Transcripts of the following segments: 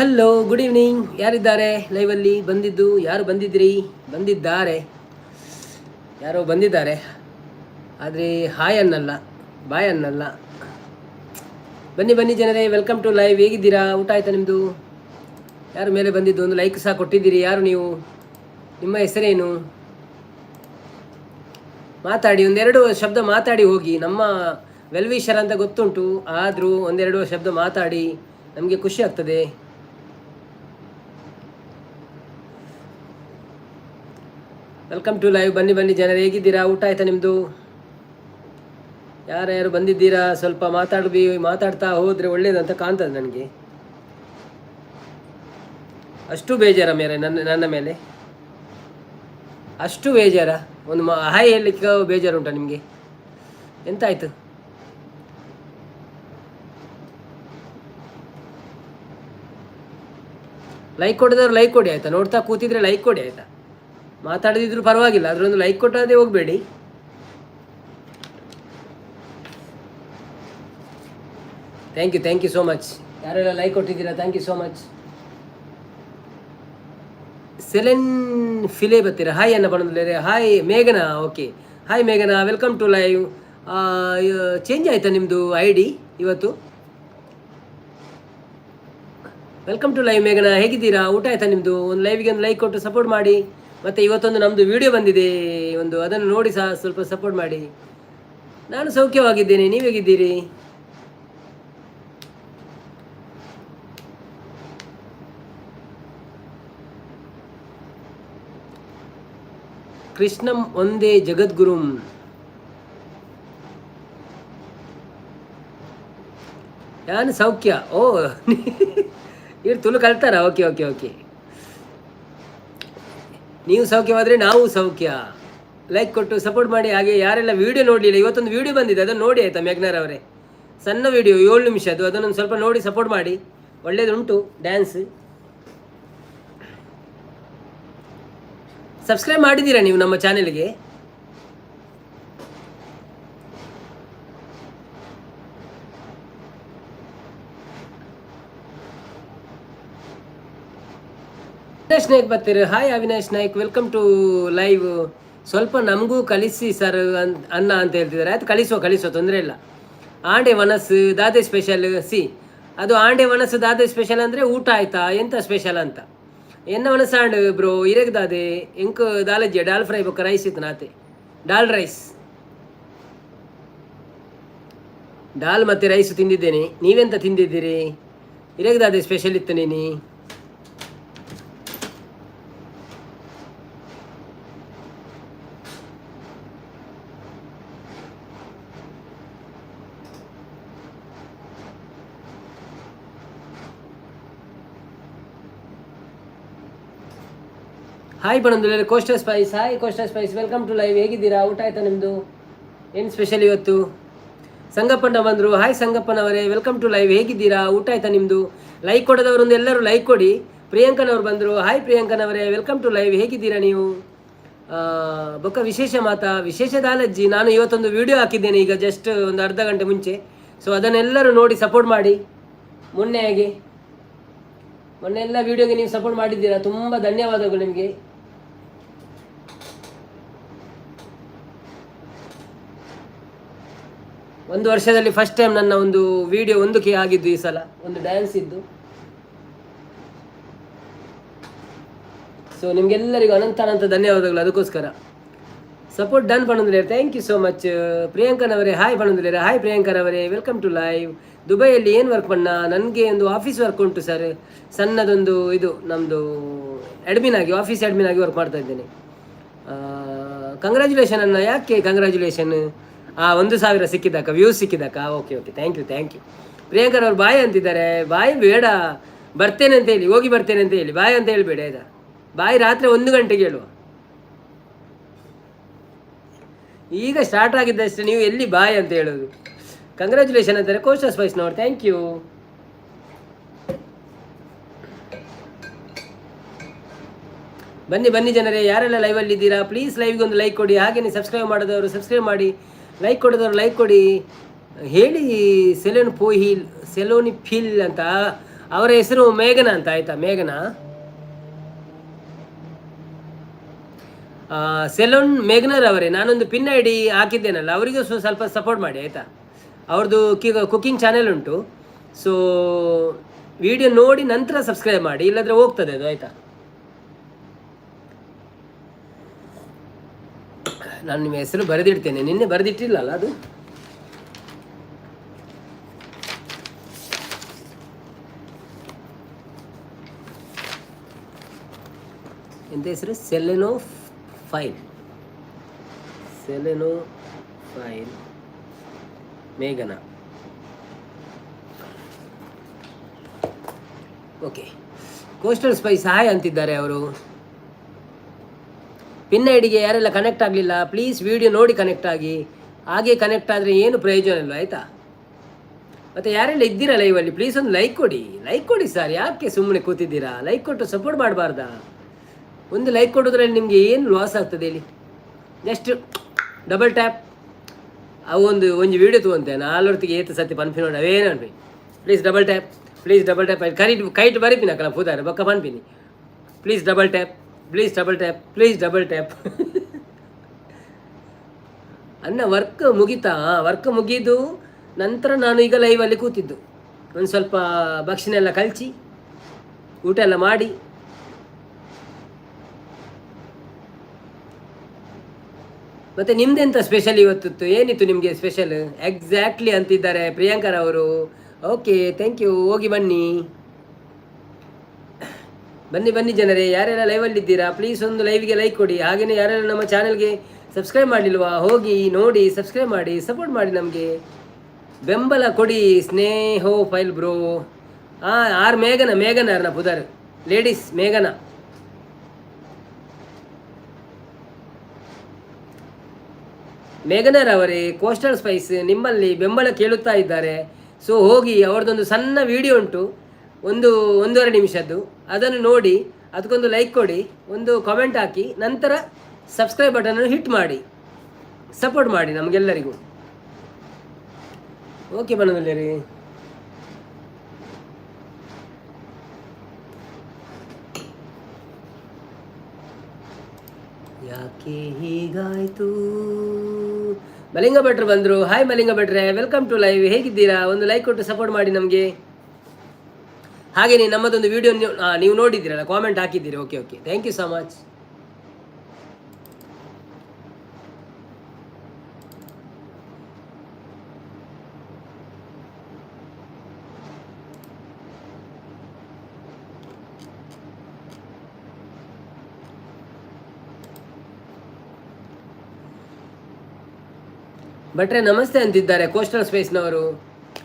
Hello, good evening. ಯಾರಿದ್ದಾರೆ ಲೈವಲ್ಲಿ? ಬಂದಿದ್ದು ಯಾರು? ಬಂದಿದ್ರಿ? ಬಂದಿದ್ದಾರೆ, ಯಾರೋ ಬಂದಿದ್ದಾರೆ. ಆದರೆ ಹಾಯ್ ಅನ್ನಲ್ಲ, ಬಾಯ್ ಅನ್ನಲ್ಲ. ಬನ್ನಿ ಬನ್ನಿ ಜನರೇ, welcome to live. ಹೇಗಿದ್ದೀರಾ? ಊಟ ಆಯ್ತಾ ನಿಮ್ಮದು? ಯಾರು ಮೇಲೆ ಬಂದಿದ್ದು? ಒಂದು ಲೈಕ್ ಸಹ ಕೊಟ್ಟಿದ್ದೀರಿ. ಯಾರು ನೀವು? ನಿಮ್ಮ ಹೆಸರೇನು? ಮಾತಾಡಿ, ಒಂದೆರಡು ಶಬ್ದ ಮಾತಾಡಿ ಹೋಗಿ. ನಮ್ಮ ವೆಲ್ವಿಷರ್ ಅಂತ ಗೊತ್ತುಂಟು, ಆದರೂ ಒಂದೆರಡು ಶಬ್ದ ಮಾತಾಡಿ, ನಮಗೆ ಖುಷಿ ಆಗ್ತದೆ. Welcome to live. ಬನ್ನಿ ಬನ್ನಿ ಜನರು, ಹೇಗಿದ್ದೀರಾ? ಊಟ ಆಯ್ತಾ ನಿಮ್ಮದು? ಯಾರ್ಯಾರು ಬಂದಿದ್ದೀರಾ? ಸ್ವಲ್ಪ ಮಾತಾಡ್ಬಿ, ಮಾತಾಡ್ತಾ ಹೋದರೆ ಒಳ್ಳೇದಂತ ಕಾಣ್ತದೆ ನನಗೆ. ಅಷ್ಟು ಬೇಜಾರ ಮೇಲೆ ನನ್ನ ನನ್ನ ಮೇಲೆ ಅಷ್ಟು ಬೇಜಾರ? ಒಂದು ಹಾಯ್ ಹೇಳಲಿಕ್ಕೆ ಬೇಜಾರುಂಟಾ ನಿಮಗೆ? ಎಂತಾಯ್ತು? ಲೈಕ್ ಕೊಡಿದವರು ಲೈಕ್ ಕೊಡಿ, ಆಯಿತಾ? ನೋಡ್ತಾ ಕೂತಿದ್ರೆ ಲೈಕ್ ಕೊಡಿ, ಆಯಿತಾ? ಮಾತಾಡದಿದ್ರು ಪರವಾಗಿಲ್ಲ, ಅದರೊಂದು ಲೈಕ್ ಕೊಟ್ಟದೇ ಹೋಗಬೇಡಿ. Thank you, thank you so much. ಯಾರೆಲ್ಲ ಲೈಕ್ ಕೊಟ್ಟಿದ್ದೀರಾ, thank you so much. ಸೆಲೆನ್ ಫಿಲೆ ಬತ್ತೀರಾ? ಹಾಯ್ ಅನ್ನ ಬಂದ್ರೆ. ಹಾಯ್ ಮೇಘನಾ. ಓಕೆ, ಹಾಯ್ ಮೇಘನಾ, welcome to live. Change ಆಯಿತಾ ನಿಮ್ಮದು ಐಡಿ ಇವತ್ತು? Welcome to live ಮೇಘನಾ, ಹೇಗಿದ್ದೀರಾ? ಊಟ ಆಯ್ತಾ ನಿಮ್ಮದು? ಒಂದು ಲೈವ್ಗೆ ಒಂದು ಲೈಕ್ ಕೊಟ್ಟು ಸಪೋರ್ಟ್ ಮಾಡಿ. ಮತ್ತು ಇವತ್ತೊಂದು ನಮ್ಮದು ವಿಡಿಯೋ ಬಂದಿದೆ ಒಂದು, ಅದನ್ನು ನೋಡಿ ಸಹ ಸ್ವಲ್ಪ ಸಪೋರ್ಟ್ ಮಾಡಿ. ನಾನು ಸೌಖ್ಯವಾಗಿದ್ದೇನೆ, ನೀವು ಹೇಗಿದ್ದೀರಿ? ಕೃಷ್ಣಂ ಒಂದೇ ಜಗದ್ಗುರುಂ. ಯಾನು ಸೌಖ್ಯ. ಓ, ಇವ್ರು ತುಳು ಕಲ್ತಾರ? Okay okay okay. ನೀವು ಸೌಖ್ಯವಾದರೆ ನಾವು ಸೌಖ್ಯ. ಲೈಕ್ ಕೊಟ್ಟು ಸಪೋರ್ಟ್ ಮಾಡಿ. ಹಾಗೆ ಯಾರೆಲ್ಲ ವಿಡಿಯೋ ನೋಡಲಿಲ್ಲ, ಇವತ್ತೊಂದು ವಿಡಿಯೋ ಬಂದಿದೆ, ಅದನ್ನು ನೋಡಿ, ಆಯಿತಾ? ಮೇಘ್ನಾರವರೇ, ಸಣ್ಣ ವಿಡಿಯೋ, 7 ನಿಮಿಷ ಅದು. ಅದನ್ನೊಂದು ಸ್ವಲ್ಪ ನೋಡಿ ಸಪೋರ್ಟ್ ಮಾಡಿ. ಒಳ್ಳೇದುಂಟು ಡ್ಯಾನ್ಸ್. ಸಬ್ಸ್ಕ್ರೈಬ್ ಮಾಡಿದ್ದೀರಾ ನೀವು ನಮ್ಮ ಚಾನೆಲ್ಗೆ? ಅವಿನಾಶ್ ನಾಯ್ಕ್ ಬರ್ತೀರಿ. Hi Avinash Naik, welcome to live. ಸ್ವಲ್ಪ ನಮಗೂ ಕಲಿಸಿ ಸರ್ ಅನ್ನ ಅಂತ ಹೇಳ್ತಿದ್ದಾರೆ. ಆಯ್ತು, ಕಲಿಸುವ ಕಲಿಸುವ, ತೊಂದರೆ ಇಲ್ಲ. ಆಂಡೆ ವನಸ್ಸು ದಾದೆ ಸ್ಪೆಷಲ್? ಸಿ, ಅದು ಆಂಡೆ ವನಸ್ಸು ದಾದೆ ಸ್ಪೆಷಲ್ ಅಂದರೆ ಊಟ ಆಯ್ತಾ, ಎಂತ ಸ್ಪೆಷಲ್ ಅಂತ. ಎನ್ನ ವನಸ್ಸು ಆಂಡ್ ಬ್ರೋ, ಇರೆಗ್ ದಾದೆ? ಎಂಕ್ ದಾಲಜ್ಜೆ, ಡಾಲ್ ಫ್ರೈ ಬೊಕ್ಕ ರೈಸ್ ಇತ್ತು ನಾತೆ. ಡಾಲ್ ರೈಸ್, ಡಾಲ್ ಮತ್ತು ರೈಸ್ ತಿಂದಿದ್ದೇನೆ. ನೀವೆಂತ ತಿಂದಿದ್ದೀರಿ? ಇರೆಗ್ ದಾದೆ ಸ್ಪೆಷಲ್ ಇತ್ತು ನೀನಿ? ಹಾಯ್ ಬಣಂದುಲೇರಿ coastal spice. Hi coastal spice, welcome to live. ಹೇಗಿದ್ದೀರಾ? ಊಟ ಆಯ್ತಾ ನಿಮ್ಮದು? ಏನು ಸ್ಪೆಷಲ್ ಇವತ್ತು? ಸಂಗಪ್ಪನ ಬಂದರು. ಹಾಯ್ ಸಂಗಪ್ಪನವರೇ, welcome to live. ಹೇಗಿದ್ದೀರಾ? ಊಟ ಆಯ್ತಾ ನಿಮ್ಮದು? ಲೈಕ್ ಕೊಡೋದವರೊಂದು ಎಲ್ಲರೂ ಲೈಕ್ ಕೊಡಿ. ಪ್ರಿಯಾಂಕನವರು ಬಂದರು. ಹಾಯ್ ಪ್ರಿಯಾಂಕನವರೇ, welcome to live. ಹೇಗಿದ್ದೀರಾ ನೀವು? ಬೊಕ್ಕ ವಿಶೇಷ ಮಾತಾ? ವಿಶೇಷ ದಾಲಜ್ಜಿ. ನಾನು ಇವತ್ತೊಂದು ವಿಡಿಯೋ ಹಾಕಿದ್ದೇನೆ ಈಗ ಜಸ್ಟ್ ಒಂದು ಅರ್ಧ ಗಂಟೆ ಮುಂಚೆ. ಸೊ ಅದನ್ನೆಲ್ಲರೂ ನೋಡಿ ಸಪೋರ್ಟ್ ಮಾಡಿ. ಮೊನ್ನೆ ಹೇಗೆ ಮೊನ್ನೆ ಎಲ್ಲ ವಿಡಿಯೋಗೆ ನೀವು ಸಪೋರ್ಟ್ ಮಾಡಿದ್ದೀರಾ, ತುಂಬ ಧನ್ಯವಾದಗಳು ನಿಮಗೆ. ಒಂದು ವರ್ಷದಲ್ಲಿ ಫಸ್ಟ್ ಟೈಮ್ ನನ್ನ ಒಂದು ವಿಡಿಯೋ 1K ಆಗಿದ್ದು ಈ ಸಲ, ಒಂದು ಡ್ಯಾನ್ಸ್ ಇದ್ದು. ಸೊ ನಿಮಗೆಲ್ಲರಿಗೂ ಅನಂತ ಅನಂತ ಧನ್ಯವಾದಗಳು ಅದಕ್ಕೋಸ್ಕರ. ಸಪೋರ್ಟ್ ಡನ್ ಪಣಂದುಲೇರ್, thank you so much. ಪ್ರಿಯಾಂಕನವರೇ hi ಪಣಂದುಲೇರ್. Hi ಪ್ರಿಯಾಂಕನವರೇ, welcome to live. ದುಬೈಯಲ್ಲಿ ಏನು ವರ್ಕ್ ಪಣ್ಣ? ನನಗೆ ಒಂದು ಆಫೀಸ್ ವರ್ಕ್ ಉಂಟು ಸರ್, ಸಣ್ಣದೊಂದು ಇದು ನಮ್ಮದು. ಅಡ್ಮಿನ್ ಆಗಿ, ಆಫೀಸ್ ಅಡ್ಮಿನ್ ಆಗಿ ವರ್ಕ್ ಮಾಡ್ತಾ ಇದ್ದೇನೆ. ಕಂಗ್ರ್ಯಾಚುಲೇಷನ್ ಅನ್ನ. ಯಾಕೆ ಕಂಗ್ರ್ಯಾಚುಲೇಷನ್? ಆ 1000 ಸಿಕ್ಕಿದ್ದಕ್ಕ, ವ್ಯೂಸ್ ಸಿಕ್ಕಿದ್ದಕ್ಕ? Okay okay, thank you, thank you. ಪ್ರಿಯಾಂಕರವ್ರು ಬಾಯ್ ಅಂತಿದ್ದಾರೆ. ಬಾಯ್ ಬೇಡ, ಬರ್ತೇನೆ ಅಂತ ಹೇಳಿ, ಹೋಗಿ ಬರ್ತೇನೆ ಅಂತ ಹೇಳಿ. ಬಾಯ್ ಅಂತ ಹೇಳಬೇಡ, ಆಯ್ತಾ? ಬಾಯ್ ರಾತ್ರಿ 1 ಗಂಟೆಗೆ ಹೇಳುವ. ಈಗ ಸ್ಟಾರ್ಟ್ ಆಗಿದ್ದಷ್ಟೇ, ನೀವು ಎಲ್ಲಿ ಬಾಯ್ ಅಂತ ಹೇಳೋದು? ಕಂಗ್ರ್ಯಾಚುಲೇಷನ್ ಅಂತಾರೆ ಕೋಸ್ಟಲ್ ಸ್ಪೈಸ್ ನೋಡಿ, thank you. ಬನ್ನಿ ಬನ್ನಿ ಜನರೇ, ಯಾರೆಲ್ಲ ಲೈವಲ್ಲಿ ಇದ್ದೀರಾ ಪ್ಲೀಸ್ ಲೈವ್ಗೆ ಒಂದು ಲೈಕ್ ಕೊಡಿ. ಹಾಗೆಯೇ ಸಬ್ಸ್ಕ್ರೈಬ್ ಮಾಡೋದವರು ಸಬ್ಸ್ಕ್ರೈಬ್ ಮಾಡಿ, ಲೈಕ್ ಕೊಡೋದವರು ಲೈಕ್ ಕೊಡಿ. ಹೇಳಿ ಸೆಲೋನ್ ಪೋಹಿಲ್, ಸೆಲೋನಿ ಫಿಲ್ ಅಂತ. ಅವರ ಹೆಸರು ಮೇಘನಾ ಅಂತ, ಆಯಿತಾ? ಮೇಘನಾ ಸೆಲೂನ್ ಮೇಘನರ್ ಅವರೇ, ನಾನೊಂದು ಪಿನ್ ಐಡಿ ಹಾಕಿದ್ದೇನಲ್ಲ, ಅವರಿಗೂ ಸ್ವಲ್ಪ ಸಪೋರ್ಟ್ ಮಾಡಿ, ಆಯಿತಾ? ಅವ್ರದ್ದು ಕುಕ್ಕಿಂಗ್ ಚಾನೆಲ್ ಉಂಟು. ಸೊ ವಿಡಿಯೋ ನೋಡಿ ನಂತರ ಸಬ್ಸ್ಕ್ರೈಬ್ ಮಾಡಿ, ಇಲ್ಲಾಂದರೆ ಹೋಗ್ತದೆ ಅದು, ಆಯಿತಾ? ನಾನು ನಿಮ್ಮ ಹೆಸರು ಬರೆದಿಡ್ತೇನೆ, ನಿನ್ನೆ ಬರೆದಿಟ್ಟಿಲ್ಲಲ್ಲ ಅದು. ಎಂತ ಹೆಸರು? ಸೆಲೆನೋ ಫೈಲ್, ಸೆಲೆನೋ ಫೈಲ್ ಮೇಘನಾ. Okay, coastal spice hi ಅಂತಿದ್ದಾರೆ ಅವರು. ಪಿನ್ ಐಡಿಗೆ ಯಾರೆಲ್ಲ ಕನೆಕ್ಟ್ ಆಗಲಿಲ್ಲ, ಪ್ಲೀಸ್ ವಿಡಿಯೋ ನೋಡಿ ಕನೆಕ್ಟ್ ಆಗಿ. ಹಾಗೆ ಕನೆಕ್ಟ್ ಆದರೆ ಏನು ಪ್ರಯೋಜನ ಇಲ್ಲ, ಆಯಿತಾ? ಮತ್ತು ಯಾರೆಲ್ಲ ಇದ್ದೀರಾ ಲೈವಲ್ಲಿ, ಪ್ಲೀಸ್ ಒಂದು ಲೈಕ್ ಕೊಡಿ, ಲೈಕ್ ಕೊಡಿ ಸರ್. ಯಾಕೆ ಸುಮ್ಮನೆ ಕೂತಿದ್ದೀರಾ? ಲೈಕ್ ಕೊಟ್ಟು ಸಪೋರ್ಟ್ ಮಾಡಬಾರ್ದಾ? ಒಂದು ಲೈಕ್ ಕೊಡೋದ್ರಲ್ಲಿ ನಿಮಗೆ ಏನು ಲಾಸ್ ಆಗ್ತದೆ ಹೇಳಿ? Just double tap. ಅವು ಒಂದು ಒಂಜಿ ವೀಡಿಯೋ ತಗೊಂತೆ ನಾಲ್ವರ್ತಿಗೆ ಏತು ಸತಿ ಪನ್ಪಿ ನೋಡಿ, ಅವೇನು ಅನ್ಪಿ. Please double tap, please double tap. ಕರಿಟ್ kite ಬರಿಪಿನ ಅಕಲ ಪೂದಾರೆ ಬೊಕ್ಕ ಪನ್ಪಿನಿ. Please double tap, please double tap, please double tap. ಅನ್ನ ವರ್ಕ್ ಮುಗಿತಾ? ವರ್ಕ್ ಮುಗಿದು ನಂತರ ನಾನು ಈಗ ಲೈವಲ್ಲಿ ಕೂತಿದ್ದು. ಒಂದು ಸ್ವಲ್ಪ ಭಕ್ಷಣೆಲ್ಲ ಕಲಚಿ ಊಟ ಎಲ್ಲ ಮಾಡಿ. ಮತ್ತು ನಿಮ್ದೆಂತ ಸ್ಪೆಷಲ್ ಇವತ್ತಿತ್ತು? ಏನಿತ್ತು ನಿಮಗೆ ಸ್ಪೆಷಲ್? ಎಕ್ಸಾಕ್ಟ್ಲಿ ಅಂತಿದ್ದಾರೆ ಪ್ರಿಯಾಂಕರ್ ಅವರು. Okay, thank you. ಹೋಗಿ ಬನ್ನಿ, ಬನ್ನಿ ಬನ್ನಿ ಜನರೇ. ಯಾರೆಲ್ಲ ಲೈವಲ್ಲಿದ್ದೀರಾ, ಪ್ಲೀಸ್ ಒಂದು ಲೈವ್ಗೆ ಲೈಕ್ ಕೊಡಿ. ಹಾಗೆಯೇ ಯಾರೆಲ್ಲ ನಮ್ಮ ಚಾನೆಲ್ಗೆ ಸಬ್ಸ್ಕ್ರೈಬ್ ಮಾಡಲಿಲ್ವಾ, ಹೋಗಿ ನೋಡಿ, ಸಬ್ಸ್ಕ್ರೈಬ್ ಮಾಡಿ, ಸಪೋರ್ಟ್ ಮಾಡಿ, ನಮಗೆ ಬೆಂಬಲ ಕೊಡಿ. ಸ್ನೇಹೋ ಫೈಲ್ ಬ್ರೋ. ಹಾಂ, ಆರ್ ಮೇಘನ, ಮೇಘನ ಅರ್ನ ಪುದರ್, ಲೇಡೀಸ್ ಮೇಘನ. ಮೇಘನರವರೇ, ಕೋಸ್ಟಲ್ ಸ್ಪೈಸ್ ನಿಮ್ಮಲ್ಲಿ ಬೆಂಬಲ ಕೇಳುತ್ತಾ ಇದ್ದಾರೆ. ಸೊ ಹೋಗಿ ಅವ್ರದ್ದೊಂದು ಸಣ್ಣ ವಿಡಿಯೋ ಉಂಟು, 1.5 ನಿಮಿಷದ್ದು, ಅದನ್ನು ನೋಡಿ, ಅದಕ್ಕೊಂದು ಲೈಕ್ ಕೊಡಿ, ಒಂದು ಕಾಮೆಂಟ್ ಹಾಕಿ, ನಂತರ ಸಬ್ಸ್ಕ್ರೈಬ್ ಬಟನನ್ನು ಹಿಟ್ ಮಾಡಿ, ಸಪೋರ್ಟ್ ಮಾಡಿ ನಮಗೆಲ್ಲರಿಗೂ. ಓಕೆ ಬಣ್ಣದಲ್ಲಿ. ಯಾಕೆ ಹೀಗಾಯ್ತು? ಮಲಿಂಗ ಭಟ್ರು ಬಂದರು. ಹಾಯ್ ಮಲಿಂಗ ಭಟ್ರೆ, welcome to live. ಹೇಗಿದ್ದೀರಾ? ಒಂದು ಲೈಕ್ ಕೊಟ್ಟು ಸಪೋರ್ಟ್ ಮಾಡಿ ನಮಗೆ. ಹಾಗೆಯೇ ನಮ್ಮದೊಂದು ವಿಡಿಯೋ ನೀವು ನೋಡಿದ್ದೀರಲ್ಲ, ಕಾಮೆಂಟ್ ಹಾಕಿದ್ದೀರಿ. Okay okay, thank you so much. ಭಟ್ರೆ ನಮಸ್ತೆ ಅಂತಿದ್ದಾರೆ ಕೋಸ್ಟಲ್ ಸ್ಪೇಸ್ನವರು.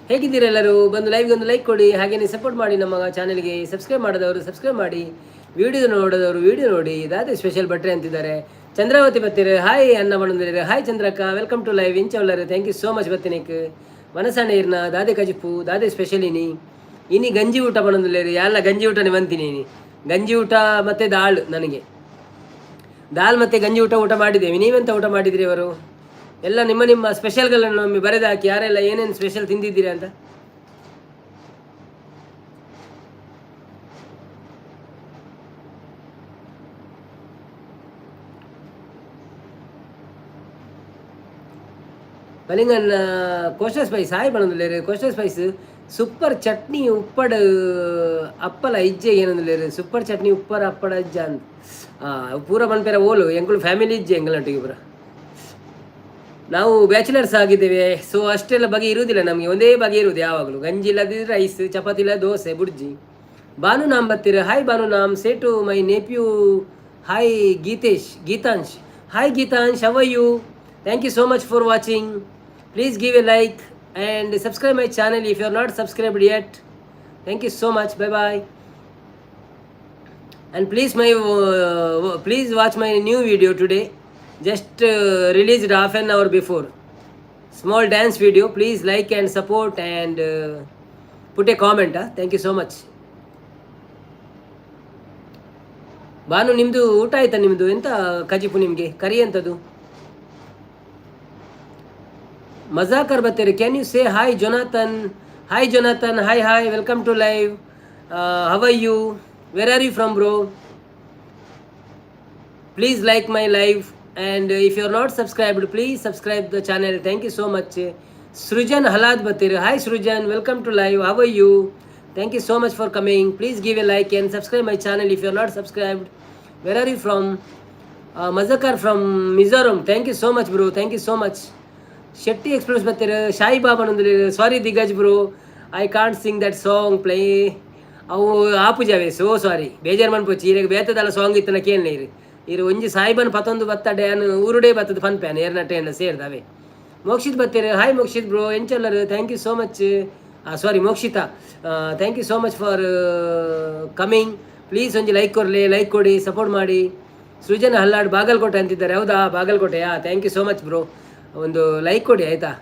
ಹೇಗಿದ್ದೀರಾ ಎಲ್ಲರೂ? ಬಂದು ಲೈವ್ಗೆ ಒಂದು ಲೈಕ್ ಕೊಡಿ, ಹಾಗೆಯೇ ಸಪೋರ್ಟ್ ಮಾಡಿ ನಮ್ಮ ಚಾನೆಲ್ಗೆ. ಸಬ್ಸ್ಕ್ರೈಬ್ ಮಾಡಿದವರು ಸಬ್ಸ್ಕ್ರೈಬ್ ಮಾಡಿ, ವಿಡಿಯೋ ನೋಡೋದವರು ವಿಡಿಯೋ ನೋಡಿ. ಇದಾದ ಸ್ಪೆಷಲ್ ಭಟ್ರೆ ಅಂತಿದ್ದಾರೆ. ಚಂದ್ರಾವತಿ ಬತ್ತೀರಿ, ಹಾಯ್ ಅನ್ನ ಬಂದಿರಿ. ಹಾಯ್ ಚಂದ್ರಕ್ಕ, welcome to live. ಇಂಚವಲ್ಲರು, thank you so much ಬತ್ತಿನಿಕ್. ಮನಸಣ್ಣ ಇರ್ನ ದಾದೆ ಕಜಿಪು ದಾದೆ ಸ್ಪೆಷಲ್ ಇನಿ ಇನಿ ಗಂಜಿ ಊಟ ಬಂದಿಲ್ಲ ಎಲ್ಲ ಗಂಜಿ ಊಟನೇ ಬಂತೀನಿ. ಗಂಜಿ ಊಟ ಮತ್ತು ದಾಲ್, ನನಗೆ ದಾಲ್ ಮತ್ತು ಗಂಜಿ ಊಟ ಊಟ ಮಾಡಿದ್ದೇವೆ. ನೀವೆಂತ ಊಟ ಮಾಡಿದ್ರಿ? ಅವರು ಎಲ್ಲ ನಿಮ್ಮ ನಿಮ್ಮ ಸ್ಪೆಷಲ್ಗಳನ್ನು ಒಮ್ಮೆ ಬರೆದು ಹಾಕಿ, ಯಾರೆಲ್ಲ ಏನೇನು ಸ್ಪೆಷಲ್ ತಿಂದಿದ್ದೀರಾ ಅಂತ. ಬಲಿಂಗನ್ coastal spice hi ಬಂದಿಲ್ಲೇರು. Coastal spice super chutney ಉಪ್ಪಡ್ ಅಪ್ಪಲ ಇಜ್ಜೆ ಏನಂದಿಲ್ಲೇರು. ಸೂಪರ್ ಚಟ್ನಿ ಉಪ್ಪರ ಅಪ್ಪಡ ಇಜ್ಜ ಅಂತ ಪೂರ ಪನ್ಪೇರ ಓಲು ಎಂಕುಲು ಫ್ಯಾಮಿಲಿ ಇಜ್ಜೆ ಎಂಕಲ್ನೊಟ್ಟಿಗೆ ಪೂರ. ನಾವು ಬ್ಯಾಚುಲರ್ಸ್ ಆಗಿದ್ದೇವೆ, ಸೊ ಅಷ್ಟೆಲ್ಲ ಬಗೆ ಇರುವುದಿಲ್ಲ ನಮಗೆ. ಒಂದೇ ಬಗೆ ಇರುವುದು ಯಾವಾಗಲೂ. ಗಂಜಿ ಇಲ್ಲದಿದ್ರೆ ರೈಸ್, ಚಪಾತಿ ಇಲ್ಲ ದೋಸೆ, ಬುರ್ಜಿ. ಬಾನು ನಾಮ್ ಬರ್ತೀರ. ಹಾಯ್ ಬಾನು ನಾಮ್. ಸೇಟು my nephew. Hi Geetesh, Geetansh. Hi Geetansh, how are you? Thank you so much for watching. Please give a like and subscribe my channel if you are not subscribed yet. Thank you so much. Bye bye. And please watch my new video today, just released half an hour before. Small dance video. Please like and support and put a comment. Thank you so much. Banu, ನಿಮ್ಮದು ಊಟ ಆಯ್ತಾ? ನಿಮ್ಮದು ಎಂತ ಕಜಿಪು ನಿಮಗೆ? ಕರಿ ಎಂಥದ್ದು? ಮಜಾಕರ್ ಬತ್ತೀರಿ. Can you say hi Jonathan? Hi Jonathan, hi hi, welcome to live. How are you? Where are you from, bro? Please like my live, and if you are not subscribed, please subscribe the channel. Thank you so much. Srujan Halad ಬತ್ತೀರಿ. Hi Srujan, welcome to live. How are you? Thank you so much for coming. Please give a like and subscribe my channel if you are not subscribed. Where are you from? Mazakar from Mizoram. Thank you so much, bro. Thank you so much. Shetty express ಬತ್ತೀರ. ಶಾಯಿ ಬಾಬಾ. Sorry Diggaj bro, I can't sing that song play. ಅವು ಆಪುಜಾವೆ, so sorry. ಬೇಜಾರು ಮನ್ಪೊಚ್ಚಿ. ಇರೆಗ್ ಬೇತದಲ್ಲ song ಇತ್ತನ ಕೇಳನೆ ಇರು. ಇರು ಒಂಜಿ ಸಾಯಿಬನ್ ಪತೊಂದು ಬತ್ತಡೆ ಅನ್ ಊರುಡೇ ಬತ್ತದ ಪನ್ಪೇನೆ ಏರ್ನಟ್ಟೆ ಸೇರ್ದವೆ. ಮೋಕ್ಷಿತ್ ಬತ್ತೀರಿ. ಹಾಯ್ ಮೋಕ್ಷಿತ್ ಬ್ರೋ, ಎಂಚಲ್ಲರು? Thank you so much. Sorry Mokshita, thank you so much for coming. Please ಒಂಜಿ ಲೈಕ್ ಕೊರಲಿ, ಲೈಕ್ ಕೊಡಿ, ಸಪೋರ್ಟ್ ಮಾಡಿ. ಸೃಜನ್ ಹಲ್ಲಾಡ್ ಬಾಗಲಕೋಟೆ ಅಂತಿದ್ದಾರೆ. ಹೌದಾ, ಬಾಗಲಕೋಟೆಯಾ? Thank you so much, bro. ಒಂದು ಲೈಕ್ ಕೊಡಿ, ಆಯಿತಾ?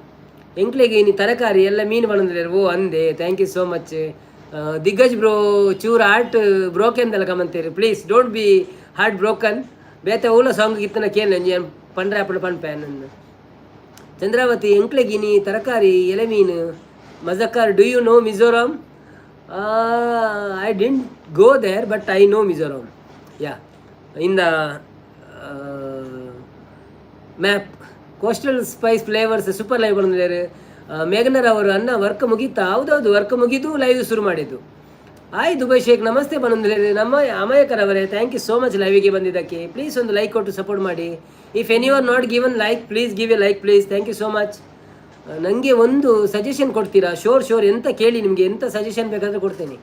ಎಂಕ್ಲೆಗೆ ಇನಿ ತರಕಾರಿ ಎಲ್ಲ ಮೀನು ಬಂದ್ರೆ ಓ ಅಂದೆ. Thank you so much Diggaj bro. ಚೂರು ಹಾರ್ಟ್ ಬ್ರೋಕೆನ್ ದಲ್ಲ ಕಮಂತೀರಿ. Please don't be heart broken. ಬೇತೆ ಓಲ ಸಾಂಗ್ ಇತ್ತನ ಕೇಳಿ ಒಂಜಿ ಪಂಡ್ರೆ ಅಪ್ಪಣ ಪನ್ಪೆ ನನ್ನ. ಚಂದ್ರಾವತಿ, ಎಂಕ್ಲೆಗಿನಿ ತರಕಾರಿ ಎಲೆ ಮೀನು. ಮಜಕಾರ್, do you know Mizoram? I didn't go there, but I know Mizoram, yeah, in the map. Coastal Spice Flavours super live ಬಂದಿದ್ದಾರೆ. ಮೇಘನರ್ ಅವರು, ಅನ್ನ ವರ್ಕ್ ಮುಗೀತಾ? ಹೌದೌದು, ವರ್ಕ್ ಮುಗಿದು ಲೈವ್ ಶುರು ಮಾಡಿದ್ದು. ಹಾಯ್ ದುಬೈ ಶೇಖ್, ನಮಸ್ತೆ ಬಂದಿದ್ದಾರೆ. ನಮ್ಮ ಅಮಯಕರವರೇ, thank you so much ಲೈವಿಗೆ ಬಂದಿದ್ದಕ್ಕೆ. ಪ್ಲೀಸ್ ಒಂದು ಲೈಕ್ ಕೊಟ್ಟು ಸಪೋರ್ಟ್ ಮಾಡಿ. If any are not given like, please give a like, please. Thank you so much. ನನಗೆ ಒಂದು ಸಜೆಷನ್ ಕೊಡ್ತೀರಾ? ಶೋರ್ ಶೋರ್, ಎಂತ ಕೇಳಿ, ನಿಮಗೆ ಎಂಥ ಸಜೆಷನ್ ಬೇಕಾದರೂ ಕೊಡ್ತೇನೆ.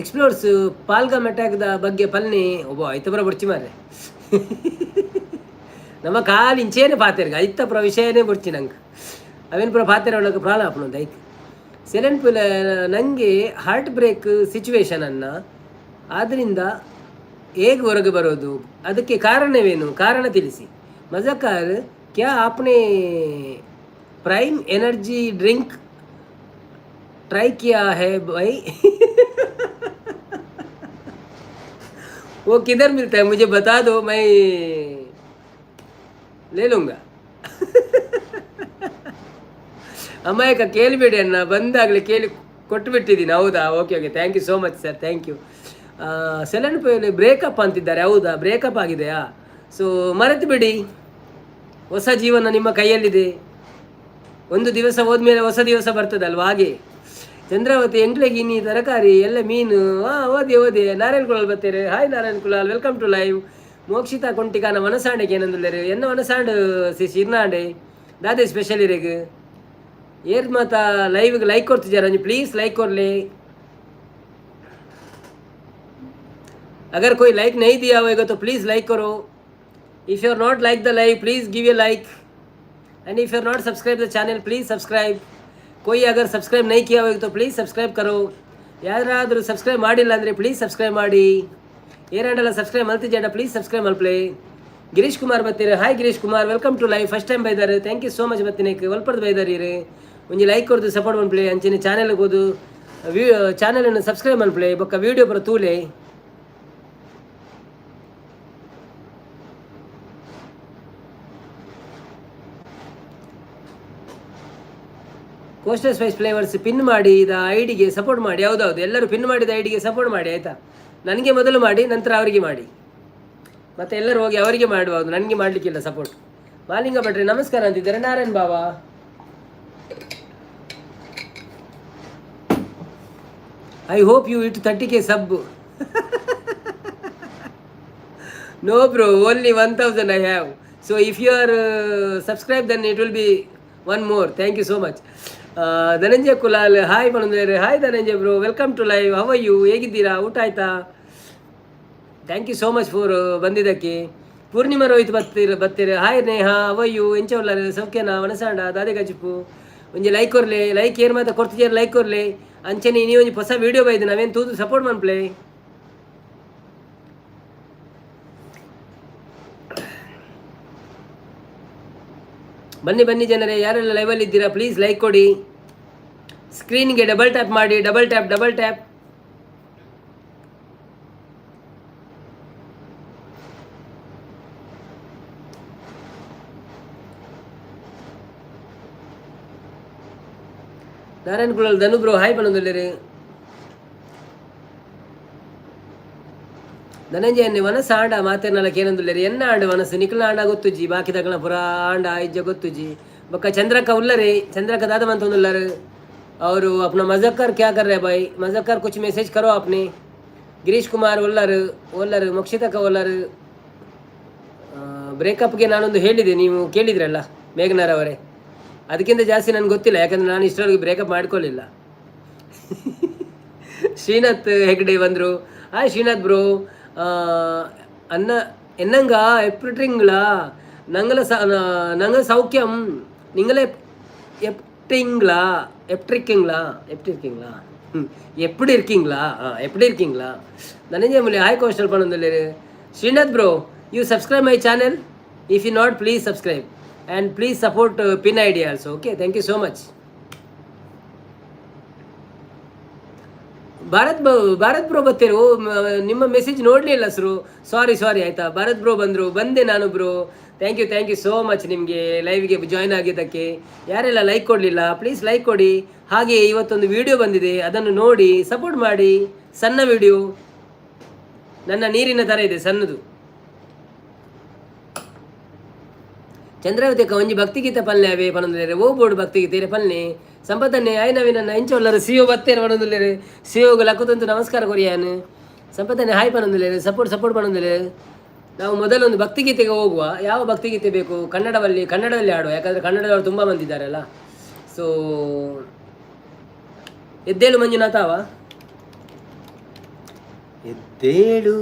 ಎಕ್ಸ್ಪ್ಲೋರ್ಸ್ ಪಾಲ್ಗಮ್ ಅಟ್ಯಾಕ್ದ ಬಗ್ಗೆ ಪಲ್ನಿ ಒಬ್ಬ ಐತಪುರ ಬುಡ್ಚಿ ಮಾರ್ರೆ. ನಮ್ಮ ಕಾಲು ಇಂಚೇನೆ ಪಾತೆರ್ಗ ಐತಪುರ ವಿಷಯನೇ ಬುಡ್ಚಿ ನಂಗೆ. ಅವೇನು ಪುರ ಪಾತೆರ ಒಳಗೆ ಪ್ರಾಣ ಆಪುನೊಂದು ಐಕ್ ಸೆಲೆನ್ ಪುಲ. ನನಗೆ ಹಾರ್ಟ್ ಬ್ರೇಕ್ ಸಿಚುವೇಶನ್ ಅನ್ನ, ಆದ್ದರಿಂದ ಹೇಗೆ ಹೊರಗೆ ಬರೋದು? ಅದಕ್ಕೆ ಕಾರಣವೇನು? ಕಾರಣ ತಿಳಿಸಿ. ಮಜಕಾರ್, ಕ್ಯಾ ಆಪ್ನೆ ಪ್ರೈಮ್ ಎನರ್ಜಿ ಡ್ರಿಂಕ್ ಟ್ರೈ ಕಿಯಾ ಹೈ ಭಾई? वो किधर मिलता है, मुझे बता दो, मैं ले लूँगा. ಅಮ್ಮಾಯಕ ಕೇಳಿಬೇಡಿ ಅಣ್ಣ, ಬಂದಾಗಲೇ ಕೇಳಿ ಕೊಟ್ಟು ಬಿಟ್ಟಿದ್ದೀನಿ. ಹೌದಾ? Okay okay, thank you so much, sir, thank you. ಸೆಲೆನ್ breakup ಅಂತಿದ್ದಾರೆ. ಹೌದಾ, ಬ್ರೇಕಪ್ ಆಗಿದೆಯಾ? ಸೊ ಮರೆತು ಬಿಡಿ, ಹೊಸ ಜೀವನ ನಿಮ್ಮ ಕೈಯಲ್ಲಿದೆ. ಒಂದು ದಿವಸ ಹೋದ್ಮೇಲೆ ಹೊಸ ದಿವಸ ಬರ್ತದಲ್ವ, ಹಾಗೆ. ಚಂದ್ರಾವತಿ, ಎಂಕ್ಲೆಗಿನಿ ತರಕಾರಿ ಎಲ್ಲ ಮೀನು. ಹಾಂ, ಓದಿ ಓದಿ. ನಾರಾಯಣ್ ಕುಲಾಲ್ ಬರ್ತಾರೆ. Hi Narayan Kulal, welcome to live. Mokshita ಕೊಂಟಿಕಾನ ಮನಸಾಂಡೆಗೆ ಏನಂದುಲ್ಲೇರು? ಎನ್ನ ಮನಸಾಂಡ್ ಸಿ ಶಿರ್ನಾಂಡೆ. ದಾದೆ ಸ್ಪೆಷಲ್ ಇರೆಗ್? ಏರ್ ಮಾತ ಲೈವ್ಗೆ ಲೈಕ್ ಕೊಡ್ತಿದ್ದಾರೆ? ಪ್ಲೀಸ್ ಲೈಕ್ ಕೊರ್ಲಿ. अगर कोई लाइक नहीं दिया होगा तो प्लीज़ लाइक करो. If you are not like the live, please give a like, and if you are not subscribe the channel, please subscribe. कोई अगर सब्सक्राइब नहीं किया होगा तो ಪ್ಲೀಸ್ ಸಬ್ಸ್ಕ್ರೈಬ್ ಕರೋ. ಯಾರಾದರೂ ಸಬ್ಸ್ಕ್ರೈಬ್ ಮಾಡಿಲ್ಲ ಅಂದರೆ ಪ್ಲೀಸ್ ಸಬ್ಸ್ಕ್ರೈಬ್ ಮಾಡಿ. ಏರಾಂಡಲ್ಲ ಸಬ್ಸ್ಕ್ರೈಬ್ ಮಲ್ತಿಜಾಡ, ಪ್ಲೀಸ್ ಸಬ್ಸ್ಕ್ರೈಬ್ ಮಲ್ಪ್ಲೆ. ಗಿರೀಶ್ ಕುಮಾರ್ ಬತ್ತೀರಿ. Hi Girish Kumar, welcome to live. First time ಬೈದಾರೆ. Thank you so much. ಬತ್ತೀನಿ ಒಲ್ಪರ್ದು ಬೈದಾರಿ ರೀ. ಒಂಜಿ ಲೈಕ್ ಕೊಡ್ದು ಸಪೋರ್ಟ್ ಮನ್ಪ್ಲೆ. ಅಂಚಿನ ಚಾನೆಲ್ ಹೋದು ಚಾನಲನ್ನು ಸಬ್ಸ್ಕ್ರೈಬ್ ಮನ್ಪ್ಲೆ, ಬೊಕ್ಕ ವೀಡಿಯೋ ಬರ ತೂಲೆ. ಕೋಸ್ಟಲ್ ಸ್ಪೈಸ್ ಫ್ಲೇವರ್ಸ್ ಪಿನ್ ಮಾಡಿ ಇದ ಐಡಿಗೆ ಸಪೋರ್ಟ್ ಮಾಡಿ. ಹೌದೌದು, ಎಲ್ಲರೂ ಪಿನ್ ಮಾಡಿದ ಐಡಿಗೆ ಸಪೋರ್ಟ್ ಮಾಡಿ, ಆಯಿತಾ? ನನಗೆ ಮೊದಲು ಮಾಡಿ, ನಂತರ ಅವರಿಗೆ ಮಾಡಿ. ಮತ್ತೆ ಎಲ್ಲರೂ ಹೋಗಿ ಅವರಿಗೆ ಮಾಡುವುದು, ನನಗೆ ಮಾಡಲಿಕ್ಕಿಲ್ಲ ಸಪೋರ್ಟ್. ಮಾಲಿಂಗ ಭಟ್ರೆ ನಮಸ್ಕಾರ ಅಂತಿದ್ದಾರೆ. ನಾರಾಯಣ್ ಬಾಬಾ. I hope you hit 30K sub. No bro, only 1000 I have. So if you are subscribe, then it will be one more. Thank you so much. Dhananjaya Kulal hi ಬಂದಿದ್ದಾರೆ. Hi Dhananjaya bro, welcome to live. How you? ಹೇಗಿದ್ದೀರಾ? ಊಟ ಆಯ್ತಾ? Thank you so much for ಬಂದಿದ್ದಕ್ಕೆ. ಪೂರ್ಣಿಮಾ ರೋಹಿತ್ ಬತ್ತೀರ ಬತ್ತೀರ. Hi Neha, how you? ಎಂಚ ಉಲ್ಲಾರ? ಸೌಖ್ಯನಾ? ವನಸಾಂಡ ದಾದೆ ಗಜಿಪು. ಒಂಜಿ like ಕೊರ್ಲೆ. Like ಏನು ಮಾತ್ರ ಕೊಡ್ತಿದ್ದೀರ, ಲೈಕ್ ಕೊರ್ಲೆ. ಅಂಚನೆ ನೀವು ಒಂಜಿ ಹೊಸ ವೀಡಿಯೋ ಬೈದು ನಾವೇನು ತೂದು ಸಪೋರ್ಟ್ ಮನ್ಪ್ಲೆ. ಬನ್ನಿ ಬನ್ನಿ ಜನರೇ, ಯಾರೆಲ್ಲ ಲೈವಲ್ಲಿ ಇದ್ದೀರಾ ಪ್ಲೀಸ್ ಲೈಕ್ ಕೊಡಿ. ಸ್ಕ್ರೀನ್ಗೆ ಡಬಲ್ ಟ್ಯಾಪ್ ಮಾಡಿ, double tap, double tap. Narayan Kulal Dhanu bro hi ಪನೊಂದುಲ್ಲೆರ್. ಧನಂಜಯ ವನಸ್ ಆಂಡ ಮಾತೆರ್ನಲ ಕೇನೊಂದುಲ್ಲೆರ್. ಎನ್ನ ಆಂಡ ವನಸ್ಸು ನಿಕಲ್ನ ಆಂಡ ಗೊತ್ತುಜಿ, ಬಾಕಿದಕಲ್ನ ಪುರ ಆಂಡ ಇಜ್ಜ ಗೊತ್ತುಜಿ. ಬೊಕ್ಕ ಚಂದ್ರಕ್ಕ ಉಲ್ಲರೆ, ಚಂದ್ರಕ್ಕ ದಾದ ಮಂತೊಂದುಲ್ಲರು ಅವರು? अपना मजक्कर क्या कर रहे भाई? मजक्कर, कुछ मैसेज करो आपने. ಗಿರೀಶ್ ಕುಮಾರ್ ಒಲ್ಲರು ಒಲ್ಲರು, ಮೋಕ್ಷಿತಕ್ಕ ಒಲ್ಲರು. ಬ್ರೇಕಪ್ಗೆ ನಾನೊಂದು ಹೇಳಿದೆ, ನೀವು ಕೇಳಿದ್ರಲ್ಲ ಮೇಘನಾರವರೇ. ಅದಕ್ಕಿಂತ ಜಾಸ್ತಿ ನನಗೆ ಗೊತ್ತಿಲ್ಲ, ಯಾಕಂದ್ರೆ ನಾನು ಇಷ್ಟರವರೆಗೆ ಬ್ರೇಕಪ್ ಮಾಡ್ಕೊಳ್ಳಿಲ್ಲ. ಶ್ರೀನಾಥ್ ಹೆಗ್ಡೆ ಬಂದರು. Hi Srinath bro. ಅನ್ನ என்னங்க எப்படிங்களா? ನಂಗಲ ಸ ನಂಗ ಸೌಖ್ಯಂ. நீங்களே எப்படிங்களா? எப்படி எப்படி ம் எப்படி இருக்கீங்களா? ஆ, எப்படி இருக்கீங்களா? ಧನಂಜಯ ಮುಲಿ ಹಾಯ್ ಕೋಸ್ಟಲ್ ಪನೊಂದುಲ್ಲೆರ್. ಶ್ರೀನಾಥ್ bro, you subscribe my channel? If you not, please subscribe and please support pin ID also. Okay, thank you so much. Bharat Bharat bro ಬತ್ತೀರು. ನಿಮ್ಮ ಮೆಸೇಜ್ ನೋಡಲಿಲ್ಲ ಸರು, ಸಾರಿ ಸಾರಿ, ಆಯಿತಾ? ಭಾರತ್ ಬ್ರೋ ಬಂದರು. ಬಂದೆ ನಾನು bro. Thank you, thank you so much ನಿಮಗೆ ಲೈವ್ಗೆ join ಆಗಿದ್ದಕ್ಕೆ. ಯಾರೆಲ್ಲ like ಕೊಡಲಿಲ್ಲ, ಪ್ಲೀಸ್ ಲೈಕ್ ಕೊಡಿ. ಹಾಗೆ ಇವತ್ತೊಂದು ವಿಡಿಯೋ ಬಂದಿದೆ, ಅದನ್ನು ನೋಡಿ ಸಪೋರ್ಟ್ ಮಾಡಿ. ಸಣ್ಣ ವಿಡಿಯೋ, ನನ್ನ ನೀರಿನ ಥರ ಇದೆ ಸಣ್ಣದು. ಚಂದ್ರಾವತಿ ಅಕ್ಕ ಒಂಜಿ ಭಕ್ತಿಗೀತೆ ಪಲ್ಲೆ ಅವೇ ಪನೊಂದುಲ್ಲೆರ್. ಓ ಬೋರ್ಡ್ ಭಕ್ತಿಗೀತೆ ಪಲ್ಲೆ. ಸಂಪತ್ತನ್ನೇ ಆಯ್ ನವೀನನ್ನ ಇಂಚ ಉಲ್ಲರು. ಸಿಒ ಬತ್ತೇರು ಪನೊಂದುಲ್ಲೆರ್. ಸಿಒಗ್ ಲಕ್ಕುತಂತು ನಮಸ್ಕಾರ ಕೊರಿಯಾನ್. ಸಂಪತ್ತನ್ನೇ ಹಾಯ್ ಪನೊಂದುಲ್ಲೆರ್. ಸಪೋರ್ಟ್ ಸಪೋರ್ಟ್ ಪನೊಂದುಲ್ಲೆರ್. ನಾವು ಮೊದಲೊಂದು ಭಕ್ತಿಗೀತೆಗೆ ಹೋಗುವ. ಯಾವ ಭಕ್ತಿಗೀತೆ ಬೇಕು? ಕನ್ನಡದಲ್ಲಿ, ಕನ್ನಡದಲ್ಲಿ ಹಾಡುವ, ಯಾಕಂದರೆ ಕನ್ನಡದವರು ತುಂಬ ಬಂದಿದ್ದಾರಲ್ಲ. ಸೊ ಎದ್ದೇಳು ಮಂಜುನಾಥ ಅವ ಎದ್ದೇಳು.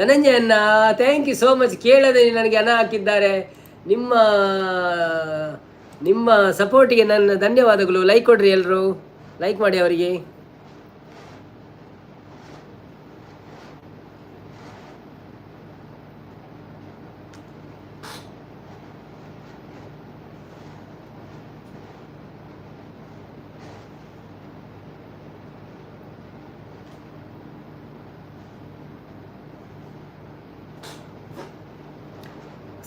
ಧನಂಜಯನ್ನ thank you so much. ಕೇಳದೆ ನನಗೆ ಹಣ ಹಾಕಿದ್ದಾರೆ. ನಿಮ್ಮ ನಿಮ್ಮ ಸಪೋರ್ಟಿಗೆ ನನ್ನ ಧನ್ಯವಾದಗಳು. ಲೈಕ್ ಕೊಡ್ರಿ ಎಲ್ಲರೂ, ಲೈಕ್ ಮಾಡಿ ಅವರಿಗೆ.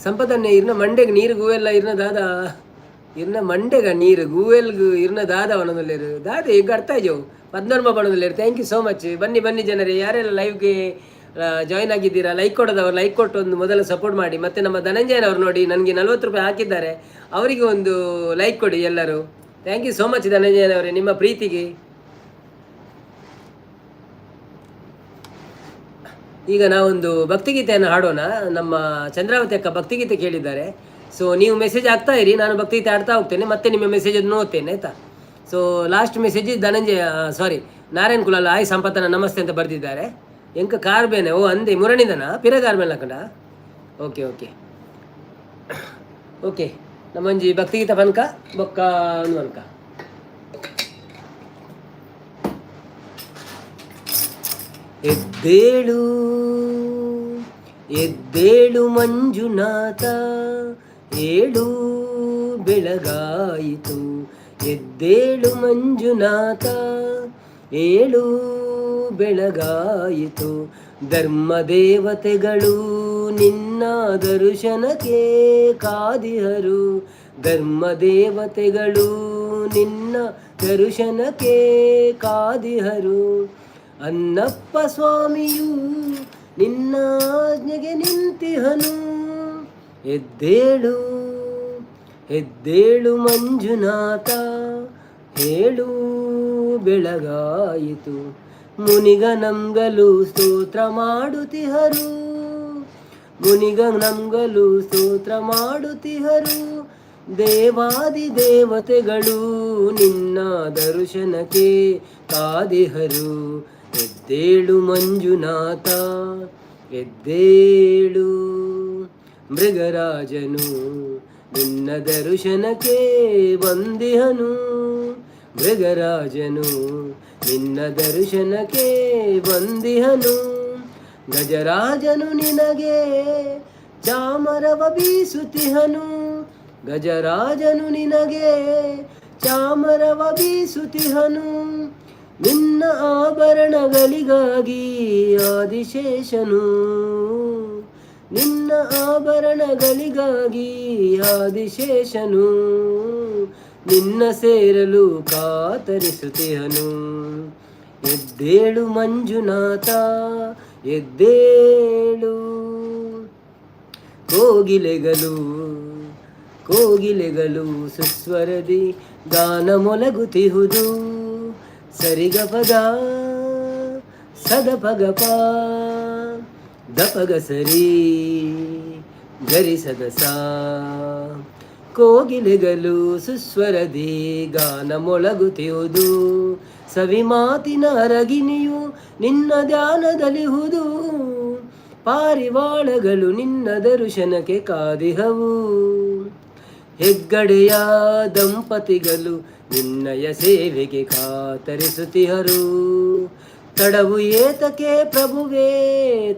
ಸಂಪದನ್ನೇ ಇರ್ನ ಮಂಡೆಗೆ ನೀರು ಗೂವೆಲ್ಲ ಇರ್ನ ದಾದಾ? ಇರ್ನ ಮಂಡೆಗ ನೀರು ಗೂವೆಲ್ಗು ಇರ್ನ ದಾದ ಪನೊಂದುಲ್ಲೆರ್. ದಾದ ಈಗ ಅರ್ಥ ಆಯ್ಜವು. Padmanabha ಪನೊಂದುಲ್ಲೆರ್. Thank you so much. ಬನ್ನಿ ಬನ್ನಿ ಜನರೇ, ಯಾರೆಲ್ಲ ಲೈವ್ಗೆ ಜಾಯ್ನ್ ಆಗಿದ್ದೀರಾ, ಲೈಕ್ ಕೊಡೋದವರು ಲೈಕ್ ಕೊಟ್ಟು ಒಂದು ಮೊದಲು ಸಪೋರ್ಟ್ ಮಾಡಿ. ಮತ್ತು ನಮ್ಮ ಧನಂಜಯನವರು ನೋಡಿ, ನನಗೆ 40 ರೂಪಾಯಿ ಹಾಕಿದ್ದಾರೆ. ಅವರಿಗೆ ಒಂದು ಲೈಕ್ ಕೊಡಿ ಎಲ್ಲರೂ. Thank you so much ಧನಂಜಯನವರೇ, ನಿಮ್ಮ ಪ್ರೀತಿಗೆ. ಈಗ ನಾವೊಂದು ಭಕ್ತಿಗೀತೆಯನ್ನು ಹಾಡೋಣ. ನಮ್ಮ ಚಂದ್ರಾವತಿ ಅಕ್ಕ ಭಕ್ತಿಗೀತೆ ಕೇಳಿದ್ದಾರೆ. ಸೊ ನೀವು ಮೆಸೇಜ್ ಹಾಕ್ತಾ ಇರಿ, ನಾನು ಭಕ್ತಿಗೀತೆ ಹಾಡ್ತಾ ಹೋಗ್ತೇನೆ, ಮತ್ತೆ ನಿಮ್ಮ ಮೆಸೇಜ್ ಅನ್ನು ಓದ್ತೇನೆ, ಆಯಿತಾ? ಸೊ ಲಾಸ್ಟ್ ಮೆಸೇಜ್ ಧನಂಜಯ, ಸಾರಿ, ನಾರಾಯಣ್ ಕುಲಾಲ್ ಆಯ್ ಸಂಪತ್ತನ ನಮಸ್ತೆ ಅಂತ ಬರೆದಿದ್ದಾರೆ. ಎಂಕ ಕಾರ್ಬೇನೆ ಓ ಅಂದೆ ಮುರಣಿದನ ಪಿರ ಕಾರ್ಬೇನೆ ಹಾಕಂಡ. ಓಕೆ ಓಕೆ ಓಕೆ, ನಮ್ಮೊಂಜಿ ಭಕ್ತಿಗೀತೆ ಪನ್ಕ ಬೊಕ್ಕ ಒಂದು ಪನ್ಕ. ಎದ್ದೇಳು ಎದ್ದೇಳು ಮಂಜುನಾಥ, ಏಳು ಬೆಳಗಾಯಿತು. ಎದ್ದೇಳು ಮಂಜುನಾಥ, ಏಳು ಬೆಳಗಾಯಿತು. ಧರ್ಮ ದೇವತೆಗಳು ನಿನ್ನ ದರ್ಶನಕ್ಕೆ ಕಾದಿಹರು. ಧರ್ಮ ದೇವತೆಗಳು ನಿನ್ನ ದರ್ಶನಕ್ಕೆ ಕಾದಿಹರು. ಅಣ್ಣಪ್ಪ ಸ್ವಾಮಿಯು ನಿನ್ನ ಆಜ್ಞೆಗೆ ನಿಂತಿಹನು. ಎದ್ದೇಳು ಎದ್ದೇಳು ಮಂಜುನಾಥ, ಏಳು ಬೆಳಗಾಯಿತು. ಮುನಿಗ ನಮ್ಗಲು ಸ್ತೋತ್ರ ಮಾಡುತ್ತಿಹರು. ಮುನಿಗ ನಮ್ಗಲು ಸ್ತೋತ್ರ ಮಾಡುತ್ತಿಹರು. ದೇವಾದಿ ದೇವತೆಗಳು ನಿನ್ನ ದರ್ಶನಕ್ಕೆ ಕಾದಿಹರು. ಎದ್ದೇಳು ಮಂಜುನಾಥ ಎದ್ದೇಳು. ಮೃಗರಾಜನು ನಿನ್ನ ದರ್ಶನಕ್ಕೆ ಬಂದಿಹನು. ಮೃಗರಾಜನು ನಿನ್ನ ದರ್ಶನಕ್ಕೆ ಬಂದಿಹನು. ಗಜರಾಜನು ನಿನಗೆ ಚಾಮರವ ಬೀಸುತಿಹನು. ಗಜರಾಜನು ನಿನಗೆ ಚಾಮರವ ಬೀಸುತಿಹನು. ನಿನ್ನ ಆಭರಣಗಳಿಗಾಗಿ ಆದಿಶೇಷನು, ನಿನ್ನ ಆಭರಣಗಳಿಗಾಗಿ ಆದಿಶೇಷನು. ನಿನ್ನ ಸೇರಲು ಕಾತರಿಸುತ್ತಿಹನು. ಎದ್ದೇಳು ಮಂಜುನಾಥ, ಎದ್ದೇಳು. ಕೋಗಿಲೆಗಳು ಕೋಗಿಲೆಗಳು ಸುಸ್ವರದಿ ಗಾನ ಮೊಳಗುತಿಹುದು. ಸರಿಗಪದ ಸದಪಗಪ ದಪಗ ಸರಿ ಗರಿ ಸದಸ. ಕೋಗಿಲೆಗಳು ಸುಸ್ವರದಿ ಗಾನ ಮೊಳಗುತಿಹುದು. ಸವಿ ಮಾತಿನ ಅರಗಿನಿಯು ನಿನ್ನ ಧ್ಯಾನದಲ್ಲಿಹುದು. ಪಾರಿವಾಳಗಳು ನಿನ್ನ ದರ್ಶನಕ್ಕೆ ಕಾದಿಹವು. ಹೆಗ್ಗಡೆಯ ದಂಪತಿಗಳು ನಿನ್ನಯ ಸೇವೆಗೆ ಕಾತರಿಸುತ್ತಿಹರು. ತಡವು ಏತಕೆ ಪ್ರಭುವೇ,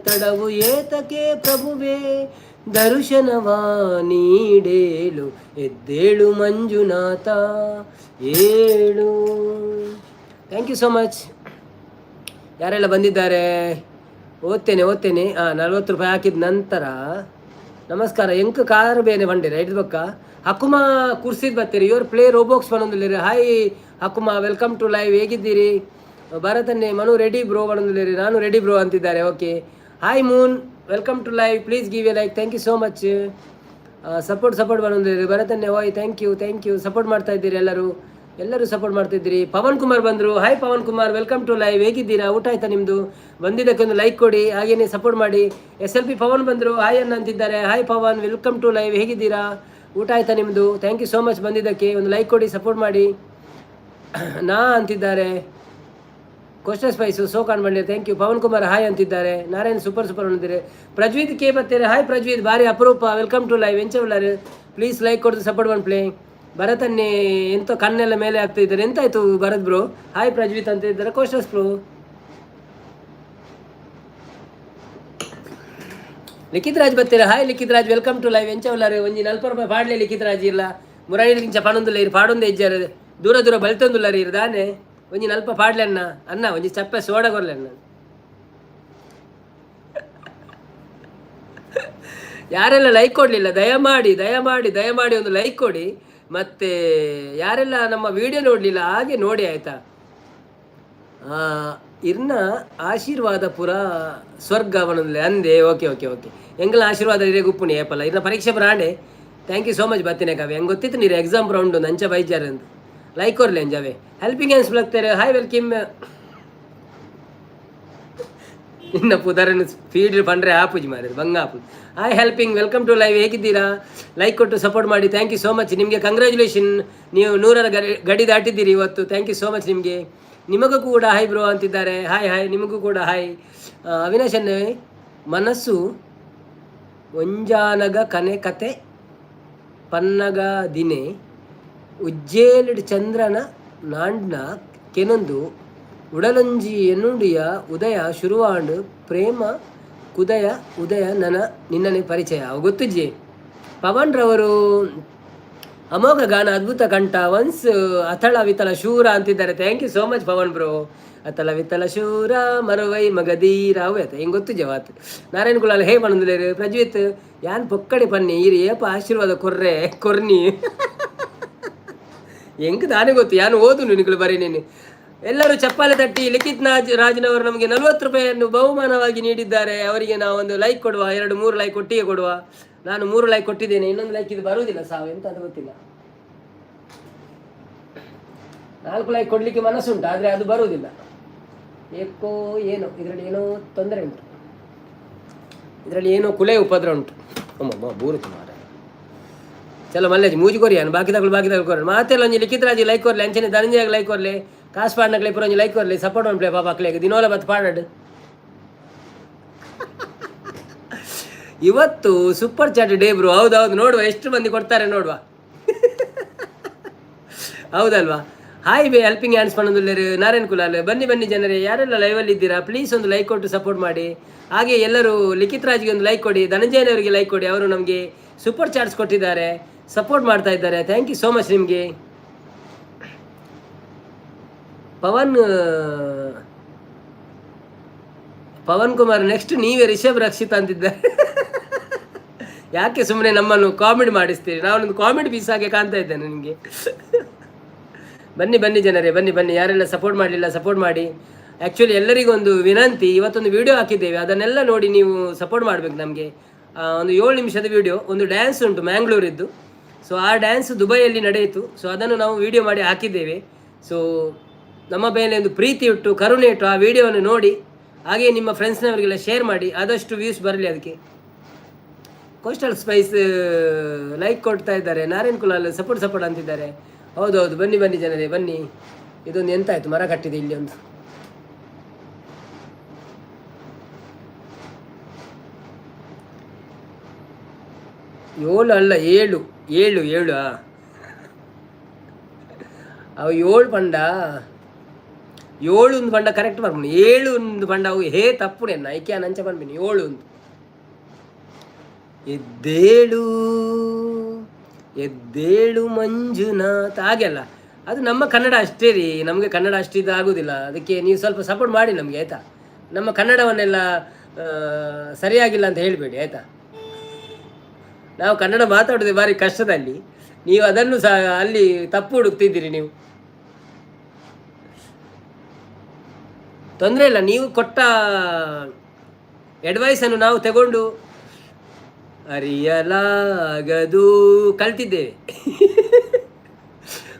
ತಡವು ಏತಕೆ ಪ್ರಭುವೇ, ದರ್ಶನವ ನೀಡೇಳು. ಎದ್ದೇಳು ಮಂಜುನಾಥ, ಏಳು. Thank you so much. ಯಾರೆಲ್ಲ ಬಂದಿದ್ದಾರೆ ಓದ್ತೇನೆ, ಓದ್ತೇನೆ. ಹಾಂ, 40 ರೂಪಾಯಿ ಹಾಕಿದ ನಂತರ. ನಮಸ್ಕಾರ. ಎಂಕ್ ಕಾರ್ ಬೇನೆ ಬಂಡಿರ ಐದು ಬಕ್ಕ ಹಕುಮ ಕುರ್ಸಿದ್ ಬರ್ತೀರಿ. ಇವರು ಪ್ಲೇ ರೋಬೋಕ್ಸ್ ಬಂದಿಲ್ಲಿರಿ. Hi Hakuma, welcome to live. ಹೇಗಿದ್ದೀರಿ? ಭರತನ್ನೇ ಮನು ರೆಡಿ ಬ್ರೋ ಬಂದಿಲ್ಲಿರಿ. ನಾನು ರೆಡಿ ಬ್ರೋ ಅಂತಿದ್ದಾರೆ. Okay. Hi Moon, welcome to live. Please give a like. Thank you so much. Support, support ಬಂದಿದ್ದೀರಿ. ಭರತನ್ನೇ ಓಯ್, thank you, thank you. Support ಮಾಡ್ತಾ ಇದ್ದೀರಿ ಎಲ್ಲರೂ, ಎಲ್ಲರೂ ಸಪೋರ್ಟ್ ಮಾಡ್ತಿದ್ದೀರಿ. ಪವನ್ ಕುಮಾರ್ ಬಂದರು. Hi Pavan Kumar, welcome to live. ಹೇಗಿದ್ದೀರಾ? ಊಟ ಆಯ್ತಾ ನಿಮ್ಮದು? ಬಂದಿದ್ದಕ್ಕೆ ಒಂದು ಲೈಕ್ ಕೊಡಿ, ಹಾಗೇನೆ ಸಪೋರ್ಟ್ ಮಾಡಿ. S L P Pavan ಬಂದರು. ಹಾಯ್ ಅನ್ನ ಅಂತಿದ್ದಾರೆ. Hi Pavan, welcome to live. ಹೇಗಿದ್ದೀರಾ? ಊಟ ಆಯ್ತಾ ನಿಮ್ಮದು? Thank you so much. ಬಂದಿದ್ದಕ್ಕೆ ಒಂದು ಲೈಕ್ ಕೊಡಿ, ಸಪೋರ್ಟ್ ಮಾಡಿ. ನಾ ಅಂತಿದ್ದಾರೆ. ಕೋಸ್ಟಲ್ ಸ್ಪೈಸು ಸೋಕಾನ್ ಬಂಡಿ, thank you. Pavan Kumar hi ಅಂತಿದ್ದಾರೆ. ನಾರಾಯಣ್ ಸೂಪರ್ ಸೂಪರ್ ಅಂತಿದ್ದಾರೆ. ಪ್ರಜ್ವೀತ್ ಕೆ ಬರ್ತಾರೆ. ಹಾಯ್ ಪ್ರಜ್ವೀತ್, ಭಾರಿ ಅಪರೂಪ. Welcome to live. ಎಂಚ ಉಳ್ಳಾರು? Please like ಕೊಡ್ದು support one play. ಭರತನ್ನೇ ಎಂತ ಕಣ್ಣೆಲ್ಲ ಮೇಲೆ ಆಗ್ತಾ ಇದ್ದಾರೆ? ಎಂತಾಯ್ತು ಭರತ್ ಬ್ರೋ? ಹಾಯ್ ಪ್ರಜ್ವೀತ್ ಅಂತ ಇದ್ದಾರೆ. ಕೋಸ್ಟಸ್ ಬ್ರೋ, ಲಿಖಿತ್ ರಾಜ್ ಬರ್ತೀರಾ? Hi Likhith Raj, welcome to live. ಎಂಚ ಉಲ್ಲಾರು? ಒಂಜಿ 40 ರೂಪಾಯಿ ಪಾಡ್ಲೆ ಲಿಖಿತ್ ರಾಜ್. ಇಲ್ಲ ಮುರಾಯಿಗಿಂಚ ಪಣೊಂದುಲ್ಲ ಇರು, ಪಾಡೊಂದು ಇಜ್ಜಾರು, ದೂರ ದೂರ ಬಲ್ತೊಂದುಲ್ಲಾರ ಇರು ದಾನೆ. ಒಂಜಿ ನಲ್ಪ ಪಾಡ್ಲೆ ಅಣ್ಣ. ಅಣ್ಣ, ಒಂಜಿ ಚಪ್ಪೆ ಸೋಡ ಕೊರ್ಲೆ ಅಣ್ಣ. ಯಾರೆಲ್ಲ ಲೈಕ್ ಕೊಡಲಿಲ್ಲ, ದಯಮಾಡಿ ದಯಮಾಡಿ ದಯಮಾಡಿ ಒಂದು ಲೈಕ್ ಕೊಡಿ. ಮತ್ತೆ ಯಾರೆಲ್ಲ ನಮ್ಮ ವಿಡಿಯೋ ನೋಡಲಿಲ್ಲ, ಹಾಗೆ ನೋಡಿ, ಆಯಿತಾ? ಇರ್ನ ಆಶೀರ್ವಾದ ಪುರ ಸ್ವರ್ಗ ಅವನಲ್ಲಿ ಅಂದೆ. Okay okay okay. ಎಂಗಲ ಆಶೀರ್ವಾದ ಇರೇ ಗುಪ್ಪುಣಿ ಏಪಲ್ಲ ಇರ್ನ ಪರೀಕ್ಷೆ ಬ್ರಾಂಡೆ. Thank you so much. ಬತ್ತಿನ ಕಾವೆ ಹೆಂಗೆ ಗೊತ್ತಿತ್ತು ನೀರು ಎಕ್ಸಾಮ್ ರೌಂಡ್ ಅಂಚ ಬೈಜಾರ್ ಅಂತ. ಲೈಕ್ ಕೊರ್ಲೆ ಅಂಜಾವೆ. ಹೆಲ್ಪಿಂಗ್ ಹ್ಯಾಂಡ್ಸ್ ಬಗ್ತಾರೆ. Hi, welcome. ನಿನ್ನ ಪುದರನ್ನು ಸ್ಪೀಡ್ ಪಂಡ್ರೆ ಆಪುಜಿ ಮಾರೆ, ಬಂಗ ಆಪು. Hi helping, welcome to live. ಹೇಗಿದ್ದೀರಾ? ಲೈಕ್ ಕೊಟ್ಟು ಸಪೋರ್ಟ್ ಮಾಡಿ. Thank you so much. ನಿಮಗೆ ಕಂಗ್ರ್ಯಾಚುಲೇಷನ್, ನೀವು 100ರ ಗಡಿ ಗಡಿ ದಾಟಿದ್ದೀರಿ ಇವತ್ತು. Thank you so much ನಿಮಗೆ. ನಿಮಗೂ ಕೂಡ ಹಾಯ್ ಬ್ರೋ ಅಂತಿದ್ದಾರೆ. ಹಾಯ್ ಹಾಯ್, ನಿಮಗೂ ಕೂಡ ಹಾಯ್. ಅವಿನಾಶ್ ಅನ್ನೇ, ಮನಸ್ಸು ಒಂಜಾನಗ ಕನೆ ಕತೆ ಪನ್ನಗ ದಿನೆ ಉಜ್ಜೇಲಿಡ್ ಚಂದ್ರನ ನಾಂಡ್ನ ಕೆನೊಂದು ಉಡಲಂಜಿ ಎನ್ನುಡಿಯ ಉದಯ ಶುರುವಾಂಡ್ ಪ್ರೇಮ ಕುದಯ ಉದಯ ನನ ನಿನ್ನನೆ ಪರಿಚಯ. ಅವು ಗೊತ್ತಿಜ್ಜಿ. ಪವನ್ ರವರು ಅಮೋಘ ಗಾನ, ಅದ್ಭುತ ಕಂಠ, ಒನ್ಸ್ ಅಥಳ ವಿತಲ ಶೂರ ಅಂತಿದ್ದಾರೆ. Thank you so much Pavan bro. ಅಥಳ ವಿತಲ ಶೂರ ಮರುವೈ ಮಗಧೀರ ಅವು ಆಯ್ತಾ? ಹೆಂಗೆ ಗೊತ್ತು ಜವಾತ್. ನಾರಾಯಣ ಕುಲಾಲ್ ಹೇ ಪಣಂದುಲೇರು. ಪ್ರಜ್ವಿತ್, ಯಾನ್ ಪೊಕ್ಕಡೆ ಪನ್ನಿ, ಈರು ಏಪ ಆಶೀರ್ವಾದ ಕೊರ್ರೆ ಕೊರ್ನಿ ಹೆಂಗ್ ದಾನೆ ಗೊತ್ತು. ಯಾನು ಓದು ನಿನಗಳು ಬರೀ ನೀನು. ಎಲ್ಲರೂ ಚಪ್ಪಾಳೆ ತಟ್ಟಿ. ಲಿಖಿತ್ ನಾಜ್ ರಾಜ್ನವರು ನಮಗೆ 40 ರೂಪಾಯಿಯನ್ನು ಬಹುಮಾನವಾಗಿ ನೀಡಿದ್ದಾರೆ. ಅವರಿಗೆ ನಾವು ಒಂದು ಲೈಕ್ ಕೊಡುವ. ಎರಡು ಮೂರು ಲೈಕ್ ಒಟ್ಟಿಗೆ ಕೊಡುವ. ನಾನು ಮೂರು ಲೈಕ್ ಕೊಟ್ಟಿದ್ದೇನೆ. ಇನ್ನೊಂದು ಲೈಕ್ ಇದು ಬರುವುದಿಲ್ಲ ಸಾವು, ಎಂತ ಅದು ಗೊತ್ತಿಲ್ಲ. ನಾಲ್ಕು ಲೈಕ್ ಕೊಡಲಿಕ್ಕೆ ಮನಸ್ಸುಂಟು, ಆದರೆ ಅದು ಬರುವುದಿಲ್ಲ ಏಕೋ ಏನೋ. ಇದರಲ್ಲಿ ಏನೋ ತೊಂದರೆ ಉಂಟು, ಇದರಲ್ಲಿ ಏನೋ ಕುಲೆ ಉಪದ್ರ ಉಂಟು. ಅಮ್ಮಮ್ಮ ಬೂರುತು ಮಾರ. ಚಲೋ ಮಲ್ಲೇಜ್ ಮೂಜಿ ಕೊರಿಯಾನು. ಬಾಕಿದಗಳು ಬಾಕಿದಗಳು ಕೊರ ಮಾತೆಲ್ಲ. ಒಂಜಿ ಲಿಖಿತ್ ರಾಜಿ ಲೈಕ್ ಕೊರ್ಲೆ, ಅಂಚನೆ ಧನಂಜಯಗ್ ಲೈಕ್ ಕೊರ್ಲೆ, ಕಾಸು ಪಾಡ್ನಕ್ಲೆ ಪೂರ ಒಂಜಿ ಲೈಕ್ ಕೊರ್ಲೆ. ಸಪೋರ್ಟ್ ಮನ್ಪ್ಲೆ ಪಾಪ ಅಕ್ಲೆಗ್. ದಿನೋಲ ಬತ್ ಪಾಡಡ್. ಇವತ್ತು super chat day bro. ಹೌದೌದು, ನೋಡುವ ಎಷ್ಟು ಮಂದಿ ಕೊಡ್ತಾರೆ ನೋಡುವ, ಹೌದಲ್ವಾ? Hi ಬೇ ಹೆಲ್ಪಿಂಗ್ ಹ್ಯಾಂಡ್ಸ್ ಪಣಂದುಲ್ಲೇರು. ನಾರಾಯಣ್ ಕುಲಾಲ್, ಬನ್ನಿ ಬನ್ನಿ ಜನರೇ. ಯಾರೆಲ್ಲ ಲೈವಲ್ಲಿ ಇದ್ದೀರಾ, ಪ್ಲೀಸ್ ಒಂದು ಲೈಕ್ ಕೊಟ್ಟು ಸಪೋರ್ಟ್ ಮಾಡಿ. ಹಾಗೆ ಎಲ್ಲರೂ ಲಿಖಿತ್ ರಾಜ್ಗೆ ಒಂದು ಲೈಕ್ ಕೊಡಿ, ಧನಂಜಯನವರಿಗೆ ಲೈಕ್ ಕೊಡಿ. ಅವರು ನಮಗೆ ಸೂಪರ್ ಚಾಟ್ಸ್ ಕೊಟ್ಟಿದ್ದಾರೆ, ಸಪೋರ್ಟ್ ಮಾಡ್ತಾ ಇದ್ದಾರೆ. Thank you so much ನಿಮಗೆ. ಪವನ್ ಪವನ್ ಕುಮಾರ್ ನೆಕ್ಸ್ಟ್ ನೀವೇ ರಿಷಬ್ ರಕ್ಷಿತ್ ಅಂತಿದ್ದಾರೆ. ಯಾಕೆ ಸುಮ್ಮನೆ ನಮ್ಮನ್ನು ಕಾಮಿಡಿ ಮಾಡಿಸ್ತೀರಿ? ನಾನೊಂದು ಕಾಮಿಡಿ ಪೀಸ್ ಆಗಿ ಕಾಣ್ತಾ ಇದ್ದೇನೆ ನಿಮಗೆ. ಬನ್ನಿ ಬನ್ನಿ ಜನರೇ, ಬನ್ನಿ ಬನ್ನಿ. ಯಾರೆಲ್ಲ ಸಪೋರ್ಟ್ ಮಾಡಲಿಲ್ಲ ಸಪೋರ್ಟ್ ಮಾಡಿ. ಆ್ಯಕ್ಚುಲಿ ಎಲ್ಲರಿಗೂ ಒಂದು ವಿನಂತಿ, ಇವತ್ತೊಂದು ವಿಡಿಯೋ ಹಾಕಿದ್ದೇವೆ, ಅದನ್ನೆಲ್ಲ ನೋಡಿ ನೀವು ಸಪೋರ್ಟ್ ಮಾಡಬೇಕು ನಮಗೆ. ಒಂದು 7 ನಿಮಿಷದ ವಿಡಿಯೋ, ಒಂದು ಡ್ಯಾನ್ಸ್ ಉಂಟು ಮ್ಯಾಂಗ್ಳೂರಿದ್ದು. ಸೊ ಆ ಡ್ಯಾನ್ಸ್ ದುಬೈಯಲ್ಲಿ ನಡೆಯಿತು. ಸೊ ಅದನ್ನು ನಾವು ವಿಡಿಯೋ ಮಾಡಿ ಹಾಕಿದ್ದೇವೆ. ಸೊ ನಮ್ಮ ಮೇಲೆ ಒಂದು ಪ್ರೀತಿ ಇಟ್ಟು, ಕರುಣೆ ಇಟ್ಟು ಆ ವಿಡಿಯೋವನ್ನು ನೋಡಿ, ಹಾಗೆಯೇ ನಿಮ್ಮ ಫ್ರೆಂಡ್ಸ್ನವರಿಗೆಲ್ಲ ಶೇರ್ ಮಾಡಿ, ಆದಷ್ಟು ವ್ಯೂಸ್ ಬರಲಿ ಅದಕ್ಕೆ. ಕೋಸ್ಟಲ್ ಸ್ಪೈಸ್ ಲೈಕ್ ಕೊಡ್ತಾ ಇದ್ದಾರೆ. ನಾರಾಯಣ್ ಕುಲಾಲ್ ಸಪೋರ್ಟ್ ಸಪೋರ್ಟ್ ಅಂತಿದ್ದಾರೆ. ಹೌದು ಹೌದು, ಬನ್ನಿ ಬನ್ನಿ ಜನರೇ ಬನ್ನಿ. ಇದೊಂದು ಎಂತಾಯ್ತು, ಮರ ಕಟ್ಟಿದೆ ಇಲ್ಲಿ ಒಂದು. ಏಳು ಅಲ್ಲ, ಏಳು ಏಳು ಏಳು. ಅವು ಏಳು ಪಂಡ, ಏಳು ಒಂದು ಪಂಡ ಕರೆಕ್ಟ್ ಬರ್ಬೋದು. ಏಳು ಒಂದು ಪಂಡ ಅವು ಹೇ ತಪ್ಪು ನೆನ್ನ ಐಕ್ಯ ನಂಚ ಪನ್ಪಿನಿ. ಏಳು ಒಂದು. ಎದ್ದೇಳು ಎದ್ದೇಳು ಮಂಜುನಾಥ, ಹಾಗೆಲ್ಲ ಅದು ನಮ್ಮ ಕನ್ನಡ ಅಷ್ಟೇ ರೀ. ನಮಗೆ ಕನ್ನಡ ಅಷ್ಟು ಇದು ಆಗೋದಿಲ್ಲ. ಅದಕ್ಕೆ ನೀವು ಸ್ವಲ್ಪ ಸಪೋರ್ಟ್ ಮಾಡಿ ನಮಗೆ, ಆಯಿತಾ? ನಮ್ಮ ಕನ್ನಡವನ್ನೆಲ್ಲ ಸರಿಯಾಗಿಲ್ಲ ಅಂತ ಹೇಳಬೇಡಿ, ಆಯಿತಾ? ನಾವು ಕನ್ನಡ ಮಾತಾಡೋದೇ ಭಾರಿ ಕಷ್ಟದಲ್ಲಿ, ನೀವು ಅದನ್ನು ಸಹ ಅಲ್ಲಿ ತಪ್ಪು ಹುಡುಕ್ತಿದ್ದೀರಿ ನೀವು. ತೊಂದರೆ ಇಲ್ಲ, ನೀವು ಕೊಟ್ಟ ಅಡ್ವೈಸನ್ನು ನಾವು ತಗೊಂಡು ಅರಿಯಲಾಗದು ಕಲ್ತಿದ್ದೇವೆ.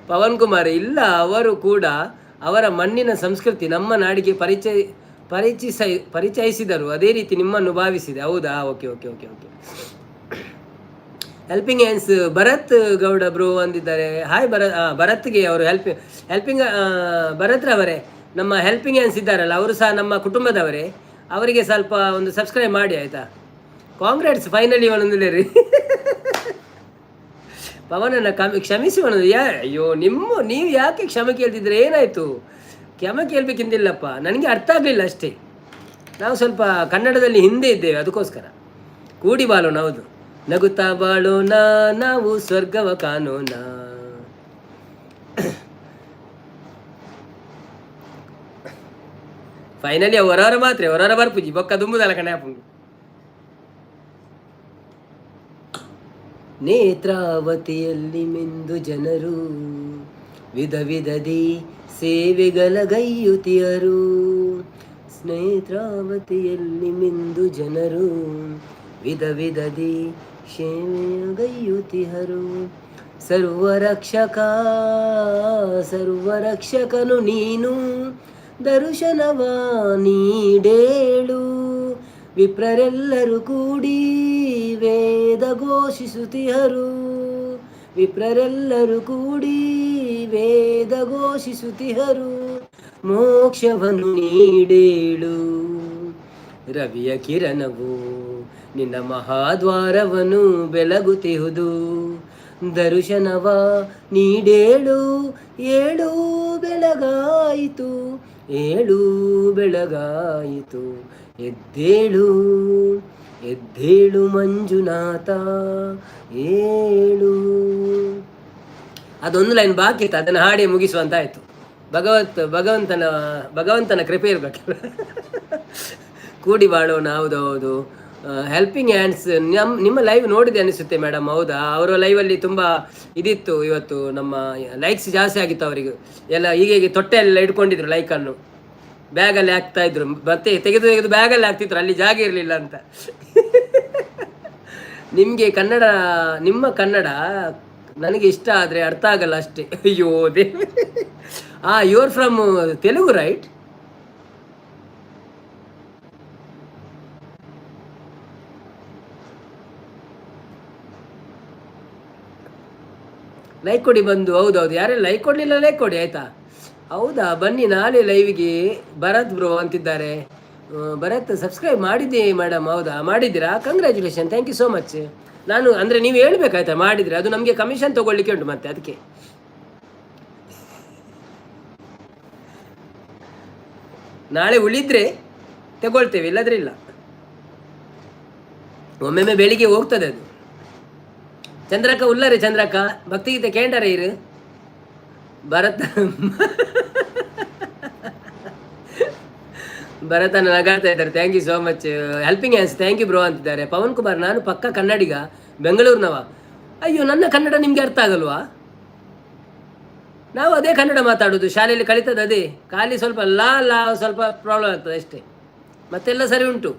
ಪವನ್ ಕುಮಾರ್, ಇಲ್ಲ, ಅವರು ಕೂಡ ಅವರ ಮಣ್ಣಿನ ಸಂಸ್ಕೃತಿ ನಮ್ಮ ನಾಡಿಗೆ ಪರಿಚಯಿಸಿದರು. ಅದೇ ರೀತಿ ನಿಮ್ಮನ್ನು ಭಾವಿಸಿದೆ. ಹೌದಾ? Okay okay okay okay. Helping hands Bharath Gowda bro ಅಂದಿದ್ದಾರೆ. ಹಾಯ್ ಭರತ್ಗೆ ಅವರು ಹೆಲ್ಪಿಂಗ್ ಭರತ್ರವರೇ, ನಮ್ಮ ಹೆಲ್ಪಿಂಗ್ ಹ್ಯಾಂಡ್ಸ್ ಇದ್ದಾರಲ್ಲ, ಅವರು ಸಹ ನಮ್ಮ ಕುಟುಂಬದವರೇ. ಅವರಿಗೆ ಸ್ವಲ್ಪ ಒಂದು ಸಬ್ಸ್ಕ್ರೈಬ್ ಮಾಡಿ, ಆಯಿತಾ? ಕಾಂಗ್ರೆಟ್ಸ್ ಫೈನಲಿ ಒಂದೊಂದು ರೀ. ಪವನನ್ನು ಕ್ಷಮಿಸಿ ಒಂದೊಂದು. ಅಯ್ಯೋ, ನೀವು ಯಾಕೆ ಕ್ಷಮೆ ಕೇಳ್ತಿದ್ರೆ? ಏನಾಯಿತು? ಕ್ಷಮೆ ಕೇಳಬೇಕೆಂದಿಲ್ಲಪ್ಪ, ನನಗೆ ಅರ್ಥ ಆಗಲಿಲ್ಲ ಅಷ್ಟೇ. ನಾವು ಸ್ವಲ್ಪ ಕನ್ನಡದಲ್ಲಿ ಹಿಂದೆ ಇದ್ದೇವೆ, ಅದಕ್ಕೋಸ್ಕರ. ಕೂಡಿ ಬಾಳೋಣ, ಹೌದು. ನಗುತ್ತಾ ಬಾಳೋಣ, ನಾವು ಸ್ವರ್ಗವ ಕಾಣೋಣ. ಫೈನಲಿ ಹೊರವರ ಮಾತ್ರ ಹೊರವರ ಬರ್ಪುಜಿ ಬೊಕ್ಕ ದುಂಬುದಲ್ಲ ಕಣೆ ಆಪುಂಡು. ನೇತ್ರಾವತಿಯಲ್ಲಿ ಮಿಂದು ಜನರು ವಿಧ ವಿಧದಿ ಸೇವೆಗಳಗೈಯುತಿಯರು. ನೇತ್ರಾವತಿಯಲ್ಲಿ ಮಿಂದು ಜನರು ವಿಧ ವಿಧದಿ ಸೇವೆಯಗೈಯುತಿಹರು. ಸರ್ವರಕ್ಷಕ ಸರ್ವರಕ್ಷಕನು ನೀನು, ದರ್ಶನವ ನೀಡೇಳು. ವಿಪ್ರರೆಲ್ಲರೂ ಕೂಡಿ ವೇದ ಘೋಷಿಸುತ್ತಿಹರು. ವಿಪ್ರರೆಲ್ಲರೂ ಕೂಡಿ ವೇದ ಘೋಷಿಸುತ್ತಿಹರು. ಮೋಕ್ಷವನ್ನು ನೀಡೇಳು. ರವಿಯ ಕಿರಣವು ನಿನ್ನ ಮಹಾದ್ವಾರವನ್ನು ಬೆಳಗುತ್ತಿಹುದು. ದರ್ಶನವ ನೀಡೇಳು. ಏಳು ಬೆಳಗಾಯಿತು, ಏಳು ಬೆಳಗಾಯಿತು. ಎದ್ದೇಳು ಎದ್ದೇಳು ಮಂಜುನಾಥ ಏಳು. ಅದೊಂದು ಲೈನ್ ಬಾಕಿ ಇತ್ತು, ಅದನ್ನು ಹಾಡಿ ಮುಗಿಸುವಂತಾಯಿತು. ಭಗವಂತನ ಭಗವಂತನ ಕೃಪೆ ಇರಬೇಕಲ್ಲ. ಕೂಡಿ ಬಾಳೋಣ, ಹೌದು ಹೌದು. ಹೆಲ್ಪಿಂಗ್ ಹ್ಯಾಂಡ್ಸ್ ನಿಮ್ಮ ಲೈವ್ ನೋಡಿದೆ ಅನಿಸುತ್ತೆ ಮೇಡಮ್. ಹೌದಾ? ಅವರ ಲೈವಲ್ಲಿ ತುಂಬ ಇದಿತ್ತು ಇವತ್ತು. ನಮ್ಮ ಲೈಕ್ಸ್ ಜಾಸ್ತಿ ಆಗಿತ್ತು ಅವರಿಗೆ ಎಲ್ಲ. ಹೀಗೆ ತೊಟ್ಟೆಲ್ಲ ಇಟ್ಕೊಂಡಿದ್ರು, ಲೈಕನ್ನು ಬ್ಯಾಗಲ್ಲಿ ಹಾಕ್ತಾ ಇದ್ರು, ಮತ್ತೆ ತೆಗೆದು ತೆಗೆದು ಬ್ಯಾಗಲ್ಲಿ ಹಾಕ್ತಿದ್ರು, ಅಲ್ಲಿ ಜಾಗ ಇರಲಿಲ್ಲ ಅಂತ. ನಿಮಗೆ ಕನ್ನಡ, ನಿಮ್ಮ ಕನ್ನಡ ನನಗೆ ಇಷ್ಟ, ಆದರೆ ಅರ್ಥ ಆಗಲ್ಲ ಅಷ್ಟೇ. ಅಯ್ಯೋ they you are from Telugu, right? Like ಕೊಡಿ ಬಂದು. ಹೌದೌದು, ಯಾರೆಲ್ಲ ಲೈಕ್ ಕೊಡಲಿಲ್ಲ ಲೈಕ್ ಕೊಡಿ, ಆಯಿತಾ? ಹೌದಾ, ಬನ್ನಿ ನಾಳೆ ಲೈವ್ಗೆ ಭರತ್ ಬ್ರೋ ಅಂತಿದ್ದಾರೆ. ಭರತ್ ಸಬ್ಸ್ಕ್ರೈಬ್ ಮಾಡಿದ್ದೆ ಮೇಡಮ್. ಹೌದಾ, ಮಾಡಿದ್ದೀರಾ? Congratulation, thank you so much. ನಾನು ಅಂದರೆ ನೀವು ಹೇಳ್ಬೇಕಾಯ್ತಾ ಮಾಡಿದರೆ, ಅದು ನಮಗೆ ಕಮಿಷನ್ ತೊಗೊಳ್ಲಿಕ್ಕೆ ಉಂಟು ಮತ್ತೆ, ಅದಕ್ಕೆ. ನಾಳೆ ಉಳಿದ್ರೆ ತಗೊಳ್ತೇವೆ, ಇಲ್ಲದ್ರೆ ಇಲ್ಲ. ಒಮ್ಮೆಮ್ಮೆ ಬೆಳಿಗ್ಗೆ ಹೋಗ್ತದೆ ಅದು. ಚಂದ್ರಕ್ಕ ಉಲ್ಲರೆ, ಚಂದ್ರಕ್ಕ ಭಕ್ತಿಗೀತೆ ಕೇಂಡರೆ ಇರು. ಭರತ ಭರತನ ನಗಾಡ್ತಾ ಇದ್ದಾರೆ. Thank you so much. Helping hands thank you bro ಅಂತಿದ್ದಾರೆ. ಪವನ್ ಕುಮಾರ್, ನಾನು ಪಕ್ಕ ಕನ್ನಡಿಗ, ಬೆಂಗಳೂರಿನವ. ಅಯ್ಯೋ, ನನ್ನ ಕನ್ನಡ ನಿಮಗೆ ಅರ್ಥ ಆಗಲ್ವಾ? ನಾವು ಅದೇ ಕನ್ನಡ ಮಾತಾಡೋದು, ಶಾಲೆಯಲ್ಲಿ ಕಲಿತದ್ದು ಅದೇ. ಖಾಲಿ ಸ್ವಲ್ಪ ಲಾ ಲಾ ಸ್ವಲ್ಪ ಪ್ರಾಬ್ಲಮ್ ಆಗ್ತದೆ ಅಷ್ಟೇ, ಮತ್ತೆಲ್ಲ ಸರಿ ಉಂಟು.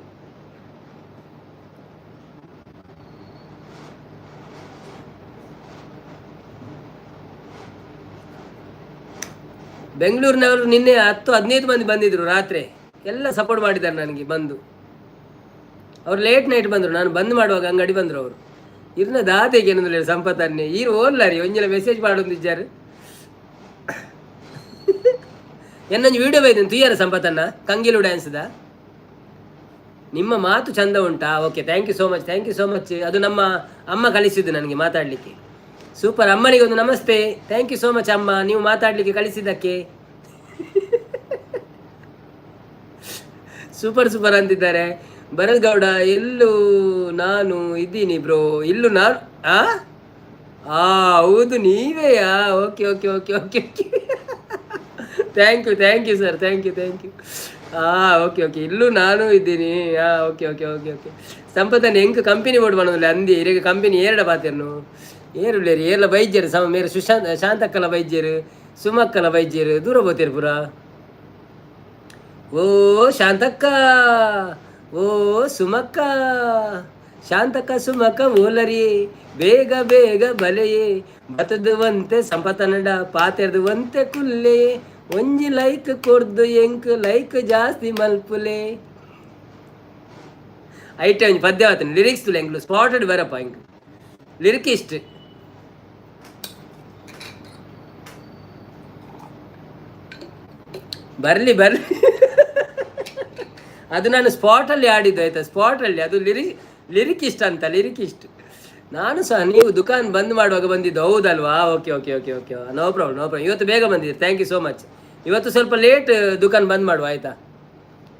ಬೆಂಗಳೂರಿನವರು ನಿನ್ನೆ 10-15 ಮಂದಿ ಬಂದಿದ್ರು ರಾತ್ರಿ, ಎಲ್ಲ ಸಪೋರ್ಟ್ ಮಾಡಿದ್ದಾರೆ ನನಗೆ ಬಂದು. ಅವರು ಲೇಟ್ ನೈಟ್ ಬಂದರು, ನಾನು ಬಂದ್ ಮಾಡುವಾಗ ಅಂಗಡಿ ಬಂದರು ಅವರು. ಇರ್ನ ದಾತೆಗೆ ಏನಂದ್ರೆ ಸಂಪತ್ತನ್ನೇ ಈರು ಓದ್ಲಾರಿ ಒಂಜೆಲ್ಲ ಮೆಸೇಜ್ ಮಾಡೋದಿದ್ದಾರೆ. ಎನ್ನೊಂಜಿ ವಿಡಿಯೋ ಬೈದೇನೆ ತುಯ್ಯಾರ ಸಂಪತ್ತನ್ನ ಕಂಗಿಲು ಡ್ಯಾನ್ಸ್ದ. ನಿಮ್ಮ ಮಾತು ಚಂದ ಉಂಟಾ? Okay, thank you so much, thank you so much. ಅದು ನಮ್ಮ ಅಮ್ಮ ಕಲಿಸಿದ್ದು ನನಗೆ ಮಾತಾಡಲಿಕ್ಕೆ. ಸೂಪರ್. ಅಮ್ಮನಿಗೆ ಒಂದು namaste. Thank you so much ಅಮ್ಮ, ನೀವು ಮಾತಾಡಲಿಕ್ಕೆ ಕಲಿಸಿದ್ದಕ್ಕೆ. ಸೂಪರ್ ಸೂಪರ್ ಅಂತಿದ್ದಾರೆ ಭರತ್ ಗೌಡ. ಎಲ್ಲೂ ನಾನು ಇದ್ದೀನಿ ಬ್ರೋ, ಇಲ್ಲೂ ನಾನು. ಆ ಆ ಹೌದು, ನೀವೇಯಾ? Okay okay okay okay okay, thank you, thank you sir, thank you, thank you. Okay okay, ಇಲ್ಲೂ ನಾನು ಇದ್ದೀನಿ. Okay okay okay okay. ಸಂಪತ್ತನ್ನು ಎಂಕ್ ಕಂಪನಿ ಬೋರ್ಡ್ ಮಾಡೋದಿಲ್ಲ ಅಂದಿ. ಇರೆಗ್ ಕಂಪನಿ ಏರಡ ಪಾತೆರ್ನು ಏರುಳ್ಳೇರು ಏರ್ಲ ಬೈಜರು ಸಮ ಮೇರೆ ಸುಶಾಂತ್ ಶಾಂತಕ್ಕಲ ಬೈಜರು ಸುಮಕ್ಕಲ ಬೈಜರು ದೂರ ಬೋತೇರು ಪುರ. ಓ ಶಾಂತಕ್ಕ, ಓ ಸುಮಕ್ಕ, ಶಾಂತಕ್ಕ ಸುಮಕ್ಕ ಓಲರಿ ಬೇಗ ಬೇಗ ಬಲೆಯೇ ಬತದುವಂತೆ ಸಂಪತನಡ ಪಾತೆರ್ದುವಂತೆ ಕುಲ್ಲೆ ಒಂಜಿ ಲೈಕ್ ಕೊರ್ದು ಎಂಕ್ ಲೈಕ್ ಜಾಸ್ತಿ ಮಲ್ಪುಲೆ. ಐಟೆ ಒಂಜಿ ಪದ್ಯ ಆತನ ಲಿರಿಕ್ಸ್ ತುಲೆ ಎಂಕ್ಲು ಸ್ಪಾಟೆಡ್ ಬರಪ್ಪ ಎಂಕ್ ಲಿರಿಕಿಸ್ಟ್. ಬರಲಿ ಬರಲಿ. ಅದು ನಾನು ಸ್ಪಾಟಲ್ಲಿ ಆಡಿದ್ದು ಆಯಿತಾ, ಸ್ಪಾಟಲ್ಲಿ. ಅದು ಲಿರಿಕಿಸ್ಟ್ ಅಂತ, ಲಿರಿಕಿಸ್ಟ್ ನಾನು ಸಹ. ನೀವು ದುಕಾನ್ ಬಂದ್ ಮಾಡುವಾಗ ಬಂದಿದ್ದು ಹೌದಲ್ವಾ? Okay okay okay okay, no problem, no problem. ಇವತ್ತು ಬೇಗ ಬಂದಿದ್ದೀರಿ, thank you so much. ಇವತ್ತು ಸ್ವಲ್ಪ ಲೇಟ್ ದುಕಾನ್ ಬಂದ್ ಮಾಡುವ ಆಯಿತಾ.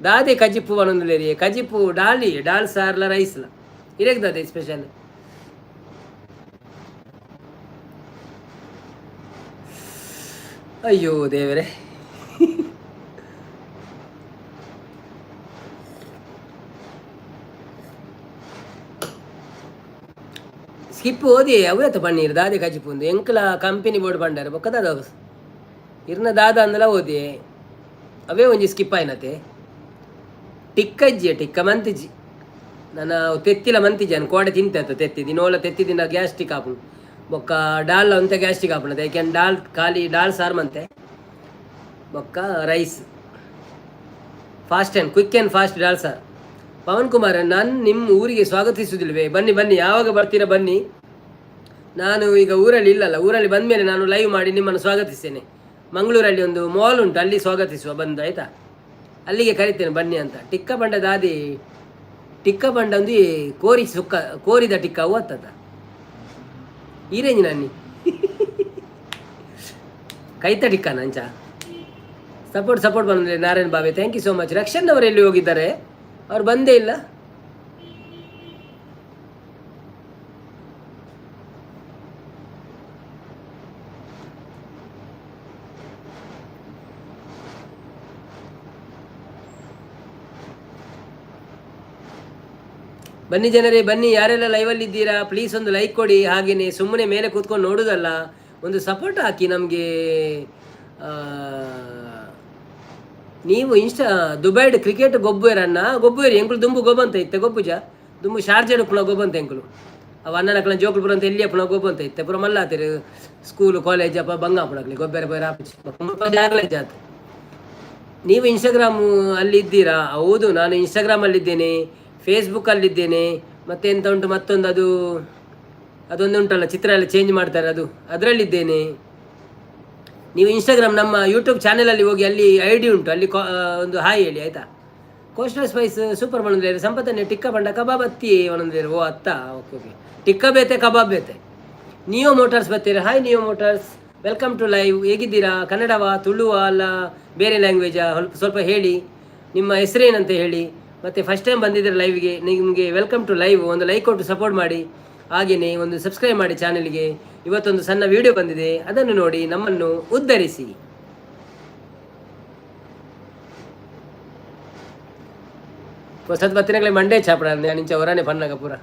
ದಾದೆ ಕಜಿಪ್ಪು ಒಂದೊಂದು ಕಜಿಪ್ಪು ಡಾಲಿ ಡಾಲ್ ಸಾರ್ಲ ರೈಸ್ಲ ಇರೇಗ್ ದಾದೆ ಸ್ಪೆಷಲ್. ಅಯ್ಯೋ ದೇವರೇ. ಸ್ಕಿಪ್ ಓದಿ ಅವತ್ತು ಪನ್ನೀರ್ ದಾದೆ ಕಜಿಪು ಒಂದು ಎಂಕ್ಲ ಕಂಪನಿ ಬೋರ್ಡ್ ಬಂಡಾರ ಬೊಕ್ಕ ದಾದ ಇರ್ನ ದಾದ ಅಂದಲ ಓದಿ ಅವೇ ಒಂಜಿ ಸ್ಕಿಪ್ ಆಯ್ನತೆ. ಟಿಕ್ಕಜ್ಜಿ ಟಿಕ್ಕ ಮಂತಿಜಿ ನನ್ನ ತೆತ್ತಿಲ ಮಂತಿಜಿ ಅನ್ ಕೋಡೆ ತಿಂತ ತೆತ್ತಿ ದಿನೋಲ ತೆತ್ತಿ ದಿನ ಗ್ಯಾಸ್ಟ್ರಿಕ್ ಆಪುಂಡು ಬೊಕ್ಕ ಡಾಲ್ ಅಂತ ಗ್ಯಾಸ್ಟ್ರಿಕ್ ಆಪುಂಡು. ಯಾಕೆಂದ್ರೆ ಡಾಲ್ ಖಾಲಿ ಡಾಲ್ ಸಾರು ಮಂತೆ ಬೊಕ್ಕ rice fast and quick and fast dal sir. Pavan Kumar, ನಾನು ನಿಮ್ಮ ಊರಿಗೆ ಸ್ವಾಗತಿಸುವುದಿಲ್ವೇ? ಬನ್ನಿ ಬನ್ನಿ, ಯಾವಾಗ ಬರ್ತೀರಾ ಬನ್ನಿ. ನಾನು ಈಗ ಊರಲ್ಲಿ ಇಲ್ಲಲ್ಲ, ಊರಲ್ಲಿ ಬಂದ ಮೇಲೆ ನಾನು ಲೈವ್ ಮಾಡಿ ನಿಮ್ಮನ್ನು ಸ್ವಾಗತಿಸ್ತೇನೆ. ಮಂಗಳೂರಲ್ಲಿ ಒಂದು ಮಾಲ್ ಉಂಟು, ಅಲ್ಲಿ ಸ್ವಾಗತಿಸುವ ಬಂದು ಆಯಿತಾ. ಅಲ್ಲಿಗೆ ಕರಿತೇನೆ ಬನ್ನಿ ಅಂತ. ಟಿಕ್ಕ ಬಂಡ ದಾದಿ ಟಿಕ್ಕ ಬಂಡ ಒಂದು ಕೋರಿ ಸುಕ್ಕ ಕೋರಿದ ಟಿಕ್ಕ ಓದ್ತದ ಈ ರೇಂಜ್ ನಾನಿ ಕೈತ ಟಿಕ್ಕ ನಂಚ ಸಪೋರ್ಟ್ ಸಪೋರ್ಟ್ ಬಂದರೆ Narayan Bave, thank you so much. Rakshan ಅವರು ಎಲ್ಲಿ ಹೋಗಿದ್ದಾರೆ? ಅವ್ರು ಬಂದೇ ಇಲ್ಲ. ಬನ್ನಿ ಜನರೇ ಬನ್ನಿ, ಯಾರೆಲ್ಲ ಲೈವಲ್ಲಿ ಇದ್ದೀರಾ ಪ್ಲೀಸ್ ಒಂದು ಲೈಕ್ ಕೊಡಿ. ಹಾಗೆಯೇ ಸುಮ್ಮನೆ ಮೇಲೆ ಕೂತ್ಕೊಂಡು ನೋಡೋದಲ್ಲ, ಒಂದು ಸಪೋರ್ಟ್ ಹಾಕಿ ನಮಗೆ. ನೀವು ಇನ್ಸ್ಟಾ ದುಬೈಡ್ ಕ್ರಿಕೆಟ್ ಗೊಬ್ಬುವೇರನ್ನ ಗೊಬ್ಬುವೇರಿ ಎಂಕುಲು ದುಂಬು ಗೊಬ್ಬಂತ ಇತ್ತೆ ಗೊಬ್ಬುಜ ದುಂಬು ಶಾರ್ಜೆಡ್ ಪುಣ ಗೊಬ್ಬಂತ ಎಂಕುಲು ಅವ ಅಣ್ಣನಕ್ಲ ಜೋಕುಲು ಪುರ ಅಂತ ಎಲ್ಲಿ ಪುಣ ಗೊಬ್ಬಂತ ಇತ್ತೆ ಪುರ ಮಲ್ಲಾತಿರು ಸ್ಕೂಲು ಕಾಲೇಜ್ ಅಪ್ಪ ಬಂಗ ಪುಣಕ್ಲಿ ಗೊಬ್ಬರ ಪೋರ ಜಾಗಲೇ ಜಾತ್. ನೀವು ಇನ್ಸ್ಟಾಗ್ರಾಮು ಅಲ್ಲಿ ಇದ್ದೀರಾ? ಹೌದು, ನಾನು ಇನ್ಸ್ಟಾಗ್ರಾಮಲ್ಲಿದ್ದೇನೆ, ಫೇಸ್ಬುಕ್ಕಲ್ಲಿದ್ದೇನೆ, ಮತ್ತೆ ಎಂತ ಉಂಟು ಮತ್ತೊಂದು ಅದು ಅದೊಂದು ಉಂಟಲ್ಲ ಚಿತ್ರ ಎಲ್ಲ ಚೇಂಜ್ ಮಾಡ್ತಾರೆ ಅದು, ಅದರಲ್ಲಿದ್ದೇನೆ. ನೀವು ಇನ್ಸ್ಟಾಗ್ರಾಮ್ ನಮ್ಮ ಯೂಟ್ಯೂಬ್ ಚಾನೆಲಲ್ಲಿ ಹೋಗಿ ಅಲ್ಲಿ I D ಉಂಟು, ಅಲ್ಲಿ ಒಂದು ಹಾಯ್ ಹೇಳಿ ಆಯಿತಾ. Coastal spice super ಬಂದ್ರೆ ಸಂಪತ್ತನ್ನೇ ಟಿಕ್ಕ ಬಂಡ ಕಬಾಬ್ ಅತ್ತಿ ಒಂದೊಂದು. ಓ ಅತ್ತ, ಓಕೆ ಓಕೆ, ಟಿಕ್ಕ ಬೇತೆ ಕಬಾಬ್ ಬೇತೆ. ನಿಯೋ ಮೋಟಾರ್ಸ್ ಬರ್ತೀರಾ? Hi Neo Motors, welcome to live. ಹೇಗಿದ್ದೀರಾ? ಕನ್ನಡವಾ ತುಳುವಾ ಅಲ್ಲ ಬೇರೆ ಲ್ಯಾಂಗ್ವೇಜಾ? ಸ್ವಲ್ಪ ಸ್ವಲ್ಪ ಹೇಳಿ, ನಿಮ್ಮ ಹೆಸರೇನಂತ ಹೇಳಿ. ಮತ್ತು ಫಸ್ಟ್ ಟೈಮ್ ಬಂದಿದ್ದೀರ ಲೈವ್ಗೆ, ನಿಮಗೆ welcome to live. ಒಂದು ಲೈಕ್ ಕೊಟ್ಟು ಸಪೋರ್ಟ್ ಮಾಡಿ, ಹಾಗೆಯೇ ಒಂದು ಸಬ್ಸ್ಕ್ರೈಬ್ ಮಾಡಿ ಚಾನೆಲ್ಗೆ. ಇವತ್ತೊಂದು ಸಣ್ಣ ವಿಡಿಯೋ ಬಂದಿದೆ, ಅದನ್ನು ನೋಡಿ ನಮ್ಮನ್ನು ಉದ್ಧರಿಸಿ. ಹೊಸದು ಬತ್ತಿನಗಳೇ ಮಂಡೇ ಚಾಪಡ ನಿಂಚ ಹೊರನೆ ಪನ್ನಾಗ ಪೂರ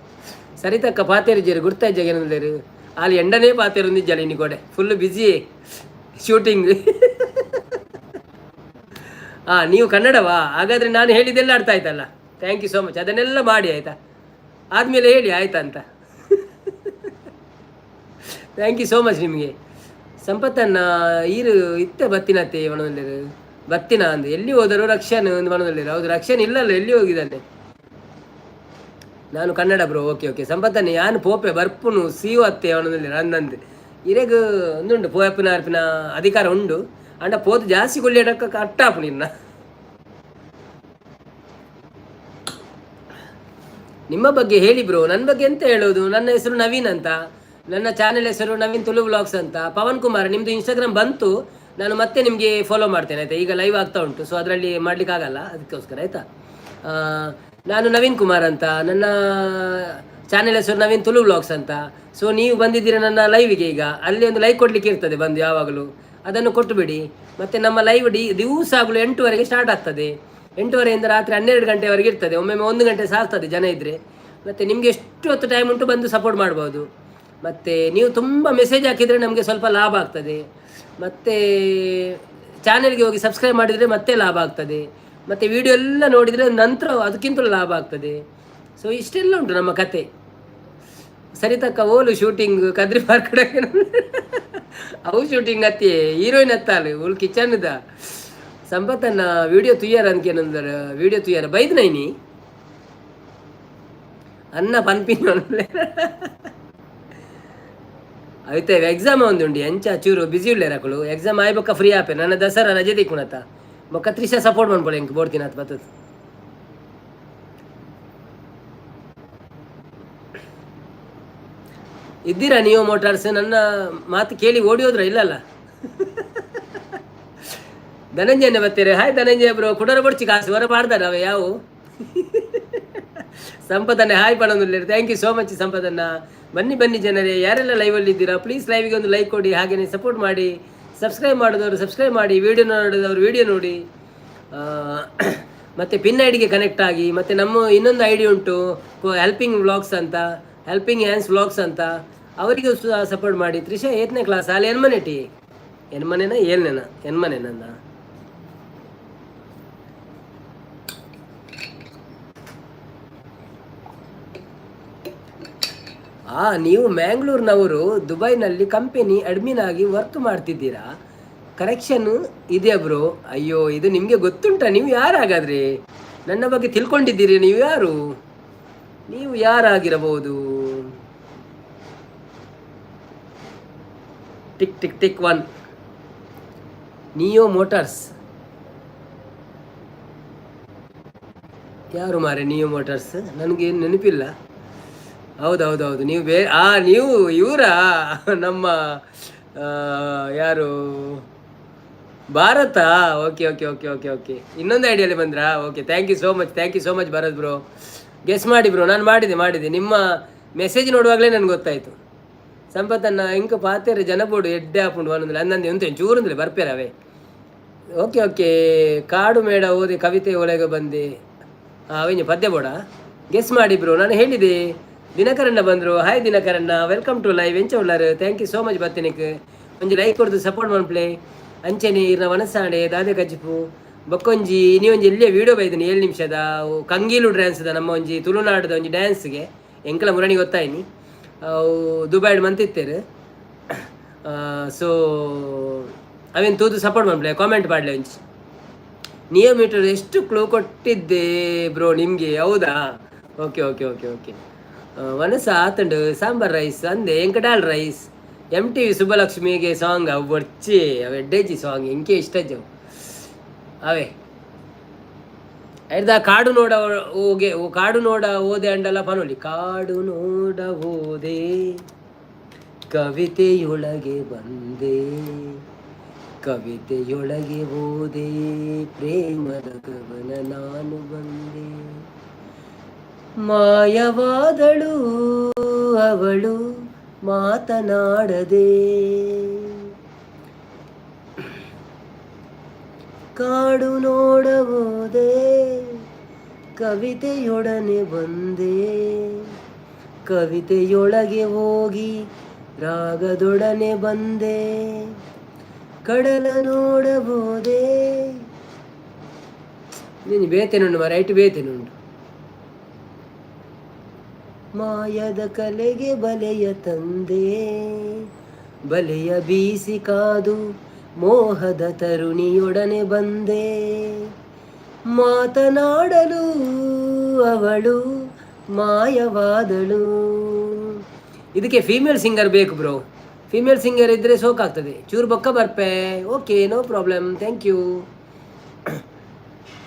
ಸರಿತಕ್ಕ ಪಾತೇರು ಜೇರು ಗುರ್ತಾಜ್ಜ ಏನಂದೇರು ಅಲ್ಲಿ ಎಂಡನೇ ಪಾತೇರು ನಿಜ್ಜಲ್ಲ. ಇನ್ನಿ ಕೊಡೆ ಫುಲ್ ಬ್ಯುಸಿ. ಶೂಟಿಂಗ್. ಹಾಂ, ನೀವು ಕನ್ನಡವಾ? ಹಾಗಾದರೆ ನಾನು ಹೇಳಿದ್ದೆಲ್ಲ ಅರ್ಥ ಆಯ್ತಲ್ಲ. Thank you so much. ಅದನ್ನೆಲ್ಲ ಮಾಡಿ ಆಯಿತಾ, ಆದಮೇಲೆ ಹೇಳಿ ಆಯ್ತಾ ಅಂತ. Thank you so much ನಿಮಗೆ. ಸಂಪತ್ತನ್ನ ಈರು ಇತ್ತ ಬತ್ತಿನತ್ತೆ ಮನದಲ್ಲಿರು ಬತ್ತಿನ ಅಂದು. ಎಲ್ಲಿ ಹೋದರೂ ರಕ್ಷಣೆ ಒಂದು ಮನದಲ್ಲಿರು. ಹೌದು, ರಕ್ಷಣೆ ಇಲ್ಲಲ್ಲ, ಎಲ್ಲಿ ಹೋಗಿದ್ದಾನೆ? ನಾನು ಕನ್ನಡ ಬ್ರೋ. ಓಕೆ ಓಕೆ ಸಂಪತ್ತನ್ನ, ಯಾನು ಪೋಪೆ ಬರ್ಪುನು ಸೀವು ಅತ್ತೆ ಅವನದಲ್ಲಿ ಅಂದಂದು. ಇರೆಗ್ ಒಂದುಂಡು ಪೋಯಪ್ಪನ ಅರ್ಪಿನ ಅಧಿಕಾರ ಉಂಡು. ಅಂಡ ಪೋದು ಜಾಸ್ತಿ ಕೊಲ್ಲಿ ಕಟ್ಟಾಪು ನಿನ್ನ. ನಿಮ್ಮ ಬಗ್ಗೆ ಹೇಳಿ ಬ್ರೋ. ನನ್ನ ಬಗ್ಗೆ ಎಂತ ಹೇಳೋದು? ನನ್ನ ಹೆಸರು ನವೀನ್ ಅಂತ, ನನ್ನ ಚಾನೆಲ್ ಹೆಸರು ನವೀನ್ ತುಳು ವ್ಲಾಗ್ಸ್ ಅಂತ. ಪವನ್ ಕುಮಾರ್, ನಿಮ್ಮದು ಇನ್ಸ್ಟಾಗ್ರಾಮ್ ಬಂತು, ನಾನು ಮತ್ತೆ ನಿಮಗೆ ಫಾಲೋ ಮಾಡ್ತೇನೆ ಆಯಿತಾ? ಈಗ ಲೈವ್ ಆಗ್ತಾ ಉಂಟು, ಸೊ ಅದರಲ್ಲಿ ಮಾಡಲಿಕ್ಕಾಗಲ್ಲ, ಅದಕ್ಕೋಸ್ಕರ ಆಯಿತಾ? ನಾನು ನವೀನ್ ಕುಮಾರ್ ಅಂತ, ನನ್ನ ಚಾನೆಲ್ ಹೆಸರು ನವೀನ್ ತುಳು ವ್ಲಾಗ್ಸ್ ಅಂತ. ಸೊ ನೀವು ಬಂದಿದ್ದೀರ ನನ್ನ ಲೈವಿಗೆ, ಈಗ ಅಲ್ಲಿ ಒಂದು ಲೈಕ್ ಕೊಡಲಿಕ್ಕೆ ಇರ್ತದೆ, ಬಂದು ಯಾವಾಗಲೂ ಅದನ್ನು ಕೊಟ್ಟು ಬಿಡಿ. ಮತ್ತು ನಮ್ಮ ಲೈವ್ ದಿವಸಾಗಲು 8:30ಗೆ ಸ್ಟಾರ್ಟ್ ಆಗ್ತದೆ. 8:30ಯಿಂದ ರಾತ್ರಿ 12 ಗಂಟೆವರೆಗೆ ಇರ್ತದೆ. ಒಮ್ಮೊಮ್ಮೆ 1 ಗಂಟೆ ಸಹ ಆಗ್ತದೆ ಜನ ಇದ್ದರೆ. ಮತ್ತು ನಿಮಗೆ ಎಷ್ಟು ಹೊತ್ತು ಟೈಮ್ ಉಂಟು ಬಂದು ಸಪೋರ್ಟ್ ಮಾಡ್ಬೋದು. ಮತ್ತು ನೀವು ತುಂಬ ಮೆಸೇಜ್ ಹಾಕಿದರೆ ನಮಗೆ ಸ್ವಲ್ಪ ಲಾಭ ಆಗ್ತದೆ. ಮತ್ತು ಚಾನೆಲ್ಗೆ ಹೋಗಿ ಸಬ್ಸ್ಕ್ರೈಬ್ ಮಾಡಿದರೆ ಮತ್ತೆ ಲಾಭ ಆಗ್ತದೆ. ಮತ್ತು ವಿಡಿಯೋ ಎಲ್ಲ ನೋಡಿದರೆ ನಂತರ ಅದಕ್ಕಿಂತಲೂ ಲಾಭ ಆಗ್ತದೆ. ಸೊ ಇಷ್ಟೆಲ್ಲ ಉಂಟು ನಮ್ಮ ಕತೆ. ಸರಿತಕ್ಕ ಓಲು ಶೂಟಿಂಗ್ ಕದ್ರಿ ಪಾರ್ಕ್ ಅವು ಶೂಟಿಂಗ್ ಅತ್ತಿ ಹೀರೋಯಿನ್ ಅತ್ತಾಲು ಉಲ್ ಕಿಚನ್ದ. ಸಂಪತ್ತನ್ನ ವಿಡಿಯೋ ತುಯ್ಯಾರ ಅನ್ಕೇನಂದರ ವಿಡಿಯೋ ತುಯ್ಯಾರ ಬೈದ್ ನೈನಿ ಅನ್ನ ಪನ್ಪಿನ ಐತೆ. ಎಕ್ಸಾಮ್ ಒಂದುಂಡು, ಎಂಚ ಚೂರು ಬಿಸಿ ಉಳ್ಳೇರು ಅಕುಲು. ಎಕ್ಸಾಮ್ ಆಯ್ ಬೊಕ್ಕ ಫ್ರೀ ಆಪೆ. ನನ್ನ ದಸರಾ ರಜೆ ದಿಕ್ಕುಣತ ಬೊಕ್ಕ ತ್ರಿಷಾ ಸಪೋರ್ಟ್ ಮಾಡ್ಕೊಳ್ಳಿ ಎಂಕ್ ಬೋಡ್ತಿನ ಬತ್ತದ. ಇದ್ದೀರಾ ನೀವು ಮೋಟಾರ್ಸ್? ನನ್ನ ಮಾತು ಕೇಳಿ ಓಡಿ ಹೋದ್ರ ಇಲ್ಲಲ್ಲ? ಧನಂಜಯನ ಬರ್ತೀರಿ. Hi Dhananjaya bro. ಕುಡರ ಬಡ್ಚಿ ಕಾಸು ಹೊರ ಮಾಡ್ದಾರ ಅವ ಯಾವು. ಸಂಪದನ್ನ ಹಾಯ್ ಪಡೋದಿಲ್ಲ. Thank you so much ಸಂಪದನ್ನ. ಬನ್ನಿ ಬನ್ನಿ ಜನರೇ, ಯಾರೆಲ್ಲ ಲೈವಲ್ಲಿ ಇದ್ದೀರಾ ಪ್ಲೀಸ್ ಲೈವಿಗೆ ಒಂದು ಲೈಕ್ ಕೊಡಿ, ಹಾಗೆಯೇ ಸಪೋರ್ಟ್ ಮಾಡಿ. ಸಬ್ಸ್ಕ್ರೈಬ್ ಮಾಡಿದವರು ಸಬ್ಸ್ಕ್ರೈಬ್ ಮಾಡಿ, ವಿಡಿಯೋ ನೋಡಿದವರು ವಿಡಿಯೋ ನೋಡಿ, ಮತ್ತು ಪಿನ್ I ಡಿಗೆ ಕನೆಕ್ಟ್ ಆಗಿ. ಮತ್ತು ನಮ್ಮ ಇನ್ನೊಂದು I D ಉಂಟು, ಹೆಲ್ಪಿಂಗ್ ವ್ಲಾಗ್ಸ್ ಅಂತ, ಹೆಲ್ಪಿಂಗ್ ಹ್ಯಾಂಡ್ಸ್ ವ್ಲಾಗ್ಸ್ ಅಂತ, ಅವರಿಗೂ ಸಪೋರ್ಟ್ ಮಾಡಿ. ತ್ರಿಷಾ 8ನೇ ಕ್ಲಾಸ್ ಅಲ್ಲಿ ಎನ್ಮನೆ ಟಿ ಎನ್ಮನೆನ ಏಳ್ನೇನ ಎನ್ಮನೆನ. ನೀವು ಮ್ಯಾಂಗ್ಳೂರ್ನವರು, ದುಬೈನಲ್ಲಿ ಕಂಪೆನಿ ಅಡ್ಮಿನ್ ಆಗಿ ವರ್ಕ್ ಮಾಡ್ತಿದ್ದೀರಾ? ಕರೆಕ್ಷನ್ ಇದೆಯಾ ಬ್ರೋ? ಅಯ್ಯೋ, ಇದು ನಿಮಗೆ ಗೊತ್ತುಂಟಾ? ನೀವು ಯಾರಾಗಾದ್ರೆ ನನ್ನ ಬಗ್ಗೆ ತಿಳ್ಕೊಂಡಿದ್ದೀರಿ? ನೀವು ಯಾರು? ನೀವು ಯಾರಾಗಿರಬಹುದು? Tick tick tick one. Neo Motors ಯಾರು ಮಾರೆ? ನಿಯೋ ಮೋಟಾರ್ಸ್ ನನಗೇನು ನೆನಪಿಲ್ಲ. ಹೌದೌದೌದು, ನೀವು ನೀವು ಇವರಾ? ನಮ್ಮ ಯಾರು Bharat? Okay okay okay okay okay, ಇನ್ನೊಂದು ಐಡಿಯಲ್ಲಿ ಬಂದ್ರಾ? Okay, thank you so much, thank you so much Bharat bro. Guess ಮಾಡಿ ಬ್ರೋ, ನಾನು ಮಾಡಿದೆ ಮಾಡಿದೆ, ನಿಮ್ಮ ಮೆಸೇಜ್ ನೋಡುವಾಗಲೇ ನನಗೆ ಗೊತ್ತಾಯಿತು. ಸಂಪತ್ತನ್ನ ಇಂಕ ಪಾತೆರೆ ಜನ ಬೋಡು ಎಡ್ಡೆ ಆಪುಂಡು ಒಂದೊಂದು ಅಂದಂದೆ ಉಂಟು ಚೂರುಂದ್ರೆ ಬರ್ಪೇರ ಅವೇ. ಓಕೆ ಓಕೆ, ಕಾಡು ಮೇಡ ಓದಿ ಕವಿತೆ ಒಳಗೆ ಬಂದೆ. ಅವೇನು ಪದ್ಯ ಬೋಡ? ಗೆಸ್ ಮಾಡಿ ಬ್ರೋ, ನಾನು ಹೇಳಿದೆ. ದಿನಕರಣ್ಣ ಬಂದರು. ಹಾಯ್ ದಿನಕರಣ್ಣ, welcome to live. ಎಂಚ ಉಳ್ಳಾರು? Thank you so much ಬತ್ತಿನಕ್ಕೆ. ಒಂಜಿ ಲೈಕ್ ಕೊಡ್ದು ಸಪೋರ್ಟ್ ಮನ್ಪ್ಲೆ. ಅಂಚನೆ ಇರ್ನ ವನಸಾಣೆ ದಾದೆ ಕಜಿಪು ಬೊಕ್ಕೊಂಜಿ ಇನಿ ಒಂಜಿ ಎಲ್ಲಿಯ ವೀಡಿಯೋ ಬೈದಿನಿ 7 ನಿಮಿಷದ ಕಂಗೀಲು ಡ್ಯಾನ್ಸ್ದ, ನಮ್ಮ ಒಂಜಿ ತುಳುನಾಡದ ಒಂಜಿ ಡ್ಯಾನ್ಸ್ಗೆ ಎಂಕಲ ಮುರಣಿ ಗೊತ್ತಾಯಿನಿ. ಅವು ದುಬೈಡ್ ಮಂತಿತ್ತೇರು. ಸೊ ಅವೇನು ತೂದು ಸಪೋರ್ಟ್ ಮನ್ಪ್ಲೆ, ಕಾಮೆಂಟ್ ಮಾಡಲಿ ಒಂಜಿ. ನಿಯೋ ಮೀಟರ್ ಎಷ್ಟು ಕ್ಲೂ ಕೊಟ್ಟಿದ್ದೆ ಬ್ರೋ ನಿಮಗೆ? ಹೌದಾ? Okay okay okay okay. ವನಸ ಆತಂಡು ಸಾಂಬಾರ್ ರೈಸ್ ಅಂದೆ ಎಂಕ dal rice. M T V ಸುಬ್ಬಲಕ್ಷ್ಮಿಗೆ ಸಾಂಗ್ ಅವು ಬೊರ್ಚಿ, ಅವು ಎಡ್ಡೇಜಿ ಸಾಂಗ್, ಎಂಕೆ ಇಷ್ಟ ಜವು ಅವೇ. ಐರ್ದ ಕಾಡು ನೋಡ ಹೋಗೆ, ಕಾಡು ನೋಡ ಓದೆ ಅಂಡಲ ಪನೊಲಿ. ಕಾಡು ನೋಡ ಹೋದೆ ಕವಿತೆಯೊಳಗೆ ಬಂದೆ, ಕವಿತೆಯೊಳಗೆ ಹೋದೆ ಪ್ರೇಮದ ಕವನ ನಾನು ಬಂದೆ. ಮಾಯವಾದಳು ಅವಳು ಮಾತನಾಡದೆ, ಕಾಡು ನೋಡಬಹುದೇ ಕವಿತೆಯೊಡನೆ ಬಂದೆ, ಕವಿತೆಯೊಳಗೆ ಹೋಗಿ ರಾಗದೊಡನೆ ಬಂದೆ. ಕಡಲ ನೋಡಬಹುದೇ. ನೀನು ಬೇತೇನುಂಡು ಮಾರ್ರೆ, ಐಟು ಬೇತೇನುಂಡು. ಮಾಯದ ಕಲೆಗೆ ಬಲೆಯ ತಂದೆ, ಬಲೆಯ ಬೀಸಿ ಕಾದು ಮೋಹದ ತರುಣಿಯೊಡನೆ ಬಂದೆ. ಮಾತನಾಡಲು ಅವಳು ಮಾಯವಾದಳು. ಇದಕ್ಕೆ ಫೀಮೇಲ್ ಸಿಂಗರ್ ಬೇಕು bro. Female singer ಇದ್ದರೆ ಸೋಕಾಗ್ತದೆ. ಚೂರು ಬೊಕ್ಕ ಬರ್ಪೆ. Okay, no problem, thank you.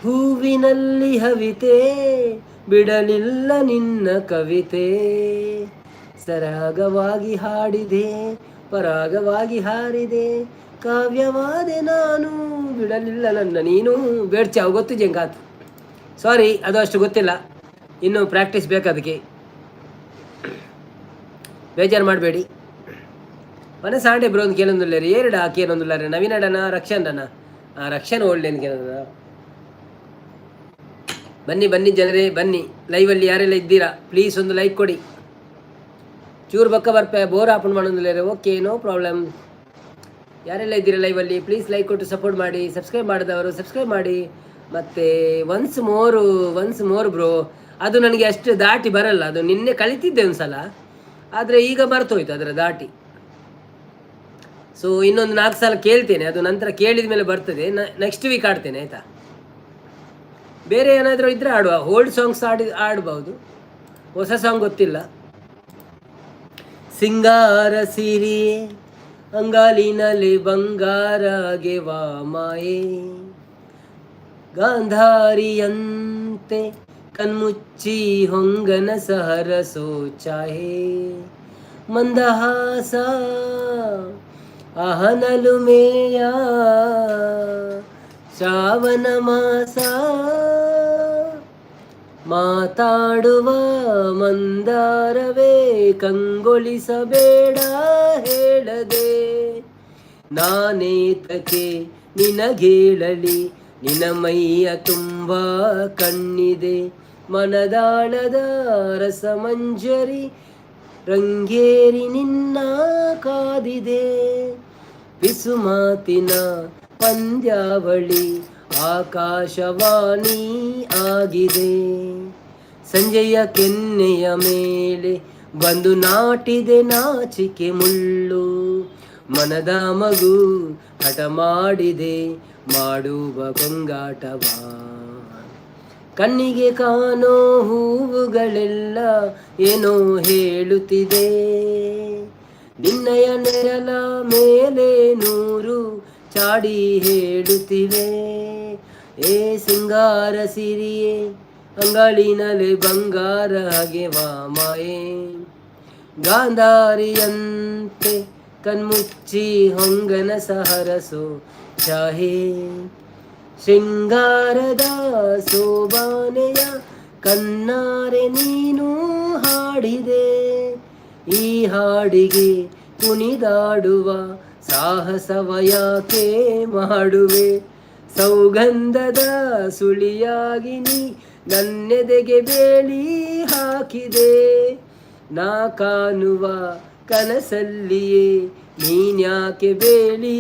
ಹೂವಿನಲ್ಲಿ ಹವಿತೆ, ಬಿಡಲಿಲ್ಲ ನಿನ್ನ ಕವಿತೆ. ಸರಾಗವಾಗಿ ಹಾಡಿದೆ, ಪರಾಗವಾಗಿ ಹಾರಿದೆ, ಕಾವ್ಯವಾದೆ ನಾನು, ಬಿಡಲಿಲ್ಲ ನನ್ನ ನೀನು. ಬೇಡ್ಚಿ, ಅವು ಗೊತ್ತು ಜಂಗಾತು. ಸಾರಿ, ಅದು ಅಷ್ಟು ಗೊತ್ತಿಲ್ಲ, ಇನ್ನು ಪ್ರಾಕ್ಟೀಸ್ ಬೇಕು ಅದಕ್ಕೆ. ಬೇಜಾರು ಮಾಡಬೇಡಿ. ಮನೆ ಸಾಂಡೆ ಬ್ರೋ ಒಂದು ಕೇಳೊಂದುಲ್ಲೇರಿ. ಏರಡ ಕೇಳೊಂದುಲ್ಲಾರೆ? ನವೀನಡನ, ರಕ್ಷನ್? ಆ ರಕ್ಷನ್ ಓಲ್ಡ್ ಏನು ಕೇಳೋದ. ಬನ್ನಿ ಬನ್ನಿ ಜನರೇ, ಬನ್ನಿ. ಲೈವಲ್ಲಿ ಯಾರೆಲ್ಲ ಇದ್ದೀರಾ, ಪ್ಲೀಸ್ ಒಂದು ಲೈಕ್ ಕೊಡಿ. ಚೂರು ಬೊಕ್ಕ ಬರ್ಪೆ, ಬೋರ್ ಆಪನ್ ಮಾಡೋದಿಲ್ಲ. Okay, no problem. ಯಾರೆಲ್ಲ ಇದ್ದೀರಾ ಲೈವಲ್ಲಿ, ಪ್ಲೀಸ್ ಲೈಕ್ ಕೊಟ್ಟು ಸಪೋರ್ಟ್ ಮಾಡಿ. ಸಬ್ಸ್ಕ್ರೈಬ್ ಮಾಡಿದವರು ಸಬ್ಸ್ಕ್ರೈಬ್ ಮಾಡಿ. ಮತ್ತು once more, once more bro. ಅದು ನನಗೆ ಅಷ್ಟು ದಾಟಿ ಬರಲ್ಲ. ಅದು ನಿನ್ನೆ ಕಲಿತಿದ್ದೆ ಒಂದು ಸಲ, ಆದರೆ ಈಗ ಮರ್ತೋಯ್ತು ಅದರ ದಾಟಿ. ಸೊ ಇನ್ನೊಂದು 4 ಸಲ ಕೇಳ್ತೇನೆ. ಅದು ನಂತರ ಕೇಳಿದ ಮೇಲೆ ಬರ್ತದೆ. ನೆಕ್ಸ್ಟ್ ವೀಕ್ ಆಡ್ತೇನೆ, ಆಯಿತಾ? ಬೇರೆ ಏನಾದರೂ ಇದ್ದರೆ ಆಡುವ. ಓಲ್ಡ್ ಸಾಂಗ್ಸ್ ಆಡಿ ಆಡ್ಬೋದು, ಹೊಸ ಸಾಂಗ್ ಗೊತ್ತಿಲ್ಲ. ಸಿಂಗಾರ ಸಿರಿಯೇ, ಅಂಗಾಲಿನಲ್ಲಿ ಬಂಗಾರಗೆವಾ ಮಾಯೆ, ಗಾಂಧಾರಿಯಂತೆ ಕಣ್ಮುಚ್ಚಿ ಹೊಂಗನ ಸಹರಸೋ ಚಾಹೆ, ಮಂದಹಾಸ ಅಹನಲುಮೇಯ, ಶ್ರಾವಣ ಮಾಸ, ಮಾತಾಡುವ ಮಂದಾರವೇ, ಕಂಗೊಳಿಸಬೇಡ ಹೇಳದೆ. ನಾನೇತಕ್ಕೆ ನಿನಗೇಳಲಿ, ನಿನ ಮೈಯ ತುಂಬ ಕಣ್ಣಿದೆ. ಮನದಾಳದ ರಸಮಂಜರಿ ರಂಗೇರಿ ನಿನ್ನ ಕಾದಿದೆ. ಪಿಸುಮಾತಿನ ಪಂದ್ಯಾವಳಿ ಆಕಾಶವಾಣಿ ಆಗಿದೆ. ಸಂಜೆಯ ಕೆನ್ನೆಯ ಮೇಲೆ ಬಂದು ನಾಟಿದೆ ನಾಚಿಕೆ ಮುಳ್ಳು. ಮನದ ಮಗು ಹಠ ಮಾಡಿದೆ, ಮಾಡುವ ಕೊಂಗಾಟವ. ಕಣ್ಣಿಗೆ ಕಾಣೋ ಹೂವುಗಳೆಲ್ಲ ಏನೋ ಹೇಳುತ್ತಿದೆ. ನಿನ್ನಯ ನೆರಳ ಮೇಲೆ ನೂರು ಚಾಡಿ ಹೇಳುತ್ತಿವೆ. ಏ ಸಿಂಗಾರ ಸಿರಿಯೇ, ಅಂಗಾಲಿನಲೆ ಬಂಗಾರ ವಾ ಮಾಯೆ, ಗಾಂಧಾರಿಯಂತೆ ಕಣ್ಮುಚ್ಚಿ ಹೊಂಗನ ಸಹರಸೋ ಚಾಹೆ, ಶೃಂಗಾರದ ಸೋಬಾನೆಯ ಕಣ್ಣಾರೆ ನೀನು ಹಾಡಿದೆ. ಈ ಹಾಡಿಗೆ ಕುಣಿದಾಡುವ ಸಾಹಸವ ಯಾಕೆ ಮಾಡುವೆ? ಸೌಗಂಧದ ಸುಳಿಯಾಗಿ ನೀ ನನ್ನೆದೆಗೆ ಬೇಲಿ ಹಾಕಿದೆ. ನಾ ಕಾಣುವ ಕನಸಲ್ಲಿಯೇ ನೀನ್ಯಾಕೆ ಬೇಲಿ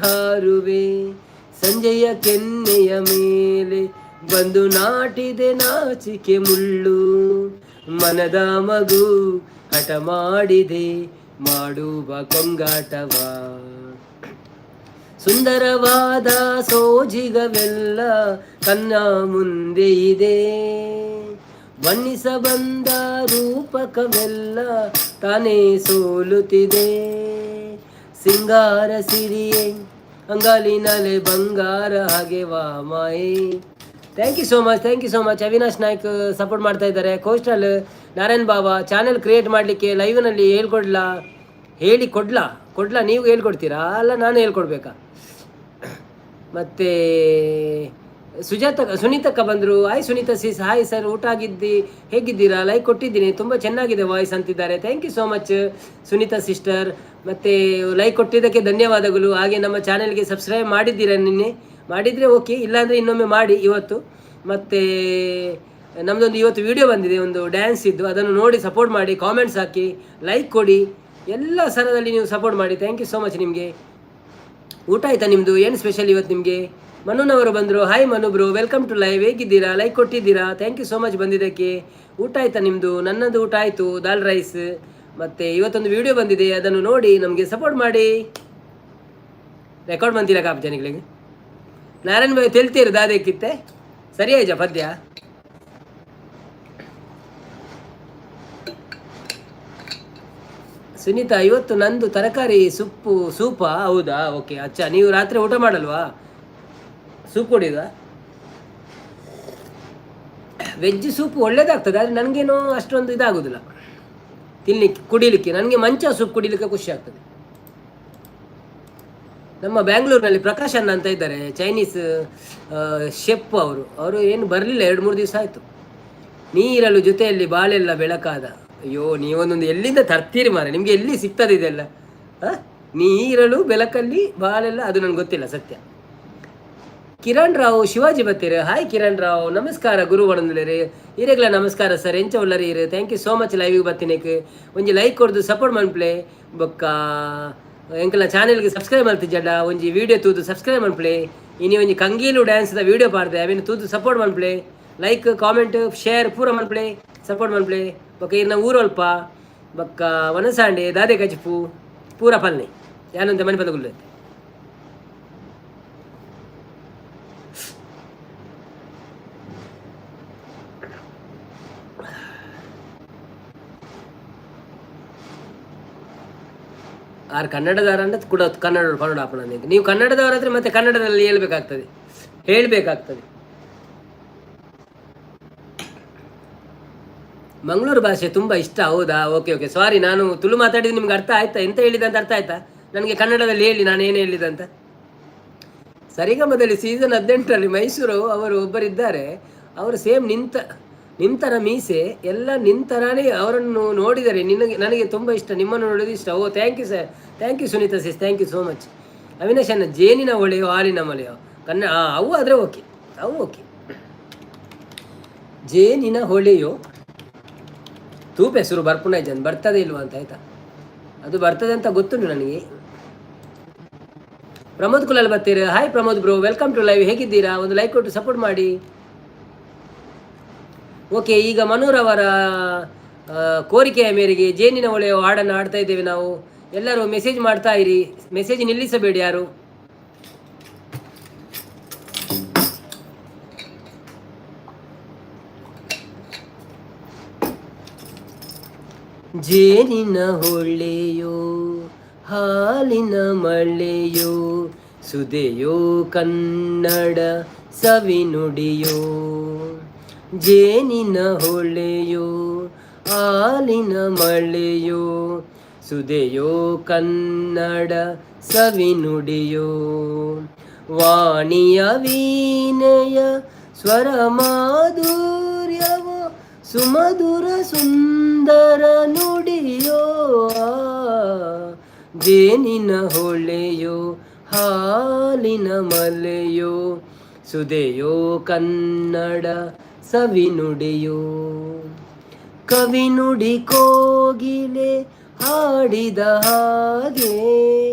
ಹಾರುವೆ? ಸಂಜೆಯ ಕೆನ್ನೆಯ ಮೇಲೆ ಬಂದು ನಾಟಿದೆ ನಾಚಿಕೆ ಮುಳ್ಳು. ಮನದ ಮಗು ಹಠ ಮಾಡಿದೆ, ಮಾಡುವ ಕೊಂಗಾಟವ. ಸುಂದರವಾದ ಸೋಜಿಗವೆಲ್ಲ ಕಣ್ಣ ಮುಂದೆ ಇದೆ. ಬಣ್ಣಿಸ ಬಂದ ರೂಪಕವೆಲ್ಲ ತಾನೇ ಸೋಲುತ್ತಿದೆ. ಸಿಂಗಾರ ಸಿರಿಯೇ, ಅಂಗಾಲಿನಲೆ ಬಂಗಾರ ಹಾಗೆ ವಾ ಮಾಯೆ. Thank you so much, thank you so much. Avinash Naik support ಮಾಡ್ತಾ ಇದ್ದಾರೆ. ಕೋಸ್ಟಲ್ ನಾರಾಯಣ್ ಬಾಬಾ, ಚಾನೆಲ್ ಕ್ರಿಯೇಟ್ ಮಾಡಲಿಕ್ಕೆ ಲೈವ್ನಲ್ಲಿ ಹೇಳ್ಕೊಡ್ಲಾ? ಹೇಳಿ ಕೊಡ್ಲಾ? ಕೊಡ್ಲಾ? ನೀವು ಹೇಳ್ಕೊಡ್ತೀರಾ? ಅಲ್ಲ, ನಾನು ಹೇಳ್ಕೊಡ್ಬೇಕಾ? ಮತ್ತು ಸುಜಾತ, ಸುನೀತಕ್ಕ ಬಂದರು. Hi Sunita sis, hi sir, ಊಟ ಆಗಿದ್ದಿ, ಹೇಗಿದ್ದೀರಾ? ಲೈಕ್ ಕೊಟ್ಟಿದ್ದೀನಿ, ತುಂಬ ಚೆನ್ನಾಗಿದೆ ವಾಯ್ಸ್ ಅಂತಿದ್ದಾರೆ. Thank you so much Sunita sister. ಮತ್ತು ಲೈಕ್ ಕೊಟ್ಟಿದ್ದಕ್ಕೆ ಧನ್ಯವಾದಗಳು. ಹಾಗೆ ನಮ್ಮ ಚಾನೆಲ್ಗೆ ಸಬ್ಸ್ಕ್ರೈಬ್ ಮಾಡಿದ್ದೀರಾ ನಿನ್ನೆ? ಮಾಡಿದರೆ ಓಕೆ, ಇಲ್ಲಾಂದರೆ ಇನ್ನೊಮ್ಮೆ ಮಾಡಿ ಇವತ್ತು. ಮತ್ತು ನಮ್ಮದೊಂದು ಇವತ್ತು ವಿಡಿಯೋ ಬಂದಿದೆ, ಒಂದು ಡ್ಯಾನ್ಸ್ ಇದ್ದು. ಅದನ್ನು ನೋಡಿ ಸಪೋರ್ಟ್ ಮಾಡಿ, ಕಾಮೆಂಟ್ಸ್ ಹಾಕಿ, ಲೈಕ್ ಕೊಡಿ. ಎಲ್ಲ ಸಲದಲ್ಲಿ ನೀವು ಸಪೋರ್ಟ್ ಮಾಡಿ. Thank you so much ನಿಮಗೆ. ಊಟ ಆಯ್ತಾ ನಿಮ್ಮದು? ಏನು ಸ್ಪೆಷಲ್ ಇವತ್ತು ನಿಮಗೆ? ಮನುನವರು ಬಂದರು. Hi Manu bro, welcome to live. ಹೇಗಿದ್ದೀರಾ? ಲೈಕ್ ಕೊಟ್ಟಿದ್ದೀರಾ? Thank you so much ಬಂದಿದ್ದಕ್ಕೆ. ಊಟ ಆಯ್ತಾ ನಿಮ್ಮದು? ನನ್ನದು ಊಟ ಆಯಿತು, ದಾಲ್ ರೈಸ್. ಮತ್ತು ಇವತ್ತೊಂದು ವಿಡಿಯೋ ಬಂದಿದೆ, ಅದನ್ನು ನೋಡಿ ನಮಗೆ ಸಪೋರ್ಟ್ ಮಾಡಿ. ರೆಕಾರ್ಡ್ ಬಂತಿಲ್ಲ ಕಾಪು ಜನಗಳಿಗೆ. ನಾರಾಯಣ್ ಬಾಯ್ ತೆಲ್ತೀರು ದಾದಕ್ಕಿತ್ತೆ ಸರಿಯಾಯ್ಜ ಪದ್ಯ. ಸುನೀತಾ, ಇವತ್ತು ನಂದು ತರಕಾರಿ ಸೊಪ್ಪು ಸೂಪಾ? ಹೌದಾ, ಓಕೆ. ಅಚ್ಚಾ, ನೀವು ರಾತ್ರಿ ಊಟ ಮಾಡಲ್ವಾ? ಸೂಪ್ ಕುಡಿಯುದಾ? ವೆಜ್ ಸೂಪ್ ಒಳ್ಳೇದಾಗ್ತದೆ, ಆದರೆ ನನಗೇನೋ ಅಷ್ಟೊಂದು ಇದಾಗೋದಿಲ್ಲ ತಿನ್ನಲಿಕ್ಕೆ ಕುಡಿಲಿಕ್ಕೆ. ನನಗೆ ಮಂಚ ಸೂಪ್ ಕುಡಿಲಿಕ್ಕೆ ಖುಷಿ ಆಗ್ತದೆ. ನಮ್ಮ ಬ್ಯಾಂಗ್ಳೂರಿನಲ್ಲಿ ಪ್ರಕಾಶ್ ಅಣ್ಣ ಅಂತ ಇದ್ದಾರೆ, ಚೈನೀಸ್ ಶೆಫ್ ಅವರು. ಅವರು ಏನು ಬರಲಿಲ್ಲ, 2-3 ದಿವಸ ಆಯಿತು. ನೀರಲು ಜೊತೆಯಲ್ಲಿ ಬಾಳೆಲ್ಲ ಬೆಳಕಾದ. ಅಯ್ಯೋ, ನೀವೊಂದೊಂದು ಎಲ್ಲಿಂದ ತರ್ತೀರಿ ಮಾರೆ, ನಿಮಗೆ ಎಲ್ಲಿ ಸಿಗ್ತದೆ ಇದೆಲ್ಲ? ಹಾಂ, ನೀರಲು ಬೆಳಕಲ್ಲಿ ಬಾಳೆಲ್ಲ, ಅದು ನನಗೆ ಗೊತ್ತಿಲ್ಲ ಸತ್ಯ. ಕಿರಣ್ ರಾವ್ ಶಿವಾಜಿ ಬತ್ತೀರು. ಹಾಯ್ ಕಿರಣ್ ರಾವ್, ನಮಸ್ಕಾರ. ಗುರು ಬಡಂದುಲೇರು ಈರೆಗ್ಲ ನಮಸ್ಕಾರ ಸರ್. ಎಂಚ ಉಲ್ಲರಿ ಇರು? Thank you so much ಲೈವಿಗೆ ಬತ್ತಿನೇಕ್. ಒಂಜಿ ಲೈಕ್ ಕೊಡ್ದು ಸಪೋರ್ಟ್ ಮನ್ಪ್ಲೆ. ಬೊಕ್ಕ ಎಂಕಲ್ನ ಚಾನೆಲ್ಗೆ ಸಬ್ಸ್ಕ್ರೈಬ್ ಮಲ್ತಿಜಡ ಒಂಜಿ ವೀಡಿಯೋ ತೂದು ಸಬ್ಸ್ಕ್ರೈಬ್ ಮನ್ಪ್ಲೆ. ಇನಿ ಒಂಜಿ ಕಂಗೀಲು ಡ್ಯಾನ್ಸ್ದ ವೀಡಿಯೋ ಪಾಡ್ದೆ, ಅವೆನ್ ತೂದು ಸಪೋರ್ಟ್ ಮನ್ಪ್ಲೆ. ಲೈಕ್ ಕಾಮೆಂಟ್ ಶೇರ್ ಪೂರ ಮನ್ಪ್ಲೆ, ಸಪೋರ್ಟ್ ಮನ್ಪ್ಲೆ. ಬೊಕ್ಕ ಇರ್ನ ಊರೊಲ್ಪ ಬೊಕ್ಕ ವನಸಾಂಡೆ ದಾದೆ ಕಜಿಪು ಪೂರ ಪಲ್ನೆ ಯಾನಂತ ಮನೆ ಪದಗುಲ್ಲೆ. ಆರ್ ಕನ್ನಡದವರ ಅಂದ್ರೆ ಕೂಡ ಕನ್ನಡ ಕನ್ನಡ ಅಪ್ಪಣ. ನೀವು ಕನ್ನಡದವರಾದ್ರೆ ಮತ್ತೆ ಕನ್ನಡದಲ್ಲಿ ಹೇಳ್ಬೇಕಾಗ್ತದೆ, ಹೇಳಬೇಕಾಗ್ತದೆ. ಮಂಗಳೂರು ಭಾಷೆ ತುಂಬ ಇಷ್ಟ. ಹೌದಾ, ಓಕೆ ಓಕೆ. ಸಾರಿ, ನಾನು ತುಳು ಮಾತಾಡಿದ್ದು ನಿಮ್ಗೆ ಅರ್ಥ ಆಯ್ತಾ? ಎಂತ ಹೇಳಿದೆ ಅಂತ ಅರ್ಥ ಆಯ್ತಾ? ನನಗೆ ಕನ್ನಡದಲ್ಲಿ ಹೇಳಿ ನಾನು ಏನು ಹೇಳಿದೆ ಅಂತ. ಸರಿಗಮದಲ್ಲಿ ಸೀಸನ್ 18ರಲ್ಲಿ ಮೈಸೂರು ಅವರು ಒಬ್ಬರಿದ್ದಾರೆ, ಅವರು ಸೇಮ್ ನಿಂತರ ಮೀಸೆ ಎಲ್ಲ ನಿಂತರಾನೇ. ಅವರನ್ನು ನೋಡಿದರೆ ನಿನಗೆ ನನಗೆ ತುಂಬ ಇಷ್ಟ, ನಿಮ್ಮನ್ನು ನೋಡಿದ ಇಷ್ಟ. Oh, thank you sir, thank you Sunita sis, thank you so much. Avinash ಅಣ್ಣ, ಜೇನಿನ ಹೊಳೆಯೋ ಹಾಲಿನ ಮಳೆಯೋ? ಕನ್ನ ಅವು ಆದರೆ ಓಕೆ, ಅವು ಓಕೆ. ಜೇನಿನ ಹೊಳೆಯೋ ತೂಪ ಹೆಸರು ಬರ್ಪುಣ ಜನ ಬರ್ತದೆ ಇಲ್ವಾ ಅಂತ ಆಯ್ತಾ? ಅದು ಬರ್ತದೆ ಅಂತ ಗೊತ್ತುಂಟು ನನಗೆ. ಪ್ರಮೋದ್ ಕುಲಾಲ್ ಬರ್ತೀರಿ. Hi Pramod bro, welcome to live. ಹೇಗಿದ್ದೀರಾ? ಒಂದು ಲೈಕ್ ಕೊಟ್ಟು ಸಪೋರ್ಟ್ ಮಾಡಿ. ಓಕೆ, ಈಗ ಮನೂರವರ ಕೋರಿಕೆಯ ಮೇರೆಗೆ ಜೇನಿನ ಒಳೆಯ ಹಾಡನ್ನು ಹಾಡ್ತಾ ಇದ್ದೇವೆ ನಾವು. ಎಲ್ಲರೂ ಮೆಸೇಜ್ ಮಾಡ್ತಾ ಇರಿ, ಮೆಸೇಜ್ ನಿಲ್ಲಿಸಬೇಡಿ ಯಾರು. ಜೇನಿನ ಹೊಳೆಯೋ ಹಾಲಿನ ಮಳೆಯೋ ಸುದೆಯೋ ಕನ್ನಡ ಸವಿನುಡಿಯೋ, ಜೇನಿನ ಹೊಳೆಯೋ ಹಾಲಿನ ಮಳೆಯೋ ಸುದೆಯೋ ಕನ್ನಡ ಸವಿನುಡಿಯೋ, ವಾಣಿಯ ವೀಣೆಯ ಸ್ವರ ಮಾಧುರ್ಯವೋ ಸುಮಧುರ ಸುಂದರ ನುಡಿಯೋ, ಜೇನಿನ ಹೊಳೆಯೋ ಹಾಲಿನ ಮಲೆಯೋ ಸುದೆಯೋ ಕನ್ನಡ ಸವಿನುಡಿಯೋ, ಕವಿನುಡಿ ಕೋಗಿಲೆ ಹಾಡಿದ ಹಾಗೆ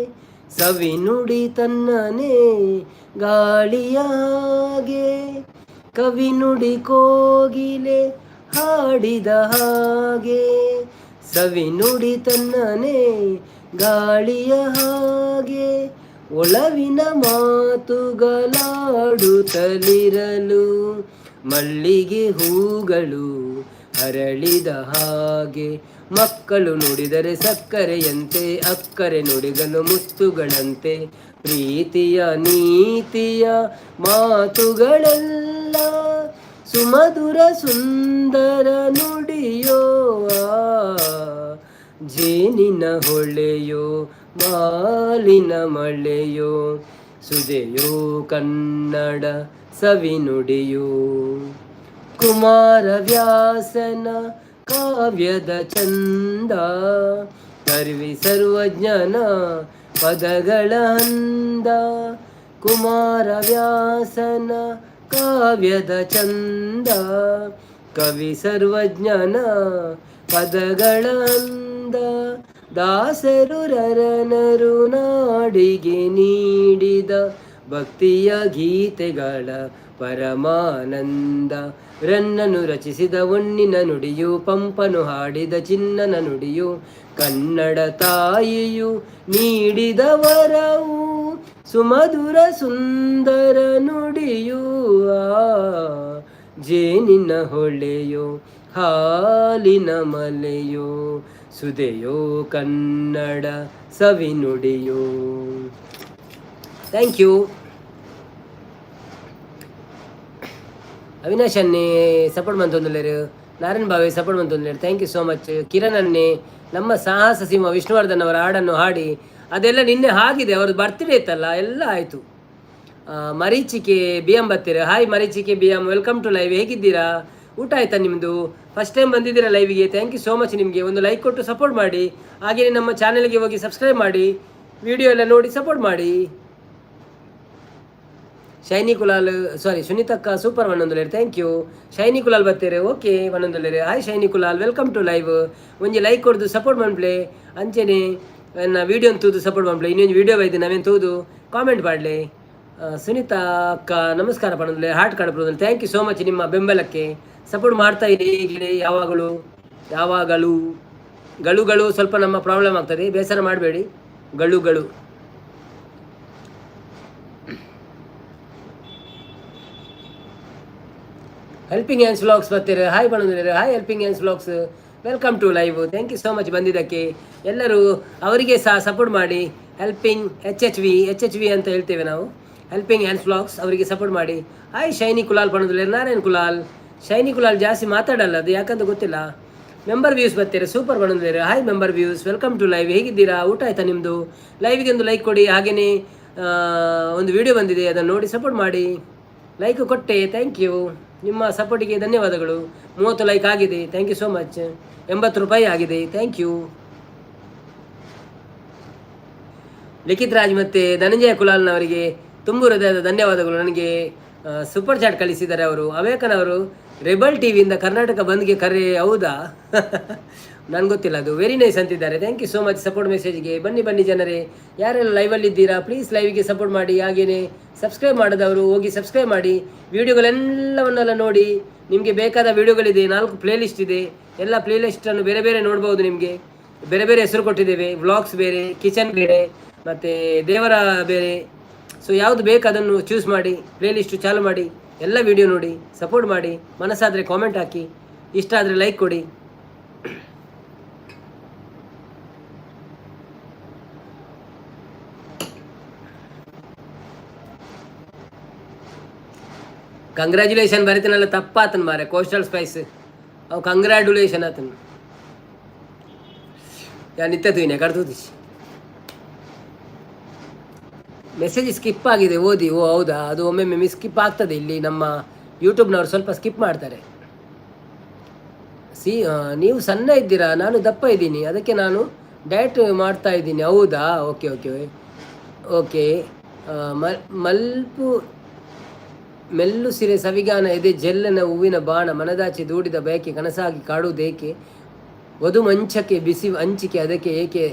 ಸವಿನುಡಿ ತನ್ನನೆ ಗಾಳಿಯ ಹಾಗೆ, ಕವಿನುಡಿ ಕೋಗಿಲೆ ಹಾಡಿದ ಹಾಗೆ ಸವಿನುಡಿ ತನ್ನನೆ ಗಾಳಿಯ ಹಾಗೆ, ಒಲವಿನ ಮಾತುಗಳಾಡುತ್ತಲಿರಲು ಮಲ್ಲಿಗೆ ಹೂಗಳು ಅರಳಿದ ಹಾಗೆ, ಮಕ್ಕಳು ನುಡಿದರೆ ಸಕ್ಕರೆಯಂತೆ, ಅಕ್ಕರೆ ನುಡಿಗಳು ಮುತ್ತುಗಳಂತೆ, ಪ್ರೀತಿಯ ನೀತಿಯ ಮಾತುಗಳೆಲ್ಲ ಸುಮಧುರ ಸುಂದರ ನುಡಿಯೋ, ಜೇನಿನ ಹೊಳೆಯೋ ಮಾಲಿನ ಮಳೆಯೋ ಸುದೆಯೋ ಕನ್ನಡ ಸವಿನುಡಿಯೋ, ಕುಮಾರವ್ಯಾಸನ ಕಾವ್ಯದ ಚಂದ ಕರ್ವಿ ಸರ್ವಜ್ಞನ ಪದಗಳ ಅಂದ, ಕುಮಾರವ್ಯಾಸನ ಕಾವ್ಯದ ಚಂದ ಕವಿ ಸರ್ವಜ್ಞನ ಪದಗಳ ಅಂದ. ದಾಸರು ರರನರು ನಾಡಿಗೆ ನೀಡಿದ ಭಕ್ತಿಯ ಗೀತೆಗಳ ಪರಮಾನಂದ. ರನ್ನನು ರಚಿಸಿದ ಹೊನ್ನಿನ ನುಡಿಯು, ಪಂಪನು ಹಾಡಿದ ಚಿನ್ನನ ನುಡಿಯು, ಕನ್ನಡ ತಾಯಿಯು ನೀಡಿದ ವರವು ಸುಮಧುರ ಸುಂದರ ನುಡಿಯು. ಆ ಜೇನಿನ ಹೊಳೆಯೋ, ಹಾಲಿನ ಮಲೆಯೋ, ಸುದೆಯೋ ಕನ್ನಡ ಸವಿ ನುಡಿಯೋ. Thank you. Avinash ಅನ್ನೆ ಸಪೋರ್ಟ್ ಮಂತೊಂದುಲ್ಲೆರ್. ನಾರಾಯಣ್ ಬಾವೆ ಸಪೋರ್ಟ್ ಮಂತೊಂದುಲ್ಲೆರ್. Thank you so much. Kiran ಅನ್ನೆ, ನಮ್ಮ ಸಾಹಸ ಸಿಂಹ ವಿಷ್ಣುವರ್ಧನ್ ಅವರ ಹಾಡನ್ನು ಹಾಡಿ. ಅದೆಲ್ಲ ನಿನ್ನೆ ಆಗಿದೆ. ಅವ್ರದ್ದು ಬರ್ತ್ಡೇ ಇತ್ತಲ್ಲ, ಎಲ್ಲ ಆಯಿತು. ಮರೀಚಿಕೆ ಬಿ ಎಂ ಬತ್ತೀರ. ಹಾಯ್ ಮರೀಚಿಕೆ B M, welcome to live. ಹೇಗಿದ್ದೀರಾ? ಊಟ ಆಯ್ತಾ ನಿಮ್ಮದು? ಫಸ್ಟ್ ಟೈಮ್ ಬಂದಿದ್ದೀರಾ ಲೈವ್ಗೆ, thank you so much. ನಿಮಗೆ ಒಂದು ಲೈಕ್ ಕೊಟ್ಟು ಸಪೋರ್ಟ್ ಮಾಡಿ. ಹಾಗೆಯೇ ನಮ್ಮ ಚಾನೆಲ್ಗೆ ಹೋಗಿ ಸಬ್ಸ್ಕ್ರೈಬ್ ಮಾಡಿ, ವಿಡಿಯೋ ಎಲ್ಲ ನೋಡಿ ಸಪೋರ್ಟ್ ಮಾಡಿ. ಶೈನಿ ಕುಲಾಲ್, ಸಾರಿ, ಸುನೀತಕ್ಕ ಸೂಪರ್ ಒಂದೊಂದು. Thank you. Shiny Kulal ಬತ್ತೀರಿ, ಓಕೆ ಒಂದೊಂದು. Hi shiny Kulal, welcome to live. ಒಂಜಿ ಲೈಕ್ ಕೊಡ್ದು ಸಪೋರ್ಟ್ ಮನ್ಪ್ಲೆ. ಅಂಚೆನೆ ಎನ್ನ ವೀಡಿಯೋ ತೂದು ಸಪೋರ್ಟ್ ಮನ್ಪ್ಲೆ. ಇನ್ನೊಂದು ವೀಡಿಯೋ ಬೈದು ನಾವೇನು ತೂದು ಕಾಮೆಂಟ್ ಮಾಡಲಿ. ಸುನೀತಾ ಅಕ್ಕ ನಮಸ್ಕಾರ ಪಣಂದ್ರೆ ಹಾರ್ಟ್ ಕಾಣಬಹುದು. Thank you so much ನಿಮ್ಮ ಬೆಂಬಲಕ್ಕೆ. ಸಪೋರ್ಟ್ ಮಾಡ್ತಾ ಇರಿ ಈಗಲೇ ಯಾವಾಗಲೂ ಯಾವಾಗಲೂ. ಗಳುಗಳು ಸ್ವಲ್ಪ ನಮ್ಮ ಪ್ರಾಬ್ಲಮ್ ಆಗ್ತದೆ, ಬೇಸರ ಮಾಡಬೇಡಿ. ಗಳುಗಳು ಹೆಲ್ಪಿಂಗ್ ಹ್ಯಾಂಡ್ಸ್ ವ್ಲಾಗ್ಸ್ ಬರ್ತೀರ. ಹಾಯ್ ಬಂದಿದ್ದಾರೆ. Hi Helping Hands Vlogs, welcome to live. Thank you so much ಬಂದಿದ್ದಕ್ಕೆ. ಎಲ್ಲರೂ ಅವರಿಗೆ ಸಹ ಸಪೋರ್ಟ್ ಮಾಡಿ. Helping H H V, H H V ಅಂತ ಹೇಳ್ತೇವೆ ನಾವು. ಹೆಲ್ಪಿಂಗ್ ಹ್ಯಾಂಡ್ಸ್ ವ್ಲಾಗ್ಸ್ ಅವರಿಗೆ ಸಪೋರ್ಟ್ ಮಾಡಿ. ಹಾಯ್ ಶೈನಿ ಕುಲಾಲ್ ಪಣದಿಲ್ಲ. ನಾರಾಯಣ್ ಕುಲಾಲ್, ಶೈನಿ ಕುಲಾಲ್ ಜಾಸ್ತಿ ಮಾತಾಡಲ್ಲ, ಅದು ಯಾಕಂತ ಗೊತ್ತಿಲ್ಲ. ಮೆಂಬರ್ ವ್ಯೂಸ್ ಬರ್ತೀರಾ, ಸೂಪರ್ ಬಂದಿದ್ದಾರೆ. Hi Member Views, welcome to live. ಹೇಗಿದ್ದೀರಾ? ಊಟ ಆಯ್ತಾ ನಿಮ್ಮದು? ಲೈವ್ಗೆ ಒಂದು ಲೈಕ್ ಕೊಡಿ. ಹಾಗೆಯೇ ಒಂದು ವಿಡಿಯೋ ಬಂದಿದೆ, ಅದನ್ನು ನೋಡಿ ಸಪೋರ್ಟ್ ಮಾಡಿ. ಲೈಕ್ ಕೊಟ್ಟೆ, thank you. ನಿಮ್ಮ ಸಪೋರ್ಟಿಗೆ ಧನ್ಯವಾದಗಳು. 30 ಲೈಕ್ ಆಗಿದೆ, thank you so much. 80 ರೂಪಾಯಿ ಆಗಿದೆ, thank you. Likhith Raj ಮತ್ತು ಧನಂಜಯ ಕುಲಾಲ್ನವರಿಗೆ ತುಂಬು ಹೃದಯದ ಧನ್ಯವಾದಗಳು. ನನಗೆ ಸೂಪರ್ ಚಾಟ್ ಕಳಿಸಿದ್ದಾರೆ ಅವರು. ಅವೇಕನವರು ರೆಬಲ್ ಟಿವಿಯಿಂದ ಕರ್ನಾಟಕ ಬಂದ್ಗೆ ಕರೆ, ಹೌದಾ? ನನಗೆ ಗೊತ್ತಿಲ್ಲ ಅದು. ವೆರಿ ನೈಸ್ ಅಂತಿದ್ದಾರೆ. Thank you so much support ಮೆಸೇಜ್ಗೆ. ಬನ್ನಿ ಬನ್ನಿ ಜನರೇ, ಯಾರೆಲ್ಲ ಲೈವಲ್ಲಿದ್ದೀರಾ ಪ್ಲೀಸ್ ಲೈವ್ಗೆ ಸಪೋರ್ಟ್ ಮಾಡಿ. ಹಾಗೆಯೇ ಸಬ್ಸ್ಕ್ರೈಬ್ ಮಾಡದವರು ಹೋಗಿ ಸಬ್ಸ್ಕ್ರೈಬ್ ಮಾಡಿ. ವೀಡಿಯೋಗಳೆಲ್ಲವನ್ನೆಲ್ಲ ನೋಡಿ. ನಿಮಗೆ ಬೇಕಾದ ವೀಡಿಯೋಗಳಿದೆ, ನಾಲ್ಕು ಪ್ಲೇಲಿಸ್ಟ್ ಇದೆ. ಎಲ್ಲ ಪ್ಲೇಲಿಸ್ಟನ್ನು ಬೇರೆ ಬೇರೆ ನೋಡ್ಬೋದು. ನಿಮಗೆ ಬೇರೆ ಬೇರೆ ಹೆಸರು ಕೊಟ್ಟಿದ್ದೇವೆ. ವ್ಲಾಗ್ಸ್ ಬೇರೆ, ಕಿಚನ್ ಬೇರೆ, ಮತ್ತು ದೇವರ ಬೇರೆ. ಸೊ ಯಾವುದು ಬೇಕು ಅದನ್ನು ಚೂಸ್ ಮಾಡಿ, ಪ್ಲೇಲಿಸ್ಟು ಚಾಲು ಮಾಡಿ, ಎಲ್ಲ ವಿಡಿಯೋ ನೋಡಿ, ಸಪೋರ್ಟ್ ಮಾಡಿ. ಮನಸ್ಸಾದರೆ ಕಾಮೆಂಟ್ ಹಾಕಿ, ಇಷ್ಟ ಆದರೆ ಲೈಕ್ ಕೊಡಿ. ಕಂಗ್ರ್ಯಾಚುಲೇಷನ್ ಬರೀತೀನಲ್ಲ, ತಪ್ಪಾತನ್ ಮಾರೆ. ಕೋಸ್ಟಲ್ ಸ್ಪೈಸ್ ಅವು ಕಂಗ್ರ್ಯಾಚುಲೇಷನ್ ಆತನ. ಯಾ ನಿತ್ಯ ತೂಯಿನ ಕಡ್ದು ಮೆಸೇಜ್ ಸ್ಕಿಪ್ ಆಗಿದೆ, ಓದಿ. ಓ ಹೌದಾ? ಅದು ಒಮ್ಮೊಮ್ಮೆ ಸ್ಕಿಪ್ ಆಗ್ತದೆ. ಇಲ್ಲಿ ನಮ್ಮ ಯೂಟ್ಯೂಬ್ನವರು ಸ್ವಲ್ಪ ಸ್ಕಿಪ್ ಮಾಡ್ತಾರೆ. ಸಿ, ನೀವು ಸಣ್ಣ ಇದ್ದೀರಾ, ನಾನು ದಪ್ಪ ಇದ್ದೀನಿ, ಅದಕ್ಕೆ ನಾನು ಡಯಟ್ ಮಾಡ್ತಾ ಇದ್ದೀನಿ. ಹೌದಾ? ಓಕೆ ಓಕೆ ಓಕೆ ಮಲ್ಪು ಮೆಲ್ಲು ಸಿರೆ ಸವಿಗಾನ ಎದೆ ಜೆಲ್ಲನ ಹೂವಿನ ಬಾಣ ಮನದಾಚೆ ದೂಡಿದ ಬಯಕೆ ಕನಸಾಗಿ ಕಾಡುವುದೇಕೆ? ವಧು ಮಂಚಕ್ಕೆ ಬಿಸಿ ಹಂಚಿಕೆ ಅದಕ್ಕೆ ಏಕೆ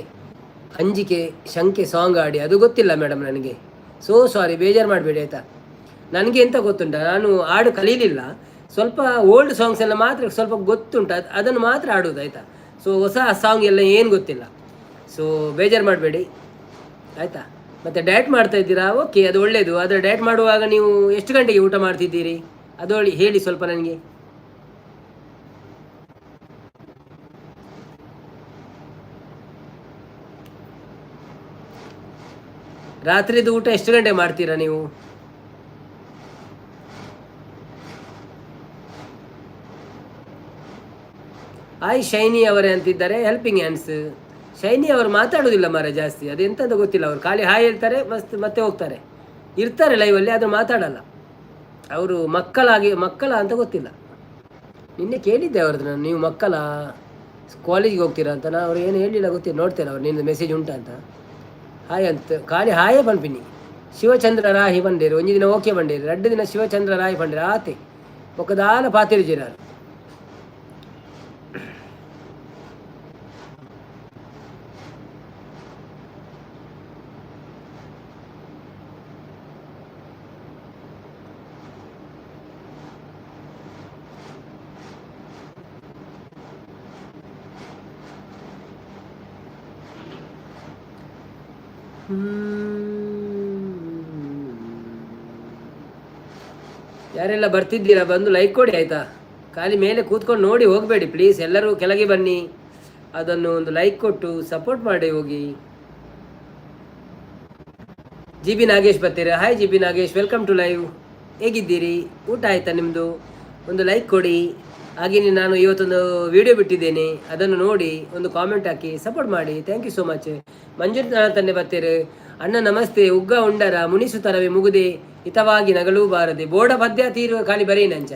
ಅಂಜಿಕೆ ಶಂಕೆ ಸಾಂಗ್ ಆಡಿ. ಅದು ಗೊತ್ತಿಲ್ಲ ಮೇಡಮ್ ನನಗೆ. ಸೋ ಸಾರಿ, ಬೇಜಾರು ಮಾಡಬೇಡಿ ಆಯಿತಾ. ನನಗೆ ಎಂತ ಗೊತ್ತುಂಟ, ನಾನು ಹಾಡು ಕಲೀಲಿಲ್ಲ. ಸ್ವಲ್ಪ ಓಲ್ಡ್ ಸಾಂಗ್ಸ್ ಎಲ್ಲ ಮಾತ್ರ ಸ್ವಲ್ಪ ಗೊತ್ತುಂಟು, ಅದನ್ನು ಮಾತ್ರ ಆಡೋದು ಆಯಿತಾ. ಸೊ ಹೊಸ ಸಾಂಗ್ ಎಲ್ಲ ಏನು ಗೊತ್ತಿಲ್ಲ. ಸೊ ಬೇಜಾರು ಮಾಡಬೇಡಿ ಆಯಿತಾ. ಮತ್ತು ಡಯಟ್ ಮಾಡ್ತಾ ಇದ್ದೀರಾ, ಓಕೆ, ಅದು ಒಳ್ಳೆಯದು. ಆದರೆ ಡಯಟ್ ಮಾಡುವಾಗ ನೀವು ಎಷ್ಟು ಗಂಟೆಗೆ ಊಟ ಮಾಡ್ತಿದ್ದೀರಿ ಅದು ಹೇಳಿ ಸ್ವಲ್ಪ ನನಗೆ. ರಾತ್ರಿದು ಊಟ ಎಷ್ಟು ಗಂಟೆ ಮಾಡ್ತೀರಾ ನೀವು? ಹಾಯ್ ಶೈನಿ ಅವರೇ ಅಂತಿದ್ದಾರೆ ಹೆಲ್ಪಿಂಗ್ ಹ್ಯಾಂಡ್ಸ್. ಶೈನಿ ಅವರು ಮಾತಾಡೋದಿಲ್ಲ ಮಾರ ಜಾಸ್ತಿ, ಅದೆಂತಂತ ಗೊತ್ತಿಲ್ಲ. ಅವರು ಖಾಲಿ ಹಾಯ್ ಹೇಳ್ತಾರೆ, ಮಸ್ತ್ ಮತ್ತೆ ಹೋಗ್ತಾರೆ. ಇರ್ತಾರೆ ಲೈವಲ್ಲಿ, ಆದರೆ ಮಾತಾಡಲ್ಲ ಅವರು. ಮಕ್ಕಳಾಗಿ ಮಕ್ಕಳ ಅಂತ ಗೊತ್ತಿಲ್ಲ. ನಿನ್ನೆ ಕೇಳಿದ್ದೆ ಅವ್ರದ್ದು ನಾನು, ನೀವು ಮಕ್ಕಳ ಕಾಲೇಜಿಗೆ ಹೋಗ್ತೀರಾ ಅಂತ. ನಾನು ಅವ್ರು ಏನು ಹೇಳಿಲ್ಲ, ಗೊತ್ತಿಲ್ಲ. ನೋಡ್ತೇನೆ ಅವ್ರು ನಿನ್ನ ಮೆಸೇಜ್ ಉಂಟಾ ಅಂತ. ಹಾಯ್ ಅಂತ ಖಾಲಿ ಹಾಯೇ ಪನ್ಪಿನಿ. ಶಿವಚಂದ್ರ ರಾಹಿ ಬಂಡೇರು ಒಂಜಿ ದಿನ ಓಕೆ ಬಂಡೇರು, ರಡ್ಡು ದಿನ ಶಿವಚಂದ್ರ ರಾಯಿ ಬಂಡೇರು ಆತೆ ಬೊಕ್ಕ ದಾಲ. ಯಾರೆಲ್ಲ ಬರ್ತಿದ್ದೀರಾ ಬಂದು ಲೈಕ್ ಕೊಡಿ ಆಯಿತಾ. ಖಾಲಿ ಮೇಲೆ ಕೂತ್ಕೊಂಡು ನೋಡಿ ಹೋಗಬೇಡಿ ಪ್ಲೀಸ್, ಎಲ್ಲರೂ ಕೆಳಗೆ ಬನ್ನಿ, ಅದನ್ನು ಒಂದು ಲೈಕ್ ಕೊಟ್ಟು ಸಪೋರ್ಟ್ ಮಾಡಿ ಹೋಗಿ. ಜಿ ಬಿ ನಾಗೇಶ್ ಬರ್ತೀರಾ? Hi G B Nagesh, welcome to live. ಹೇಗಿದ್ದೀರಿ? ಊಟ ಆಯಿತಾ ನಿಮ್ಮದು? ಒಂದು ಲೈಕ್ ಕೊಡಿ. ಹಾಗೆಯೇ ನಾನು ಇವತ್ತೊಂದು ವಿಡಿಯೋ ಬಿಟ್ಟಿದ್ದೇನೆ, ಅದನ್ನು ನೋಡಿ ಒಂದು ಕಾಮೆಂಟ್ ಹಾಕಿ ಸಪೋರ್ಟ್ ಮಾಡಿ. Thank you so much. Manjunath ತಂದೆ ಬರ್ತೀರಿ. ಅಣ್ಣ ನಮಸ್ತೆ. ಉಗ್ಗ ಉಂಡರ ಮುನಿಸುತ್ತರವೇ ಮುಗುದೆ ಹಿತವಾಗಿ ನಗಲೂ ಬಾರದೆ ಬೋಡ ಪದ್ಯ ತೀರುವ ಖಾಲಿ ಬರೀ ನಂಚ.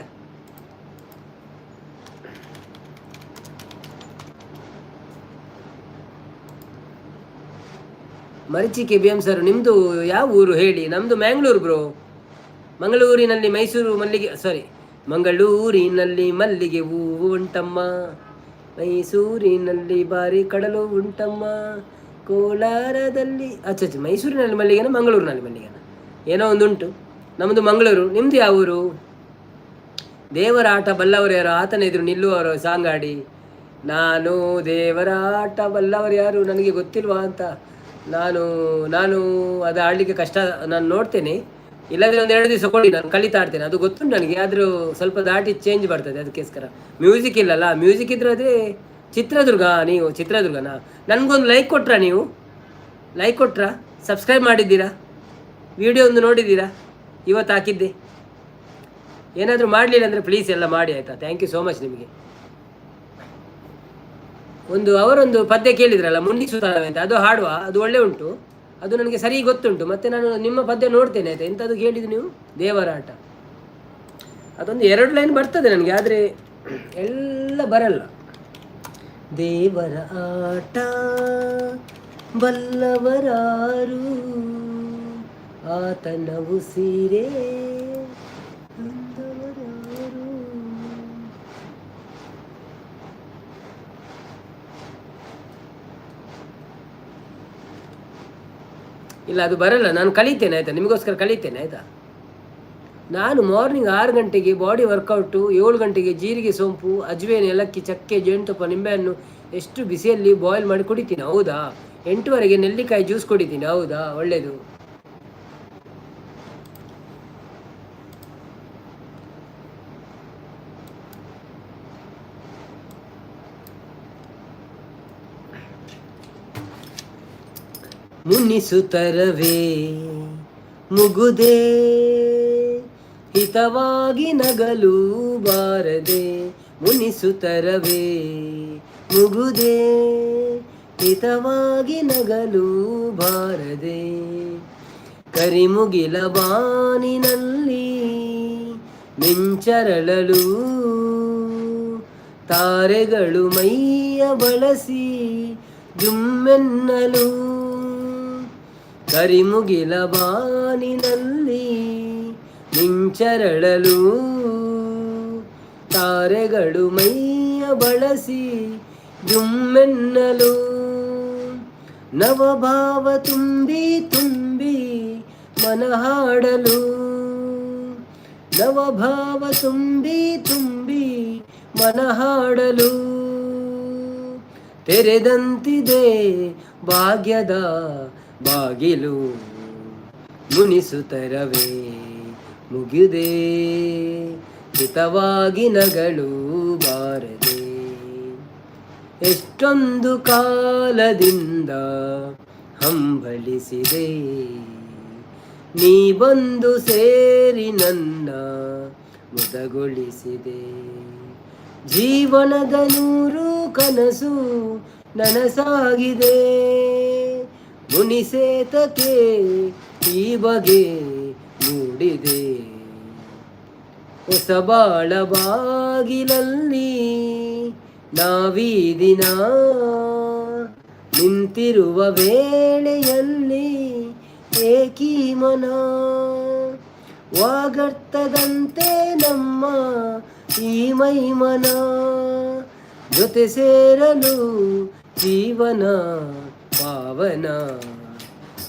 ಮರಿಚಿಕೆ ಬಿ ಎಂ ಸರ್, ನಿಮ್ಮದು ಯಾವ ಊರು ಹೇಳಿ? ನಮ್ಮದು ಮ್ಯಾಂಗ್ಳೂರು ಬ್ರೋ. ಮಂಗಳೂರಿನಲ್ಲಿ ಮೈಸೂರು ಮಲ್ಲಿಗೆ, ಸಾರಿ, ಮಂಗಳೂರಿನಲ್ಲಿ ಮಲ್ಲಿಗೆ ಹೂವು ಉಂಟಮ್ಮ, ಮೈಸೂರಿನಲ್ಲಿ ಬಾರಿ ಕಡಲು ಉಂಟಮ್ಮ, ಕೋಲಾರದಲ್ಲಿ ಅಚ್ಚ ಅಚ್ಚ ಮೈಸೂರಿನಲ್ಲಿ ಮಲ್ಲಿಗೆನ ಮಂಗಳೂರಿನಲ್ಲಿ ಮಲ್ಲಿಗೆನ ಏನೋ ಒಂದುಂಟು. ನಮ್ಮದು ಮಂಗಳೂರು, ನಿಮ್ಮದು ಯಾವ ಊರು? ದೇವರ ಆಟ ಬಲ್ಲವರು ಯಾರು ಆತನ ಎದುರು ನಿಲ್ಲುವವರು ಸಾಂಗಾಡಿ. ನಾನು ದೇವರ ಆಟ ಬಲ್ಲವರು ಯಾರು ನನಗೆ ಗೊತ್ತಿಲ್ವಾ ಅಂತ. ನಾನು ನಾನು ಅದು ಆಡಲಿಕ್ಕೆ ಕಷ್ಟ, ನಾನು ನೋಡ್ತೇನೆ. ಇಲ್ಲಾಂದರೆ ಒಂದು 2 ದಿವಸ ಕೊಡಿ, ನಾನು ಕಲಿತಾ ಆಡ್ತೇನೆ. ಅದು ಗೊತ್ತುಂಟು ನನಗೆ, ಆದರೂ ಸ್ವಲ್ಪ ದಾಟಿ ಚೇಂಜ್ ಬರ್ತದೆ, ಅದಕ್ಕೋಸ್ಕರ. ಮ್ಯೂಸಿಕ್ ಇಲ್ಲಲ್ಲ, ಮ್ಯೂಸಿಕ್ ಇದ್ರೆ ಅದೇ. ಚಿತ್ರದುರ್ಗ, ನೀವು ಚಿತ್ರದುರ್ಗನಾ? ನನಗೊಂದು ಲೈಕ್ ಕೊಟ್ರಾ? ನೀವು ಲೈಕ್ ಕೊಟ್ರಾ? ಸಬ್ಸ್ಕ್ರೈಬ್ ಮಾಡಿದ್ದೀರಾ? ವಿಡಿಯೋ ಒಂದು ನೋಡಿದ್ದೀರಾ? ಇವತ್ತು ಹಾಕಿದ್ದೆ. ಏನಾದರೂ ಮಾಡಲಿಲ್ಲ ಅಂದರೆ ಪ್ಲೀಸ್ ಎಲ್ಲ ಮಾಡಿ ಆಯಿತಾ. Thank you so much ನಿಮಗೆ. ಒಂದು ಅವರೊಂದು ಪದ್ಯ ಕೇಳಿದ್ರಲ್ಲ, ಮುನ್ನಿಸುತ್ತಾರೆ ಅಂತ, ಅದು ಹಾಡುವ, ಅದು ಒಳ್ಳೆ ಉಂಟು, ಅದು ನನಗೆ ಸರಿ ಗೊತ್ತುಂಟು. ಮತ್ತು ನಾನು ನಿಮ್ಮ ಪದ್ಯ ನೋಡ್ತೇನೆ ಆಯಿತಾ. ಎಂಥದ್ದು ಕೇಳಿದ್ದು ನೀವು? ದೇವರಾಟ, ಅದೊಂದು 2 ಲೈನ್ ಬರ್ತದೆ ನನಗೆ, ಆದರೆ ಎಲ್ಲ ಬರಲ್ಲ. ದೇವರ ಆಟ ಬಲ್ಲವರಾರು ಆತನ ಉಸಿರೇ ಅಂದವರಾರು. ಇಲ್ಲ, ಅದು ಬರಲ್ಲ, ನಾನು ಕಲಿತೇನೆ ಆಯಿತಾ, ನಿಮಗೋಸ್ಕರ ಕಲಿತೇನೆ ಆಯಿತಾ. ನಾನು ಮಾರ್ನಿಂಗ್ 6 ಗಂಟೆಗೆ ಬಾಡಿ ವರ್ಕೌಟು, 7 ಗಂಟೆಗೆ ಜೀರಿಗೆ, ಸೋಂಪು, ಅಜ್ವೇನ್, ಏಲಕ್ಕಿ, ಚಕ್ಕೆ, ಜೇನುತುಪ್ಪ, ನಿಂಬೆಹಣ್ಣು ಎಷ್ಟು ಬಿಸಿಯಲ್ಲಿ ಬಾಯ್ಲ್ ಮಾಡಿ ಕುಡಿತೀನಿ. ಹೌದಾ? 8ವರೆಗೆ ನೆಲ್ಲಿಕಾಯಿ ಜ್ಯೂಸ್ ಕುಡಿತೀನಿ. ಹೌದಾ? ಒಳ್ಳೆಯದು. ಮುನಿಸುತ್ತರವೇ ಮುಗುದೇ ಹಿತವಾಗಿ ನಗಲು ಬಾರದೆ, ಮುನಿಸುತ್ತರವೇ ಮುಗುದೇ ಹಿತವಾಗಿ ನಗಲು ಬಾರದೆ, ಕರಿಮುಗಿಲ ಬಾನಿನಲ್ಲಿ ಮಿಂಚರಳಲು ತಾರೆಗಳು ಮೈಯ ಬಳಸಿ ಜುಮ್ಮೆನ್ನಲು, ಕರಿಮುಗಿಲ ಬಾನಿನಲ್ಲಿ ಮಿಂಚರಳಲು ತಾರೆಗಳು ಮೈಯ ಬಳಸಿ ಜುಮ್ಮೆನ್ನಲು, ನವಭಾವ ತುಂಬಿ ತುಂಬಿ ಮನಹಾಡಲು, ನವಭಾವ ತುಂಬಿ ತುಂಬಿ ಮನಹಾಡಲು, ತೆರೆದಂತಿದೆ ಭಾಗ್ಯದ ಬಾಗಿಲು, ಮುನಿಸುತ್ತರವೇ ಮುಗಿದೆ ಹಿತವಾಗಿ ನಗಲು ಬಾರದೆ. ಎಷ್ಟೊಂದು ಕಾಲದಿಂದ ಹಂಬಲಿಸಿದೆ, ನೀ ಬಂದು ಸೇರಿ ನನ್ನ ಮುದಗೊಳಿಸಿದೆ, ಜೀವನದ ನೂರು ಕನಸು ನನಸಾಗಿದೆ, ಮುನಿಸೇತಕ್ಕೆ ಈ ಬಗೆ ಮೂಡಿದೆ, ಹೊಸ ಬಾಳ ಬಾಗಿಲಲ್ಲಿ ನಾವೀ ದಿನ ನಿಂತಿರುವ ವೇಳೆಯಲ್ಲಿ ಏಕೀ ಮನ ವಾಗರ್ತದಂತೆ ನಮ್ಮ ಈ ಮೈಮನ ಜೊತೆ ಸೇರಲು ಜೀವನ ಪಾವನ,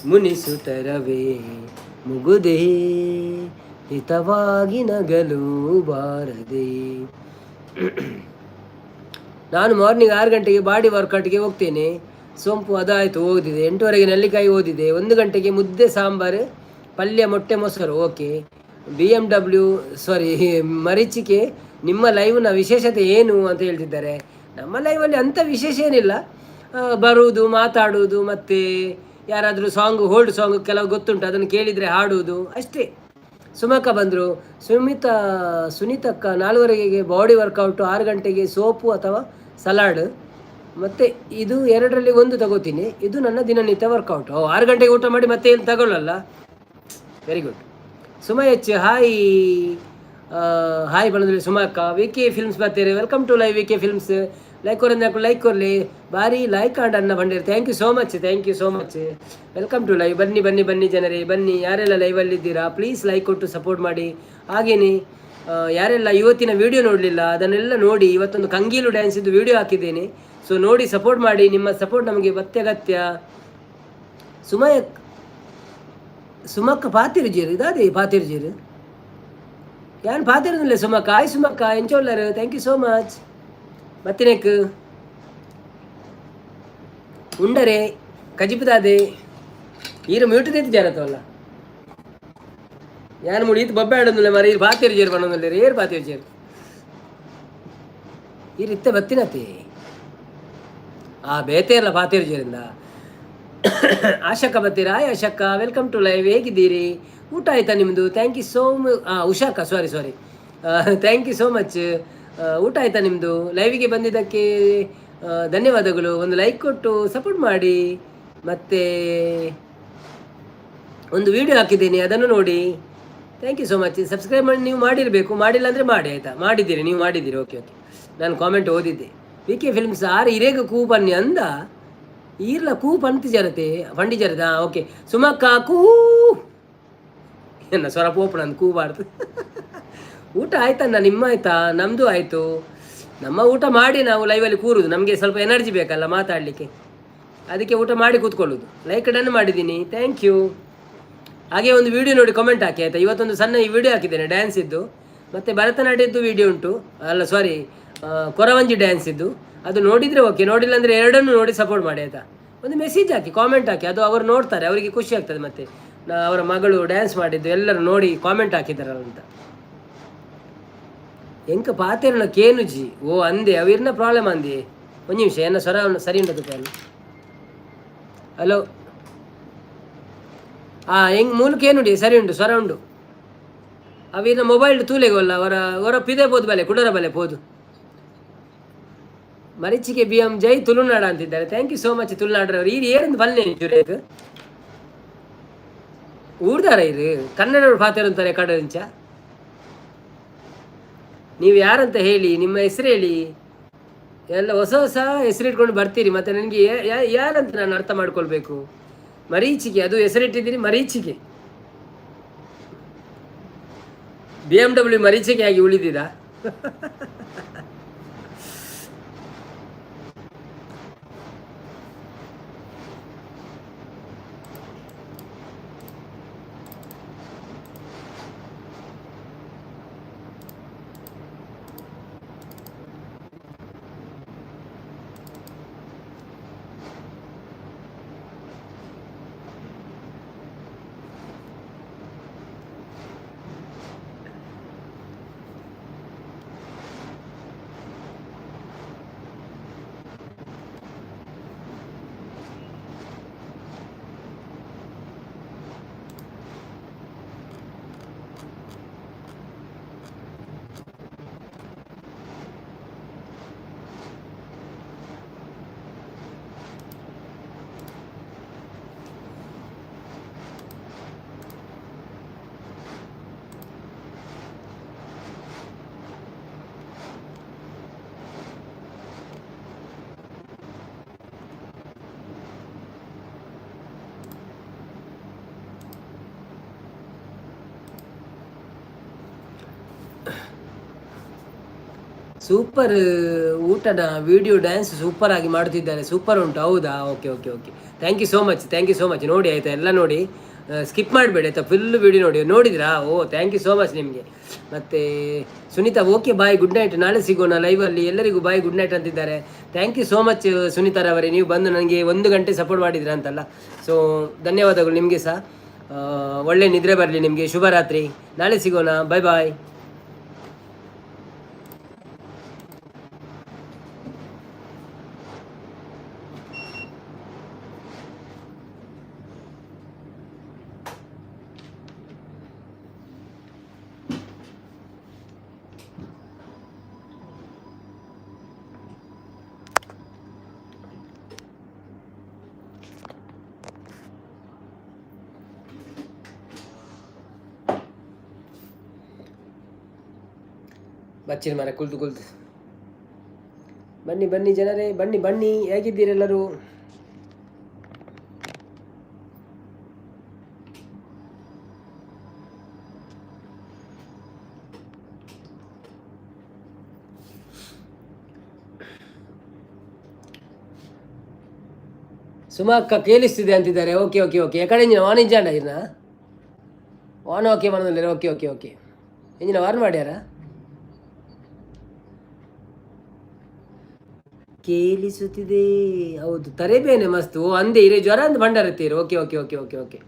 ಮುನಿಸುತ್ತರವೇ ಮುಗುದೇ ಹಿತವಾಗಿ ನಗಲು ಬಾರದೆ. ನಾನು ಮಾರ್ನಿಂಗ್ 6 ಗಂಟೆಗೆ ಬಾಡಿ ವರ್ಕೌಟ್ಗೆ ಹೋಗ್ತೇನೆ. ಸೋಂಪು ಅದಾಯಿತು, ಓದಿದೆ. 8ವರೆಗೆ ನೆಲ್ಲಿಕಾಯಿ ಓದಿದೆ. 1 ಗಂಟೆಗೆ ಮುದ್ದೆ ಸಾಂಬಾರು ಪಲ್ಯ ಮೊಟ್ಟೆ ಮೊಸರು. ಓಕೆ. BMW ಸಾರಿ ಮರೀಚಿಕೆ, ನಿಮ್ಮ ಲೈವ್ನ ವಿಶೇಷತೆ ಏನು ಅಂತ ಹೇಳ್ತಿದ್ದಾರೆ. ನಮ್ಮ ಲೈವಲ್ಲಿ ಅಂಥ ವಿಶೇಷ ಏನಿಲ್ಲ. ಬರುವುದು, ಮಾತಾಡುವುದು, ಮತ್ತು ಯಾರಾದರೂ ಸಾಂಗ್, ಓಲ್ಡ್ ಸಾಂಗ್ ಕೆಲವು ಗೊತ್ತುಂಟು, ಅದನ್ನು ಕೇಳಿದರೆ ಹಾಡುವುದು ಅಷ್ಟೇ. ಸುಮಕ್ಕ ಬಂದರು. ಸುಮಿತಾ, ಸುನೀತಕ್ಕ, 4ವರೆಗೆ ಬಾಡಿ ವರ್ಕೌಟು, 6 ಗಂಟೆಗೆ ಸೋಪು ಅಥವಾ ಸಲಾಡ್, ಮತ್ತು ಇದು ಎರಡರಲ್ಲಿ ಒಂದು ತಗೋತೀನಿ. ಇದು ನನ್ನ ದಿನನಿತ್ಯ ವರ್ಕೌಟ್. ಓ, 6 ಗಂಟೆಗೆ ಊಟ ಮಾಡಿ ಮತ್ತೆ ಏನು ತಗೊಳ್ಳಲ್ಲ. Very good. Suma H, hi hi ಬಂದ್ರೆ ಸುಮಕ್ಕ. ವಿ ಕೆ ಫಿಲ್ಮ್ಸ್ ಬರ್ತೀರಿ. Welcome to live V K films. Like ಕೊರಂದ like ಕೊರ್ಲಿ ಬಾರಿ ಲೈಕ್ ಆಂಡ್ ಅನ್ನ ಬಂದಿರಿ. Thank you so much, thank you so much. Welcome to live. ಬನ್ನಿ ಬನ್ನಿ ಬನ್ನಿ ಜನರೇ, ಬನ್ನಿ. ಯಾರೆಲ್ಲ ಲೈವಲ್ಲಿದ್ದೀರಾ ಪ್ಲೀಸ್ ಲೈಕ್ ಕೊಟ್ಟು ಸಪೋರ್ಟ್ ಮಾಡಿ. ಹಾಗೆಯೇ ಯಾರೆಲ್ಲ ಇವತ್ತಿನ ವಿಡಿಯೋ ನೋಡಲಿಲ್ಲ ಅದನ್ನೆಲ್ಲ ನೋಡಿ. ಇವತ್ತೊಂದು ಕಂಗೀಲು ಡ್ಯಾನ್ಸ್ ಇದ್ದು ವಿಡಿಯೋ ಹಾಕಿದ್ದೇನೆ. ಸೊ ನೋಡಿ, ಸಪೋರ್ಟ್ ಮಾಡಿ. ನಿಮ್ಮ ಸಪೋರ್ಟ್ ನಮಗೆ ಅತ್ಯಗತ್ಯ. ಸುಮಯ, ಸುಮಕ್ಕ ಪಾತಿರುಜೀರು ಇದಾದೆ ಪಾತಿರುಜೀರು ಯಾನ್ ಪಾತಿರುದಿಲ್ಲ ಸುಮಕ್ಕ. ಆಯ್ ಸುಮಕ್ಕ, ಎಂಚೋಲ್ಲರು? Thank you so much. ಮತ್ತಿನೇಕ್ ಉಂಡರೆ ಕಜಿಪುದಾದೆ ಈರು ಮ್ಯೂಟ್ ಜಾರತ್ತವಲ್ಲ. ಯಾನ್ ಮುಡಿ ಈತ್ ಬೊಬ್ಬೆ ಆಡೊಂದುಲ್ಲ ಮರ. ಈರು ಪಾತಿರುಜೀರು ಪನ್ನೊಂದುಲ್ಲೆರ್. ಏರ್ ಪಾತಿರುಜೀರು ಈರು ಇತ್ತೆ ಬತ್ತಿನತೆ ಆ ಬೇತೇರ್ಲ ಪಾತಿರುಜೀರಿಂದ. ಆಶಕ್ಕ ಬರ್ತೀರಾ? ಆಯ್ ಆಶಕ್ಕ, welcome to live. ಹೇಗಿದ್ದೀರಿ? ಊಟ ಆಯ್ತಾ ನಿಮ್ಮದು? Thank you so ಉಷಾಕ್ಕ, sorry sorry, thank you so much. ಊಟ ಆಯ್ತಾ ನಿಮ್ಮದು? ಲೈವಿಗೆ ಬಂದಿದ್ದಕ್ಕೆ ಧನ್ಯವಾದಗಳು. ಒಂದು ಲೈಕ್ ಕೊಟ್ಟು ಸಪೋರ್ಟ್ ಮಾಡಿ. ಮತ್ತು ಒಂದು ವಿಡಿಯೋ ಹಾಕಿದ್ದೀನಿ, ಅದನ್ನು ನೋಡಿ. Thank you so much. Subscribe ಮಾಡಿ, ನೀವು ಮಾಡಿರಬೇಕು. ಮಾಡಿಲ್ಲ ಅಂದರೆ ಮಾಡಿ, ಆಯಿತಾ? ಮಾಡಿದ್ದೀರಿ, ನೀವು ಮಾಡಿದ್ದೀರಿ. ಓಕೆ ಓಕೆ, ನಾನು ಕಾಮೆಂಟ್ ಓದಿದ್ದೆ. ವಿ ಕೆ ಫಿಲ್ಮ್ಸ್ ಆರು ಇರೇಗ ಕೂ ಬನ್ನಿ ಅಂದ ಈರ್ಲ ಕೂ ಪಂತಿ ಜರತೆ ಪಂಡಿ ಜರತ. ಓಕೆ ಸುಮಕ್ಕ, ಕೂ ಎನ್ನ ಸ್ವರ ಪೋಪಣ ಕೂಬಾರ್ದು. ಊಟ ಆಯ್ತಣ್ಣ ನಿಮ್ಮ? ಆಯ್ತಾ? ನಮ್ಮದು ಆಯಿತು. ನಮ್ಮ ಊಟ ಮಾಡಿ ನಾವು ಲೈವಲ್ಲಿ ಕೂರುದು. ನಮಗೆ ಸ್ವಲ್ಪ ಎನರ್ಜಿ ಬೇಕಲ್ಲ ಮಾತಾಡಲಿಕ್ಕೆ, ಅದಕ್ಕೆ ಊಟ ಮಾಡಿ ಕೂತ್ಕೊಳ್ಳೋದು. ಲೈಕ್ ಡನ್ ಮಾಡಿದ್ದೀನಿ, thank you. ಹಾಗೆ ಒಂದು ವಿಡಿಯೋ ನೋಡಿ ಕಾಮೆಂಟ್ ಹಾಕಿ, ಆಯಿತಾ? ಇವತ್ತೊಂದು ಸಣ್ಣ ಈ ವಿಡಿಯೋ ಹಾಕಿದ್ದೇನೆ ಡ್ಯಾನ್ಸ್ ಇದ್ದು, ಮತ್ತು ಭರತನಾಟ್ಯದ್ದು ವಿಡಿಯೋ ಉಂಟು. ಅಲ್ಲ, ಸಾರಿ, ಕೊರವಂಜಿ ಡ್ಯಾನ್ಸ್ ಇದ್ದು. ಅದು ನೋಡಿದರೆ ಓಕೆ, ನೋಡಿಲ್ಲ ಅಂದರೆ ಎರಡನ್ನೂ ನೋಡಿ ಸಪೋರ್ಟ್ ಮಾಡಿ, ಆಯಿತಾ? ಒಂದು ಮೆಸೇಜ್ ಹಾಕಿ, ಕಾಮೆಂಟ್ ಹಾಕಿ. ಅದು ಅವರು ನೋಡ್ತಾರೆ, ಅವರಿಗೆ ಖುಷಿ ಆಗ್ತದೆ. ಮತ್ತು ಅವರ ಮಗಳು ಡ್ಯಾನ್ಸ್ ಮಾಡಿದ್ದು ಎಲ್ಲರೂ ನೋಡಿ ಕಾಮೆಂಟ್ ಹಾಕಿದ್ದಾರಲ್ಲ ಅಂತ. ಎಂಕ ಪಾತೆರ್ನ ಕೇನುಜಿ. ಓ ಅಂದೆ, ಅವಿರ್ನ ಪ್ರಾಬ್ಲಮ್ ಅಂದೆ. ಒಂದು ನಿಮಿಷ, ಎನ್ನ ಸ್ವರ ಸರಿ ಉಂಟು. ಹಲೋ, ಹಾಂ, ಹೆಂಗ್ ಮೂಲಕ ಏನುಂಡಿ? ಸರಿ ಉಂಟು, ಸ್ವರ ಉಂಡು. ಅವಿರ್ನ ಮೊಬೈಲ್ ತೂಲೆಗೋಲ್ಲ ಅವರ ಅವರ ಪಿದೆ ಪೋದು ಬಲೆ ಕುಡರ ಬಲೆ ಪೋದು. ಮರೀಚಿಕೆ ಬಿ ಎಂ ಜೈ ತುಳುನಾಡ ಅಂತಿದ್ದಾರೆ. Thank you so much ತುಳುನಾಡ್ರವರು. ಈ ಏನಂದು ಬಲ್ಲೆ ಚುರೇಕ್ ಊರ್ದಾರ ಇರು ಕನ್ನಡ ಪಾತಿರಂತಾರೆ ಕಡಂಚ. ನೀವು ಯಾರಂತ ಹೇಳಿ, ನಿಮ್ಮ ಹೆಸರು ಹೇಳಿ. ಎಲ್ಲ ಹೊಸ ಹೊಸ ಹೆಸರಿಟ್ಕೊಂಡು ಬರ್ತೀರಿ, ಮತ್ತು ನನಗೆ ಯಾರಂತ ನಾನು ಅರ್ಥ ಮಾಡ್ಕೊಳ್ಬೇಕು? ಮರೀಚಿಕೆ, ಅದು ಹೆಸರಿಟ್ಟಿದ್ದೀರಿ ಮರೀಚಿಕೆ. BMW ಮರೀಚಿಕೆ ಆಗಿ ಉಳಿದಿದ. ಸೂಪರ್ ಊಟದ ವಿಡಿಯೋ, ಡ್ಯಾನ್ಸ್ ಸೂಪರ್ ಆಗಿ ಮಾಡುತ್ತಿದ್ದಾರೆ, ಸೂಪರ್ ಉಂಟು. ಹೌದಾ? Okay okay okay, thank you so much, thank you so much. ನೋಡಿ ಆಯಿತಾ, ಎಲ್ಲ ನೋಡಿ. ಸ್ಕಿಪ್ ಮಾಡಬೇಡಿ ಆಯಿತಾ, ಫುಲ್ ವೀಡಿಯೋ ನೋಡಿ. ನೋಡಿದ್ರಾ? Oh, thank you so much ನಿಮಗೆ. ಮತ್ತು Sunita, okay bye, good night, ನಾಳೆ ಸಿಗೋಣ ಲೈವಲ್ಲಿ, ಎಲ್ಲರಿಗೂ ಬಾಯ್, ಗುಡ್ ನೈಟ್ ಅಂತಿದ್ದಾರೆ. Thank you so much ಸುನೀತಾರವರೇ, ನೀವು ಬಂದು ನನಗೆ 1 ಗಂಟೆ ಸಪೋರ್ಟ್ ಮಾಡಿದ್ರಾ ಅಂತಲ್ಲ. ಸೊ ಧನ್ಯವಾದಗಳು ನಿಮಗೆ ಸಹ. ಒಳ್ಳೆ ನಿದ್ರೆ ಬರಲಿ ನಿಮಗೆ, ಶುಭರಾತ್ರಿ, ನಾಳೆ ಸಿಗೋಣ, ಬಾಯ್ ಬಾಯ್. ಬಚ್ಚಿನ ಮರ ಕುಲ್ತು ಕುಲ್ತು. ಬನ್ನಿ ಬನ್ನಿ ಜನರೇ, ಬನ್ನಿ ಬನ್ನಿ, ಹೇಗಿದ್ದೀರೆಲ್ಲರೂ? ಸುಮಾ ಅಕ್ಕ ಕೇಳಿಸ್ತಿದೆ ಅಂತಿದ್ದಾರೆ. ಓಕೆ ಓಕೆ ಓಕೆ, ಎಕಡೆ ಇಂಜಿನ ವಾನ್ ಇಂಜಾಂಡ ಇರ್ನ ವಾನ್ ಓಕೆ ಮನದಲ್ಲಿ. ಓಕೆ ಓಕೆ ಓಕೆ, ಇಂಜಿನ ವಾರ್ ಮಾಡ್ಯಾರ? ಕೇಳಿಸುತ್ತಿದೆ, ಹೌದು, ತರೆಬೇನೆ ಮಸ್ತ್. ಓ ಅಂದೆ ಇರೇ ಜ್ವರ ಅಂದ್ ಭಂಡಾರ ತೀರು. Okay okay okay okay okay.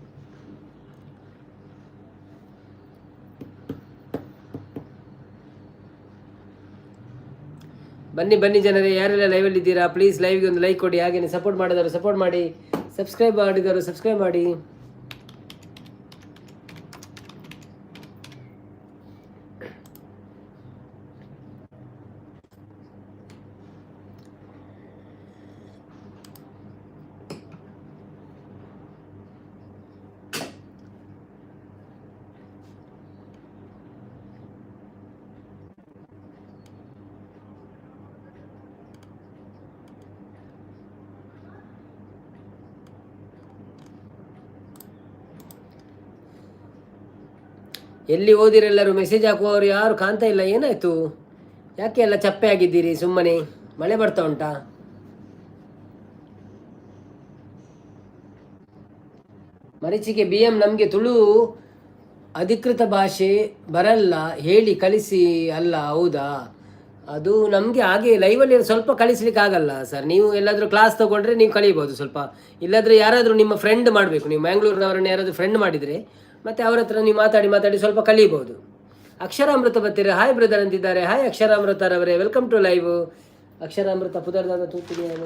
ಬನ್ನಿ ಬನ್ನಿ ಜನರೇ, ಯಾರೆಲ್ಲ ಲೈವಲ್ಲಿ ಇದ್ದೀರಾ ಪ್ಲೀಸ್ ಲೈವ್ಗೆ ಒಂದು ಲೈಕ್ ಕೊಡಿ. ಹಾಗೇನೆ ಸಪೋರ್ಟ್ ಮಾಡಿದವರು ಸಪೋರ್ಟ್ ಮಾಡಿ, ಸಬ್ಸ್ಕ್ರೈಬ್ ಮಾಡಿದವರು ಸಬ್ಸ್ಕ್ರೈಬ್ ಮಾಡಿ. ಎಲ್ಲಿ ಓದಿರೆಲ್ಲರೂ? ಮೆಸೇಜ್ ಹಾಕುವವರು ಯಾರು ಕಾಣ್ತಾ ಇಲ್ಲ, ಏನಾಯಿತು? ಯಾಕೆ ಎಲ್ಲ ಚಪ್ಪೆ ಆಗಿದ್ದೀರಿ ಸುಮ್ಮನೆ? ಮಳೆ ಬರ್ತಾ ಉಂಟಾ? ಮರೀಚಿಕೆ ಬಿ ಎಂ, ನಮಗೆ ತುಳು ಅಧಿಕೃತ ಭಾಷೆ ಬರಲ್ಲ, ಹೇಳಿ ಕಲಿಸಿ ಅಲ್ಲ? ಹೌದಾ? ಅದು ನಮಗೆ ಹಾಗೆ ಲೈವಲ್ಲಿ ಸ್ವಲ್ಪ ಕಲಿಸ್ಲಿಕ್ಕೆ ಆಗಲ್ಲ ಸರ್. ನೀವು ಎಲ್ಲಾದರೂ ಕ್ಲಾಸ್ ತೊಗೊಂಡ್ರೆ ನೀವು ಕಲಿಬೋದು ಸ್ವಲ್ಪ. ಇಲ್ಲಾದರೆ ಯಾರಾದರೂ ನಿಮ್ಮ ಫ್ರೆಂಡ್ ಮಾಡಬೇಕು. ನೀವು ಮ್ಯಾಂಗ್ಳೂರಿನವರನ್ನು ಯಾರಾದರೂ ಫ್ರೆಂಡ್ ಮಾಡಿದರೆ ಮತ್ತು ಅವರ ಹತ್ರ ನೀವು ಮಾತಾಡಿ ಮಾತಾಡಿ ಸ್ವಲ್ಪ ಕಲಿಬೋದು. ಅಕ್ಷರಾಮೃತ ಬರ್ತೀರ, ಹಾಯ್ ಬ್ರದರ್ ಅಂತಿದ್ದಾರೆ. ಹಾಯ್ ಅಕ್ಷರಾಮೃತರವರೇ, welcome to live. ಅಕ್ಷರಾಮೃತ ಪುದರ್ದಾದ ತೂತೀನಿ ನಾನು.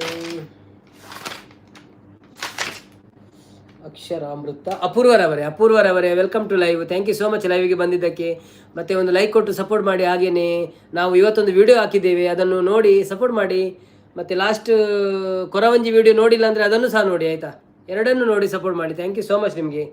ಅಕ್ಷರಾಮೃತ ಅಪೂರ್ವರವರೇ, ಅಪೂರ್ವರವರೇ, welcome to live. Thank you so much ಲೈವ್ಗೆ ಬಂದಿದ್ದಕ್ಕೆ. ಮತ್ತು ಒಂದು ಲೈಕ್ ಕೊಟ್ಟು ಸಪೋರ್ಟ್ ಮಾಡಿ. ಹಾಗೆಯೇ ನಾವು ಇವತ್ತೊಂದು ವಿಡಿಯೋ ಹಾಕಿದ್ದೇವೆ, ಅದನ್ನು ನೋಡಿ ಸಪೋರ್ಟ್ ಮಾಡಿ. ಮತ್ತು ಲಾಸ್ಟ್ ಕೊರವಂಜಿ ವಿಡಿಯೋ ನೋಡಿಲ್ಲ ಅಂದರೆ ಅದನ್ನು ಸಹ ನೋಡಿ ಆಯಿತಾ? ಎರಡನ್ನೂ ನೋಡಿ ಸಪೋರ್ಟ್ ಮಾಡಿ. Thank you so much ನಿಮಗೆ.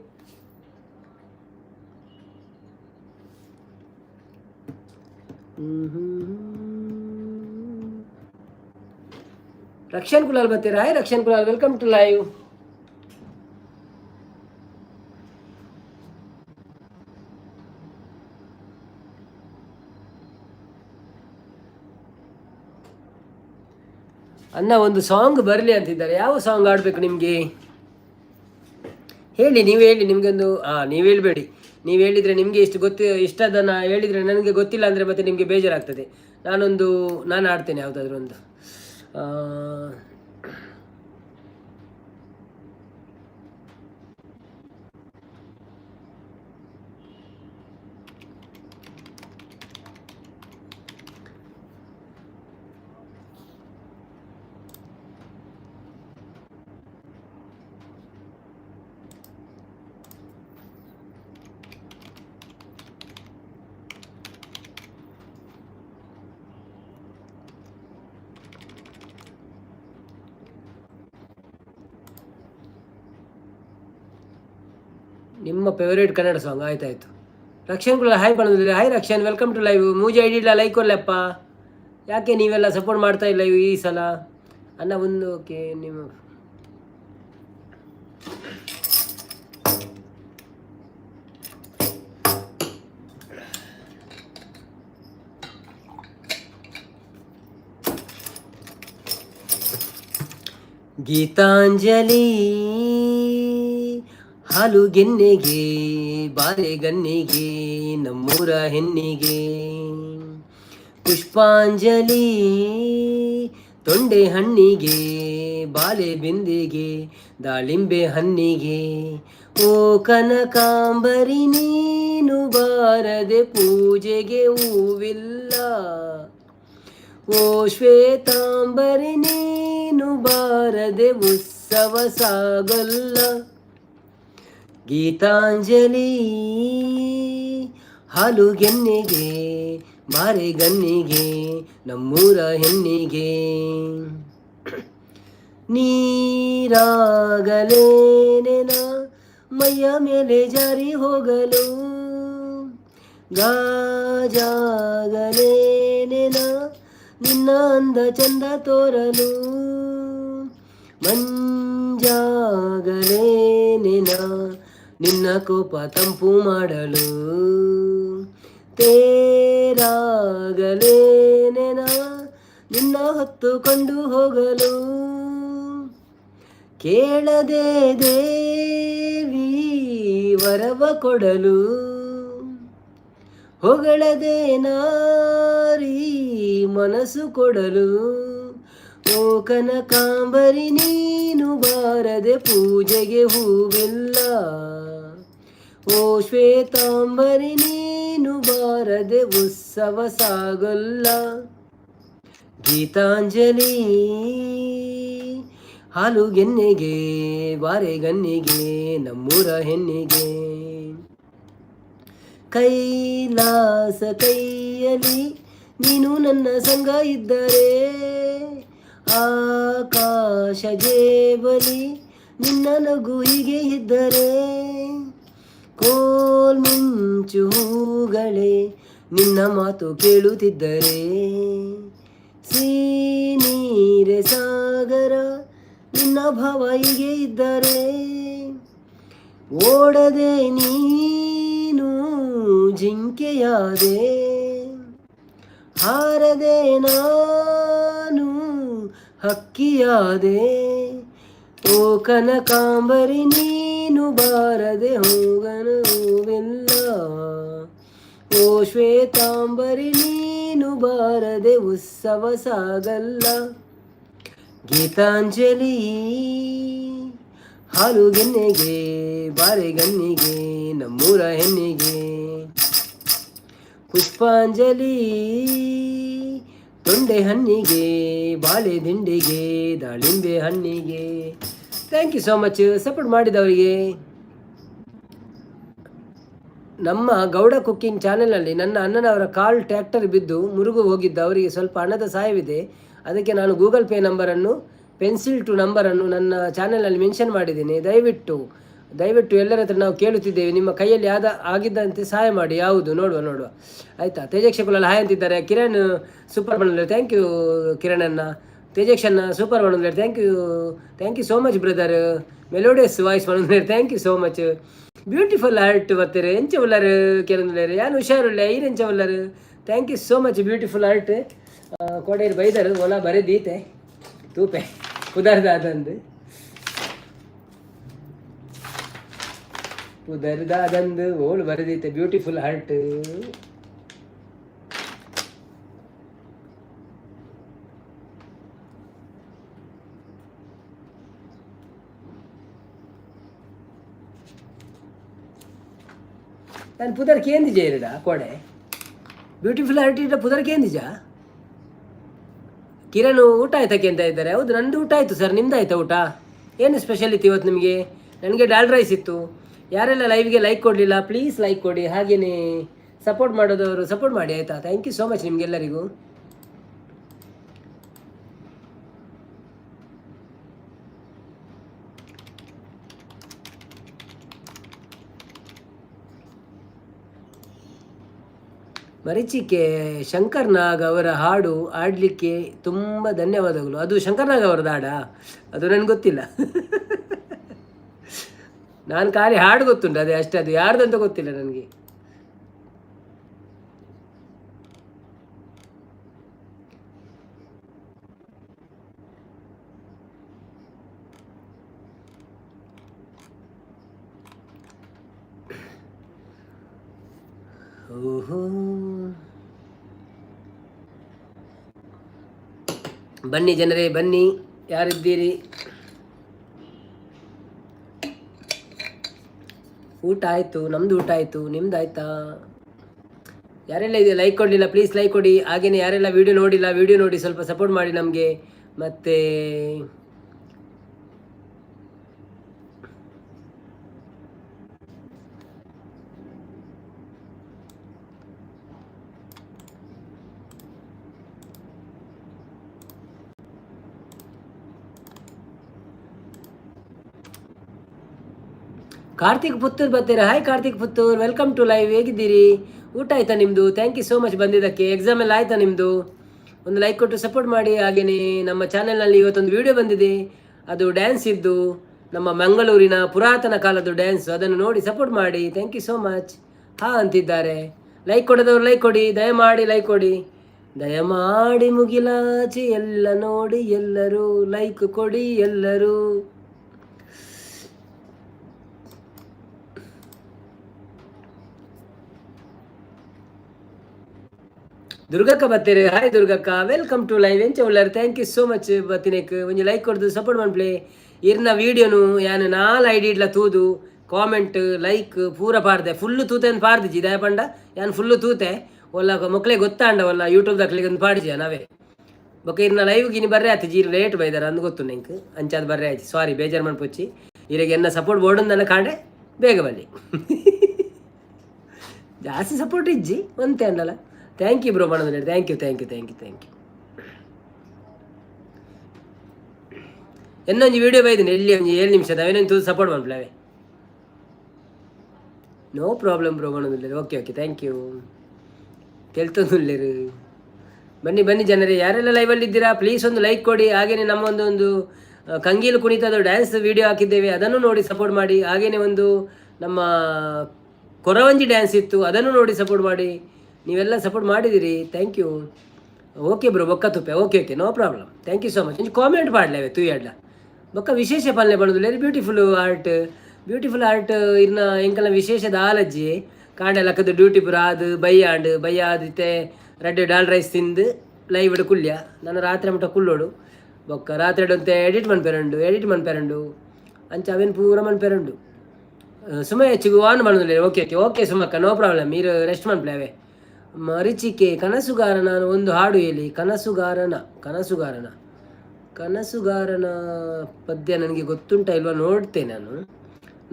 ರಕ್ಷನ್ ಕುಲಾಲ್ ಬರ್ತೀರಾ? Hi Rakshan Kulal, welcome to live. ಅಣ್ಣ ಒಂದು ಸಾಂಗ್ ಬರಲಿ ಅಂತಿದ್ದಾರೆ. ಯಾವ ಸಾಂಗ್ ಆಡಬೇಕು ನಿಮಗೆ ಹೇಳಿ, ನೀವು ಹೇಳಿ. ನಿಮಗೊಂದು ನೀವು ಹೇಳಬೇಡಿ. ನೀವು ಹೇಳಿದರೆ ನಿಮಗೆ ಇಷ್ಟು ಗೊತ್ತಿ ಇಷ್ಟದನ್ನು ಹೇಳಿದರೆ ನನಗೆ ಗೊತ್ತಿಲ್ಲ ಅಂದರೆ ಮತ್ತೆ ನಿಮಗೆ ಬೇಜಾರಾಗ್ತದೆ. ನಾನು ಆಡ್ತೇನೆ ಯಾವುದಾದ್ರೂ ಒಂದು. ನಿಮ್ಮ ಫೇವರೇಟ್ ಕನ್ನಡ ಸಾಂಗ್. ಆಯ್ತಾಯ್ತು. ರಕ್ಷನ್ ಕೂಡ ಹಾಯ್ ಬಂದಿದ್ದಾರೆ. Hi Rakshan, welcome to live. ಮೂಜಿ ಐಡಿ ಇಲ್ಲ, ಲೈಕ್ ಕೊಡ್ಲಪ್ಪ. ಯಾಕೆ ನೀವೆಲ್ಲ ಸಪೋರ್ಟ್ ಮಾಡ್ತಾ ಇಲ್ಲ ಈ ಸಲ? ಅನ್ನ ಒಂದು ಓಕೆ ನಿಮ್ಮ ಗೀತಾಂಜಲಿ. ಹಾಲು ಗೆನ್ನೆಗೆ ಬಾರೆ ಗನ್ನಿಗೆ ನಮ್ಮೂರ ಹೆಣ್ಣಿಗೆ. ಪುಷ್ಪಾಂಜಲಿ ತೊಂಡೆ ಹಣ್ಣಿಗೆ ಬಾಳೆ ಬಿಂದಿಗೆ ದಾಳಿಂಬೆ ಹಣ್ಣಿಗೆ. ಓ ಕನಕಾಂಬರಿ ನೀನು ಬಾರದೆ ಪೂಜೆಗೆ ಹೂವಿಲ್ಲ. ಓ ಶ್ವೇತಾಂಬರಿ ನೀನು ಬಾರದೆ ಉತ್ಸವ ಸಾಗಲ್ಲ. ಗೀತಾಂಜಲಿ ಹಾಲು ಗೆನ್ನೆಗೆ ಬಾರೆ ಗನ್ನಿಗೆ ನಮ್ಮೂರ ಹೆಣ್ಣಿಗೆ. ನೀರಾಗಲೇನೆ ನಾ ಮೈಯ ಮೇಲೆ ಜಾರಿ ಹೋಗಲು, ಗಾಜಾಗಲೇನೆ ನಾ ನಿನ್ನ ಅಂದ ಚಂದ ತೋರಲು, ಮಂಜಾಗಲೇನೆ ನಾ ನಿನ್ನ ಕೋಪ ತಂಪು ಮಾಡಲು, ತೇರಾಗಲೇನೆ ನಾ ನಿನ್ನ ಹೊತ್ತುಕೊಂಡು ಹೋಗಲು. ಕೇಳದೆ ದೇವಿ ವರವ ಕೊಡಲು, ಹೊಗಳದೆ ನಾರಿ ಮನಸ್ಸು ಕೊಡಲು. ಓ ಕನಕಾಂಬರಿ ನೀನು ಬಾರದೆ ಪೂಜೆಗೆ ಹೂವಿಲ್ಲ. ಓ ಶ್ವೇತಾಂಬರಿ ನೀನು ಬಾರದೆ ಉತ್ಸವ ಸಾಗಲ್ಲ. ಗೀತಾಂಜಲಿ ಹಾಲು ಗೆನ್ನೆಗೆ ಬಾರೆ ಗನ್ನಿಗೆ ನಮ್ಮೂರ ಹೆಣ್ಣಿಗೆ. ಕೈಲಾಸ ಕೈಯಲಿ ನೀನು ನನ್ನ ಸಂಗ ಇದ್ದರೆ, ಆಕಾಶ ಜೇಬಲಿ ನಿನ್ನ ನಗು ಹೀಗೆ ಇದ್ದರೆ, ಕೋಲ್ ಮಿಂಚು ಹೂಗಳೇ ನಿನ್ನ ಮಾತು ಕೇಳುತ್ತಿದ್ದರೆ, ನೀರೆ ಸಾಗರ ನಿನ್ನ ಭಾವ ಹೀಗೆ ಇದ್ದರೆ, ಓಡದೆ ನೀನು ಜಿಂಕೆಯಾದೆ, ಹಾರದೆ ನಾನು ಹಕ್ಕಿಯಾದೆ. ಓ ಕನಕಾಂಬರಿ ನೀನು ಬಾರದೆ ಹೋಗನ ಹೂವಿಲ್ಲ. ಓ ಶ್ವೇತಾಂಬರಿ ನೀನು ಬಾರದೆ ಉತ್ಸವ ಸಾಗಲ್ಲ. ಗೀತಾಂಜಲಿ ಹಾಲು ಗೆನ್ನೆಗೆ ಬಾರೆ ಗನ್ನಿಗೆ ನಮ್ಮೂರ ಹೆಣ್ಣಿಗೆ. ಪುಷ್ಪಾಂಜಲಿ ತೊಂಡೆ ಹಣ್ಣಿಗೆ ಬಾಳೆ ದಿಂಡಿಗೆ ದಾಳಿಂಬೆ ಹಣ್ಣಿಗೆ. Thank you so much support ಮಾಡಿದವರಿಗೆ. ನಮ್ಮ ಗೌಡ ಕುಕ್ಕಿಂಗ್ ಚಾನೆಲ್ನಲ್ಲಿ ನನ್ನ ಅಣ್ಣನವರ ಕಾಲ್ ಟ್ರ್ಯಾಕ್ಟರ್ ಬಿದ್ದು ಮುರುಗು ಹೋಗಿದ್ದ ಅವರಿಗೆ ಸ್ವಲ್ಪ ಹಣದ ಸಹಾಯವಿದೆ. ಅದಕ್ಕೆ ನಾನು ಗೂಗಲ್ ಪೇ ನಂಬರನ್ನು, ಪೆನ್ಸಿಲ್ ಟು ನಂಬರನ್ನು ನನ್ನ ಚಾನೆಲ್ನಲ್ಲಿ ಮೆನ್ಷನ್ ಮಾಡಿದ್ದೇನೆ. ದಯವಿಟ್ಟು ದಯವಿಟ್ಟು ಎಲ್ಲರ ಹತ್ರ ನಾವು ಕೇಳುತ್ತಿದ್ದೇವೆ, ನಿಮ್ಮ ಕೈಯಲ್ಲಿ ಆದ ಆಗಿದ್ದಂತೆ ಸಹಾಯ ಮಾಡಿ. ಯಾವುದು ನೋಡುವ ನೋಡುವ, ಆಯಿತಾ? ತೇಜಕ್ಷ ಕುಲಲ್ ಹಾಯ್ ಅಂತಿದ್ದಾರೆ. ಕಿರಣ್ ಸೂಪರ್ ಬಂದ್ರೆ thank you Kiran ಅನ್ನ. ತೇಜಕ್ಷಣ್ಣ ಸೂಪರ್ ಬಂದ್ರೆ thank you, thank you so much brother. Melodious voice ಬಂದ್ರೆ thank you so much. Beautiful heart ಬರ್ತಾರೆ. ಎಂಚ ಉಲ್ಲರು ಕೆಲವೊಂದು ಯಾನು ಹುಷಾರುಳ್ಳ ಐರು ಎಂಚ ಉಲ್ಲರು. Thank you so much beautiful heart. ಕೋಡೇರು ಬೈದರು ಒಲ ಬರೆದೀತೆ ತೂಪೆ ಪುದರ್ದಾದಂದು ಪುದರ್ದಾದಂದು ಓಳು ಬರೆದೀತೆ ಬ್ಯೂಟಿಫುಲ್ ಹಾರ್ಟ್. ನಾನು ಪುದರ್ ಕೇಂದಿಜ ಇರಡ ಕೋಡೆ ಬ್ಯೂಟಿಫುಲ್ ಹಾರ್ಟ್ ಇಡ ಪುದರ್ ಕೇಂದಿಜ. ಕಿರಣ್ ಊಟ ಆಯ್ತಕ್ಕೆ ಅಂತ ಇದ್ದಾರೆ. ಹೌದು, ನಂದು ಊಟ ಆಯಿತು ಸರ್, ನಿಮ್ದು ಆಯ್ತಾ ಊಟ? ಏನು ಸ್ಪೆಷಲ್ ಇತ್ತು ಇವತ್ತು ನಿಮಗೆ? ನನಗೆ ಡಾಲ್ ರೈಸ್ ಇತ್ತು. ಯಾರೆಲ್ಲ ಲೈವ್ಗೆ ಲೈಕ್ ಕೊಡಲಿಲ್ಲ ಪ್ಲೀಸ್ ಲೈಕ್ ಕೊಡಿ, ಹಾಗೆಯೇ ಸಪೋರ್ಟ್ ಮಾಡೋದವರು ಸಪೋರ್ಟ್ ಮಾಡಿ ಆಯಿತಾ? Thank you so much ನಿಮಗೆಲ್ಲರಿಗೂ. ಮರೀಚಿಕೆ ಶಂಕರ್ ನಾಗ್ ಅವರ ಹಾಡು ಆಡಲಿಕ್ಕೆ ತುಂಬ ಧನ್ಯವಾದಗಳು. ಅದು ಶಂಕರ್ ನಾಗ್ ಅವರದ್ದು ಹಾಡಾ? ಅದು ನನಗೆ ಗೊತ್ತಿಲ್ಲ. ನಾನು ಖಾಲಿ ಹಾಡು ಗೊತ್ತುಂಟು ಅದೇ ಅಷ್ಟೇ, ಅದು ಯಾರ್ದಂತ ಗೊತ್ತಿಲ್ಲ ನನಗೆ. ಓಹೋ. ಬನ್ನಿ ಜನರೇ, ಬನ್ನಿ, ಯಾರಿದ್ದೀರಿ? ಊಟ ಆಯಿತು ನಮ್ಮದು, ಊಟ ಆಯಿತು, ನಿಮ್ದು ಆಯ್ತಾ? ಯಾರೆಲ್ಲ ಇದೆ ಲೈಕ್ ಕೊಡಲಿಲ್ಲ, ಪ್ಲೀಸ್ ಲೈಕ್ ಕೊಡಿ. ಹಾಗೆಯೇ ಯಾರೆಲ್ಲ ವೀಡಿಯೋ ನೋಡಿಲ್ಲ, ವೀಡಿಯೋ ನೋಡಿ ಸ್ವಲ್ಪ ಸಪೋರ್ಟ್ ಮಾಡಿ ನಮಗೆ. ಮತ್ತು ಕಾರ್ತಿಕ್ ಪುತ್ತೂರ್ ಬರ್ತೀರಾ? Hi Karthik Puttur, welcome to live. ಹೇಗಿದ್ದೀರಿ? ಊಟ ಆಯ್ತಾ ನಿಮ್ಮದು? Thank you so much ಬಂದಿದ್ದಕ್ಕೆ. ಎಕ್ಸಾಮ್ ಎಲ್ಲ ಆಯ್ತಾ ನಿಮ್ಮದು? ಒಂದು ಲೈಕ್ ಕೊಟ್ಟು ಸಪೋರ್ಟ್ ಮಾಡಿ. ಹಾಗೆಯೇ ನಮ್ಮ ಚಾನೆಲ್ನಲ್ಲಿ ಇವತ್ತೊಂದು ವಿಡಿಯೋ ಬಂದಿದೆ, ಅದು ಡ್ಯಾನ್ಸ್ ಇದ್ದು, ನಮ್ಮ ಮಂಗಳೂರಿನ ಪುರಾತನ ಕಾಲದ ಡ್ಯಾನ್ಸ್. ಅದನ್ನು ನೋಡಿ ಸಪೋರ್ಟ್ ಮಾಡಿ. Thank you so much. ಹಾ ಅಂತಿದ್ದಾರೆ. ಲೈಕ್ ಕೊಡೋದವರು ಲೈಕ್ ಕೊಡಿ, ದಯಮಾಡಿ ಲೈಕ್ ಕೊಡಿ. ದಯಮಾಡಿ ಮುಗಿಲಾಚೆ ಎಲ್ಲ ನೋಡಿ ಎಲ್ಲರೂ ಲೈಕ್ ಕೊಡಿ ಎಲ್ಲರೂ. ದುರ್ಗಕ್ಕ ಬತ್ತೀರಿ. ಹಾಯ್ ದುರ್ಗಕ್ಕ, welcome to live. ಎಂಚ ಉಳ್ಳಾರ? Thank you so much ಬತ್ತಿನೇಕ್. ಒಂಜಿ ಲೈಕ್ ಕೊಡ್ದು ಸಪೋರ್ಟ್ ಮನ್ಪ್ಲೆ. ಇರ್ನ ವೀಡಿಯೋನು ಯಾನ್ ನಾಲ್ ಐಡಿ ಇಡ್ಲ ತೂದು ಕಾಮೆಂಟ್ ಲೈಕ್ ಪೂರ ಪಾಡ್ದೆ. ಫುಲ್ಲು ತೂತೆ ಅಂತ ಪಾಡ್ದಿಜಿ, ದಾಯ ಪಂಡ ಯಾನ್ ಫುಲ್ಲು ತೂತೆ ಒಲ್ಲ ಮೊಕ್ಲೆ ಗೊತ್ತಾಂಡ ಒಲ್ಲ ಯೂಟ್ಯೂಬ್ ದಕ್ಲಿಗೆ ಒಂದು ಪಾಡಿಜಿ ನಾವೇ. ಬೊಕ ಇರ್ನ ಲೈವ್ ಗಿನಿ ಬರ್ರೆ ಆತು ಜೀರ್ ಲೇಟ್ ಬೈದಾರ ಅಂದ್ ಗೊತ್ತು ನೆಂಕ್, ಅಂಚಾದ್ ಬರ್ರೆ ಆಯ್ತು. ಸಾರಿ, ಬೇಜಾರು ಮನ್ಪೊಚ್ಚಿ. ಇರೆಗೆ ಎನ್ನ ಸಪೋರ್ಟ್ ಬೋರ್ಡ್ ಕಾಂಡೆ ಬೇಗ ಬಲ್ಲಿ. ಜಾಸ್ತಿ ಸಪೋರ್ಟ್ ಇಜ್ಜಿ ಒಂತೆ ಅಂಡಲ. Thank you bro ಮಾಡೋದು. Thank you, thank you, thank you, thank you. ಇನ್ನೊಂದು ವಿಡಿಯೋ ಬೈದಿನಿ ಎಲ್ಲಿ ಒಂಜಿ 7 ನಿಮಿಷದ ಅವೇನೊಂದು ತೂ ಸಪೋರ್ಟ್ ಮನ್ಪುಲೆ. ನೋ ಪ್ರಾಬ್ಲಮ್ ಬ್ರೋ ಮಾಡೋದಿಲ್ಲ. Okay okay, thank you. ಕೆಲ್ತೊಂದುಲ್ಲೇರು. ಬನ್ನಿ ಬನ್ನಿ ಜನರೇ, ಯಾರೆಲ್ಲ ಲೈವಲ್ಲಿ ಇದ್ದೀರಾ ಪ್ಲೀಸ್ ಒಂದು ಲೈಕ್ ಕೊಡಿ. ಹಾಗೆಯೇ ನಮ್ಮ ಒಂದು ಒಂದು ಕಂಗೀಲು ಕುಣಿತದ ಡ್ಯಾನ್ಸ್ ವಿಡಿಯೋ ಹಾಕಿದ್ದೇವೆ, ಅದನ್ನು ನೋಡಿ ಸಪೋರ್ಟ್ ಮಾಡಿ. ಹಾಗೆಯೇ ಒಂದು ನಮ್ಮ ಕೊರವಂಜಿ ಡ್ಯಾನ್ಸ್ ಇತ್ತು, ಅದನ್ನು ನೋಡಿ ಸಪೋರ್ಟ್ ಮಾಡಿ. ನೀವೆಲ್ಲ ಸಪೋರ್ಟ್ ಮಾಡಿದ್ದೀರಿ, thank you. Okay bro, ಬೊಕ್ಕ ತುಪ್ಪೆ. Okay okay, no problem. Thank you so much. ಒಂಜಿ ಕಾಮೆಂಟ್ ಪಾಡ್ಲೇವೆ ತೂಯಡ್ಲ. ಬೊಕ್ಕ ವಿಶೇಷ ಪಲ್ಲೆ ಪಣೋದುಲ್ಲೆರ್. Beautiful art, beautiful art. ಇರ್ನ ಎಂಕಲ್ನ ವಿಶೇಷ ದಾಲಜ್ಜಿ. ಕಾಂಡೆ ಲಕ್ಕದ ಡ್ಯೂಟಿ ಪೂರ ಆದ್ ಬಯ್ಯಾಂಡ್, ಬಯ್ಯ ಆದಿತ್ತೆ ರಡ್ಡ್ ಡಾಲ್ ರೈಸ್ ತಿಂದು ಲೈವ್ ಕುಲ್ಯ. ನಾನು ರಾತ್ರಿ ಮುಟ್ಟ ಕುಲ್ಲೋಡು. ಬೊಕ್ಕ ರಾತ್ರಿ ಒಂತೆ ಎಡಿಟ್ ಮನ್ಪೆರುಂಡು, ಎಡಿಟ್ ಮನ್ಪೆರುಂಡು, ಅಂಚ ಅವೇನು ಪೂರ ಮನ್ಪೆರುಂಡು. ಸುಮಯ ಹೆಚ್ಚಿಗೆ ಆನ್ ಮಾಡೋದಿಲ್ಲ. ಓಕೆ ಓಕೆ ಓಕೆ ಸುಮಕ್ಕ, ನೋ ಪ್ರಾಬ್ಲಮ್. ನೀರು ರೆಸ್ಟ್ ಮನ್ಪ್ಲೇವೆ. ಮರೀಚಿಕೆ ಕನಸುಗಾರನ ಒಂದು ಹಾಡು ಹೇಳಿ. ಕನಸುಗಾರನ ಕನಸುಗಾರನ ಕನಸುಗಾರನ ಪದ್ಯ ನನಗೆ ಗೊತ್ತುಂಟ ಇಲ್ವಾ ನೋಡ್ತೇನೆ ನಾನು.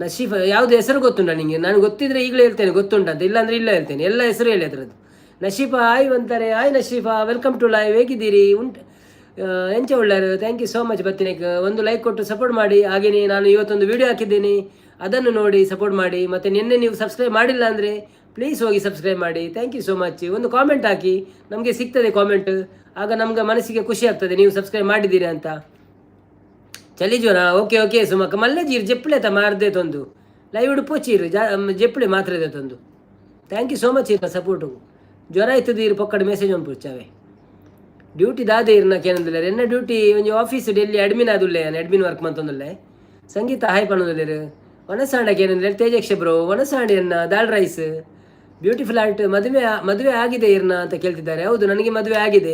ನಶೀಫ ಯಾವುದು ಹೆಸರು ಗೊತ್ತುಂಟ ನಿಮಗೆ? ನಾನು ಗೊತ್ತಿದ್ರೆ ಈಗಲೇ ಹೇಳ್ತೇನೆ ಗೊತ್ತುಂಟ ಅಂತ, ಇಲ್ಲಾಂದ್ರೆ ಇಲ್ಲ ಹೇಳ್ತೇನೆ. ಎಲ್ಲ ಹೆಸರು ಹೇಳಿ ಅದರದ್ದು. ನಶೀಫಾ ಹಾಯ್ ಅಂತಾರೆ. Hi Nashifa, welcome to live. ಹೇಗಿದ್ದೀರಿ? ಉಂಟು ಎಂಚ ಒಳ್ಳೆಯರು? Thank you so much ಬತ್ತಿನಕ್ಕೆ. ಒಂದು ಲೈಕ್ ಕೊಟ್ಟು ಸಪೋರ್ಟ್ ಮಾಡಿ. ಹಾಗೆಯೇ ನಾನು ಇವತ್ತೊಂದು ವಿಡಿಯೋ ಹಾಕಿದ್ದೀನಿ, ಅದನ್ನು ನೋಡಿ ಸಪೋರ್ಟ್ ಮಾಡಿ. ಮತ್ತು ನಿನ್ನೆ ನೀವು ಸಬ್ಸ್ಕ್ರೈಬ್ ಮಾಡಿಲ್ಲ ಅಂದರೆ ಪ್ಲೀಸ್ ಹೋಗಿ ಸಬ್ಸ್ಕ್ರೈಬ್ ಮಾಡಿ. Thank you so much. ಒಂದು ಕಾಮೆಂಟ್ ಹಾಕಿ, ನಮಗೆ ಸಿಗ್ತದೆ ಕಾಮೆಂಟ್, ಆಗ ನಮ್ಗೆ ಮನಸ್ಸಿಗೆ ಖುಷಿ ಆಗ್ತದೆ ನೀವು ಸಬ್ಸ್ಕ್ರೈಬ್ ಮಾಡಿದ್ದೀರಾ ಅಂತ. ಚಳಿ ಜ್ವರ. ಓಕೆ ಓಕೆ ಸುಮಕ್ಕ. ಮಲ್ಲೆ ಜೀರು ಜೆಪ್ಪಳೆ ತ ಮಾರ್ದೆ ತೊಂದು ಲೈವ್ ಪೋಚೀರು ಜಾ ಜೆಪ್ಪಳೆ ಮಾತ್ರ ಇದೆ ತಂದು. Thank you so much ಇರ ಸಪೋರ್ಟು. ಜ್ವರ ಇತ್ತದ ಇರು ಪೊಕ್ಕಡೆ ಮೆಸೇಜ್ ಪುಚ್ಚಾವೆ. ಡ್ಯೂಟಿ ದಾದೆ ಇರ್ನ ಕೇನಂದಿಲ್ಲ. ಎನ್ನ ಡ್ಯೂಟಿ ಒಂಜಿ ಆಫೀಸ್ ಡೆಲ್ಲಿ ಅಡ್ಮಿನ್ ಆದುಲ್ಲೆ, ಅಡ್ಮಿನ್ ವರ್ಕ್ ಮಂತೊಂದುಲ್ಲೆ. ಸಂಗೀತ ಹಾಯ್ ಪನ್ನೊಂದುಲ್ಲೆರ್. ವನಸಾಂಡ ಕೇನಂದಿಲ್ಲ. ತೇಜಕ್ಷ ಬ್ರೋ, ವನಸಾಂಡಿಯನ್ನ ದಾಲ್ ರೈಸ್. ಬ್ಯೂಟಿಫುಲ್ ಆರ್ಟ್, ಮದುವೆ ಮದುವೆ ಆಗಿದೆ ಇರ್ನ ಅಂತ ಕೇಳ್ತಿದ್ದಾರೆ. ಹೌದು, ನನಗೆ ಮದುವೆ ಆಗಿದೆ.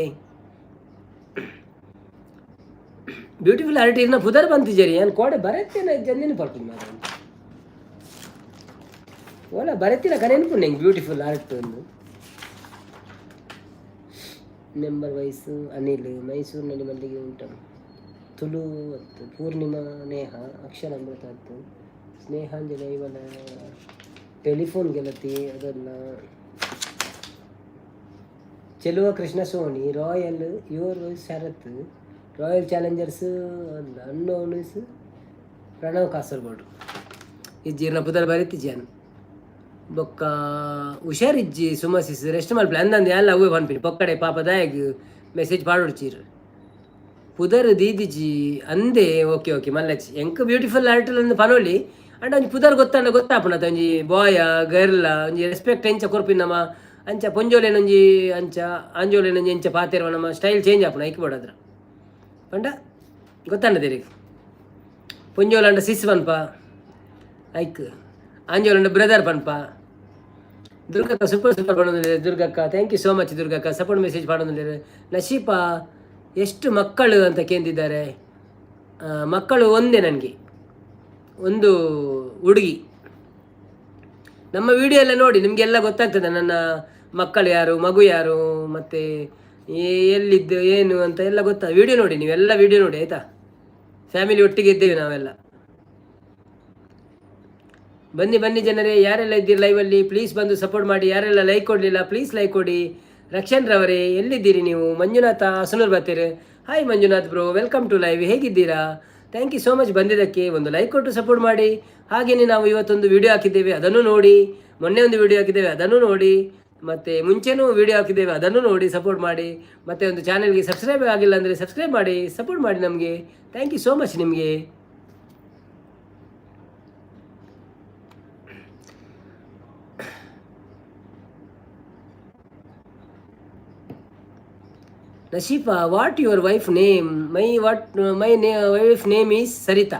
ಬ್ಯೂಟಿಫುಲ್ ಆರ್ಟ್ ಇರ್ನ ಪುದರ್ ಬಂತಿಜರಿ ಏನು ಕೋಡೆ ಬರತ್ತೇನೆ ಜನ್ನಿನ ಪರ್ಪುಂಡು ಮಾತ್ರ ಓಲ ಬರತ್ತಿನ ಕನೆನ್ಪುಂಡು ಹೆಂಗೆ ಬ್ಯೂಟಿಫುಲ್ ಆರ್ಟ್. ಒಂದು ಮೆಂಬರ್ ವಯಸ್ಸು ಅನಿಲ್ ಮೈಸೂರಿನಲ್ಲಿ ಮಲ್ಲಿಗೆ ಉಂಟು. ತುಳು ಅತ್ತು ಪೂರ್ಣಿಮಾ ನೇಹ ಅಕ್ಷರ ಅಮೃತ ಅತ್ತು ಸ್ನೇಹಾಂಜಲಿ ಇವನ ಟೆಲಿಫೋನ್ ಗೆಳತಿ ಅದೆಲ್ಲ. Cheluva Krishna Soni royal your Sharath royal challengers ಅಲ್ಲ ಅನ್ನೋನ್ is Pranav Kasaragod. ಇಜ್ಜೀರ್ನ ಪುದರ್ ಬರೀತಿಜ್ಯಾನ್. ಬೊಕ್ಕ ಹುಷಾರಿಜ್ಜಿ ಸುಮಸಿಸ್, ರೆಸ್ಟ್ ಮಲ್ಪಲೆ ಅಂದಂದು ಎಲ್ಲ ಅವೇ ಪನ್ಪಿನಿ. ಪೊಕ್ಕಡೆ ಪಾಪ ದಾಯಗ್ ಮೆಸೇಜ್ ಪಾಡೊಡ್ಚೀರ್. ಪುದರ್ ದೀದಿಜಿ ಅಂದೆ. ಓಕೆ ಓಕೆ ಮಲ್ಲಚ್ಚಿ. ಎಂಕ್ ಬ್ಯೂಟಿಫುಲ್ ಆರ್ಟ್ ಅಂದ್ ಪನೊಲಿ ಅಂಡ ಒಂಜಿ ಪುದರ್ ಗೊತ್ತಾಂಡ ಗೊತ್ತಾಪುಂಡು ಒಂಜಿ ಬಾಯ ಗರ್ಲ, ಒಂಜಿ ರೆಸ್ಪೆಕ್ಟ್ ಎಂಚ ಕೊರ್ಪಿನಮ ಅಂಚ ಪೊಂಜೋಲೆನೊಂಜಿ ಅಂಚ ಆಂಜೋಲೆನೊಂಜಿ ಎಂಚ ಪಾತೆರ್ವ ನಮ್ಮ ಸ್ಟೈಲ್ ಚೇಂಜ್ ಆಪುಂಡು ಐಕ್ ಬೋಡಾದ್ರ. ಪಂಡ ಗೊತ್ತಾಂಡ ತೆರಿಗೆ ಪೊಂಜೋಲಂಡ ಸಿಸ್ ಪನ್ಪ, ಐಕ್ ಆಂಜೋಲಂಡ ಬ್ರದರ್ ಪನ್ಪ. ದುರ್ಗಕ್ಕ ಸೂಪರ್ ಸೂಪರ್ ಪಡೋದಿಲ್ಲ ದುರ್ಗಕ್ಕ. Thank you so much ದುರ್ಗಕ್ಕ, support message ಪಾಡೋದಿಲ್ಲ. ನಶೀಪ ಎಷ್ಟು ಮಕ್ಕಳು ಅಂತ ಕೇಂದಿದ್ದಾರೆ. ಮಕ್ಕಳು ಒಂದೇ ನನಗೆ, ಒಂದು ಹುಡುಗಿ. ನಮ್ಮ ವಿಡಿಯೋ ಎಲ್ಲ ನೋಡಿ ನಿಮಗೆಲ್ಲ ಗೊತ್ತಾಗ್ತದೆ ನನ್ನ ಮಕ್ಕಳು ಯಾರು, ಮಗು ಯಾರು, ಮತ್ತು ಎಲ್ಲಿದ್ದು ಏನು ಅಂತ ಎಲ್ಲ ಗೊತ್ತಾ. ವಿಡಿಯೋ ನೋಡಿ, ನೀವೆಲ್ಲ ವಿಡಿಯೋ ನೋಡಿ ಆಯಿತಾ. ಫ್ಯಾಮಿಲಿ ಒಟ್ಟಿಗೆ ಇದ್ದೇವೆ ನಾವೆಲ್ಲ. ಬನ್ನಿ ಬನ್ನಿ ಜನರೇ, ಯಾರೆಲ್ಲ ಇದ್ದೀರಿ ಲೈವಲ್ಲಿ ಪ್ಲೀಸ್ ಬಂದು ಸಪೋರ್ಟ್ ಮಾಡಿ. ಯಾರೆಲ್ಲ ಲೈಕ್ ಕೊಡಲಿಲ್ಲ ಪ್ಲೀಸ್ ಲೈಕ್ ಕೊಡಿ. ರಕ್ಷನ್ ರವರೇ ಎಲ್ಲಿದ್ದೀರಿ ನೀವು? ಮಂಜುನಾಥ ಹಸನೂರು ಬರ್ತೀರಿ. Hi Manjunath bro, welcome to live. ಹೇಗಿದ್ದೀರಾ? Thank you so much ಬಂದಿದ್ದಕ್ಕೆ. ಒಂದು ಲೈಕ್ ಕೊಟ್ಟು ಸಪೋರ್ಟ್ ಮಾಡಿ. ಹಾಗೆಯೇ ನಾವು ಇವತ್ತೊಂದು ವಿಡಿಯೋ ಹಾಕಿದ್ದೇವೆ, ಅದನ್ನು ನೋಡಿ. ಮೊನ್ನೆ ಒಂದು ವಿಡಿಯೋ ಹಾಕಿದ್ದೇವೆ, ಅದನ್ನು ನೋಡಿ. ಮತ್ತು ಮುಂಚೆನೂ ವಿಡಿಯೋ ಹಾಕಿದ್ದೇವೆ, ಅದನ್ನು ನೋಡಿ ಸಪೋರ್ಟ್ ಮಾಡಿ. ಮತ್ತು ಒಂದು ಚಾನೆಲ್ಗೆ ಸಬ್ಸ್ಕ್ರೈಬ್ ಆಗಿಲ್ಲ ಅಂದರೆ ಸಬ್ಸ್ಕ್ರೈಬ್ ಮಾಡಿ, ಸಪೋರ್ಟ್ ಮಾಡಿ ನಮಗೆ. Thank you so much ನಿಮಗೆ. Nashifa, what your wife name? My wife name is Saritha,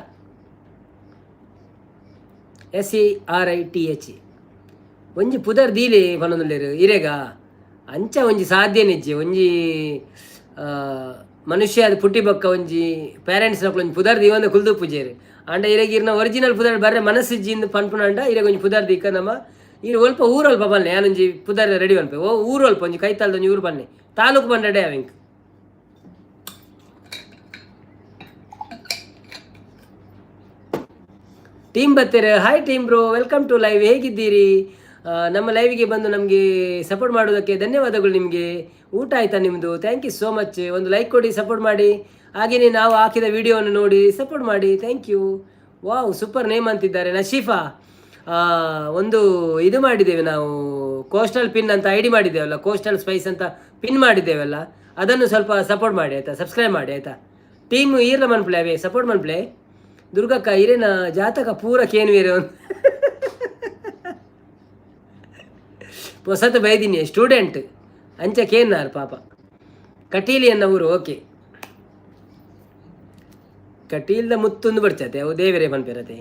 S A R I T H. ಒಂಜಿ ಪುದರ್ ದೀಲೆ ಪನೊಂದುಲ್ಲೆರ್ ಇರೆಗ ಅಂಚ ಒಂಜಿ ಸಾಧ್ಯ ನಿಜ್ಜೆ. ಒಂಜಿ ಮನುಷ್ಯ ಅದು ಪುಟ್ಟಿ ಬೊಕ್ಕ ಒಂಜಿ ಪೇರೆಂಟ್ಸ್ ನಕುಲು ಒಂಜಿ ಪುದರ್ ದೀವೊಂದು ಕುಲ್ದು ಪೂಜೆರ್. ಆಂಡ ಇರೆಗ್ ಇರ್ನ ಒರಿಜಿನಲ್ ಪುದರ್ ಬರ್ರೆ ಮನಸ್ಸಿಜ್ಜಿ ಇಂದ್ ಪನ್ಪುನಾಂಡ ಇರೆಗ್ ಒಂಜಿ ಪುದರ್ ದೀಕ ನಮ. ಇರ್ ಒಲ್ಪ ಊರೊಲ್ಪ ಬನ್ನೆ, ಯಾನೊಂಜಿ ಪುದರ್ ರೆಡಿ ಪನ್ಪೆ. ಓ ಊರೊಲ್ಪ ಒಂಜಿ ಕೈತಲ್ದ ಒಂಜಿ ಊರು ಬನ್ನೆ, ತಾಲೂಕು ಪಂಡಡೆ ಅವೆಂಕ್. ಟೀಮ್ ಬತ್ತೆರ್. Hi team bro, welcome to live. ಹೇಗಿದ್ದೀರಿ? ನಮ್ಮ ಲೈವ್ಗೆ ಬಂದು ನಮಗೆ ಸಪೋರ್ಟ್ ಮಾಡೋದಕ್ಕೆ ಧನ್ಯವಾದಗಳು ನಿಮಗೆ. ಊಟ ಆಯಿತಾ ನಿಮ್ಮದು? Thank you so much. ಒಂದು ಲೈಕ್ ಕೊಡಿ, ಸಪೋರ್ಟ್ ಮಾಡಿ. ಹಾಗೆಯೇ ನಾವು ಹಾಕಿದ ವಿಡಿಯೋವನ್ನು ನೋಡಿ ಸಪೋರ್ಟ್ ಮಾಡಿ. Thank you. Wow, super name ಅಂತಿದ್ದಾರೆ ನಶೀಫಾ. ಒಂದು ಇದು ಮಾಡಿದ್ದೇವೆ ನಾವು, ಕೋಸ್ಟಲ್ ಪಿನ್ ಅಂತ ಐಡಿ ಮಾಡಿದ್ದೇವಲ್ಲ, ಕೋಸ್ಟಲ್ ಸ್ಪೈಸ್ ಅಂತ ಪಿನ್ ಮಾಡಿದ್ದೇವಲ್ಲ, ಅದನ್ನು ಸ್ವಲ್ಪ ಸಪೋರ್ಟ್ ಮಾಡಿ ಆಯಿತಾ, ಸಬ್ಸ್ಕ್ರೈಬ್ ಮಾಡಿ ಆಯಿತಾ. ಟೀಮ್ ಈರ್ಲ ಮನ್ಪ್ಲೆ ಅವೇ ಸಪೋರ್ಟ್ ಮನ್ಪ್ಲೆ. ದುರ್ಗಕ್ಕ ಇರೇನ ಜಾತಕ ಪೂರ ಕೇನ್ವೇರೆ ಒಂದು ಹೊಸತು ಬೈದಿನಿ ಸ್ಟೂಡೆಂಟ್ ಅಂಚ ಕೇನ್ನಾರು ಪಾಪ. ಕಟೀಲಿ ಎನ್ನ ಊರು. ಓಕೆ, ಕಟೀಲ್ದ ಮುತ್ತೊಂದು ಬರ್ಚತೆ ಅವು ದೇವರೇ ಪನ್ಪೆರತೆ.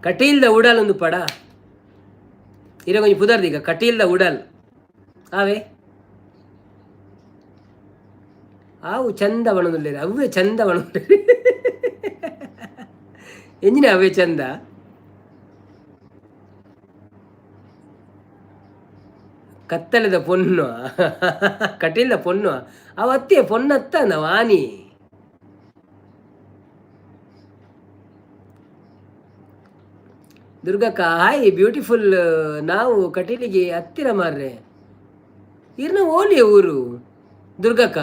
ಕಟೀಲ್ದ ಉಡಲ್ ಒಂದು ಪಡ ಇರ ಕೊಂಚ ಪುದರ್ದೀಗ ಕಟೀಲ್ದ ಉಡಲ್ ಆವೆ ಆವು ಚಂದ ಬಣದುಲ್ಲೇರು ಅವೇ ಚಂದ ಬಣದುಲ್ಲೇರು ಎಂಜಿನ ಅವೇ ಚಂದ. ಕತ್ತಲೆದ ಪೊನ್ನು ಕಟೀಲ್ದ ಪೊನ್ನು ಅವ ಅತ್ತೆ ಪೊನ್ನತ್ತ ವಾನಿ. ದುರ್ಗಕ್ಕ ಹಾಯ್ ಬ್ಯೂಟಿಫುಲ್. ನಾವು ಕಟೀಲಿಗೆ ಹತ್ತಿರ ಮಾರ್ರೆ. ಇರ್ನ ಓಲಿಯ ಊರು ದುರ್ಗಕ್ಕ?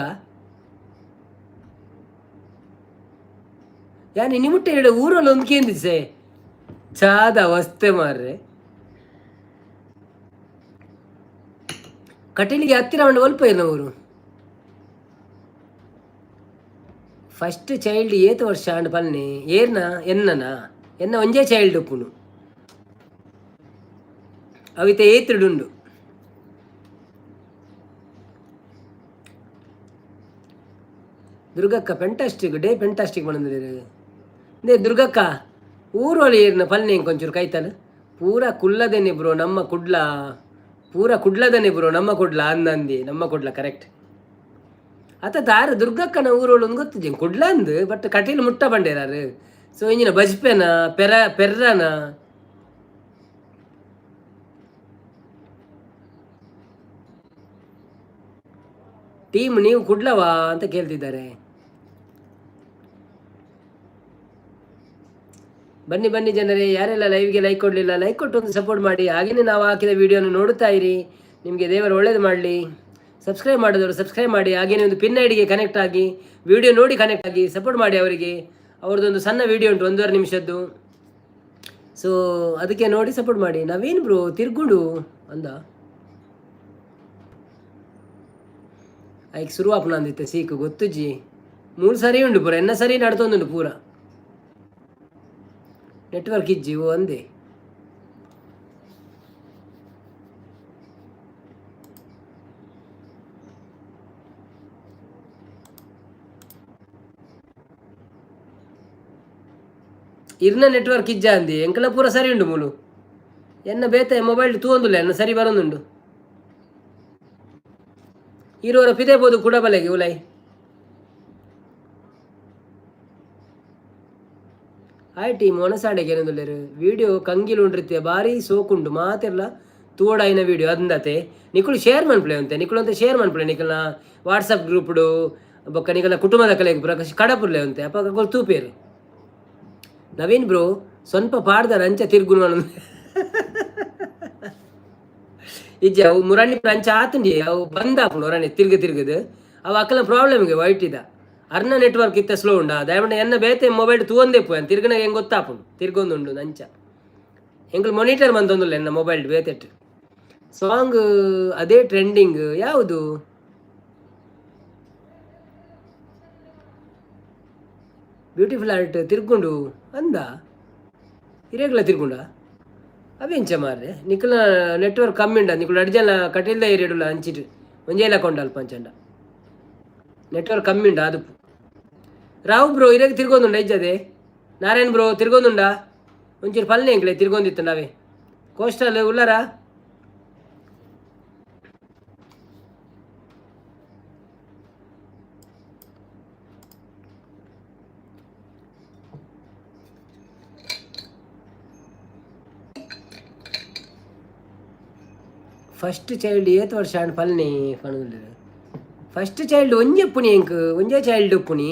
ಯಾನಿ ನಿಮುಟ್ಟೆ ಹೇಳ ಊರಲ್ಲಿ ಒಂದು ಕೇಂದಿಸೆ ಚಾದ ವಸ್ತೆ ಮಾರ್ರೆ. ಕಟೀಲಿಗೆ ಹತ್ತಿರ ಒಂದು ಒಲ್ಪ ಇರ್ನ ಊರು. ಫಸ್ಟ್ ಚೈಲ್ಡ್ ಏತ್ ವರ್ಷ ಅಂಡ್ ಪನ್ನೆ ಏರ್ನ ಎನ್ನನ ಎನ್ನ ಒಂಜೇ ಚೈಲ್ಡ್ ಉಪ್ಪುನು ಅವಿತ ಏತ್ರುಡುಂಡು. ದುರ್ಗಕ್ಕ ಪೆಂಟಾಸ್ಟಿಕ್ ಡೇ ಪೆಂಟಾಸ್ಟಿಕ್ ಬಂದಿದ್ದೀರಿ ನೇ ದುರ್ಗಕ್ಕ. ಊರೊಳಿ ಏರ್ನ ಪಲ್ನೆ ಕೊಂಚೂರು ಕೈತಲ್ ಪೂರ ಕುಲ್ಲದೇನೆ ಬ್ರೋ ನಮ್ಮ ಕುಡ್ಲ, ಪೂರ ಕುಡ್ಲದನೆ ಬ್ರೋ ನಮ್ಮ ಕುಡ್ಲ ಅಂದಂದಿ ನಮ್ಮ ಕುಡ್ಲ ಕರೆಕ್ಟ್. ಅತ ತಾರು ದುರ್ಗಕ್ಕನ ಊರೊಳು ಒಂದು ಗೊತ್ತಿದ್ದೆ ಕುಡ್ಲ ಅಂದು, ಬಟ್ ಕಟೀಲು ಮುಟ್ಟ ಬಂಡೇರಾರು. ಸೊ ಇಂಜಿನ ಬಜ್ಪೆನ ಪೆರ ಪೆರ್ರನ ಟೀಮ್ ನೀವು ಕುಡ್ಲವಾ ಅಂತ ಕೇಳ್ತಿದ್ದಾರೆ. ಬನ್ನಿ ಬನ್ನಿ ಜನರೇ, ಯಾರೆಲ್ಲ ಲೈವ್ಗೆ ಲೈಕ್ ಕೊಡಲಿಲ್ಲ ಲೈಕ್ ಕೊಟ್ಟು ಒಂದು ಸಪೋರ್ಟ್ ಮಾಡಿ. ಹಾಗೆಯೇ ನಾವು ಹಾಕಿದ ವಿಡಿಯೋನ ನೋಡುತ್ತಾ ಇರಿ. ನಿಮಗೆ ದೇವರು ಒಳ್ಳೇದು ಮಾಡಲಿ. ಸಬ್ಸ್ಕ್ರೈಬ್ ಮಾಡಿದವರು ಸಬ್ಸ್ಕ್ರೈಬ್ ಮಾಡಿ. ಹಾಗೆಯೇ ಒಂದು ಪಿನ್ ಐಡಿಗೆ ಕನೆಕ್ಟ್ ಆಗಿ ವಿಡಿಯೋ ನೋಡಿ ಕನೆಕ್ಟ್ ಆಗಿ ಸಪೋರ್ಟ್ ಮಾಡಿ ಅವರಿಗೆ. ಅವ್ರದ್ದೊಂದು ಸಣ್ಣ ವಿಡಿಯೋ ಉಂಟು, 1.5 ನಿಮಿಷದ್ದು. ಸೊ ಅದಕ್ಕೆ ನೋಡಿ ಸಪೋರ್ಟ್ ಮಾಡಿ. ನವೀನ್ ಬ್ರೋ ತಿರ್ಗುಂಡು ಅಂದ ಐಕ್ ಶುರುವಾಪನ ಅಂದಿತ್ತೆ ಸೀಕು ಗೊತ್ತುಜ್ಜಿ. 3 ಸರಿ ಉಂಡು ಪೂರ ಎನ್ನ ಸರಿ ನಡ್ತೊಂದುಂಡು ಪೂರ ನೆಟ್ವರ್ಕ್ ಇಜ್ಜಿ ಓ ಅಂದೆ. ಇರ್ನ ನೆಟ್ವರ್ಕ್ ಇಜ್ಜ ಅಂದಿ ಎಂಕಲ ಪೂರ ಸರಿ ಉಂಡು ಮೂಲು. ಎನ್ನ ಬೇತೆ ಮೊಬೈಲ್ ತೂವೊಂದುಲ್ಲ, ಎನ್ನ ಸರಿ ಬರೋದುಂಡು. ಇರೋರ ಪಿದೆ ಬೋದು ಕೂಡ ಬಲೆಗೆ ಉಲೈ. ಹಾಯ್ ಟೀಮ್ ಒಣಸಾಡೆಗೆ ಏನಂದುಲ್ಲೇರು ವಿಡಿಯೋ ಕಂಗಿಲು ಉಂಡಿರ್ತಿಯ ಭಾರಿ ಸೋಕುಂಡು ಮಾತೆರ್ಲ ತೂವೊಡಾಯಿನ ವಿಡಿಯೋ ಅಂದತೆ. ನಿಕುಲು ಶೇರ್ ಮನ್ಪುಲೆ ಅಂತೆ, ನಿಕುಲು ಅಂತ ಶೇರ್ ಮನ್ಪುಲೆ ನಿಕಲ್ನ ವಾಟ್ಸಪ್ ಗ್ರೂಪ್ಡು ಬೊಕ್ಕ ನಿಕಲ್ನ ಕುಟುಂಬದ ಕಲೆಗ್ ಪೂರ ಕಡಪುರ್ಲೆ ಅಂತೆ, ಅಪಗ ಅಕುಲು ತೂಪೇರು. ನವೀನ್ ಬ್ರೋ ಸ್ವಲ್ಪ ಪಾಡ್ದಾರ ಅಂಚ ತಿರ್ಗುನು ಇಜ್ಜಿ. ಅವು ಮುರಾಣಿ ಅಂಚ ಆತುಂಡಿ, ಅವು ಬಂದ್ ಆಪುಂಡು ಒರಾನೆ ತಿರ್ಗ ತಿರ್ಗದು. ಅವು ಅಕಲ್ನ ಪ್ರಾಬ್ಲಮ್ಗೆ ವೈಟ್ ಇದ ಅರ್ನ ನೆಟ್ವರ್ಕ್ ಇತ್ತ ಸ್ಲೋ ಉಂಡ. ದಯಮಂಡ ಎನ್ನ ಬೇತೆ ಮೊಬೈಲ್ ತೂವೊಂದೇ ಪೋಯನ್ ತಿರ್ಗನ ಹೆಂಗೆ ಗೊತ್ತಾಪುಂಡು ತಿರ್ಗೊಂದುಂಡು ಅಂಚ. ಎಂಕುಲು ಮೊನಿಟರ್ ಮಂತೊಂದುಲ್ಲ ಎನ್ನ ಮೊಬೈಲ್ ಬೇತೆಟ್. ಸಾಂಗ್ ಅದೇ ಟ್ರೆಂಡಿಂಗ್ ಯಾವುದು? ಬ್ಯೂಟಿಫುಲ್ ಆರ್ಟ್ ತಿರ್ಗುಂಡು ಅಂದ ಇರೇಗ್ಲ ತಿರ್ಗುಂಡ ಅವೆಂಚ ಮಾರ್ರೆ. ನಿಕುಲ ನೆಟ್ವರ್ಕ್ ಕಮ್ಮಿ ಉಂಡ, ನಿಕುಲು ಅಡ್ಜನ ಕಟೀಲ್ದ ಏರಿಯಡುಲ ಅಂಚಿಟ್ ಒಂಜೇಲ ಕೊಂಡಲ್ಪ ಅಂಚಂಡ ನೆಟ್ವರ್ಕ್ ಕಮ್ಮಿ ಉಂಡ ಅದುಪ್ಪು. ರಾವು ಬ್ರೋ ಇರೇಗ್ ತಿರ್ಗೊಂದುಂಡ ಇಜ್ಜದೆ? ನಾರಾಯಣ್ ಬ್ರೋ ತಿರ್ಗೊಂದುಂಡ? ಒಂಚೂರು ಪಲ್ಲೆ ಎಂಕ್ಲೆ ತಿರ್ಗೊಂದಿತ್ತು ಅವೇ. ಕೋಸ್ಟಲ್ ಉಲ್ಲರಾ? ಫಸ್ಟ್ ಚೈಲ್ಡ್ ಏತ್ ವರ್ಷ ಆಂಡ್ ಪಲ್ನಿ ಪನೊಂದುಲ್ಲೆರ್. ಫಸ್ಟ್ ಚೈಲ್ಡ್ ಒಂಜೆ ಉಪ್ಪುನಿ ಎಂಕ್, ಒಂಜೇ ಚೈಲ್ಡ್ ಉಪ್ಪುನಿ.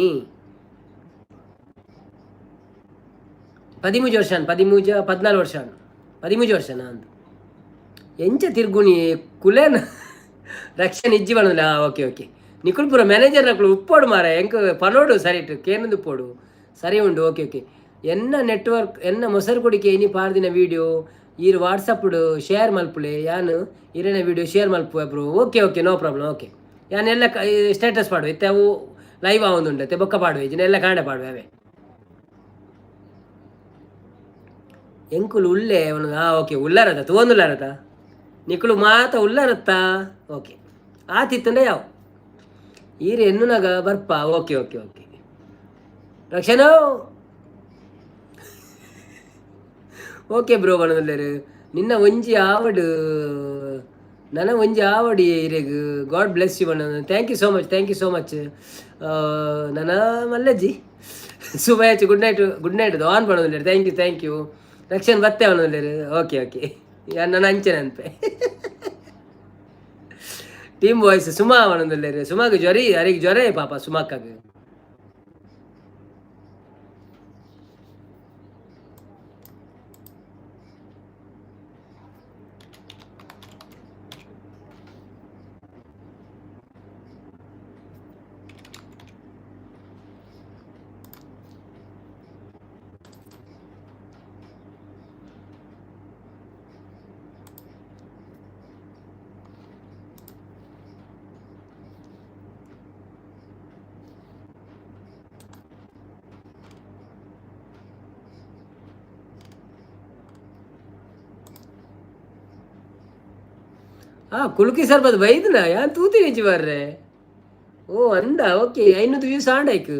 13 ವರ್ಷ, 13 14 ವರ್ಷ, 13 ವರ್ಷ ಅಂದ್. ಎಂಚ ತಿರ್ಗುಣಿ ಕುಲೇನ ರಕ್ಷಣೆ ಇಜ್ಜಿ ಪನೊಂದುಲ್ಲೆ. ಓಕೆ ಓಕೆ, ನಿಕುಲು ಪೂರ ಮ್ಯಾನೇಜರ್ ನಕುಲು ಉಪ್ಪೋಡು ಮಾರೆ, ಎಂಕ್ ಪನೋಡು ಸರಿಟ್ ಕೇನಂದು ಉಪ್ಪೋಡು ಸರಿ ಉಂಡು. ಓಕೆ ಓಕೆ, ಎನ್ನ ನೆಟ್ವರ್ಕ್ ಎನ್ನ ಮೊಸರು ಕುಡಿಕೆ ಇನಿ ಪಾರ್ದಿನ ವೀಡಿಯೋ ಈರ್ ವಾಟ್ಸಪ್ ಶೇರ್ ಮಲ್ಪುಲೆ, ಯಾನ್ ಇರೆನ ವಿಡಿಯೋ ಶೇರ್ ಮಲ್ಪುವೆ bro. Okay okay, no problem. Okay, ಯಾನ್ ಎಲ್ಲ ಸ್ಟೇಟಸ್ ಪಾಡುವೆ. ಇತ್ತೆ ಅವು ಲೈವ್ ಆವೊಂದುಂಡು ಇತ್ತೆ, ಬೊಕ್ಕ ಪಾಡುವೆ ಇಜ್ಜಿಂಡ ಎಲ್ಲ ಕಾಂಡೆ ಪಾಡುವೆ ಅವೇ. ಎಂಕುಲು ಉಲ್ಲೆ. ಓಕೆ, ಉಲ್ಲರತ ತೂವೊಂದುಲ್ಲರತ ನಿಕುಲು ಮಾತ ಉಲ್ಲರತ್ತ. ಓಕೆ, ಆತಿತ್ತುಂಡ ಯಾವ ಈರ್ ಎನ್ನುನಗ ಬರ್ಪ. Okay okay okay, ರಕ್ಷಣಾ ಓಕೆ ಬ್ರೋ ಪನೊಂದುಲ್ಲೆರ್. ನಿನ್ನ ಒಂಜಿ ಆವಡ್ ನನ ಒಂಜಿ ಆವಡ್ ಇರೆಗ್ ಗಾಡ್ ಬ್ಲೆಸ್ you ಪಂಡ. Thank you so much, thank you so much. ನನ ಮಲ್ಲಜ್ಜಿ ಸುಬಾಯಚ್ good night, good night on ಪನೊಂದುಲ್ಲೆರ್. Thank you thank you. Rakshan ಬತ್ತೆ ಪನೊಂದುಲ್ಲೆರ್. ಓಕೆ ಓಕೆ, ನನ್ನ ಅಂಚನೆ ಅನ್ಪೆ. ಟೀಮ್ ಬಾಯ್ಸ್ ಸುಮಾ ಪನೊಂದುಲ್ಲೆರ್. ಸುಮಾಗ್ ಜ್ವರಿ, ಅರೆಗ್ ಜ್ವರ ಪಾಪ ಸುಮಾಕ್ಕಾಗ. ಕುಲ್ಕಿ ಸರ್ಬತ್ ಬೈದ್ನ ಯಾನ್ ತೂತಿನಿಜ್ಜಿ ಬರ್ರೆ. ಓ ಅಂದ ಓಕೆ, 500 ವ್ಯೂಸ್ ಆಂಡಾಯ್ಕ್.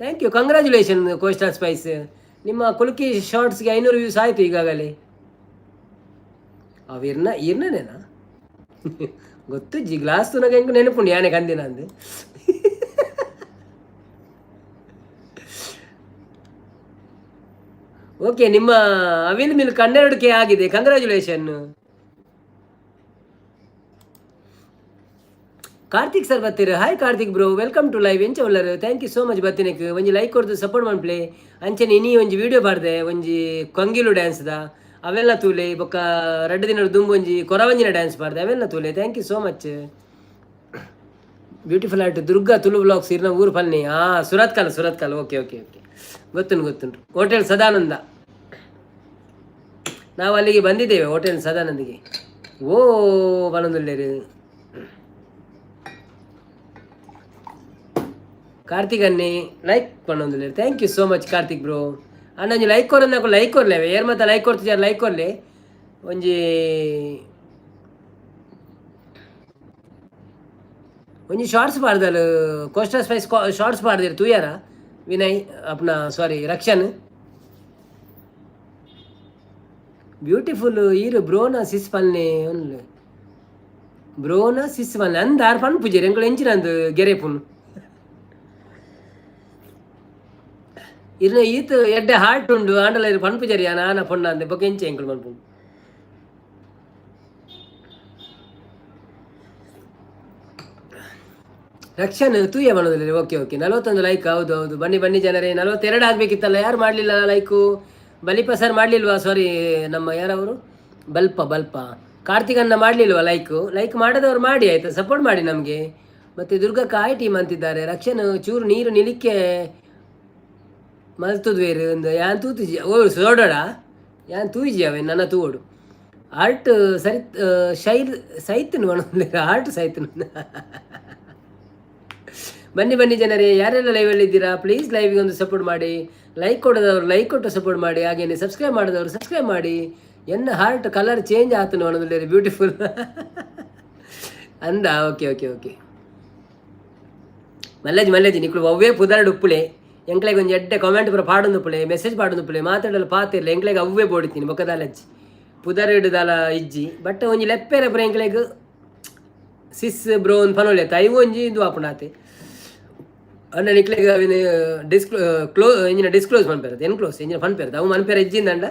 Thank you, congratulation coastal spice. ನಿಮ್ಮ ಕುಲ್ಕಿ ಶಾರ್ಟ್ಸ್ಗೆ 500 ವ್ಯೂಸ್ ಆಯಿತು ಈಗಾಗಲೇ. ಅವು ಇರ್ನ ಇರ್ನನೇನಾ ಗೊತ್ತುಜ್ಜಿ. ಗ್ಲಾಸ್ ತುನಗ ಎಂಕ್ ನೆನಪುಂಡು ಯಾನೆ ಕಂದಿನ ಅಂದ್. ಓಕೆ, ನಿಮ್ಮ ಅವಿಲ್ ಮಿಲ್ಕ್ 12K ಆಗಿದೆ, ಕಂಗ್ರ್ಯಾಚುಲೇಷನ್. ಕಾರ್ತಿಕ್ ಸರ್ ಬತ್ತೀರು. Hi Karthik bro, welcome to live. ಎಂಚ ಉಲ್ಲರ್? Thank you so much ಬತ್ತಿನಕ್. ಒಂಜಿ ಲೈಕ್ ಕೊರ್ದು ಸಪೋರ್ಟ್ ಮನ್ಪ್ಲೆ. ಅಂಚನೆ ಇನಿ ಒಂಜಿ ವಿಡಿಯೋ ಪಾಡ್ದೆ ಒಂಜಿ ಕಂಗಿಲು ಡ್ಯಾನ್ಸ್ದ, ಅವೆಲ್ಲ ತೂಲೆ. ಬೊಕ್ಕ ರಡ್ಡ್ ದಿನ ದುಂಬು ಒಂಜಿ ಕೊರವಂಜಿನ ಡ್ಯಾನ್ಸ್ ಪಾಡ್ದೆ, ಅವೆಲ್ಲ ತೂಲೆ. Thank you so much. Beautiful art Durga Tulu vlogs ಇರ್ನ ಊರು ಪಲ್ನಿ. Surathkal, Surathkal. Okay okay okay, ಗೊತ್ತುಂಟು ಗೊತ್ತುಂಟು. ಹೋಟೆಲ್ ಸದಾನಂದ, ನಾವು ಅಲ್ಲಿಗೆ ಬಂದಿದ್ದೇವೆ ಹೋಟೆಲ್ ಸದಾನಂದಿಗೆ. ಓ ಬನೊಂದುಲ್ಲೇರು. ಕಾರ್ತಿಕ್ ಅನ್ನಿ like ಪನ್ನೊಂದುಲ್ಲೆರ್. Thank you so much Karthik bro. ಅಣ್ಣ ಒಂಜಿ ಲೈಕ್ ಕೊರೊಂದು ಲೈಕ್ ಕೊರ್ಲೆ, ಏರ್ ಮಾತ ಲೈಕ್ ಕೊರ್ತಿಜಾರ್ ಲೈಕ್ ಕೊರ್ಲೆ. ಒಂಜಿ ಒಂಜಿ ಶಾರ್ಟ್ಸ್ ಪಾಡ್ದಲ್, ಕೋಸ್ಟಲ್ ಸ್ಪೈಸ್ ಶಾರ್ಟ್ಸ್ ಪಾಡ್ದಿರ್ ತೂಯಾರ ವಿನಯ್ ಅಪ್ನ ಸಾರಿ ರಕ್ಷನ್. Beautiful ಈರು ಬ್ರೋನ ಸಿಸ್ ಪಲ್ನೆ ಒನ್ಲೆ ಬ್ರೋನ ಸಿಸ್ ಪಲ್ನೆ ಅಂದ ಆರ್ ಪನ್ ಪೂಜೆ ಎಂಕುಲು ಎಂಚಿನಂದು ಗೆರೆಪುನು ಇರ್ನ ಈತ್ ಎಡ್ಡೆ ಹಾರ್ಟ್ ಉಂಡು ಆಂಡಲ ಇರು ಪನ್ ಪೂಜಾರಿ ಆನ ಪೊಣ್ಣ ಅಂದೆ ಬೊಕ್ಕ ಎಂಚೆ ಎಂಕುಲು ಪನ್ಪುನು. ರಕ್ಷಣ್ ತೂಯ ಮಾಡೋದಿಲ್ಲ. Okay okay, 41 like. ಹೌದು ಹೌದು, ಬನ್ನಿ ಬನ್ನಿ ಜನರೇ. 42 ಆಗಬೇಕಿತ್ತಲ್ಲ, ಯಾರು ಮಾಡಲಿಲ್ಲ ಲೈಕು? ಬಲಿಪ ಸರ್ ಮಾಡಲಿಲ್ವಾ? ಸಾರಿ, ನಮ್ಮ ಯಾರವರು ಬಲ್ಪ ಬಲ್ಪ ಕಾರ್ತಿಕನ್ನ ಮಾಡಲಿಲ್ವಾ ಲೈಕು? ಲೈಕ್ ಮಾಡದವ್ರು ಮಾಡಿ ಆಯಿತಾ, ಸಪೋರ್ಟ್ ಮಾಡಿ ನಮಗೆ. ಮತ್ತು ದುರ್ಗಾ ಕಾಯ್ ಟೀಮ್ ಅಂತಿದ್ದಾರೆ. ರಕ್ಷಣ್ ಚೂರು ನೀರು ನಿಲಿಕ್ಕೆ ಮಲ್ತುದ್ವೇರು ಒಂದು ಯಾನ್ ತೂತುಜಿ. ಓ ಸೋಡೋಡ ಯಾನ್ ತೂಜಿ ಅವೆ ನನ್ನ ತೂವೋಡು ಆರ್ಟ್ ಸರಿ ಶೈಲ್ ಸೈತನು ಆರ್ಟ್ ಸೈತನು. ಬನ್ನಿ ಬನ್ನಿ ಜನರೇ, ಯಾರೆಲ್ಲ ಲೈವಲ್ಲಿ ಇದ್ದೀರಾ ಪ್ಲೀಸ್ ಲೈವ್ಗೆ ಒಂದು ಸಪೋರ್ಟ್ ಮಾಡಿ. ಲೈಕ್ ಕೊಡೋದವರು ಲೈಕ್ ಕೊಟ್ಟು ಸಪೋರ್ಟ್ ಮಾಡಿ, ಹಾಗೇನೆ ಸಬ್ಸ್ಕ್ರೈಬ್ ಮಾಡಿದವರು ಸಬ್ಸ್ಕ್ರೈಬ್ ಮಾಡಿ. ಎನ್ನ heart colour change ಆತನು ಅನ್ನೋದಿಲ್ಲ, ಬ್ಯೂಟಿಫುಲ್ ಅಂದ. Okay okay okay, ಮಲ್ಲೇಜ್ ಮಲ್ಲೇಜ್ ನಿಕ್ಲು ಅವ್ವೇ ಪುದರ್ಡ್ ಉಪ್ಪುಲೆ ಎಂಕ್ಲೆಗ್ ಒಂಜಿ ಎಡ್ಡೆ ಕಾಮೆಂಟ್ ಪೂರ ಪಾಡೊಂದು ಉಪ್ಪುಲೆ, ಮೆಸೇಜ್ ಪಾಡೊಂದು ಉಪ್ಪುಲೆ, ಮಾತಾಡಲು ಪಾತಿರ್ಲೆ ಎಂಕ್ಲೆಗ್ ಅವ್ವೇ ಬೋಡಿತೀನಿ ಬೊಕ್ಕದಾಲಜ್ಜಿ ಪುದರ್ಡ್ ದಾಲ ಇಜ್ಜಿ. ಬಟ್ ಒಂಜಿ ಲೆಪ್ಪೆರೆ ಪೂರ ಎಂಕ್ಲೆಗ್ ಸಿಸ್ ಬ್ರೋ ಒಂದು ಪನೊಲೆ ಐವು ಒಂಜಿ ಇದು ಆಪುಂಡಾತೆ ಅಣ್ಣ. ನಿಕ್ಲೆಗ್ ಅವಿನ ಡಿಸ್ಕ್ಲೋ ಕ್ಲೋ ಎಂಜಿನ ಡಿಸ್ಕ್ಲೋಸ್ ಮನ್ಪೆರ್ ಎನ್ಕ್ಲೋಸ್ ಎಂಜಿನ ಪನ್ಪೆರ್ ಅವು ಮನ್ಪೆರ್ ಇಜ್ಜಿಂದಂಡ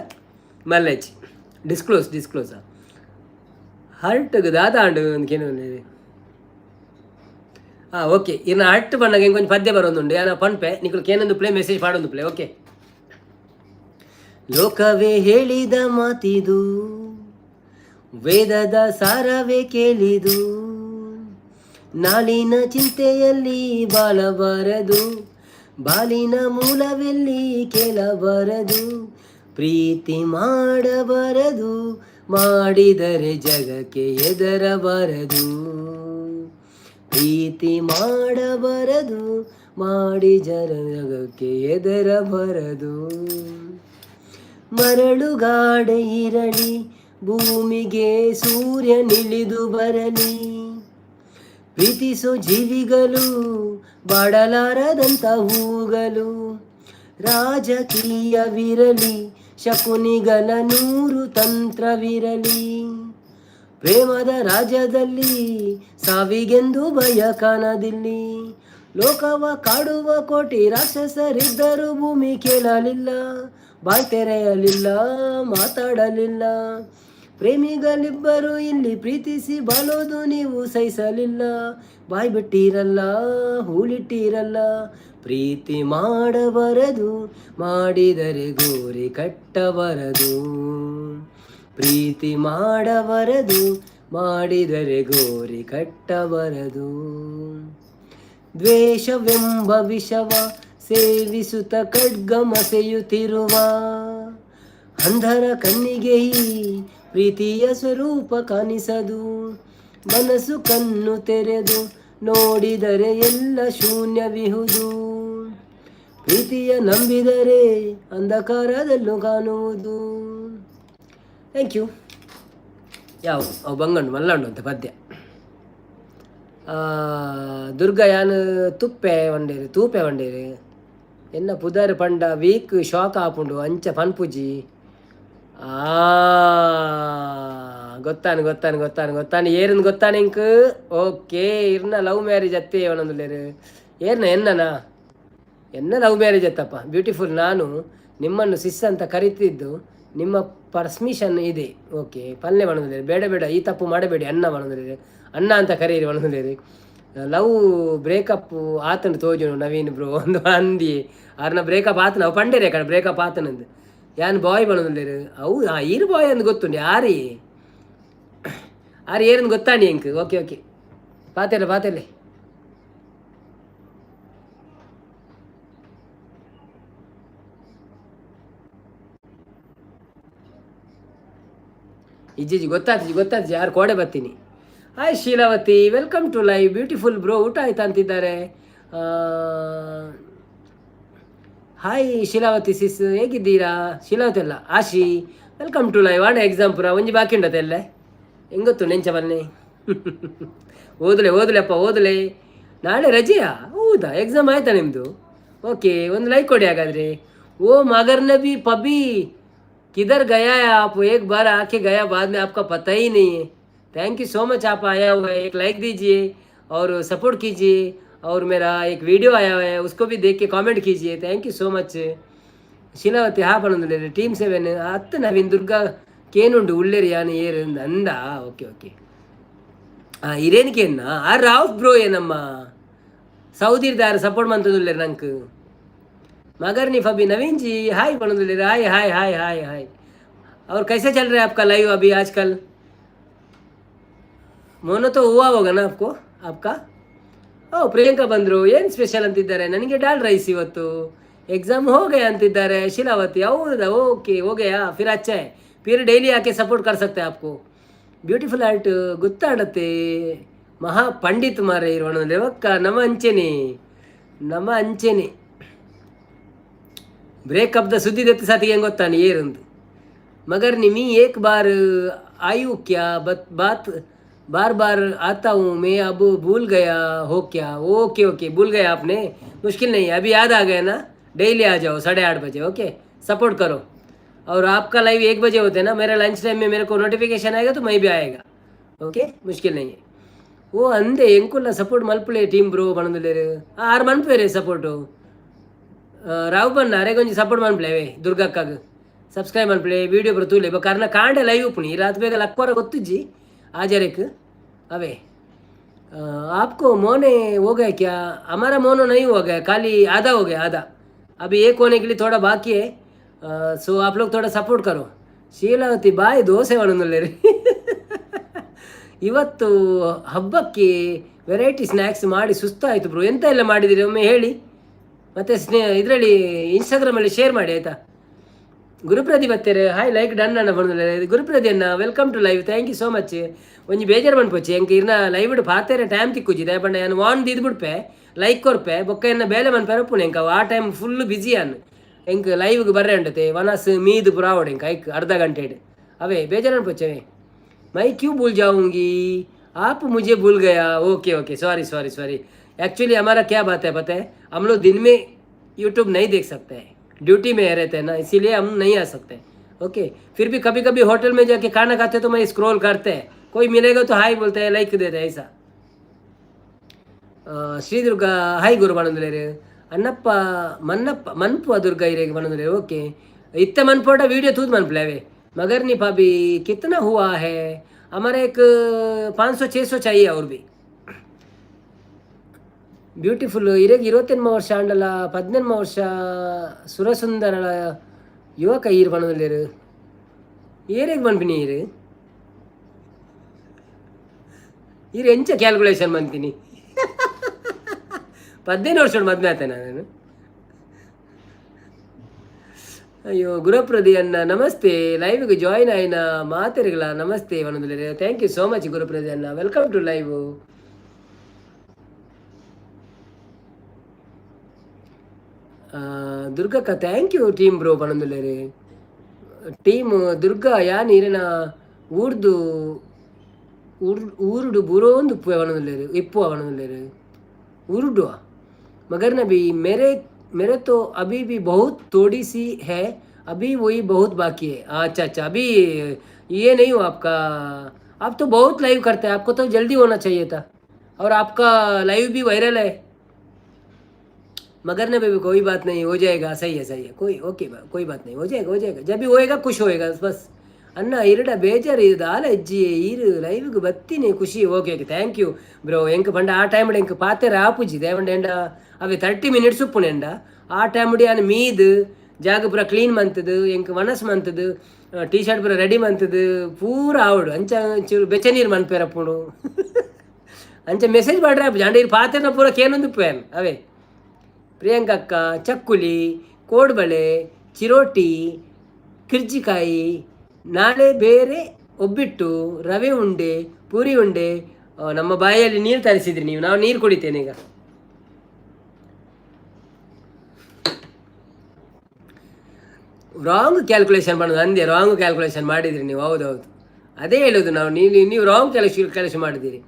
ಮಲ್ಲೆಚ್ಚಿ ಡಿಸ್ಕ್ಲೋಸ್ ಡಿಸ್ಕ್ಲೋಸ್ ಹರ್ಟ್ಗ್ ದಾದ ಆಂಡ್ ಕೇನು. ಹಾಂ ಓಕೆ, ಇನ್ನು ಹರ್ಟ್ ಪನ್ನಗ ಇಂಕೊಂಚ ಪದ್ಯ ಬರೋದುಂಡು ಯಾನ ಪನ್ಪೆ, ನಿಕುಲು ಕೇನೊಂದು ಪ್ಲೇ ಮೆಸೇಜ್ ಪಾಡೊಂದು ಪ್ಲೇ. ಓಕೆ. ಲೋಕವೇ ಹೇಳಿದ ಮಾತಿದು, ವೇದದ ಸಾರವೇ ಕೇಳಿದು, ನಾಳಿನ ಚಿಂತೆಯಲ್ಲಿ ಬಾಳಬಾರದು, ಬಾಳಿನ ಮೂಲವೆಲ್ಲಿ ಕೇಳಬಾರದು, ಪ್ರೀತಿ ಮಾಡಬಾರದು, ಮಾಡಿದರೆ ಜಗಕ್ಕೆ ಹೆದರಬಾರದು, ಪ್ರೀತಿ ಮಾಡಬಾರದು, ಮಾಡಿ ಜರ ಜಗಕ್ಕೆ ಹೆದರಬಾರದು. ಮರಳುಗಾಡೆ ಇರಲಿ, ಭೂಮಿಗೆ ಸೂರ್ಯನಿಳಿದು ಬರಲಿ, ಪ್ರೀತಿಸೋ ಜೀವಿಗಳು ಬಾಡಲಾರದಂತ ಹೂಗಳು, ರಾಜಕೀಯವಿರಲಿ, ಶಕುನಿಗಳ ನೂರು ತಂತ್ರವಿರಲಿ, ಪ್ರೇಮದ ರಾಜ್ಯದಲ್ಲಿ ಸಾವಿಗೆಂದು ಭಯ ಕಾಣದಿಲ್ಲಿ. ಲೋಕವ ಕಾಡುವ ಕೋಟಿ ರಾಕ್ಷಸರಿದ್ದರೂ ಭೂಮಿ ಕೇಳಲಿಲ್ಲ, ಬಾಯ್ ತೆರೆಯಲಿಲ್ಲ, ಮಾತಾಡಲಿಲ್ಲ. ಪ್ರೇಮಿಗಳಿಬ್ಬರು ಇಲ್ಲಿ ಪ್ರೀತಿಸಿ ಬಾಳೋದು ನೀವು ಸಹಿಸಲಿಲ್ಲ, ಬಾಯ್ ಬಿಟ್ಟಿರಲ್ಲ, ಹೂಳಿಟ್ಟಿರಲ್ಲ. ಪ್ರೀತಿ ಮಾಡಬಾರದು, ಮಾಡಿದರೆ ಗೋರಿ ಕಟ್ಟಬಾರದು, ಪ್ರೀತಿ ಮಾಡಬಾರದು, ಮಾಡಿದರೆ ಗೋರಿ ಕಟ್ಟಬಾರದು. ದ್ವೇಷವೆಂಬ ವಿಷವ ಸೇವಿಸುತ್ತ ಖಡ್ಗ ಮಸೆಯುತ್ತಿರುವ ಅಂಧರ ಕಣ್ಣಿಗೆ ಈ ಪ್ರೀತಿಯ ಸ್ವರೂಪ ಕಾಣಿಸದು. ಮನಸ್ಸು ಕಣ್ಣು ತೆರೆದು ನೋಡಿದರೆ ಎಲ್ಲ ಶೂನ್ಯವಿಹುದು. ಪ್ರೀತಿಯ ನಂಬಿದರೆ ಅಂಧಕಾರದಲ್ಲೂ ಕಾಣುವುದು. Thank you. ಯಾವ ಅವು ಬಂಗಂಡು ಮಲ್ಲಂಡು ಅಂತ ಪದ್ಯ. ದುರ್ಗ ಯಾನ್ ತುಪ್ಪೆ ವಂಡೇರು ತೂಪೆ ವಂಡೇರು ಎನ್ನ ಪುದರ್ ಪಂಡ ವೀಕ್ ಶಾಕ್ ಆಪುಂಡು ಅಂಚ ಪನ್ಪುಜಿ. ಆ ಗೊತ್ತಾನು ಗೊತ್ತಾನು ಗೊತ್ತಾನು ಗೊತ್ತಾನು ಏರುಂದು ಗೊತ್ತಾನೆ ಇಂಕ್. ಓಕೆ, ಇರ್ನ ಲವ್ ಮ್ಯಾರೇಜ್ ಅತ್ತೆ ಅವನೊಂದುಲ್ಲೇರು ಏರ್ನ ಎನ್ನನಾ ಎನ್ನ ಲವ್ ಮ್ಯಾರೇಜ್ ಅತ್ತಪ್ಪ. ಬ್ಯೂಟಿಫುಲ್, ನಾನು ನಿಮ್ಮನ್ನು ಸಿಸ್ ಅಂತ ಕರಿತಿದ್ದು ನಿಮ್ಮ ಪರ್ಮಿಷನ್ ಇದೆ. ಓಕೆ, ಪಲ್ಲೆ ಮಾಡೋದಿಲ್ಲ, ಬೇಡ ಬೇಡ, ಈ ತಪ್ಪು ಮಾಡಬೇಡಿ. ಅನ್ನ ಮಾಡೋದಿಲ್ಲ, ಅಣ್ಣ ಅಂತ ಕರೀರಿ ಮಾಡೋದಿಲ್ಲ. ಲವ್ ಬ್ರೇಕಪ್ ಆತನ ತೋಜುನು ನವೀನ್ ಬ್ರೋ ಒಂದು ಅಂದಿ ಆರ್ನ ಬ್ರೇಕಪ್ ಆತನ ಅವು ಪಂಡೇರೆ ಕಡೆ ಬ್ರೇಕಪ್ ಆತನಂದು. ಯಾನ್ ಬಾಯ್ ಮಾಡೋದಿಲ್ಲ. ಅವು ಆ ಈರು ಬಾಯ್ ಅಂದ್ ಗೊತ್ತುಂಡು. ಯಾರಿ ಆರು ಏರಂದು ಗೊತ್ತಾಣಿ ಎಂಕ್. Okay okay, ಪಾತೆಲ್ಲ ಪಾತೆಲ್ಲ. ಇಜ್ಜಿಜಿ ಗೊತ್ತಾತಿಜಿ ಗೊತ್ತಾತಿಜಿ ಯಾರು ಕೋಡೆ ಬರ್ತೀನಿ. Hi Sheelavathi, welcome to live. Beautiful bro, ಊಟ ಆಯ್ತಾ ಅಂತಿದ್ದಾರೆ. ಹಾಯ್ ಶೀಲಾವತಿ ಸಿಸ್, ಹೇಗಿದ್ದೀರಾ? ಶೀಲಾವತಿ ಅಲ್ಲ, ಆಶಿ, welcome to live. ಆಂಡ ಎಕ್ಸಾಮ್ ಪುರ ಒಂಜಿ ಬಾಕಿ ಉಂಡತೆ ಅಲ್ಲೇ ಹೆಂಗೊತ್ತು ನೆಂಚ ಬನ್ನಿ. ಓದಲೆ ಓದಲೆಪ್ಪ ಓದಲೆ. ನಾಳೆ ರಜೆಯಾ? ಹೌದಾ, ಎಕ್ಸಾಮ್ ಆಯ್ತಾ ನಿಮ್ಮದು? ಓಕೆ, ಒಂದು ಲೈಕ್ ಕೊಡಿ ಹಾಗಾದರೆ. ಓ ಮಗರ್ ನಬಿ ಪಬಿ. किधर गया है आप? एक बार आके गया, बाद में आपका पता ही नहीं है। Thank you so much, आप आया हुआ है। एक लाइक दीजिए और सपोर्ट कीजिए और मेरा एक वीडियो आया हुआ है, उसको भी देख के कमेंट कीजिए। Thank you so much. Sheelavathi ಹಾ ಪನೊಂದುಲ್ಲೆರ್. ಟೀಮ್ ಸೆವೆನ್ ಅತ್ತ ನವೀನ್ ದುರ್ಗಾ ಕೇನುಂಡು ಉಲ್ಲೆರ್ ಯಾನ್ ಏರ್ ಅಂದ. ಓಕೆ ಓಕೆ, ಇರೇನ್ ಕೇನ್ನ ಆ ರಾವ್ ಬ್ರೋ ಏನಮ್ಮ ಸೌದಿರ್ದಾರ್ ಸಪೋರ್ಟ್ ಮಂತೊಂದುಲ್ಲೆರ್ ನಂಕ್. मगर फबी नवीन जी हाय पनोंदुल्लेर. Hi hi hi hi hi. और कैसे चल रहा है आपका लाइव अभी आजकल? मोनो तो हुआ होगा ना आपको आपका? ಓ, ಪ್ರಿಯಾಂಕಾ ಬಂದರು. ಏನು ಸ್ಪೆಷಲ್ ಅಂತಿದ್ದಾರೆ. ನನಗೆ ಡಾಲ್ ರೈಸ್ ಇವತ್ತು. ಎಕ್ಸಾಮ್ हो गया ಅಂತಿದ್ದಾರೆ ಶೀಲಾವತಿ. ಹೌದಾ? ಓಕೆ, हो गया, फिर अच्छा है। फिर डेली आके सपोर्ट कर सकते हैं आपको। ಬ್ಯೂಟಿಫುಲ್ ಆರ್ಟ್ ಗೊತ್ತಾಡತ್ತೆ. ಮಹಾ ಪಂಡಿತ್ ಮಾರೆ ಇರೋಣ ಲೆವಕ್ಕ. ನಮ್ಮ ಅಂಚೆನೆ, ನಮ್ಮ ಅಂಚೆನೆ. ಬ್ರೇಕಪ್ the ಸುದ್ದಿ ದೆತ್ತ ಸಾತಿಗೆ ಹೆಂಗೆ ಗೊತ್ತಾನೆ ಏರಂದು. मगर निमी एक बार आयु क्या बत बात बार बार आता हूँ मैं, अब भूल गया हो क्या? ओके ओके, भूल गया आपने, मुश्किल नहीं है, अभी याद आ गया ना। डेली आ जाओ 8:30 बजे, ओके? सपोर्ट करो। और आपका लाइव 1 बजे होते हैं ना, मेरा लंच टाइम में मेरे को नोटिफिकेशन आएगा तो मैं भी आएगा। ओके, मुश्किल नहीं है। ಓ ಅಂದೆ, ಎಂಕುಲ್ಲ ಸಪೋರ್ಟ್ ಮಲ್ಪುಲೆ ಟೀಮ್ ಬ್ರೋ ಪನೊಂದುಲ್ಲೆರ್. ಆರು ಮನ್ಪುವೆರೆ ಸಪೋರ್ಟು. ರಾವ್ ಬನ್ನ ಅರೆಗೊಂಜಿ ಸಪೋರ್ಟ್ ಮನ್ಪುಲೆ. ದುರ್ಗಕ್ಕಾಗ ಸಬ್ಸ್ಕ್ರೈಬ್ ಮನ್ಪುಲೆ, ವೀಡಿಯೋ ಪೂರ ತೂಲೆ. ಬೊಕ್ಕ ಅರ್ನ ಕಾಂಡೆ ಲೈವ್ ಉಪ್ಪುನಿ. ರಾತ್ ಬೇಗ ಲಕ್ವರ ಗೊತ್ತುಜ್ಜಿ ಆಜರೆಕ್ ಅವೇ. आपको मोने हो गया क्या? हमारा मोनो नहीं हो गया, खाली आधा हो गया, आधा। अभी एक होने के लिए थोड़ा बाकी है, सो आप लोग थोड़ा सपोर्ट करो। ಶೀಲಾವತಿ ಬಾಯ್ ದೋಸೆ ಪನೊಂದುಲ್ಲೆರ್. ಇವತ್ತು ಹಬ್ಬಕ್ಕೆ ವೆರೈಟಿ ಸ್ನ್ಯಾಕ್ಸ್ ಮಾಡಿ ಸುಸ್ತಾಯಿತು ಬ್ರೋ. ಎಂತ ಎಲ್ಲ ಮಾಡಿದಿರಿ ಒಮ್ಮೆ ಹೇಳಿ, ಮತ್ತು ಇದರಲ್ಲಿ ಇನ್ಸ್ಟಾಗ್ರಾಮಲ್ಲಿ ಶೇರ್ ಮಾಡಿ, ಆಯಿತಾ? ಗುರುಪ್ರದಿ ಬತ್ತೇರೆ. ಹಾಯ್, ಲೈಕ್ ಡನ್ ಅಣ್ಣ ಪನೊಂದುಲ್ಲೆರ್. ಗುರುಪ್ರದಿ ಅಣ್ಣ, welcome to live, thank you so much. ಒಂಜಿ ಬೇಜಾರು ಮನ್ಪೊಚ್ಚಿ, ಎಂಕ್ ಇರ್ನ ಲೈವ್ ಪಾತೆರೆ ಟೈಮ್ ತಿಕ್ಕುಜಿ. ದಾಯೆ ಯಾನ್ ವಾನ್ ದೀದ್ ಬುಡ್ಪೆ, ಲೈಕ್ ಕೊರ್ಪೆ, ಬೊಕ್ಕ ಎನ್ನ ಬೇಲೆ ಮನ್ಪೆರೆ ಉಪ್ಪುಂಡು. ಎಂಕ್ ಆ ಟೈಮ್ ಫುಲ್ ಬಿಸಿ ಅನ್. ಎಂಕ್ ಲೈವ್ಗೆ ಬರ್ರೆ ಉಂಡತೆ ವನಸ್ ಮೀದ್ ಪುರ ಆವಡ್ ಎಂಕ್ ಐಕ್ ಅರ್ಧ ಗಂಟೆಡ್ ಅವೇ ಬೇಜಾರು ಅನ್ಪೊಚ್ಚೆ. मैं क्यों भूल जाऊंगी? आप मुझे भूल गया। Okay okay, sorry sorry sorry. Actually हमारा क्या बात है पता है? हम लोग दिन में यूट्यूब नहीं देख सकते हैं, ड्यूटी में रहते हैं ना, इसीलिए हम नहीं आ सकते। ओके, फिर भी कभी कभी होटल में जाके खाना खाते तो मैं स्क्रॉल करते हैं, कोई मिलेगा तो हाई बोलते हैं, लाइक देते हैं ऐसा। ಶ್ರೀ ದುರ್ಗಾ ಹಾಯ್ ಗುರು ಪನೊಂದುಲ್ಲೆರ್. ಅಣ್ಣಪ್ಪ ಮನ್ನಪ್ಪ ಮನ್ಪುವ ದುರ್ಗಾ ಇರೆಗ್ ಪನೊಂದುಲ್ಲೆರ್. ಓಕೆ, ಇತ್ತ ಮನ್ಪೋಟ ವೀಡಿಯೋ ತೂದ್ ಮನ್ಪುಲೆ ಅವೇ. मगर नहीं भाभी, कितना हुआ है? हमारा एक 500 600 चाहिए और भी। ಬ್ಯೂಟಿಫುಲ್ ಇರೆಗ್ 28 ವರ್ಷ ಆಂಡಲ 18 ವರ್ಷ ಸುರಸುಂದರ ಯುವಕ ಈರ್ ಪನೊಂದುಲ್ಲೆರ್. ಏರೆಗ್ ಪನ್ಪಿನಿ ಈರ್? ಈರ್ ಎಂಚ ಕ್ಯಾಲ್ಕುಲೇಷನ್ ಮಂತೀನಿ? 15 ವರ್ಷ ಮದ್ವೆ ಆತೆ ನಾನು. ಅಯ್ಯೋ, ಗುರುಪ್ರದಿ ಅಣ್ಣ ನಮಸ್ತೆ. ಲೈವ್ಗೆ ಜಾಯಿನ್ ಆಯ್ನ ಮಾತೆರ್ಗಳ ನಮಸ್ತೆ ಪನೊಂದುಲ್ಲೆರ್. Thank you so much ಗುರುಪ್ರದಿ ಅಣ್ಣ, welcome to live. ದುರ್ಗಕ್ಕ thank you team bro ಪನೊಂದುಲ್ಲೆರ್. Team Durga ಯಾನ್ ಇರೆನ ಊರ್ದು ಊರುಡು ಬುರೋಂದು ಉಪ್ಪು ಪನೊಂದುಲ್ಲೆರ್, ಇಪ್ಪು ಪನೊಂದುಲ್ಲೆರ್. ಊರುಡು मगर नबी मेरे मेरे तो अभी भी बहुत थोड़ी सी है, अभी वही बहुत बाकी है। अच्छा अच्छा, अभी ये नहीं हो आपका। आप तो बहुत लाइव करते हैं, आपको तो जल्दी होना चाहिए था और आपका लाइव भी वायरल है। मगर ना बेबी, कोई बात नहीं, हो जाएगा। सही है, सही है। कोई ओके, कोई बात नहीं, हो जाएगा, हो जाएगा। जब भी होएगा खुश होएगा बस। ಅಣ್ಣ ಇರಡ ಬೇಜಾರು ಇದು ದಾಲ ಇಜ್ಜಿ, ಈರು ಲೈವ್ಗೆ ಬತ್ತೀನಿ ಖುಷಿ. Okay okay, thank you bro. ಎಂಕ್ ಪಂಡ ಆ ಟೈಮ್ ಎಂಕ್ ಪಾತೆರ ಆಪುಜಿ. ದೇವಂಡ ಎಂಡ ಅವೆ 30 ಮಿನಿಟ್ಸ್ ಉಪ್ಪುಂಡು ಎಂಡ. ಆ ಟೈಮ್ ಯಾನ್ ಮೀದ್ ಜಾಗ ಪೂರ ಕ್ಲೀನ್ ಮಂತದು, ಎಂಕ್ ವನಸ್ ಮಂತದು, ಟೀ ಶರ್ಟ್ ಪೂರ ರೆಡಿ ಮಂತದು, ಪೂರ ಆವಡು. ಅಂಚ ಚೂರು ಬೆಚ್ಚ ನೀರು ಮನ್ಪೇರಪ್ಪುಂಡು. ಅಂಚ ಮೆಸೇಜ್ ಮಾಡ್ರೆ ಆಪುಜಿ. ಅಂಡ ಇರು ಪಾತೆರ್ನ ಪೂರ ಕೇನೊಂದು ಉಪ್ಪು ಅವೇ. ಪ್ರಿಯಾಂಕಕ್ಕ, ಚಕ್ಕುಲಿ, ಕೋಡ್ಬಳೆ, ಚಿರೋಟಿ, ಕಿರ್ಜಿಕಾಯಿ, ನಾಳೆ ಬೇರೆ ಒಬ್ಬಿಟ್ಟು, ರವೆ ಉಂಡೆ, ಪೂರಿ ಉಂಡೆ. ನಮ್ಮ ಬಾಯಲ್ಲಿ ನೀರು ತರಿಸಿದ್ರಿ ನೀವು, ನಾವು ನೀರು ಕುಡಿತೇನೆ ಈಗ. ರಾಂಗ್ ಕ್ಯಾಲ್ಕುಲೇಷನ್ ಮಾಡೋದು ಅಂದೆ, ರಾಂಗ್ ಕ್ಯಾಲ್ಕುಲೇಷನ್ ಮಾಡಿದ್ರಿ ನೀವು. ಹೌದೌದು, ಅದೇ ಹೇಳೋದು ನಾವು. ನೀವು ನೀವು ರಾಂಗ್ ಕ್ಯಾಲ್ಕುಲೇಷನ್ ಮಾಡಿದ್ದೀರಿ.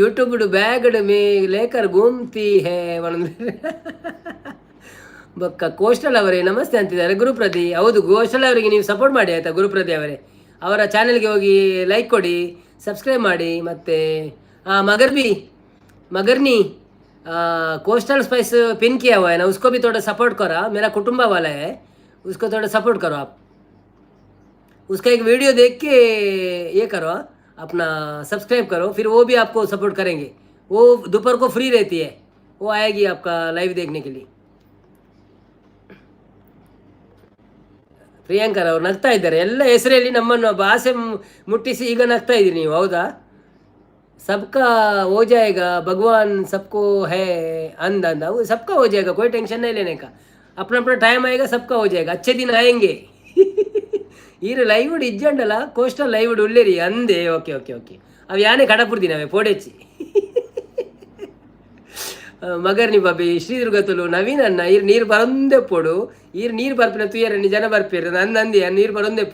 ಯೂಟ್ಯೂಬ್ ಬ್ಯಾಗಡ್ ಮೇ ಲೇಕರ್ ಗೋಮ್ತಿ ಹೇ. ಬೊಕ್ಕ ಕೋಸ್ಟಲ್ ಅವರೇ ನಮಸ್ತೆ ಅಂತಿದ್ದಾರೆ ಗುರುಪ್ರದಿ. ಹೌದು, ಕೋಸ್ಟಲ್ ಅವರಿಗೆ ನೀವು ಸಪೋರ್ಟ್ ಮಾಡಿ ಆಯಿತಾ. ಗುರುಪ್ರದಿ ಅವರೇ, ಅವರ ಚಾನೆಲ್ಗೆ ಹೋಗಿ ಲೈಕ್ ಕೊಡಿ, ಸಬ್ಸ್ಕ್ರೈಬ್ ಮಾಡಿ. ಮತ್ತು ಮಗರ್ಬಿ मगरनी कोस्टल स्पाइस पिन किया हुआ है ना, उसको भी थोड़ा सपोर्ट करो। मेरा कुटुंब वाला है, उसको थोड़ा सपोर्ट करो आप। उसका एक वीडियो देख के ये करो, अपना सब्सक्राइब करो, फिर वो भी आपको सपोर्ट करेंगे। वो दोपहर को फ्री रहती है, वो आएगी आपका लाइव देखने के लिए। ಪ್ರಿಯಾಂಕರ್ ಅವರು ನಗ್ತಾ ಇದ್ದಾರೆ. ಎಲ್ಲ ಹೆಸರಲ್ಲಿ ನಮ್ಮನ್ನು ಭಾಷೆ ಮುಟ್ಟಿಸಿ ಈಗ ನಗ್ತಾ ಇದ್ದೀರಿ ನೀವು, ಹೌದಾ? सबका हो जाएगा, भगवान सबको है अंध अंध, वो सबका हो जाएगा, कोई टेंशन नहीं लेने का। अपना अपना टाइम आएगा, सबका हो जाएगा, अच्छे दिन आएंगे। ಈರು ಲೈವ್ ಇಜ್ಜಂಡಲ ಕೋಸ್ಟಲ್ ಲೈವ್ ಉಲ್ಲೇರಿ ಅಂದೆ. ಓಕೆ ಓಕೆ ಓಕೆ, ಅವು ಯಾನೆ ಕಡಪುರ್ದಿನ ಅವೆ ಪೋಡೆಚ್ಚಿ. ಮಗರ್ನಿ ಬಾಬಿ ಶ್ರೀದುರ್ಗತುಲು ನವೀನ್ ಅಣ್ಣ, ಈರ್ ನೀರು ಬರಂದೆ ಪೋಡು. ಈರ್ ನೀರು ಬರ್ಪಿನ ತುಯರನಿ ಜನ ಬರ್ಪೇರು ನನ್ನ ಅಂದಿ ನೀರು ಬರಂದೆ.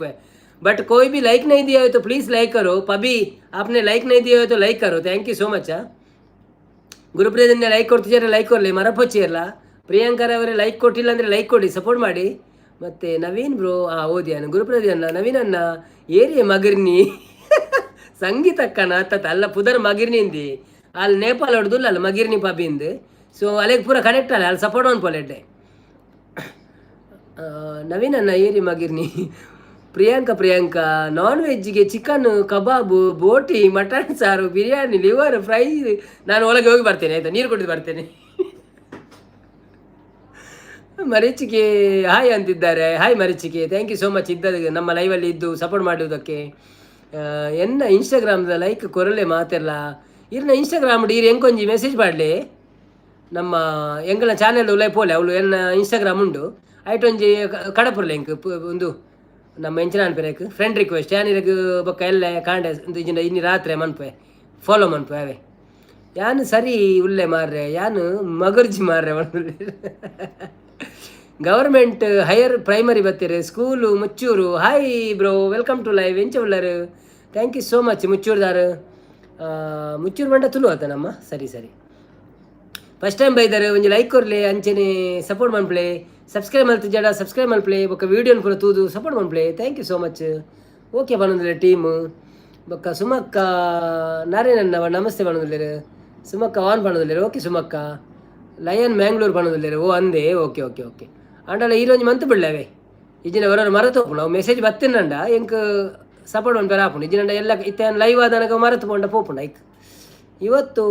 बट कोई भी लाइक नहीं दिया हो तो प्लीज़ लाइक करो। पबी, आपने लाइक नहीं दिया हो तो लाइक करो। Thank you so much. ಗುರುಪ್ರಿಯದನ್ನೇ like ಕೊಡ್ತಿದ್ದಾರೆ, ಲೈಕ್ ಕೊಡಲಿ ಮರಪೊಚ್ಚಿರಲ್ಲ. ಪ್ರಿಯಾಂಕರ್ ಅವರೇ, ಲೈಕ್ ಕೊಟ್ಟಿಲ್ಲ ಅಂದರೆ ಲೈಕ್ ಕೊಡಿ, ಸಪೋರ್ಟ್ ಮಾಡಿ. ಮತ್ತು ನವೀನ್ ಬ್ರೋ, ಆ ಓದಿಯಾನ ಗುರುಪ್ರದಿ ಅಣ್ಣ, ನವೀನ್ ಅಣ್ಣ, ಏರಿಯ ಮಗಿರ್ನಿ ಸಂಗೀತಕ್ಕನ ಅತ್ತ ಅಲ್ಲ ಪುದರ್ ಮಗಿರ್ನಿಂದಿ ಅಲ್ಲಿ ನೇಪಾಳ ಹೊಡ್ದುಲ್ಲ ಅಲ್ಲ ಮಗಿರ್ನಿ ಪಾಬಿಂದು. ಸೊ ಅಲ್ಲಿಗೆ ಪೂರ ಕನೆಕ್ಟ್ ಅಲ್ಲ, ಅಲ್ಲಿ ಸಪೋರ್ಟ್ ಅನ್ಪೋಲೆಡ್ಡೆ. ನವೀನ್ ಅಣ್ಣ, ಏರಿ ಮಗಿರ್ನಿ. ಪ್ರಿಯಾಂಕಾ, ಪ್ರಿಯಾಂಕಾ, ನಾನ್ ವೆಜ್ಗೆ ಚಿಕನ್ ಕಬಾಬು, ಬೋಟಿ, ಮಟನ್ ಸಾರು, ಬಿರಿಯಾನಿ, ಲಿವರ್ ಫ್ರೈ. ನಾನು ಒಳಗೆ ಹೋಗಿ ಬರ್ತೇನೆ ಆಯಿತಾ, ನೀರು ಕುಡಿದು ಬರ್ತೇನೆ. ಮರೀಚಿಕೆ ಹಾಯ್ ಅಂತಿದ್ದಾರೆ. ಹಾಯ್ ಮರೀಚಿಕೆ, thank you so much ಇದ್ದ ನಮ್ಮ ಲೈವಲ್ಲಿ ಇದ್ದು ಸಪೋರ್ಟ್ ಮಾಡುವುದಕ್ಕೆ. ಎನ್ನ ಇನ್ಸ್ಟಾಗ್ರಾಮ್ದ ಲೈಕ್ ಕೊರಲೆ ಮಾತೆಲ್ಲ ಇರ್ನ ಇನ್ಸ್ಟಾಗ್ರಾಮ್ ಇರ್ ಎಂಕೊಂಜಿ ಮೆಸೇಜ್ ಮಾಡಲಿ. ನಮ್ಮ ಎಂಕಲ್ನ ಚಾನೆಲ್ ಉಲೈ ಪೋಲೆ, ಅವಳು ಎನ್ನ ಇನ್ಸ್ಟಾಗ್ರಾಮ್ ಉಂಡು, ಐಟೊಂಜಿ ಕಡಪುರ್ಲೆ ಎಂಕ್ ಒಂದು ನಮ್ಮ ಎಂಚಿನ ಅನ್ಪೆರೆಕ್ ಫ್ರೆಂಡ್ ರಿಕ್ವೆಸ್ಟ್ ಯಾನಿರಗ್ ಬೊಕ್ಕ ಎಲ್ಲ ಕಾಂಡೆ ಇಜಿಂಡ ಇನ್ನಿ ರಾತ್ರಿ ಮನ್ಪೆ ಫಾಲೋ ಮನ್ಪೆ ಅವೇ. ಯಾನು ಸರಿ ಉಲ್ಲೆ ಮಾರ್ರೆ, ಯಾನು ಮಗರ್ಜಿ ಮಾರ್ರೆ. ಗವರ್ಮೆಂಟ್ ಹೈಯರ್ ಪ್ರೈಮರಿ ಬತ್ತೀರಿ school Muchchur. Hi bro, welcome to live. ಎಂಚ ಉಳ್ಳರು? Thank you so much. ಮುಚ್ಚೂರ್ದಾರು, ಮುಚ್ಚೂರು ಮಂಡ Tulu ಆತ ನಮ್ಮ. ಸರಿ ಸರಿ, ಫಸ್ಟ್ ಟೈಮ್ ಬೈದಾರೆ ಒಂಜಿ ಲೈಕ್ ಕೊರ್ಲೆ, ಅಂಚನೆ ಸಪೋರ್ಟ್ ಮನ್ಪ್ಲೆ. ಸಬ್ಸ್ಕ್ರೈಬ್ ಮಲ್ತು ಜಡ ಸಬ್ಸ್ಕ್ರೈಬ್ ಮಲ್ಪ್ಲೆ. ಬೊಕ್ಕ ವೀಡಿಯೋನ್ ಪೂರ ತೂದು ಸಪೋರ್ಟ್ ಮನ್ಪ್ಲೆ. Thank you so much. Okay ಪನೊಂದುಲ್ಲೆ team. ಬೊಕ್ಕ ಸುಮಕ್ಕ ನಾರಾಯಣಣ್ಣ ನಮಸ್ತೆ ಪನೊಂದುಲ್ಲೆರ್. ಸುಮಕ್ಕ ಆನ್ ಪನೊಂದುಲ್ಲೆರ್. ಓಕೆ ಸುಮಕ್ಕ. ಲಯನ್ ಮ್ಯಾಂಗ್ಳೂರ್ ಪನೊಂದುಲ್ಲೆರ್. ಓ ಅಂದೆ, ಓಕೆ ಓಕೆ ಓಕೆ. ಆಂಡಲ ಈರೊಂಜಿ ಮಂತ್ ಬಿಡ್ಲವೆ ಇಜಿನ ಹೊರ ಮರತು ನಾವು ಮೆಸೇಜ್ ಬತ್ತಿನಂಡ ಎಂಕ್ ಸಪೋರ್ಟ್ ಮನ್ಪೆರ ಆಪುಂಡು. ಇಜಿನಂಡ ಎಲ್ಲ ಇತ್ತೆ ಲೈವ್ ಆದನಗ ಮರತು ಪೋಂಡ ಪೋಪುಂಡು ಐಕ್. ಇವತ್ತು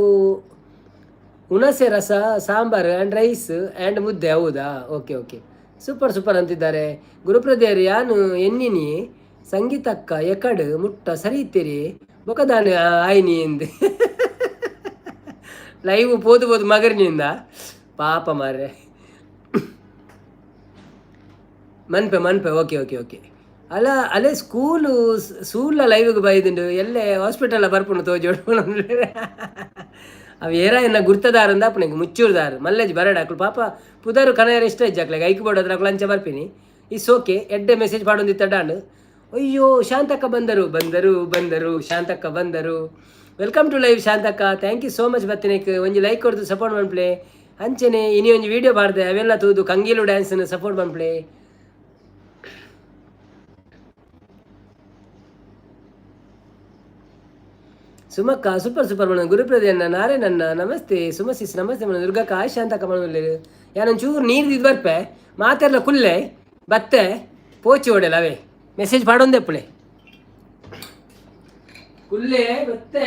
ಹುಣಸೆ ರಸ, ಸಾಂಬಾರು ಆ್ಯಂಡ್ ರೈಸ್ ಆ್ಯಂಡ್ ಮುದ್ದೆ. ಹೌದಾ? ಓಕೆ ಓಕೆ, ಸೂಪರ್ ಸೂಪರ್ ಅಂತಿದ್ದಾರೆ ಗುರುಪ್ರದೇರ್. ಯಾನು ಎನ್ನಿನಿ ಸಂಗೀತಕ್ಕ ಎಕಡ್ ಮುಟ್ಟ ಸರಿ ಇತ್ತೀರಿ ಬೊಕದಾನೆ ಆಯ್ನಿ ಎಂದು ಲೈವ್ ಪೋದು ಪೋದು ಮಗರಿನಿಂದ ಪಾಪ ಮಾರ್ರೆ. ಮನ್ಪೆ ಮನ್ಪೆ, ಓಕೆ ಓಕೆ ಓಕೆ. ಅಲ್ಲ ಅಲ್ಲೇ ಸ್ಕೂಲು ಸೂಲ ಲೈವ್ಗೆ ಬೈದುಂಡು ಎಲ್ಲೆ ಹಾಸ್ಪಿಟಲ್ ಬರ್ಪುಂಡು ತೋಜೋಡು. ಅವು ಏರ ಎನ್ನ ಗುರ್ತದಾರಂದ ಅಪ್ಪನಿಗೆ ಮುಚ್ಚೂರ್ದಾರು ಮಲ್ಲೇಜ್ ಬರಡ ಅಕ್ಲು ಪಾಪ ಪುದರು ಕನಯರ ಇಷ್ಟ ಇಜ್ಜಾಕ್ಲೆ ಐಕ್ ಬೋಡದ್ರ ಅಕ್ಲು ಅಂಚ ಬರ್ಪಿನಿ. ಈ ಸೋಕೆ ಎಡ್ಡೆ ಮೆಸೇಜ್ ಪಾಡೊಂದಿತ್ತಡಾಂಡ್. ಅಯ್ಯೋ, ಶಾಂತಕ್ಕ ಬಂದರು ಬಂದರು ಬಂದರು, ಶಾಂತಕ್ಕ ಬಂದರು. Welcome to live Shantakka, thank you so much ಬತ್ತಿನಕ್. ಒಂಜಿ ಲೈಕ್ ಕೊಡ್ದು ಸಪೋರ್ಟ್ ಮನ್ಪ್ಲೆ. ಅಂಚನೆ ಇನಿ ಒಂಜಿ ವೀಡಿಯೋ ಬಾರ್ದೆ, ಅವೆಲ್ಲ ತೂದು ಕಂಗೀಲು ಡ್ಯಾನ್ಸ್ನ ಸಪೋರ್ಟ್ ಮನ್ಪ್ಲೆ. ಸುಮಕ್ಕ ಸೂಪರ್ ಸೂಪರ್ ಮೇಡಮ್. ಗುರುಪ್ರದಿ ಅಣ್ಣ, ನಾರಾಯಣಣ್ಣ ನಮಸ್ತೆ. ಸುಮಸಿಸ್ ನಮಸ್ತೆ ಮೇಡಮ್. ದುರ್ಗಕ್ಕ ಆಯ್. ಶಾಂತಕ್ಕ ಮೇಡಮ್, ಯಾನೊಂಚೂರು ನೀರು ಇದು ಬರ್ಪೆ ಮಾತೆಲ್ಲ ಕುಲ್ಲೆ ಬತ್ತೆ ಪೋಚಿ ಓಡೆಲ್ಲ ಅವೇ ಮೆಸೇಜ್ ಪಾಡೊಂದೆಪ್ಪಳೆ ಕುಲ್ಲೆ ಬತ್ತೆ.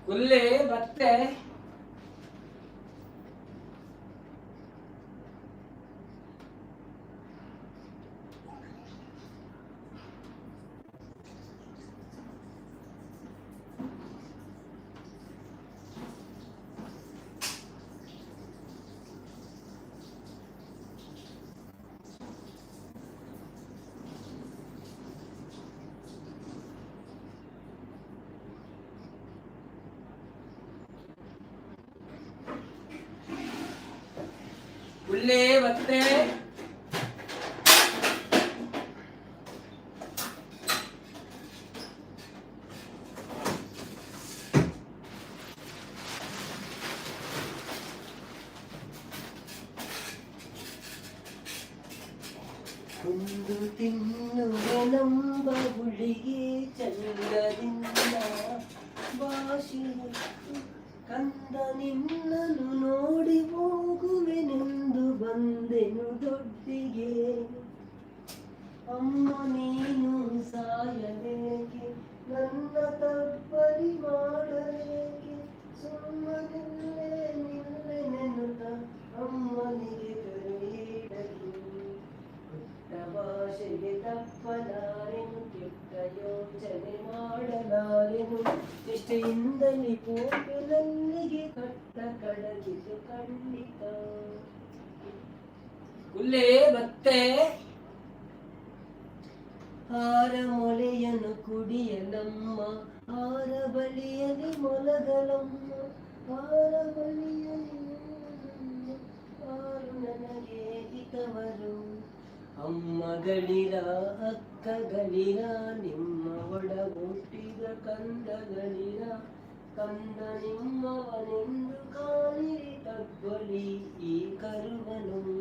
ಕುಲ್ಲೆ ಬತ್ತೆ. ಬತ್ತೆ. ಕುಂದು ತಿನ್ನುವೆನೆಂಬ ಹುಳಿಗೆ ಚಂದದಿಂದ ಭಾಷೆಯು ಕಂದ ನಿನ್ನನು ನೋಡಿ ಹೋಗುವೆನೆಂದು ಬಂದೆನು ದೊಡ್ಡಿಗೆ. ಅಮ್ಮ, ನೀನು ಸಾಯಬೇಕೆ? ನನ್ನ ತಬ್ಬಲಿ ಮಾಡಬೇಕೆ? ಸುಮ್ಮನಿಲ್ಲೇ ನಿಲ್ಲೆನೆನುತ ಅಮ್ಮನಿಗೆ ಕರೆಯಿಡಲಿ. ಹುಟ್ಟ ಭಾಷೆಗೆ ತಪ್ಪಲಾರೆನು, ಕೆಟ್ಟ ಯೋಚನೆ ಮಾಡಲಾರೆನು. ನಿಷ್ಠೆಯಿಂದಲಿ ಪೋಪೆನಲ್ಲಿಗೆ ಕಟ್ಟ ಕಡಗಿತು ಖಂಡಿತ. ಕುಲ್ಲೇ ಬತ್ತೆ. ಹಾರ ಮೊಲೆಯನು ಕುಡಿಯಲಮ್ಮ, ಹಾರ ಬಳಿಯಲಿ ಮೊಲಗಲಮ್ಮ, ಹಾರ ಬಳಿಯಲಿ ಮೊಲಗಲಮ್ಮ, ಆರು ನನಗೆ ಹಿತವರು. ಅಮ್ಮಗಳಿರ, ಅಕ್ಕಗಳಿರ, ನಿಮ್ಮ ಒಡ ಹುಟ್ಟಿದ ಕಂದಗಳಿರ, ಕಂದ ನಿಮ್ಮವನೆಂದು ಕಾಣಿರಿ. ತಬ್ಬಲಿ ಈ ಕರುವನು,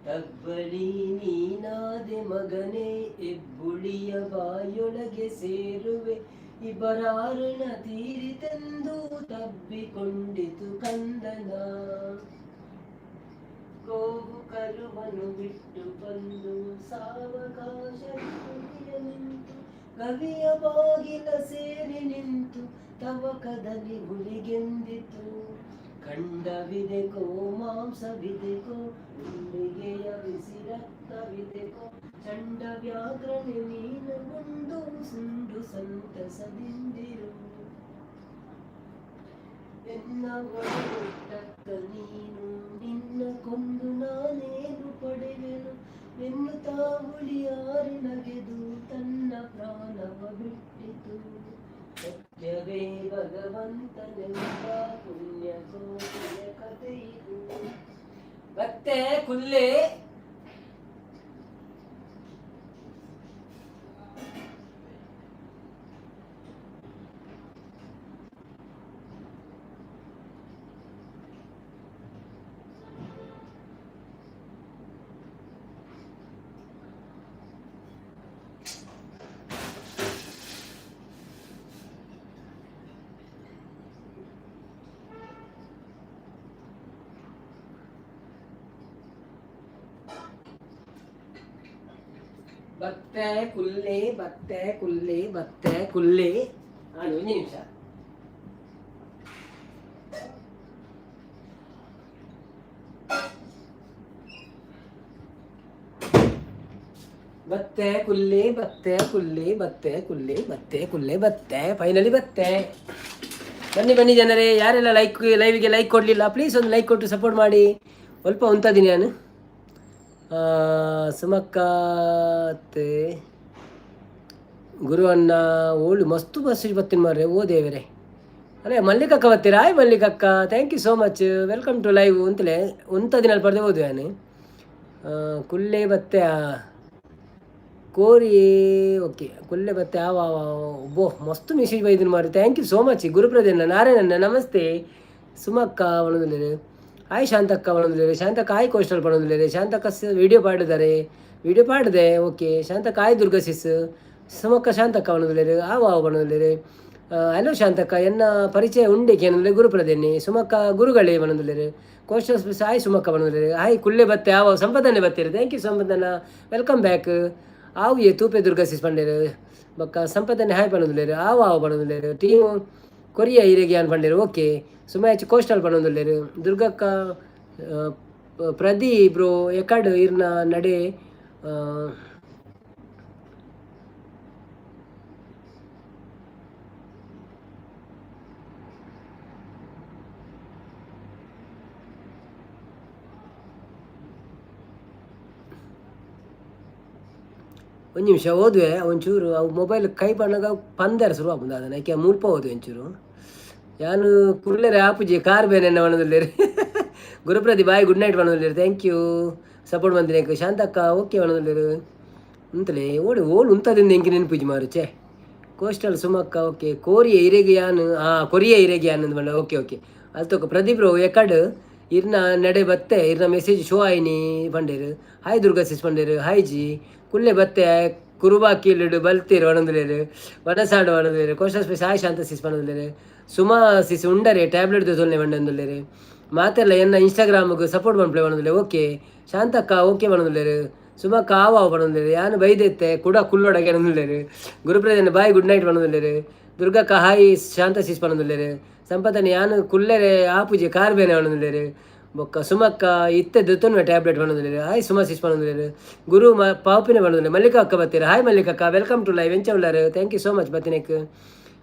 ತಬ್ಬಲಿ ನೀನಾದೆ ಮಗನೇ. ಹೆಬ್ಬುಳಿಯ ಬಾಯೊಳಗೆ ಸೇರುವೆ, ಇಬ್ಬರಾರಣ ತೀರಿತೆಂದು ತಬ್ಬಿಕೊಂಡಿತು ಕಂದನ. ಗೋವು ಕರುವನು ಬಿಟ್ಟು ಬಂದು ಸಾವಕಾಶ ನಿಂತು, ಗವಿಯ ಬಾಗಿಲ ಸೇರಿ ನಿಂತು, ತವಕದಲ್ಲಿ ಹುಲಿಗೆಂದಿತು. ಖಂಡವಿದೆಕೋ, ಮಾಂಸವಿದೆಕೋ, ಉಂಡಿಗೆಯ ಬಿಸಿ ರಕ್ತವಿದೆಕೋ, ಚಂಡ ವ್ಯಾಘ್ರನೆ ನೀನು ಉಂಡು ಸುಂಡು ಸಂತಸದಿಂದಿರು. ಎನ್ನ ಒಡಹುಟ್ಟಕ್ಕ ನೀನು, ನಿನ್ನ ಕೊಂದು ನಾನೇನು ಪಡೆವೆನು ಎನ್ನುತ್ತಾ ಹುಲಿಯಾರಿ ನಗೆದು ತನ್ನ ಪ್ರಾಣವ ಬಿಟ್ಟಿತು. ಸತ್ಯವೇ ಭಗವಂತನೆಂಬ ಪುಣ್ಯ ಕೋಟಿಯ ಕಥೆ ಇದು. ಬತ್ತೆ ಕುಲ್ಲೆ. ಬತ್ತೆ ಕುಲ್ಲೆ, ಬತ್ತೆ ಕುಲ್ಲೆ, ಬತ್ತೆ ಕುಲ್ಲೆ. ನಾನು ಒಂದು ನಿಮಿಷ. ಬತ್ತೆ ಕುಲ್ಲೆ, ಬತ್ತೆ ಕುಲ್ಲೆ, ಬತ್ತೆ ಕುಲ್ಲೆ, ಬತ್ತೆ ಕುಲ್ಲೆ, ಬತ್ತೆ. ಫೈನಲಿ ಬತ್ತೆ. ಬನ್ನಿ ಬನ್ನಿ ಜನರೇ. ಯಾರೆಲ್ಲ ಲೈವ್ಗೆ ಲೈಕ್ ಕೊಡಲಿಲ್ಲ, ಪ್ಲೀಸ್ ಒಂದು ಲೈಕ್ ಕೊಟ್ಟು ಸಪೋರ್ಟ್ ಮಾಡಿ. ಸ್ವಲ್ಪ ಉಂತದೀನಿ ನಾನು. ಸುಮಕ್ಕ ಗುರು ಅಣ್ಣ ಓಳು ಮಸ್ತು ಬಸ್ ಬತ್ತೀನಿ ಮಾರ್ರೆ. ಓ ದೇವರೇ. ಅಲ್ಲೇ ಮಲ್ಲಿಕಕ್ಕ ಬತ್ತೀರಾ? ಹಾಯ್ ಮಲ್ಲಿಕಕ್ಕ, thank you so much, welcome to live. ಅಂತಲೇ ಉಂತ ದಿನ ಪಡೆದೇ ಹೋದ್ವಿ ನಾನು. ಕುಲ್ಲೆ ಬತ್ತೆ ಕೋರಿ. ಓಕೆ, ಕುಲ್ಲೆ ಬತ್ತೆ. ಆವ ಬೋ ಮಸ್ತ್ ಮೆಸೇಜ್ ಬೈದಿನ ಮಾರಿ. Thank you so much. ಗುರುಪ್ರದನ್ನ ನಾರಾಯಣನ್ನ ನಮಸ್ತೆ. ಸುಮಕ್ಕ ಒಣದಲೇರು. ಹಾಯ್ ಶಾಂತಕ್ಕ ಪಣೊಂದುಲ್ಲೆರ್. ಶಾಂತಕ್ಕ ಹಾಯ್ ಕೋಸ್ಟಲ್ ಪಣೊಂದುಲ್ಲೆರ್. ಶಾಂತಕ್ಕ ವಿಡಿಯೋ ಪಾಡಿದ್ದಾರೆ, ವಿಡಿಯೋ ಪಾಡಿದೆ. ಓಕೆ ಶಾಂತಕ್ಕ, ಹಾಯ್ ದುರ್ಗಾ ಸಿಸ್. ಸುಮಕ್ಕ ಶಾಂತಕ್ಕ ಪಣೊಂದುಲ್ಲೆರ್. ಆವು ಆವು ಪಣೊಂದುಲ್ಲೆರ್. ಹಲೋ ಶಾಂತಕ್ಕ, ಎನ್ನ ಪರಿಚಯ ಉಂಡೆ ಕೇನೊಂದುಲ್ಲೆ ಗುರುಪ್ರದೆನ್ನಿ. ಸುಮಕ್ಕ ಗುರುಗಳೇ ಪಣೊಂದುಲ್ಲೆರ್. ಕೋಸ್ಟಲ್ ಸ್ಪೇಸ್ ಹಾಯ್ ಸುಮಕ್ಕ ಪಣೊಂದುಲ್ಲೆರ್. ಹಾಯ್ ಕುಲ್ಲೆ ಬತ್ತೆ. ಆವು ಸಂಪದನೆ ಬತ್ತೀರಿ. Thank you ಸಂಪದನ, welcome back. ಆವು ಏ ತೂಪೆ ದುರ್ಗಾ ಸಿಸ್ ಪಂಡೇರು. ಬೊಕ್ಕ ಸಂಪದನೆ ಹಾಯ್ ಪಣೊಂದುಲ್ಲೆರ್. ಆವು ಆವು ಪಣೊಂದುಲ್ಲೆರ್. ಟೀಮು ಕೊರಿಯಾ ಇರೆಗೆ ಅನ್ ಪಂಡೇರು. ಓಕೆ ಸುಮಾಚ್ ಕೋಸ್ಟಲ್ ಪಣೊಂದುಲ್ಲೆರ್. ದುರ್ಗಕ್ಕ ಪ್ರದಿ ಬ್ರೋ ಎಕಡ್ ಇರ್ನ ನಡೆ. ಒಂದು ನಿಮಿಷ ಓದುವೆ ಒಂಚೂರು. ಅವು ಮೊಬೈಲ್ ಕೈ ಪಣ್ಣಗ ಪಂದರ ಶುರು ಆಪುಂಡು. ಅದನ್ನ ಐಕೆ ಮುಲ್ಪ ಓದುವೆ ಒಂಚೂರು. ಯಾನು ಕುರ್ಲೆರೆ ಆಪುಜಿ ಕಾರ್ ಬೇನೆ ಪಣೊಂದುಲ್ಲೆರ್. ಗುರುಪ್ರತಿ ಬಾಯ್, ಗುಡ್ ನೈಟ್ ಪಣೊಂದುಲ್ಲೆರ್. Thank you. Support ಮಂದಿನ ಶಾಂತಕ್ಕ ಓಕೆ ಪನೊಂದುಲ್ಲೆರ್. ಉಂತಲೆ ಓಡಿ ಓಲು ಉಂತದಿಂದ ಎಂಕಿ ನೆನ್ಪುಜಿ ಮಾರುಚೆ. ಕೋಸ್ಟಲ್ ಸುಮಕ್ಕ ಓಕೆ. ಕೋರಿಯ ಇರೆಗ್ ಯಾನ್, ಕೊರಿಯ ಇರೆಗ್ ಯಾನ್ ಅಂದ್ ಪಂಡ. ಓಕೆ ಓಕೆ, ಅಲ್ತೊಕ ಪ್ರದೀಪ್ ರೋ ಎಕಡ್ ಇರ್ನ ನಡೆ ಬತ್ತೆ, ಇರ್ನ ಮೆಸೇಜ್ ಶೋ ಆಯಿನಿ ಪಂಡೇರು. ಹಾಯ್ ದುರ್ಗಾ ಸಿಸ್ ಪಂಡೇರು. ಹಾಯ್ ಜಿ ಕುಲ್ಲೆ ಬತ್ತೆ, ಕುರುಬಾಕಿಲಿಡು ಬಲ್ತೀರು ಪನೊಂದುಲ್ಲೆರ್. ವನಸಾಡು ಪನೊಂದುಲ್ಲೆರ್. Coastal space hi Shantha sis ಪನೊಂದುಲ್ಲೆರ್. ಸುಮಾ ಸಿಸ್ ಉಂಡರೆ ಟ್ಯಾಬ್ಲೆಟ್ ದೆತೊನ್ಲೆ ಪಂಡೊಂದುಲ್ಲೆರ್. ಮಾತೆರ್ಲ ಎನ್ನ ಇನ್ಸ್ಟಾಗ್ರಾಮ್ಗ್ ಸಪೋರ್ಟ್ ಮನ್ಪುಲೆ ಪನೊಂದುಲ್ಲೆ. ಓಕೆ ಶಾಂತಕ್ಕ ಓಕೆ ಪನೊಂದುಲ್ಲೆರ್. ಸುಮಕ್ಕ ಆವಾವ್ ಪನೊಂದುಲ್ಲೆರ್. ಯಾನ್ ಬೈದೆತ್ತೆ ಕುಡ ಕುಲ್ಲೊಡಗೆ ಪನೊಂದುಲ್ಲೆರ್. ಗುರುಪ್ರಜನ್ ಬಾಯ್, ಗುಡ್ ನೈಟ್ ಪನೊಂದುಲ್ಲೆರ್. ದುರ್ಗಕ್ಕ ಹಾಯ್ ಶಾಂತ ಸಿಸ್ ಪನೊಂದುಲ್ಲೆರ್. ಸಂಪತನ ಯಾನ್ ಕುಲ್ಲೆರೆ ಆಪುಜಿ ಕಾರ್ ಬೇನೆ ಪನೊಂದುಲ್ಲೆರ್. ಬೊಕ್ಕ ಸುಮಕ್ಕ ಇತ್ತೆ ದೆತೊನ್ವೆ ಟ್ಯಾಬ್ಲೆಟ್ ಪನೊಂದುಲ್ಲೆರ್. ಹಾಯ್ ಸುಮಾ ಸಿಸ್ ಪನೊಂದುಲ್ಲೆರ್. ಗುರು ಮ ಪಾಪಿನ ಪನೊಂದುಲ್ಲೆರ್. ಮಲ್ಲಿಕಾ ಅಕ್ಕ ಬತ್ತೀರ. ಹಾಯ್ ಮಲ್ಲಿಕಕ್ಕ, welcome to live. ಎಂಚ ಉಲ್ಲಾರ್? Thank you so much ಬತ್ತಿನೆಕ್.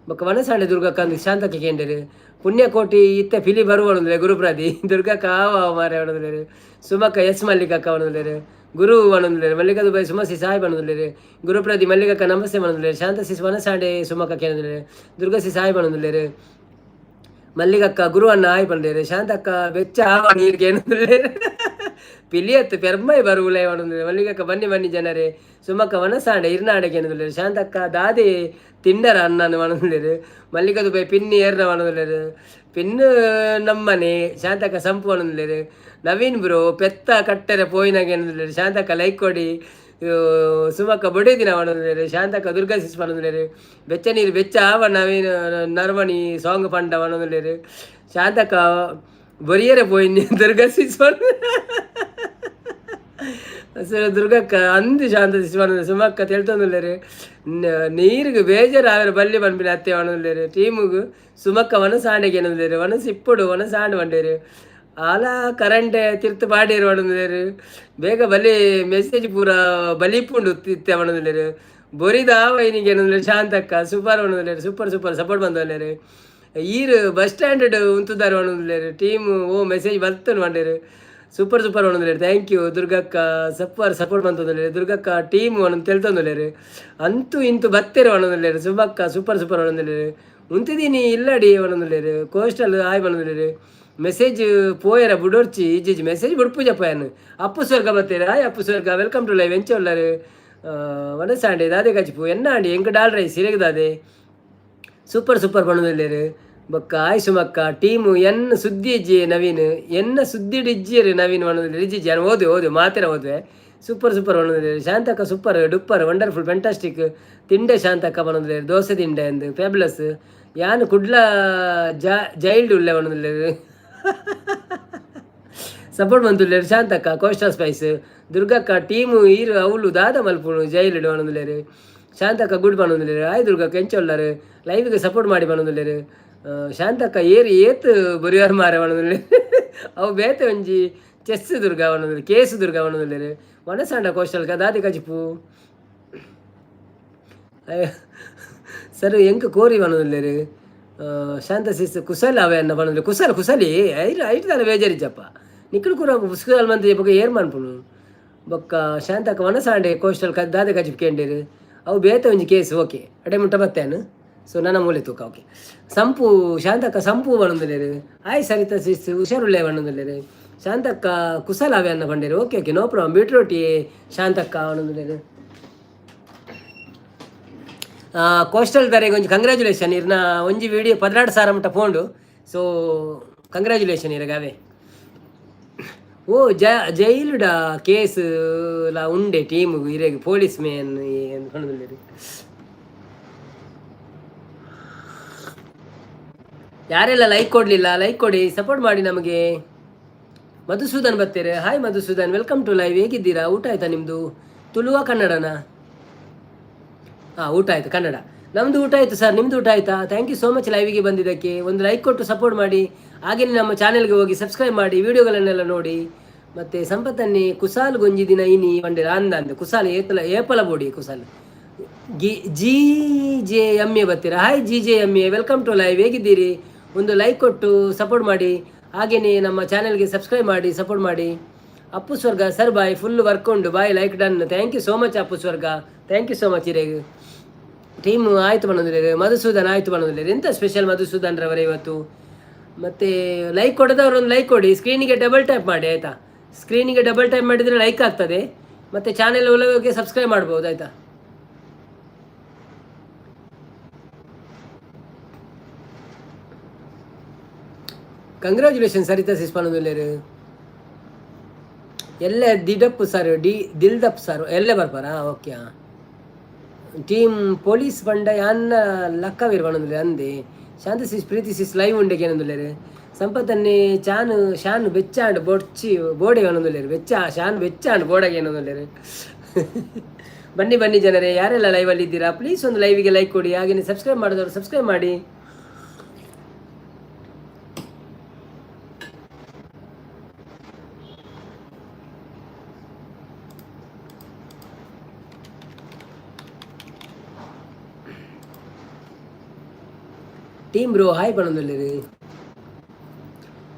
ಬೊಕ್ಕ ವನಸಾಂಡೆ ದುರ್ಗಕ್ಕ ಅಂದ್ ಶಾಂತಕ್ಕ ಕೇಂಡೇರು. ಪುಣ್ಯಕೋಟಿ ಇತ್ತೆ ಪಿಲಿ ಬರುವ ಪನೊಂದುಲ್ಲೆರ್. ಗುರುಪ್ರದಿ ದುರ್ಗಕ್ಕ ಆವ ಮಾರೆ ಪನೊಂದುಲ್ಲೆರ್. ಸುಮಕ್ಕ ಎಸ್ ಮಲ್ಲಿಕಕ್ಕ ಪನೊಂದುಲ್ಲೆರ್. ಗುರು ಪನೊಂದುಲ್ಲೆರ್. ಮಲ್ಲಿಕಾ ದುಬೈ ಸುಮಸಿ ಸಾಯ್ ಪನೊಂದುಲ್ಲೆರ್. ಗುರುಪ್ರದಿ ಮಲ್ಲಿಕಕ್ಕ ನಮಸ್ತೆ ಪನೊಂದುಲ್ಲೆರ್. ಶಾಂತ ಸಿಸ್ ವನಸಾಂಡೆ ಸುಮಕ್ಕ ಕೇಂದುಲ್ಲೆರ್. ದುರ್ಗಾ ಸಿ ಸಾಯ್ ಪನೊಂದುಲ್ಲೆರ್. ಮಲ್ಲಿಗಕ್ಕ ಗುರು ಅಣ್ಣ ಆಯ್ ಪಂಡೇರು. ಶಾಂತಕ್ಕ ಬೆಚ್ಚ ಆವ ನೀರ್ ಕೇಂದುಲ್ಲೆರ್. ಪಿಲಿಯತ್ತು ಪೆರ್ಮೈ ಬರುವುಲೇ ಪನೊಂದುಲ್ಲೆರ್. ಮಲ್ಲಿಗಕ್ಕ ಬನ್ನಿ ಬನ್ನಿ ಜನರೇ. ಸುಮಕ್ಕ ವನಸಾಂಡೆ ಇರ್ನಾಡೆ ಕೇಂದುಲ್ಲೆರ್. ಶಾಂತಕ್ಕ ದಾದೆ ತಿಂಡರ ಅಣ್ಣನು ಪನೊಂದುಲ್ಲೆರ್. ಮಲ್ಲಿಕ ದುಬೈ ಪಿನ್ನಿ ಏರ್ನ ಪನೊಂದುಲ್ಲೆರ್. ಪಿನ್ನು ನಮ್ಮನೆ. ಶಾಂತಕ್ಕ ಸಂಪು ಪನೊಂದುಲ್ಲೆರ್. ನವೀನ್ ಬ್ರೋ ಪೆತ್ತ ಕಟ್ಟೆರೆ ಪೋಯಿನಾಗ ಏನಂದುಲ್ಲೆರ್. ಶಾಂತಕ್ಕ ಲೈಕ್ ಕೊಡಿ. ಸುಮಕ್ಕ ಬೊಡೆದಿನ ಪನೊಂದುಲ್ಲೆರ್. ಶಾಂತಕ್ಕ ದುರ್ಗಾ ಸಿಸ್ ಪನೊಂದುಲ್ಲೆರ್. ಬೆಚ್ಚ ನೀರು ಬೆಚ್ಚ ಆವ ನವೀನ್ ನರ್ಮಣಿ ಸಾಂಗ್ ಪಂಡ ಪನೊಂದುಲ್ಲೆರ್. ಶಾಂತಕ್ಕ ಬೊರಿಯರೆ ಪೋಯಿನಿ ದುರ್ಗಾ ಸಿಸ್. ಸರ್ ದುರ್ಗಕ್ಕ ಅಂದು ಶಾಂತ ಸಿಸ್ ಪನೊಂದು. ಸುಮಕ್ಕ ತೆಳ್ತೊಂದುಲ್ಲೆರ್. ನೀರಿಗೆ ಬೇಜಾರು ಆವೆರೆ ಬಲ್ಲಿ ಪನ್ಪಿನ ಅತ್ತೆ ಪನೊಂದುಲ್ಲೆರ್. ಟೀಮುಗು ಸುಮಕ್ಕ ವನಸಾಂಡೆಗೆ ಏನೊಂದುಲ್ಲೆರ್. ವನಸ್ ಇಪ್ಪೊಡು ವನಸಾಂಡ್ ಪಂಡೇರು. ಆಲ ಕರೆಂಟ್ ತಿರ್ತು ಪಾಡೇರು ಪನೊಂದುಲ್ಲೆರ್. ಬೇಗ ಬಲಿ ಮೆಸೇಜ್ ಪೂರ ಬಲಿಪುಂಡು ತಿತ್ತೆ ಪನೊಂದುಲ್ಲೆರ್. ಬೊರಿದ ಆವ ಇನಿಗೆ ಏನೊಂದುಲ್ಲೆರ್. ಶಾಂತಕ್ಕ ಸೂಪರ್ ಪನೊಂದುಲ್ಲೆರ್. Super super support ಬಂದೊಲ್ಲೆರ್. ಈರ್ ಬಸ್ ಸ್ಟ್ಯಾಂಡ್ ಉಂತುದಾರ್ ಪನೊಂದುಲ್ಲೆರ್. ಟೀಮ್ ಓ ಮೆಸೇಜ್ ಬರ್ತುಂಡು ಪಂಡೇರು. ಸೂಪರ್ ಸೂಪರ್ ಪನೊಂದುಲ್ಲೆರ್. Thank you ದುರ್ಗಕ್ಕ. Super support ಮಂತೊಂದುಲ್ಲೆರ್. ದುರ್ಗಕ್ಕ team ಪನೊಂದು ತೆಲ್ತೊಂದುಲ್ಲೆರ್. ಅಂತೂ ಇಂತು ಬತ್ತೆರ್ ಪನೊಂದುಲ್ಲೆರ್. ಸುಮಕ್ಕ ಸೂಪರ್ ಸೂಪರ್ ಪನೊಂದುಲ್ಲೆರ್. ಉಂತಿದೀನಿ ಇಲ್ಲಡಿ ಪನೊಂದುಲ್ಲೆರ್. ಕೋಸ್ಟಲ್ ಆಯ್ ಪನೊಂದುಲ್ಲೆರ್. ಮೆಸೇಜ್ ಪೋಯರ ಬುಡೊರ್ಚಿ ಇಜ್ಜಿಜಿ, ಮೆಸೇಜ್ ಬುಡ್ಪುಜಪ್ಪ ಯಾನ್. ಅಪ್ಪು ಸ್ವರ್ಗ ಬತ್ತೆರ್. ಹಾಯ್ ಅಪ್ಪು ಸ್ವರ್ಗ, welcome to live. ಎಂಚ ಉಲ್ಲರ್? ವನಸಾಂಡೆ ದಾದೆ ಕಜಿಪು ಎನ್ನ ಆಂಡಿ? ಎಂಕ್ ಡಾಲ್ ರೈಸ್, ಇರೆಗ್ ದಾದೆ? Super super ಪನೊಂದುಲ್ಲೆರ್. ಬೊಕ್ಕ ಆಯ್ ಸುಮಕ್ಕ. ಟೀಮು ಎನ್ನ ಸುದ್ದಿ ಇಜ್ಜಿ ನವೀನ್, ಎನ್ನ ಸುದ್ದಿಡ್ ಇಜ್ಜಿಯರು ನವೀನ್ ಪನೊಂದುಲ್ಲೆರ್. ಇಜ್ಜಿಜಿ, ಯಾನ್ ಓದು ಓದು ಮಾತೆರ ಓದುವೆ. ಸೂಪರ್ ಸೂಪರ್ ಪನೊಂದುಲ್ಲೆರ್. ಶಾಂತಕ್ಕ super duper wonderful fantastic. ತಿಂಡೆ ಶಾಂತಕ್ಕ ಪನೊಂದುಲ್ಲೆರ್. ದೋಸೆ ತಿಂಡೆ ಅಂದ್. ಫ್ಯಾಬ್ಯುಲಸ್. ಯಾನ್ ಕುಡ್ಲ ಜೈಲ್ಡ್ ಉಲ್ಲೆ ಪನೊಂದುಲ್ಲೆರ್. ಸಪೋರ್ಟ್ ಮಂತುಲ್ಲೆರ್ ಶಾಂತಕ್ಕ. ಕೋಸ್ಟಲ್ ಸ್ಪೈಸ್ ದುರ್ಗಕ್ಕ ಟೀಮು ಈರು ಅವ್ಲು ದಾದ ಮಲ್ಪುನು ಜೈಲ್ಡ್ ಪನೊಂದುಲ್ಲೆರ್. ಶಾಂತಕ್ಕ ಗುಡ್ ಪನೊಂದುಲ್ಲೆರ್. ಆಯ್ ದುರ್ಗಕ್ಕ, ಎಂಚ ಉಲ್ಲರ್? ಲೈವ್ಗೆ ಸಪೋರ್ಟ್ ಮಾಡಿ ಪನೊಂದುಲ್ಲೆರ್. ಶಾಂತಕ್ಕ ಏರ್ ಏತ್ ಬೊರಿಯರ್ ಮಾರೆ ಪನೊಂದುಲ್ಲೆರ್. ಅವು ಬೇತೆ ಒಂಜಿ ಚೆಸ್ ದುರ್ಗಾ ಪನೊಂದುಲ್ಲೆರ್, ಕೇಸ್ ದುರ್ಗಾ ಪನೊಂದುಲ್ಲೆರ್. ವನಸಾಂಡ ಕೋಸ್ಟಲ್ ದಾದಿ ಕಜಿಪು ಸರ್? ಎಂಕ್ ಕೋರಿ ಪನೊಂದುಲ್ಲೆರ್. ಶಾಂತ ಸಿಸ್ ಕುಸಲ್ ಅವೆ ಅನ್ನ ಪನೊಂದುಲ್ಲೆರ್. ಕುಸಲ್ ಕುಸಲಿ ಐಟ್ ಐಟ್ ದಾಲ ಬೇಜಾರಿಜ್ಜಪ್ಪ. ನಿಕ್ಕಲು ಕೂರ ಕುಸಲ್ ಮಂತ್ ಬೊಕ ಏರ್ ಮನ್ಪುನು? ಬೊಕ್ಕ ಶಾಂತಕ್ಕ ವನಸಾಂಡೆ ಕೋಸ್ಟಲ್ ದಾದೆ ಕಜಿಪು ಕೇಂಡೇರು. ಅವು ಬೇತೆ ಒಂಜಿ ಕೇಸ್. ಓಕೆ, ಅಡೆ ಮುಟ್ಟ ಬತ್ತೇನು. ಸೊ ನನ್ನ ಮೂಲೆ ತೂಕ. ಓಕೆ ಸಂಪು ಶಾಂತಕ್ಕ ಸಂಪು ಪನೊಂದುಲ್ಲೆರ್. ಆಯ್ ಸರಿತಾ ಸಿಸ್, ಹುಷಾರುಳ್ಳೆ ಪನೊಂದುಲ್ಲೆರ್. ಶಾಂತಕ್ಕ ಕುಸಲ್ ಅವೆ ಅನ್ನ ಪಂಡೇರು. Okay okay, no problem. Beetroot Shantakka ಪನೊಂದುಲ್ಲೆರ್. Coastal ದಾರೆಗ್ ಒಂಜಿ ಕಂಗ್ರ್ಯಾಚುಲೇಷನ್. ಇರ್ನ ಒಂಜಿ ವಿಡಿಯೋ 12,000 ಮುಟ್ಟ ಪೋಂಡು. ಸೊ ಕಂಗ್ರ್ಯಾಚುಲೇಷನ್ ಇರಗಾವೆ. ಓ ಜೈಲುಡ ಕೇಸ್ ಲಾ ಉಂಡೆ ಟೀಮ್ ಇರೆಗ್ ಪೊಲೀಸ್ ಮೇನ್ ಪನೊಂದುಲ್ಲೆರ್. ಯಾರೆಲ್ಲ ಲೈಕ್ ಕೊಡಲಿಲ್ಲ, ಲೈಕ್ ಕೊಡಿ, ಸಪೋರ್ಟ್ ಮಾಡಿ ನಮಗೆ. ಮಧುಸೂದನ್ ಬರ್ತೀರಿ. Hi Madhusudan, welcome to live. ಹೇಗಿದ್ದೀರಾ? ಊಟ ಆಯ್ತಾ ನಿಮ್ಮದು? ತುಳುವ ಕನ್ನಡನಾ? ಹಾಂ, ಊಟ ಆಯಿತು. ಕನ್ನಡ. ನಮ್ಮದು ಊಟ ಆಯಿತು ಸರ್, ನಿಮ್ಮದು ಊಟ ಆಯಿತಾ? Thank you so much ಲೈವಿಗೆ ಬಂದಿದ್ದಕ್ಕೆ. ಒಂದು ಲೈಕ್ ಕೊಟ್ಟು ಸಪೋರ್ಟ್ ಮಾಡಿ. ಹಾಗೆಯೇ ನಮ್ಮ ಚಾನೆಲ್ಗೆ ಹೋಗಿ ಸಬ್ಸ್ಕ್ರೈಬ್ ಮಾಡಿ, ವಿಡಿಯೋಗಳನ್ನೆಲ್ಲ ನೋಡಿ. ಮತ್ತು ಸಂಪತ್ತನ್ನಿ ಕುಸಾಲ್ ಗೊಂಜಿ ದಿನ ಇನಿ ಪಂಡೆರ್. ಅಂದ ಅಂದ್ ಕುಸಾಲ್ ಏತಲ ಏಪಲ ಬೋಡಿ ಕುಸಾಲ್. ಗಿ G J M A ಬರ್ತೀರಾ. Hi G J M A, welcome to live. ಹೇಗಿದ್ದೀರಿ? ಒಂದು ಲೈಕ್ ಕೊಟ್ಟು ಸಪೋರ್ಟ್ ಮಾಡಿ. ಹಾಗೆಯೇ ನಮ್ಮ ಚಾನೆಲ್ಗೆ ಸಬ್ಸ್ಕ್ರೈಬ್ ಮಾಡಿ, ಸಪೋರ್ಟ್ ಮಾಡಿ. ಅಪ್ಪು ಸ್ವರ್ಗ sir bye, full work ಉಂಡು bye. Like done, thank you so much Appu ಸ್ವರ್ಗ, thank you so much. ಇರೇಗ್ team ಆಯ್ತು ಪನೊಂದುಲ್ಲೆರ್. ಮಧುಸೂದನ್ ಆಯ್ತು ಪನೊಂದುಲ್ಲೆರ್. ಎಂತ ಸ್ಪೆಷಲ್ ಮಧುಸೂದನ್ ರವರೇ ಇವತ್ತು? ಮತ್ತು ಲೈಕ್ ಕೊಡದವರು ಒಂದು ಲೈಕ್ ಕೊಡಿ. ಸ್ಕ್ರೀನಿಗೆ ಡಬಲ್ ಟ್ಯಾಪ್ ಮಾಡಿ, ಆಯಿತಾ? ಸ್ಕ್ರೀನಿಗೆ ಡಬಲ್ ಟ್ಯಾಪ್ ಮಾಡಿದರೆ ಲೈಕ್ ಆಗ್ತದೆ, ಮತ್ತು ಚಾನೆಲ್ ಒಳಗೆ ಸಬ್ಸ್ಕ್ರೈಬ್ ಮಾಡ್ಬೋದು ಆಯಿತಾ. ಕಂಗ್ರ್ಯಾಚುಲೇಷನ್ ಸರಿತಾ ಸಿಸ್ ಪನೊಂದುಲ್ಲೆರ್. ಎಲ್ಲೆ ದಿಡಪ್ಪು ಸರ್ ಡಿ ದಿಲ್ದಪ್ ಸರ್ ಎಲ್ಲೆ ಬರ್ಪಾರಾ? ಓಕೆ. ಟೀಮ್ ಪೊಲೀಸ್ ಬಂಡ ಯಾನ್ನ ಲಕ್ಕವೀರ್ ಪನೊಂದುಲ್ಲೆರ್ ಅಂದೆ. ಶಾಂತ ಸಿಸ್ ಪ್ರೀತಿ ಸಿಸ್ ಲೈವ್ ಉಂಡೆಗೆ ಏನೊಂದುಲ್ಲೆರ್. ಸಂಪತ್ತನ್ನೇ ಚಾನು ಶಾನ್ ಬೆಚ್ಚಾಂಡ್ ಬೊಡ್ಚಿ ಬೋಡೆ ಪನೊಂದುಲ್ಲೆರ್. ಬೆಚ್ಚ ಶಾನ್ ಬೆಚ್ಚಾಂಡ್ ಬೋಡಗೆ ಏನೊಂದುಲ್ಲೆರ್. ಬನ್ನಿ ಬನ್ನಿ ಜನರೇ, ಯಾರೆಲ್ಲ ಲೈವಲ್ಲಿ ಇದ್ದೀರಾ ಪ್ಲೀಸ್ ಒಂದು ಲೈವಿಗೆ ಲೈಕ್ ಕೊಡಿ, ಹಾಗೆಯೇ ಸಬ್ಸ್ಕ್ರೈಬ್ ಮಾಡಿದವರು ಸಬ್ಸ್ಕ್ರೈಬ್ ಮಾಡಿ. Team bro hi ಪನೊಂದುಲ್ಲೆರ್.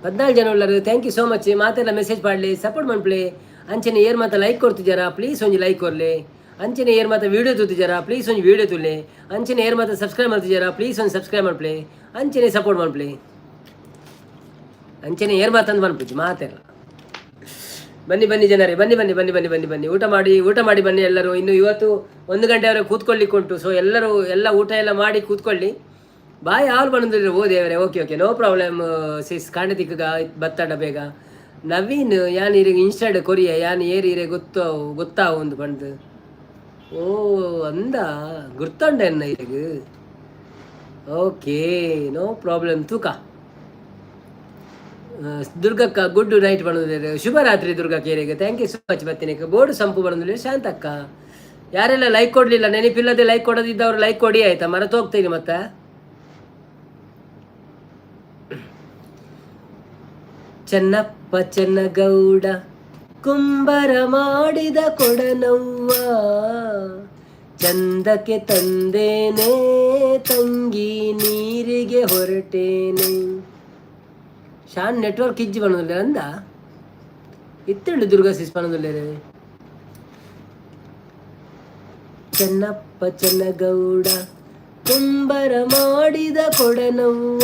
14 ಜನ ಉಳ್ಳರು, thank you so much. ಮಾತೆಲ್ಲ ಮೆಸೇಜ್ ಪಾಡ್ಲಿ, ಸಪೋರ್ಟ್ ಮನ್ಪುಲೆ. ಅಂಚನೆ ಏರ್ ಮಾತ ಲೈಕ್ ಕೊಡ್ತಿದ್ದಾರಾ ಪ್ಲೀಸ್ ಒಂಜಿ ಲೈಕ್ ಕೊರ್ಲೆ. ಅಂಚನೆ ಏರ್ ಮಾತ ವೀಡಿಯೋ ತೂತಿದ್ದಾರಾ ಪ್ಲೀಸ್ ಒಂಜಿ ವೀಡಿಯೋ ತೂಲೆ. ಅಂಚನೆ ಏರ್ ಮಾತ ಸಬ್ಸ್ಕ್ರೈಬ್ ಮಾಡ್ತಿದ್ದಾರಾ ಪ್ಲೀಸ್ ಒಂದು ಸಬ್ಸ್ಕ್ರೈಬ್ ಮನ್ಪುಲೆ. ಅಂಚನೆ ಸಪೋರ್ಟ್ ಮನ್ಪುಲೆ. ಅಂಚನೆ ಏರ್ ಮಾತಂದು ಮನ್ಪುಜಿ ಮಾತೆಲ್ಲ. ಬನ್ನಿ ಬನ್ನಿ ಜನರೇ, ಬನ್ನಿ ಬನ್ನಿ ಬನ್ನಿ ಬನ್ನಿ ಬನ್ನಿ ಬನ್ನಿ, ಊಟ ಮಾಡಿ ಊಟ ಮಾಡಿ ಬನ್ನಿ ಎಲ್ಲರೂ. ಇನ್ನು ಇವತ್ತು 1 ಗಂಟೆವರೆಗೆ ಕೂತ್ಕೊಳ್ಳಿಕ್ಕೆ ಉಂಟು. ಸೊ ಎಲ್ಲರೂ ಎಲ್ಲ ಊಟ ಎಲ್ಲ ಮಾಡಿ ಕೂತ್ಕೊಳ್ಳಿ. ಬಾಯ್ ಆಲ್ ಬಂದಿದ್ರೆ ಓ ದೇವರೇ. Okay okay, no problem sis. ಕಾಂಡೆ ತಿಕ್ಕಗ ಬತ್ತಾಡ ಬೇಗ. ನವೀನ್ ಯಾನ್ ಇರೆಗ್ ಇನ್ಸ್ಟಾಡ್ ಕೊರಿಯ ಯಾನ್ ಏರ್ ಇರೆ ಗೊತ್ತು ಗೊತ್ತಾವು ಒಂದು ಬಂದು. ಓ ಅಂದ ಗುರ್ತಂಡ ಎನ್ನ ಇರೆಗ್. Okay no problem. ತೂಕ ದುರ್ಗಕ್ಕ ಗುಡ್ ನೈಟ್ ಬಂದಿದ್ದಾರೆ. ಶುಭರಾತ್ರಿ ದುರ್ಗಕ್ಕ ಏರಿಗೆ, thank you so much. ಬತ್ತೀನಿ ಬೋರ್ಡು ಸಂಪು ಬಂದಿಲ್ಲ. ಶಾಂತಕ್ಕ, ಯಾರೆಲ್ಲ ಲೈಕ್ ಕೊಡಲಿಲ್ಲ, ನೆನಪಿಲ್ಲದೆ ಲೈಕ್ ಕೊಡದಿದ್ದವರು ಲೈಕ್ ಕೊಡಿ ಆಯ್ತಾ, ಮರೆತು ಹೋಗ್ತೀನಿ ಮತ್ತೆ. ಚೆನ್ನಪ್ಪ ಚೆನ್ನಗೌಡ ಕುಂಬರ ಮಾಡಿದ ಕೊಡನವ್ವ, ಚಂದಕ್ಕೆ ತಂದೇನೆ ತಂಗಿ ನೀರಿಗೆ ಹೊರಟೇನೆ. ಶಾನ್ ನೆಟ್ವರ್ಕ್ ಇಜ್ಜಿ ಪನೊಂದುಲ್ಲೆರ್ ಅಂದ ಇತ್ತುಂಡು ದುರ್ಗಾ ಸಿಸ್ ಪನೊಂದುಲ್ಲೆರ್. ಚೆನ್ನಪ್ಪ ಚೆನ್ನಗೌಡ ಕುಂಬರ ಮಾಡಿದ ಕೊಡನವ್ವ,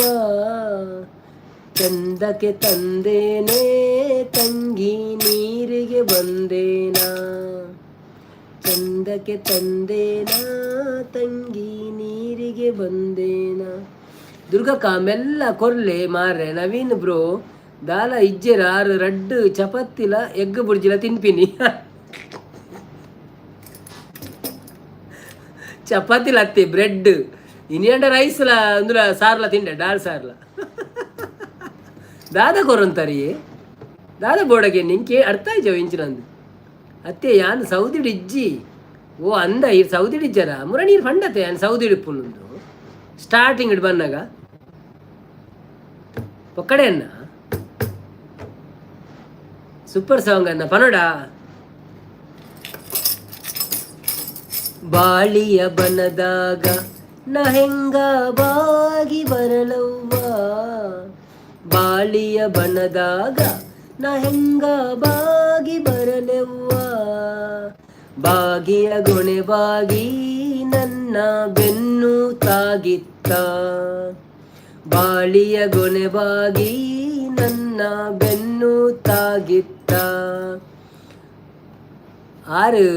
ಚಂದಕ್ಕೆ ತಂದೇನೆ ತಂಗಿ ನೀರಿಗೆ ಬಂದೇನಾ, ಚಂದಕ್ಕೆ ತಂದೇನಾ ತಂಗಿ ನೀರಿಗೆ ಬಂದೇನಾ. ದುರ್ಗಕ್ಕ ಮೆಲ್ಲ ಕೊರ್ಲೆ ಮಾರ್ರೆ. ನವೀನ್ ಬ್ರೋ ದಾಲ ಇಜ್ಜೆರ ಆರು ರಡ್ಡು ಚಪಾತಿಲ ಎಗ್ ಬುರ್ಜಿಲ ತಿನ್ಪಿನಿ. ಚಪಾತಿಲ ಅತ್ತೆ ಬ್ರೆಡ್ ಇನಿಯಂಡ ರೈಸ್ಲ ಅಂದುಲ ಸಾರ್ಲ ತಿಂಡೆ ಡಾಲ್ ಸಾರ್ಲ. ದಾದ ಕೊರೊಂತರಿ ದಾದ ಬೋಡಗೆ ನಿಂಕೆ ಅರ್ಥ ಆಯ್ಜವು ಇಂಚಿನಂದು. ಅತ್ತೆ ಯಾನ್ ಸೌದಿಡ್ ಇಜ್ಜಿ. ಓ ಅಂದ ಈ ಸೌದಿಡ್ ಇಜ್ಜರ ಮುರ ನೀರು ಫಂಡತೆ ಯಾನ್ ಸೌದಿಡ್ ಇಪ್ಪುನುಂದು ಸ್ಟಾರ್ಟಿಂಗ್ ಇಡ್ ಬನ್ನಾಗ ಒಕ್ಕಡೆ ಅನ್ನ ಸೂಪರ್ ಸಾಂಗ್ ಅನ್ನ ಪನೋಡ. ಬಾಳಿಯ ಬನದಾಗ ನ ಹೆಂಗ ಬಾಗಿ ಬರಲವ್ವ, ಬಾಳಿಯ ಬನದಾಗ ನ ಹೆಂಗ ಬಾಗಿ ಬರಲೆವ್ವ, ಬಾಗಿಯ ಗೊಣೆ ಬಾಗಿ ನನ್ನ ಬೆನ್ನು ತಾಗಿತ್ತ, ಬಾಳಿಯ ಗೊಣೆ ಬಾಗಿ ನನ್ನ ಬೆನ್ನು ತಾಗಿತ್ತ. ಆರು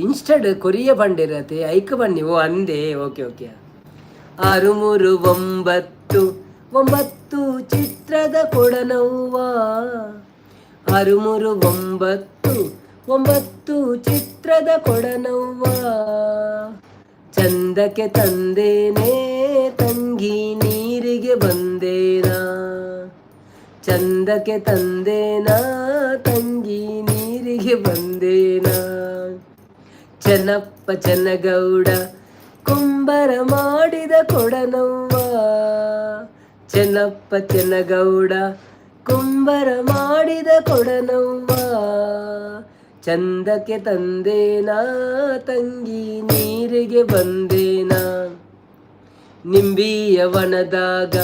ಇನ್ಸ್ಟಡ್ ಕೊರಿಯ ಬಂಡಿರತೆ ಐಕ ಬನ್ನಿ. ಓ ಅಂದೆ, ಓಕೆ ಓಕೆ. 6 3 9 9 ಚಿತ್ರದ ಕೊಡನವ್ವ, 6 3 9 9 ಚಿತ್ರದ ಕೊಡನವ್ವ, ಚಂದಕ್ಕೆ ತಂದೇನೆ ತಂಗಿ ನೀರಿಗೆ ಬಂದೇನಾ, ಚಂದಕ್ಕೆ ತಂದೇನಾ ತಂಗಿ ನೀರಿಗೆ ಬಂದೇನಾ. ಚೆನ್ನಪ್ಪ ಚೆನ್ನಗೌಡ ಕುಂಬರ ಮಾಡಿದ ಕೊಡನವ್ವ, ಚೆನ್ನಪ್ಪ ಚೆನ್ನಗೌಡ ಕುಂಬರ ಮಾಡಿದ ಕೊಡನವ್ವ, ಚಂದಕ್ಕೆ ತಂದೇನಾ ತಂಗಿ ನೀರಿಗೆ ಬಂದೇನಾ. ನಿಂಬಿಯ ವನದಾಗ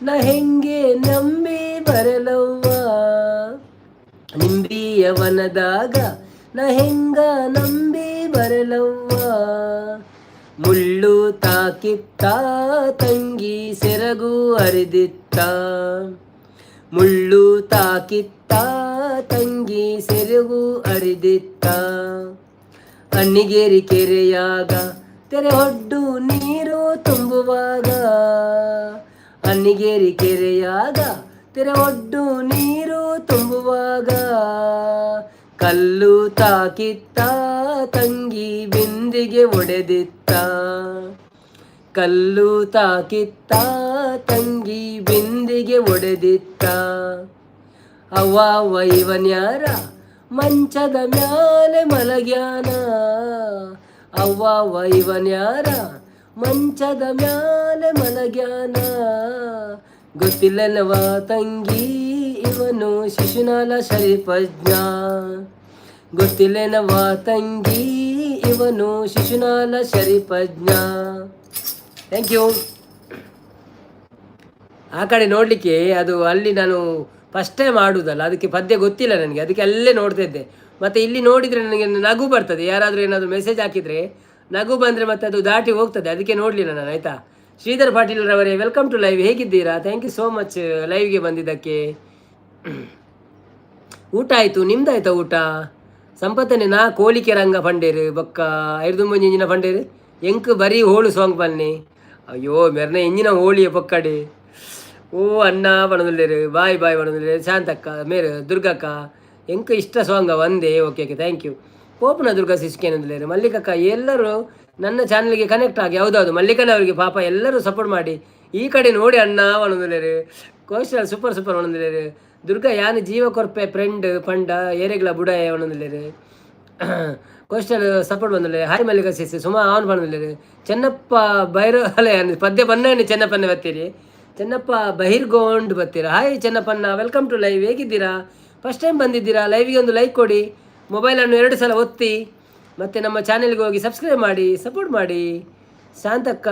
ನ ಹೆಂಗೆ ನಂಬಿ ಬರಲವ್ವ, ನಿಂಬಿಯ ವನದಾಗ ನ ಹೆಂಗ ನಂಬಿ ಬರಲವ್ವ, ಮುಳ್ಳು ತಾಕಿತ್ತ ತಂಗಿ ಸೆರಗು ಅರಿದಿತ್ತ, ಮುಳ್ಳು ತಾಕಿತ್ತ ತಂಗಿ ಸೆರಗು ಅರಿದಿತ್ತ. ಅಣ್ಣಿಗೇರಿ ಕೆರೆಯಾಗ ತೆರೆ ಹೊಡ್ಡು ನೀರು ತುಂಬುವಾಗ, ಅಣ್ಣಿಗೇರಿ ಕೆರೆಯಾಗ ತೆರೆ ಒಡ್ಡು ನೀರು ತುಂಬುವಾಗ, ಕಲ್ಲು ತಾಕಿತ್ತ ತಂಗಿ ಬಿಂದಿಗೆ ಒಡೆದಿತ್ತ, ಕಲ್ಲು ತಾಕಿತ್ತ ತಂಗಿ ಬಿಂದಿಗೆ ಒಡೆದಿತ್ತ. ಅವ್ವ ಅವ್ವ ಇವನ್ಯಾರ ಮಂಚದ ಮ್ಯಾಲೆ ಮಲಗ್ಯಾನ, ಅವ್ವ ಅವ್ವ ಇವನ್ಯಾರ ಮಂಚದ ಮ್ಯಾಲೆ ಮಲಗ್ಯಾನ, ಗೊತ್ತಿಲ್ಲನವ ತಂಗಿ ಇವನು ಶಿಶುನಾಲ ಶರೀಫಜ್ಞ, ಗೊತ್ತಿಲ್ಲನವ ತಂಗಿ ಇವನು ಶಿಶುನಾಲ ಶರೀಫಜ್ಞ. Thank you. ಆ ಕಡೆ ನೋಡಲಿಕ್ಕೆ ಅದು ಅಲ್ಲಿ ನಾನು ಫಸ್ಟ್ ಟೈಮ್ ಆಡುವುದಲ್ಲ, ಅದಕ್ಕೆ ಪದ್ಯ ಗೊತ್ತಿಲ್ಲ ನನಗೆ, ಅದಕ್ಕೆ ಅಲ್ಲೇ ನೋಡ್ತಾ ಇದ್ದೆ. ಮತ್ತು ಇಲ್ಲಿ ನೋಡಿದರೆ ನನಗೆ ನಗು ಬರ್ತದೆ, ಯಾರಾದರೂ ಏನಾದರೂ ಮೆಸೇಜ್ ಹಾಕಿದರೆ ನಗು ಬಂದರೆ ಮತ್ತೆ ಅದು ದಾಟಿ ಹೋಗ್ತದೆ, ಅದಕ್ಕೆ ನೋಡಲಿಲ್ಲ ನಾನು, ಆಯಿತಾ. Sridhar Patil ರವರೇ, welcome to live, ಹೇಗಿದ್ದೀರಾ? Thank you so much ಲೈವ್ಗೆ ಬಂದಿದ್ದಕ್ಕೆ. ಊಟ ಆಯಿತು, ನಿಮ್ದಾಯ್ತಾ ಊಟ? ಸಂಪತ್ತನೆ ನಾ ಕೋಲಿಕೆ ರಂಗ ಪಂಡೇರು ಬೊಕ್ಕ ಐರ್ದುಂಬೊಂಜಿ ಇಂಜಿನ ಪಂಡೇರು ಎಂಕ್ ಬರೀ ಹೋಳು ಸಾಂಗ್ ಪನ್ನೆ. ಅಯ್ಯೋ ಮೆರ್ನ ಎಂಜಿನ ಹೋಳಿಯ ಪೊಕ್ಕಡೆ. ಓ ಅಣ್ಣ ಪಣದುಲ್ಲೇರು, ಬಾಯ್ ಬಾಯ್ ಪಣದುಲ್ಲೇರು. ಶಾಂತಕ್ಕ ಮೇರು ದುರ್ಗಕ್ಕ ಎಂಕ್ ಇಷ್ಟ ಸಾಂಗ್ ಒಂದೇ. Okay okay, thank you. ಪೋಪುನ ದುರ್ಗಾ ಸಿಸ್ಕೇನಂದುಲ್ಲೇರು. ಮಲ್ಲಿಕಕ್ಕ ಎಲ್ಲರೂ ನನ್ನ ಚಾನಲ್ಗೆ ಕನೆಕ್ಟ್ ಆಗಿ, ಹೌದೌದು ಮಲ್ಲಿಕನವರಿಗೆ ಪಾಪ ಎಲ್ಲರೂ ಸಪೋರ್ಟ್ ಮಾಡಿ. ಈ ಕಡೆ ನೋಡಿ ಅಣ್ಣ ಪಣದುಲ್ಲೇರು. ಕೋಶಲ್ ಸೂಪರ್ ಸೂಪರ್ ಪಣದುಲ್ಲೇರು. ದುರ್ಗಾ ಯಾನ್ ಜೀವ ಕೊರ್ಪೆ ಫ್ರೆಂಡ್ ಪಂಡ ಏರೆಗ್ಲ ಬುಡಾಯ ಪಣದುಲ್ಲೇರು. ಕೋಸ್ಟಲ್ ಸಪೋರ್ಟ್ ಬಂದಿಲ್ಲ. ಹಾಯ್ ಮಲ್ಲಿಕಾ ಸಿಸ್ ಸುಮಾ ಆನ್ ಬಂದಿಲ್ಲ. ಚೆನ್ನಪ್ಪ ಬೈರ ಅಲ್ಲ ಪದ್ಯ ಬನ್ನ ಚೆನ್ನಪ್ಪನ ಬತ್ತೀರಿ. ಚೆನ್ನಪ್ಪ ಬಹಿರ್ಗೊಂಡ್ ಬರ್ತೀರಾ. ಹಾಯ್ ಚೆನ್ನಪ್ಪಣ್ಣ, welcome to live, ಹೇಗಿದ್ದೀರಾ? ಫಸ್ಟ್ ಟೈಮ್ ಬಂದಿದ್ದೀರಾ? ಲೈವ್ಗೆ ಒಂದು ಲೈಕ್ ಕೊಡಿ, ಮೊಬೈಲನ್ನು 2 ಸಲ ಒತ್ತಿ, ಮತ್ತು ನಮ್ಮ ಚಾನೆಲ್ಗೆ ಹೋಗಿ ಸಬ್ಸ್ಕ್ರೈಬ್ ಮಾಡಿ, ಸಪೋರ್ಟ್ ಮಾಡಿ. ಶಾಂತಕ್ಕ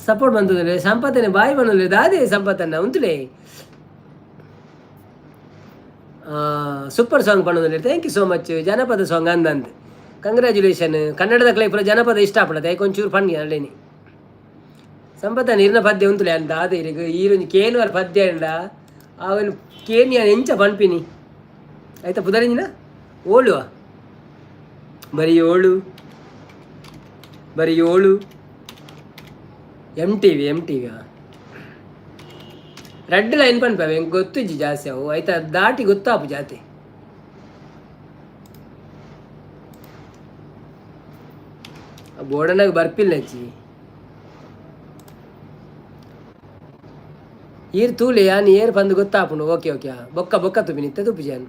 ಸಪೋರ್ಟ್ ಬಂತಂದ್ರೆ ಸಂಪತ್ತನೆ ಬಾಯಿ ಬಂದ್ರೆ ದಾದೆ ಸಂಪತ್ತನ್ನ ಉಂತುಲೆ. ಸೂಪರ್ ಸಾಂಗ್ ಪಣ್ಣೊಂದುಲ್ಲೆರ್. Thank you so much. ಜನಪದ ಸಾಂಗ್ ಅಂದಂದು ಕಂಗ್ರ್ಯಾಚುಲೇಷನ್. ಕನ್ನಡದ ಪೂರ ಜನಪದ ಇಷ್ಟ ಆಪುಂಡತೆ, ಐಕ್ ಒಂಚೂರು ಪನ್ನಿ ಅಲ್ಲೇನಿ. ಸಂಪತ್ತ ನೀರಿನ ಪದ್ಯ ಉಂತುಲೆ ಅಂದ ದಾದ ಇರೆಗ್ ಈರೊಂಜಿ ಕೇನುವರ್ ಪದ್ಯ ಉಂಡ ಅವೆನ್ ಕೇನಿಯ ಎಂಚ ಪನ್ಪಿನಿ ಆಯ್ತಾ. ಪುದರಿಂಜಿನ ಓಳುವ ಬರೀ ಏಳು, ಬರೀ ಏಳು. ಎಮ್ ಟಿ ವಿ ರಡ್ಡ್ ಲೈನ್ ಪನ್ಪವೆ ಎಂಕ್ ಗೊತ್ತಿಜ್ಜಿ ಜಾಸ್ತಿ ಅವು, ಆಯ್ತಾ ದಾಟಿ ಗೊತ್ತಾಪು ಜಾತಿ. ಬೋರ್ಡನಾಗ ಬರ್ಪಿಲ್ಲಜ್ಜಿ. ಈರ್ ತೂಲೆ ಯಾನ್ ಏರ್ ಪಂದ್ ಗೊತ್ತಾಪುಂಡು. ಓಕೆ ಓಕೆ, ಬೊಕ್ಕ ಬೊಕ್ಕ ತುಪಿನಿ ಇತ್ತೆ ತುಪಿಜಿ ಯಾನ್.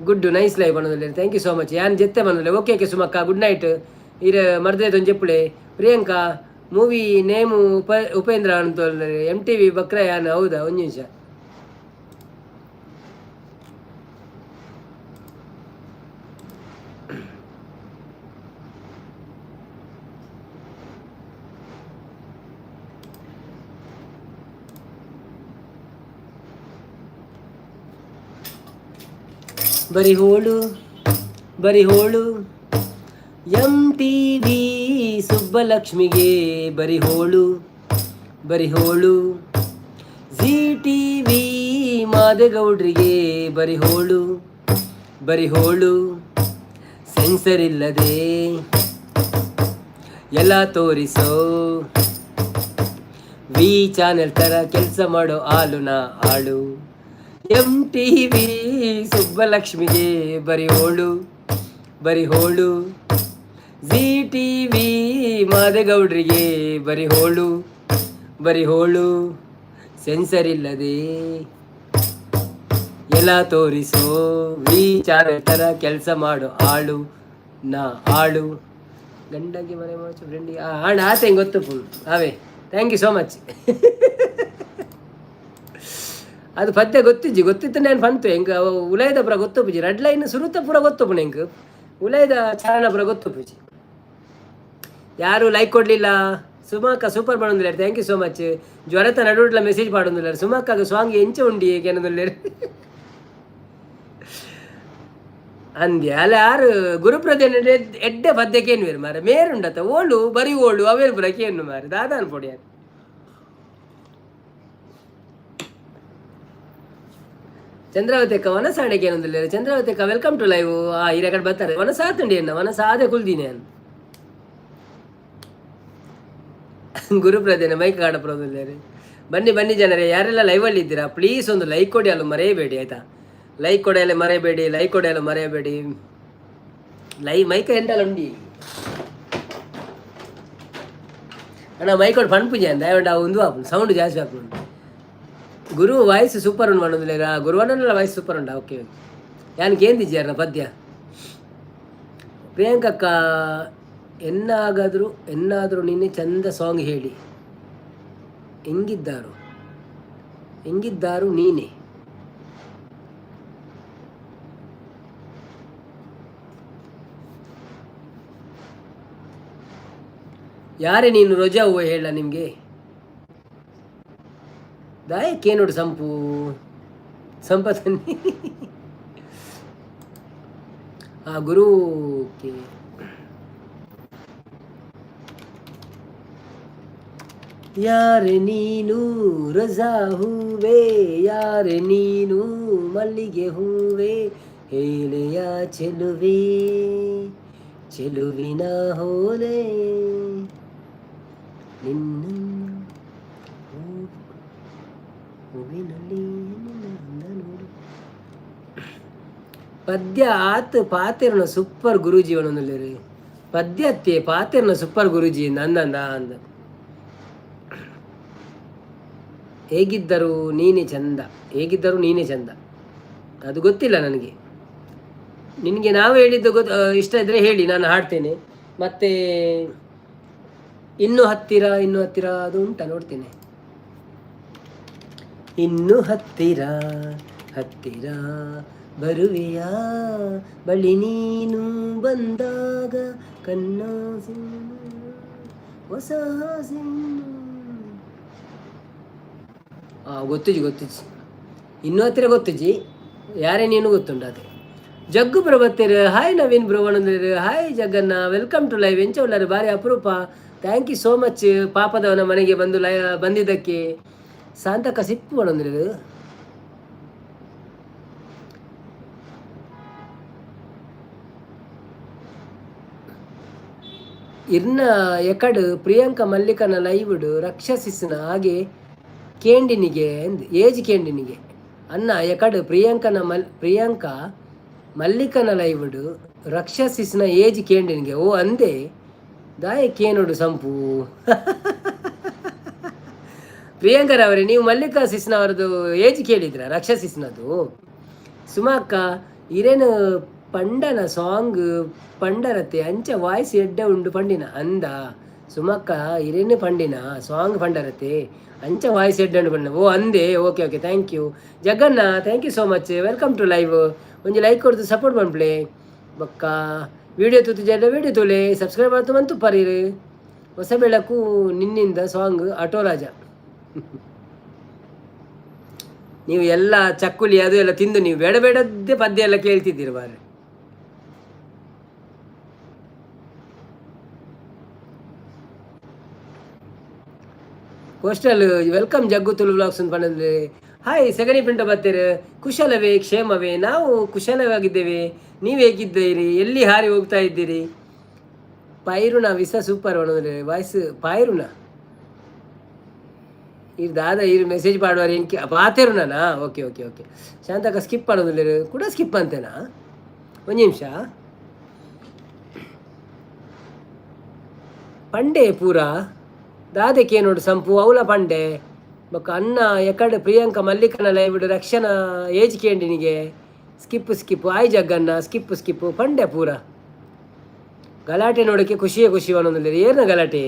ಗುಡ್ ನೈಸ್ ಲೈವ್ ಪನೊಂದುಲ್ಲೆರ್. Thank you so much. ಯಾನ್ ಜೆತ್ತೆ ಪನೊಂದುಲ್ಲೆ. ಓಕೆ ಓಕೆ ಸುಮಕ್ಕ, ಗುಡ್ ನೈಟ್. ಈರ್ ಮರ್ದೆ ಒಂಜೆಪ್ಪುಲೆ. ಪ್ರಿಯಾಂಕಾ ಮೂವಿ ನೇಮು ಉಪೇಂದ್ರ ಅಂತೊಲ್ಲೆರ್. ಎಮ್ ಟಿ ವಿ ಬಕ್ರ ಯಾನ್ ಹೌದಾ? ಒಂಜಿ ನಿಮಿಷ. ಬರಿ ಹೋಳು ಬರಿ ಹೋಳು ಎಮ್ ಟಿ ವಿ ಸುಬ್ಬಲಕ್ಷ್ಮಿಗೆ ಬರಿ ಹೋಳು ಬರಿ ಹೋಳು, ಜಿ ಟಿ ವಿ ಮಾದೇಗೌಡ್ರಿಗೆ ಬರಿ ಹೋಳು ಬರಿ ಹೋಳು, ಸೆನ್ಸರ್ ಇಲ್ಲದೆ ಎಲ್ಲ ತೋರಿಸೋ ವಿ ಚಾನೆಲ್ ಥರ ಕೆಲಸ ಮಾಡೋ ಆಳು ನಾ ಆಳು. ಎಮ್ ಟಿ ವಿ ಸುಬ್ಬಲಕ್ಷ್ಮಿಗೆ ಬರಿ ಹೋಳು ಬರಿ ಹೋಳು, ಜಿ ಟಿ ವಿ ಮಾದೇಗೌಡ್ರಿಗೆ ಬರಿ ಹೋಳು ಬರಿ ಹೋಳು, ಸೆನ್ಸರ್ ಇಲ್ಲದೆ ಎಲ್ಲ ತೋರಿಸೋ ವಿ ಚಾನೆಲ್ ಥರ ಕೆಲಸ ಮಾಡೋ ಆಳು ನಾ ಆಳು. ಗಂಡಗೆ ಮನೆ ಮಾಚು ಫ್ರೆಂಡಿಗೆ ಆಣ ಆತ ಹೆಂಗೆ ಗೊತ್ತು ಫುಲ್ ಅವೇ. Thank you so much. ಅದು ಪದ್ಯ ಗೊತ್ತಿಜ್ಜಿ, ಗೊತ್ತಿತ್ತು ನಾನು ಪಂತು ಎಂಕ್ ಉಲಯದ ಪೂರ ಗೊತ್ತುಪುಜಿ. ರೆಡ್ ಲೈನ್ ಸುರುತ ಪೂರ ಗೊತ್ತುಪುಂಡು ಎಂಕ್, ಉಲಯದ ಚಾರಣ ಪೂರ ಗೊತ್ತುಪುಜಿ. ಯಾರು ಲೈಕ್ ಕೊಡಲಿಲ್ಲ? ಸುಮಾಕ ಸೂಪರ್ ಮಾಡೋದಿಲ್ಲ. Thank you so much. ಜ್ವರತ ನಡುಡ್ಲ ಮೆಸೇಜ್ ಮಾಡೋದಿಲ್ಲ. ಸುಮಾಕಾಗ ಸ್ವಾಂಗ್ ಎಂಚ ಉಂಡಿ ಏನದಿಲ್ಲ ಅಂದ್ಯ ಅಲ್ಲ. ಯಾರು ಗುರುಪ್ರದೇನ ಎಡ್ಡೆ ಪದ್ಯಕ್ಕೇನು ಮಾರ ಮೇರುಂಡತ ಓಳು ಬರಿ ಓಳು ಅವೇನು ಪೂರ ಕೇನು ಮಾರೆ ದಾದಾನ್ ಪೊಡಿ. ಚಂದ್ರಾವತಿ ಅಕ್ಕ ವನಸಾಣೆಗೆ ಏನೊಂದಿಲ್ಲ. ಚಂದ್ರಾವತಿ ಅಕ್ಕ, welcome to live. ಆ ಈ ಕಡೆ ಬರ್ತಾರೆ. ವನಸಾತುಂಡಿ ಎನ್ನ ವನಸಾದೆ ಕುಲ್ದೀನಿ ನಾನು. ಗುರುಪ್ರದೇನ ಮೈಕ್ ಕಾಡಪ್ರೋದಿಲ್ಲ. ಬನ್ನಿ ಬನ್ನಿ ಜನರೇ, ಯಾರೆಲ್ಲ ಲೈವಲ್ಲಿ ಇದ್ದೀರಾ ಪ್ಲೀಸ್ ಒಂದು ಲೈಕ್ ಕೊಡಿ ಅಲ್ಲ ಮರೆಯಬೇಡಿ, ಆಯಿತಾ? ಲೈಕ್ ಕೊಡೆಯಲ್ಲ ಮರೆಯಬೇಡಿ, ಲೈಕ್ ಕೊಡೆಯಲ್ಲ ಮರೆಯಬೇಡಿ. ಲೈವ್ ಮೈಕ್ ಎಂಡಲ್ಲ ಉಂಡಿ ಅಣ್ಣ, ಮೈಕ್ ಕೊಟ್ಟು ಫನ್ ಪೂಜೆ ಅಂದ ದಯವಂಡ ಒಂದು ಆಪುಂಡು, ಸೌಂಡ್ ಜಾಸ್ತಿ ಆಪುಂಡು. ಗುರು ವಾಯ್ಸ್ ಸೂಪರ್ ಉಂಡು ಮಾಡೋದಿಲ್ಲ. ಗುರುವಣ್ಣನ ವಾಯ್ಸ್ ಸೂಪರ್ ಉಂಟಾ? Okay okay. ಯಾನ್ ಕೇಂದಿಜ್ಯಾರನ ಪದ್ಯ. ಪ್ರಿಯಾಂಕಕ್ಕ, ಎನ್ನಾಗಾದರೂ ಎನ್ನಾದರೂ ನೀನೆ ಚಂದ ಸಾಂಗ್ ಹೇಳಿ. ಹೆಂಗಿದ್ದಾರು ಹೆಂಗಿದ್ದಾರು ನೀನೆ. ಯಾರೇ ನೀನು ರೋಜಾ ಹೂವು ಹೇಳ ನಿಮಗೆ. ದಾಯಕ್ಕೆ ನೋಡು ಸಂಪು ಸಂಪತನ್ನಿ. ಆ ಗುರು ಓಕೆ. ಯಾರೆ ನೀನು ರೋಜಾ ಹೂವೆ, ಯಾರೆ ನೀನು ಮಲ್ಲಿಗೆ ಹೂವೆ, ಹೇಳೆಯ ಚೆಲುವೆ, ಚೆಲುವಿನ ಹೋಲೆ, ನಿನ್ನ ಹೂವಿನಲ್ಲಿ ನಿನ್ನ ಅಂದ ನೋಡು. ಪದ್ಯ ಆತ್ ಪಾತೆರ್ನ ಸೂಪರ್ ಗುರೂಜಿ ಒಣೊಂದುಲ್ಲೆರ್. ಪದ್ಯ ಅತ್ತೆ ಪಾತೆರ್ನ ಸೂಪರ್ ಗುರೂಜಿ ಅಂದಂದ ಅಂದ. ಹೇಗಿದ್ದರೂ ನೀನೇ ಚಂದ, ಹೇಗಿದ್ದರೂ ನೀನೇ ಚಂದ. ಅದು ಗೊತ್ತಿಲ್ಲ ನನಗೆ. ನಿನಗೆ ನಾವು ಹೇಳಿದ್ದು ಗೊತ್ತ ಇಷ್ಟ ಇದ್ದರೆ ಹೇಳಿ, ನಾನು ಹಾಡ್ತೇನೆ. ಮತ್ತು ಇನ್ನು ಹತ್ತಿರ ಇನ್ನು ಹತ್ತಿರ ಅದು ಉಂಟಾ ನೋಡ್ತೇನೆ. ಇನ್ನು ಹತ್ತಿರ ಹತ್ತಿರ ಬರುವೆಯಾ ಬಳಿ ನೀನು ಬಂದಾಗ, ಕನ್ನ ಹೊಸ. ಗೊತ್ತುಜಿ ಗೊತ್ತುಜಿ, ಇನ್ನೂ ಹತ್ತಿರ ಗೊತ್ತುಜಿ, ಯಾರೇ ನೀನು ಗೊತ್ತುಂಟು ಅದೇ. ಜಗ್ಗು ಬ್ರೋ ಬತ್ತೀರು. ಹಾಯ್ ನವೀನ್ ಬ್ರೋ ಒಣಂದಿರು. ಹಾಯ್ ಜಗ್ಗನ್ನ, welcome to live. ಎಂಚ ಉಳ್ಳಾರು? ಬಾರಿ ಅಪರೂಪ. Thank you so much ಪಾಪದವನ ಮನೆಗೆ ಬಂದು ಲೈ ಬಂದಿದ್ದಕ್ಕೆ. ಶಾಂತಕ್ಕ ಸಿಪ್ಪು ಒಣಂದಿರು. ಇರ್ನ ಎಕಡು ಪ್ರಿಯಾಂಕ ಮಲ್ಲಿಕನ ಲೈವ್ಡ್ ರಕ್ಷಸಿಸ್ನ ಹಾಗೆ ಕೇಂಡಿನಿಗೆ ಎಂದ್ ಏಜ್ ಕೇಂಡಿನಿಗೆ ಅನ್ನ. ಎಕಡು ಪ್ರಿಯಾಂಕನ ಮಲ್ ಪ್ರಿಯಾಂಕಾ ಮಲ್ಲಿಕನ ಲೈವ್ಡ್ ರಕ್ಷಸಿಸ್ನ ಏಜ್ ಕೇಂಡಿನಿಗೆ. ಓ ಅಂದೆ ದಾಯ ಕೇನೋಡು ಸಂಪು. ಪ್ರಿಯಾಂಕರವರೇ, ನೀವು ಮಲ್ಲಿಕಾ ಸಿಸ್ನವರದು ಏಜ್ ಕೇಳಿದ್ರ ರಕ್ಷಸಿಸ್ನದು? ಸುಮಾಕ್ಕ, ಇರೇನು ಪಂಡನ ಸಾಂಗ್ ಪಂಡರತೆ ಅಂಚ ವಾಯ್ಸ್ ಎಡ್ಡೆ ಉಂಡು ಪಂಡಿನ ಅಂದ. ಸುಮಕ್ಕ, ಇರೇನು ಪಂಡಿನ ಸಾಂಗ್ ಪಂಡರತೆ ಅಂಚ ವಾಯ್ಸ್ ಎಡ್ಡೆ ಉಂಡು ಪಂಡಿನ. ಓ ಅಂದೆ. Okay okay, thank you Jagganna, thank you so much, welcome to live. ಒಂಜಿ ಲೈಕ್ ಕೊಡ್ದು ಸಪೋರ್ಟ್ ಪನ್ಪ್ಲೆ. ಬೊಕ್ಕ ವಿಡಿಯೋ ತೂತು ಜಡ ವಿಡಿಯೋ ತೂಲೆ, ಸಬ್ಸ್ಕ್ರೈಬ್ ಆಯ್ತು ಮಂತು ಪರೀರು. ಹೊಸ ಬೆಳಕು ನಿನ್ನಿಂದ ಸಾಂಗ್ ಆಟೋ ರಾಜ. ನೀವು ಎಲ್ಲ ಚಕ್ಕುಲಿ ಅದು ಎಲ್ಲ ತಿಂದು ನೀವು ಬೇಡ ಬೇಡದ್ದೇ ಪದ್ಯ ಎಲ್ಲ ಕೇಳ್ತಿದ್ದೀರಿ ಬಾರೆ. Coastal welcome Jaggu Tulu vlogs ಅಂತ ಪಂಡಂದ್ರೆ. ಹಾಯ್ ಸೆಗಣಿ ಪಿಂಟ ಬತ್ತೀರು. ಕುಶಲವೇ ಕ್ಷೇಮವೇ? ನಾವು ಕುಶಲವಾಗಿದ್ದೇವೆ, ನೀವು ಹೇಗಿದ್ದೀರಿ? ಎಲ್ಲಿ ಹಾರಿ ಹೋಗ್ತಾ ಇದ್ದೀರಿ? ಪೈರುಣ ವಿಸ ಸೂಪರ್ ಒಣದ್ರೆ ವಾಯ್ಸ್ ಪಾಯರುಣ. ಇರ್ ದಾದ ಇರು ಮೆಸೇಜ್ ಪಾಡುವಾರ ಎಂಕಿ ಪಾತೆರುಣನಾ? Okay okay okay. ಶಾಂತಕ ಸ್ಕಿಪ್ ಮಾಡೋದಿಲ್ಲ ಕೂಡ ಸ್ಕಿಪ್ ಅಂತೇನಾ? ಒಂದು ನಿಮಿಷ. ಪಂಡೆ ಪೂರ ದಾದಕ್ಕೆ ನೋಡು ಸಂಪು ಅವಲ ಪಂಡೆ. ಬೊಕ್ಕ ಅನ್ನ ಎಕಡೆ ಪ್ರಿಯಾಂಕ ಮಲ್ಲಿಕನ ಲೈವ್ಡ್ ರಕ್ಷಣಾ ಏಜ್ ಕೇಂಡಿನಿಗೆ. ಸ್ಕಿಪ್ ಸ್ಕಿಪ್ ಆಯ್ ಜಗ್ಗನ್ನ, ಸ್ಕಿಪ್ ಸ್ಕಿಪ್ ಪಂಡೆ ಪೂರ. ಗಲಾಟೆ ನೋಡೋಕ್ಕೆ ಖುಷಿಯೇ ಖುಷಿ ಒಂದೊಂದಿಲ್ಲ. ಏನ ಗಲಾಟೆ?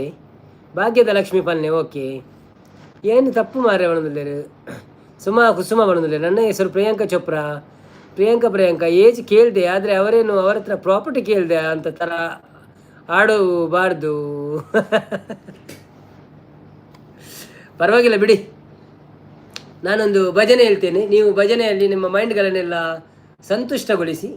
ಭಾಗ್ಯದ ಲಕ್ಷ್ಮಿ ಪಲ್ನೆ. ಓಕೆ, ಏನು ತಪ್ಪು ಮಾರೆ ಒಣದಿಲ್ಲ. ಸುಮಾ ಕುಸುಮ ಬಣದಿಲ್ಲ. ನನ್ನ ಹೆಸರು ಪ್ರಿಯಾಂಕಾ ಚೋಪ್ರಾ. ಪ್ರಿಯಾಂಕಾ ಪ್ರಿಯಾಂಕಾ ಏಜ್ ಕೇಳಿದೆ, ಆದರೆ ಅವರೇನು ಅವರ ಹತ್ರ ಪ್ರಾಪರ್ಟಿ ಕೇಳಿದೆ ಅಂತ ಥರ ಆಡಬಾರ್ದು. ಪರವಾಗಿಲ್ಲ ಬಿಡಿ. ನಾನೊಂದು ಭಜನೆ ಹೇಳ್ತೇನೆ, ನೀವು ಭಜನೆಯಲ್ಲಿ ನಿಮ್ಮ ಮೈಂಡ್ಗಳನ್ನೆಲ್ಲ ಸಂತುಷ್ಟಗೊಳಿಸಿ.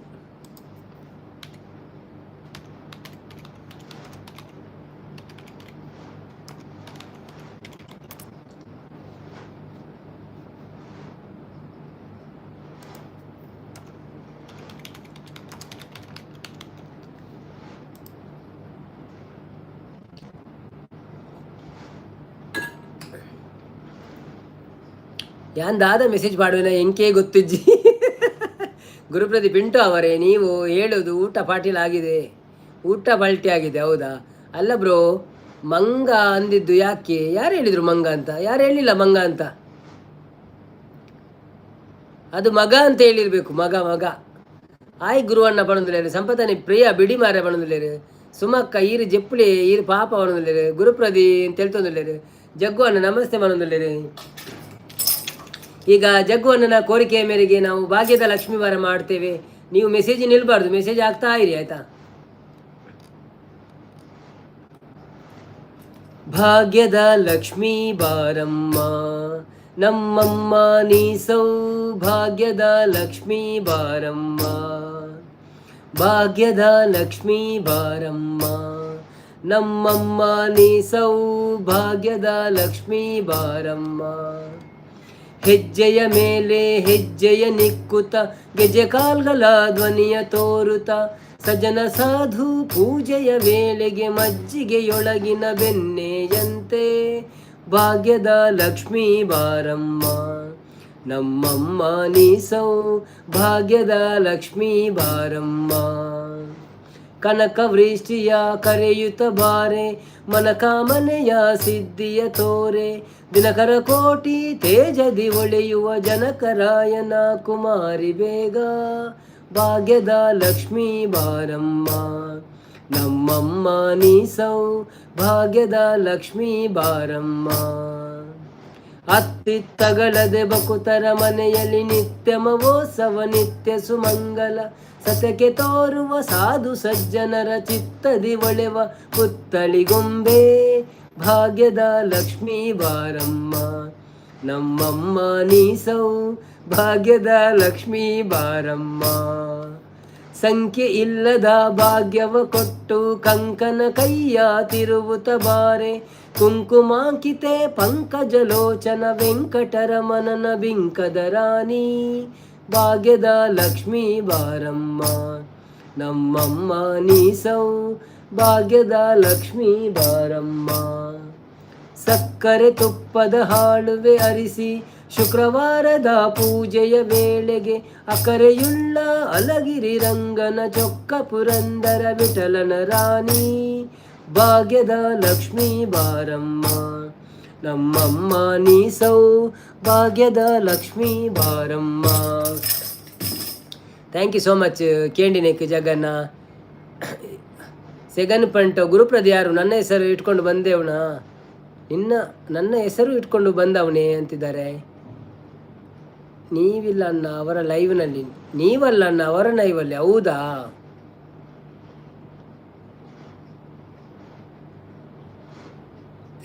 ಯಾನ್ ದಾದ ಮೆಸೇಜ್ ಪಾಡುವಿನ ಎಂಕೇ ಗೊತ್ತಿಜ್ಜಿ. ಗುರುಪ್ರದೀಪ್ ಪಿಂಟು ಅವರೇ, ನೀವು ಹೇಳೋದು ಊಟ ಪಾಟೀಲ್ ಆಗಿದೆ, ಊಟ ಪಲ್ಟಿ ಆಗಿದೆ, ಹೌದಾ? ಅಲ್ಲ ಬ್ರೋ, ಮಂಗ ಅಂದಿದ್ದು ಯಾಕೆ? ಯಾರು ಹೇಳಿದ್ರು ಮಂಗ ಅಂತ? ಯಾರು ಹೇಳಿಲ್ಲ ಮಂಗ ಅಂತ. ಅದು ಮಗ ಅಂತ ಹೇಳಿರ್ಬೇಕು, ಮಗ ಮಗ. ಆಯ್ ಗುರುವಣ್ಣ ಪಣಂದುಲೇರು. ಸಂಪತನಿ ಪ್ರಿಯ ಬಿಡಿ ಮಾರೆ ಪಣಂದುಲೇರು. ಸುಮಕ್ಕ ಈರು ಜೆಪ್ಪುಳಿ ಈರು ಪಾಪ ಪಣಂದುಲೇರು. ಗುರುಪ್ರದಿ ತೆಲ್ತೊಂದುಲ್ಲೇರು. ಜಗ್ಗು ಅಣ್ಣ ನಮಸ್ತೆ ಪಣಂದುಲ್ಲೇರು. ಈಗ ಜಗ್ಗು ಅಣ್ಣನ ಕೋರಿಕೆಯ ಮೇರೆಗೆ ನಾವು ಭಾಗ್ಯದ ಲಕ್ಷ್ಮೀ ವಾರ ಮಾಡ್ತೇವೆ. ನೀವು ಮೆಸೇಜ್ ನಿಲ್ಬಾರ್ದು, ಮೆಸೇಜ್ ಆಗ್ತಾ ಇರಿ, ಆಯ್ತಾ? ಭಾಗ್ಯದ ಲಕ್ಷ್ಮೀ ಬಾರಮ್ಮ, ನಮ್ಮಮ್ಮ ನೀ ಸೌಭಾಗ್ಯದ ಲಕ್ಷ್ಮೀ ಬಾರಮ್ಮ. ಭಾಗ್ಯದ ಲಕ್ಷ್ಮೀ ಬಾರಮ್ಮ, ನಮ್ಮಮ್ಮ ನೀ ಸೌಭಾಗ್ಯದ ಲಕ್ಷ್ಮೀ ಬಾರಮ್ಮ. ಹೆಜ್ಜೆಯ ಮೇಲೆ ಹೆಜ್ಜೆಯ ನಿಕ್ಕುತ, ಗೆಜೆ ಕಾಲ್ಗಳ ಧ್ವನಿಯ ತೋರುತ, ಸಜನ ಸಾಧು ಪೂಜೆಯ ವೇಳೆಗೆ ಮಜ್ಜಿಗೆಯೊಳಗಿನ ಬೆನ್ನೆಯಂತೆ ಭಾಗ್ಯದ ಲಕ್ಷ್ಮೀ ಬಾರಮ್ಮ, ನಮ್ಮಮ್ಮ ನೀ ಸೌಭಾಗ್ಯದ ಲಕ್ಷ್ಮೀ ಬಾರಮ್ಮ. ಕನಕ ವೃಷ್ಟಿಯ ಕರೆಯುತ್ತ ಬಾರೆ, ಮನಕಾಮನೆಯ ಸಿದ್ಧಿಯ ತೋರೆ, ದಿನಕರ ಕೋಟಿ ತೇಜದಿ ಒಳೆಯುವ ಜನಕರಾಯನ ಕುಮಾರಿ ಬೇಗ ಭಾಗ್ಯದ ಲಕ್ಷ್ಮೀ ಬಾರಮ್ಮ, ನಮ್ಮಮ್ಮ ನೀ ಸೌಭಾಗ್ಯದ ಲಕ್ಷ್ಮೀ ಬಾರಮ್ಮ. ಅತ್ತಿತ್ತಗಳದೆ ಬಕುತರ ಮನೆಯಲ್ಲಿ ನಿತ್ಯ ಮಹೋತ್ಸವ ನಿತ್ಯ ಸುಮಂಗಲ, ಸತ್ಯಕ್ಕೆ ತೋರುವ ಸಾಧು ಸಜ್ಜನರ ಚಿತ್ತದಿ ಒಳೆವ ಪುತ್ತಳಿಗೊಂಬೆ ಭಾಗ್ಯದ ಲಕ್ಷ್ಮೀ ಬಾರಮ್ಮ, ನಮ್ಮಮ್ಮ ನೀ ಸೌಭಾಗ್ಯದ ಲಕ್ಷ್ಮೀ ಬಾರಮ್ಮ. ಸಂಖ್ಯೆ ಇಲ್ಲದ ಭಾಗ್ಯವ ಕೊಟ್ಟು ಕಂಕನ ಕೈಯ ತಿರುವುತ ಬಾರೆ, ಕುಂಕುಮಾಂಕಿತೆ ಪಂಕಜಲೋಚನ ವೆಂಕಟರಮಣನ ಬಿಂಕದ ರಾಣಿ ಭಾಗ್ಯದ ಲಕ್ಷ್ಮೀ ಬಾರಮ್ಮ, ನಮ್ಮಮ್ಮ ನೀ ಸೌಭಾಗ್ಯದ ಲಕ್ಷ್ಮೀ ಬಾರಮ್ಮ. ಸಕ್ಕರೆ ತುಪ್ಪದ ಹಾಳುವೆ ಅರಿಸಿ ಶುಕ್ರವಾರದ ಪೂಜೆಯ ವೇಳೆಗೆ ಅಕರೆಯುಳ್ಳ ಅಲಗಿರಿ ರಂಗನ ಚೊಕ್ಕ ಪುರಂದರ ವಿಠಲನ ರಾಣಿ ಭಾಗ್ಯದ ಲಕ್ಷ್ಮೀ ಬಾರಮ್ಮ, ನಮ್ಮಮ್ಮ ನೀ ಸೌಭಾಗ್ಯದ ಲಕ್ಷ್ಮೀ ಬಾರಮ್ಮ. Thank you so much. ಕೇಂಡಿನೆಕ್ ಜಗನ್ನ ಸೆಗನ್ Pant ಗುರುಪ್ರದಿ ಯಾರು? ನನ್ನ ಹೆಸರು ಇಟ್ಕೊಂಡು ಬಂದೇವಣ ನಿನ್ನ ನನ್ನ ಹೆಸರು ಇಟ್ಕೊಂಡು ಬಂದವನೇ ಅಂತಿದ್ದಾರೆ. ನೀವಿಲ್ಲ ಅಣ್ಣ ಅವರ ಲೈವ್ನಲ್ಲಿ, ನೀವಲ್ಲ ಅಣ್ಣ ಅವರ ಲೈವಲ್ಲಿ, ಹೌದಾ?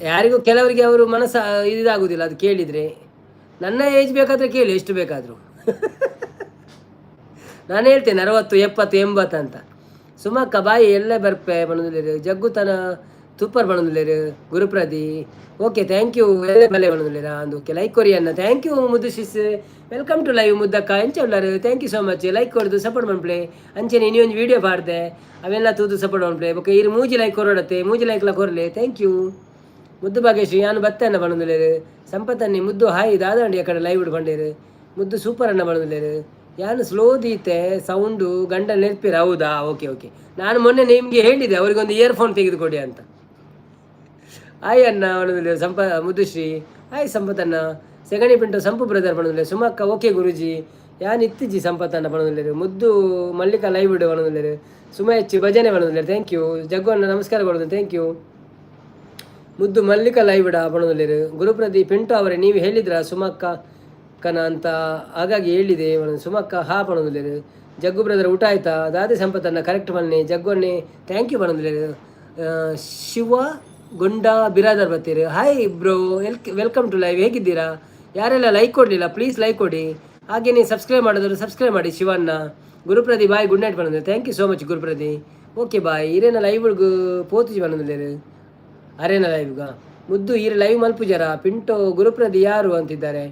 ಯಾರಿಗೂ ಕೆಲವರಿಗೆ ಅವರು ಮನಸ್ಸು ಇದಾಗುವುದಿಲ್ಲ ಅದು ಕೇಳಿದರೆ. ನನ್ನ ಏಜ್ ಬೇಕಾದರೆ ಕೇಳಿ, ಎಷ್ಟು ಬೇಕಾದರೂ ನಾನು ಹೇಳ್ತೇನೆ, 60 70 80 ಅಂತ. ಸುಮಕ್ಕ ಬಾಯಿ ಎಲ್ಲ ಬರ್ಪೆ ಬಣದುಲೇರು. ಜಗ್ಗುತನ ಸೂಪರ್ ಬಣದುಲೇರು. ಗುರುಪ್ರದಿ okay thank you. ಎಲ್ಲ ಬಲೆ ಬಣದುಲೇರಾ ಅಂದು ಓಕೆ ಲೈಕ್ ಕೊರಿ ಅನ್ನ. Thank you ಮುದ್ದು ಶಿಸ್, welcome to live ಮುದ್ದಕ್ಕ ಎಂಚ ಉಳ್ಳಾರು? Thank you so much. Like ಕೊಡ್ದು support ಮನ್ಪ್ಲೆ. ಅಂಚೆನೆ ಇನ್ನೊಂದು ವೀಡಿಯೋ ಪಾಡ್ದೆ, ಅವೆಲ್ಲ ತೂದು ಸಪೋರ್ಟ್ ಮನ್ಪ್ಲೆ. ಓಕೆ ಇರು ಮೂಜಿ ಲೈಕ್ ಕೊರಡತ್ತೆ, ಮೂಜಿ ಲೈಕ್ಲ ಕೊರ್ಲೆ. Thank you ಮುದ್ದು ಭಾಗ್ಯಶ್ರೀ. ಯಾನು ಬತ್ತೆ ಬಣದುಲೇರು. ಸಂಪತ್ತನ್ನಿ ಮುದ್ದು ಹಾಯ್ ದಾದಾಂಡಿ ಕಡೆ ಲೈವ್ ಬಂಡೇರು. ಮುದ್ದು ಸೂಪರ್ ಅನ್ನ ಬಣದುಲೇರು. ಯಾನು ಸ್ಲೋ ದೀತೆ ಸೌಂಡು ಗಂಡ ನೆನಪಿರ, ಹೌದಾ? ಓಕೆ ಓಕೆ, ನಾನು ಮೊನ್ನೆ ನಿಮಗೆ ಹೇಳಿದೆ ಅವರಿಗೊಂದು ಇಯರ್ಫೋನ್ ತೆಗೆದುಕೊಡಿ ಅಂತ. ಹಾಯ್ ಅಣ್ಣ ಬಣದುಲೇರು. ಸಂಪ ಮುದ್ದುಶ್ರೀ ಹಾಯ್ ಸಂಪತ್ತಣ್ಣ. ಸೆಗಣಿ ಪಿಂಟು ಸಂಪು ಬ್ರದರ್ ಬಣದುಲೇರು. ಸುಮಕ್ಕ ಓಕೆ ಗುರುಜಿ. ಯಾನ್ ಇತ್ತಿಜಿ ಸಂಪತ್ತಣ್ಣ ಬಣದುಲೇರು. ಮುದ್ದು ಮಲ್ಲಿಕಾ ಲೈವ್ ಇಡು ಬಣದುಲೇರು. ಸುಮ ಹೆಚ್ಚು ಭಜನೆ ಬಣದುಲೇರು. Thank you ಜಗ್ಗು ಅಣ್ಣ, ನಮಸ್ಕಾರ ಕೊಡೋದು. Thank you ಮುದ್ದು ಮಲ್ಲಿಕಾ ಲೈವ್ ಇಡ ಬಣದುಲೇರು. ಗುರುಪ್ರದಿ ಪಿಂಟು ಅವರೇ, ನೀವು ಹೇಳಿದ್ರ ಸುಮಕ್ಕ ಕನ ಅಂತ, ಹಾಗಾಗಿ ಹೇಳಿದೆ. ಸುಮಕ್ಕ ಹಾ ಬಣದುಲೇರು. ಜಗ್ಗು ಬ್ರದರ್ ಊಟ ಆಯ್ತಾ? ದಾದೆ ಸಂಪತ್ತನ್ನ ಕರೆಕ್ಟ್ ಬನ್ನಿ. ಜಗ್ಗು ಅಣ್ಣೆ thank you ಬಣದುಲೇರು. ಶಿವ ಗುಂಡ ಬಿರಾದರ್ ಬರ್ತೀರಿ. Hi bro, welcome to live. ಹೇಗಿದ್ದೀರಾ? ಯಾರೆಲ್ಲ ಲೈಕ್ ಕೊಡಲಿಲ್ಲ ಪ್ಲೀಸ್ ಲೈಕ್ ಕೊಡಿ. ಹಾಗೆಯೇ ಸಬ್ಸ್ಕ್ರೈಬ್ ಮಾಡಿದ್ರು ಸಬ್ಸ್ಕ್ರೈಬ್ ಮಾಡಿ ಶಿವಣ್ಣ. ಗುರುಪ್ರದಿ bye, good night ಬಂದ್ರೆ. Thank you so much ಗುರುಪ್ರದಿ. Okay bye. ಇರೇನ ಲೈವ್ಗೆ ಪೋತುಜಿ ಬಂದಿಲ್ಲೇರು ಅರೇನ ಲೈವ್ಗ ಮುದ್ದು ಈರೆ ಲೈವ್ ಮಲ್ಪುಜರ ಪಿಂಟೋ ಗುರುಪ್ರದಿ ಯಾರು ಅಂತಿದ್ದಾರೆ.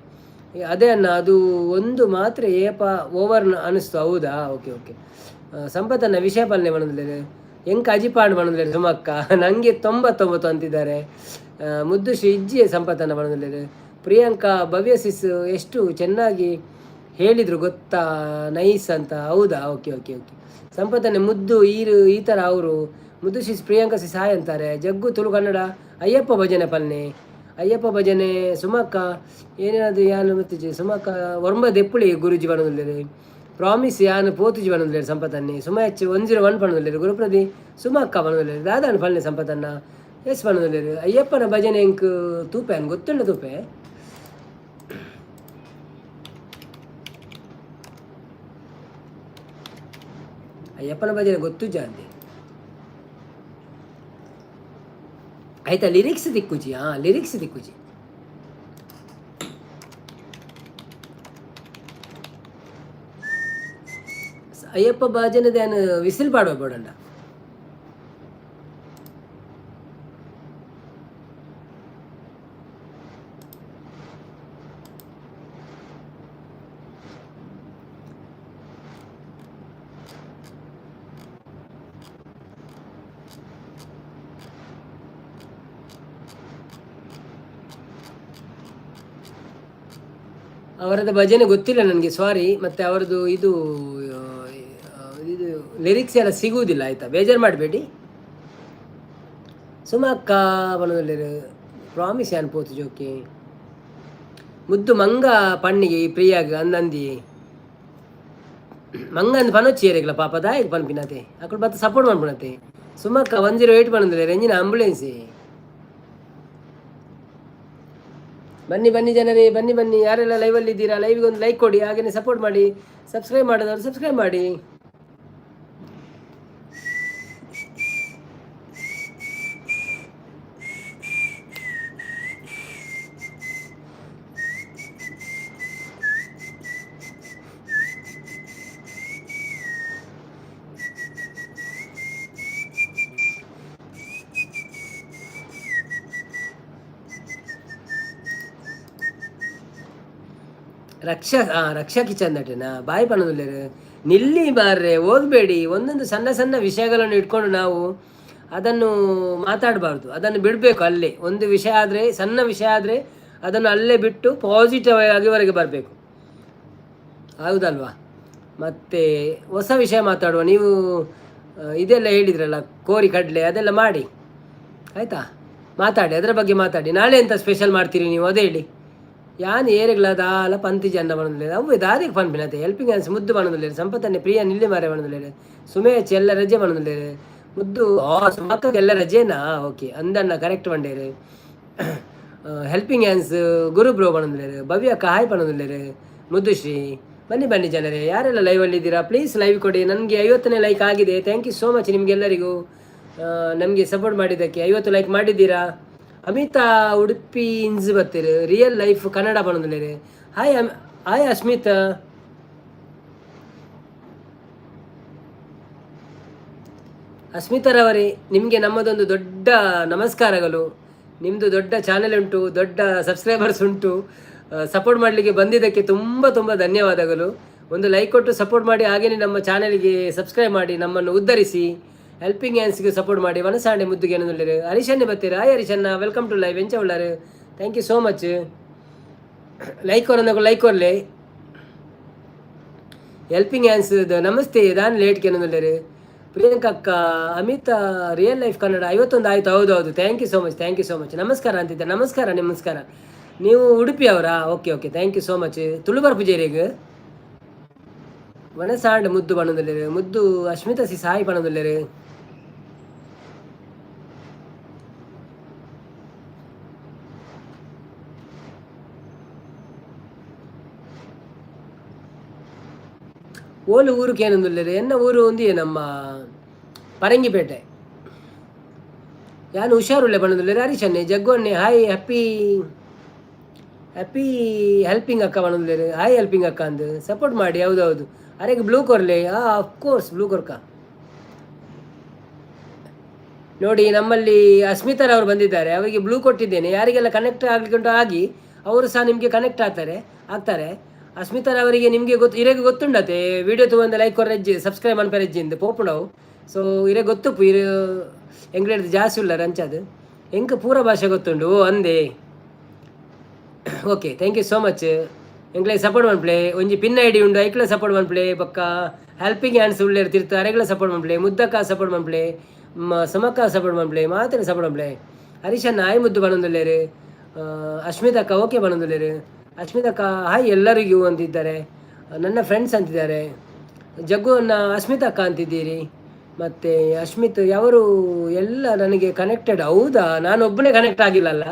ಅದೇ ಅಣ್ಣ, ಅದು ಒಂದು ಮಾತ್ರೆ ಏಪ ಓವರ್ ಅನಿಸ್ತು, ಹೌದಾ? ಓಕೆ ಓಕೆ ಸಂಪತ್ತನ್ನ ವಿಷಯ ಪಾಲನೆ ಬಂದಿಲ್ಲೇರು. ಎಂಕ ಅಜಿಪಾಂಡ್ ಬಂದಿಲ್ಲೇರು. ಸುಮಕ್ಕ ನನಗೆ 99 ಅಂತಿದ್ದಾರೆ. ಮುದ್ದು ಶ್ರೀ ಇಜ್ಜಿ ಸಂಪತ್ತನ್ನ ಬಂದಿಲ್ಲೇರು. ಪ್ರಿಯಾಂಕಾ, ಭವ್ಯ ಸಿಸ್ ಎಷ್ಟು ಚೆನ್ನಾಗಿ ಹೇಳಿದರು ಗೊತ್ತಾ, ನೈಸ್ ಅಂತ. ಹೌದಾ? Okay okay okay. ಸಂಪತ್ತನೆ ಮುದ್ದು ಈರು ಈ ಥರ ಅವರು ಮುದ್ದು ಸಿಸ್, ಪ್ರಿಯಾಂಕಾ ಸಿಸ್ ಹಾಯ್ ಅಂತಾರೆ. ಜಗ್ಗು ತುಳು ಕನ್ನಡ ಅಯ್ಯಪ್ಪ ಭಜನೆ ಪನ್ನೆ, ಅಯ್ಯಪ್ಪ ಭಜನೆ. ಸುಮಕ್ಕ ಏನೇನದು ಯಾನು ಮತ್ತೆ ಸುಮಕ್ಕ ಒರ್ಂಬ ದೆಪ್ಪುಳಿ ಗುರುಜಿ ಪನೊಂದುಲ್ಲೆರ್. ಪ್ರಾಮಿಸ್ ಯಾನು ಪೋತುಜಿ ಪನೊಂದುಲ್ಲೆರ್. ಸಂಪತ್ತನ್ನೆ ಸುಮ ಎಚ್ 101 ಪನೊಂದುಲ್ಲೆರ್. ಗುರುಪ್ರದಿ ಸುಮಕ್ಕ ಪನೊಂದುಲ್ಲೆರ್. ದಾದಾನ್ ಪನ್ನೆ ಸಂಪತ್ತನ್ನ ಎಸ್ ಪನೊಂದುಲ್ಲೆರ್. ಅಯ್ಯಪ್ಪನ ಭಜನೆ ಎಂಕ್ ತೂಪೆ ಗೊತ್ತುಂಡ ತೂಪೆ. ಅಯ್ಯಪ್ಪನ ಭಜನೆ ಗೊತ್ತುಜ್ಜ ಅಂದೆ ಆಯ್ತಾ? ಲಿರಿಕ್ಸ್ ತಿಕ್ಕುಜಿ. ಹಾಂ, ಲಿರಿಕ್ಸ್ ತಿಕ್ಕುಜಿ. ಅಯ್ಯಪ್ಪ ಭಜನೆ ಧ್ಯಾನ ವಿಸಿಲ್ ಪಾಡುವ ಬೋಡಂಡ. ಅವರದ್ದು ಭಜನೆ ಗೊತ್ತಿಲ್ಲ ನನಗೆ, ಸಾರಿ. ಮತ್ತು ಅವರದ್ದು ಇದು ಇದು ಲಿರಿಕ್ಸ್ ಎಲ್ಲ ಸಿಗುವುದಿಲ್ಲ, ಆಯಿತಾ? ಬೇಜಾರು ಮಾಡಬೇಡಿ. ಸುಮಕ್ಕ ಪನೊಂದುಲ್ಲೆರ್. ಪ್ರಾಮಿಸ್ ಯಾನ್ ಪೋತು ಜೋಕೆ. ಮುದ್ದು ಮಂಗ ಪಣ್ಣಿಗೆ ಈ ಪ್ರಿಯಾಗ ಅಂದಂದಿ ಮಂಗ ಅಂದ್ ಪನೊಚ್ಚಿ ಏರೆಗ್ಲ ಪಾಪ ದಾಯೆಗ್ ಪನ್ಪಿನತೆ? ಅಕುಲು ಬತ್ತ ಸಪೋರ್ಟ್ ಮನ್ಪುನತೆ. ಸುಮಕ್ಕ 108 ಪನೊಂದುಲ್ಲೆರ್. ಎಂಜಿನ ಆಂಬುಲೆನ್ಸ್. ಬನ್ನಿ ಬನ್ನಿ ಜನರೇ, ಬನ್ನಿ ಬನ್ನಿ. ಯಾರೆಲ್ಲ ಲೈವಲ್ಲಿ ಇದ್ದೀರಾ, ಲೈವ್ಗೆ ಒಂದು ಲೈಕ್ ಕೊಡಿ, ಹಾಗೆಯೇ ಸಪೋರ್ಟ್ ಮಾಡಿ. ಸಬ್ಸ್ಕ್ರೈಬ್ ಮಾಡಿದವರು ಸಬ್ಸ್ಕ್ರೈಬ್ ಮಾಡಿ. ರಕ್ಷಾ, ರಕ್ಷಾ ಕಿಚನ್ ನಟನಾ ಬಾಯಿ ಪನೊಂದುಲ್ಲೆರ್. ನಿಲ್ಲಿ ಬಾರ್ರೆ, ಹೋಗಬೇಡಿ. ಒಂದೊಂದು ಸಣ್ಣ ಸಣ್ಣ ವಿಷಯಗಳನ್ನು ಇಟ್ಕೊಂಡು ನಾವು ಅದನ್ನು ಮಾತಾಡಬಾರ್ದು, ಅದನ್ನು ಬಿಡಬೇಕು ಅಲ್ಲೇ. ಒಂದು ವಿಷಯ ಆದರೆ, ಸಣ್ಣ ವಿಷಯ ಆದರೆ ಅದನ್ನು ಅಲ್ಲೇ ಬಿಟ್ಟು ಪಾಸಿಟಿವ್ ಆಗಿ ಹೊರಗೆ ಬರಬೇಕು, ಹೌದಲ್ವಾ? ಮತ್ತು ಹೊಸ ವಿಷಯ ಮಾತಾಡುವ. ನೀವು ಇದೆಲ್ಲ ಹೇಳಿದ್ರಲ್ಲ, ಕೋರಿ ಕಡಲೆ ಅದೆಲ್ಲ ಮಾಡಿ, ಆಯಿತಾ? ಮಾತಾಡಿ, ಅದರ ಬಗ್ಗೆ ಮಾತಾಡಿ. ನಾಳೆ ಎಂತ ಸ್ಪೆಷಲ್ ಮಾಡ್ತೀರಿ ನೀವು, ಅದೇ ಹೇಳಿ. ಯಾನ್ ಏರೆಗ್ಲ ದಾಲ ಪಂತಿ ಜನ ಪನೊಂದುಲ್ಲೆರ್. ಅವ್ವೆ ದಾದೆಗ್ ಪನ್ಪಿನತೆ? ಹೆಲ್ಪಿಂಗ್ ಹ್ಯಾಂಡ್ಸ್ ಮುದ್ದು ಪನೊಂದುಲ್ಲೆರ್. ಸಂಪತ್ತನ್ನೆ ಪ್ರಿಯ ನಿಲ್ಲಿ ಮಾರೆ ಪನೊಂದುಲ್ಲೆರ್. ಸುಮೇಶ್ ಎಲ್ಲ ರಜೆ ಪನೊಂದುಲ್ಲೆರ್. ಮುದ್ದು ಸುಮಕ್ಕಗ್ ಎಲ್ಲ ರಜೆನಾ? ಓಕೆ, ಅಂದಣ್ಣ ಕರೆಕ್ಟ್ ಪಂಡೇರ್. ಹೆಲ್ಪಿಂಗ್ ಹ್ಯಾಂಡ್ಸ್ ಗುರು ಬ್ರೋ ಪನೊಂದುಲ್ಲೆರ್. ಭವ್ಯಕ್ಕ ಹಾಯ್ ಪನೊಂದುಲ್ಲೆರ್. ಮುದ್ದುಶ್ರೀ, ಬನ್ನಿ ಬನ್ನಿ ಜನರೇ. ಯಾರೆಲ್ಲ ಲೈವಲ್ಲಿದ್ದೀರಾ, ಪ್ಲೀಸ್ ಲೈವ್ ಕೊಡಿ. ನನಗೆ 50ನೇ ಲೈಕ್ ಆಗಿದೆ. Thank you so much ನಿಮಗೆಲ್ಲರಿಗೂ, ನಮಗೆ ಸಪೋರ್ಟ್ ಮಾಡಿದ್ದಕ್ಕೆ. 50 ಲೈಕ್ ಮಾಡಿದ್ದೀರಾ. ಅಮಿತಾ ಉಡುಪಿ ಇಂಜ್ ಬರ್ತೀರಿ. ರಿಯಲ್ ಲೈಫ್ ಕನ್ನಡ ಪನೊಂದುಲ್ಲೆರ್. Hi hi Asmith. ಅಸ್ಮಿತರವರೇ, ನಿಮಗೆ ನಮ್ಮದೊಂದು ದೊಡ್ಡ ನಮಸ್ಕಾರಗಳು. ನಿಮ್ಮದು ದೊಡ್ಡ ಚಾನೆಲ್ ಉಂಟು, ದೊಡ್ಡ ಸಬ್ಸ್ಕ್ರೈಬರ್ಸ್ ಉಂಟು. ಸಪೋರ್ಟ್ ಮಾಡಲಿಕ್ಕೆ ಬಂದಿದ್ದಕ್ಕೆ ತುಂಬ ತುಂಬ ಧನ್ಯವಾದಗಳು. ಒಂದು ಲೈಕ್ ಕೊಟ್ಟು ಸಪೋರ್ಟ್ ಮಾಡಿ, ಹಾಗೆಯೇ ನಮ್ಮ ಚಾನೆಲ್ಗೆ ಸಬ್ಸ್ಕ್ರೈಬ್ ಮಾಡಿ, ನಮ್ಮನ್ನು ಉದ್ಧರಿಸಿ. ಹೆಲ್ಪಿಂಗ್ ಹ್ಯಾಂಡ್ಸ್ಗೆ ಸಪೋರ್ಟ್ ಮಾಡಿ. ವನಸಾಂಡೆ ಮುದ್ದುಗೆ ಏನಂದ್ರೆ ಹರೀಶನ್ನೇ ಬರ್ತೀರಾ. ಹಾಯ್ ಹರೀಶಣ್ಣ, welcome to live. ಎಂಚ ಉಳ್ಳಾರು? Thank you so much. Like ಕೊರಂದಾಗ like ಕೊರ್ಲೆ. Helping hands ನಮಸ್ತೆ, ದಾನ್ ಲೇಟ್ ಏನಂದ್ರೆ. ಪ್ರಿಯಾಂಕಾ ಅಕ್ಕ, ಅಮಿತಾ ರಿಯಲ್ ಲೈಫ್ ಕನ್ನಡ 51 ಆಯಿತು. ಹೌದು ಹೌದು, thank you so much, thank you so much. ನಮಸ್ಕಾರ ಅಂತಿದ್ದೆ. ನಮಸ್ಕಾರ ನಮಸ್ಕಾರ. ನೀವು ಉಡುಪಿಯವರಾ? Okay okay, thank you so much. Tulu ಬರ್ಪುಜೇರಿಗೆ ವನಸಾಂಡ್ ಮುದ್ದು ಪನೊಂದುಲ್ಲೆರ್. ಮುದ್ದು ಅಶ್ಮಿತಾ ಸಿ ಸಾಯಿ ಪನೊಂದುಲ್ಲೆರ್. ಓಲು ಊರು ಕೇನೊಂದುಲ್ಲೆರ್? ಎನ್ನ ಊರು ಒಂದಿಯೇ ನಮ್ಮ ಪರಂಗಿಪೇಟೆ. ಯಾನ್ ಹುಷಾರುಲ್ಲೆ ಪನೊಂದುಲ್ಲೆರ್ ಹರೀಶನ್ನೆ. ಜಗ್ಗುವನ್ನೆ ಹಾಯ್. ಹ್ಯಾಪಿ ಹ್ಯಾಪಿ ಹೆಲ್ಪಿಂಗ್ ಅಕ್ಕ ಪನೊಂದುಲ್ಲೆರ್. ಹಾಯ್ ಹೆಲ್ಪಿಂಗ್ ಅಕ್ಕ ಅಂದು ಸಪೋರ್ಟ್ ಮಾಡಿ. ಹೌದೌದು, ಅರೆಗ್ ಬ್ಲೂ ಕೊರ್ಲೆ. ಅಫ್ಕೋರ್ಸ್ ಬ್ಲೂ ಕೊರ್ಕ. ನೋಡಿ, ನಮ್ಮಲ್ಲಿ ಅಸ್ಮಿತಾರವರು ಬಂದಿದ್ದಾರೆ, ಅವರಿಗೆ ಬ್ಲೂ ಕೊಟ್ಟಿದ್ದೇನೆ. ಯಾರಿಗೆಲ್ಲ ಕನೆಕ್ಟ್ ಆಗಲಿಕ್ಕೆ ಉಂಟು ಆಗಿ, ಅವರು ಸಹ ನಿಮಗೆ ಕನೆಕ್ಟ್ ಆಗ್ತಾರೆ ಆಗ್ತಾರೆ. ಅಸ್ಮಿತಾರವರಿಗೆ ನಿಮಗೆ ಗೊತ್ತು, ಇರೆಗೆ ಗೊತ್ತುಂಡತೆ. ವಿಡಿಯೋ ತಗೊಂಡು ಲೈಕ್ ಕೊರ್ರೆಜ್ಜಿ, ಸಬ್ಸ್ಕ್ರೈಬ್ ಮನ್ಪೆರೆಜ್ಜಿ ಇಂದು ಪೋಪುಂಡವು. ಸೊ ಇರೆ ಗೊತ್ತುಪ್ಪು, ಇರು ಎಂಗ್ಲೇಡ್ದು ಜಾಸ್ತಿ ಉಳ್ಳಾರ ಅಂಚದು. ಎಂಕ್ ಪೂರ ಭಾಷೆ ಗೊತ್ತುಂಡು. ಓ ಅಂದೆ. Okay, thank you so much. ಎಂಕ್ಲೆ support ಮನ್ಪ್ಲೆ. ಒಂಜಿ pin ID ಉಂಡು, ಐಕ್ಲ ಸಪೋರ್ಟ್ ಮನ್ಪ್ಲೆ. ಬೊಕ್ಕ ಹೆಲ್ಪಿಂಗ್ ಹ್ಯಾಂಡ್ಸ್ ಉಲ್ಲೇರ್ ತಿರ್ತು, ಅರೆಗ್ಲ ಸಪೋರ್ಟ್ ಮನ್ಪ್ಲೆ. ಮುದ್ದಕ್ಕ ಸಪೋರ್ಟ್ ಮನ್ಪ್ಲೆ, ಸಮಕ್ಕ ಸಪೋರ್ಟ್ ಮನ್ಪ್ಲೆ, ಮಾತ್ರ ಸಪೋರ್ಟ್ ಮನ್ಪ್ಲೆ. ಹರೀಶಣ್ಣ ಆಯ್ ಮುದ್ದು ಬನೊಂದುಲ್ಲೇರು. ಅಶ್ಮಿತಕ್ಕ ಓಕೆ ಬನೊಂದುಲ್ಲೇರು. ಅಶ್ಮಿತಕ್ಕ ಹಾಯ್ ಎಲ್ಲರಿಗೂ ಅಂತಿದ್ದಾರೆ. ನನ್ನ ಫ್ರೆಂಡ್ಸ್ ಅಂತಿದ್ದಾರೆ. ಜಗ್ಗು ಅನ್ನ, ಅಸ್ಮಿತಕ್ಕ ಅಂತಿದ್ದೀರಿ. ಮತ್ತು ಅಶ್ಮಿತ್ ಅವರು ಎಲ್ಲ ನನಗೆ ಕನೆಕ್ಟೆಡ್. ಹೌದಾ? ನಾನು ಒಬ್ಬನೇ ಕನೆಕ್ಟ್ ಆಗಿಲ್ಲಲ್ಲ.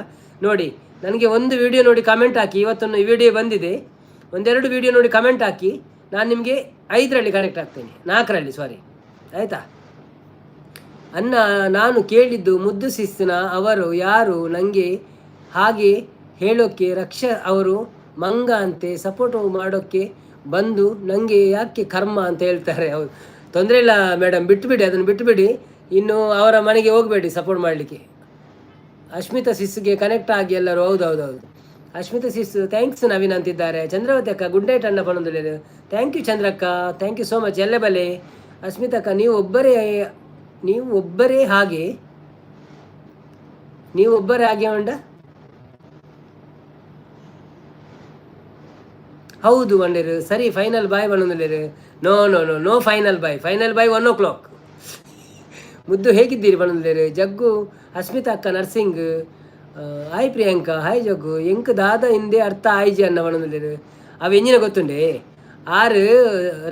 ನೋಡಿ, ನನಗೆ ಒಂದು ವಿಡಿಯೋ ನೋಡಿ ಕಮೆಂಟ್ ಹಾಕಿ. ಇವತ್ತೊಂದು ವಿಡಿಯೋ ಬಂದಿದೆ. ಒಂದೆರಡು ವಿಡಿಯೋ ನೋಡಿ ಕಮೆಂಟ್ ಹಾಕಿ. ನಾನು ನಿಮಗೆ ಐದರಲ್ಲಿ ಕನೆಕ್ಟ್ ಆಗ್ತೇನೆ, ನಾಲ್ಕರಲ್ಲಿ, ಸಾರಿ. ಆಯಿತಾ ಅನ್ನ? ನಾನು ಕೇಳಿದ್ದು ಮುದ್ದು ಶಿಸ್ತಿನ ಅವರು ಯಾರು ನನಗೆ ಹಾಗೆ ಹೇಳೋಕ್ಕೆ? ರಕ್ಷ ಅವರು ಮಂಗ ಅಂತೆ. ಸಪೋರ್ಟ್ ಮಾಡೋಕ್ಕೆ ಬಂದು ನನಗೆ ಯಾಕೆ ಕರ್ಮ ಅಂತ ಹೇಳ್ತಾರೆ. ಹೌದು, ತೊಂದರೆ ಇಲ್ಲ ಮೇಡಮ್, ಬಿಟ್ಟುಬಿಡಿ, ಅದನ್ನು ಬಿಟ್ಟುಬಿಡಿ. ಇನ್ನು ಅವರ ಮನೆಗೆ ಹೋಗಬೇಡಿ ಸಪೋರ್ಟ್ ಮಾಡಲಿಕ್ಕೆ. ಅಶ್ಮಿತಾ ಸಿಸ್ಗೆ ಕನೆಕ್ಟ್ ಆಗಿ ಎಲ್ಲರೂ. ಹೌದು ಹೌದು ಹೌದು. ಅಶ್ಮಿತಾ ಸಿಸ್ thanks Naveen ಅಂತಿದ್ದಾರೆ. ಚಂದ್ರವತಿ ಅಕ್ಕ ಗುಡ್ ನೈಟ್ ಅಣ್ಣ ಪನೊಂದುಲ್ಲೇರು. Thank you ಚಂದ್ರಕ್ಕ, thank you so much. ಎಲ್ಲೆ ಬಲೆ. ಅಸ್ಮಿತಕ್ಕ, ನೀವು ಒಬ್ಬರೇ ಹಾಗೆ, ನೀವು ಒಬ್ಬರೇ ಹಾಗೆ ಉಂಡ. ಹೌದು ಬಂಡೇರು. ಸರಿ, ಫೈನಲ್ ಬಾಯ್ ಬಂದಿರು. No, no, no, no, final bye. Final bye 1 o'clock. ಮುದ್ದು ಹೇಗಿದ್ದೀರಿ ಬಂದಿರು. ಜಗ್ಗು, ಅಸ್ಮಿತಾ ಅಕ್ಕ ನರ್ಸಿಂಗ್. ಹಾಯ್ ಪ್ರಿಯಾಂಕಾ, ಹಾಯ್ ಜಗ್ಗು. ಎಂಕ್ ದಾದ ಹಿಂದೆ ಅರ್ಥ ಆಯ್ಜಿ ಅನ್ನ ಬಣ್ಣದಿರು. ಅವು ಎಂಜಿನ ಗೊತ್ತುಂಡೆ? ಆರು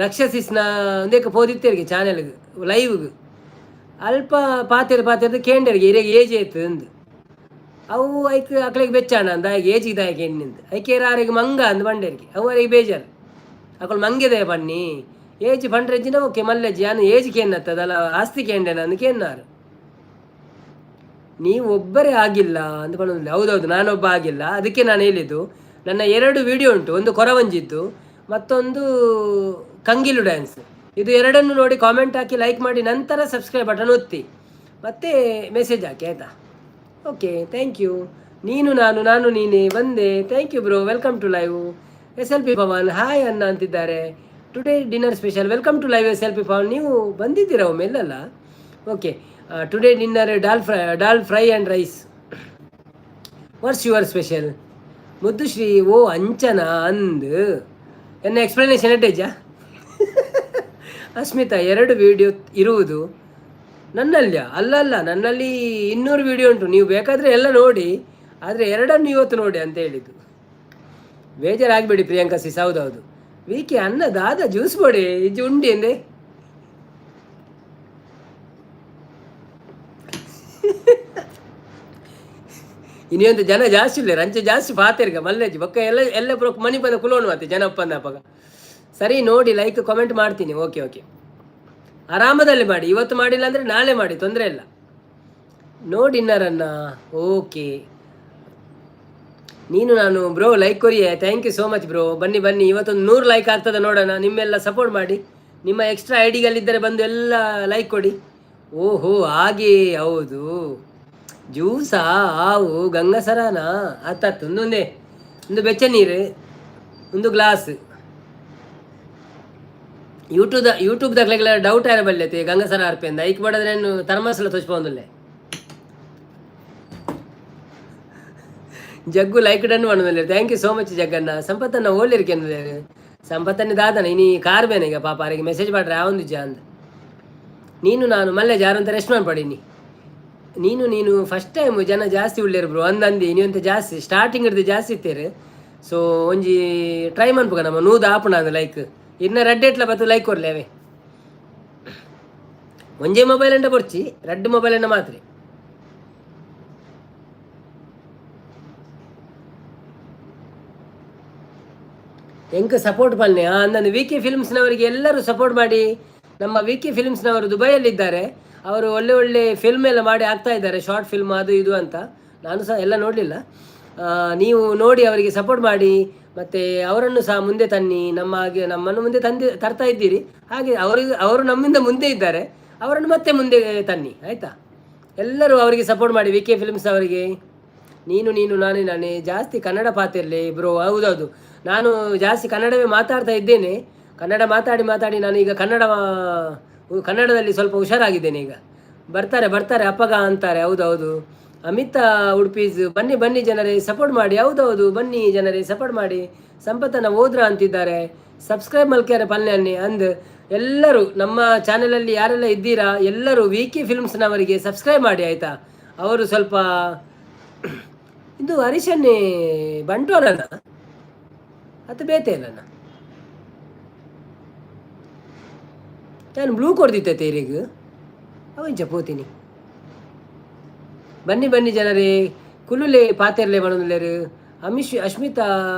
ರಕ್ಷಸಿಸ್ನ ಒಂದೇಕ ಪೋದಿತ್ತೇರಿಗೆ ಚಾನೆಲ್ಗೆ ಲೈವ್ಗೆ. ಅಲ್ಪ ಪಾತೆರ್ ಪಾತೆರ್ದು ಕೇಂಡರಿಗೆ ಇರೆಗೆ ಏಜ್ ಆಯ್ತು ಅಂದು. ಅವು ಐಕ್ ಅಕ್ಲೆಗ್ ಬೆಚ್ಚಾಣ ಅಂದ ಏಜಿಗೆ ದಾಯಕ ಎಣ್ಣಿಂದು. ಐಕೇರ ಆರಿಗೆ ಮಂಗ ಅಂದ್ ಬಂಡೇರಿಗೆ. ಅವು ಅರಿಗೆ ಬೇಜಾರು. ಅಕುಲು ಮಂಗೆದೆ ಬನ್ನಿ ಏಜ್ ಪಂಡ್ರೆಜ್ಜಿನ ಓಕೆ ಮಲ್ಲೆಜ್ಜಿ ಯಾನು ಏಜ್ ಕೇನ್ನತ್ತದಲ್ಲ, ಆಸ್ತಿ ಕೇಂಡೆನ ಅಂದ್ ಕೇನ್ನಾರು. ನೀವು ಒಬ್ಬರೇ ಆಗಿಲ್ಲ ಅಂತ ಬನ್ನೊಂದಿಲ್ಲ. ಹೌದೌದು, ನಾನೊಬ್ಬ ಆಗಿಲ್ಲ. ಅದಕ್ಕೆ ನಾನು ಹೇಳಿದ್ದು, ನನ್ನ ಎರಡು ವಿಡಿಯೋ ಉಂಟು. ಒಂದು ಕೊರವಂಜಿದ್ದು, ಮತ್ತೊಂದು ಕಂಗಿಲು ಡ್ಯಾನ್ಸ್. ಇದು ಎರಡನ್ನು ನೋಡಿ ಕಾಮೆಂಟ್ ಹಾಕಿ, ಲೈಕ್ ಮಾಡಿ, ನಂತರ ಸಬ್ಸ್ಕ್ರೈಬ್ ಬಟನ್ ಒತ್ತಿ, ಮತ್ತೆ ಮೆಸೇಜ್ ಹಾಕಿ, ಆಯಿತಾ? Okay, thank you. ನೀನು ನಾನು, ನಾನು ನೀನೇ ಬಂದೆ. Thank you bro, welcome to live. S L P Pavan hi ಅನ್ನ ಅಂತಿದ್ದಾರೆ. Today dinner special. Welcome to live S L P Pavan. ನೀವು ಬಂದಿದ್ದೀರಾ ಒಮ್ಮೆ ಇಲ್ಲಲ್ಲ? Okay, today dinner dal fry, dal fry and rice. What's your special? Muddushree ಓ ಅಂಚನ ಅಂದ್ ಎನ್ನ explanation ಎಡ್ಡೇಜ. Asmita, ಎರಡು video ಇರುವುದು ನನ್ನಲ್ಲಿ ಅಲ್ಲ ಅಲ್ಲ, ನನ್ನಲ್ಲಿ 200 ವಿಡಿಯೋ ಉಂಟು. ನೀವು ಬೇಕಾದರೆ ಎಲ್ಲ ನೋಡಿ, ಆದರೆ ಎರಡನ್ನು ಇವತ್ತು ನೋಡಿ ಅಂತ ಹೇಳಿದ್ದು. ಬೇಜಾರಾಗಬೇಡಿ ಪ್ರಿಯಾಂಕಾ ಸಿಸ್. ಹೌದೌದು. ವಿಕೆ ಅನ್ನ ದಾದ ಜ್ಯೂಸ್ ಬೋಡಿ ಇಜ್ಜಿ ಉಂಡಿ ಎಂದೆ. ಇನ್ನೊಂದು ಜನ ಜಾಸ್ತಿ ಇಲ್ಲ, ರಂಚೆ ಜಾಸ್ತಿ ಪಾತೆರ್ಗ ಮಲ್ಲೇಜಿ ಬೊಕ್ಕ ಎಲ್ಲ ಎಲ್ಲ ಬ್ರೋಕ್ ಮನಿ ಬಂದ ಕುಲೋನು ಮತ್ತೆ ಜನ ಒಪ್ಪಂದ ಅಪ್ಪಗ. ಸರಿ, ನೋಡಿ ಲೈಕ್ ಕಾಮೆಂಟ್ ಮಾಡ್ತೀನಿ. ಓಕೆ ಓಕೆ, ಆರಾಮದಲ್ಲಿ ಮಾಡಿ. ಇವತ್ತು ಮಾಡಿಲ್ಲ ಅಂದರೆ ನಾಳೆ ಮಾಡಿ, ತೊಂದರೆ ಇಲ್ಲ. ನೋ ಡಿನ್ನರ್ ಅನ್ನ. ಓಕೆ. ನೀನು ನಾನು ಬ್ರೋ ಲೈಕ್ ಕೊರಿಯೇ. Thank you so much bro. ಬನ್ನಿ ಬನ್ನಿ, ಇವತ್ತೊಂದು 100 ಲೈಕ್ ಆಗ್ತದೆ ನೋಡೋಣ. ನಿಮ್ಮೆಲ್ಲ ಸಪೋರ್ಟ್ ಮಾಡಿ. ನಿಮ್ಮ ಎಕ್ಸ್ಟ್ರಾ I ಡಿಗಳಿದ್ದರೆ ಬಂದು ಎಲ್ಲ ಲೈಕ್ ಕೊಡಿ. ಓಹೋ, ಹಾಗೆ. ಹೌದು, ಜ್ಯೂಸಾ? ಆವು ಗಂಗಸರನಾ? ಆತಾತು. ಒಂದೊಂದೇ ಒಂದು ಬೆಚ್ಚ ನೀರು, ಒಂದು ಗ್ಲಾಸ್. ಯೂಟ್ಯೂಬ್ ಯೂಟ್ಯೂಬ್ ದಾಖಲೆಗಳ ಡೌಟ್ ಆರ ಬಲ್ಯತೆ ಗಂಗಸರ ಅರ್ಪೆಂದ. ಐಕ್ ಬಡದ್ರೆ ಥರ್ಮಸ್ಲ ತೊಚ್ಪೊಂದುಲ್ಲೆ. ಜಗ್ಗು ಲೈಕ್ ಡನ್ ಮಾಡೋದಿಲ್ಲ. Thank you so much Jagganna. ಸಂಪತ್ತನ್ನ ಓಲಿರ್ಕೆ ಸಂಪತ್ತನ್ನ ದಾದನ ಇನಿ ಕಾರ್ ಬೇನೆ ಈಗ ಪಾಪ ಅವರಿಗೆ ಮೆಸೇಜ್ ಮಾಡ್ರೆ ಆ ಒಂದು ಅಂದ. ನೀನು ನಾನು ಮಲ್ಲೆ ಜಾರಂತ ರೆಸ್ಟ್ ಮಾಡ್ಪಡಿನಿ. ನೀನು ನೀನು ಫಸ್ಟ್ ಟೈಮ್ ಜನ ಜಾಸ್ತಿ ಉಳ್ಳೇರು ಬ್ರೋ ಅಂದಂದು. ನೀವಂತ ಜಾಸ್ತಿ ಸ್ಟಾರ್ಟಿಂಗ್ ಹಿಡ್ದು ಜಾಸ್ತಿ ಇತ್ತೇರು. ಸೊ ಒಂಜಿ ಟ್ರೈ ಮನ್ಪುಗ ನಮ್ಮ ನೂದು ಆಪುಣ ಅಂದ ಲೈಕ್. ಇನ್ನ ರಡ್ಡ್ ಎಟ್ಲ ಬತ್ತು ಲೈಕ್ ಕೊರ್ಲೆ ಅವೇ. ಒಂಜೇ ಮೊಬೈಲ್ ಅಂಡ ಬೊರ್ಚಿ, ರಡ್ಡ್ ಮೊಬೈಲ್ ಅಂಡ ಮಾತ್ರ. ಎಂಕ್ ಸಪೋರ್ಟ್ ಪನ್ನೆ ಅಂದಂದು. ವಿ ಕೆ ಫಿಲ್ಮ್ಸ್ನವರಿಗೆ ಎಲ್ಲರೂ ಸಪೋರ್ಟ್ ಮಾಡಿ. ನಮ್ಮ ವಿ ಕೆ ಫಿಲ್ಮ್ಸ್ನವರು ದುಬೈಯಲ್ಲಿದ್ದಾರೆ. ಅವರು ಒಳ್ಳೆ ಒಳ್ಳೆ ಫಿಲ್ಮ್ ಎಲ್ಲ ಮಾಡಿ ಆಗ್ತಾ ಇದ್ದಾರೆ, ಶಾರ್ಟ್ ಫಿಲ್ಮ್ ಅದು ಇದು ಅಂತ. ನಾನು ಸಹ ಎಲ್ಲ ನೋಡಲಿಲ್ಲ. ನೀವು ನೋಡಿ ಅವರಿಗೆ ಸಪೋರ್ಟ್ ಮಾಡಿ ಮತ್ತು ಅವರನ್ನು ಸಹ ಮುಂದೆ ತನ್ನಿ. ನಮ್ಮ ಹಾಗೆ ನಮ್ಮನ್ನು ಮುಂದೆ ತಂದು ತರ್ತಾ ಇದ್ದೀರಿ, ಹಾಗೆ ಅವರಿಗೆ, ಅವರು ನಮ್ಮಿಂದ ಮುಂದೆ ಇದ್ದಾರೆ, ಅವರನ್ನು ಮತ್ತೆ ಮುಂದೆ ತನ್ನಿ, ಆಯಿತಾ? ಎಲ್ಲರೂ ಅವರಿಗೆ ಸಪೋರ್ಟ್ ಮಾಡಿ, ವಿ ಕೆ ಫಿಲ್ಮ್ಸ್ ಅವರಿಗೆ. ನೀನು ನೀನು ನಾನೇ ನಾನೇ. ಜಾಸ್ತಿ ಕನ್ನಡ ಪಾತಿರಲಿ ಬ್ರೋ. ಹೌದೌದು, ನಾನು ಜಾಸ್ತಿ ಕನ್ನಡವೇ ಮಾತಾಡ್ತಾ ಇದ್ದೇನೆ. ಕನ್ನಡ ಮಾತಾಡಿ ಮಾತಾಡಿ ನಾನು ಈಗ ಕನ್ನಡದಲ್ಲಿ ಸ್ವಲ್ಪ ಹುಷಾರಾಗಿದ್ದೇನೆ ಈಗ. ಬರ್ತಾರೆ ಬರ್ತಾರೆ ಅಪ್ಪಗ ಅಂತಾರೆ. ಹೌದೌದು, ಅಮಿತಾ ಉಡುಪೀಸ್, ಬನ್ನಿ ಬನ್ನಿ ಜನರೇ, ಸಪೋರ್ಟ್ ಮಾಡಿ. ಹೌದೌದು, ಬನ್ನಿ ಜನರೇ, ಸಪೋರ್ಟ್ ಮಾಡಿ. ಸಂಪತ್ತನ ಹೋದ್ರ ಅಂತಿದ್ದಾರೆ. ಸಬ್ಸ್ಕ್ರೈಬ್ ಮಲ್ಕ್ಯಾರ ಪಲ್ಯಾನ್ನಿ ಅಂದ್. ಎಲ್ಲರೂ ನಮ್ಮ ಚಾನೆಲಲ್ಲಿ ಯಾರೆಲ್ಲ ಇದ್ದೀರಾ, ಎಲ್ಲರೂ ವಿ ಕೆ ಫಿಲ್ಮ್ಸ್ನವರಿಗೆ ಸಬ್ಸ್ಕ್ರೈಬ್ ಮಾಡಿ, ಆಯಿತಾ? ಅವರು ಸ್ವಲ್ಪ ಇದು ಹರೀಶನ್ನೇ ಬಂಟ್ವಾಳನ ಅದು ಬೇತೆ ಅಲ್ಲನ. ನಾನು ಬ್ಲೂ ಕೊಡ್ದಿತ್ತೆ ತೇರಿಗೆ ಅವಂಚ ಪೋತೀನಿ. ಬನ್ನಿ ಬನ್ನಿ ಜನರೇ, ಕುಲುಲೆ ಪಾತೆರ್ಲೆ ಬಣುಲೇರು. ಅಮಿಶ್ ಅಶ್ಮಿತಾ,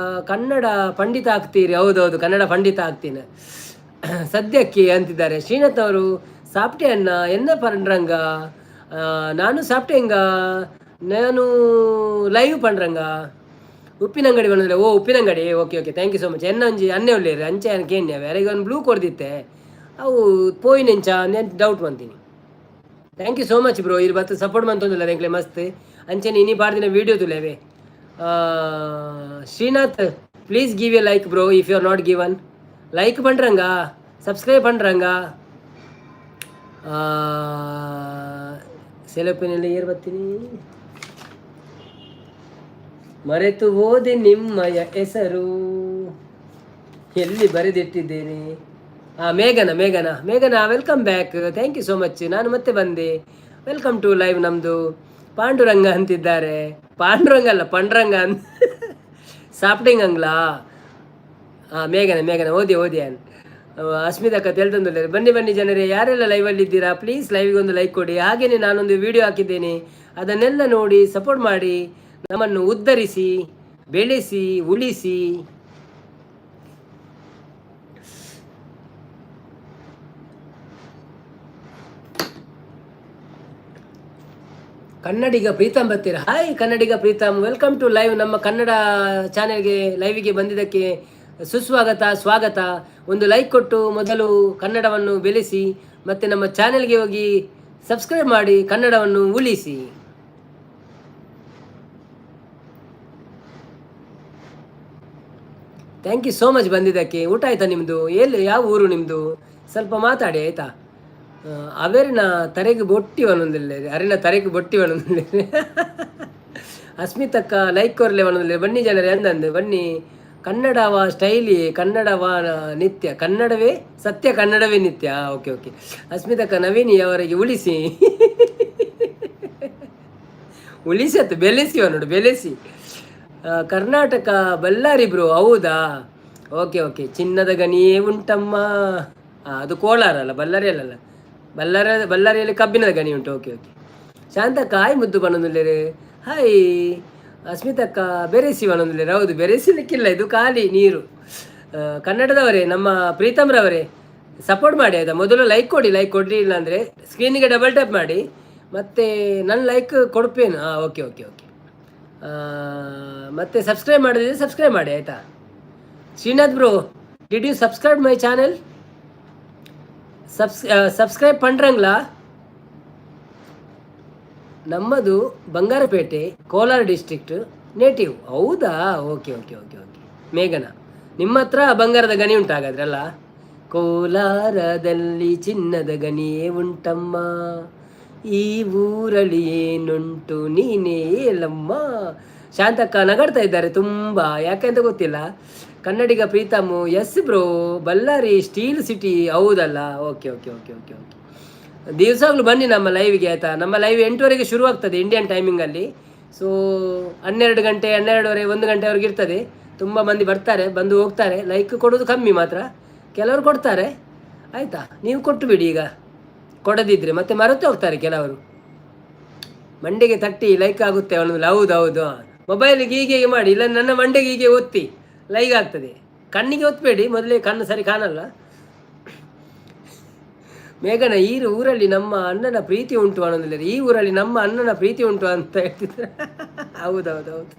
ಕನ್ನಡ ಪಂಡಿತ ಆಗ್ತೀರಿ. ಹೌದೌದು, ಕನ್ನಡ ಪಂಡಿತ ಆಗ್ತೀನಿ ಸದ್ಯಕ್ಕೆ ಅಂತಿದ್ದಾರೆ. ಶ್ರೀನಾಥ್ ಅವರು ಸಾಪ್ಟೆ ಅನ್ನ ಎನ್ನ ಪಂಡ್ರಂಗ. ನಾನು ಸಾಪ್ಟೆಂಗ, ನಾನು ಲೈವ್ ಪಂಡ್ರಂಗ. ಉಪ್ಪಿನಂಗಡಿ ಬಂದ್ರೆ. ಓ, Uppinangady. Okay okay, thank you so much. ಎನ್ನ ಒಂಜಿ ಅನ್ನೆ ಉಳ್ಳೇರು ಅಂಚೆ ಕೇನ್ಯ ಯಾರಿಗೆ ಒಂದು ಬ್ಲೂ ಕೊಡ್ದಿತ್ತೆ. ಅವು ಪೋಯಿನೆಂಚ ನೆನ್ doubt ಬಂತೀನಿ. Thank you so much bro. ಇರ್ ಬತ್ತು ಸಪೋರ್ಟ್ ಮಂತೊಂದಿಲ್ಲ ಎಂಕ್ಲೆ ಮಸ್ತ್. ಅಂಚನೆ ಇನಿ ಬಾರ್ದಿನ video ತುಲೆವೆ. Srinath, please give a like bro if you are not given. Like ಪಂಡ್ರಂಗ, subscribe ಪಂಡ್ರಂಗ. ಸೆಲಪಿನಲ್ಲಿ ಏರ್ ಬರ್ತೀನಿ. ಮರೆತು ಹೋದೆ ನಿಮ್ಮಯ ಹೆಸರು, ಎಲ್ಲಿ ಬರೆದಿಟ್ಟಿದ್ದೇನೆ? ಹಾಂ, ಮೇಘನ ಮೇಘನ ಮೇಘನ, welcome back. Thank you so much. ನಾನು ಮತ್ತೆ ಬಂದೆ. Welcome to live ನಮ್ಮದು. ಪಾಂಡುರಂಗ ಅಂತಿದ್ದಾರೆ. ಪಾಂಡುರಂಗ ಅಲ್ಲ, ಪಂಡ್ರಂಗ ಅಂತ. ಸಾಪ್ಟಿಂಗ್ ಅಂಗ್ಲಾ. ಹಾಂ, ಮೇಘನ ಮೇಘನ, ಓದಿ ಓದಿ. ಅಸ್ಮಿತಕ್ಕ ತೆಲ್ತಂದುಳ್ಳಿ. ಬನ್ನಿ ಬನ್ನಿ ಜನರೇ, ಯಾರೆಲ್ಲ ಲೈವಲ್ಲಿ ಇದ್ದೀರಾ, ಪ್ಲೀಸ್ ಲೈವ್ಗೆ ಒಂದು ಲೈಕ್ ಕೊಡಿ. ಹಾಗೆಯೇ ನಾನೊಂದು ವಿಡಿಯೋ ಹಾಕಿದ್ದೇನೆ, ಅದನ್ನೆಲ್ಲ ನೋಡಿ ಸಪೋರ್ಟ್ ಮಾಡಿ, ನಮ್ಮನ್ನು ಉದ್ಧರಿಸಿ, ಬೆಳೆಸಿ, ಉಳಿಸಿ. ಕನ್ನಡಿಗ ಪ್ರೀತಮ್ ಬರ್ತೀರ. Hi Kannadiga Preetham, welcome to live. ನಮ್ಮ ಕನ್ನಡ ಚಾನೆಲ್ಗೆ ಲೈವಿಗೆ ಬಂದಿದ್ದಕ್ಕೆ ಸುಸ್ವಾಗತ, ಸ್ವಾಗತ. ಒಂದು ಲೈಕ್ ಕೊಟ್ಟು ಮೊದಲು ಕನ್ನಡವನ್ನು ಬೆಳೆಸಿ, ಮತ್ತು ನಮ್ಮ ಚಾನೆಲ್ಗೆ ಹೋಗಿ ಸಬ್ಸ್ಕ್ರೈಬ್ ಮಾಡಿ, ಕನ್ನಡವನ್ನು ಉಳಿಸಿ. Thank you so much ಬಂದಿದ್ದಕ್ಕೆ. ಊಟ ಆಯಿತಾ ನಿಮ್ಮದು? ಎಲ್ಲಿ, ಯಾವ ಊರು ನಿಮ್ಮದು? ಸ್ವಲ್ಪ ಮಾತಾಡಿ, ಆಯಿತಾ? ಅವೆರಿನ ತರೆಗೆ ಬೊಟ್ಟಿ ಒಂದೊಂದಿಲ್ಲ, ಅರಿನ ತರೆಗೆ ಬೊಟ್ಟಿ ಒಂದೊಂದಿಲ್ಲ. ಅಸ್ಮಿತಕ್ಕ ಲೈಕ್ ಕೊರ್ಲೆ ಒಂದೊಂದಿಲ್ಲ. ಬನ್ನಿ ಜನರೇ ಅಂದಂದು ಬನ್ನಿ. ಕನ್ನಡವ ಸ್ಟೈಲಿ, ಕನ್ನಡವ ನಿತ್ಯ, ಕನ್ನಡವೇ ಸತ್ಯ, ಕನ್ನಡವೇ ನಿತ್ಯ. ಓಕೆ ಓಕೆ ಅಸ್ಮಿತಕ್ಕ, ನವೀನಿ ಅವರಿಗೆ ಉಳಿಸಿ ಉಳಿಸಿ ಅತ್ತು ಬೆಳೆಸಿ ನೋಡು, ಬೆಳೆಸಿ. ಕರ್ನಾಟಕ ಬಳ್ಳಾರಿ ಬ್ರೋ. ಹೌದಾ? ಓಕೆ ಓಕೆ ಚಿನ್ನದ ಗನಿಯೇ ಉಂಟಮ್ಮ. ಅದು ಕೋಲಾರ ಅಲ್ಲ, ಬಳ್ಳಾರಿ ಅಲ್ಲಲ್ಲ. ಬಳ್ಳಾರಿಯಲ್ಲಿ ಕಬ್ಬಿಣದ ಗಣಿ ಉಂಟು. ಓಕೆ ಓಕೆ ಶಾಂತಕ್ಕ ಹಾಯ್ ಮುದ್ದು ಬನ್ನೊಂದುಲ್ಲೇರು. ಹಾಯ್ ಅಸ್ಮಿತಕ್ಕ, ಬೆರೆಸಿ ಬನ್ನೊಂದುಲ್ಲೇರು. ಹೌದು, ಬೆರೆಸಲಿಕ್ಕಿಲ್ಲ, ಇದು ಖಾಲಿ ನೀರು. ಕನ್ನಡದವರೇ, ನಮ್ಮ ಪ್ರೀತಮ್ರವರೇ, ಸಪೋರ್ಟ್ ಮಾಡಿ, ಆಯಿತಾ? ಮೊದಲು ಲೈಕ್ ಕೊಡಿ. ಲೈಕ್ ಕೊಡಲಿಲ್ಲ ಅಂದರೆ ಸ್ಕ್ರೀನಿಗೆ ಡಬಲ್ ಟ್ಯಾಪ್ ಮಾಡಿ. ಮತ್ತು ನನ್ನ ಲೈಕ್ ಕೊಡ್ಪೇನು. ಹಾಂ, ಓಕೆ ಓಕೆ ಓಕೆ ಮತ್ತು ಸಬ್ಸ್ಕ್ರೈಬ್ ಮಾಡಿದ್ರೆ ಸಬ್ಸ್ಕ್ರೈಬ್ ಮಾಡಿ, ಆಯಿತಾ? Srinath bro, did you subscribe my channel? Subscribe ಪಂಡ್ರಂಗ್ಲಾ? ನಮ್ಮದು ಬಂಗಾರಪೇಟೆ, ಕೋಲಾರ ಡಿಸ್ಟ್ರಿಕ್ಟ್ ನೇಟಿವ್. ಹೌದಾ? ಓಕೆ ಓಕೆ ಓಕೆ ಓಕೆ ಮೇಘನ, ನಿಮ್ಮ ಹತ್ರ ಬಂಗಾರದ ಗಣಿ ಉಂಟು ಹಾಗಾದ್ರಲ್ಲ? ಕೋಲಾರದಲ್ಲಿ ಚಿನ್ನದ ಗಣಿಯೇ ಉಂಟಮ್ಮ, ಈ ಊರಲ್ಲಿ ಏನುಂಟು ನೀನೇ ಹೇಳಮ್ಮ. ಶಾಂತಕ್ಕ ನಗಾಡ್ತಾ ಇದ್ದಾರೆ ತುಂಬ, ಯಾಕೆಂತ ಗೊತ್ತಿಲ್ಲ. Kannadiga Preetham, yes bro, Ballari steel city. ಹೌದಲ್ಲ? Okay okay okay okay okay ದಿವಸಗಳು ಬನ್ನಿ ನಮ್ಮ ಲೈವ್ಗೆ, ಆಯಿತಾ? ನಮ್ಮ ಲೈವ್ 8ವರೆಗೆ ಶುರುವಾಗ್ತದೆ ಇಂಡಿಯನ್ ಟೈಮಿಂಗಲ್ಲಿ. ಸೊ 12 ಗಂಟೆ, 12:30, 1 ಗಂಟೆವರೆಗೆ ಇರ್ತದೆ. ತುಂಬ ಮಂದಿ ಬರ್ತಾರೆ, ಬಂದು ಹೋಗ್ತಾರೆ. ಲೈಕ್ ಕೊಡೋದು ಕಮ್ಮಿ ಮಾತ್ರ, ಕೆಲವರು ಕೊಡ್ತಾರೆ, ಆಯಿತಾ? ನೀವು ಕೊಟ್ಟು ಬಿಡಿ ಈಗ, ಕೊಡದಿದ್ದರೆ ಮತ್ತೆ ಮರೆತು ಹೋಗ್ತಾರೆ ಕೆಲವರು. ಮಂಡೆಗೆ ತಟ್ಟಿ ಲೈಕ್ ಆಗುತ್ತೆ ಅವನು. ಹೌದು ಹೌದು, ಮೊಬೈಲಿಗೆ ಹೀಗೆ ಮಾಡಿ, ಇಲ್ಲ ನನ್ನ ಮಂಡೆಗೆ ಹೀಗೆ ಒತ್ತಿ, ಲೈಕ್ ಆಗ್ತದೆ. ಕಣ್ಣಿಗೆ ಒತ್ತಬೇಡಿ, ಮೊದಲೇ ಕಣ್ಣು ಸರಿ ಕಾಣಲ್ಲ. ಮೇಘನ, ಈ ಊರಲ್ಲಿ ನಮ್ಮ ಅಣ್ಣನ ಪ್ರೀತಿ ಉಂಟು ಅನ್ನೋದಿಲ್ಲ, ಈ ಊರಲ್ಲಿ ನಮ್ಮ ಅಣ್ಣನ ಪ್ರೀತಿ ಉಂಟು ಅಂತ ಹೇಳ್ತಿದ್ದಾರೆ. ಹೌದೌದೌದು.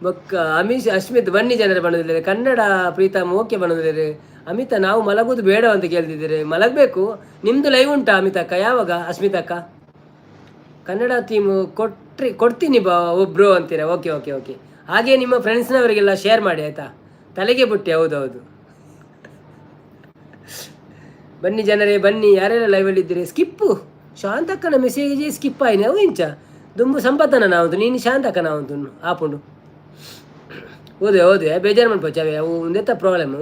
ಬೊಕ್ಕ ಅಮೀಶ್ ಅಶ್ಮಿತ್, ಬನ್ನಿ ಜನರೇ ಬಣ್ಣದಿದ್ದಾರೆ. ಕನ್ನಡ ಪ್ರೀತಮ್ ಓಕೆ ಬಣ್ಣದಿದ್ದಾರೆ. ಅಮಿತಾ, ನಾವು ಮಲಗುವುದು ಬೇಡ ಅಂತ ಕೇಳ್ತಿದ್ದೀರಿ. ಮಲಗಬೇಕು. ನಿಮ್ಮದು ಲೈವ್ ಉಂಟಾ ಅಮಿತಕ್ಕ? ಯಾವಾಗ ಅಸ್ಮಿತಕ್ಕ? ಕನ್ನಡ ಥೀಮು ಕೊಟ್ರಿ, ಕೊಡ್ತೀನಿ ಬಾ ಒಬ್ರು ಅಂತೀರಾ. ಓಕೆ ಓಕೆ ಓಕೆ ಹಾಗೆ ನಿಮ್ಮ ಫ್ರೆಂಡ್ಸ್ನವರಿಗೆಲ್ಲ ಶೇರ್ ಮಾಡಿ, ಆಯಿತಾ? ತಲೆಗೆ ಬುಟ್ಟಿ. ಹೌದೌದು. ಬನ್ನಿ ಜನರೇ ಬನ್ನಿ, ಯಾರೆಲ್ಲ ಲೈವಲ್ಲಿ ಇದ್ದೀರಿ. ಸ್ಕಿಪ್ಪು ಶಾಂತಕ್ಕನ ಮೆಸೇಜ್ ಸ್ಕಿಪ್ ಆಯ್ನ ಅವು ಇಂಚ ದುಂಬು ಸಂಪತ್ತನ ನಾವು ನೀನು ಶಾಂತಕ್ಕನ ಉಂಟು ಆಪುಂಡು. ಓದೆ ಓದೆ ಬೇಜಾರು ಮನ್ಪೊಚ್ಚಿ ಅವು ಒಂದೆತ್ತ ಪ್ರಾಬ್ಲಮ್.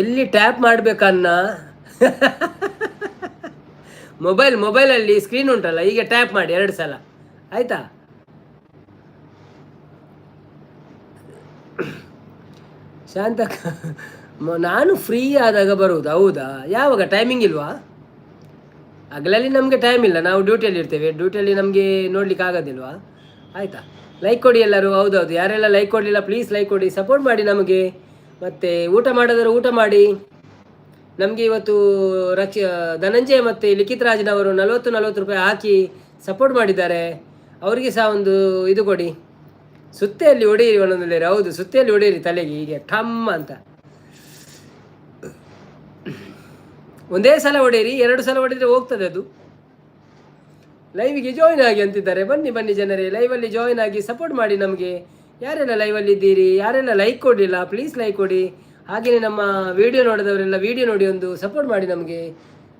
ಎಲ್ಲಿ ಟ್ಯಾಪ್ ಮಾಡಬೇಕನ್ನ? ಮೊಬೈಲಲ್ಲಿ ಸ್ಕ್ರೀನ್ ಉಂಟಲ್ಲ, ಈಗ ಟ್ಯಾಪ್ ಮಾಡಿ 2 ಸಲ, ಆಯಿತಾ? ಶಾಂತಕ್ಕ, ನಾನು ಫ್ರೀ ಆದಾಗ ಬರುವುದು. ಹೌದಾ? ಯಾವಾಗ? ಟೈಮಿಂಗ್ ಇಲ್ವಾ? ಹಗಲಲ್ಲಿ ನಮಗೆ ಟೈಮ್ ಇಲ್ಲ, ನಾವು ಡ್ಯೂಟಿಯಲ್ಲಿ ಇರ್ತೇವೆ. ಡ್ಯೂಟಿಯಲ್ಲಿ ನಮಗೆ ನೋಡ್ಲಿಕ್ಕೆ ಆಗೋದಿಲ್ವಾ? ಆಯಿತಾ? ಲೈಕ್ ಕೊಡಿ ಎಲ್ಲರೂ. ಹೌದೌದು, ಯಾರೆಲ್ಲ ಲೈಕ್ ಕೊಡಲಿಲ್ಲ ಪ್ಲೀಸ್ ಲೈಕ್ ಕೊಡಿ, ಸಪೋರ್ಟ್ ಮಾಡಿ ನಮಗೆ. ಮತ್ತು ಊಟ ಮಾಡಿದ್ರೆ ಊಟ ಮಾಡಿ. ನಮಗೆ ಇವತ್ತು ಧನಂಜಯ ಮತ್ತು ಲಿಖಿತ್ ರಾಜ್ನವರು 40-40 ರೂಪಾಯಿ ಹಾಕಿ ಸಪೋರ್ಟ್ ಮಾಡಿದ್ದಾರೆ. ಅವರಿಗೆ ಸಹ ಒಂದು ಇದು ಕೊಡಿ. ಸುತ್ತೆಯಲ್ಲಿ ಹೊಡೆಯಿರಿ ಒಂದೊಂದು. ಹೌದು, ಸುತ್ತೆಯಲ್ಲಿ ಹೊಡೆಯಿರಿ ತಲೆಗೆ ಹೀಗೆ ಠಮ್ ಅಂತ. ಒಂದೇ ಸಲ ಹೊಡೆಯಿರಿ, 2 ಸಲ ಹೊಡೆದರೆ ಹೋಗ್ತದೆ ಅದು. ಲೈವಿಗೆ ಜಾಯಿನ್ ಆಗಿ ಅಂತಿದ್ದಾರೆ. ಬನ್ನಿ ಬನ್ನಿ ಜನರೇ, ಲೈವಲ್ಲಿ ಜಾಯಿನ್ ಆಗಿ ಸಪೋರ್ಟ್ ಮಾಡಿ ನಮಗೆ. ಯಾರೆಲ್ಲ ಲೈವಲ್ಲಿ ಇದ್ದೀರಿ, ಯಾರೆಲ್ಲ ಲೈಕ್ ಕೊಡಲಿಲ್ಲ ಪ್ಲೀಸ್ ಲೈಕ್ ಕೊಡಿ. ಹಾಗೆಯೇ ನಮ್ಮ ವಿಡಿಯೋ ನೋಡಿದವರೆಲ್ಲ ವಿಡಿಯೋ ನೋಡಿ ಒಂದು ಸಪೋರ್ಟ್ ಮಾಡಿ ನಮಗೆ.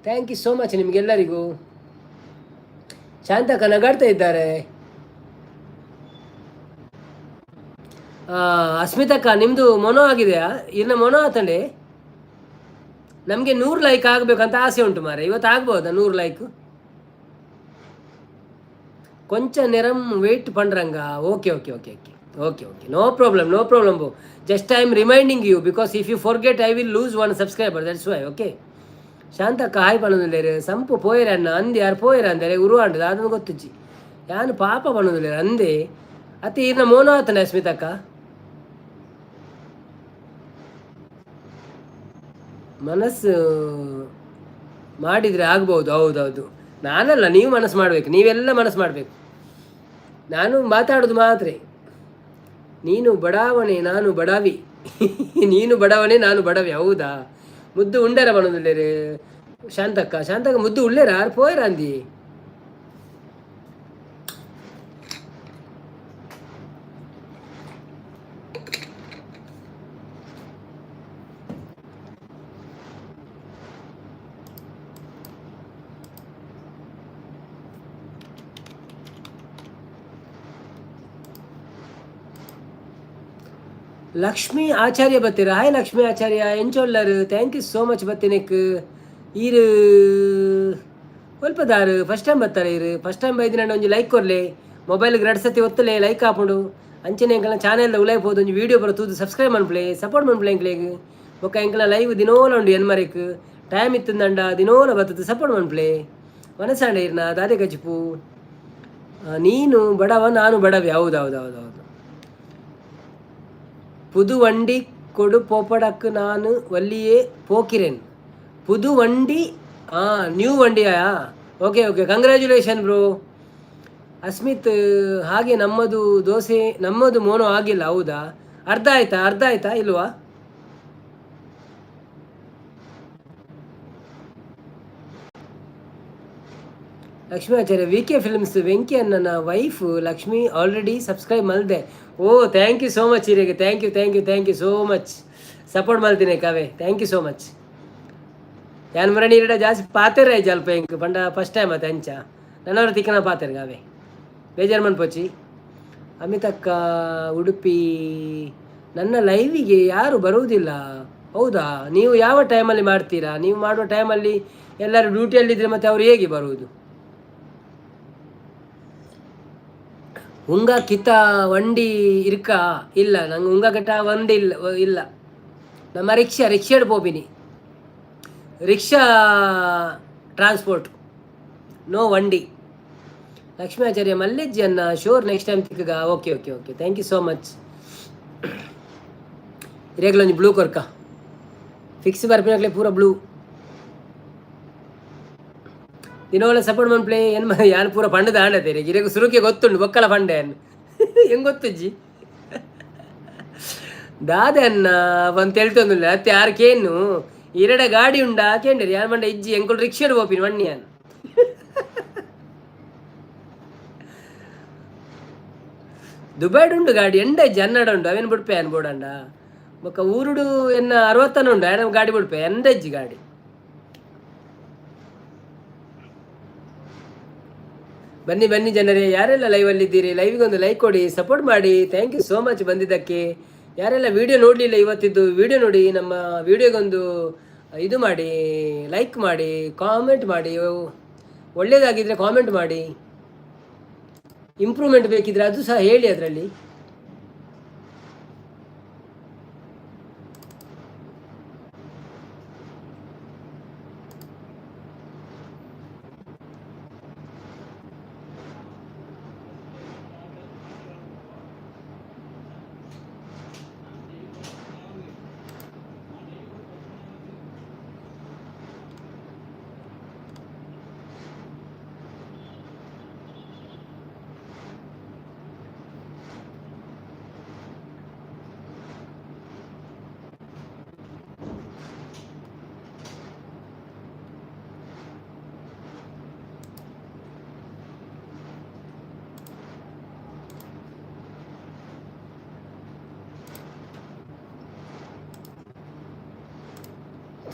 Thank you so much ನಿಮಗೆಲ್ಲರಿಗೂ. ಶಾಂತಕ್ಕ ನಗಾಡ್ತಾ ಇದ್ದಾರೆ. ಅಸ್ಮಿತಕ್ಕ, ನಿಮ್ಮದು ಮೊನೋ ಆಗಿದೆಯಾ? ಇನ್ನು ಮೊನೋ ಆತಂಡೆ. ನಮಗೆ 100 ಲೈಕ್ ಆಗಬೇಕಂತ ಆಸೆ ಉಂಟು ಮಾರೆ. ಇವತ್ತು ಆಗ್ಬೋದಾ 100 ಲೈಕ್? ಕೊಂಚ ನೆರಂ weight ಪಂಡ್ರಂಗ. Okay okay okay okay okay okay, no problem, no problem. Just I am reminding you because if you forget I will lose 1 subscriber, that's why. Okay. Shantakka hi ಪನ್ನೊಂದುಲ್ಲೇರು. ಸಂಪು ಪೋಯರ ಅಣ್ಣ ಅಂದೆ, ಯಾರು ಪೋಯರ ಅಂದರೆ ಉರುವಾಂಡು ಅದನ್ನು ಗೊತ್ತುಜ್ಜಿ. ಯಾನು ಪಾಪ ಪನ್ನೊಂದುಲ್ಲೇರು ಅಂದೆ. ಅತ್ತೆ ಈರ್ನ ಮೋನ ಆತನ ಅಸ್ಮಿತಕ್ಕ. ಮನಸ್ಸು ಮಾಡಿದರೆ ಆಗ್ಬೋದು. ಹೌದೌದು, ನಾನಲ್ಲ, ನೀವು ಮನಸ್ಸು ಮಾಡಬೇಕು, ನೀವೆಲ್ಲ ಮನಸ್ಸು ಮಾಡಬೇಕು. ನಾನು ಮಾತಾಡೋದು ಮಾತ್ರ. ನೀನು ಬಡಾವಣೆ ನಾನು ಬಡಾವಿ, ನೀನು ಬಡವನೇ ನಾನು ಬಡವೆ. ಹೌದಾ? ಮುದ್ದು ಉಂಡರ ಬನದುಲ್ಲೇರು ಶಾಂತಕ್ಕ? ಶಾಂತಕ್ಕ ಮುದ್ದು ಉಳ್ಳೇರ ಪೋಯರ ಅಂದಿ. ಲಕ್ಷ್ಮೀ ಆಚಾರ್ಯ ಬತ್ತೀರ? ಹಾಯ್ ಲಕ್ಷ್ಮೀ ಆಚಾರ್ಯ, ಎಂಚೊಲ್ಲರು? Thank you so much ಬತ್ತಿನಕ್. ಈರು ಒಲ್ಪದಾರು? ಫಸ್ಟ್ ಟೈಮ್ ಬರ್ತಾರೆ ಇರು. ಫಸ್ಟ್ ಟೈಮ್ ಬೈದಿನ ಒಂಜಿ ಲೈಕ್ ಕೊರ್ಲೆ. ಮೊಬೈಲ್ಗೆ 2 ಸತಿ ಒತ್ತಲೆ ಲೈಕ್ ಆಪುಂಡು. ಅಂಚನೆ ಎಂಕಲ್ನ ಚಾನೆಲ್ ಉಲೈಪೋದು ಒಂಜಿ ವೀಡಿಯೋ ಬರ ತೂದು ಸಬ್ಸ್ಕ್ರೈಬ್ ಮನ್ಪುಲೆ, ಸಪೋರ್ಟ್ ಮನ್ಪುಲೆ ಎಂಕ್ಲೆಗ್. ಬೊಕ್ಕ ಎಂಕಲ್ನ ಲೈವ್ ದಿನೋಲ ಉಂಡು ಎನ್ಮರೆಕ್. Time ಇತ್ತಂದಂಡ ದಿನೋಲ ಬತ್ತದು, support ಮನ್ಪುಲೆ. ಮನಸಾಂಡ ಇರ್ನ ದಾದೆ ಕಚಿಪು. ನೀನು ಬಡವ ನಾನು ಬಡವೆ. ಹೌದು ಹೌದು ಹೌದು ಹೌದು. புது வண்டி கொடு போப்படக்கு நான் வள்ளியே போக்கிறேன். புது வண்டி, new ವಂಡಿಯಾ? Okay okay, congratulation bro. Asmit, ಹಾಗೆ ನಮ್ಮದು ದೋಸೆ, ನಮ್ಮದು ಮೋನೋ ಆಗಿಲ್ಲ. ಹೌದಾ? ಅರ್ಧ ಆಯ್ತಾ? ಅರ್ಧ ಆಯ್ತಾ ಇಲ್ವಾ? Lakshmi Acharya, V K films Venki ಅಣ್ಣನ ವೈಫ್ ಲಕ್ಷ್ಮಿ ಆಲ್ರೆಡಿ ಸಬ್ಸ್ಕ್ರೈಬ್ ಮಲ್ದೆ. ಓ thank you so much ಹಿರಿಯಗೆ. Thank you thank you thank you so much. Support ಮಲ್ತೀನಿ ಕಾವೆ. Thank you so much. ಯಾನ್ ಮರಣ ಇರಡ ಜಾಸ್ತಿ ಪಾತೆರ ಅಲ್ಪ ಎಂಕ್ ಪಂಡ ಫಸ್ಟ್ ಟೈಮ್ ಆತ ಅಂಚ ನನ್ನವರು ತಿಕ್ಕನ ಪಾತೆರ್ ಕಾವೆ. ಬೇಜಾರು ಮನ್ಪೊಚ್ಚಿ. ಅಮಿತಕ್ಕ ಉಡುಪಿ, ನನ್ನ ಲೈವಿಗೆ ಯಾರು ಬರುವುದಿಲ್ಲ. ಹೌದಾ? ನೀವು ಯಾವ ಟೈಮಲ್ಲಿ ಮಾಡ್ತೀರಾ? ನೀವು ಮಾಡುವ ಟೈಮಲ್ಲಿ ಎಲ್ಲರೂ ಡ್ಯೂಟಿಯಲ್ಲಿದ್ದರೆ ಮತ್ತೆ ಅವರು ಹೇಗೆ ಬರುವುದು? ಉಂಗ ಕಿತ್ತ ವಂಡಿ ಇರ್ಕ? ಇಲ್ಲ, ನಂಗೆ ಉಂಗ ಕಿಟ್ಟ ವಂಡಿ ಇಲ್ಲ ಇಲ್ಲ. ನಮ್ಮ ರಿಕ್ಷಾ ರಿಕ್ಷಾಡ್ ಪೋಪಿನಿ, ರಿಕ್ಷಾ ಟ್ರಾನ್ಸ್ಪೋರ್ಟ್, ನೋ ವಂಡಿ. ಲಕ್ಷ್ಮೀ ಆಚಾರ್ಯ ಮಲ್ಲೆಜ್ಜಿ ಅನ್ನ ಶೋರ್ ನೆಕ್ಸ್ಟ್ ಟೈಮ್ ತಿಕ್ಕಗ. Okay okay okay, thank you so much. ಇರೇಗ್ಲೊಂಜಿ blue ಕೊರ್ಕ ಫಿಕ್ಸ್ ಬರ್ಪಿನಕ್ಲೆ ಪೂರ ಬ್ಲೂ. ದಿನೋಲ ಸಪೋರ್ಟ್ ಮನ್ಪ್ಲೆ. ಏನು ಯಾನ್ ಪೂರ ಪಂಡದ ಆಂಡತೆ ಇರೆಗ್ ಸುರುಕೆ ಗೊತ್ತುಂಡು ಬೊಕ್ಕಲ ಪಂಡೆ ಅನ್ ಹೆಂಗ್ ಗೊತ್ತುಜ್ಜಿ ದಾದೆ ಅನ್ನ ಬಂತ ಹೇಳ್ತೊಂದುಲ್ಲ. ಅತ್ತೆ ಯಾರು ಕೇನು ಇರಡ ಗಾಡಿ ಉಂಡಾ ಕೇಂಡರಿ. ಯಾರು ಮಂಡ ಇಜ್ಜಿ, ಎಂಕುಲು ರಿಕ್ಷಾಡ್ ಪೋಪಿನಿ ವಣ್ಣಿ ಯಾನ್. ದುಬೈಡ್ ಉಂಡು ಗಾಡಿ, ಎಂಡ ಇಜ್ಜಿ, ಅನ್ನಡ ಉಂಡು, ಅವೇನು ಬುಡ್ಪೆ ಅನ್ ಬೋಡಂಡ. ಬೊಕ್ಕ ಊರುಡು ಎನ್ನ 60 ಉಂಡು, ಆಯನ ಗಾಡಿ ಬುಡ್ಪೆ, ಎಂಡ ಇಜ್ಜಿ ಗಾಡಿ. ಬನ್ನಿ ಬನ್ನಿ ಜನರೇ, ಯಾರೆಲ್ಲ ಲೈವಲ್ಲಿದ್ದೀರಿ ಲೈವ್ಗೆ ಒಂದು ಲೈಕ್ ಕೊಡಿ, ಸಪೋರ್ಟ್ ಮಾಡಿ. Thank you so much ಬಂದಿದ್ದಕ್ಕೆ. ಯಾರೆಲ್ಲ ವಿಡಿಯೋ ನೋಡಲಿಲ್ಲ ಇವತ್ತಿದ್ದು, ವಿಡಿಯೋ ನೋಡಿ, ನಮ್ಮ ವಿಡಿಯೋಗೊಂದು ಇದು ಮಾಡಿ, ಲೈಕ್ ಮಾಡಿ, ಕಾಮೆಂಟ್ ಮಾಡಿ. ಒಳ್ಳೆಯದಾಗಿದ್ದರೆ ಕಾಮೆಂಟ್ ಮಾಡಿ, ಇಂಪ್ರೂವ್ಮೆಂಟ್ ಬೇಕಿದ್ರೆ ಅದು ಸಹ ಹೇಳಿ ಅದರಲ್ಲಿ.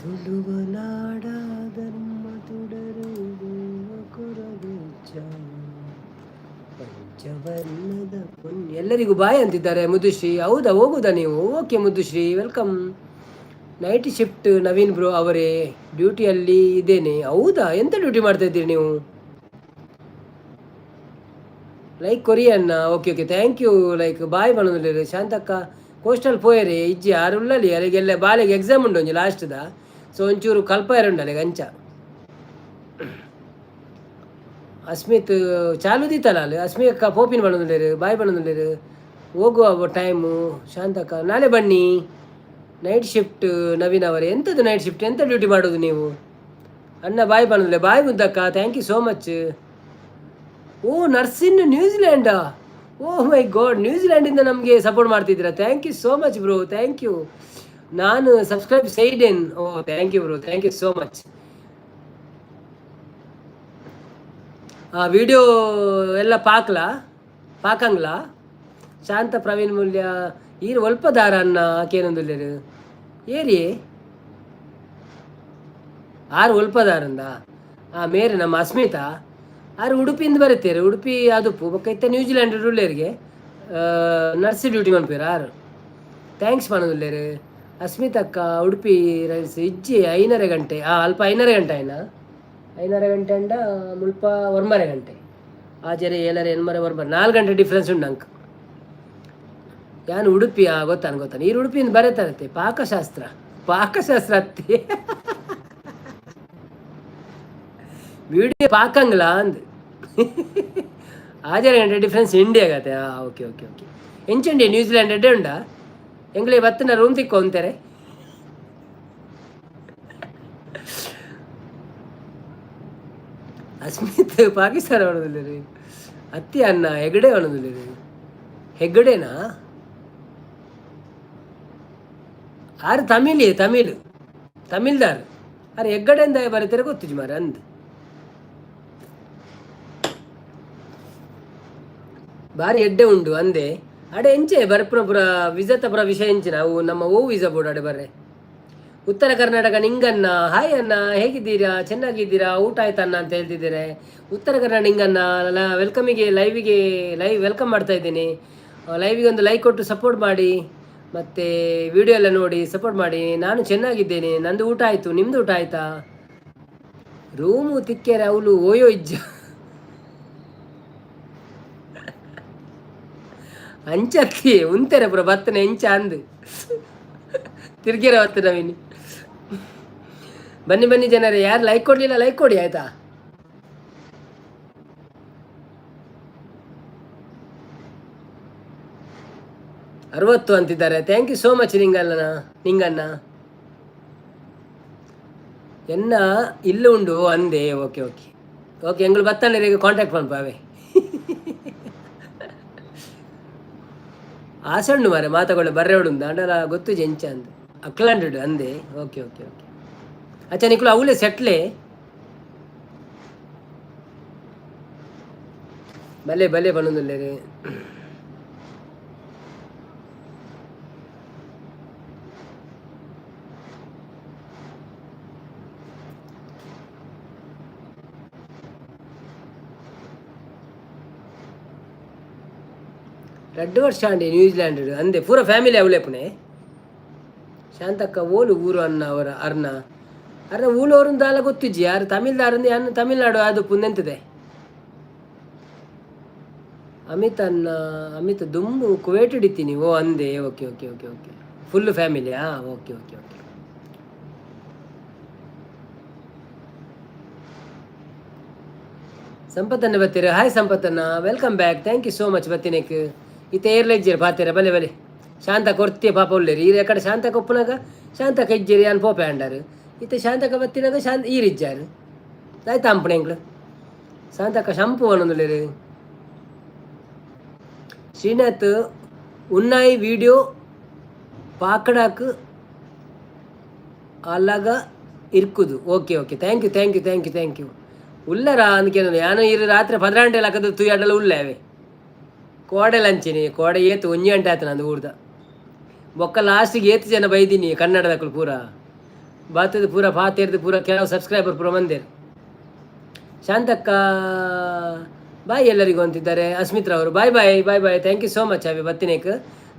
ತುಳುವನಾಡ ಧರ್ಮ ತುಡರು ಕೊರಗುಜ್ಜ ಪಂಚವರ್ಣದ ಪುಣ್ಯ. ಎಲ್ಲರಿಗೂ ಬಾಯ್ ಅಂತಿದ್ದಾರೆ ಮುದುಶ್ರೀ. ಹೌದಾ, ಹೋಗುದಾ ನೀವು? Okay Muddushree, welcome. Night shift Naveen bro ಅವರೇ, ಡ್ಯೂಟಿಯಲ್ಲಿ ಇದ್ದೇನೆ. ಹೌದಾ, ಎಂತ ಡ್ಯೂಟಿ ಮಾಡ್ತಾ ಇದ್ದೀರಿ ನೀವು? ಲೈಕ್ ಕೊರಿಯನ್ನ. Okay okay, thank you. Like bye ಪನೊಂದುಲ್ಲೆರ್. ಶಾಂತಕ್ಕ ಕೋಸ್ಟಲ್ ಪೋಯರೆ ಇಜ್ಜಿ, ಆರು ಉಳ್ಳಲಿ. ಅರೆಗೆಲ್ಲ ಬಾಲೆಗೆ ಎಕ್ಸಾಮ್ ಉಂಡು ಒಂಜಿ ಲಾಸ್ಟ್ದ, ಸೊ ಒಂಚೂರು ಕಲ್ಪಾಯರ ಉಂಡು ಅಲೆಗೆ ಅಂಚ. ಅಸ್ಮಿತ್ ಚಾಲು ದೀತಲ್ಲ ಅಲ್ಲಿ. ಅಸ್ಮಿ ಅಕ್ಕ ಪೋಪಿನ ಪನೊಂದುಲ್ಲೆರ್, ಬಾಯ್ ಪನೊಂದುಲ್ಲೆರ್. ಹೋಗುವ ಟೈಮು. ಶಾಂತಕ್ಕ ನಾಳೆ ಬನ್ನಿ. ನೈಟ್ ಶಿಫ್ಟ್ ನವೀನ್ ಅವರೇ, ಎಂಥದ್ದು ನೈಟ್ ಶಿಫ್ಟ್? ಎಂಥ ಡ್ಯೂಟಿ ಮಾಡೋದು ನೀವು? ಅಣ್ಣ ಬಾಯ್ ಪನೊಂದುಲ್ಲೆ. ಬಾಯ್ ಮುದ್ದಕ್ಕ, thank you so much. Oh, nurse in ನ್ಯೂಜಿಲ್ಯಾಂಡಾ? Oh my god, ನ್ಯೂಜಿಲ್ಯಾಂಡಿಂದ ನಮಗೆ ಸಪೋರ್ಟ್ ಮಾಡ್ತಿದ್ದೀರಾ. Thank you so much bro, thank you. ನಾನು ಸಬ್ಸ್ಕ್ರೈಬ್ ಸೈಡೇನ್. Oh, thank you bro, thank you so much. ಆ ವಿಡಿಯೋ ಎಲ್ಲ ಪಾಕ್ಲಾ ಪಾಕಂಗ್ಲಾ? ಶಾಂತ ಪ್ರವೀಣ್ ಮೂಲ್ಯ ಈರು ಒಲ್ಪ ದಾರ ಅನ್ನ ಆಕೇನೊಂದುಲ್ಲೆರ್ ಏರಿ ಆರು ಒಲ್ಪ ದಾರಂದ. ಆ ಮೇರೆ ನಮ್ಮ ಅಸ್ಮಿತಾ ಆರು ಉಡುಪಿಯಿಂದ ಬರುತ್ತೀರಿ, ಉಡುಪಿ ಅದುಪ್ಪು ಬೊಕ್ಕ ಇತ್ತೆ ನ್ಯೂಜಿಲ್ಯಾಂಡ್ ಉಳ್ಳೇರಿಗೆ ನರ್ಸ್ ಡ್ಯೂಟಿ ಮನ್ಪೇರು ಆರು. Thanks ಪನೊಂದುಲ್ಲೆರ್. ಅಸ್ಮಿತಕ್ಕ ಉಡುಪಿ ರೈಸ್ ಇಜ್ಜಿ ಐನರೆ ಗಂಟೆ. ಅಲ್ಪ ಐನರೆ ಗಂಟೆ ಆಯ್ನ, ಐನರೆ ಗಂಟೆ ಅಂಡ ಮುಲ್ಪ ಒರ್ಮರೆ ಗಂಟೆ. ಆಜರೆ ಏಳರೆ ಎನ್ಮರೆ ಒರ್ಮರೆ 4 ಗಂಟೆ ಡಿಫ್ರೆನ್ಸ್ ಉಂಡು ಅಂಕ್. ಯಾನು ಉಡುಪಿ ಗೊತ್ತಾನ ಗೊತ್ತಾನ. ಈರು ಉಡುಪಿಯಿಂದ ಬರತಾರತ್ತೆ. ಪಾಕಶಾಸ್ತ್ರ ಪಾಕಶಾಸ್ತ್ರ ಅತ್ತಿ ವಿಡಿಯೋ ಪಾಕಂಗ್ಲ ಅಂದ್. ಆಜರೆ ಗಂಟೆ ಡಿಫ್ರೆನ್ಸ್ ಇಂಡಿಯಾಗತ್ತೆ. Okay okay okay. ಎಂಚಂಡಿ ನ್ಯೂಜಿಲ್ಯಾಂಡ್ ಎಡ್ಡೆ ಉಂಡಾ? ಎಂಗ್ಲೇ ಬತ್ತಿನ ರೂಮ್ ತಿಕ್ಕೋ ಅಂತಾರೆ. ಅಸ್ಮಿತ್ ಪಾಕಿಸ್ತಾನ ರೀ. ಅತ್ತಿ ಅನ್ನ ಹೆಗಡೆ ರೀ. ಹೆಗ್ಗಡೆನಾ? ಆರು ತಮಿಳ್ ತಮಿಳ್ ತಮಿಳ್ದಾರ್ ಅರೆ. ಹೆಗ್ಗಡೆಯಿಂದ ಬರೀತಾರೆ ಗೊತ್ತಿಜ್ ಮಾರ ಅಂದ್. ಬಾರಿ ಎಡ್ಡೆ ಉಂಡು ಅಂದೆ. ಅಡೆ ಎಂಚೆ ಬರ್ಪುನ ಪುರ ವಿಸತ ಪುರ ವಿಷಯ ಎಂಚಿನ ಅವು ನಮ್ಮ ಓ ವೀಸಾ ಬೋರ್ಡ್ ಅಡೆ ಬರ್ರೆ. ಉತ್ತರ ಕರ್ನಾಟಕ ನಿಂಗಣ್ಣ, ಹಾಯ್ ಅಣ್ಣ, ಹೇಗಿದ್ದೀರಾ? ಚೆನ್ನಾಗಿದ್ದೀರಾ? ಊಟ ಆಯ್ತಾ ಅಣ್ಣ ಅಂತ ಹೇಳ್ತಿದ್ದೀರೆ. ಉತ್ತರ ಕರ್ನಾಟಕ ನಿಂಗಣ್ಣ ವೆಲ್ಕಮಿಗೆ ಲೈವಿಗೆ ಲೈವ್ welcome ಮಾಡ್ತಾ ಇದ್ದೀನಿ. ಲೈವಿಗೆ ಒಂದು ಲೈಕ್ ಕೊಟ್ಟು ಸಪೋರ್ಟ್ ಮಾಡಿ, ಮತ್ತು ವಿಡಿಯೋ ಎಲ್ಲ ನೋಡಿ ಸಪೋರ್ಟ್ ಮಾಡಿ. ನಾನು ಚೆನ್ನಾಗಿದ್ದೇನೆ, ನಂದು ಊಟ ಆಯಿತು, ನಿಮ್ಮದು ಊಟ ಆಯಿತಾ? ರೂಮು ತಿಕ್ಕೇರೆ ಅವಳು ಓಯೋ ಇಜ್ಜ ಅಂಚತ್ತಿ ಉಂತೆರೆ ಪುರ ಬತ್ತನೆ ಎಂಚ ಅಂದು ತಿರ್ಗಿರ ಬತ್ತು ನವೀನಿ. ಬನ್ನಿ ಬನ್ನಿ ಜನರೇ, ಯಾರು ಲೈಕ್ ಕೊಡಲಿಲ್ಲ ಲೈಕ್ ಕೊಡಿ ಆಯ್ತಾ? 60 ಅಂತಿದ್ದಾರೆ. Thank you so much ನಿಂಗಲ್ಲನ Ninganna. ಎನ್ನ ಇಲ್ಲ ಉಂಡು ಅಂದೆ. ಓಕೆ ಓಕೆ ಓಕೆ, ಎಂಗಳು ಬತ್ತಂದ್ರೆ ಕಾಂಟ್ಯಾಕ್ಟ್ ಪನ್ಪಾವೆ. ಆಸಣ್ಣು ಮಾರೆ ಮಾತುಗಳು ಬರ್ರೆ ಉಂಡು ಅಂಡಲ ಗೊತ್ತು ಜೆಂಚ ಅಂದ್ ಅಕ್ಲಾಂಡ್ ಅಂದೆ. ಓಕೆ ಓಕೆ ಓಕೆ, ಅಚ್ಚ ನಿಕ್ಲು ಅವಲೇ ಸೆಟ್ಲೆ. ಬಲೆ ಬಲೆ ಪನೊಂದುಲ್ಲೆರ್. 2 ವರ್ಷ ಅಂಡಿ ನ್ಯೂಜಿಲ್ಯಾಂಡ್ ಅಂದೆ. ಪೂರ ಫ್ಯಾಮಿಲಿ ಅವಲೇಪುನೆ. ಶಾಂತಕ್ಕ ಓಲು ಊರು ಅನ್ನ ಅವರ ಅರ್ನ ಅರ್ನ ಊಲೋರು ದಾಲ ಗೊತ್ತಿಜ್ಜಿ. ಯಾರು ತಮಿಳ್ದಾರಂದು ಯಾನ್ ತಮಿಳ್ನಾಡು ಅದು ಪುಂದೆಂತದೆ. ಅಮಿತ್ ಅನ್ನ, ಅಮಿತ್ ದುಂಬು ಕುವೇಟ್ ಇಡ್ತೀನಿ. ಓ ಅಂದೆ, okay okay okay okay. Full ಫ್ಯಾಮಿಲಿಯಾ? Okay okay okay. ಸಂಪತ್ತನ್ನ ಬತ್ತೀರ? Hi ಸಂಪತ್ತನ್ನ, welcome back. Thank you so much. ಬತ್ತಿನೇಕ್ ಇತ್ತೆ ಏರ್ಲ ಇಜ್ಜೇರು ಪಾತೆರ. ಬಲೆ ಬಲೆ, ಶಾಂತ ಕೊರ್ತಿಯ ಪಾಪ ಉಲ್ಲೇರಿ. ಈರ್ ಎಕಡೆ ಶಾಂತಕ ಒಪ್ಪುನಾಗ ಶಾಂತಕ ಇಜ್ಜೇರಿ, ಯಾನ್ ಪೋಪೆ ಅಂಡಾರು. ಇತ್ತೆ ಶಾಂತಕ ಬತ್ತಿನಾಗ ಶಾಂತ ಈರ್ ಇಜ್ಜಾರು. ಆಯ್ತಾ ಅಂಪಣೆ ಎಂಕ್ಲು ಶಾಂತಕ ಶಂಪು ಅನ್ನೊಂದುಲ್ಲೇರು. ಶ್ರೀನಾಥ್ ಉನ್ನಾಯಿ ವಿಡಿಯೋ ಪಾಕಡಾಕ್ ಅಲಗ ಇರ್ಕುದು. Okay okay, thank you, thank you, thank you, thank you. ಉಲ್ಲರ ಅಂದ್ಕೇನ ಯಾನು ಇರು ರಾತ್ರಿ 12 ಗಂಟೆ ಲಕ್ಕದ ತುಯ್ಯಾಡಲ ಉಲ್ಲೇವೆ. ಕೋಡೆ ಲಂಚಿನಿ ಕೋಡೆ ಏತು 1 ಗಂಟೆ ಆಯ್ತು ನಂದು ಊರ್ದ. ಬೊಕ್ಕ ಲಾಸ್ಟಿಗೆ ಏತು ಜನ ಬೈದೀನಿ ಕನ್ನಡದಕ್ಕಳು ಪೂರ ಬಾತದ ಪೂರ ಪಾತೇರ್ದು ಪೂರ ಕೆಲವು ಸಬ್ಸ್ಕ್ರೈಬರ್ ಪೂರ ಮಂದೇರು. ಶಾಂತಕ್ಕ ಬಾಯ್ ಎಲ್ಲರಿಗೂ ಅಂತಿದ್ದಾರೆ ಅಸ್ಮಿತ್ರ ಅವರು. Bye bye bye bye, thank you so much. ಅವೆ ಬತ್ತಿನೇಕ್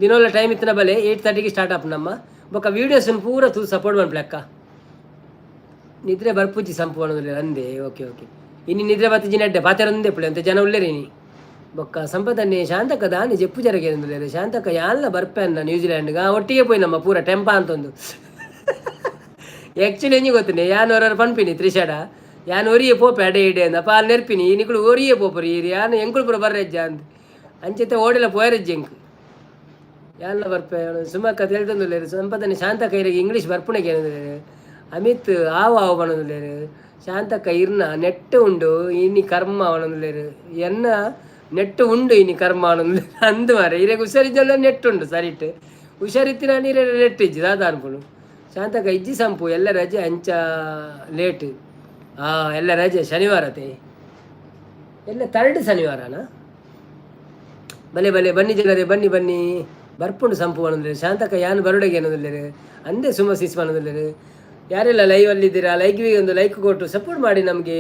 ದಿನೋಲ ಟೈಮ್ ಇತ್ತಿನ ಬಲೆ 8:30ಗೆ ಸ್ಟಾರ್ಟ್ ಆಪ್ ನಮ್ಮ. ಬೊಕ್ಕ ವೀಡಿಯೋಸ್ ಪೂರ ತೂ ಸಪೋರ್ಟ್ ಮಾಡ್ಪ್ಲೆ. ನಿದ್ರೆ ಬರ್ಪುಜಿ ಸಂಪು ಅನ್ನೋದಿಲ್ಲ ಅಂದೆ. ಓಕೆ ಓಕೆ, ಇನ್ನು ನಿದ್ರೆ ಬತ್ತಿಜಿ ನೆಡ್ಡೆ ಪಾತೆರಂದೆ ಪುಳೆ ಅಂತ ಜನ ಉಲ್ಲೇರಿ ನೀ. ಬೊಕ್ಕ ಸಂಪದನ್ನೇ ಶಾಂತಕ್ಕ ದಾನಿ ಜೆಪ್ಪು ಜರಗೆ ಅಂದುಲೇರು. ಶಾಂತಕ್ಕ ಯಾನ್ಲ ಬರ್ಪೆ ಅನ್ನ ನ್ಯೂಜಿಲ್ಯಾಂಡ್ಗೆ ಒಟ್ಟಿಗೆ ಪೋಯಿ ನಮ್ಮ ಪೂರ ಟೆಂಪ ಅಂತೊಂದು. ಆ್ಯಕ್ಚುಲಿ ಎಂಜಿ ಗೊತ್ತುಂಡೆ, ಯಾನ್ ಹೊರ ಪನ್ಪಿನಿ ತ್ರಿಷಾಡ ಯಾನ್ ಒರಿಯೆ ಪೋಪೆ ಅಡೆ ಇಡೆ ಅಂದ ಪಾಲ್ ನೆರ್ಪಿನಿ. ಈ ನಿಕುಲು ಒರಿಯೆ ಪೋಪರು ಈರ್, ಯಾನ್ ಎಂಕುಲು ಪೂರ ಬರ್ರೆಜ್ಜ ಅಂದ್ ಅಂಚೆತೆ ಓಡಿಲ ಪೋಯರೆಜ್ಜ ಎಂಕ್ ಯಾನ್ಲ ಬರ್ಪೆ. ಸುಮಕ್ಕ ತೆಳ್ತೊಂದುಲ್ಲೇರು. ಸಂಪದನೆ ಶಾಂತಕ್ಕ ಇರೆಗ್ ಇಂಗ್ಲೀಷ್ ಬರ್ಪುಣೆಗೆ ಏನಂದುಲ್ಲೇರು. ಅಮಿತ್ ಆವು ಆವು ಪನೊಂದುಲ್ಲೇರು. ಶಾಂತಕ್ಕ ಇರ್ನ ನೆಟ್ ಉಂಡು ಇನಿ ಕರ್ಮ ಪನೊಂದುಲ್ಲೇರು. ಎನ್ನ ನೆಟ್ ಉಂಡು ಇನಿ ಕರ್ಮ ಪನೊಂದುಲ್ಲೇರು. ಅಂದು ಮಾರೆ, ಇರೆಗ್ ಹುಷಾರಿಜ್ಜಲ್ಲ ನೆಟ್ ಉಂಡು ಸರಿಟ್ ಹುಷಾರಿತ್ತಿನ ನೀರೆ ನೆಟ್ ಇಜ್ಜಿ ದಾದ ಅನ್ಪುನು. ಶಾಂತಕ್ಕ ಇಜ್ಜಿ ಸಂಪು ಎಲ್ಲ ರಜೆ ಅಂಚ ಲೇಟ್. ಎಲ್ಲ ರಜೆ ಶನಿವಾರತೆ ಎಲ್ಲ ತರ್ಡ್ ಶನಿವಾರನಾ? ಬಲೆ ಬಲೆ ಬನ್ನಿ ಜನರೇ, ಬನ್ನಿ ಬನ್ನಿ. ಬರ್ಪುಂಡು ಸಂಪು ಅನ್ನೋದಿಲ್ಲ. ಶಾಂತಕ್ಕ ಯಾನು ಬರುಡಗೆ ಅನ್ನೋದಿಲ್ಲ ಅಂದೆ. ಸುಮ ಸಿಸ್ ಅನ್ನೋದಿಲ್ಲ. ಯಾರೆಲ್ಲ ಲೈವ್ ಅಲ್ಲಿದ್ದೀರಾ, ಲೈಕ್ಗೆ ಒಂದು ಲೈಕ್ ಕೊಟ್ಟು ಸಪೋರ್ಟ್ ಮಾಡಿ ನಮಗೆ.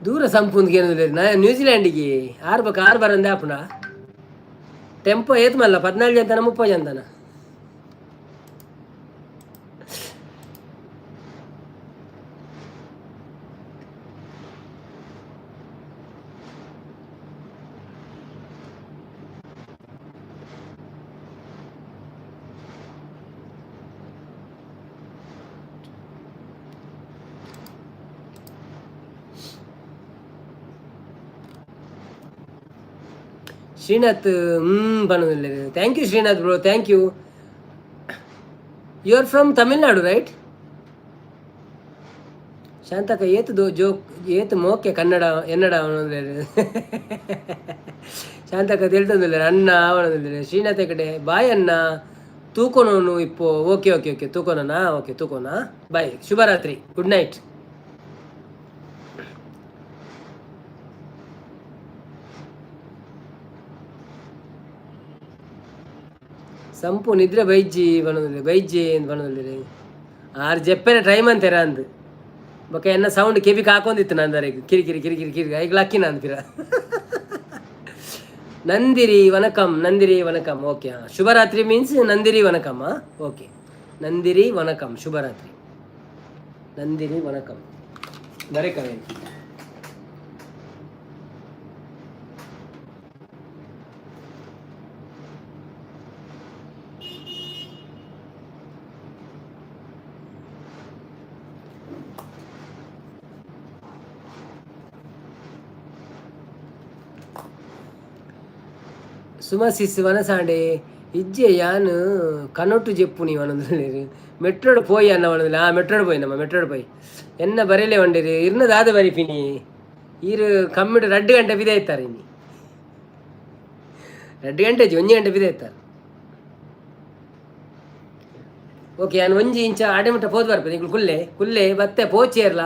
ದೂರ ಸಂಪುಂದು ಏನಂದ್ರೆ ನಾ ನ್ಯೂಜಿಲ್ಯಾಂಡಿಗೆ ಆರು ಬಕ ಆರು ಬರಂದೆ ಆಪುಣ. ಟೆಂಪೋ ಏತ್ ಮಲ್ಲ 14 ಜನ 30 ಜನ. Srinath ಪನ್ನೊಂದಿಲ್ಲ. Thank you Srinath bro, thank you. You are from Tamil Nadu, right? ಶಾಂತಕ ಏತು ದೋ ಜೋ ಏತು ಮೋಕೆ ಕನ್ನಡ ಎನ್ನಡ ಅವನೊಂದಿಲ್ಲ. ಶಾಂತಕ ತಿಳ್ತಂದಿಲ್ಲ ಅಣ್ಣ ಅವನೊಂದಿಲ್ಲ. ಶ್ರೀನಾಥ ಕಡೆ ಬಾಯ್ ಅಣ್ಣ, ತೂಕೊನೋನು ಇಪ್ಪೋ. ಓಕೆ ಓಕೆ ಓಕೆ, ತೂಕೋನಾ? ಓಕೆ, ತೂಕೋನಾ. ಬಾಯ್, ಶುಭರಾತ್ರಿ, ಗುಡ್ ನೈಟ್. ಸಂಪು ನಿದ್ರೆ ಬೈಜ್ಜಿ ಬನ್ನೊಂದಿಲ್ಲ, ಬೈಜ್ಜಿ ಅಂತ ಬನ್ನೊಂದಿಲ್ಲ. ಆರು ಜಪ್ಪೆನ ಟೈಮ್ ಅಂತೀರ ಅಂದು. ಬೊಕ ಎನ್ನ ಸೌಂಡ್ ಕೆಬಿಗೆ ಹಾಕೊಂಡಿತ್ತು ನಂದರೆಗ್ ಕಿರಿ ಕಿರಿ ಕಿರಿ ಕಿರಿ ಕಿರಿ ಐಗ್ ಲಕ್ಕಿ ನಾನು ಪಿರ. ನಂದಿರಿ ವನಕಂ, ನಂದಿರಿ ವನಕಂ. ಓಕೆ, ಹಾಂ, ಶುಭರಾತ್ರಿ ಮೀನ್ಸ್ ನಂದಿರಿ ವನಕಂ. ಓಕೆ, ನಂದಿರಿ ವನಕಂ, ಶುಭರಾತ್ರಿ, ನಂದಿರಿ ವನಕಂ. ಬರೇ ಕವೆ. ಸುಮಸಿಸ್ ವನಸಾಂಡೆ ಇಜ್ಜೆ ಯಾನ್ ಕನೊಟ್ಟು ಜೆಪ್ಪುನಿ ವನಂದುಲ್ಲೇರು. ಮೆಟ್ರೋಡ್ ಪೋಯಿ ಅನ್ನ ವನಂದುಲ್ಲ. ಆ ಮೆಟ್ರೋಡ್ ಪೋಯಿ ನಮ್ಮ ಮೆಟ್ರೋಡ್ ಪೋಯಿ ಎನ್ನ ಬರೆಲೆ ವಂಡಿರಿ. ಇರ್ನ ದಾದ ಬರಿಪಿನಿ. ಈರು ಕಮ್ಮಿಡು 2 ಗಂಟೆ ಬಿದೆ ಇತ್ತಾರೆ. ಇನಿ 2 ಗಂಟೆ 1 ಗಂಟೆ ಬಿದೆ ಇತ್ತಾರೆ. ಓಕೆ, ಯಾನ್ 1 ಇಂಚ ಆಡೆ ಮುಟ್ಟ ಪೋದು ಬರ್ಪೆ. ನಿಕುಲು ಕುಲ್ಲೆ ಕುಲ್ಲೆ ಬತ್ತೆ ಪೋಚೇರ್ಲ.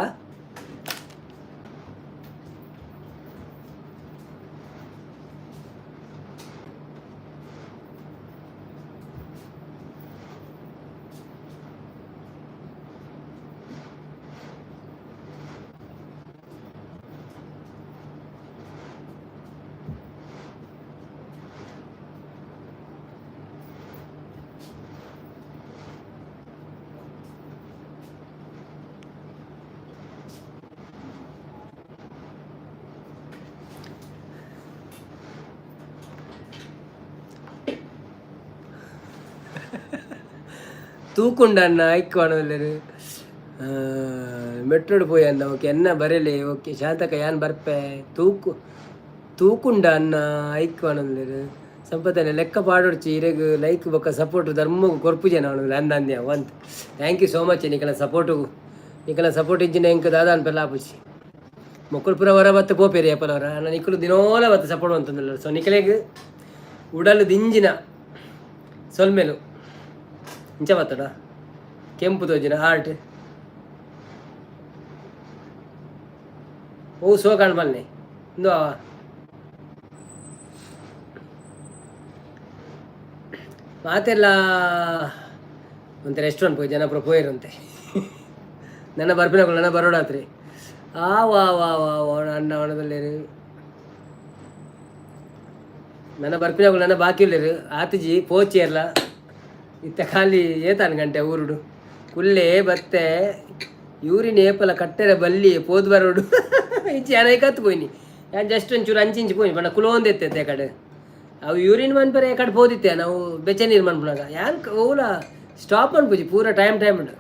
ತೂಕುಂಡ ಅಣ್ಣ ಐಕ್ ಅಣ್ಣಲ್ಲೇರು ಮೆಟ್ರೋಡ್ ಪೋಯಿ ಅಣ್ಣ. ಓಕೆ ಎನ್ನ ಬರೆಲೆ. ಓಕೆ ಶಾಂತಕ ಯಾನ್ ಬರ್ಪೆ. ತೂಕು ತೂಕುಂಡ ಅಣ್ಣ ಐಕ್ ಅಣ್ಣಲ್ಲೇರು. ಸಂಪತ್ತನೆ ಲೆಕ್ಕ ಪಾಡೊಡ್ಚಿ ಇರೆಗ್ ಲೈಕ್ ಬೊಕ್ಕ ಸಪೋರ್ಟ್ ಧರ್ಮಗ್ ಕೊರ್ಪುಜೆನ ಅವನು ಅಂದ ಅಂದ್ಯ ಒಂತ್. Thank you so much ನಿಕಲ ಸಪೋರ್ಟುಗು. ನಿಕಲ ಸಪೋರ್ಟ್ ಇಜ್ಜಿನ ಎಂಕ್ ದಾದ ಅನ್ಪೆಲ್ಲ ಆಪುಜಿ. ಮೊಕ್ಕಳು ಪೂರ ಹೊರ ಬತ್ತು ಪೋಪೇರಿ ಅಪ್ಪಲವರ ಅಣ್ಣ. ನಿಕುಲು ದಿನೋಲ ಬತ್ತು ಸಪೋರ್ಟ್ ಅಂತಂದಿಲ್ಲ. ಸೊ ನಿಕಲೆಗ್ ಉಡಲು ದಿಂಜಿನ ಸೊಲ್ಮೆಲು. ಇಂಚ ಬತ್ತಡ ಕೆಂಪು ತೋಜಿನ ಆರ್ಟ್ ಓ ಸೋಕಾಣ್ ಮಲ್ನೆ ಇಂದು ಮಾತೆಲ್ಲ ಒಂತೆ ರೆಸ್ಟೋರೆಂಟ್ ಪೋಯಿ ಜನ ಪೂರ ಪೋಯಿರಂತೆ. ನನ್ನ ಬರ್ಪಿನಕುಲು ನನ್ನ ಬರೋಡಾತ್ರಿ. ಆ ವಾ ವಾ ವಾ ವಾ ಅಣ್ಣ ಅವನದಲ್ಲೇರು ನನ್ನ ಬರ್ಪಿನಕುಲು ನನ್ನ ಬಾಕಿ ಉಲ್ಲೇರು. ಆತಿಜಿ ಪೋಚಿಯರ್ಲ ಇತ್ತ ಖಾಲಿ ಏತಾನು ಗಂಟೆ ಊರುಡು ಕುಲ್ಲೆ ಬತ್ತೆ ಯೂರಿನ ಏಪಲ ಕಟ್ಟೆರೆ ಬಲ್ಲಿ ಪೋದು ಬರೋಡು. ಇಂಚಿ ಅನೈಕತ್ತು ಪೋಯಿನಿ ಯಾನ್ ಜಸ್ಟ್ ಒಂಚೂರು ಅಂಚಿ ಇಂಚಿ ಪೋಯಿನಿ ಪಂಡ ಕುಲೋಂದೆತ್ತೆ ಕಡೆ. ಅವು ಯೂರಿನ್ ಮನ್ಪರೆ ಕಡೆ ಪೋದಿತ್ತೆ ನಾವು ಬೆಚ್ಚ ನೀರು ಮನ್ಪುನಾಗ ಯಾನ್ ಓಲ ಸ್ಟಾಪ್ ಮನ್ಪುಜಿ ಪೂರ ಟೈಮ್ ಟೈಮ್ ಉಂಡು.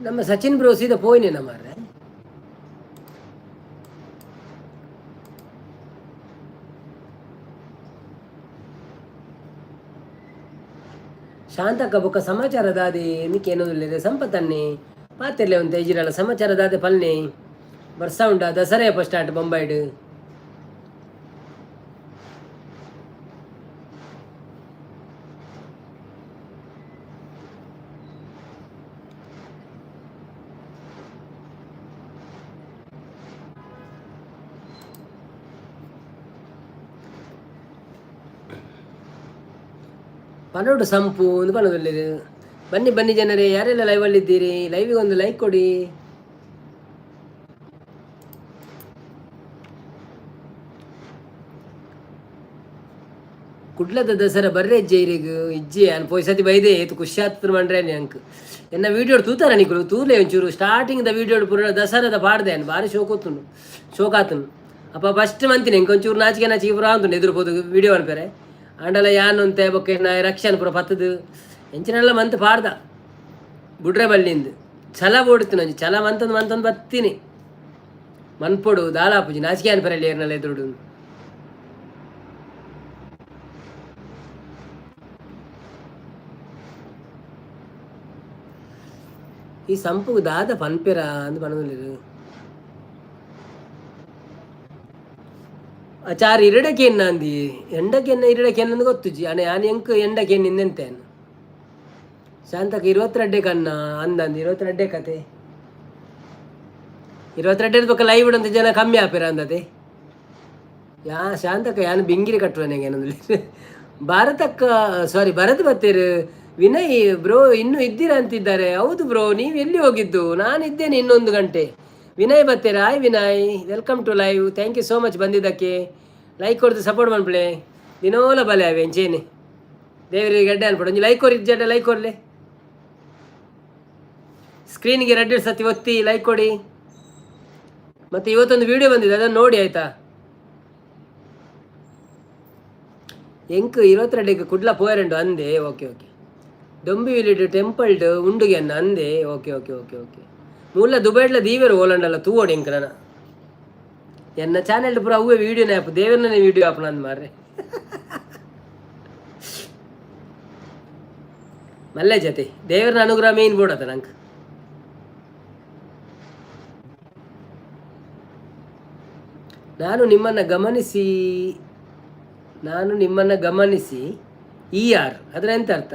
ನಮ್ಮ ಸಚಿನ್ ಬ್ರೋ ಸೀದಾ ಪೋಯಿನೆ ಮಾರ್ರೆ. ಶಾಂತಕ್ಕ ಬೊಕ್ಕ ಸಮಾಚಾರ ದಾದೆ ನಿಕ್ಕೇನೊಂದುಲ್ಲೆರ್ ಸಂಪತ್ತನ್ನೆ ಪಾತೆರ್ಲೆ ಒಂತೆ ಇಜಿರಲ್ಲ ಸಮಾಚಾರ ದಾದೆ ಪಲ್ನೆ. ಬರ್ಸ ಉಂಡ ದಸರಾ ಎಪ ಸ್ಟಾರ್ಟ್ ಬೊಂಬಾಯ್ಡ್? ಪನೋಡು ಸಂಪು ಒಂದು ಪನೊಂದುಲ್ಲೆರ್. ಬನ್ನಿ ಬನ್ನಿ ಜನರೇ, ಯಾರೆಲ್ಲ ಲೈವಲ್ಲಿದ್ದೀರಿ ಲೈವಿಗೆ ಒಂದು ಲೈಕ್ ಕೊಡಿ. ಕುಡ್ಲದ ದಸರಾ ಬರ್ರೆ ಇಜ್ಜೆ ಇರೆಗ್? ಇಜ್ಜೆ ಯಾನ್ ಪೋಯಿ ಸತಿ ಬೈದೆ ಏತ್ ಖುಷಿ ಆತದ ಮಂಡ್ರೆ ಅಂಕ್. ಎನ್ನ ವೀಡಿಯೋ ತೂತಾರ ನಿಕುಲು? ತೂಲೆ ಒಂಚೂರು ಸ್ಟಾರ್ಟಿಂಗ್ the video ಪೂರ ದಸರಾದ ಪಾಡ್ದೆ ಯಾನ್. ಬಾರಿ ಶೋಕೂತುಂಡು ಶೋಕಾತುಂಡು. ಅಪ್ಪ ಫಸ್ಟ್ ಮಂತಿನ ಎಂಕ್ ಒಂಚೂರು ನಾಚಿಕೆ ನಾಚಿಕೆ ಪೂರ ಆತುಂಡು ಎದುರು ಪೋದು ವೀಡಿಯೋ ಅನ್ಪೆರೆ. ಆಂಡಲ ಯಾನ್ ಒಂತೆ ಬೊಕ್ಕ ಎನ್ನ ರಕ್ಷನ್ ಪೂರ ಪತ್ತದು ಎಂಚಿನೆಲ್ಲ ಮಂತ್ ಪಾಡ್ದ ಬುಡ್ರೆ ಬಲ್ಲಿಂದು ಛಲ ಬೋಡುತ್ತಿನ ಒಂಜಿ ಛಲ ಮಂತೊಂದು ಮಂತೊಂದು ಬತ್ತೀನಿ. ಮನ್ಪೊಡು ದಾಲಾಪುಜಿ ನಾಚಿಕೆ ಅನ್ಪೆರೆ ಏರ್ನಲ್ಲ ಎದುರುಡು. ಈ ಸಂಪುಗು ದಾದ ಪನ್ಪೆರ ಅಂದ್ ಪನೊಂದುಲ್ಲೆರ್. ಆಚಾರ್ ಇರಡಕ್ಕೆ ಅಂದಿ ಎಂಡಕ್ಕೆ ಇರಡಕ್ಕೆ ಅನ್ನಂದು ಗೊತ್ತುಜಿ ಅಣ್ಣ. ಯಾನ್ ಎಂಕ್ ಎಂಡಕ್ಕೆ ನಿಂದೆಂತೆ ಶಾಂತಕ 22 ಕನ್ನ ಅಂದಂದು 22 ಕತೆ 22 ಬೊಕ್ಕ ಲೈವ್ ಅಂತ ಜನ ಕಮ್ಮಿ ಆಪೆರ ಅಂದತೆ. ಯಾ ಶಾಂತಕ ಯಾನ್ ಬಿಂಗಿರಿ ಕಟ್ಟುವನೆಗೆ ಏನಂದ್ರೆ ಭಾರತಕ್ಕ ಸಾರಿ ಭರತ್ ಬತ್ತೇರು. ವಿನಯ್ ಬ್ರೋ ಇನ್ನೂ ಇದ್ದೀರಾ ಅಂತಿದ್ದಾರೆ. ಹೌದು ಬ್ರೋ, ನೀವು ಎಲ್ಲಿ ಹೋಗಿದ್ದು? ನಾನು ಇದ್ದೇನೆ ಇನ್ನೊಂದು ಗಂಟೆ. ವಿನಯ್ ಬತ್ತೇರ, hi Vinay, welcome to live. Thank you so much ಬಂದಿದ್ದಕ್ಕೆ. ಲೈಕ್ ಕೊಡ್ದು ಸಪೋರ್ಟ್ ಮನ್ಪುಲೆ. ದಿನೋಲ ಬಲೆ ಅವೆ ಎಂಚೇನೆ ದೇವರಿಗೆ ಗಡ್ಡೆ ಅನ್ಪಡು. ಒಂಜಿ ಲೈಕ್ ಕೊರಿ ಜಡ್ಡ ಲೈಕ್ ಕೊರ್ಲೆ. ಸ್ಕ್ರೀನ್ಗೆ ರೆಡ್ ಸತಿ ಒತ್ತಿ ಲೈಕ್ ಕೊಡಿ. ಮತ್ತೆ ಇವತ್ತೊಂದು ವಿಡಿಯೋ ಬಂದಿದೆ, ಅದನ್ನು ನೋಡಿ ಆಯ್ತಾ. ಎಂಕ್ 22ಕ್ಕೆ ಕುಡ್ಲ ಪೋಯರಂಡು ಅಂದೆ. ಓಕೆ ಓಕೆ ದೊಂಬಿ ವಿಲಿಡ್ ಟೆಂಪಲ್ಡ್ ಉಂಡುಗೆ ಅನ್ನ ಅಂದೆ. ಓಕೆ ಓಕೆ ಓಕೆ ಓಕೆ ಮೂಲ ದುಬೈಡ್ಲ ದೀವೆರು ಓಲಂಡಲ್ಲ ತೂವೋಡು ಎಂಕ್ ನನ ಎನ್ನ ಚಾನೆಲ್ ಪೂರ ಅವೇ ವೀಡಿಯೋನೇ ಆಪ್ ದೇವರನ್ನೇ ವೀಡಿಯೋ ಆಪಣ ಅಂದ್ ಮಾರ್ರೆ. ಮಲ್ಲೆ ಜೊತೆ ದೇವರನ ಅನುಗ್ರಹ ಮೇನ್ ಬೋಡತ ನಂಗೆ. ನಾನು ನಿಮ್ಮನ್ನು ಗಮನಿಸಿ ನಾನು ನಿಮ್ಮನ್ನು ಗಮನಿಸಿ ಇ ಆರ್ ಅದರ ಎಂತ ಅರ್ಥ?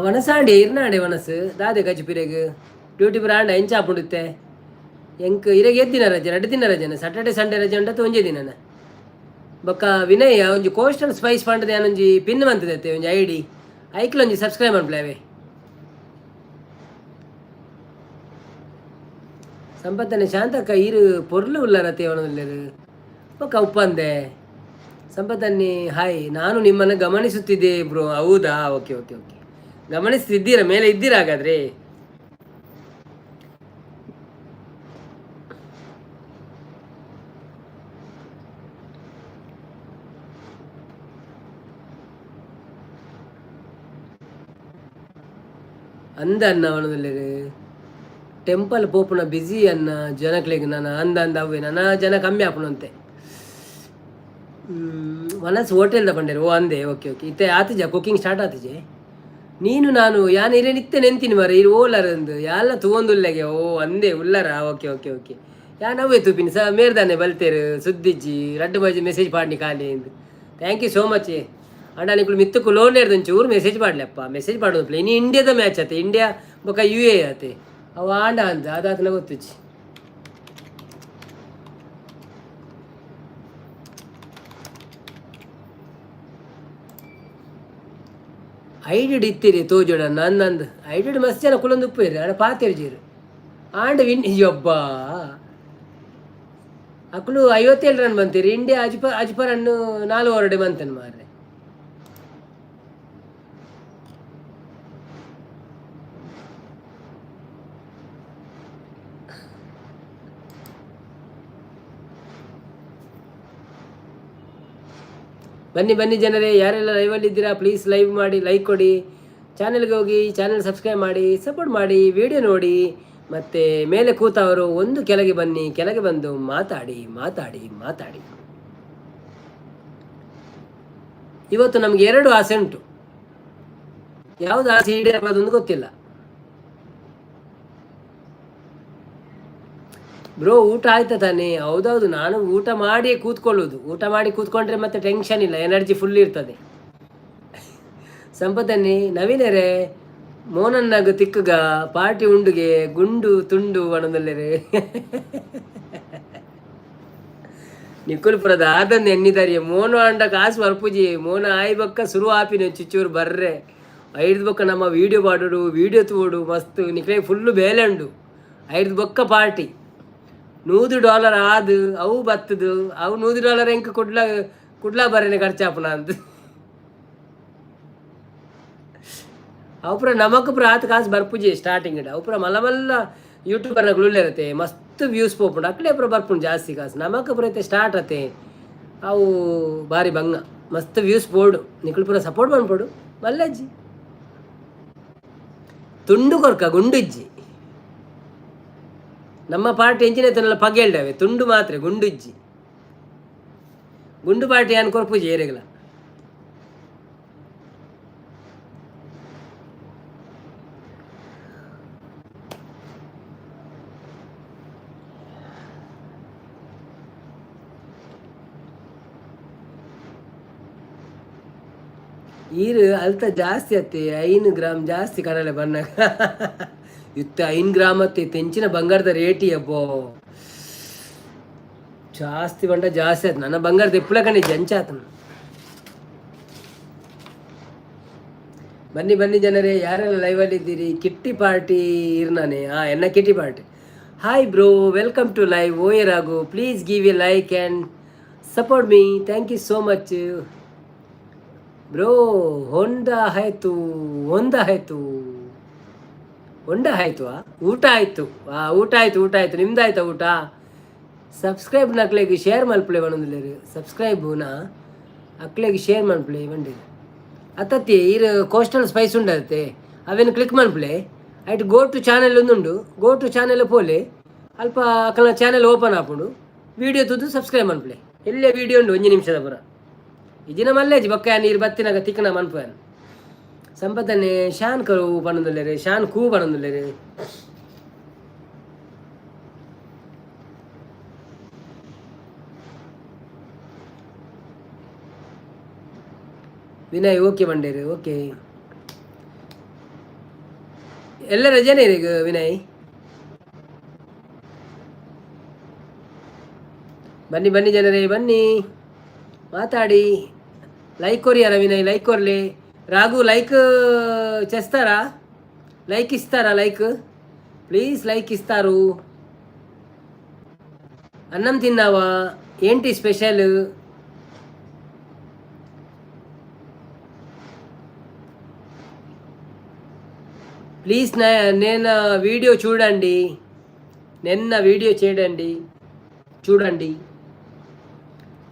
ವನಸಾಂಡೆ ಇರ್ನಾಂಡೆ ವನಸು ದಾದೆ ಕಜಿಪಿರೆಗ್ ಡ್ಯೂಟಿ ಪುರ ಆಂಡ ಎಂಚ ಆಪುಂಡುತ್ತೆ ಎಂಕ್ ಇರೆಗ್ ಏತ್ ದಿನ ರಜೆ? ರಡ್ಡ್ ದಿನ ರಜೆನ? ಸ್ಯಾಟರ್ಡೆ ಸಂಡೇ ರಜೆ ಉಂಡತ್ತ ಒಂಜೇ ದಿನನ? ಬೊಕ್ಕ ವಿನಯ್, ಒಂಜಿ ಕೋಸ್ಟಲ್ ಸ್ಪೈಸ್ ಪಂಡದ ಯಾನೊಂಜಿ ಪಿನ್ ಮಂತದತ್ತೆ ಒಂಜಿ ಐಡಿ, ಐಕ್ಲ ಒಂಜಿ ಸಬ್ಸ್ಕ್ರೈಬ್ ಮನ್ಪುಲೆ ಅವೇ. ಸಂಪತ್ತನೆ ಶಾಂತಕ್ಕ ಈರು ಪೊರ್ಲು ಉಲ್ಲರತೆ ಉಲ್ಲೆರ್ ಬೊಕ್ಕ ಉಪ್ಪಂದೆ. ಸಂಪತ್ತನ್ನಿ ಹಾಯ್, ನಾನು ನಿಮ್ಮನ್ನು ಗಮನಿಸುತ್ತಿದ್ದೆ ಬ್ರೋ. ಹೌದಾ? ಓಕೆ ಓಕೆ ಓಕೆ, ಗಮನಿಸ್ತಿದ್ದೀರಾ, ಮೇಲೆ ಇದ್ದೀರಾ ಹಾಗಾದ್ರೆ. ಅಂದ ಅನ್ನ ಅವನದಲ್ಲೇರು ಟೆಂಪಲ್ ಪೋಪುನ ಬ್ಯುಸಿ ಅನ್ನ ಜನಕ್ಲೆಗ್ ನನ ಅಂದ ಅಂದ ಅವೇ ನನ ಜನ ಕಮ್ಮಿ ಆಪುನಂತೆ. ವನಸ್ ಹೋಟೆಲ್ದ ಪಂಡೇರು. ಓ ಅಂದೆ, ಓಕೆ ಓಕೆ. ಇತ್ತೆ ಆತಿಜ ಕುಕಿಂಗ್ ಸ್ಟಾರ್ಟ್ ಆತಿಜೆ? ನೀನು ನಾನು ಯಾನ್ ಇರೆ ನಿತ್ತೆ ನೆಂತೀನಿ ಮರ ಇರು ಓಲರ್ ಅಂದು ಯಾಲ ತೂವೊಂದುಲ್ಲೆಗೆ. ಓ ಅಂದೆ ಉಲ್ಲರ, ಓಕೆ ಓಕೆ ಓಕೆ. ಯಾನ್ ಅವೇ ತೂಪಿನಿ ಸ ಮೇರ್ದಾನೆ ಬಲ್ತೇರು ಸುದ್ದಿಜ್ಜಿ ರಡ್ಡು ಬಜಿ ಮೆಸೇಜ್ ಪಾಡ್ನಿ ಖಾಲಿ ಇಂದು. Thank you so much. ಅಂಡ ನಿಕುಲು ಮಿತ್ತುಕು ಲೋನ್ ಒಂಚೂರು ಮೆಸೇಜ್ ಪಾಡ್ಲೆಪ್ಪ, ಮೆಸೇಜ್ ಪಾಡೋದು. ಇನ್ನು ಇಂಡಿಯಾದ ಮ್ಯಾಚ್ ಆತೆ, ಇಂಡಿಯಾ ಬೊಕ್ಕ ಯು ಎ ಆತೆ. ಅವು ಆಂಡ ಅಂದ ಅದಾತನ ಗೊತ್ತುಜ್ಜಿ. ಐಡಿಡ್ ಇತ್ತೀರಿ ತೋಜೋಡ ನಂದು ಐಡಿಡ್ ಮಸ್ತ್ ಜನ ಕುಲೊಂದು ಉಪ್ಪು ಆಡ ಪಾತೆರ್ ಜೀರು ಆಂಡ ವಿನ್ ಯಬ್ಬಾ. ಅಕುಲು 57 ರನ್ ಬಂತೀರಿ, ಇಂಡಿಯಾ ಅಜ್ಪ ಅಜ್ಪ ರನ್ 4 ಓವರ್ಡೆ ಬಂತನ್ ಮಾರ್ರೆ. ಬನ್ನಿ ಬನ್ನಿ ಜನರೇ, ಯಾರೆಲ್ಲ ಲೈವಲ್ಲಿ ಇದ್ದೀರಾ ಪ್ಲೀಸ್ ಲೈವ್ ಮಾಡಿ, ಲೈಕ್ ಕೊಡಿ, ಚಾನೆಲ್ಗೆ ಹೋಗಿ ಚಾನೆಲ್ ಸಬ್ಸ್ಕ್ರೈಬ್ ಮಾಡಿ, ಸಪೋರ್ಟ್ ಮಾಡಿ, ವಿಡಿಯೋ ನೋಡಿ. ಮತ್ತು ಮೇಲೆ ಕೂತವರು ಒಂದು ಕೆಳಗೆ ಬನ್ನಿ, ಕೆಳಗೆ ಬಂದು ಮಾತಾಡಿ ಮಾತಾಡಿ ಮಾತಾಡಿ. ಇವತ್ತು ನಮಗೆ ಎರಡು ಆಸೆ ಉಂಟು, ಯಾವುದು ಆಸೆ ಈಡೇರಬಾರ್ದು ಗೊತ್ತಿಲ್ಲ. ಬ್ರೋ ಊಟ ಆಯ್ತಾ ತಾನೇ? ಹೌದೌದು, ನಾನು ಊಟ ಮಾಡಿಯೇ ಕೂತ್ಕೊಳ್ಳೋದು. ಊಟ ಮಾಡಿ ಕೂತ್ಕೊಂಡ್ರೆ ಮತ್ತೆ ಟೆನ್ಷನ್ ಇಲ್ಲ, ಎನರ್ಜಿ ಫುಲ್ ಇರ್ತದೆ. ಸಂಪತ್ತನ್ನಿ ನವೀನರೇ ಮೋನನ್ನಾಗ ತಿಕ್ಕುಗ ಪಾರ್ಟಿ ಉಂಡುಗೆ ಗುಂಡು ತುಂಡು ಒಣದಲ್ಲೇರೆ ನಿಕ್ಕುಲ್ಪುರದ ಆದಂದು ಎನ್ನಿದಾರಿಯೇ ಮೋನು ಅಂಡ ಕಾಸು ಬರ್ಪುಜಿ ಮೋನ ಆಯ್ ಬೊಕ್ಕ ಸುರು ಆಪಿನ ಚಿಚ್ಚೂರು ಬರ್ರೆ ಐದು ಬೊಕ್ಕ ನಮ್ಮ ವೀಡಿಯೋ ಪಾಡೋಡು ವೀಡಿಯೋ ತೂಡು ಮಸ್ತ್ ನಿಕ್ಲೆ ಫುಲ್ಲು ಬೇಲೆ ಉಂಡು. ಐದು ಬೊಕ್ಕ ಪಾರ್ಟಿ $100 ಆದು ಅವು ಬತ್ತದು ಅವು $100 ಎಂಕ್ ಕುಡ್ಲ ಕುಡ್ಲ ಬರೇನೆ ಖರ್ಚಾಪುನ ಅಂದ್. ಅವು ಪೂರ ನಮಕ್ ಪೂರ ಆತ್ ಕಾಸು ಬರ್ಪುಜಿ ಸ್ಟಾರ್ಟಿಂಗ್ ಅವು ಪೂರ ಮಲ್ಲ ಮಲ್ಲ ಯೂಟ್ಯೂಬರ್ನಕುಲು ಉಲ್ಲೆರತೆ ಮಸ್ತ್ ವ್ಯೂಸ್ ಪೋಪುಂಡು ಅಕ್ಲೆ ಪೂರ ಬರ್ಪುಂಡು ಜಾಸ್ತಿ ಕಾಸು. ನಮಕ್ ಪೂರ ಇತ್ತೆ ಸ್ಟಾರ್ಟ್ ಅತೆ ಅವು ಬಾರಿ ಬಂಗ ಮಸ್ತ್ ವ್ಯೂಸ್ ಪೋಡು ನಿಕುಲು ಪೂರ ಸಪೋರ್ಟ್ ಮನ್ಪೊಡು ಮಲ್ಲಜ್ಜಿ ತುಂಡು ಕೊರ್ಕ ಗುಂಡುಜ್ಜಿ. ನಮ್ಮ ಪಾರ್ಟಿ ಎಂಚಿನ ಪಗೆಲ್ಡವೆ ತುಂಡು ಮಾತ್ರ ಗುಂಡುಜ್ಜಿ. ಗುಂಡು ಪಾರ್ಟಿ ಯಾನ್ ಕೊರ್ಪುಜಿ ಏರೆಗ್ಲ. ಈರು ಅಲ್ತ ಜಾಸ್ತಿ ಅತ್ತೆ 5 ಗ್ರಾಮ್ ಜಾಸ್ತಿ ಕಡಲೆ ಬನ್ನಾಗ ಇತ್ತೆ 5 ಗ್ರಾಮ್ ಅತ್ತೆ ತೆಂಚಿನ ಬಂಗಾರದ ರೇಟಿ ಅಬ್ಬೋ ಜಾಸ್ತಿ ಬಂಡ ಜಾಸ್ತಿ ಆಯ್ತು. ನನ್ನ ಬಂಗಾರದ ಎಪ್ಪುಲಕನೆ ಜಂಚಾತನ. ಬನ್ನಿ ಬನ್ನಿ ಜನರೇ, ಯಾರೆಲ್ಲ ಲೈವಲ್ಲಿ ಇದ್ದೀರಿ? ಕಿಟ್ಟಿ ಪಾರ್ಟಿ ಇರ್ನಾನೆ ಎನ್ನ kitty party. Hi bro, welcome to live. ಓಯ್ Raghu, please give a like and support me. Thank you so much bro. ಹೊಂದ ಆಯಿತು, ಹೊಂದ ಆಯಿತು, ಹೊಂಡ ಆಯಿತು. ಊಟ ಆಯಿತು, ಊಟ ಆಯಿತು, ಊಟ ಆಯಿತು. ನಿಮ್ದಾಯ್ತಾ ಊಟ? ಸಬ್ಸ್ಕ್ರೈಬ್ ನಕ್ಲೆಗ್ ಶೇರ್ ಮಲ್ಪುಲೆ ಪನೊಂದುಲ್ಲೆರ್. ಸಬ್ಸ್ಕ್ರೈಬ್ನ ಅಕ್ಲೆಗ್ ಶೇರ್ ಮಲ್ಪುಲೆ ಪಂಡೆರ್. ಅತ್ತತ್ತಿ ಈರ್ ಕೋಸ್ಟಲ್ ಸ್ಪೈಸ್ ಉಂಡತ್ತೆ ಅವೇನು ಕ್ಲಿಕ್ ಮಲ್ಪುಲೆ. ಐಟ್ go to channel ಉಂದುಂಡು, go to channel ಪೋಲೆ, ಅಲ್ಪ ಅಕಲ್ನ ಚಾನೆಲ್ ಓಪನ್ ಆಪುಂಡು. ವೀಡಿಯೋ ತೂದು ಸಬ್ಸ್ಕ್ರೈಬ್ ಮಲ್ಪುಲೆ. ಎಲ್ಲೇ ವೀಡಿಯೋ ಉಂಡು ಒಂಜಿ ನಿಮಿಷದ ಪುರ ಇಜಿನ ಮಲ್ಲೇಜಿ ಬೊಕ್ಕ ಯಾನ್ ಈರ್ ಬತ್ತಿನಾಗ ತಿಕ್ಕನ ಮನ್ಪುವೆ. ಸಂಪತ್ತನೆ ಶಾನ್ ಕರು ಪನೊಂದುಲ್ಲೆರ್, ಶಾನ್ ಕೂ ಪನೊಂದುಲ್ಲೆರ್. ವಿನಯ್ ಓಕೆ ಬಂಡೇರು, ಓಕೆ. ಎಲ್ಲ ರಜೆನೇ ಈಗ ವಿನಯ್. ಬನ್ನಿ ಬನ್ನಿ ಜನರೇ, ಬನ್ನಿ ಮಾತಾಡಿ. ಲೈಕ್ ಕೊರಿಯಾರ ವಿನಯ್, ಲೈಕ್ ಕೊರ್ಲಿ. ರಾಘು ಲೈಕ್ చేస్తారా? లైక్ ఇస్తారా? లైక్ ప్లీజ్, లైక్ ఇస్తారు. అన్నం తిన్నావా? ఏంటి స్పెషల్? ప్లీజ్ నేను వీడియో చూడండి, నిన్న వీడియో చేయండి, చూడండి.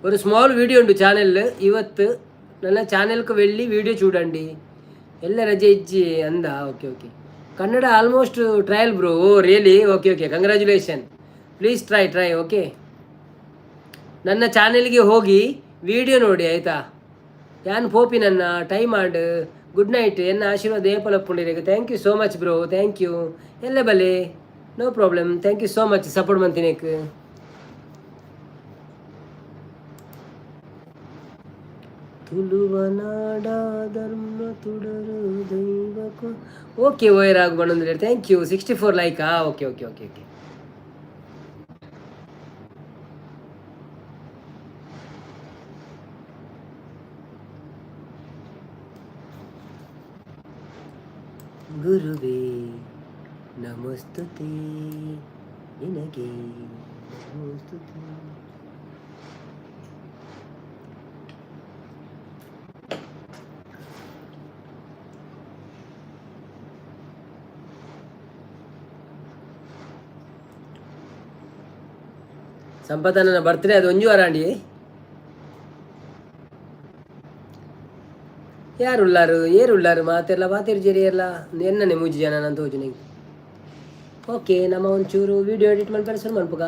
ఒక స్మాల్ వీడియో ఉండు ఛానల్ ಇವತ್ತು ನನ್ನ ಚಾನೆಲ್ಗೆ వెళ్ళి వీడియో చూడండి. ಎಲ್ಲ ರಜೆ ಇಜ್ಜಿ ಅಂದ. Okay okay. Kannada almost trial bro. Oh really? Okay okay, congratulation. Please try try. Okay, ನನ್ನ ಚಾನೆಲ್ಗೆ ಹೋಗಿ ವಿಡಿಯೋ ನೋಡಿ ಆಯಿತಾ. ಯಾನ್ ಪೋಪಿ ನನ್ನ ಟೈಮ್ ಆಂಡ್ ಗುಡ್ ನೈಟ್. ಎನ್ನ ಆಶೀರ್ವಾದ ಏಪಲಪ್ಪುಂಡಿರೇಗ. Thank you so much bro, thank you. ಎಲ್ಲ ಬಲೆ, no problem. Thank you so much support ಮಂತಿನೇಕ್. ತುಳುವನಾಡ ಧರ್ಮ ತುಡರು ದೈವ. ಓಕೆ, ಓಯ್ ರಾಘು ಬಂದ್ರೆ thank you. 64 like. Okay okay okay okay. ಗುರುವೇ ನಮಸ್ತುತಿ, ನಿನಗೆ ನಮಸ್ತುತಿ. ಸಂಪತ್ ನನ್ನ ಬರ್ತ್ಡೇ ಅದು ಒಂಜು ವಾರಾಂಡಿ. ಯಾರುಳ್ಳಾರು ಏರುಳ್ಳಾರು ಮಾತೆಲ್ಲ ಮಾತೇರು ಜೇರಿಯಲ್ಲ ಎನ್ನನೆ ಮೂಜಿ ಜನ ನಾನು ತೋಜು. ಓಕೆ, ನಮ್ಮ ಒಂಚೂರು ವಿಡಿಯೋ ಎಡಿಟ್ ಮಲ್ಪರೆ ಶುರು ಮನ್ಪುಗ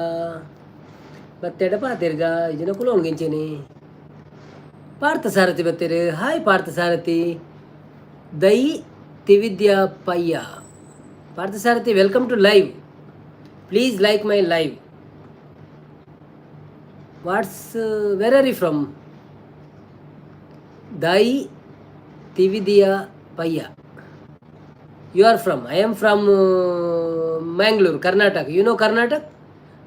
ಬತ್ತೆಡ ಪಾತೆರ್ಗ ಇಜನ ಕುಲೋನ್ಗೆಂಚೇನೆ. ಪಾರ್ಥ ಸಾರಥಿ ಬತ್ತೇರು. ಹಾಯ್ ಪಾರ್ಥ ಸಾರಥಿ. ದೈ ತಿವಿದ್ಯಾ ಪಯ್ಯ. Partha Sarathi, welcome to live. Please like my live. What's where are you from? ದೈ Tividya Payya. You are from? I am from Mangalore, Karnataka. You know Karnataka?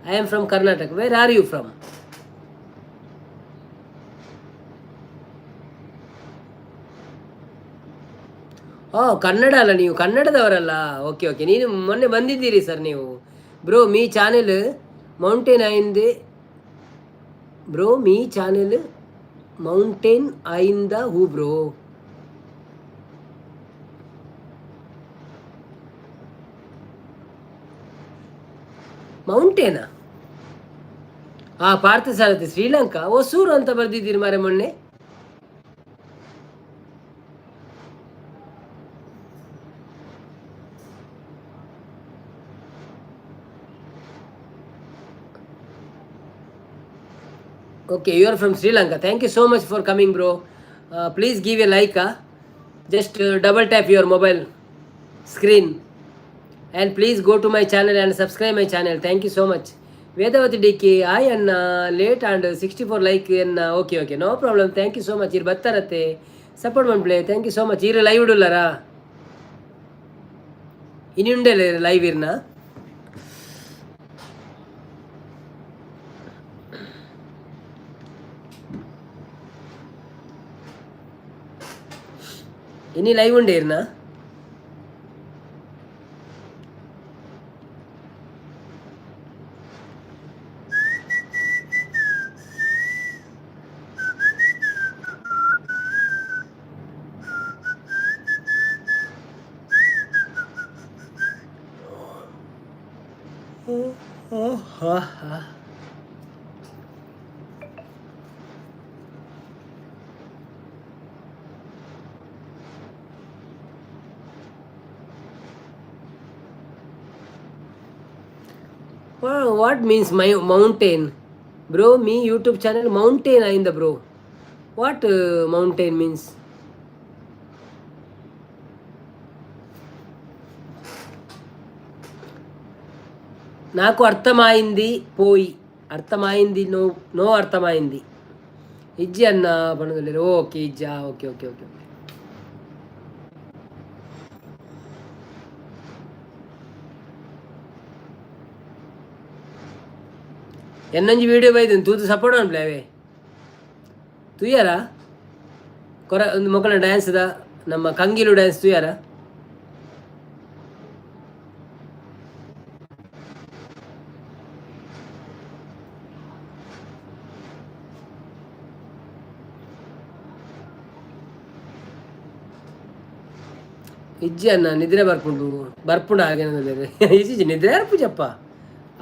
I am from Karnataka. Where are you from? Oh, Kannada ಅಲ್ಲ, ನೀವು ಕನ್ನಡದವರಲ್ಲ. Okay okay, ನೀನು ಮೊನ್ನೆ ಬಂದಿದ್ದೀರಿ sir ನೀವು. Bro ಮೀ channel mountain ಆಯಿಂದೆ. Bro ಮೀ channel mountain ಆಯಿಂದ ಹೂ bro. ಮೌಂಟೇನಾ? ಹಾಂ, ಪಾರ್ಥಸಾರಥಿ ಶ್ರೀಲಂಕಾ ಹೊಸೂರು ಅಂತ ಬರೆದಿದ್ದೀರಿ ಮಾರೆ ಮೊನ್ನೆ. Okay, you are from Sri Lanka. Thank you so much for coming bro. Please give a like. Just double tap your mobile screen and please go to my channel and subscribe my channel. Thank you so much. Vedavathi D K hi ಅಣ್ಣ. Late and 64 like ಎನ್ನ. Okay okay, no problem. Thank you so much. ಇರು ಬತ್ತಾರತ್ತೆ support ಮನ್ಪ್ಲೆ. Thank you so much. ಇರು live ಇಡುಲ್ಲಾರಾ ಇನಿ ಉಂಡೆ live ಇರ್ನ. ಇನಿ ಲೈವ್ ಉಂಡೆ ಇರ್ನ. What means my mountain bro? Me YouTube channel mountain అయిందా bro? What mountain means? నాకు అర్థమైంది పోయి అర్థమైంది. నో నో అర్థమైంది. ఇజ్జి అన్న పనులు. ఓకే ఇజ్జా. Okay okay okay okay. ಎನ್ನೊಂಜಿ ವೀಡಿಯೋ ಬೈದನ್ ತೂದು ಸಪೋರ್ಟ್ ಅನ್ಪ್ಲೆ ಅವೇ ತೂಯಾರ ಕೊರ ಒಂದು ಮೊಕಲ ಡ್ಯಾನ್ಸ್ದ ನಮ್ಮ ಕಂಗಿಲು ಡ್ಯಾನ್ಸ್ ತೂಯಾರ. ಇಜ್ಜಿ ಅಣ್ಣ, ನಿದ್ರೆ ಬರ್ಪುಂಡು ಬರ್ಪುಂಡು ಹಾಗೇನಂದ್ರೆ ಇಜ್ಜಿ ನಿದ್ರೆ ಅರ್ಪುಜಪ್ಪ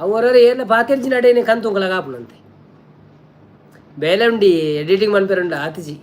ಅವರವರ ಏರ್ಲ ಪಾತೆರ್ಜಿ ನಡೇನೆ ಕಂತುಂಕಲ ಕಾಪುನಂತೆ ಬೇಲೆ ಉಂಡಿ ಎಡಿಟಿಂಗ್ ಮನ್ಪೆರುಂಡು ಆತಿಜಿ.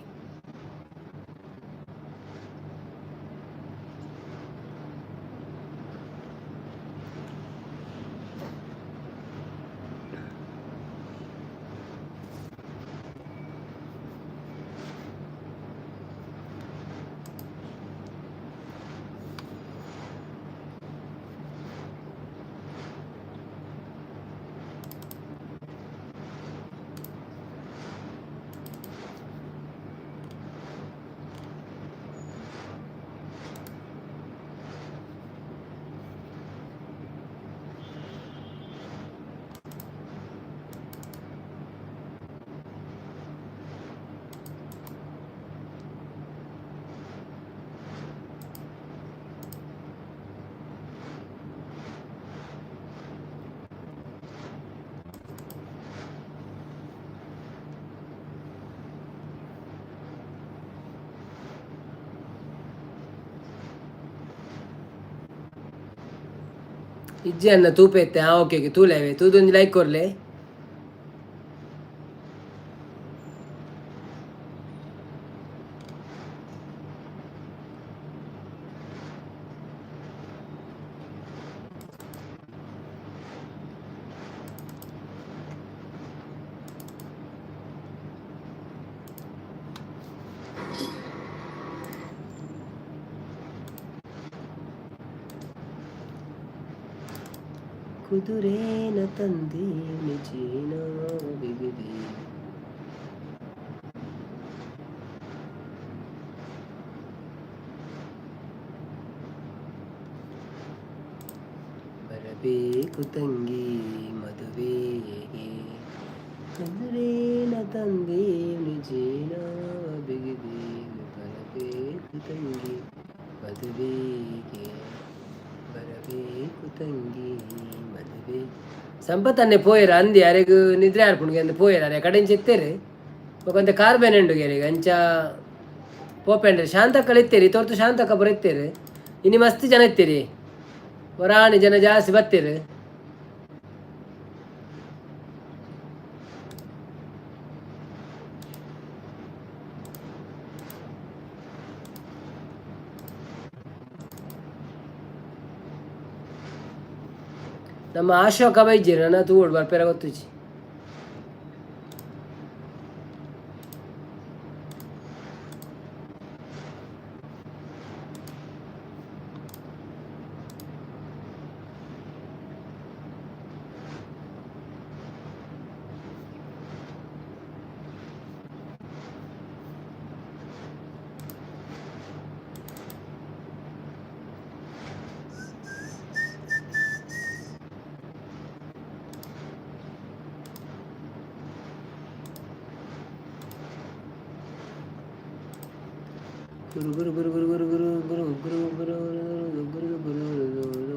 ಇಜ್ಜಿ ಅಣ್ಣ, ತೂಪೆ ಇತ್ತೆ. ಹಾಂ, ಓಕೆ ಓಕೆ, ತೂಲೆ ಅವೆ ತೂದೊಂಜಿ ಲೈಕ್ ಕೊರ್ಲೆ. ಕುದುರೇನ ತಂದೀನಿ ಚೀನಾ ಬಿಗಿದೆ. ಬರಬೇಕು ತಂಗಿ ಮದುವೆಗೆ, ಕುದುರೇನ ತಂದೀನಿ ಚೀನಾ ಬಿಗಿದೆ, ಬರಬೇಕು ತಂಗಿ ಮದುವೆಗೆ, ಬರಬೇಕು ತಂಗಿ ಮದುವೆ. ಸಂಪತ್ತನ್ನೇ ಪೋಯೆರ್ ಅಂದಿ ಅರೆಗ್ ನಿದ್ರೆ ಆರ್ಪುಂಡು ಅಂದ್ ಪೋಯೆರ್. ಅರೆ ಕಡೆಂಚ ಇತ್ತೇರು ಬೊಕ ಕಾರ್ ಬೇನೆ ಉಂಡು ಗೆರೆಗ್ ಅಂಚ ಪೋಪೆಂಡ್ರೆ. ಶಾಂತಕ್ಕಳ ಇತ್ತೇರಿ ತೋರ್ತು, ಶಾಂತಕ್ಕ ಪೂರ ಇತ್ತೇರು. ಇನಿ ಮಸ್ತ್ ಜನ ಇತ್ತೀರಿ, ಒರಾಣಿ ಜನ ಜಾಸ್ತಿ ಬತ್ತೀರು. ನಮ್ಮ ಆಶೋಕ ಬೈಜೇರು ನನ್ನ ತೂವೊಡು ಬರ್ಪೆರ ಗೊತ್ತುಜಿ. ಗುರು ಗುರು ಗುರು ಗುರು ಗುರು ಗುರು ಗುರು ಗುರು ಗುರು ಗುರು ಗುರು ಗುರು ಗುರು.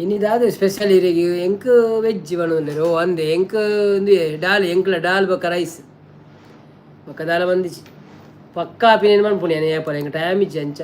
ಇನಿದಾದ ಸ್ಪೆಷಲ್ ಇರೆಗ್? ಎಂಕ್ ವೆಜ್ ಪನೊಂದುಲ್ಲೆರ್. ಓ ಅಂದೆ, ಎಂಕ್ ಉಂದುವೆ ಡಾಲ್, ಎಂಕ್ಲ ಡಾಲ್ ಬೊಕ್ಕ ರೈಸ್ ಬೊಕ್ಕ ದಾಲ ಬಂದಿಜಿ. ಪಕ್ಕ ಆಪಿನೇನು ಮನ್ಪುಣಿ ಯಾನ್ ಏಪಲ, ಎಂಕ್ ಟೈಮ್ ಇಜ್ಜಿ ಅಂಚ.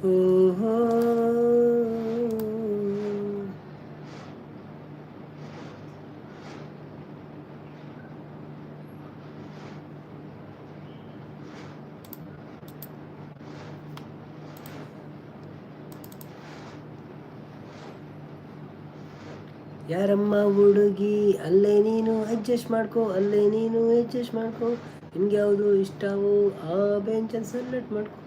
ಓಹೋ. ಯಾರಮ್ಮ ಹುಡುಗಿ, ಅಲ್ಲೇ ನೀನು ಅಡ್ಜಸ್ಟ್ ಮಾಡ್ಕೋ, ಅಲ್ಲೇ ನೀನು ಅಡ್ಜಸ್ಟ್ ಮಾಡ್ಕೋ, ನಿನ್ಗೆ ಯಾವುದು ಇಷ್ಟವೋ ಆ ಬೆಂಚನ್ನು ಸೆಲೆಕ್ಟ್ ಮಾಡ್ಕೋ.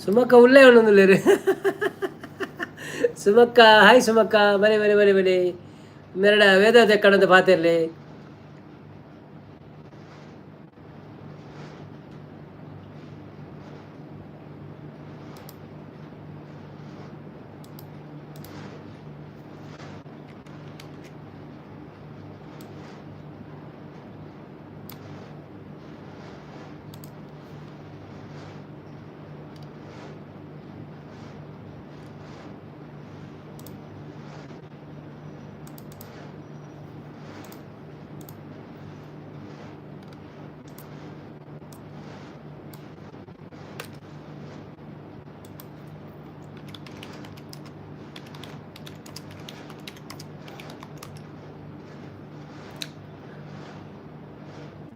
ಸುಮಕ್ಕ ಉಲ್ಲೇ ಒಂದೊಂದು. ಸುಮಕ್ಕ, ಹಾಯ್ ಸುಮಕ್ಕ, ಬಲೆ ಬಲೆ ಬಲೆ ಬಲೆ. ಮೆರಡ ವೇದ ಕಡದ ಪಾತೆರ್ಲಿ.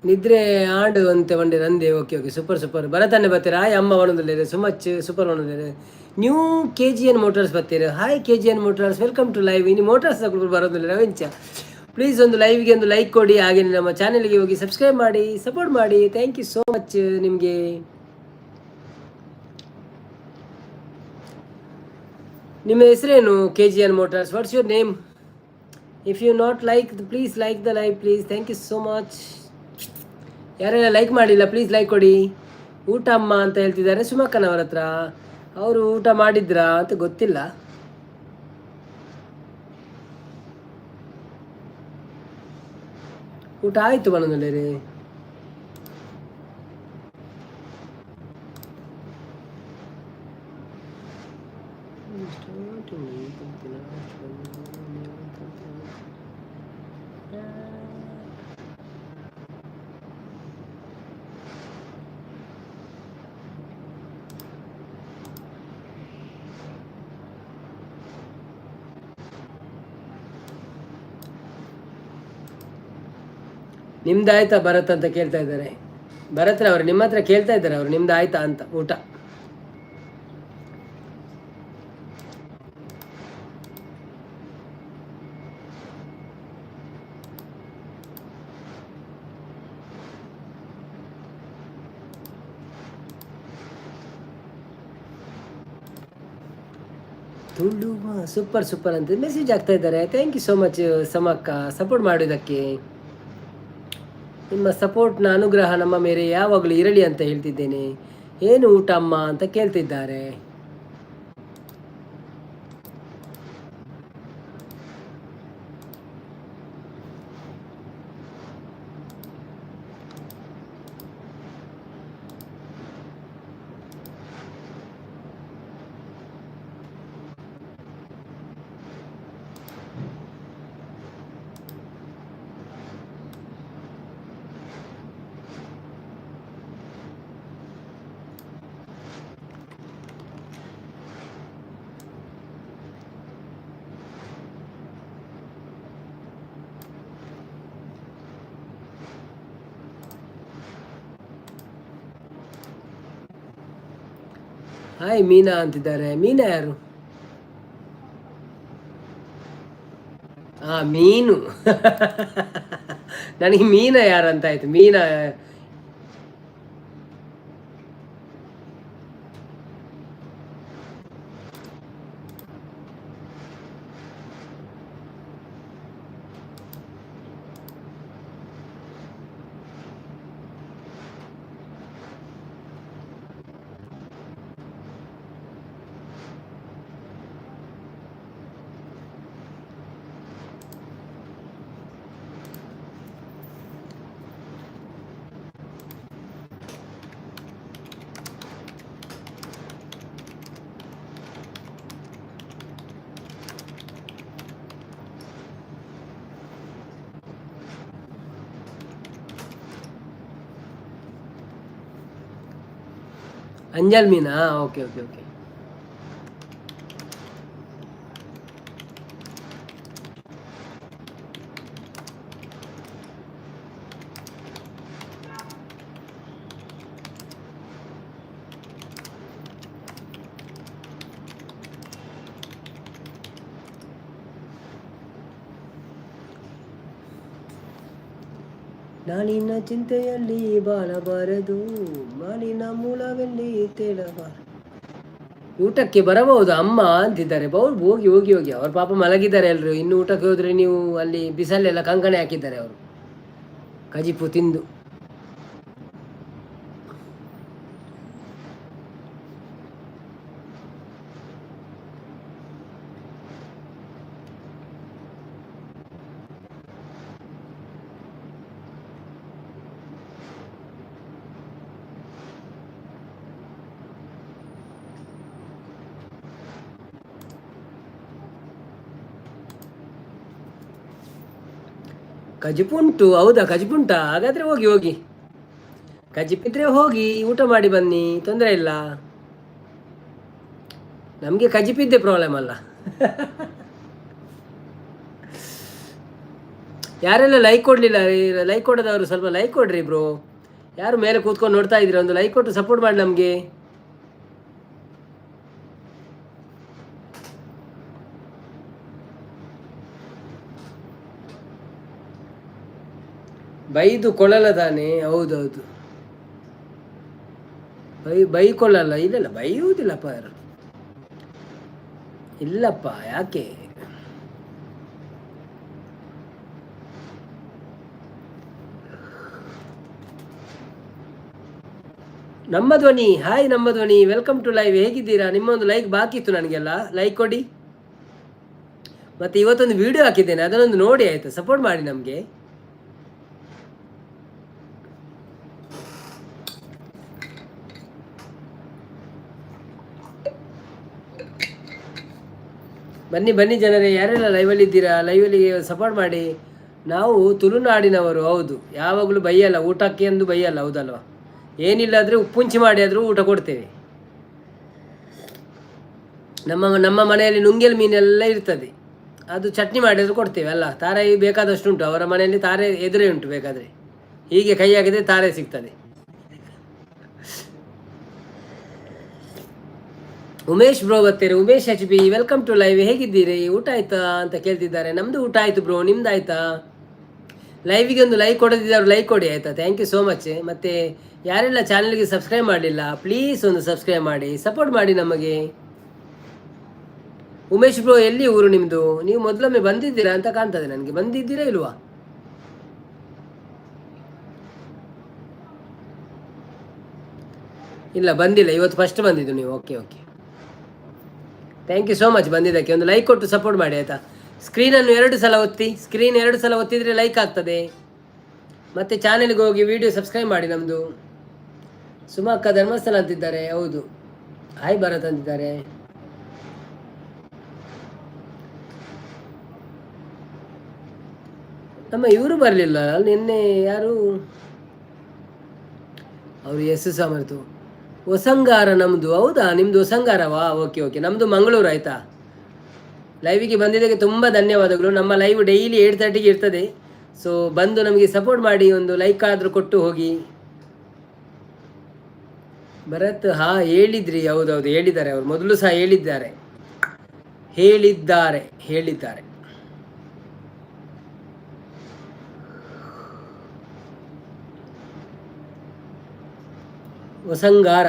ನಿದ್ರೆ ಆಂಡು ಅಂತೆ ವಂಡಿ ರಂದೆ. Okay okay, super super. ಭರತನ್ನೇ ಬರ್ತೀರಾ? ಹಾಯ್ ಅಮ್ಮ ಒಣದಲ್ಲೇರೆ, ಸುಮಚ್ ಸೂಪರ್ ಒಣದಲ್ಲೇರೆ. New K G N motors ಬರ್ತೀರ? Hi K G N motors, welcome to live. ಇನ್ನು ಮೋಟರ್ಸ್ ಬರೋದಿಲ್ಲ ರವಿಂಚ. ಪ್ಲೀಸ್ ಒಂದು ಲೈವ್ಗೆ ಒಂದು ಲೈಕ್ ಕೊಡಿ, ಹಾಗೆ ನಮ್ಮ ಚಾನೆಲ್ಗೆ ಹೋಗಿ ಸಬ್ಸ್ಕ್ರೈಬ್ ಮಾಡಿ, ಸಪೋರ್ಟ್ ಮಾಡಿ. Thank you so much ನಿಮಗೆ. ನಿಮ್ಮ ಹೆಸರೇನು? K G N motors, what's your name? If you not like, please like the live please. Thank you so much. ಯಾರೆಲ್ಲ ಲೈಕ್ ಮಾಡಿಲ್ಲ, ಪ್ಲೀಸ್ ಲೈಕ್ ಕೊಡಿ. ಊಟ ಅಮ್ಮ ಅಂತ ಹೇಳ್ತಿದ್ದಾರೆ ಸುಮಕ್ಕನವರ ಹತ್ರ. ಅವರು ಊಟ ಮಾಡಿದ್ರಾ ಅಂತ ಗೊತ್ತಿಲ್ಲ. ಊಟ ಆಯಿತು ಮನದಲ್ಲಿ. ನಿಮ್ದು ಆಯ್ತಾ ಭರತ್ ಅಂತ ಕೇಳ್ತಾ ಇದ್ದಾರೆ. ಭರತ್ರವರು ನಿಮ್ಮ ಹತ್ರ ಕೇಳ್ತಾ ಇದ್ದಾರೆ ಅವರು, ನಿಮ್ದು ಆಯ್ತಾ ಅಂತ ಊಟ. ತುಳುವ ಸೂಪರ್ ಸೂಪರ್ ಅಂತ ಮೆಸೇಜ್ ಆಗ್ತಾ ಇದ್ದಾರೆ. Thank you so much Samakka, support ಮಾಡೋದಕ್ಕೆ. ನಿಮ್ಮ ಸಪೋರ್ಟ್ನ ಅನುಗ್ರಹ ನಮ್ಮ ಮೇಲೆ ಯಾವಾಗಲೂ ಇರಲಿ ಅಂತ ಹೇಳ್ತಿದ್ದೇನೆ. ಏನು ಊಟ ಅಮ್ಮ ಅಂತ ಕೇಳ್ತಿದ್ದಾರೆ. ಹಾಯ್ ಮೀನಾ ಅಂತಿದ್ದಾರೆ. ಮೀನಾ ಯಾರು? ಮೀನು. ನನಗೆ ಮೀನಾ ಯಾರು ಅಂತ ಆಯ್ತು. ಮೀನಾ. ಅಂಜಲ್ ಮೀನಾ? Okay okay okay. ನಾನಿನ್ನ ಚಿಂತೆಯಲ್ಲಿ ಬಾಳಬಾರದು, ಮಾಲಿನ ಮೂಲವೆಲ್ಲಿ ತೇಲಬಾರದು. ಊಟಕ್ಕೆ ಬರಬಹುದು ಅಮ್ಮ ಅಂತಿದ್ದಾರೆ. ಬೌ, ಹೋಗಿ ಹೋಗಿ ಹೋಗಿ. ಅವ್ರ ಪಾಪ ಮಲಗಿದ್ದಾರೆ ಎಲ್ಲರೂ. ಇನ್ನು ಊಟಕ್ಕೆ ಹೋದ್ರೆ ನೀವು ಅಲ್ಲಿ ಬಿಸಲೆಲ್ಲ ಕಂಕಣೆ ಹಾಕಿದ್ದಾರೆ ಅವರು ಕಜಿಪು ತಿಂದು. ಕಜಿಪು ಉಂಟು. ಹೌದಾ? ಕಜಿಪು ಉಂಟಾ? ಹಾಗಾದ್ರೆ ಹೋಗಿ ಹೋಗಿ. ಕಜಿಪಿದ್ರೆ ಹೋಗಿ ಊಟ ಮಾಡಿ ಬನ್ನಿ, ತೊಂದರೆ ಇಲ್ಲ. ನಮಗೆ ಕಜಿಪಿದ್ದೆ ಪ್ರಾಬ್ಲಮ್ ಅಲ್ಲ. ಯಾರೆಲ್ಲ ಲೈಕ್ ಕೊಡಲಿಲ್ಲ, ಲೈಕ್ ಕೊಡೋದವರು ಸ್ವಲ್ಪ ಲೈಕ್ ಕೊಡ್ರಿ ಬ್ರೋ. ಯಾರು ಮೇಲೆ ಕೂತ್ಕೊಂಡು ನೋಡ್ತಾ ಇದ್ದೀರಾ, ಒಂದು ಲೈಕ್ ಕೊಟ್ಟು ಸಪೋರ್ಟ್ ಮಾಡಿ ನಮಗೆ. ಬೈದು ಕೊಳ್ಳಲ್ಲ ತಾನೆ? ಹೌದೌದು, ಬೈಕೊಳ್ಳಲ್ಲ. ಇಲ್ಲ ಇಲ್ಲ, ಬೈಯುವುದಿಲ್ಲಪ್ಪ ಯಾರು. ಇಲ್ಲಪ್ಪ, ಯಾಕೆ? ನಮ್ಮ ಧ್ವನಿ, ಹಾಯ್ ನಮ್ಮ ಧ್ವನಿ, welcome to live. ಹೇಗಿದ್ದೀರಾ? ನಿಮ್ಮ ಒಂದು ಲೈಕ್ ಬಾಕಿ ಇತ್ತು ನನಗೆಲ್ಲ, ಲೈಕ್ ಕೊಡಿ. ಮತ್ತೆ ಇವತ್ತೊಂದು ವಿಡಿಯೋ ಹಾಕಿದ್ದೇನೆ, ಅದನ್ನೊಂದು ನೋಡಿ ಆಯ್ತಾ, ಸಪೋರ್ಟ್ ಮಾಡಿ ನಮಗೆ. ಬನ್ನಿ ಬನ್ನಿ ಜನರೇ, ಯಾರೆಲ್ಲ ಲೈವಲ್ಲಿ ಇದ್ದೀರಾ, ಲೈವಲ್ಲಿ ಸಪೋರ್ಟ್ ಮಾಡಿ. ನಾವು ತುಳುನಾಡಿನವರು, ಹೌದು. ಯಾವಾಗಲೂ ಬೈಯಲ್ಲ, ಊಟಕ್ಕೆ ಎಂದು ಬೈಯಲ್ಲ, ಹೌದಲ್ವಾ? ಏನಿಲ್ಲ ಅಂದರೆ ಉಪ್ಪುಂಚಿ ಮಾಡಿ ಆದರೂ ಊಟ ಕೊಡ್ತೇವೆ. ನಮ್ಮ ನಮ್ಮ ಮನೆಯಲ್ಲಿ ನುಂಗೆಲ್ ಮೀನೆಲ್ಲ ಇರ್ತದೆ, ಅದು ಚಟ್ನಿ ಮಾಡಿದರೂ ಕೊಡ್ತೇವೆ ಅಲ್ಲ. ತಾರೆ ಬೇಕಾದಷ್ಟು ಉಂಟು ಅವರ ಮನೆಯಲ್ಲಿ, ತಾರೆ ಎದುರೇ ಉಂಟು. ಬೇಕಾದರೆ ಹೀಗೆ ಕೈ ಹಾಕಿದರೆ ತಾರೆ ಸಿಗ್ತದೆ. ಉಮೇಶ್ ಬ್ರೋ ಬರ್ತೀರಿ. Umesh H B, welcome to live. ಹೇಗಿದ್ದೀರಿ? ಊಟ ಆಯ್ತಾ ಅಂತ ಕೇಳ್ತಿದ್ದಾರೆ. ನಮ್ಮದು ಊಟ ಆಯಿತು ಬ್ರೋ, ನಿಮ್ದು ಆಯ್ತಾ? ಲೈವಿಗೆ ಒಂದು ಲೈಕ್ ಕೊಡದಿದ್ದವರು ಲೈಕ್ ಕೊಡಿ ಆಯಿತಾ? Thank you so much. ಮತ್ತು ಯಾರೆಲ್ಲ ಚಾನಲ್ಗೆ ಸಬ್ಸ್ಕ್ರೈಬ್ ಮಾಡಲಿಲ್ಲ, ಪ್ಲೀಸ್ ಒಂದು ಸಬ್ಸ್ಕ್ರೈಬ್ ಮಾಡಿ, ಸಪೋರ್ಟ್ ಮಾಡಿ ನಮಗೆ. ಉಮೇಶ್ ಬ್ರೋ, ಎಲ್ಲಿ ಊರು ನಿಮ್ಮದು? ನೀವು ಮೊದಲೊಮ್ಮೆ ಬಂದಿದ್ದೀರಾ ಅಂತ ಕಾಣ್ತದೆ ನನಗೆ. ಬಂದಿದ್ದೀರಾ ಇಲ್ವಾ? ಇಲ್ಲ, ಬಂದಿಲ್ಲ. ಇವತ್ತು ಫಸ್ಟ್ ಬಂದಿದ್ದು ನೀವು. Okay okay, thank you so much ಬಂದಿದ್ದಕ್ಕೆ. ಒಂದು ಲೈಕ್ ಕೊಟ್ಟು ಸಪೋರ್ಟ್ ಮಾಡಿ ಆಯಿತಾ? ಸ್ಕ್ರೀನನ್ನು ಎರಡು ಸಲ ಒತ್ತಿ. ಸ್ಕ್ರೀನ್ ಎರಡು ಸಲ ಒತ್ತಿದರೆ ಲೈಕ್ ಆಗ್ತದೆ. ಮತ್ತು ಚಾನೆಲ್ಗೆ ಹೋಗಿ ವಿಡಿಯೋ ಸಬ್ಸ್ಕ್ರೈಬ್ ಮಾಡಿ ನಮ್ಮದು. ಸುಮಕ್ಕ ಧರ್ಮಸ್ಥಳ ಅಂತಿದ್ದಾರೆ, ಹೌದು. ಹಾಯ್ ಭರತ್ ಅಂತಿದ್ದಾರೆ. ನಮ್ಮ ಇವರು ಬರಲಿಲ್ಲ ನಿನ್ನೆ, ಯಾರು ಅವರು? ಎಸ್ ಸಾಮರ್ತು ಹೊಸಂಗಾರ ನಮ್ಮದು. ಹೌದಾ? ನಿಮ್ಮದು ಹೊಸಂಗಾರವಾ? ಓಕೆ ಓಕೆ, ನಮ್ಮದು ಮಂಗಳೂರು ಆಯಿತಾ. ಲೈವಿಗೆ ಬಂದಿದ್ದಕ್ಕೆ ತುಂಬ ಧನ್ಯವಾದಗಳು. ನಮ್ಮ ಲೈವ್ ಡೈಲಿ 8:30ಗೆ ಇರ್ತದೆ. ಸೊ ಬಂದು ನಮಗೆ ಸಪೋರ್ಟ್ ಮಾಡಿ, ಒಂದು ಲೈಕ್ ಆದರೂ ಕೊಟ್ಟು ಹೋಗಿ. ಭರತ್, ಹಾ ಹೇಳಿದ್ರಿ, ಹೌದೌದು, ಹೇಳಿದ್ದಾರೆ ಅವರು. ಮೊದಲು ಸಹ ಹೇಳಿದ್ದಾರೆ, ಹೇಳಿದ್ದಾರೆ, ಹೇಳಿದ್ದಾರೆ. ಹೊಸಂಗಾರ.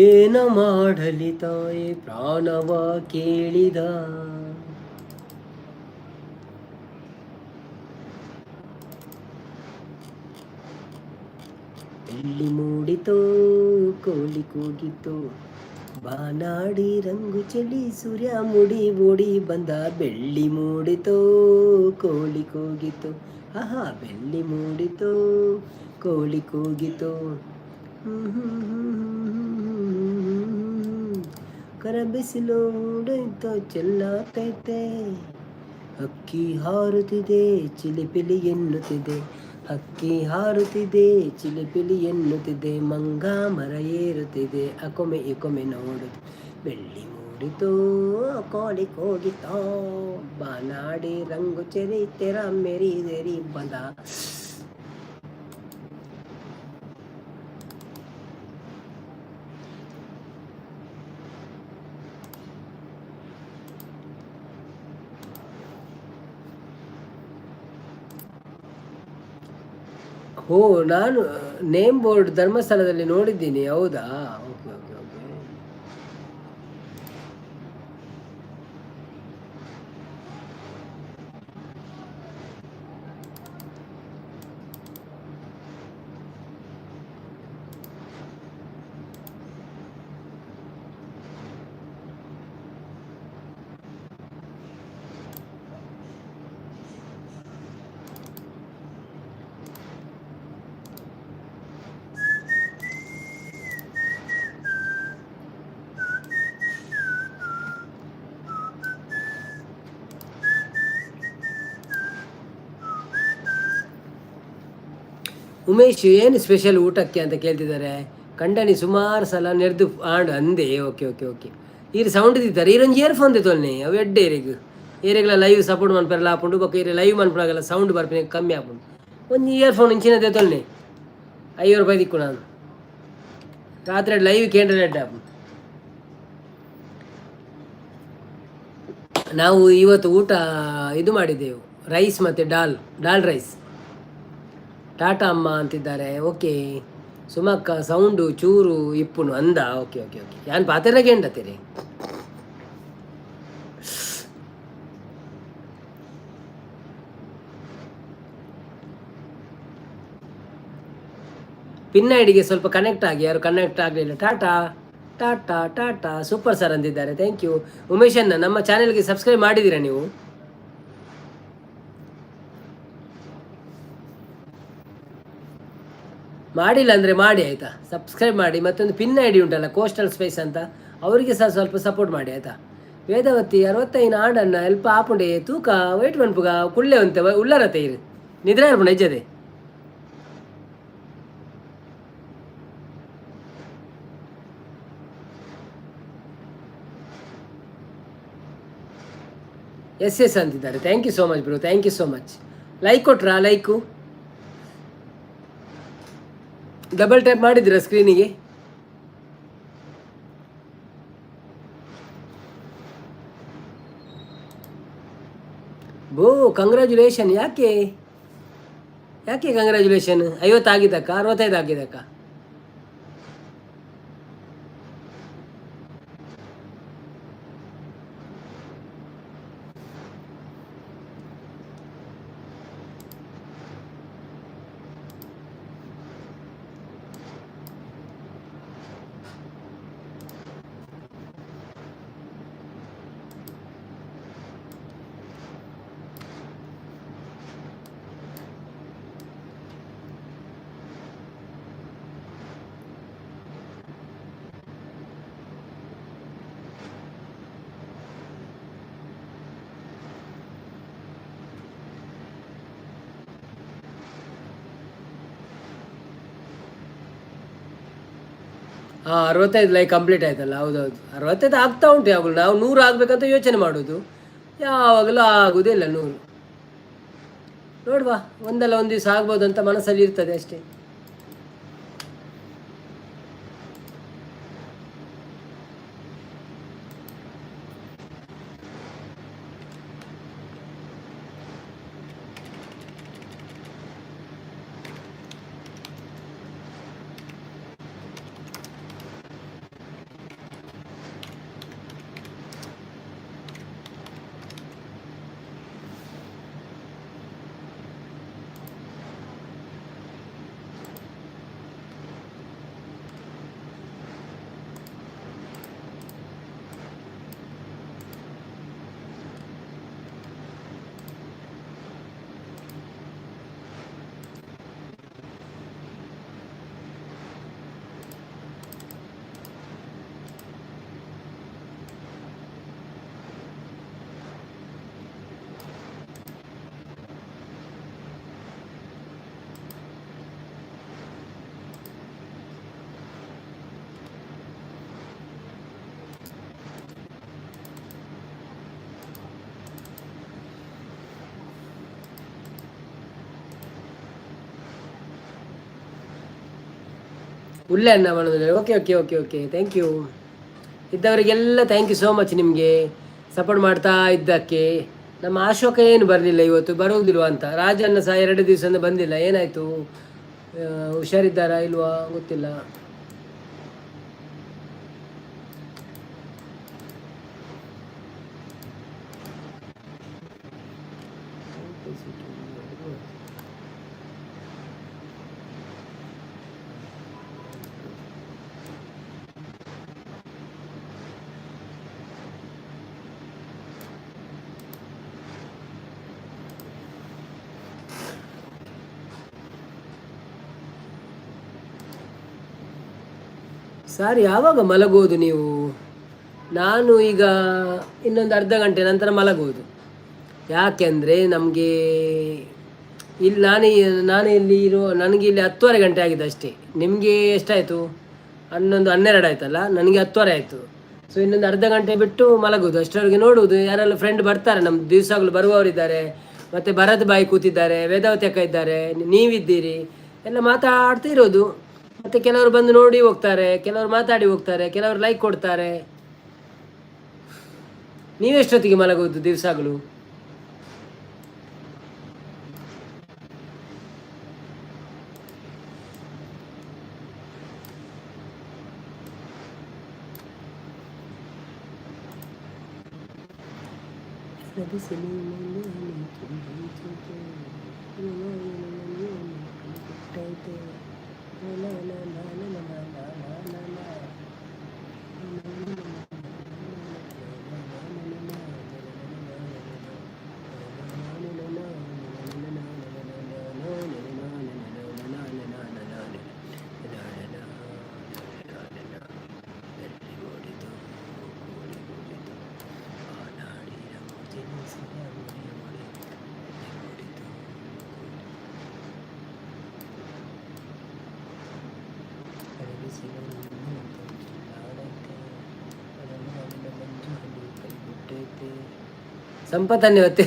ಏನ ಮಾಡಲಿ ತಾಯಿ ಪ್ರಾಣವ ಕೇಳಿದ. ಎಲ್ಲಿ ಮೂಡಿತೋ ಕೋಳಿ ಕೂಗಿತೋ, ಬಾನಾಡಿ ರಂಗು ಚೆಲ್ಲಿ ಸೂರ್ಯ ಮುಡಿ ಓಡಿ ಬಂದ. ಬೆಳ್ಳಿ ಮೂಡಿತೋ ಕೋಳಿ ಕೂಗಿತೋ, ಆಹಾ ಬೆಳ್ಳಿ ಮೂಡಿತೋ ಕೋಳಿ ಕೂಗಿತೋ. ಕರ ಬಿಸಿಲು ಚೆಲ್ಲಾತೈತೆ, ಹಕ್ಕಿ ಹಾರುತ್ತಿದೆ ಚಿಲಿಪಿಲಿ ಎನ್ನುತ್ತಿದೆ, ಹಕ್ಕಿ ಹಾರುತ್ತಿದೆ ಚಿಲಿಪಿಲಿ ಎನ್ನುತ್ತಿದೆ, ಮಂಗ ಮರ ಏರುತ್ತಿದೆ ಅಕೊಮೆ ಇಕೊಮೆ ನೋಡು, ಬೆಳ್ಳಿ ಮೂಡಿತೋ ಕೋಳಿ ಹೋಗಿತೋ, ಬಾನಾಡಿ ರಂಗು ಚೆರಿ ತೆರ ಮೆರಿ ದೆರಿ ಬಂದ. ಓ, ನಾನು ನೇಮ್ ಬೋರ್ಡ್ ಧರ್ಮಸ್ಥಳದಲ್ಲಿ ನೋಡಿದ್ದೀನಿ. ಹೌದಾ? Okay okay okay. Umesh ಏನು ಸ್ಪೆಷಲ್ ಊಟಕ್ಕೆ ಅಂತ ಕೇಳ್ತಿದ್ದಾರೆ. ಕಂಡನಿ ಸುಮಾರು ಸಲ ನೆರೆದು ಆಂಡ್ ಅಂದೆ. Okay okay okay. ಈರು ಸೌಂಡ್ ದಿತ್ತಾರೆ. ಈರೊಂಜಿ ಇಯರ್ಫೋನ್ ದೆತೊಲ್ನೆ, ಅವು ಎಡ್ಡೆ ಇರೆಗ್. ಏರೆಗ್ಲ ಲೈವ್ ಸಪೋರ್ಟ್ ಮನ್ಪೆರಲ ಆಪುಂಡು, ಬೊಕ್ಕ ಈರೆ ಲೈವ್ ಮನ್ಪುನಾಗಲ ಸೌಂಡ್ ಬರ್ಪಿನ ಕಮ್ಮಿ ಆಪುಂಡು. ಒಂಜಿ ಇಯರ್ಫೋನ್ ಇಂಚಿನ ದೆತೊಲ್ನೆ, 50 ರೂಪಾಯಿ ದಿಕ್ಕು. ನಾನು ರಾತ್ರಿ ಲೈವ್ ಕೇಂದ್ರ ಎಡ್ಡೆ ಆಪುಂಡು. ನಾವು ಇವತ್ತು ಊಟ ಇದು ಮಾಡಿದ್ದೆವು, ರೈಸ್ ಮತ್ತು ಡಾಲ್, ಡಾಲ್ ರೈಸ್. ಟಾಟಾ ಅಮ್ಮ ಅಂತಿದ್ದಾರೆ. ಓಕೆ ಸುಮಕ್ಕ, ಸೌಂಡು ಚೂರು ಇಪ್ಪುನು ಅಂದ. Okay okay okay. ಯಾನ್ ಪಾತೆರಗೆ ಎಂಡತ್ತೀರಿ? ಪಿನ್ ಐಡಿಗೆ ಸ್ವಲ್ಪ ಕನೆಕ್ಟ್ ಆಗಿ, ಯಾರು ಕನೆಕ್ಟ್ ಆಗಲಿಲ್ಲ. ಟಾಟಾ ಟಾಟಾ ಟಾಟಾ, ಸೂಪರ್ ಸರ್ ಅಂದಿದ್ದಾರೆ. Thank you ಉಮೇಶನ್ನ. ನಮ್ಮ ಚಾನೆಲ್ಗೆ ಸಬ್ಸ್ಕ್ರೈಬ್ ಮಾಡಿದ್ದೀರಾ ನೀವು? ಮಾಡಿಲ್ಲ ಅಂದರೆ ಮಾಡಿ ಆಯಿತಾ? ಸಬ್ಸ್ಕ್ರೈಬ್ ಮಾಡಿ. ಮತ್ತೊಂದು ಪಿನ್ I D ಉಂಟಲ್ಲ, ಕೋಸ್ಟಲ್ ಸ್ಪೇಸ್ ಅಂತ, ಅವರಿಗೆ ಸಹ ಸ್ವಲ್ಪ ಸಪೋರ್ಟ್ ಮಾಡಿ ಆಯಿತಾ? ವೇದಾವತಿ 65 ಆಂಡನ್ನ ಎಲ್ಪ ಆಪುಂಡೆ ತೂಕ ವೈಟ್ ಮನ್ಪುಗ ಕುಳ್ಳೆ ಉಂತೆ ಉಳ್ಳರತೆ ಇರು ನಿದ್ರೆ ಇರ್ಪುಂಡು ಹೆಜ್ಜದೆ. ಎಸ್ ಎಸ್ ಅಂತಿದ್ದಾರೆ. Thank you so much bro, thank you so much. Like ಕೊಟ್ರಾ? ಲೈಕು ಡಬಲ್ ಟ್ಯಾಪ್ ಮಾಡಿದ್ದೀರಾ ಸ್ಕ್ರೀನಿಗೆ? ಬೋ, ಕಂಗ್ರ್ಯಾಚುಲೇಷನ್. ಯಾಕೆ ಯಾಕೆ ಕಂಗ್ರ್ಯಾಚುಲೇಷನ್? 50 ಆಗಿದ್ದಕ್ಕ, 65 ಆಗಿದ್ದಕ್ಕ? ಹಾಂ, 65 ಲೈಕ್ ಕಂಪ್ಲೀಟ್ ಆಯ್ತಲ್ಲ? ಹೌದೌದು, 65 ಆಗ್ತಾ ಉಂಟು. ಯಾವಾಗಲೂ ನಾವು 100 ಆಗಬೇಕಂತ ಯೋಚನೆ ಮಾಡೋದು, ಯಾವಾಗಲೂ ಆಗುವುದಿಲ್ಲ 100. ನೋಡುವ, ಒಂದಲ್ಲ ಒಂದು ದಿವಸ ಆಗ್ಬೋದು ಅಂತ ಮನಸ್ಸಲ್ಲಿ ಇರ್ತದೆ ಅಷ್ಟೇ. ಉಲ್ಲೆ ಅಣ್ಣ ಮಾಡೋದಿಲ್ಲ. Okay okay okay okay, thank you. ಇದ್ದವರಿಗೆಲ್ಲ thank you so much ನಿಮಗೆ ಸಪೋರ್ಟ್ ಮಾಡ್ತಾ ಇದ್ದಕ್ಕೆ. ನಮ್ಮ ಅಶೋಕ ಏನು ಬರಲಿಲ್ಲ ಇವತ್ತು, ಬರುವುದಿಲ್ವಾ ಅಂತ. ರಾಜಣ್ಣ ಸಹ 2 ದಿವಸದಿಂದ ಬಂದಿಲ್ಲ, ಏನಾಯಿತು? ಹುಷಾರಿದ್ದಾರಾ ಇಲ್ವಾ ಗೊತ್ತಿಲ್ಲ. ಸರ್, ಯಾವಾಗ ಮಲಗುವುದು ನೀವು? ನಾನು ಈಗ ಇನ್ನೊಂದು ಅರ್ಧ ಗಂಟೆ ನಂತರ ಮಲಗುವುದು. ಯಾಕೆಂದರೆ ನಮಗೆ ಇಲ್ಲಿ ನಾನು ನಾನು ಇಲ್ಲಿ ಇರುವ ನನಗೆ ಇಲ್ಲಿ 10:30 ಗಂಟೆ ಆಗಿದೆ ಅಷ್ಟೇ. ನಿಮಗೆ ಎಷ್ಟಾಯಿತು? 11, 12 ಆಯ್ತಲ್ಲ? ನನಗೆ 10:30 ಆಯಿತು. ಸೊ ಇನ್ನೊಂದು ಅರ್ಧ ಗಂಟೆ ಬಿಟ್ಟು ಮಲಗುವುದು. ಅಷ್ಟರವರೆಗೆ ನೋಡುವುದು, ಯಾರೆಲ್ಲ ಫ್ರೆಂಡ್ ಬರ್ತಾರೆ. ನಮ್ಮ ದಿವಸಗಳು ಬರುವವರಿದ್ದಾರೆ, ಮತ್ತು ಭರತ್ ಬಾಯಿ ಕೂತಿದ್ದಾರೆ, ವೇದಾವತಿ ಅಕ್ಕ ಇದ್ದಾರೆ, ನೀವಿದ್ದೀರಿ, ಎಲ್ಲ ಮಾತಾಡ್ತಾ ಇರೋದು. ಮತ್ತು ಕೆಲವರು ಬಂದು ನೋಡಿ ಹೋಗ್ತಾರೆ, ಕೆಲವರು ಮಾತಾಡಿ ಹೋಗ್ತಾರೆ, ಕೆಲವರು ಲೈಕ್ ಕೊಡ್ತಾರೆ. ನೀವೆಷ್ಟೊತ್ತಿಗೆ ಮಲಗುವುದು ದಿವಸಗಳು? ಸಂಪತ್ತನ್ನೇ ಹೊತ್ತೆ.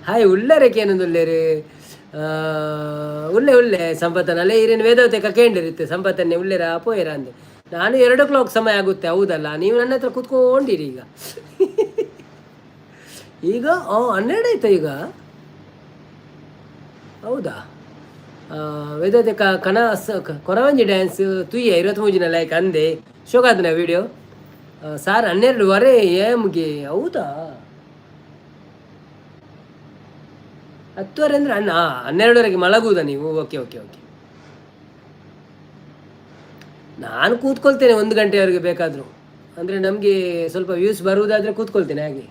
ಹಾಯ್, ಉಳ್ಳರೆಕೆ ಏನೊಂದು ಉಳ್ಳೇರು? ಉಳ್ಳೆ ಉಳ್ಳೆ ಸಂಪತ್ತನ ಅಲ್ಲೇ ಇರೇನು ವೇದಾವತಿ ಕೇಂಡಿರುತ್ತೆ. ಸಂಪತ್ತನ್ನೇ ಉಳ್ಳೇರ ಪೋಯರ ಅಂದೆ ನಾನು. 2 ಕ್ಲಾಕ್ ಸಮಯ ಆಗುತ್ತೆ, ಹೌದಲ್ಲ? ನೀವು ನನ್ನ ಹತ್ರ ಕೂತ್ಕೊಂಡಿರಿ ಈಗ. ಈಗ 12 ಆಯ್ತಾ ಈಗ? ಹೌದಾ? ವೇದಾವತಿ ಕನ ಕೊರವಂಜಿ ಡ್ಯಾನ್ಸ್ ತುಯ್ಯ 23 ಲೈಕ್ ಅಂದೆ. ಶೋಕಾದನ ವಿಡಿಯೋ ಸಾರ್. 12:30 ಎಮ್ಗೆ? ಹೌದಾ? 10:30 ಅಂದರೆ ಅಣ್ಣ 12:30ಗೆ ಮಲಗುವುದಾ ನೀವು? ಓಕೆ ಓಕೆ ಓಕೆ, ನಾನು ಕೂತ್ಕೊಳ್ತೇನೆ 1 ಗಂಟೆಯವರೆಗೆ ಬೇಕಾದರೂ. ಅಂದರೆ ನಮಗೆ ಸ್ವಲ್ಪ ವ್ಯೂಸ್ ಬರುವುದಾದರೆ ಕೂತ್ಕೊಳ್ತೇನೆ ಹಾಗೆ.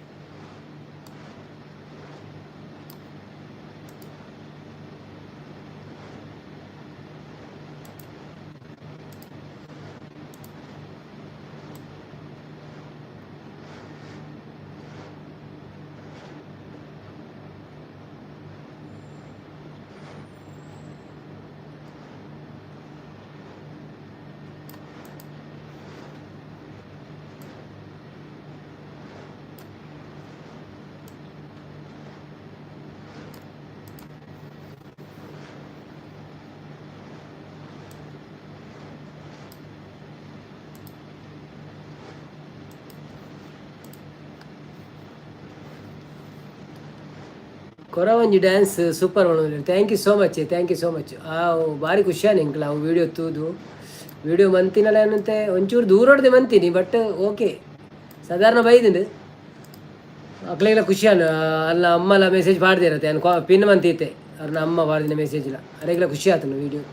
ಕೊರವಂಜಿ ಡ್ಯಾನ್ಸ್ ಸೂಪರ್ ಮಾಡೋದು. Thank you so much, thank you so much. ಆ ಭಾರಿ ಖುಷಿಯಾನ ಎಂಕ್ಲ ಅವು ವೀಡಿಯೋ ತೂದು. ವೀಡಿಯೋ ಮಂತಿನಲ್ಲ ಏನಂತೆ, ಒಂಚೂರು ದೂರ ಹೊಡೆದೆ ಮಂತೀನಿ, ಬಟ್ ಓಕೆ, ಸಾಧಾರಣ ಬೈದಿಂಡು. ಅಕ್ಲೆಲ್ಲ ಖುಷಿಯಾನ ಅಲ್ಲ. ಅಮ್ಮಲ ಮೆಸೇಜ್ ಪಾಡ್ದಿರತ್ತೆ, ನಾನು ಪಿನ್ ಮಂತಿತ್ತೆ ಅವ್ರನ್ನ ಅಮ್ಮ ಪಾಡ್ದಿನ ಮೆಸೇಜ್ ಇಲ್ಲ. ಅರೆಗೆಲ್ಲ ಖುಷಿ ಆತನು ವೀಡಿಯೋ.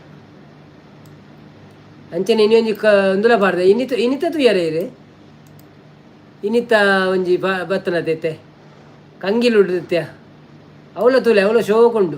ಅಂಚನೆ ಇನ್ನೊಂಜಿ ಕ ಒಂದುಲ ಪಾಡ್ದೆ. ಇನ್ನಿತ ಇನ್ನಿತ ತುಯ್ಯಾರೆ ಇರು. ಇನ್ನಿತ ಒಂಜಿ ಬತ್ತನ ತೈತೆ ಕಂಗಿಲು ಉಡುತ್ತೆ. ಅವಳ ತೂಲೆ, ಅವಳ ಶೋಕುಂಡು.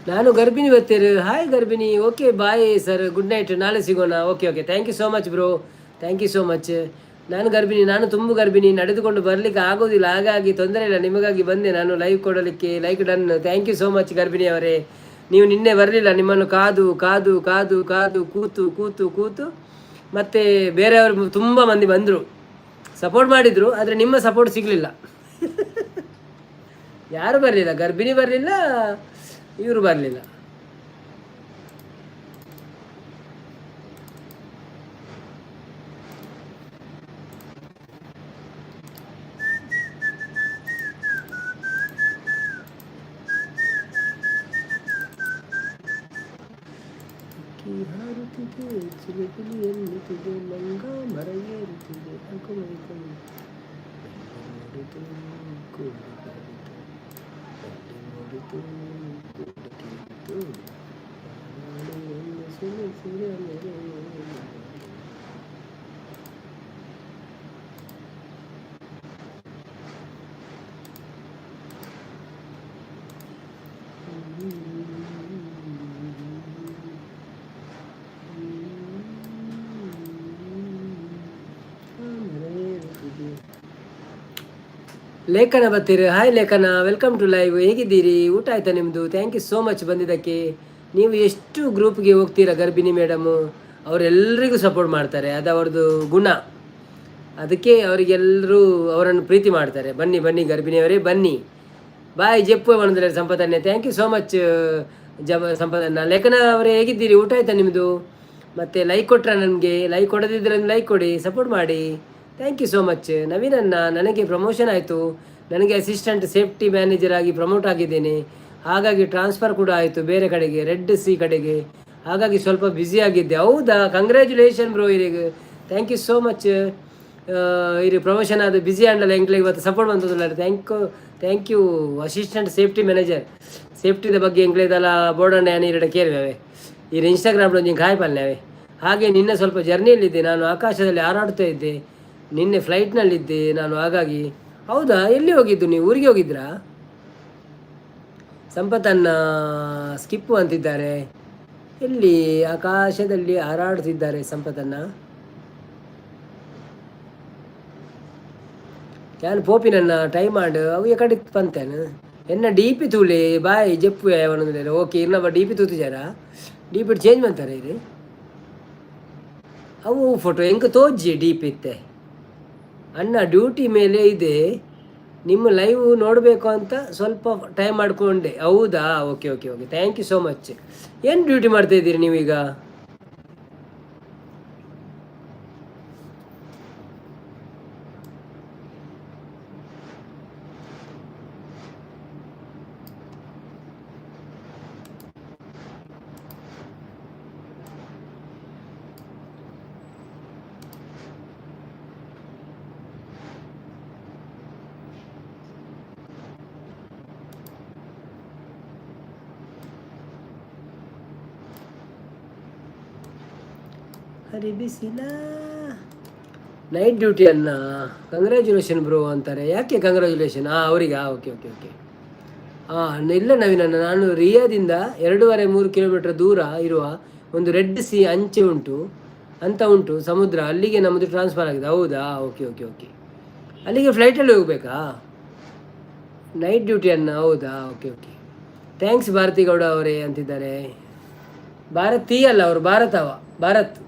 ನಾನು ಗರ್ಭಿಣಿ ಬರ್ತೀರಿ. ಹಾಯ್ ಗರ್ಭಿಣಿ. Okay, bye sir, good night, ನಾಳೆ ಸಿಗೋಣ. Okay okay, thank you so much bro, thank you so much. ನಾನು ಗರ್ಭಿಣಿ, ನಾನು ತುಂಬ ಗರ್ಭಿಣಿ, ನಡೆದುಕೊಂಡು ಬರಲಿಕ್ಕೆ ಆಗೋದಿಲ್ಲ, ಹಾಗಾಗಿ ತೊಂದರೆ ಇಲ್ಲ. ನಿಮಗಾಗಿ ಬಂದೆ ನಾನು ಲೈವ್ ಕೊಡಲಿಕ್ಕೆ. Like done, thank you so much ಗರ್ಭಿಣಿ ಅವರೇ. ನೀವು ನಿನ್ನೆ ಬರಲಿಲ್ಲ. ನಿಮ್ಮನ್ನು ಕಾದು ಕಾದು ಕಾದು ಕಾದು ಕೂತು ಕೂತು ಕೂತು, ಮತ್ತು ಬೇರೆಯವರು ತುಂಬ ಮಂದಿ ಬಂದರು, ಸಪೋರ್ಟ್ ಮಾಡಿದರು, ಆದರೆ ನಿಮ್ಮ ಸಪೋರ್ಟ್ ಸಿಗಲಿಲ್ಲ. ಯಾರು ಬರಲಿಲ್ಲ, ಗರ್ಭಿಣಿ ಬರಲಿಲ್ಲ, ಇವರು ಬರಲಿಲ್ಲ. ಹಕ್ಕಿ ಹಾರುತ್ತಿದೆ, ಚಿಲಿಪಿಲಿ ಎನ್ನುತ್ತಿದೆ, ಮಂಗ ಮರ ಏರುತ್ತಿದೆ, ಅಗುಮೈತು ನೋಡಿತು, ಕೂಡು ಕರೆಯಿತು, ಬಳ್ಳಿ ನೋಡಿತು, ಕೂಡು ಕೇಳಿತು, ಹಾಡು ಸುರಿಸಿದ ನೆರೆ. ಲೇಖನ ಬರ್ತೀರಿ. ಹಾಯ್ ಲೇಖನ, welcome to live. ಹೇಗಿದ್ದೀರಿ? ಊಟ ಆಯ್ತಾ ನಿಮ್ಮದು? Thank you so much ಬಂದಿದ್ದಕ್ಕೆ. ನೀವು ಎಷ್ಟು ಗ್ರೂಪ್ಗೆ ಹೋಗ್ತೀರಾ ಗರ್ಭಿಣಿ ಮೇಡಮು? ಅವರೆಲ್ಲರಿಗೂ ಸಪೋರ್ಟ್ ಮಾಡ್ತಾರೆ, ಅದು ಅವ್ರದ್ದು ಗುಣ. ಅದಕ್ಕೆ ಅವರಿಗೆಲ್ಲರೂ ಅವರನ್ನು ಪ್ರೀತಿ ಮಾಡ್ತಾರೆ. ಬನ್ನಿ ಬನ್ನಿ ಗರ್ಭಿಣಿಯವರೇ, ಬನ್ನಿ. ಬಾಯ್ ಜೆಪ್ಪು ಬಂದರೆ ಸಂಪದನ್ನೇ. Thank you so much ಜಬ ಸಂಪದನ್ನ. ಲೇಖನ ಅವರೇ, ಹೇಗಿದ್ದೀರಿ? ಊಟ ಆಯ್ತಾ ನಿಮ್ಮದು? ಮತ್ತು ಲೈಕ್ ಕೊಟ್ರ ನನಗೆ? ಲೈಕ್ ಕೊಡದಿದ್ದರೆ ಲೈಕ್ ಕೊಡಿ, ಸಪೋರ್ಟ್ ಮಾಡಿ. Thank you so much. ನವೀನನ್ನ, ನನಗೆ ಪ್ರಮೋಷನ್ ಆಯಿತು. ನನಗೆ ಅಸಿಸ್ಟೆಂಟ್ ಸೇಫ್ಟಿ ಮ್ಯಾನೇಜರ್ ಆಗಿ ಪ್ರಮೋಟ್ ಆಗಿದ್ದೇನೆ. ಹಾಗಾಗಿ ಟ್ರಾನ್ಸ್ಫರ್ ಕೂಡ ಆಯಿತು ಬೇರೆ ಕಡೆಗೆ, ರೆಡ್ ಸಿ ಕಡೆಗೆ. ಹಾಗಾಗಿ ಸ್ವಲ್ಪ ಬ್ಯುಸಿ ಆಗಿದ್ದೆ. ಹೌದಾ? ಕಂಗ್ರ್ಯಾಚುಲೇಷನ್ ಬ್ರೋ ಇರಿಗೆ. Thank you so much. ಇರು ಪ್ರಮೋಷನ್ ಅದು ಬ್ಯುಸಿ ಆಂಡಲ್ಲ, ಎಂಕ್ಲೆಗ್ ಇವತ್ತು ಸಪೋರ್ಟ್ ಬಂತದಲ್ಲ. Thank you, thank you. Assistant safety manager, ಸೇಫ್ಟಿದ ಬಗ್ಗೆ ಎಂಕ್ಲೆದಲ್ಲ ಬೋರ್ಡಣ್ಣ ಯಾನ್ ಇರಡ ಕೇಳುವೆ. ಇರು ಇನ್ಸ್ಟಾಗ್ರಾಮ್ ಒಂಜಿ ಕಾಯ್ ಪಲ್ಲೆ. ಹಾಗೆ ನಿನ್ನೆ ಸ್ವಲ್ಪ ಜರ್ನಿಯಲ್ಲಿದ್ದೆ ನಾನು, ಆಕಾಶದಲ್ಲಿ ಹಾರಾಡ್ತಾ ಇದ್ದೆ. ನಿನ್ನೆ ಫ್ಲೈಟ್ನಲ್ಲಿದ್ದೆ ನಾನು, ಹಾಗಾಗಿ. ಹೌದಾ? ಎಲ್ಲಿ ಹೋಗಿದ್ದು ನೀವು? ಊರಿಗೆ ಹೋಗಿದ್ರಾ? ಸಂಪತ್ತನ್ನ ಸ್ಕಿಪ್ಪು ಅಂತಿದ್ದಾರೆ. ಎಲ್ಲಿ ಆಕಾಶದಲ್ಲಿ ಹಾರಾಡುತ್ತಿದ್ದಾರೆ ಸಂಪತ್ತನ್ನ? ಯಾನ್ ಪೋಪಿನನ್ನ ಟೈಮ್ ಮಾಡು ಅವು ಕಡೆ ಪಂತೇನು. ಎನ್ನ ಡಿ ಪಿ ತೂಲೆ, ಬಾಯ್ ಜಪ್ಪು. ಓಕೆ, ಇರ್ನ ಡಿ ಪಿ ತೂತಿಜಾರ? ಡಿ ಪಿ ಚೇಂಜ್ ಮಾಡ್ತಾರೆ ಇರಿ. ಅವು ಫೋಟೋ ಎಂಕ ತೋಜಿ ಡಿ ಪಿ ಇತ್ತೆ. ಅಣ್ಣ ಡ್ಯೂಟಿ ಮೇಲೆ ಇದೆ, ನಿಮ್ಮ ಲೈವ್ ನೋಡಬೇಕು ಅಂತ ಸ್ವಲ್ಪ ಟೈಮ್ ಮಾಡಿಕೊಂಡೆ. ಹೌದಾ? Okay okay okay, thank you so much. ಏನು ಡ್ಯೂಟಿ ಮಾಡ್ತಾ ಇದ್ದೀರಿ ನೀವೀಗ? ಹರಿ ಬಿಸಿಲ ನೈಟ್ ಡ್ಯೂಟಿ ಅನ್ನ. ಕಂಗ್ರ್ಯಾಚುಲೇಷನ್ ಬ್ರೋ ಅಂತಾರೆ. ಯಾಕೆ ಕಂಗ್ರ್ಯಾಚುಲೇಷನ್? ಹಾಂ, ಅವರಿಗಾ? Okay okay okay. ಹಾಂ, ಇಲ್ಲ ನವೀನಣ್ಣ, ನಾನು ರಿಯಾದಿಂದ 2.5-3 ಕಿಲೋಮೀಟರ್ ದೂರ ಇರುವ ಒಂದು ರೆಡ್ ಸಿ ಅಂಚೆ ಉಂಟು ಅಂತ ಉಂಟು ಸಮುದ್ರ, ಅಲ್ಲಿಗೆ ನಮ್ಮದು ಟ್ರಾನ್ಸ್ಫರ್ ಆಗಿದೆ. ಹೌದಾ? Okay okay okay. ಅಲ್ಲಿಗೆ ಫ್ಲೈಟಲ್ಲಿ ಹೋಗಬೇಕಾ? ನೈಟ್ ಡ್ಯೂಟಿ ಅನ್ನ, ಹೌದಾ? Okay okay, thanks Bharati Gowda ಅವರೇ ಅಂತಿದ್ದಾರೆ. ಭಾರತೀ ಅಲ್ಲ ಅವರು, ಭಾರತವ ಭಾರತ್.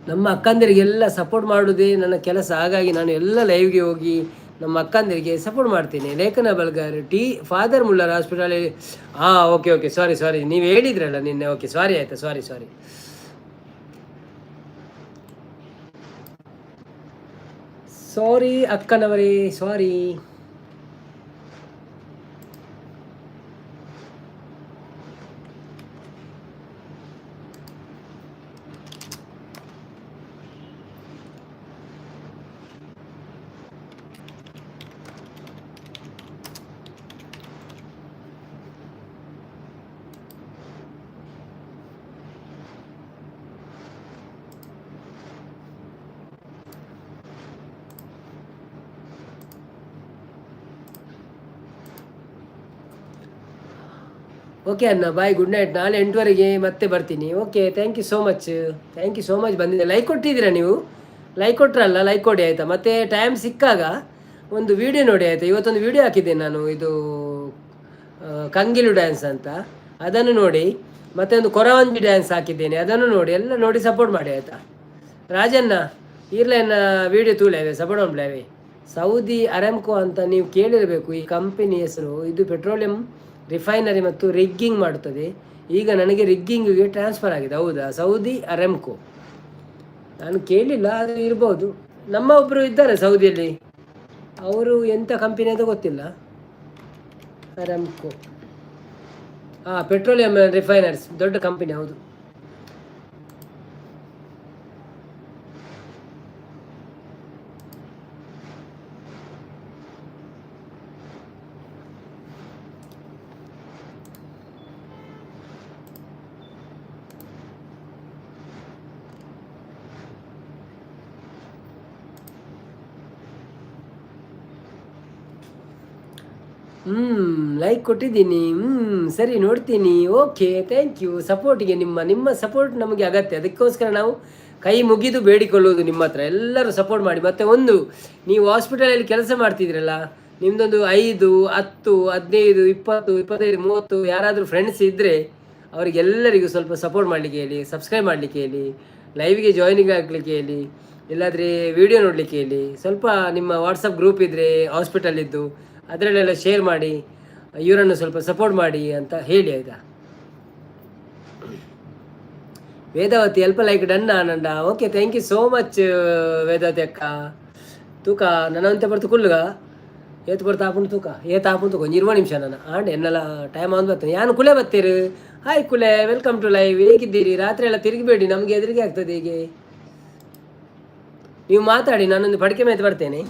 ನಮ್ಮ ಅಕ್ಕಂದಿರಿಗೆಲ್ಲ ಸಪೋರ್ಟ್ ಮಾಡೋದೇ ನನ್ನ ಕೆಲಸ. ಹಾಗಾಗಿ ನಾನು ಎಲ್ಲ ಲೈವ್ಗೆ ಹೋಗಿ ನಮ್ಮ ಅಕ್ಕಂದಿರಿಗೆ ಸಪೋರ್ಟ್ ಮಾಡ್ತೀನಿ. ಲೇಖನ ಬಲ್ಗಾರ್, ಟಿ ಫಾದರ್ ಮುಲ್ಲರ್ ಹಾಸ್ಪಿಟಲ್. ಹಾಂ, ಓಕೆ ಓಕೆ, ಸಾರಿ ಸಾರಿ, ನೀವು ಹೇಳಿದ್ರಲ್ಲ ನಿನ್ನೆ. ಓಕೆ, ಸಾರಿ ಆಯಿತಾ, ಸಾರಿ ಸಾರಿ. ಸಾರಿ ಅಕ್ಕನವರೇ, ಸಾರಿ. ಓಕೆ ಅಣ್ಣ, ಬಾಯ್, ಗುಡ್ ನೈಟ್. ನಾಳೆ 8ವರೆಗೆ ಮತ್ತೆ ಬರ್ತೀನಿ. Okay, thank you so much, thank you so much. ಬಂದಿದ್ದೆ, ಲೈಕ್ ಕೊಟ್ಟಿದ್ದೀರಾ ನೀವು? ಲೈಕ್ ಕೊಟ್ಟರಲ್ಲ, ಲೈಕ್ ಕೊಡಿ ಆಯಿತಾ. ಮತ್ತು ಟೈಮ್ ಸಿಕ್ಕಾಗ ಒಂದು ವೀಡಿಯೋ ನೋಡಿ ಆಯಿತಾ. ಇವತ್ತೊಂದು ವೀಡಿಯೋ ಹಾಕಿದ್ದೆ ನಾನು, ಇದು ಕಂಗಿಲು ಡ್ಯಾನ್ಸ್ ಅಂತ, ಅದನ್ನು ನೋಡಿ. ಮತ್ತೆ ಒಂದು ಕೊರವಂಜಿ ಡ್ಯಾನ್ಸ್ ಹಾಕಿದ್ದೇನೆ, ಅದನ್ನು ನೋಡಿ. ಎಲ್ಲ ನೋಡಿ ಸಪೋರ್ಟ್ ಮಾಡಿ ಆಯಿತಾ. ರಾಜಣ್ಣ ಈರ್ಲೆನ್ನ ವೀಡಿಯೋ ತೂಲೇವೆ, ಸಪೋರ್ಟ್ ಮಾಡ್ಲೇವೆ. ಸೌದಿ ಅರೆಮ್ಕೋ ಅಂತ ನೀವು ಕೇಳಿರಬೇಕು ಈ ಕಂಪನಿ ಹೆಸರು. ಇದು ಪೆಟ್ರೋಲಿಯಂ ರಿಫೈನರಿ ಮತ್ತು ರಿಗ್ಗಿಂಗ್ ಮಾಡುತ್ತದೆ. ಈಗ ನನಗೆ ರಿಗ್ಗಿಂಗಿಗೆ ಟ್ರಾನ್ಸ್ಫರ್ ಆಗಿದೆ. ಹೌದಾ? ಸೌದಿ ಅರೆಮ್ಕೋ ನಾನು ಕೇಳಿಲ್ಲ, ಆದರೆ ಇರ್ಬೋದು. ನಮ್ಮ ಒಬ್ಬರು ಇದ್ದಾರೆ ಸೌದಿಯಲ್ಲಿ, ಅವರು ಎಂಥ ಕಂಪನಿ ಅಂತ ಗೊತ್ತಿಲ್ಲ. ಅರೆಮ್ಕೋ, ಹಾಂ, ಪೆಟ್ರೋಲಿಯಂ ರಿಫೈನರ್ಸ್, ದೊಡ್ಡ ಕಂಪನಿ, ಹೌದು. ಲೈಕ್ ಕೊಟ್ಟಿದ್ದೀನಿ. ಸರಿ, ನೋಡ್ತೀನಿ. Okay, thank you ಸಪೋರ್ಟಿಗೆ. ನಿಮ್ಮ ನಿಮ್ಮ ಸಪೋರ್ಟ್ ನಮಗೆ ಅಗತ್ಯ. ಅದಕ್ಕೋಸ್ಕರ ನಾವು ಕೈ ಮುಗಿದು ಬೇಡಿಕೊಳ್ಳುವುದು ನಿಮ್ಮ ಹತ್ರ, ಎಲ್ಲರೂ ಸಪೋರ್ಟ್ ಮಾಡಿ. ಮತ್ತು ಒಂದು, ನೀವು ಹಾಸ್ಪಿಟಲಲ್ಲಿ ಕೆಲಸ ಮಾಡ್ತಿದ್ದೀರಲ್ಲ, ನಿಮ್ಮದೊಂದು 5, 10, 15, 20, 25, 30 ಯಾರಾದರೂ ಫ್ರೆಂಡ್ಸ್ ಇದ್ದರೆ ಅವರಿಗೆಲ್ಲರಿಗೂ ಸ್ವಲ್ಪ ಸಪೋರ್ಟ್ ಮಾಡಲಿಕ್ಕೆ ಹೇಳಿ, ಸಬ್ಸ್ಕ್ರೈಬ್ ಮಾಡಲಿಕ್ಕೆ ಹೇಳಿ, ಲೈವ್ಗೆ ಜಾಯ್ನಿಂಗ್ ಆಗಲಿಕ್ಕೆ ಹೇಳಿ, ಇಲ್ಲಾದರೆ ವೀಡಿಯೋ ನೋಡಲಿಕ್ಕೆ ಹೇಳಿ. ಸ್ವಲ್ಪ ನಿಮ್ಮ ವಾಟ್ಸಪ್ ಗ್ರೂಪ್ ಇದ್ದರೆ ಹಾಸ್ಪಿಟಲಿದ್ದು, ಅದರಲ್ಲೆಲ್ಲ ಶೇರ್ ಮಾಡಿ, ಇವರನ್ನು ಸ್ವಲ್ಪ ಸಪೋರ್ಟ್ ಮಾಡಿ ಅಂತ ಹೇಳಿ ಆಯಿತಾ. ವೇದಾವತಿ ಎಲ್ಪ ಲೈಕ್ ಡನ್ ಆನಂದ. Okay, thank you so much Vedavathi ಅಕ್ಕ. ತೂಕ ನನ್ನ ಬರ್ತು ಕುಲ್ಲುಗ ಏತ್ ಬರ್ತಾ ಆಪುಂಡು ತೂಕ ಏತ್ ಆಪುಂಡು ತೂಕ ಒಂಜಿ 20 ನಿಮಿಷ ನಾನು ಆಂಡ್ ಎನ್ನೆಲ್ಲ ಟೈಮ್ ಆನ್ ಬರ್ತೇನೆ. ಯಾನು ಕುಲೆ ಬರ್ತೀರಿ? ಹಾಯ್ ಕುಲೆ, welcome to live. ಹೇಗಿದ್ದೀರಿ? ರಾತ್ರಿ ಎಲ್ಲ ತಿರುಗಬೇಡಿ, ನಮಗೆ ಹೆದರಿಕೆ ಆಗ್ತದೆ ಹೀಗೆ. ನೀವು ಮಾತಾಡಿ, ನಾನೊಂದು ಪಡಿಕೆ ಮೇಲೆ ಬರ್ತೇನೆ.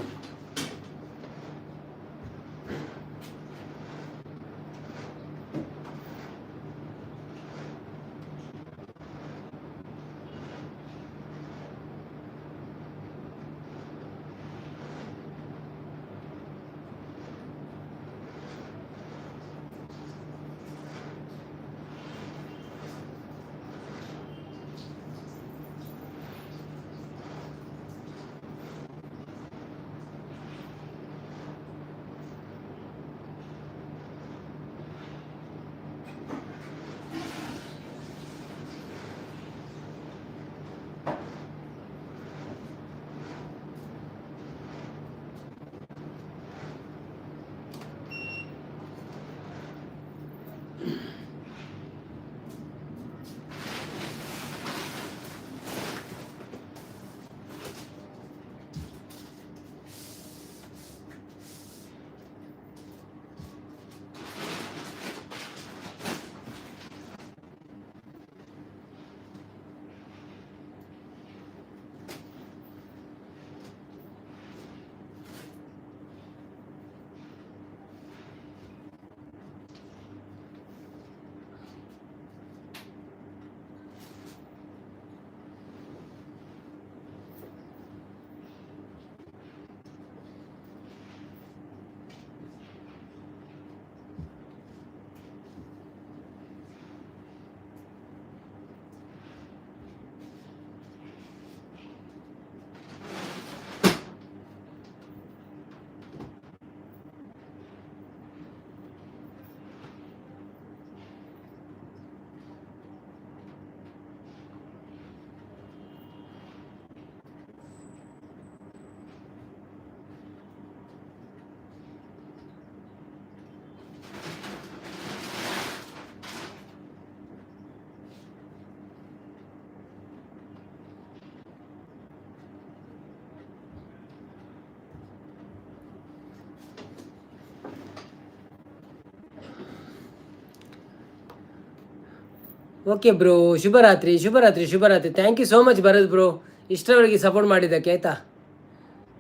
ಓಕೆ ಬ್ರೋ, ಶುಭರಾತ್ರಿ, ಶುಭರಾತ್ರಿ, ಶುಭರಾತ್ರಿ. Thank you so much Bharat bro, ಇಷ್ಟರವರೆಗೆ ಸಪೋರ್ಟ್ ಮಾಡಿದ್ದಕ್ಕೆ, ಆಯಿತಾ?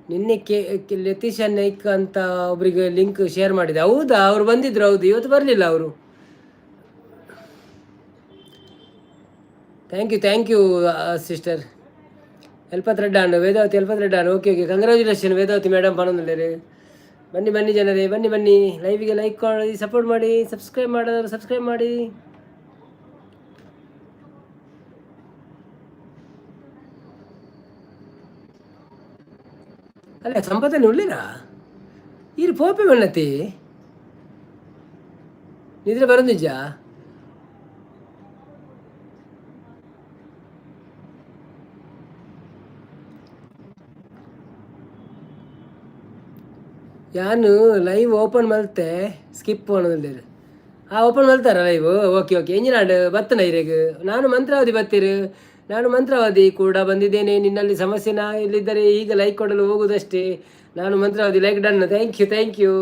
ನಿನ್ನೆ ಕೆ ಕೆ- ಲತೀಶಾ ನಾಯ್ಕ್ ಅಂತ ಒಬ್ಬರಿಗೆ ಲಿಂಕ್ ಶೇರ್ ಮಾಡಿದೆ. ಹೌದಾ? ಅವರು ಬಂದಿದ್ರು, ಹೌದು. ಇವತ್ತು ಬರಲಿಲ್ಲ ಅವರು. Thank you, thank you sister. ಎಲ್ಪತ್ರೆಡ್ಡಾಂಡ್ ವೇದಾವತಿ, ಎಲ್ಪತ್ರೆಡ್ಡಾಂಡ್. Okay okay, congratulation Vedavathi madam ಪನೊಂದುಲ್ಲೆರ್. ಬನ್ನಿ ಬನ್ನಿ ಜನರೇ, ಬನ್ನಿ ಬನ್ನಿ. ಲೈವಿಗೆ ಲೈಕ್ ಮಾಡಿ, ಸಪೋರ್ಟ್ ಮಾಡಿ, ಸಬ್ಸ್ಕ್ರೈಬ್ ಮಾಡೋರು ಸಬ್ಸ್ಕ್ರೈಬ್ ಮಾಡಿ. ಅಲ್ಲ, ಸಂಪತ್ತನ್ನು ಉಳ್ಳಿರಾ? ಈರು ಪೋಪೆ ಮಣ್ಣತಿ ನಿದ್ರೆ ಬರೋದಿಜ್ಜಾ? ಯಾನು ಲೈವ್ ಓಪನ್ ಮಲ್ತೆ ಸ್ಕಿಪ್ ಪೋಣದಿಲ್ಲೆರ್. ಆ, ಓಪನ್ ಮಲ್ತಾರ ಲೈವ್? Okay okay. ಎಂಜಿನಾಂಡ್ ಬತ್ತನ ಇರೆಗ್? ನಾನು ಮಂತ್ರಾವತಿ ಬತ್ತೀರು. ನಾನು ಮಂತ್ರಾವತಿ ಕೂಡ ಬಂದಿದ್ದೇನೆ. ನಿನ್ನಲ್ಲಿ ಸಮಸ್ಯೆನಾ? ಇಲ್ಲಿದ್ದರೆ ಈಗ ಲೈಕ್ ಕೊಡಲು ಹೋಗುವುದಷ್ಟೇ. ನಾನು ಮಂತ್ರಾವತಿ, like done. Thank you, thank you.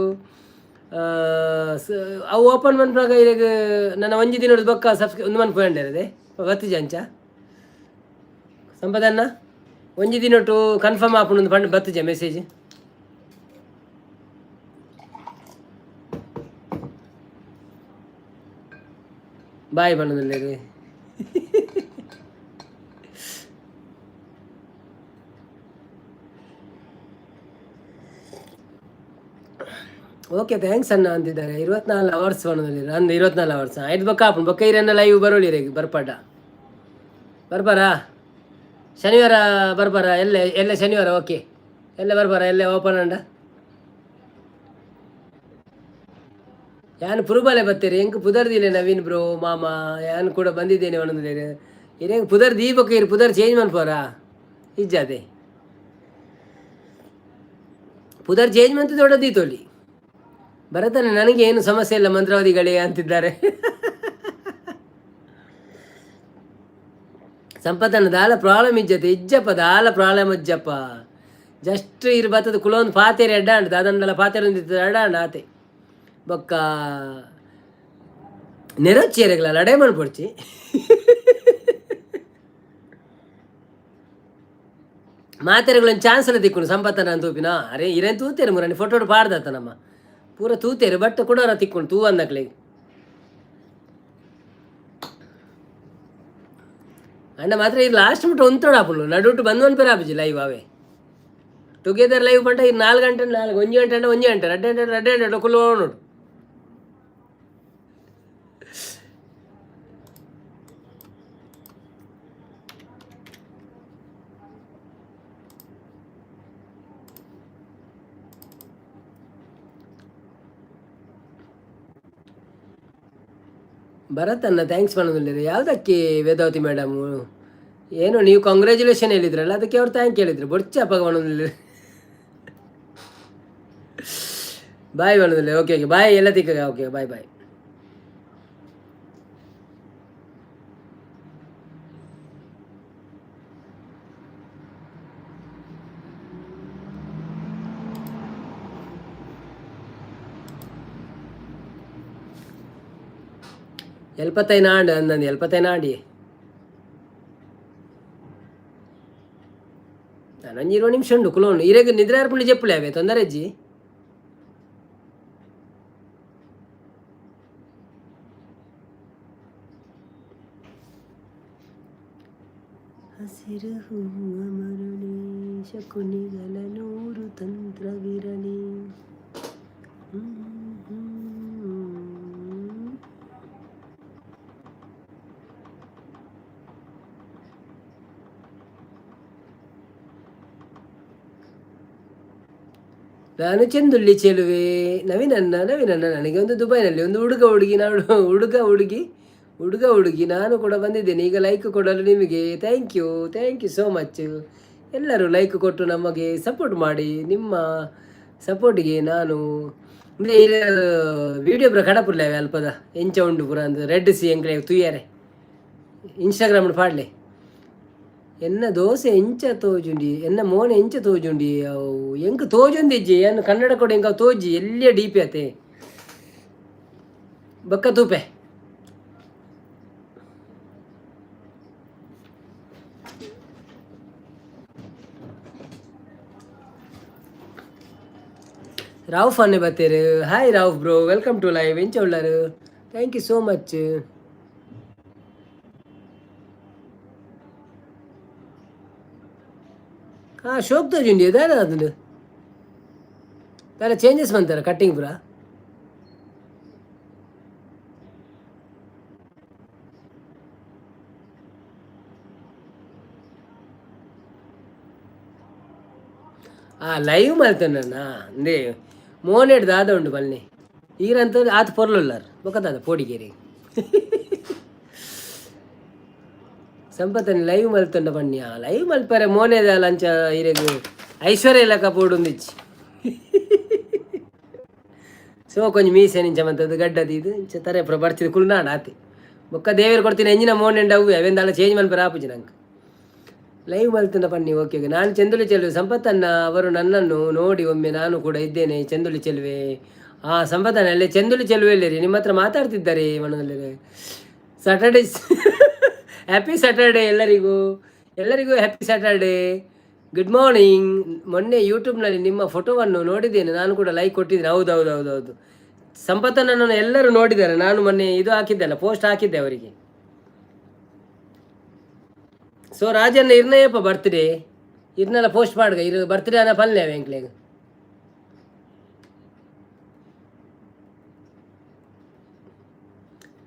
ಅವು ಓಪನ್ ಮನ್ಪುನಗ ಇರೆಗ್ ನನ್ನ ಒಂಜಿ ದಿನದ ಬೊಕ್ಕ ಸಬ್ಸ್ಕ್ರೈ ಒಂದು ಮನ್ಪುಂಡೆ ಬತ್ತಿಜ ಅಂಚ ಸಂಪದನ್ನ ಒಂಜಿ ದಿನೊಟು ಕನ್ಫರ್ಮ್ ಆಪುಂಡು ಪಂಡ್ ಬತ್ತಿಜ ಮೆಸೇಜ್. ಬಾಯ್ ಪನ್ನೊಂದುಲ್ಲೆರ್. ಓಕೆ, thanks ಅಣ್ಣ ಅಂತಿದ್ದಾರೆ. 24 ಅವರ್ಸ್ ಪನ್ನೊಂದುಲ್ಲೆರ್. ಅಂದ್, 24 ಅವರ್ಸ್ ಆಯ್ತು. ಬೊಕ್ಕ ಆಪುಂಡು. ಬೊಕ್ಕ ಇರೆನ ಲೈವ್ ಬರೋಳಿ ಬರ್ಪಾಡ. ಬರ್ಪಾರಾ? ಶನಿವಾರ ಬರ್ಪಾರಾ? ಎಲ್ಲೆ ಎಲ್ಲೆ ಶನಿವಾರ? ಓಕೆ, ಎಲ್ಲೆ ಬರ್ಪಾರಾ? ಎಲ್ಲೆ ಓಪನ್ ಅಂಡ? ಯಾನ್ ಪುರುಬಾಲೆ ಬತ್ತೀರಿ. ಎಂಕ್ ಪುದರ್ದಿಲ್ಲ ನವೀನ್ ಬ್ರೋ. ಮಾಮ, ಯಾನ್ ಕೂಡ ಬಂದಿದ್ದೇನೆ ಪನೊಂದುಲ್ಲೆರ್. ಇರೆಗ್ ಪುದರ್ ದೀಪಕ್, ಇರ್ ಪುದರ್ ಚೇಂಜ್ ಮನ್ಪೋರಾ? ಇಜ್ಜಾದೆ? ಪುದರ್ ಚೇಂಜ್ ಮಂತ್ ದೊಡ್ಡ ದೀತೋಲಿ. ಭರತನ, ನನಗೆ ಏನು ಸಮಸ್ಯೆ ಇಲ್ಲ ಮಂತ್ರಾವತಿಗಳೇ ಅಂತಿದ್ದಾರೆ. ಸಂಪತ್ತನ, ದಾಲ ಪ್ರಾಬ್ಲಮ್ ಇಜ್ಜತೆ. ಇಜ್ಜಪ್ಪ, ದಾಲ ಪ್ರಾಬ್ಲಮ್ ಇಜ್ಜಪ್ಪ. ಜಸ್ಟ್ ಇರ್ ಬತ್ತದ ಕುಲೊಂದು ಪಾತೆರೆ ಎಡ್ಡ ಅಂಡ್ ದಾದಂಡಲ ಪಾತೆರೆ ಒಂದಿತ್ತು, ಎಡ್ಡ ಅಂಡ್ ಆತೆ. ಬೊಕ್ಕ ನೆರೊಚ್ಚೇರೆಗ್ಲ ಲಡಾಯಿ ಮನ್ಪೊಡ್ಚಿ. ಮಾತೆರೆಗ್ಲ ಚಾನ್ಸ್ ಎಲ್ಲ ತಿಕ್ಕುಂಡು ಸಂಪತ್ತನ ತೂಪಿನ. ಅರೆ, ಇರೇನ್ ತೂತೇರು ಮುರನಿ ಫೋಟೋ ಪಾಡ್ದತ್ತ ನಮ್ಮ ಪೂರ ತೂತೇರು. ಬಟ್ ಕುಡೋರ ತಿಕ್ಕುಂಡು ತೂ ಅಂದಕ್ಲೆಗ್. ಅಂಡ ಮಾತ್ರ ಈ ಲಾಸ್ಟ್ ಮುಟ್ಟ ಒಂತೋಡ ಆಪುಂಡು. ನಡುಟು ಬಂದ್ ಮನ್ಪೆರೆ ಆಪುಜಿ ಲೈವ್ ಅವೇ. ಟುಗೆದರ್ ಲೈವ್ ಪಂಡ ಈ 4 ಗಂಟೆ 4, 1 ಗಂಟೆ ಅಂಡ 1 ಗಂಟೆ, 2 ಗಂಟೆ 2 ಗಂಟೆ ಕುಲ್ಲೋನುಡು. ಭರತನ್ನ thanks ಪನ್ನೊಂದುಲ್ಲೆರ್. ಯಾವುದಕ್ಕೆ ವೇದಾವತಿ ಮೇಡಮು? ಏನು ನೀವು ಕಂಗ್ರ್ಯಾಚುಲೇಷನ್ ಹೇಳಿದ್ರಲ್ಲ, ಅದಕ್ಕೆ ಅವ್ರು thank ಹೇಳಿದ್ರು. ಬೊಡ್ಚ ಅಪ್ಪಗ ಪನ್ನೊಂದುಲ್ಲೆರ್. ಬಾಯ್ ಪನ್ನೊಂದುಲ್ಲೆರ್. ಓಕೆ ಓಕೆ, ಬಾಯ್ ಎಲ್ಲ ತಿಕ್ಕ. Okay, bye bye. ಎಲ್ಪತ್ತೈದು ಆಂಡ್ ಅಂದಂದು, ಎಲ್ಪತ್ತೈದು ಆಂಡಿ. ನಾನೊಂಜಿ 20 ನಿಮಿಷ ಉಂಡು ಕುಲೋಂಡು. ಇರೆಗ್ ನಿದ್ರೆ ಆರ್ಪುಂಡು ಜೆಪ್ಪುಲೆ ಅವೇ, ತೊಂದರೆ ಇಜ್ಜಿ. ಹಸಿರು ಹೂವ ಮರಳಿ, ಶಕುನಿಗಳ ನೂರು ತಂತ್ರವಿರಲಿ. ಹ್ಮ್ ಹ್ಮ್. ನಾನು ಚೆಂದುಳ್ಳಿ ಚೆಲುವೆ. ನವೀನನ್ನ, ನವೀನನ್ನ, ನನಗೆ ಒಂದು ದುಬೈನಲ್ಲಿ ಒಂದು ಹುಡುಗ ಹುಡುಗಿ, ನಾನು ಹುಡುಗ ಹುಡುಗಿ, ಹುಡುಗ ಹುಡುಗಿ. ನಾನು ಕೂಡ ಬಂದಿದ್ದೇನೆ ಈಗ ಲೈಕ್ ಕೊಡಲು ನಿಮಗೆ. Thank you, thank you so much. ಎಲ್ಲರೂ ಲೈಕ್ ಕೊಟ್ಟು ನಮಗೆ ಸಪೋರ್ಟ್ ಮಾಡಿ. ನಿಮ್ಮ ಸಪೋರ್ಟಿಗೆ ನಾನು ಅಂದರೆ ವಿಡಿಯೋ ಪೂರ ಕಡಪುರ್ಲೆ ಅಲ್ಪದ ಎಂಚ ಉಂಡು ಪೂರ ಅಂದ್ ರೆಡ್ ಸಿ ಎಂಕ್ಲೆ ತುಯ್ಯಾರೆ ಇನ್ಸ್ಟಾಗ್ರಾಮ್ ಪಾಡ್ಲೆ. ಎನ್ನ ದೋಸೆ ಎಂಚ ತೋಜುಂಡಿ, ಎನ್ನ ಮೋನೆ ಎಂಚ ತೋಜುಂಡಿ? ಅವು ಎಂಕ್ ತೋಜೊಂದಿಜ್ಜಿ. ಏನು ಕನ್ನಡ ಕೊಡ ಎಂಕ ತೋಜಿ ಎಲ್ಲಿಯ ಡಿ ಪಿ ಆತೆ. ಬೊಕ್ಕ ತೂಪೆ. Rao ಫಾನೆ ಬತ್ತೇರು. Hi Rao bro, welcome to live. ಎಂಚ ಉಳ್ಳಾರು? Thank you so much. ಹಾಂ, ಶೋಕ್ ತೋಜುಂಡಿ ದಾದ ಅದನ್ನು ದಾದ ಚೇಂಜಸ್ ಬಂತಾರ ಕಟ್ಟಿಂಗ್ ಪೂರ. ಆ ಲೈವ್ ಮಲ್ತೊನ್ನ ಅಂದೇ ಮೋನೆಡ್ ದಾದ ಉಂಡು ಬಲ್ನೆ ಈರಂತ ಆತ್ ಪೊರ್ಲುಲ್ಲಾರ್ ಬೊಕ ದಾದ ಪೋಡಿಗೇರಿ ಸಂಪತ್ತನ್ ಲೈವ್ ಮಲ್ತೊಂಡ ಪನ್ಯ ಲೈವ್ ಮಲ್ಪರೆ ಮೋನೆದ ಲಂಚ ಇರೆಗ್ ಐಶ್ವರ್ಯ ಲೆಕ್ಕ ಪೋಡುಂದಿಚ್ಚಿ. ಸೊ ಕೊಂಚ ಮೀಸೆ ನಿಂಚ ಮಂತದ್ದು ಗಡ್ಡ ದೀದು ಇಂಚ ತರೆ ಪೂರ ಬರ್ಚಿದ್ ಕುಲ್ನಾಡ ಆತೆ. ಬೊಕ್ಕ ದೇವೆರ್ ಕೊಡ್ತೀನಿ ಎಂಜಿನ ಮೋನೆಂಡ ಅವು ಅವೆಂದಾಲ ಚೇಂಜ್ ಮನ್ಪರೆ ಆಪುಜಿ ನಂಗೆ. ಲೈವ್ ಮಲ್ತುಂಡ ಪನ್ನಿ. Okay okay. ನಾನು ಚಂದುಳಿ ಚೆಲುವೆ ಸಂಪತ್ತನ್ನ ಅವರು ನನ್ನನ್ನು ನೋಡಿ ಒಮ್ಮೆ. ನಾನು ಕೂಡ ಇದ್ದೇನೆ ಚಂದುಳಿ ಚೆಲುವೆ. ಹಾಂ, ಸಂಪತ್ತನ್ನ ಅಲ್ಲೇ ಚಂದುಳಿ ಚೆಲುವೆ ರೀ, ನಿಮ್ಮ ಹತ್ರ ಮಾತಾಡ್ತಿದ್ದಾರೆ ಮನದಲ್ಲಿ. ಸ್ಯಾಟರ್ಡೆ, ಹ್ಯಾಪಿ ಸ್ಯಾಟರ್ಡೆ ಎಲ್ಲರಿಗೂ. ಎಲ್ಲರಿಗೂ ಹ್ಯಾಪಿ ಸ್ಯಾಟರ್ಡೆ. Good morning. ಮೊನ್ನೆ ಯೂಟ್ಯೂಬ್ನಲ್ಲಿ ನಿಮ್ಮ ಫೋಟೋವನ್ನು ನೋಡಿದ್ದೇನೆ, ನಾನು ಕೂಡ ಲೈಕ್ ಕೊಟ್ಟಿದ್ದೇನೆ. ಹೌದು ಹೌದು ಹೌದು ಹೌದು, ಸಂಪತ್ತನನ್ನು ಎಲ್ಲರೂ ನೋಡಿದ್ದಾರೆ. ನಾನು ಮೊನ್ನೆ ಇದು ಹಾಕಿದ್ದೆಲ್ಲ ಪೋಸ್ಟ್ ಹಾಕಿದ್ದೆ ಅವರಿಗೆ. ಸೊ ರಾಜಣ್ಣ ಇರ್ನಯ್ಯಪ್ಪ ಬರ್ತ್ಡೇ ಇರ್ನೆಲ್ಲ ಪೋಸ್ಟ್ ಪಾಡ್ಗ. ಇರು ಬರ್ತ್ಡೇ ಅನ್ನ ಪಲ್ಲೆ ಎಂಕ್ಲೆಗ್.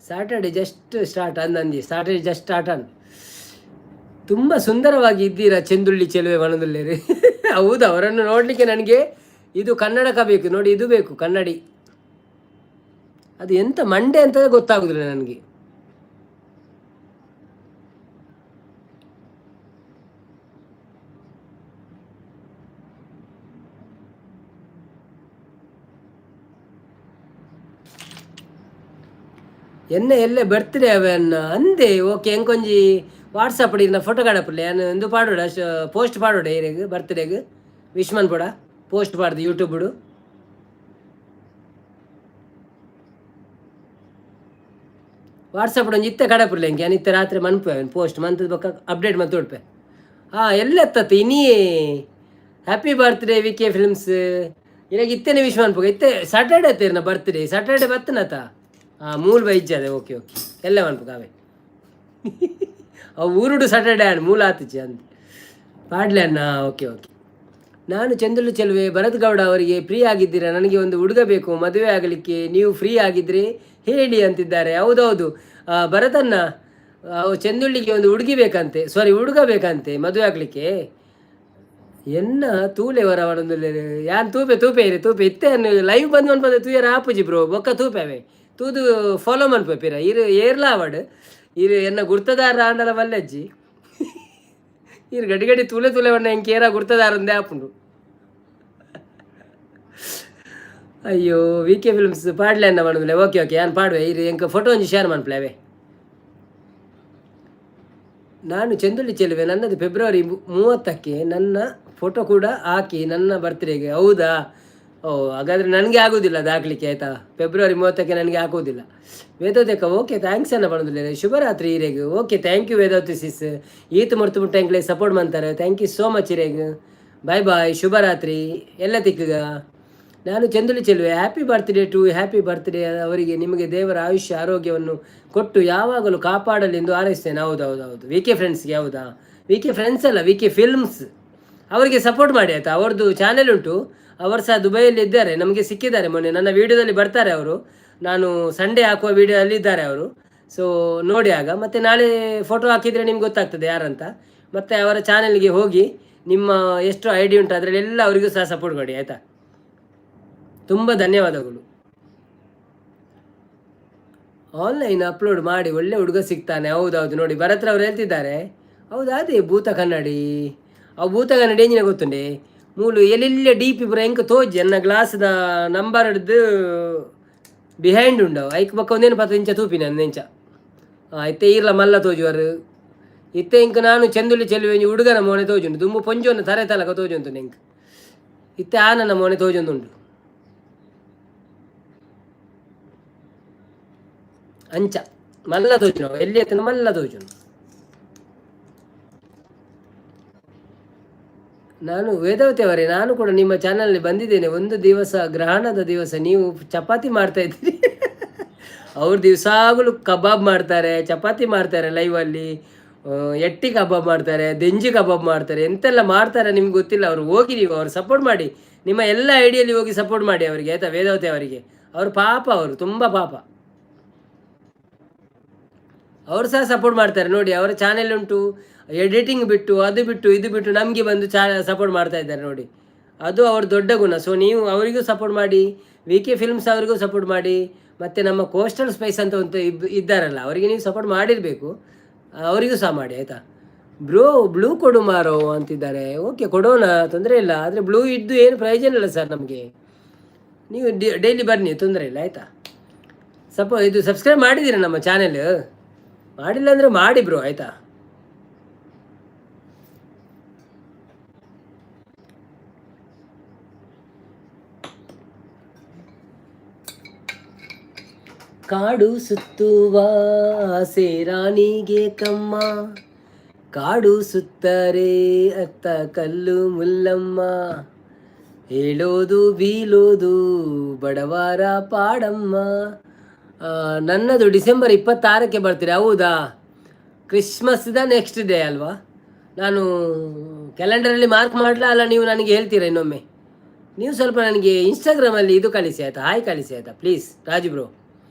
ಸ್ಯಾಟರ್ಡೆ ಜಸ್ಟ್ ಸ್ಟಾರ್ಟ್ ಅಂದಂದಿ, ಸ್ಯಾಟರ್ಡೆ ಜಸ್ಟ್ ಸ್ಟಾರ್ಟ್ ಅನ್. ತುಂಬ ಸುಂದರವಾಗಿ ಇದ್ದೀರಾ ಚೆಂದುಳ್ಳಿ ಚೆಲುವೆ ಮನದುಲ್ಲೇರಿ. ಹೌದು, ಅವರನ್ನು ನೋಡಲಿಕ್ಕೆ ನನಗೆ ಇದು ಕನ್ನಡಕ ಬೇಕು ನೋಡಿ, ಇದು ಬೇಕು ಕನ್ನಡಿ. ಅದು ಎಂತ ಮಂಡೆ ಅಂತ ಗೊತ್ತಾಗುದಿಲ್ಲ ನನಗೆ. ಎನ್ನ ಎಲ್ಲೆ ಬರ್ತ್ಡೇ ಅವನ್ನ ಅಂದೆ. ಓಕೆ, ಎಂಕೊಂಜಿ ವಾಟ್ಸಪ್ ಇನ್ನ ಫೋಟೋ ಕಾಡಪ್ಪಲೆ ಯಾನ್ ಇಂದು ಪಾಡೋಡ ಪೋಸ್ಟ್ ಪಾಡೋಡ ಇರೆಗ್ ಬರ್ತ್ಡೇಗ್ ವಿಶ್ ಮನ್ಪೊಡ ಪೋಸ್ಟ್ ಪಾಡ್ದು ಯೂಟ್ಯೂಬ್ಡು ವಾಟ್ಸಪ್ ಒಂಜಿ ಇತ್ತೆ ಕಡಪುರ್ಲೆ ಎಂಕೆ. ಇತ್ತೆ ರಾತ್ರಿ ಮನ್ಪುವೆ ಅವನ್ ಪೋಸ್ಟ್ ಮಂತದ ಬೊಕ್ಕ ಅಪ್ಡೇಟ್ ಮಂತ್ ಉಡ್ಪೆ. ಹಾಂ, ಎಲ್ಲೆತ್ತತ್ತು ಇನಿಯೇ. Happy birthday V K films. ಇರೆಗ್ ಇತ್ತೆನೆ ವಿಶ್ ಮನ್ಪುಗ. ಇತ್ತೆ ಸ್ಯಾಟರ್ಡೆ ಅತ್ತೇರ್ನ ಬರ್ತ್ಡೇ? ಸ್ಯಾಟರ್ಡೆ ಬತ್ತನತ? ಹಾಂ, ಮೂಲ ಬೈಜ್ಜದೆ. ಓಕೆ ಓಕೆ, ಎಲ್ಲ ಮನ್ಪುಗ ಅವೇ. ಅವು ಊರುಡು ಸ್ಯಾಟರ್ಡೆ ಆಂಡ್ ಮೂಲ ಆತುಚಿ ಅಂತ ಪಾಡ್ಲೆ ಅಣ್ಣ. Okay okay. ನಾನು ಚಂದುಳು ಚೆಲುವೆ. ಭರತ್ ಗೌಡ ಅವರಿಗೆ ಫ್ರೀ ಆಗಿದ್ದೀರಾ? ನನಗೆ ಒಂದು ಹುಡುಗ ಬೇಕು ಮದುವೆ ಆಗಲಿಕ್ಕೆ, ನೀವು ಫ್ರೀ ಆಗಿದ್ದರೆ ಹೇಳಿ ಅಂತಿದ್ದಾರೆ. ಹೌದೌದು, ಭರತನ್ನ ಚಂದುಳ್ಳಿಗೆ ಒಂದು ಹುಡುಗಿ ಬೇಕಂತೆ, ಸಾರಿ ಹುಡುಗ ಬೇಕಂತೆ ಮದುವೆ ಆಗಲಿಕ್ಕೆ. ಎನ್ನ ತೂಲೆ ವರ ಯಾನ್ ತೂಪೆ ತೂಪೆ ಇರಿ ತೂಪೆ ಇತ್ತೆ ಲೈವ್ ಬಂದು ಮನ್ಪದೆ ತೂಯರ ಆಪುಜಿ ಬ್ರೋ. ಬೊಕ್ಕ ತೂಪೆ ಅವೆ ತೂದು ಫಾಲೋ ಮನ್ಪೆ ಪಿರ. ಇರು ಏರ್ಲಾ ಅವಡ್ ಇರು ಎನ್ನ ಗುರ್ತದಾರ ಆಂಡಲ ಮಲ್ಲಜ್ಜಿ. ಇರು ಗಡಿ ಗಡಿ ತೂಲೆ ತೂಲೆ ಬಣ್ಣ ಎಂಕ್ ಏರ ಗುರ್ತದಾರಂದೇ ಆಪುಂಡು. ಅಯ್ಯೋ, ವಿ ಕೆ ಫಿಲ್ಮ್ಸ್ ಪಾಡ್ಲೆ ಅನ್ನ ಮಣುದಿಲ್ಲ. ಓಕೆ ಓಕೆ, ಯಾನ್ ಪಾಡುವೆ ಇರು. ಎಂಕ ಫೋಟೋ ಒಂಜಿ ಶೇರ್ ಮನ್ಪಲೆ ಅವೇ. ನಾನು ಚಂದುಳ್ಳಿ ಚೆಲುವೆ, ನನ್ನದು ಫೆಬ್ರವರಿ 30ಕ್ಕೆ. ನನ್ನ ಫೋಟೋ ಕೂಡ ಹಾಕಿ ನನ್ನ ಬರ್ತ್ಡೇಗೆ. ಹೌದಾ? ಓ, ಹಾಗಾದರೆ ನನಗೆ ಆಗೋದಿಲ್ಲ ಅದು ಹಾಕ್ಲಿಕ್ಕೆ, ಆಯಿತಾ? ಫೆಬ್ರವರಿ 30ಕ್ಕೆ ನನಗೆ ಆಗೋದಿಲ್ಲ. ವೇದೋದಕ್ಕ ಓಕೆ, thanks ಅನ್ನ ಪಣೋದಿಲ್ಲ. ಶುಭರಾತ್ರಿ ಇರೆಗ್. ಓಕೆ, thank you Vedavathi ಸಿಸ್. ಈತ್ ಮುರ್ತು ಮುಟ್ಟ ಎಂಕ್ಲೆ ಸಪೋರ್ಟ್ ಮಾಡ್ತಾರೆ. Thank you so much ಇರೆಗ್. ಬಾಯ್ ಬಾಯ್, ಶುಭರಾತ್ರಿ ಎಲ್ಲ ತಿಕ್ಕಗ. ನಾನು ಚಂದುಳಿ ಚೆಲುವೆ. Happy birthday to, happy birthday ಅವರಿಗೆ. ನಿಮಗೆ ದೇವರ ಆಯುಷ್ಯ ಆರೋಗ್ಯವನ್ನು ಕೊಟ್ಟು ಯಾವಾಗಲೂ ಕಾಪಾಡಲಿ ಎಂದು ಹಾರೈಸ್ತೇನೆ. ಹೌದು ಹೌದು ಹೌದು, ವಿ ಕೆ ಫ್ರೆಂಡ್ಸ್ಗೆ. ಹೌದಾ? ವಿ ಕೆ ಫ್ರೆಂಡ್ಸ್ ಅಲ್ಲ, ವಿ ಕೆ ಫಿಲ್ಮ್ಸ್ ಅವರಿಗೆ ಸಪೋರ್ಟ್ ಮಾಡಿ, ಆಯಿತಾ? ಅವ್ರದ್ದು ಚಾನೆಲ್ ಉಂಟು. ಅವರು ಸಹ ದುಬೈಯಲ್ಲಿ ಇದ್ದಾರೆ. ನಮಗೆ ಸಿಕ್ಕಿದ್ದಾರೆ ಮೊನ್ನೆ. ನನ್ನ ವೀಡಿಯೋದಲ್ಲಿ ಬರ್ತಾರೆ ಅವರು. ನಾನು ಸಂಡೇ ಹಾಕುವ ವೀಡಿಯೋದಲ್ಲಿ ಇದ್ದಾರೆ ಅವರು. ಸೊ ನೋಡಿ ಆಗ. ಮತ್ತು ನಾಳೆ ಫೋಟೋ ಹಾಕಿದರೆ ನಿಮ್ಗೆ ಗೊತ್ತಾಗ್ತದೆ ಯಾರಂತ. ಮತ್ತು ಅವರ ಚಾನೆಲ್ಗೆ ಹೋಗಿ ನಿಮ್ಮ ಎಷ್ಟು I D ಉಂಟು ಅದರಲ್ಲೆಲ್ಲ ಅವರಿಗೂ ಸಹ ಸಪೋರ್ಟ್ ಮಾಡಿ, ಆಯಿತಾ? ತುಂಬ ಧನ್ಯವಾದಗಳು. ಆನ್ಲೈನ್ ಅಪ್ಲೋಡ್ ಮಾಡಿ, ಒಳ್ಳೆ ಹುಡುಗ ಸಿಗ್ತಾನೆ. ಹೌದೌದು, ನೋಡಿ ಭರತ್ರವ್ರು ಹೇಳ್ತಿದ್ದಾರೆ. ಹೌದು, ಅದೇ ಭೂತ ಕನ್ನಡಿ. ಅವು ಭೂತ ಕನ್ನಡಿ ಎಂಜಿನ ಗೊತ್ತುಂಡೆ? ಮೂಲು ಎಲ್ಲೆಲ್ಲ ಡಿ ಪಿ ಪೂರ ಎಂಕ್ ತೋಜಿ ಎನ್ನ ಗ್ಲಾಸ್ದ ನಂಬರ್ ಹಿಡ್ದು ಬಿಹೈಂಡ್ ಉಂಡವು. ಐಕ್ ಬೊಕ್ಕ ಒಂದೇನು ಪತ್ತ ಇಂಚ ತೂಪಿನ ಇಂಚ ಇತ್ತೆ ಈರ್ಲ ಮಲ್ಲ ತೋಜುವರು. ಇತ್ತೆ ಇಂಕ್ ನಾನು ಚಂದುಲಿ ಚೆಲುವೆ ಹುಡುಗನ ಮೋನೆ ತೋಜುಂಡು. ದುಂಬು ಪೊಂಜೊನ್ನು ತರೆ ತಲಕ ತೋಜುಂಟು ಎಂಕ್. ಇತ್ತೆ ಆನನ ಮೋನೆ ತೋಜೊಂದುಂಡು ಅಂಚ ಮಲ್ಲ ತೋಜುನ ಎಲ್ಲಿ ಎತ್ತನ ಮಲ್ಲ ತೋಜುಂಡು. ನಾನು ವೇದಾವತಿ ಅವರೇ, ನಾನು ಕೂಡ ನಿಮ್ಮ ಚಾನಲ್ನಲ್ಲಿ ಬಂದಿದ್ದೇನೆ. ಒಂದು ದಿವಸ, ಗ್ರಹಣದ ದಿವಸ ನೀವು ಚಪಾತಿ ಮಾಡ್ತಾ ಇದ್ದೀರಿ. ಅವ್ರು ದಿವಸಾಗಲೂ ಕಬಾಬ್ ಮಾಡ್ತಾರೆ, ಚಪಾತಿ ಮಾಡ್ತಾರೆ, ಲೈವಲ್ಲಿ ಎಟ್ಟಿ ಕಬಾಬ್ ಮಾಡ್ತಾರೆ, ದೆಂಜಿ ಕಬಾಬ್ ಮಾಡ್ತಾರೆ, ಎಂತೆಲ್ಲ ಮಾಡ್ತಾರೆ ನಿಮ್ಗೆ ಗೊತ್ತಿಲ್ಲ. ಅವರು ಹೋಗಿ, ನೀವು ಅವ್ರು ಸಪೋರ್ಟ್ ಮಾಡಿ. ನಿಮ್ಮ ಎಲ್ಲ ಐಡಿಯಲ್ಲಿ ಹೋಗಿ ಸಪೋರ್ಟ್ ಮಾಡಿ ಅವರಿಗೆ, ಆಯಿತಾ? ವೇದಾವತಿ ಅವರಿಗೆ. ಅವರು ಪಾಪ, ಅವರು ತುಂಬ ಪಾಪ. ಅವರು ಸಹ ಸಪೋರ್ಟ್ ಮಾಡ್ತಾರೆ ನೋಡಿ. ಅವರ ಚಾನೆಲ್ ಉಂಟು, ಎಡಿಟಿಂಗ್ ಬಿಟ್ಟು, ಅದು ಬಿಟ್ಟು, ಇದು ಬಿಟ್ಟು ನಮಗೆ ಬಂದು ಸಪೋರ್ಟ್ ಮಾಡ್ತಾ ಇದ್ದಾರೆ ನೋಡಿ. ಅದು ಅವ್ರ ದೊಡ್ಡ ಗುಣ. ಸೊ ನೀವು ಅವರಿಗೂ ಸಪೋರ್ಟ್ ಮಾಡಿ, ವಿ ಕೆ ಫಿಲ್ಮ್ಸ್ ಅವರಿಗೂ ಸಪೋರ್ಟ್ ಮಾಡಿ. ಮತ್ತು ನಮ್ಮ ಕೋಸ್ಟಲ್ ಸ್ಪೈಸ್ ಅಂತ ಒಂದು ಇದ್ದಾರಲ್ಲ, ಅವರಿಗೆ ನೀವು ಸಪೋರ್ಟ್ ಮಾಡಿರಬೇಕು, ಅವರಿಗೂ ಸಹ ಮಾಡಿ, ಆಯಿತಾ? ಬ್ರೋ, ಬ್ಲೂ ಕೊಡು ಮಾರೋ ಅಂತಿದ್ದಾರೆ. ಓಕೆ, ಕೊಡೋಣ, ತೊಂದರೆ ಇಲ್ಲ. ಆದರೆ ಬ್ಲೂ ಇದ್ದು ಏನು ಪ್ರಯೋಜನ ಇಲ್ಲ ಸರ್ ನಮಗೆ. ನೀವು ಡೈಲಿ ಬನ್ನಿ, ತೊಂದರೆ ಇಲ್ಲ, ಆಯಿತಾ? ಇದು ಸಬ್ಸ್ಕ್ರೈಬ್ ಮಾಡಿದ್ದೀರಾ ನಮ್ಮ ಚಾನೆಲ್? ಮಾಡಿಲ್ಲ ಅಂದರೆ ಮಾಡಿ ಬ್ರೋ, ಆಯಿತಾ? ಕಾಡು ಸುತ್ತುವ ಸೇರಾನಿಗೆ ಕಮ್ಮ, ಕಾಡು ಸುತ್ತರೆ ಅತ್ತ ಕಲ್ಲು ಮುಲ್ಲಮ್ಮ, ಹೇಳೋದು ಬೀಲೋದು ಬಡವಾರ ಪಾಡಮ್ಮ. ನನ್ನದು ಡಿಸೆಂಬರ್ 26ಕ್ಕೆ ಬರ್ತೀರಿ, ಹೌದಾ? ಕ್ರಿಸ್ಮಸ್ದ ನೆಕ್ಸ್ಟ್ ಡೇ ಅಲ್ವಾ? ನಾನು ಕ್ಯಾಲೆಂಡರಲ್ಲಿ ಮಾರ್ಕ್ ಮಾಡಲಾ? ಅಲ್ಲ, ನೀವು ನನಗೆ ಹೇಳ್ತೀರಾ ಇನ್ನೊಮ್ಮೆ? ನೀವು ಸ್ವಲ್ಪ ನನಗೆ ಇನ್ಸ್ಟಾಗ್ರಾಮಲ್ಲಿ ಇದು ಕಳಿಸಿ, ಆಯಿತಾ? ಹಾಯ್ ಕಳಿಸಿ, ಆಯಿತಾ? ಪ್ಲೀಸ್. ರಾಜು ಬ್ರೋ,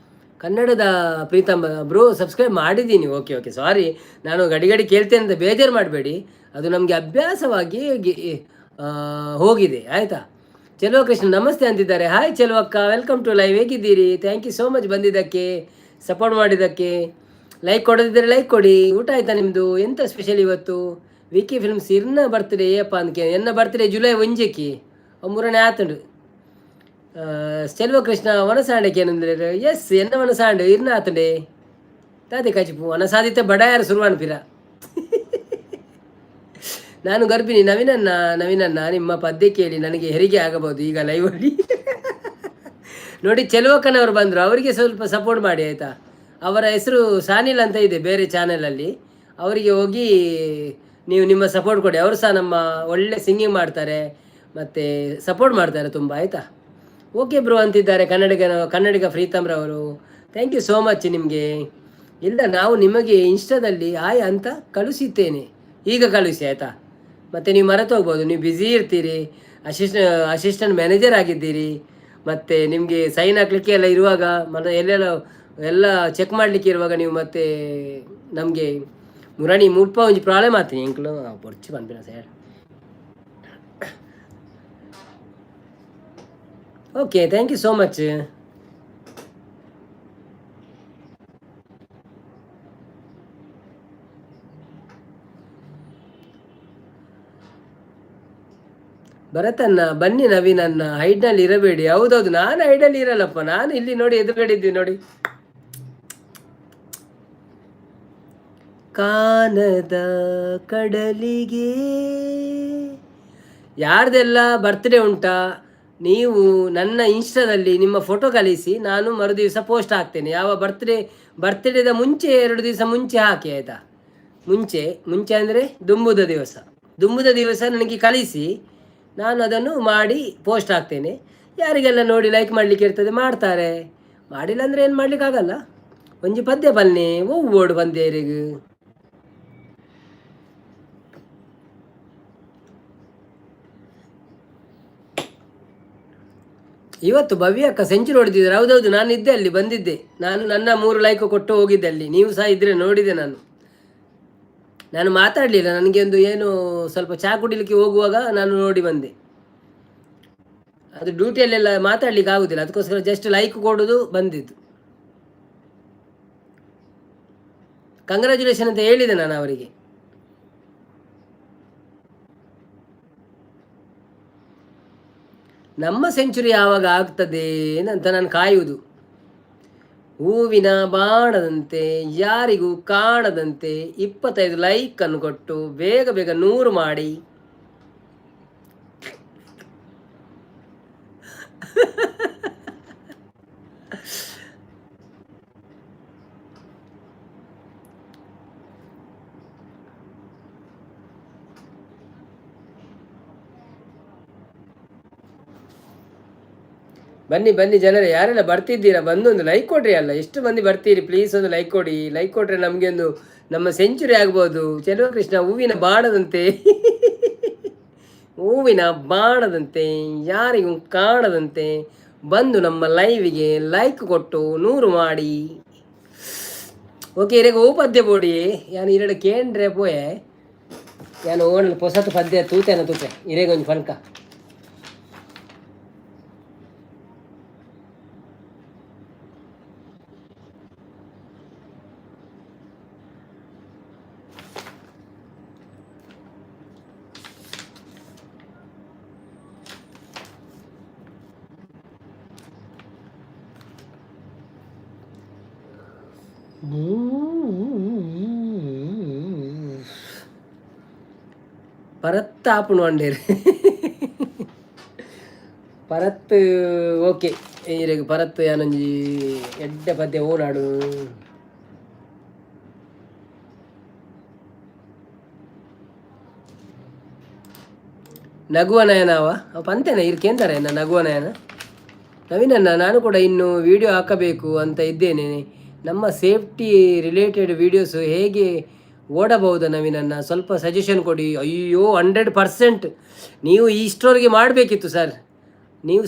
ಕನ್ನಡದ ಪ್ರೀತಮ್ ಬ್ರೋ, ಸಬ್ಸ್ಕ್ರೈಬ್ ಮಾಡಿದ್ದೀನಿ. ಓಕೆ ಓಕೆ, ಸಾರಿ, ನಾನು ಗಡಿ ಗಡಿ ಕೇಳ್ತೇನೆ ಅಂತ ಬೇಜಾರು ಮಾಡಬೇಡಿ. ಅದು ನಮಗೆ ಅಭ್ಯಾಸವಾಗಿ ಹೋಗಿದೆ, ಆಯಿತಾ? ಚೆಲುವ ಕೃಷ್ಣ ನಮಸ್ತೆ ಅಂತಿದ್ದಾರೆ. Hi Cheluvakka, welcome to live. ಹೇಗಿದ್ದೀರಿ? Thank you so much ಬಂದಿದ್ದಕ್ಕೆ, ಸಪೋರ್ಟ್ ಮಾಡಿದ್ದಕ್ಕೆ. ಲೈಕ್ ಕೊಡದಿದ್ದರೆ ಲೈಕ್ ಕೊಡಿ. ಊಟ ಆಯಿತಾ ನಿಮ್ಮದು? ಎಂಥ ಸ್ಪೆಷಲ್ ಇವತ್ತು? ವಿ ಕೆ ಫಿಲ್ಮ್ಸ್ ಇರ್ನ ಬರ್ತ್ಡೇ ಏಪ್ಪ ಅಂದ್ಕೆ. ಎನ್ನ ಬರ್ತ್ಡೇ ಜುಲೈ 1ಕ್ಕೆ, ಮೂರನೇ ಆತುಂಡು. ಚೆಲುವ ಕೃಷ್ಣ ವನಸಾಂಡಕ್ಕೆ ಏನಂದ್ರೆ? ಎಸ್, ಎನ್ನ ವನಸಾಂಡು ಇರ್ನ ಆತುಂಡೆ ತಾತೆ ಕಚಿಪು ವನಸಾದಿತ್ತ ಬಡಾಯರ ಸುರುವಾನ್ ಪಿರ. ನಾನು ಗರ್ಭಿಣಿ. ನವೀನನ್ನ, ನವೀನನ್ನ, ನಿಮ್ಮ ಪದ್ಯ ಕೇಳಿ ನನಗೆ ಹೆರಿಗೆ ಆಗಬಹುದು ಈಗ ಲೈವಲ್ಲಿ. ನೋಡಿ, ಚೆಲುವಕ್ಕನವರು ಬಂದರು. ಅವರಿಗೆ ಸ್ವಲ್ಪ ಸಪೋರ್ಟ್ ಮಾಡಿ, ಆಯಿತಾ? ಅವರ ಹೆಸರು ಸಾನಿಲ್ ಅಂತ ಇದೆ ಬೇರೆ ಚಾನೆಲಲ್ಲಿ. ಅವರಿಗೆ ಹೋಗಿ ನೀವು ನಿಮ್ಮ ಸಪೋರ್ಟ್ ಕೊಡಿ. ಅವರು ಸಹ ನಮ್ಮ ಒಳ್ಳೆ ಸಿಂಗಿಂಗ್ ಮಾಡ್ತಾರೆ ಮತ್ತು ಸಪೋರ್ಟ್ ಮಾಡ್ತಾರೆ ತುಂಬ, ಆಯಿತಾ? ಓಕೆ ಬ್ರೋ ಅಂತಿದ್ದಾರೆ ಕನ್ನಡಿಗ ಕನ್ನಡಿಗ ಪ್ರೀತಮ್ರವರು. Thank you so much ನಿಮಗೆ. ಇಲ್ಲ, ನಾವು ನಿಮಗೆ ಇನ್ಸ್ಟಾದಲ್ಲಿ ಹಾಯ್ ಅಂತ ಕಳಿಸಿದ್ದೇನೆ. ಈಗ ಕಳಿಸಿ, ಆಯಿತಾ? ಮತ್ತು ನೀವು ಮರೆತು ಹೋಗ್ಬೋದು. ನೀವು ಬ್ಯುಸಿ ಇರ್ತೀರಿ, ಅಸಿಸ್ಟೆಂಟ್ ಮ್ಯಾನೇಜರ್ ಆಗಿದ್ದೀರಿ. ಮತ್ತು ನಿಮಗೆ ಸೈನ್ ಹಾಕ್ಲಿಕ್ಕೆ ಎಲ್ಲ ಇರುವಾಗ, ಮತ್ತು ಎಲ್ಲೆಲ್ಲ ಎಲ್ಲ ಚೆಕ್ ಮಾಡಲಿಕ್ಕೆ ಇರುವಾಗ ನೀವು ಮತ್ತೆ ನಮಗೆ ಮುರಣಿ ಮುಲ್ಪ ಒಂಜಿ ಪ್ರಾಬ್ಲಮ್ ಆತೀನಿ ಎಂಕ್ಲು ಬೊರ್ಚಿ ಪನ್ಪಿನ sir. Okay, thank you so much. ಭರತನ್ನ ಬನ್ನಿ. ನವೀನನ್ನ, ಹೈಡ್ನಲ್ಲಿ ಇರಬೇಡಿ. ಹೌದೌದು, ನಾನು ಹೈಡಲ್ಲಿ ಇರಲ್ಲಪ್ಪ. ನಾನು ಇಲ್ಲಿ ನೋಡಿ, ಎದುರುಗಡೆ ಇದ್ದೀವಿ ನೋಡಿ. ಕಾನದ ಕಡಲಿಗೆ. ಯಾರ್ದೆಲ್ಲ ಬರ್ತ್ಡೇ ಉಂಟಾ, ನೀವು ನನ್ನ ಇನ್ಸ್ಟಾದಲ್ಲಿ ನಿಮ್ಮ ಫೋಟೋ ಕಳಿಸಿ. ನಾನು ಮರುದಿವಸ ಪೋಸ್ಟ್ ಹಾಕ್ತೇನೆ. ಯಾವ ಬರ್ತ್ಡೇ, ಬರ್ತ್ಡೇದ ಮುಂಚೆ 2 ದಿವಸ ಮುಂಚೆ ಹಾಕಿ, ಆಯಿತಾ? ಮುಂಚೆ ಮುಂಚೆ ಅಂದರೆ ದುಂಬುದ ದಿವಸ, ದುಂಬುದ ದಿವಸ ನನಗೆ ಕಳಿಸಿ. ನಾನು ಅದನ್ನು ಮಾಡಿ ಪೋಸ್ಟ್ ಹಾಕ್ತೇನೆ. ಯಾರಿಗೆಲ್ಲ ನೋಡಿ ಲೈಕ್ ಮಾಡಲಿಕ್ಕೆ ಇರ್ತದೆ, ಮಾಡ್ತಾರೆ. ಮಾಡಿಲ್ಲ ಅಂದರೆ ಏನು ಮಾಡಲಿಕ್ಕಾಗಲ್ಲ. ಒಂಜಿ ಪದ್ಯ ಬನ್ನಿ, ಓಡು ಬಂದೇರಿಗೆ. ಇವತ್ತು ಭವ್ಯ ಅಕ್ಕ ಸೆಂಚುರಿ ಹೊಡೆದಿದ್ದಾರೆ. ಹೌದೌದು, ನಾನು ಇದ್ದೆ ಅಲ್ಲಿ, ಬಂದಿದ್ದೆ ನಾನು. ನನ್ನ 3 ಲೈಕ್ ಕೊಟ್ಟು ಹೋಗಿದ್ದೆ ಅಲ್ಲಿ. ನೀವು ಸಹ ಇದ್ದರೆ ನೋಡಿದೆ ನಾನು. ನಾನು ಮಾತಾಡಲಿಲ್ಲ. ನನಗೆ ಒಂದು ಏನು ಸ್ವಲ್ಪ ಚಹಾ ಕುಡಿಲಿಕ್ಕೆ ಹೋಗುವಾಗ ನಾನು ನೋಡಿ ಬಂದೆ. ಅದು ಡ್ಯೂಟಿಯಲ್ಲೆಲ್ಲ ಮಾತಾಡ್ಲಿಕ್ಕೆ ಆಗುದಿಲ್ಲ, ಅದಕ್ಕೋಸ್ಕರ ಜಸ್ಟ್ ಲೈಕ್ ಕೊಡೋದು ಬಂದಿದ್ದು. ಕಂಗ್ರ್ಯಾಚುಲೇಷನ್ ಅಂತ ಹೇಳಿದೆ ನಾನು ಅವರಿಗೆ. ನಮ್ಮ ಸೆಂಚುರಿ ಯಾವಾಗ ಆಗ್ತದೆ ಅಂತ ನಾನು ಕಾಯುವುದು. ಹೂವಿನ ಬಾಣದಂತೆ ಯಾರಿಗೂ ಕಾಣದಂತೆ 25 ಲೈಕ್ ಅನ್ನು ಕೊಟ್ಟು ಬೇಗ ಬೇಗ 100 ಮಾಡಿ. ಬನ್ನಿ ಬನ್ನಿ ಜನರೇ, ಯಾರೆಲ್ಲ ಬರ್ತಿದ್ದೀರಾ ಬಂದು ಒಂದು ಲೈಕ್ ಕೊಡ್ರಿ ಅಲ್ಲ. ಎಷ್ಟು ಮಂದಿ ಬರ್ತೀರಿ? ಪ್ಲೀಸ್ ಒಂದು ಲೈಕ್ ಕೊಡಿ. ಲೈಕ್ ಕೊಟ್ರೆ ನಮಗೆ ಒಂದು ನಮ್ಮ ಸೆಂಚುರಿ ಆಗ್ಬೋದು. ಚೆಲುವ ಕೃಷ್ಣ ಹೂವಿನ ಬಾಣದಂತೆ, ಹೂವಿನ ಬಾಣದಂತೆ, ಯಾರಿಗೂ ಕಾಣದಂತೆ ಬಂದು ನಮ್ಮ ಲೈವಿಗೆ ಲೈಕ್ ಕೊಟ್ಟು 100 ಮಾಡಿ. ಓಕೆ, ಇರೆಗ್ ಓ ಪದ್ಯ ಬೋಡಿ ಯಾನ್ ಇರಡ ಕೇಂಡ್ರೆ ಪೋಯೆ. ಯಾನ್ ಓಣಲ್ ಪೊಸತ್ ಪದ್ಯ ತೂತೇನ ತೂಪೆ ಇರೆಗೊಂಜಿ ಫನ್ಕ. ಪರತ್ ಆಪುಣು ಅಂಡೇರು ಪರತ್. ಓಕೆ, ಇರೆಗ್ ಪರತ್ ಯಾನೊಂಜಿ ಎಡ್ಡೆ ಪದ್ಯ ಓನಾಡು. ನಗುವ ನಯನವ ಪಂತೆನ ಇರ್ ಕೇಂದರೆ ನಗುವ ನಯನ. ನವೀನಣ್ಣ, ನಾನು ಕೂಡ ಇನ್ನು ವಿಡಿಯೋ ಹಾಕಬೇಕು ಅಂತ ಇದ್ದೇನೆ. ನಮ್ಮ ಸೇಫ್ಟಿ ರಿಲೇಟೆಡ್ ವೀಡಿಯೋಸ್ ಹೇಗೆ ಓಡಬಹುದು ನವೀನಣ್ಣ? ಸ್ವಲ್ಪ ಸಜೆಷನ್ ಕೊಡಿ. ಅಯ್ಯೋ, 100% ನೀವು ಇಷ್ಟರವರೆಗೆ ಮಾಡಬೇಕಿತ್ತು ಸರ್. ನೀವು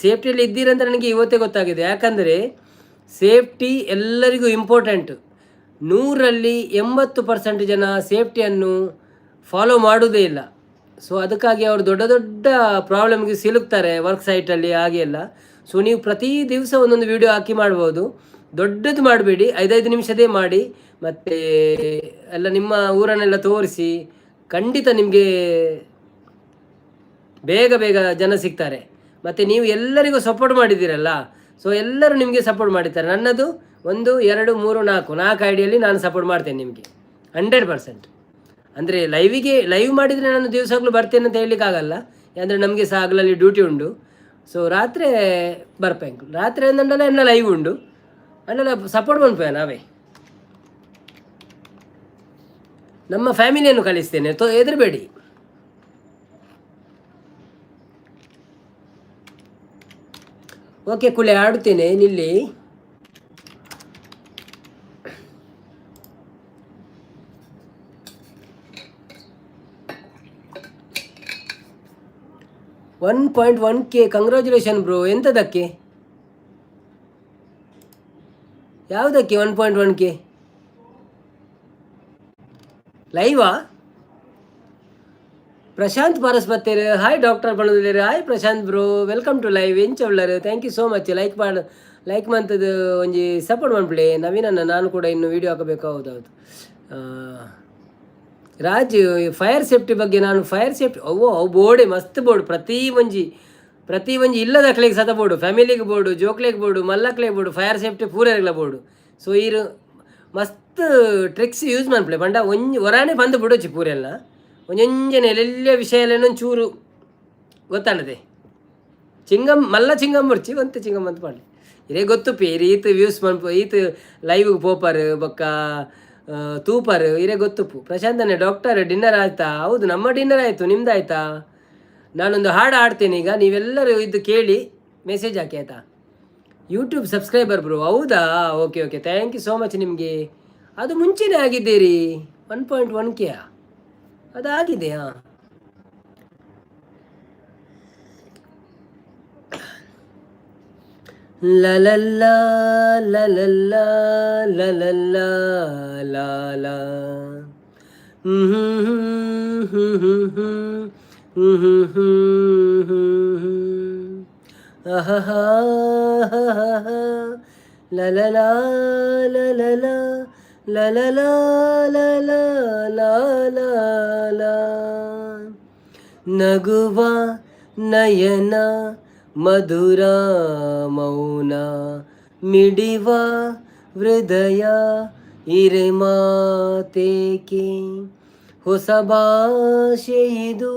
ಸೇಫ್ಟಿಯಲ್ಲಿ ಇದ್ದೀರಂತ ನನಗೆ ಇವತ್ತೇ ಗೊತ್ತಾಗಿದೆ. ಯಾಕಂದರೆ ಸೇಫ್ಟಿ ಎಲ್ಲರಿಗೂ ಇಂಪಾರ್ಟೆಂಟ್. 100ರಲ್ಲಿ 80% ಜನ ಸೇಫ್ಟಿಯನ್ನು ಫಾಲೋ ಮಾಡುವುದೇ ಇಲ್ಲ. ಸೊ ಅದಕ್ಕಾಗಿ ಅವರು ದೊಡ್ಡ ದೊಡ್ಡ ಪ್ರಾಬ್ಲಮ್ಗೆ ಸಿಲುಕ್ತಾರೆ ವರ್ಕ್ ಸೈಟಲ್ಲಿ, ಹಾಗೆ ಎಲ್ಲ. ಸೊ ನೀವು ಪ್ರತಿ ದಿವಸ ಒಂದೊಂದು ವೀಡಿಯೋ ಹಾಕಿ ಮಾಡ್ಬೋದು. ದೊಡ್ಡದು ಮಾಡಬೇಡಿ, 5-5 ನಿಮಿಷದೇ ಮಾಡಿ. ಮತ್ತು ಎಲ್ಲ ನಿಮ್ಮ ಊರನ್ನೆಲ್ಲ ತೋರಿಸಿ. ಖಂಡಿತ ನಿಮಗೆ ಬೇಗ ಬೇಗ ಜನ ಸಿಗ್ತಾರೆ. ಮತ್ತು ನೀವು ಎಲ್ಲರಿಗೂ ಸಪೋರ್ಟ್ ಮಾಡಿದ್ದೀರಲ್ಲ, ಸೊ ಎಲ್ಲರೂ ನಿಮಗೆ ಸಪೋರ್ಟ್ ಮಾಡಿರ್ತಾರೆ. ನನ್ನದು ಒಂದು, ಎರಡು, ಮೂರು, ನಾಲ್ಕು, ನಾಲ್ಕು ಐಡಿಯಲ್ಲಿ ನಾನು ಸಪೋರ್ಟ್ ಮಾಡ್ತೇನೆ ನಿಮಗೆ 100%. ಅಂದರೆ ಲೈವಿಗೆ ಲೈವ್ ಮಾಡಿದರೆ ನಾನು ದಿವಸಗಳು ಬರ್ತೇನೆ ಅಂತ ಹೇಳಲಿಕ್ಕಾಗಲ್ಲ, ಅಂದರೆ ನಮಗೆ ಸಹ ಹಗಲಲ್ಲಿ ಡ್ಯೂಟಿ ಉಂಟು. ಸೊ ರಾತ್ರಿ ಬರ್ಪೆಂಕು. ರಾತ್ರಿ ಅಂದಂಡಲ ಎನ್ನ ಲೈವ್ ಉಂಡು ಅಂಡಲ ಸಪೋರ್ಟ್ ಮನ್ಪುವೆ ನಾವೇ. ನಮ್ಮ ಫ್ಯಾಮಿಲಿಯನ್ನು ಕಳಿಸ್ತೇನೆ, ತೋ ಹೆದರಬೇಡಿ. ಓಕೆ, ಕುಳೆ ಆಡುತ್ತೇನೆ ನಿಲ್ಲಿ. 1.1K, congratulation bro. ಎಂಥದಕ್ಕೆ? ಯಾವುದಕ್ಕೆ 1.1K? ಲೈವಾ? ಪ್ರಶಾಂತ್ ಪಾರಸ್ ಬತ್ತೇರು. ಹಾಯ್ ಡಾಕ್ಟರ್ ಪಣದಿಲ್ಲೇರು. Hi Prashanth bro, welcome to live. ಎಂಚ ಉಳ್ಳರು? Thank you so much. Like ಮಾಡ್, ಲೈಕ್ ಮಂತದ್ದು ಒಂಜಿ ಸಪೋರ್ಟ್ ಮನ್ಪುಲೆ. ನವೀನಣ್ಣ, ನಾನು ಕೂಡ ಇನ್ನು ವೀಡಿಯೋ ಹಾಕಬೇಕು. ಹೌದೌದು ರಾಜ್, ಫೈರ್ ಸೇಫ್ಟಿ ಬಗ್ಗೆ ನಾನು ಫೈರ್ ಸೇಫ್ಟಿ ಅವ್ವೋ ಅವು ಬೋರ್ಡೆ ಮಸ್ತ್ ಬೋರ್ಡ್. ಪ್ರತಿ ಒಂಜಿ ಪ್ರತಿ ಒಂಜಿ ಇಲ್ಲದಕ್ಲೆಗ್ ಸತ ಬೋರ್ಡು, ಫ್ಯಾಮಿಲಿಗೆ ಬೋರ್ಡು, ಜೋಕ್ಲೆಗ್ ಬೋರ್ಡು, ಮಲ್ಲಕ್ಲೆಗ್ ಬೋರ್ಡು, ಫೈರ್ ಸೇಫ್ಟಿ ಪೂರೆರ್ಗ್ಲ ಬೋರ್ಡು. ಸೊ ಈರು ಮಸ್ತ್ ಟ್ರಿಕ್ಸ್ ಯೂಸ್ ಮನ್ಪುಲೆ. ಪಂಡ ಒಂಜಿ ಒರಾನೆ ಬಂದು ಬಿಡೋಚಿ ಪೂರೆಲ್ಲ ಒಂಜೊಂಜನೆ ಎಲ್ಲೆಲ್ಲ ವಿಷಯ ಚೂರು ಗೊತ್ತಾಂಡದೆ. ಚಿಂಗಮ್ ಮಲ್ಲ ಚಿಂಗಮ್ ಬುಡ್ಚಿ, ಒಂತೆ ಚಿಂಗಮ್ ಅಂತ ಪಾಡ್ಲೆ. ಇರೇ ಗೊತ್ತುಪ್ಪಿ ಇರ್ ಈತ್ ವ್ಯೂಸ್ ಮನ್ಪು, ಈತ್ ಲೈವ್ಗೆ ಪೋಪರ್ ಬೊಕ್ಕ ತೂಪರ್ ಇರೇ ಗೊತ್ತುಪ್ಪು. ಪ್ರಶಾಂತನೇ ಡಾಕ್ಟರ್, ಡಿನ್ನರ್ ಆಯ್ತಾ? ಹೌದು, ನಮ್ಮ ಡಿನ್ನರ್ ಆಯಿತು, ನಿಮ್ದು ಆಯ್ತಾ? ನಾನೊಂದು ಹಾಡು ಹಾಡ್ತೇನೆ ಈಗ, ನೀವೆಲ್ಲರೂ ಇದು ಕೇಳಿ ಮೆಸೇಜ್ ಹಾಕಿ ಆಯಿತಾ? ಯೂಟ್ಯೂಬ್ ಸಬ್ಸ್ಕ್ರೈಬರ್ ಬ್ರೋ, ಹೌದಾ? Okay okay, thank you so much. ನಿಮಗೆ ಅದು ಮುಂಚೆನೇ ಆಗಿದ್ದೀರಿ. 1.1K ಅದಾಗಿದೆ. ಹಾಂ, ಲಲಲ್ಲ ಲಲಲ್ಲ ಲಲಲ್ಲ ಲಾಲ ಹ್ಮ್ ಹ್ಮ್ ಹ್ಮ್ ಹ್ಮ್ ಹ್ಮ್ ಹ್ಮ್ ಹ್ಮ್ ಹ್ಮ್ ಅಹಹ ಲಲಲ ಲಲಲ ಲಲಲ ಲಲಲ ನಗುವ ನಯನ ಮಧುರ ಮೌನ ಮಿಡಿವ ಹೃದಯ ಇರೆ ಮಾತೇಕೆ, ಹೊಸ ಭಾಷೆ ಇದು,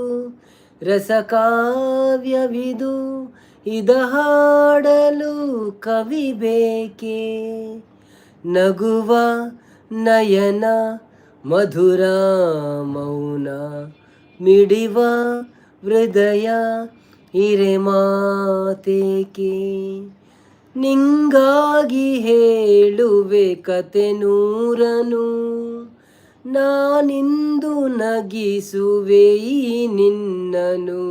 ರಸಕಾವ್ಯವಿದು, ಇದ ಹಾಡಲು ಕವಿ ಬೇಕೆ. ನಗುವ ನಯನ ಮಧುರ ಮೌನ ಮಿಡಿವ ಹೃದಯ ಹಿರೆ ಮಾತೇಕೆ ನಿಂಗಾಗಿ ಹೇಳುವೆ ಕತೆ ನೂರನು, ನಾನಿಂದು ನಗಿಸುವೆ ಈ ನಿನ್ನನು.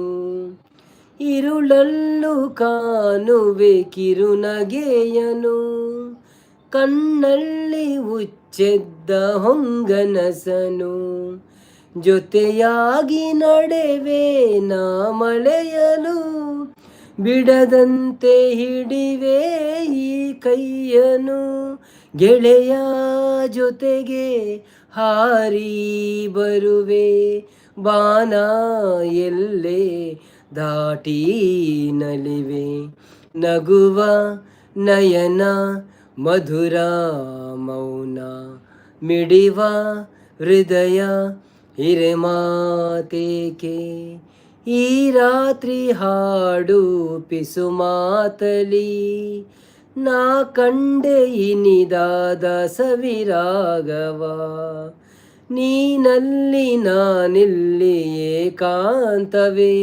ಇರುಳಲ್ಲೂ ಕಾಣುವೆ ಕಿರುನಗೆಯನು, ಕಣ್ಣಲ್ಲಿ ಉಚ್ಚೆದ್ದ ಹೊಂಗನಸನು. ಜೊತೆಯಾಗಿ ನಡೆವೆ ನಾ ಮಳೆಯಲು, ಬಿಡದಂತೆ ಹಿಡಿವೆ ಈ ಕೈಯನು. ಗೆಳೆಯ ಜೊತೆಗೆ ಹಾರಿ ಬರುವೆ, ಬಾನ ಎಲ್ಲೆ ದಾಟಿ ನಲಿವೆ. ನಗುವ ನಯನ ಮಧುರ ಮೌನ, ಮಿಡಿವ ಹೃದಯ ಹಿರೆಮಾತೇಕೆ. ಈ ರಾತ್ರಿ ಹಾಡು ಪಿಸು ಮಾತಲಿ, ನಾ ಕಂಡೆ ಇನಿದಾದ ಸವಿರಾಗವ. ನೀನಲ್ಲಿ ನಾನಿಲ್ಲಿ ಏಕಾಂತವೇ,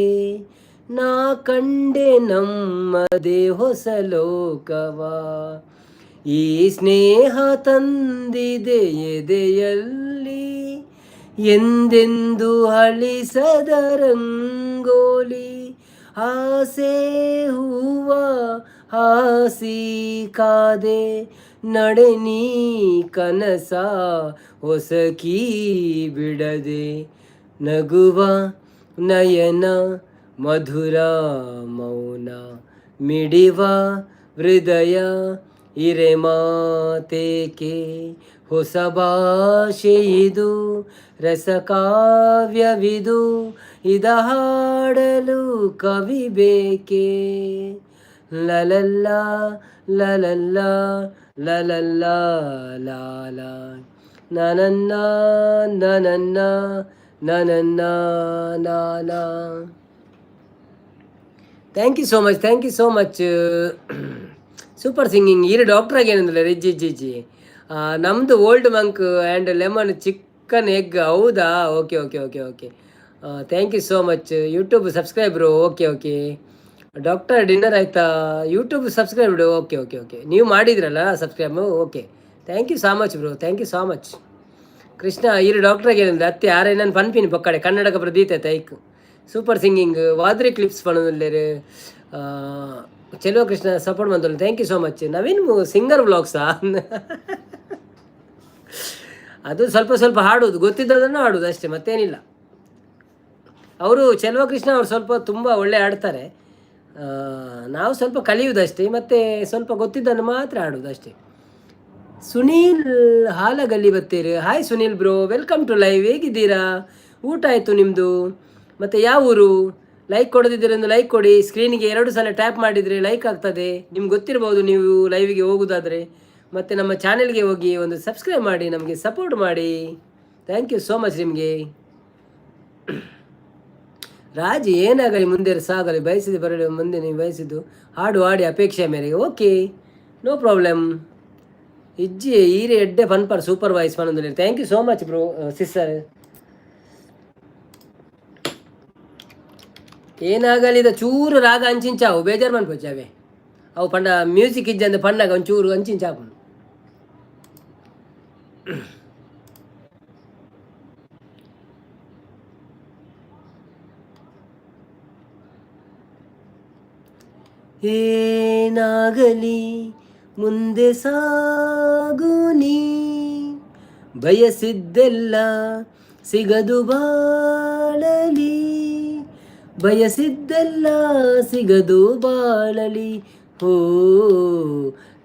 ನಾ ಕಂಡೆ ನಮ್ಮದೇ ಹೊಸ ಲೋಕವ. ಈ ಸ್ನೇಹ ತಂದಿದೆ ಎದೆಯಲ್ಲಿ ಎಂದೆಂದು ಅಳಿಸದ ರಂಗೋಲಿ. ಆಸೆ ಹೂವ ಹಾಸಿ ಕಾದೆ, ನಡೆ ನೀ ಕನಸ ಹೊಸಕಿ ಬಿಡದೆ. ನಗುವ ನಯನ ಮಧುರ ಮೌನ, ಮಿಡಿವ ಹೃದಯ ಹಿರೆ ಮಾತೇಕೆ. ಹೊಸ ಭಾಷೆ ಇದು, ರಸಕಾವ್ಯವಿದು, ಇದ ಹಾಡಲು ಕವಿ ಬೇಕೆ? ಲಲಲ್ಲ ಲಲಲ್ಲ ಲಲಲ್ಲ ಲಾಲ ನನನ್ನ ನನನ್ನ ನನನ್ನ ನಾನ. Thank you so much, thank you so much. Super singing. ಈರು ಡಾಕ್ಟರ್ ಆಗಿ ಏನಂದ್ರೆ ರಿಜ್ಜಿ ಜಿ ಜಿ. ನಮ್ಮದು Old Monk and lemon chicken egg. ಹೌದಾ? Okay okay okay okay, thank you so much. YouTube subscribe, okay okay. Doctor, dinner ಆಯಿತಾ? YouTube subscribe, okay okay okay. ನೀವು ಮಾಡಿದ್ರಲ್ಲ subscribe? Okay, thank you so much bro, thank you so much. Krishna ಇರು ಡಾಕ್ಟ್ರಾಗ ಏನಂದ್ರೆ ಅತ್ತೆ ಯಾರೇ ನಾನು ಪನ್ಪಿನಿ ಪೊಕ್ಕಡೆ ಕನ್ನಡಕ ಪ್ರದೀತೆ ತೈಕ್. Super singing. ವಾದ್ರಿ ಕ್ಲಿಪ್ಸ್ ಪಣದಲ್ಲೇರು ಚೆಲುವ ಕೃಷ್ಣ ಸಪೋರ್ಟ್ ಮಂತಲ್ಲ. Thank you so much. Naveen singer ವ್ಲಾಗ್ಸಾ? ಅದು ಸ್ವಲ್ಪ ಸ್ವಲ್ಪ ಹಾಡೋದು, ಗೊತ್ತಿದ್ದದನ್ನು ಹಾಡೋದು ಅಷ್ಟೇ, ಮತ್ತೇನಿಲ್ಲ. ಅವರು ಚೆಲುವ ಕೃಷ್ಣ ಅವರು ಸ್ವಲ್ಪ ತುಂಬ ಒಳ್ಳೆ ಹಾಡ್ತಾರೆ. ನಾವು ಸ್ವಲ್ಪ ಕಲಿಯುವುದಷ್ಟೇ, ಮತ್ತು ಸ್ವಲ್ಪ ಗೊತ್ತಿದ್ದನ್ನು ಮಾತ್ರ ಹಾಡೋದು ಅಷ್ಟೇ. Sunil ಹಾಲಗಲ್ಲಿ ಬತ್ತೀರಿ. Hi Sunil bro, welcome to live. ಹೇಗಿದ್ದೀರಾ? ಊಟ ಆಯಿತು ನಿಮ್ಮದು? ಮತ್ತು ಯಾವ ಊರು? ಲೈಕ್ ಕೊಡದಿದ್ದರೆ ಒಂದು ಲೈಕ್ ಕೊಡಿ. ಸ್ಕ್ರೀನಿಗೆ 2 ಸಲ ಟ್ಯಾಪ್ ಮಾಡಿದರೆ ಲೈಕ್ ಆಗ್ತದೆ. ನಿಮ್ಗೆ ಗೊತ್ತಿರ್ಬೋದು ನೀವು ಲೈವಿಗೆ ಹೋಗೋದಾದರೆ. ಮತ್ತು ನಮ್ಮ ಚಾನೆಲ್ಗೆ ಹೋಗಿ ಒಂದು ಸಬ್ಸ್ಕ್ರೈಬ್ ಮಾಡಿ, ನಮಗೆ ಸಪೋರ್ಟ್ ಮಾಡಿ. Thank you so much ನಿಮಗೆ. ರಾಜಿ ಏನಾಗಲಿ ಮುಂದೆ ಸಾಗಲಿ, ಬಯಸಿದ ಬರಲಿ ಮುಂದೆ ನೀವು ಬಯಸಿದ್ದು ಹಾಡು ಹಾಡಿ ಅಪೇಕ್ಷೆ ಮೇರೆಗೆ. Okay, no problem. ಇಜ್ಜಿ ಈರೆ ಎಡ್ಡೆ ಪನ್ಪರ್ ಸೂಪರ್ ವಾಯ್ಸ್ ಪನೊಂದುಲ್ಲೆರ್. Thank you so much bro, sister. ಏನಾಗಲಿ ಇದ ಚೂರು ರಾಗ ಅಂಚಿಂಚಾವು, ಬೇಜಾರು ಮನ್ಪೊಚ್ಚಿ ಅವೇ ಅವು ಪಂಡ ಮ್ಯೂಸಿಕ್ ಇಜ್ಜಂದೆ ಪಣ್ಣಾಗ ಒಂಚೂರು ಅಂಚಿಂಚಾಪುಂಡು. ಏನಾಗಲಿ ಮುಂದೆ ಸಾಗು ನೀ, ಬಯಸಿದ್ದೆಲ್ಲ ಸಿಗದು ಬಾಳಲಿ, ಬಯಸಿದ್ದೆಲ್ಲ ಸಿಗದು ಬಾಳಲಿ. ಹೋ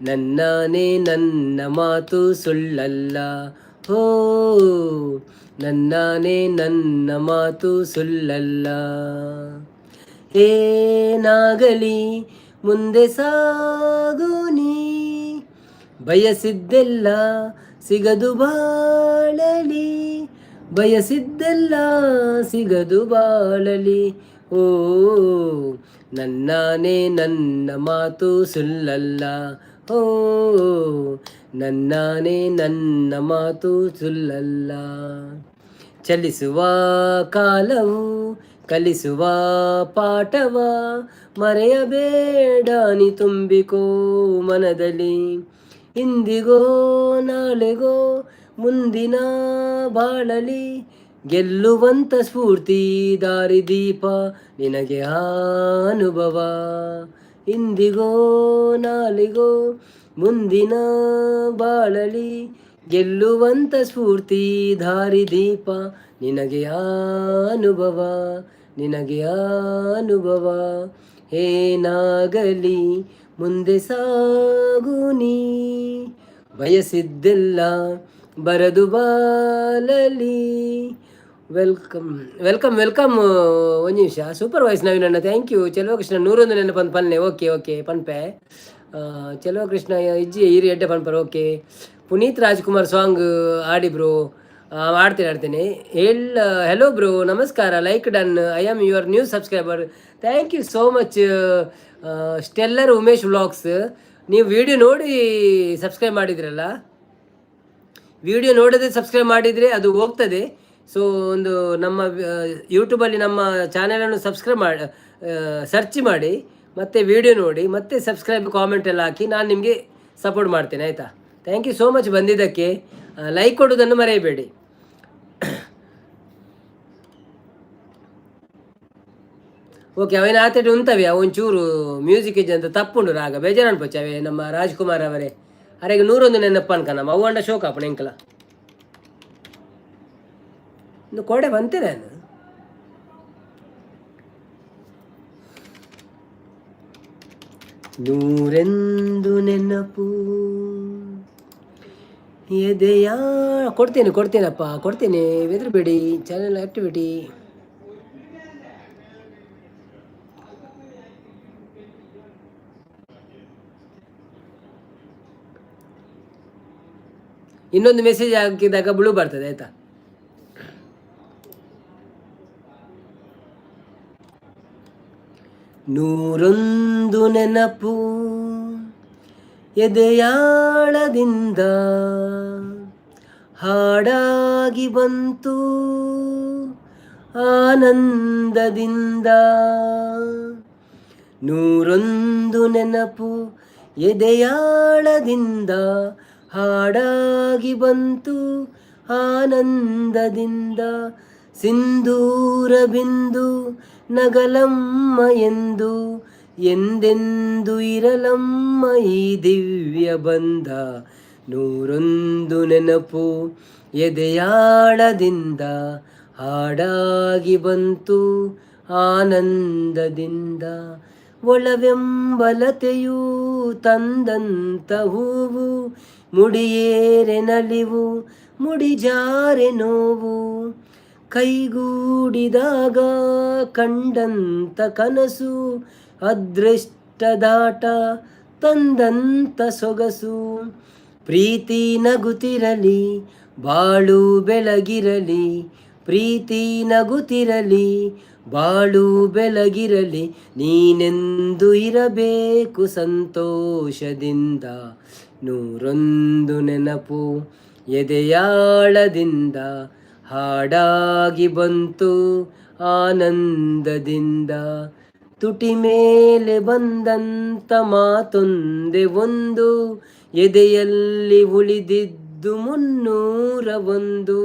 ನನ್ನಾನೇ ನನ್ನ ಮಾತು ಸುಳ್ಳಲ್ಲ, ಹೋ ನನ್ನಾನೇ ನನ್ನ ಮಾತು ಸುಳ್ಳಲ್ಲ. ಏನಾಗಲಿ ಮುಂದೆ ಸಾಗು ನೀ, ಬಯಸಿದ್ದೆಲ್ಲ ಸಿಗದು ಬಾಳಲಿ, ಬಯಸಿದ್ದೆಲ್ಲ ಸಿಗದು ಬಾಳಲಿ. ಓ ನನ್ನಾನೇ ನನ್ನ ಮಾತು ಸುಳ್ಳಲ್ಲ, ಓ ನನ್ನಾನೇ ನನ್ನ ಮಾತು ಸುಳ್ಳಲ್ಲ. ಚಲಿಸುವ ಕಾಲವು ಕಲಿಸುವ ಪಾಠವ ಮರೆಯಬೇಡ ನೀ, ತುಂಬಿಕೋ ಮನದಲ್ಲಿ. ಇಂದಿಗೋ ನಾಳೆಗೋ ಮುಂದಿನ ಬಾಳಲಿ ಗೆಲ್ಲುವಂತ ಸ್ಫೂರ್ತಿ ದಾರಿದೀಪ ನಿನಗೆ ಆ ಅನುಭವ. ಇಂದಿಗೋ ನಾಳೆಗೋ ಮುಂದಿನ ಬಾಳಲಿ ಗೆಲ್ಲುವಂತ ಸ್ಫೂರ್ತಿ ದಾರಿದೀಪ ನಿನಗೆ ಆ ಅನುಭವ, ನಿನಗೆ ಆ ಅನುಭವ. ಏನಾಗಲಿ ಮುಂದೆ ಸಾಗು ನೀ, ಬಯಸಿದ್ದೆಲ್ಲ ಬರದು ಬಾಳಲಿ. Welcome, welcome, welcome. ಒಂದು ನಿಮಿಷ. Super voice Naveenanna, thank you. Cheluva Krishna ನೂರೊಂದು ನೆನಪಂದು ಪನ್ನೆ. ಓಕೆ ಓಕೆ, ಪನ್ಪೆ. ಚೆಲುವ ಕೃಷ್ಣ ಇಜ್ಜಿ ಈರು ಎಡ್ಡೆ ಪನ್ಪರ್. ಓಕೆ, ಪುನೀತ್ ರಾಜ್ಕುಮಾರ್ ಸಾಂಗ್ ಆಡಿ ಬ್ರೋ. ಆಡ್ತೇನೆ, ಆಡ್ತೇನೆ. ಹೇಳ. ಹೆಲೋ ಬ್ರೋ, ನಮಸ್ಕಾರ. Like done. I am your new subscriber. Thank you so much. Stellar Umesh vlogs, ನೀವು ವಿಡಿಯೋ ನೋಡಿ ಸಬ್ಸ್ಕ್ರೈಬ್ ಮಾಡಿದ್ರಲ್ಲ? ವಿಡಿಯೋ ನೋಡದೆ ಸಬ್ಸ್ಕ್ರೈಬ್ ಮಾಡಿದರೆ ಅದು ಹೋಗ್ತದೆ. ಸೊ ಒಂದು ನಮ್ಮ ಯೂಟ್ಯೂಬಲ್ಲಿ ನಮ್ಮ ಚಾನಲನ್ನು ಸಬ್ಸ್ಕ್ರೈಬ್ ಮಾಡಿ, ಸರ್ಚ್ ಮಾಡಿ, ಮತ್ತು ವಿಡಿಯೋ ನೋಡಿ, ಮತ್ತು ಸಬ್ಸ್ಕ್ರೈಬ್, ಕಾಮೆಂಟ್ ಎಲ್ಲ ಹಾಕಿ. ನಾನು ನಿಮಗೆ ಸಪೋರ್ಟ್ ಮಾಡ್ತೇನೆ, ಆಯಿತಾ? Thank you so much ಬಂದಿದ್ದಕ್ಕೆ. ಲೈಕ್ ಕೊಡೋದನ್ನು ಮರೆಯಬೇಡಿ. ಓಕೆ, ಅವೇನು ಆತೇಟು ಉಂತವೆ. ಒಂಚೂರು ಮ್ಯೂಸಿಕ್ ಅಂತ ತಪ್ಪುಂಡು, ರಾಗ ಬೇಜಾರು ಅನ್ಪಚ್ಚ. ಅವೇ ನಮ್ಮ ರಾಜ್ಕುಮಾರ್ ಅವರೇ ಅರೆಗೆ ನೂರೊಂದು ನೆನಪ್ಪ ಅನ್ಕ ನಮ್ಮ ಅವ್ವಂಡ ಶೋಕ ಅಪ್ಪಣ ಎಂಕಲ ಇನ್ನು ಕೋಡೆ ಬಂತೆ ನಾನು. ನೂರೆಂದು ನೆನಪು ಎದೆಯ. ಕೊಡ್ತೇನೆ, ಕೊಡ್ತೇನಪ್ಪ, ಕೊಡ್ತೇನೆ, ಬೆದರಬೇಡಿ. ಚಾನೆಲ್ ಆಕ್ಟಿವಿಟಿ ಇನ್ನೊಂದು ಮೆಸೇಜ್ ಹಾಕಿದಾಗ ಬ್ಲೂ ಬರ್ತದೆ, ಆಯ್ತಾ? ನೂರೊಂದು ನೆನಪು ಎದೆಯಾಳದಿಂದ ಹಾಡಾಗಿ ಬಂತು ಆನಂದದಿಂದ. ನೂರೊಂದು ನೆನಪು ಎದೆಯಾಳದಿಂದ ಹಾಡಾಗಿ ಬಂತು ಆನಂದದಿಂದ. ಸಿಂಧೂರ ಬಿಂದು ನಗಲಮ್ಮ ಎಂದು ಎಂದೆಂದು ಇರಲಮ್ಮ ಈ ದಿವ್ಯ ಬಂಧ. ನೂರೊಂದು ನೆನಪು ಎದೆಯಾಳದಿಂದ ಹಾಡಾಗಿ ಬಂತು ಆನಂದದಿಂದ. ಒಳವೆಂಬಲತೆಯೂ ತಂದಂತ ಹೂವು, ಮುಡಿಯೇರೆ ನಲಿವು, ಮುಡಿಜಾರೆ ನೋವು. ಕೈಗೂಡಿದಾಗ ಕಂಡಂತ ಕನಸು, ಅದೃಷ್ಟದಾಟ ತಂದಂತ ಸೊಗಸು. ಪ್ರೀತಿ ನಗುತ್ತಿರಲಿ, ಬಾಳು ಬೆಳಗಿರಲಿ. ಪ್ರೀತಿ ನಗುತ್ತಿರಲಿ, ಬಾಳು ಬೆಳಗಿರಲಿ. ನೀನೆಂದು ಇರಬೇಕು ಸಂತೋಷದಿಂದ. ನೂರೊಂದು ನೆನಪು ಎದೆಯಾಳದಿಂದ ಹಾಡಾಗಿ ಬಂತು ಆನಂದದಿಂದ. ತುಟಿ ಮೇಲೆ ಬಂದಂತ ಮಾತೊಂದೆ ಒಂದು, ಎದೆಯಲ್ಲಿ ಉಳಿದಿದ್ದು 301.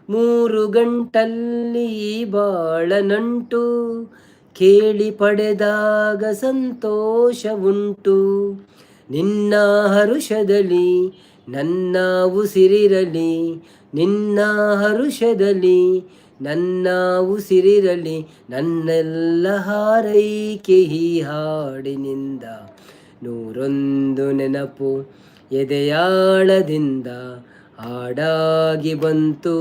ಮೂರು ಗಂಟಲ್ಲಿ ಬಾಳ ನಂಟು, ಕೇಳಿ ಪಡೆದಾಗ ಸಂತೋಷ ಉಂಟು. ನಿನ್ನ ಹರುಷದಲ್ಲಿ ನನ್ನ ಉಸಿರಿರಲಿ, ನಿನ್ನ ಹರುಷದಲ್ಲಿ ನನ್ನ ಉಸಿರಿರಲಿ. ನನ್ನೆಲ್ಲ ಹಾರೈಕೆ ಈ ಹಾಡಿನಿಂದ. ನೂರೊಂದು ನೆನಪು ಎದೆಯಾಳದಿಂದ ಹಾಡಾಗಿ ಬಂತು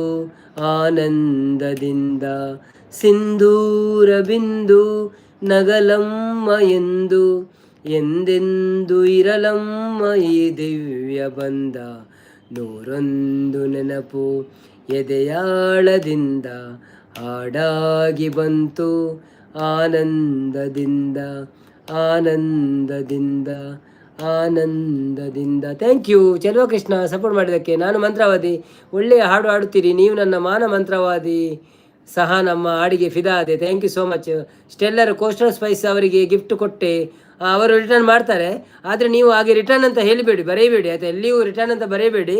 ಆನಂದದಿಂದ. ಸಿಂಧೂರ ಬಿಂದು ನಗಲಮ್ಮ ಎಂದು ಎಂದೆಂದು ಇರಲಮ್ಮ ಈ ದಿವ್ಯ ಬಂಧ. ನೂರೊಂದು ನೆನಪು ಎದೆಯಾಳದಿಂದ ಹಾಡಾಗಿ ಬಂತು ಆನಂದದಿಂದ, ಆನಂದದಿಂದ, ಆನಂದದಿಂದ. Thank you Cheluva Krishna support ಮಾಡಿದ್ದಕ್ಕೆ. ನಾನು ಮಂತ್ರವಾದಿ. ಒಳ್ಳೆಯ ಹಾಡು ಹಾಡುತ್ತೀರಿ ನೀವು. ನನ್ನ ಮಾನ ಮಂತ್ರವಾದಿ. ಸಹ ನಮ್ಮ ಹಾಡಿಗೆ ಫಿದಾ ಆದೆ. Thank you so much. Stellar coastal spice ಅವರಿಗೆ ಗಿಫ್ಟ್ ಕೊಟ್ಟೆ. ಅವರು ರಿಟರ್ನ್ ಮಾಡ್ತಾರೆ. ಆದರೆ ನೀವು ಹಾಗೆ ರಿಟರ್ನ್ ಅಂತ ಹೇಳಬೇಡಿ, ಬರೆಯಬೇಡಿ, ಆಯಿತಾ? ಎಲ್ಲಿಯೂ ರಿಟರ್ನ್ ಅಂತ ಬರೆಯಬೇಡಿ,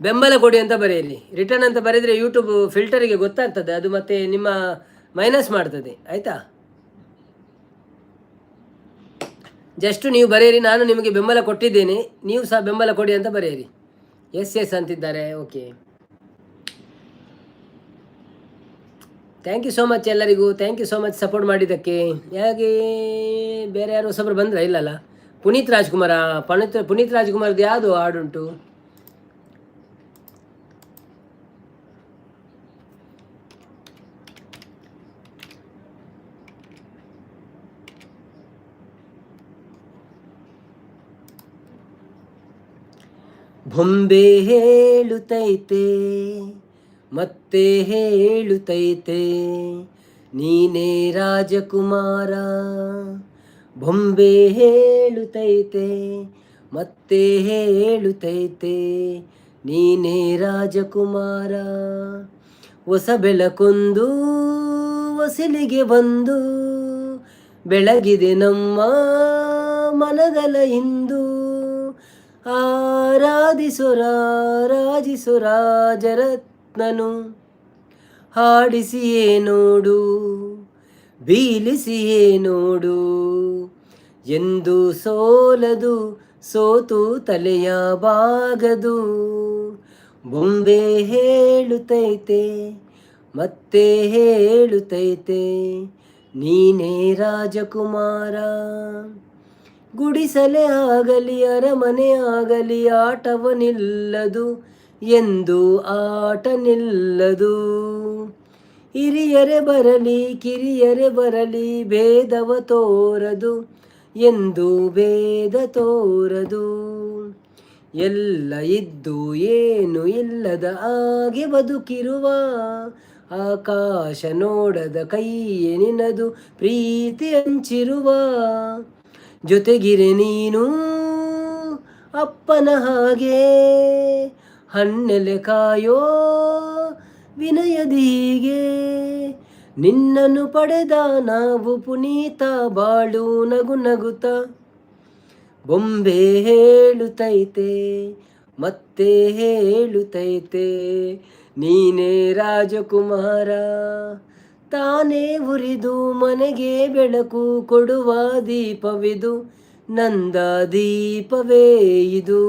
ಬೆಂಬಲ ಕೊಡಿ ಅಂತ ಬರೆಯಿರಿ. ರಿಟರ್ನ್ ಅಂತ ಬರೆದರೆ ಯೂಟ್ಯೂಬ್ ಫಿಲ್ಟರಿಗೆ ಗೊತ್ತಾಗ್ತದೆ, ಅದು ಮತ್ತೆ ನಿಮ್ಮ ಮೈನಸ್ ಮಾಡ್ತದೆ, ಆಯಿತಾ? ಜಸ್ಟ್ ನೀವು ಬರೆಯಿರಿ, ನಾನು ನಿಮಗೆ ಬೆಂಬಲ ಕೊಟ್ಟಿದ್ದೇನೆ, ನೀವು ಸಹ ಬೆಂಬಲ ಕೊಡಿ ಅಂತ ಬರೆಯಿರಿ. ಎಸ್ ಎಸ್ ಅಂತಿದ್ದಾರೆ. Okay, thank you so much ಎಲ್ಲರಿಗೂ. Thank you so much support ಮಾಡಿದ್ದಕ್ಕೆ. ಯಾಕೆ ಬೇರೆ ಯಾರು ಹೊಸಬ್ರು ಬಂದ್ರ? ಇಲ್ಲಲ್ಲ. ಪುನೀತ್ ರಾಜ್ಕುಮಾರ, ಪುನೀತ್ ರಾಜ್ಕುಮಾರ್ದು ಯಾವುದು ಹಾಡುಂಟು? ಬೊಂಬೆ ಹೇಳುತ್ತೈತೆ ಮತ್ತೆ ಹೇಳುತ್ತೈತೆ, ನೀನೇ ರಾಜಕುಮಾರ. ಬೊಂಬೆ ಹೇಳುತ್ತೈತೆ ಮತ್ತೆ ಹೇಳುತ್ತೈತೆ, ನೀನೇ ರಾಜಕುಮಾರ. ಹೊಸ ಬೆಳಕೊಂದು ಹೊಸಿಲಿಗೆ ಬಂದು ಬೆಳಗಿದೆ ನಮ್ಮ ಮನದಲ ಇಂದು. ಆರಾಧಿಸು ರಾಜರತ್ನನು, ಹಾಡಿಸಿಯೇ ನೋಡು, ಬೀಲಿಸಿಯೇ ನೋಡು, ಎಂದು ಸೋಲದು ಸೋತು ತಲೆಯ ಬಾಗದು. ಬೊಂಬೆ ಹೇಳುತ್ತೈತೆ ಮತ್ತೆ ಹೇಳುತ್ತೈತೆ, ನೀನೇ ರಾಜಕುಮಾರ. ಗುಡಿಸಲೇ ಆಗಲಿ ಅರಮನೆ ಆಗಲಿ ಆಟವ ನಿಲ್ಲದು ಎಂದು ಆಟ ನಿಲ್ಲದು. ಹಿರಿಯರೇ ಬರಲಿ ಕಿರಿಯರೇ ಬರಲಿ ಭೇದವ ತೋರದು ಎಂದು ಭೇದ ತೋರದು. ಎಲ್ಲ ಇದ್ದು ಏನು ಇಲ್ಲದ ಹಾಗೆ ಬದುಕಿರುವ, ಆಕಾಶ ನೋಡದ ಕೈಯೇ ನಿನದು ಪ್ರೀತಿ ಹಂಚಿರುವ. ಜೊತೆಗಿರೆ ನೀನು ಅಪ್ಪನ ಹಾಗೆ, ಹಣ್ಣೆಲೆ ಕಾಯೋ ವಿನಯದೀಗೆ. ನಿನ್ನನ್ನು ಪಡೆದ ನಾವು ಪುನೀತ, ಬಾಳು ನಗು ನಗುತ್ತ. ಬೊಂಬೆ ಹೇಳುತ್ತೈತೆ ಮತ್ತೆ ಹೇಳುತ್ತೈತೆ, ನೀನೇ ರಾಜಕುಮಾರ. ತಾನೇ ಉರಿದು ಮನೆಗೆ ಬೆಳಕು ಕೊಡುವ ದೀಪವಿದು, ನಂದ ದೀಪವೇ ಇದು.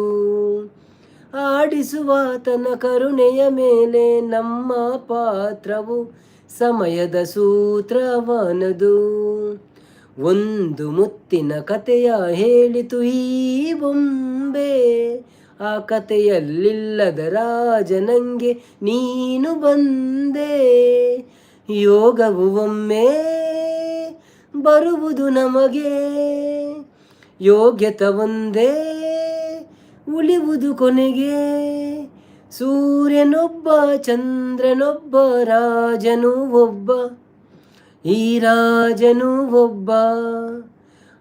ಆಡಿಸುವಾತನ ಕರುಣೆಯ ಮೇಲೆ ನಮ್ಮ ಪಾತ್ರವು ಸಮಯದ ಸೂತ್ರವನದು. ಒಂದು ಮುತ್ತಿನ ಕತೆಯ ಹೇಳಿತು ಈ ಬೊಂಬೆ, ಆ ಕತೆಯಲ್ಲಿಲ್ಲದ ರಾಜನಂಗೆ ನೀನು ಬಂದೆ. ಯೋಗವು ಒಮ್ಮೆ ಬರುವುದು ನಮಗೆ, ಯೋಗ್ಯತ ಒಂದೇ ಉಳಿವುದು ಕೊನೆಗೆ. ಸೂರ್ಯನೊಬ್ಬ ಚಂದ್ರನೊಬ್ಬ ರಾಜನು ಒಬ್ಬ, ಈ ರಾಜನು ಒಬ್ಬ.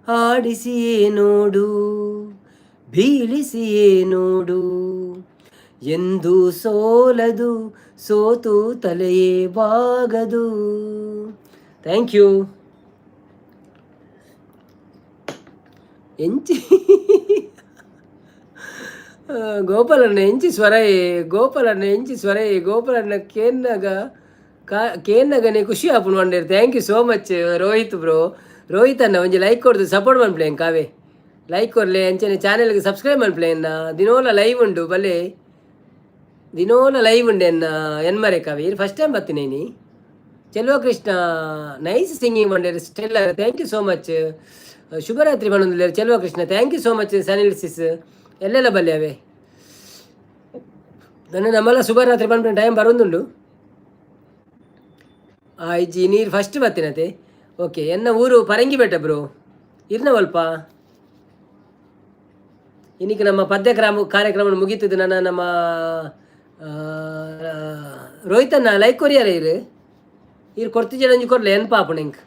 ಆಡಿಸಿಯೇ ನೋಡು ಬೀಳಿಸಿಯೇ ನೋಡು, ಎಂದು ಸೋಲದು ಸೋತು ತಲೆಯೇ ಬಾಗದು. Thank you. ಎಂಚಿ ಗೋಪಾಲಣ್ಣ, ಎಂಚಿ ಸ್ವರಯೇ ಗೋಪಾಲಣ್ಣ, ಎಂಚಿ ಸ್ವರಯೇ ಗೋಪಾಲಣ್ಣ. ಕೇನ್ನಗ ಕೇನ್ನಗನೆ ಖುಷಿ ಆಪುಂಡು ಪಂಡೇರು. Thank you so much Rohit bro. Rohit ಅಣ್ಣ ಒಂಜಿ ಲೈಕ್ ಕೊಡ್ದು ಸಪೋರ್ಟ್ ಮನ್ಪುಲೆ. ಕಾವೆ ಲೈಕ್ ಕೊರ್ಲೆ, ಅಂಚನೆ ಚಾನೆಲ್ಗೆ ಸಬ್ಸ್ಕ್ರೈಬ್ ಮನ್ಪುಲೆ. ಎನ್ನ ದಿನೋಲ ಲೈವ್ ಉಂಡು, ಬಲೆ ದಿನೋಲ ಲೈವ್ ಉಂಡು. ಎನ್ನ ಎನ್ಮರೆ ಕಾವೆ ಇರು ಫಸ್ಟ್ ಟೈಮ್ ಬರ್ತೀನಿ ನೀ. ಚೆಲುವ ಕೃಷ್ಣ ನೈಸ್ ಸಿಂಗಿಂಗ್ ಪಂಡೇರು. Stellar, thank you so much. ಶುಭರಾತ್ರಿ ಪನೊಂದುಲ್ಲೆರ್ Cheluva Krishna. Thank you so much. Sanil sis ಎಲ್ಲೆಲ್ಲ ಬಲ್ಲೆ ಅವೇ ನನ್ನ ನಮ್ಮಲ್ಲ. ಶುಭರಾತ್ರಿ ಪನ್ಪಿನ ಟೈಮ್ ಬರೋದುಂಡು. ಇಜ್ಜಿ, ನೀರು ಫಸ್ಟ್ ಬತ್ತಿನತೆ. ಓಕೆ, ಎನ್ನ ಊರು ಪರಂಗಿಬೆಟ್ಟ ಬ್ರೋ. ಇರ್ನ ಒಲ್ಪ ಇನ್ನಿಕ್ಕೆ ನಮ್ಮ ಪದ್ಯಕ್ರಮ ಕಾರ್ಯಕ್ರಮ ಮುಗೀತದೆ. ನನ್ನ ನಮ್ಮ ರೋಹಿತನ್ನ ಲೈಕ್ ಕೊರಿಯರ ಇರು ಇರು ಕೊರ್ತಿಜೆ ಒಂಜಿ ಕೊರ್ಲೆ ಎನ್ ಪಾಪುಣ ink.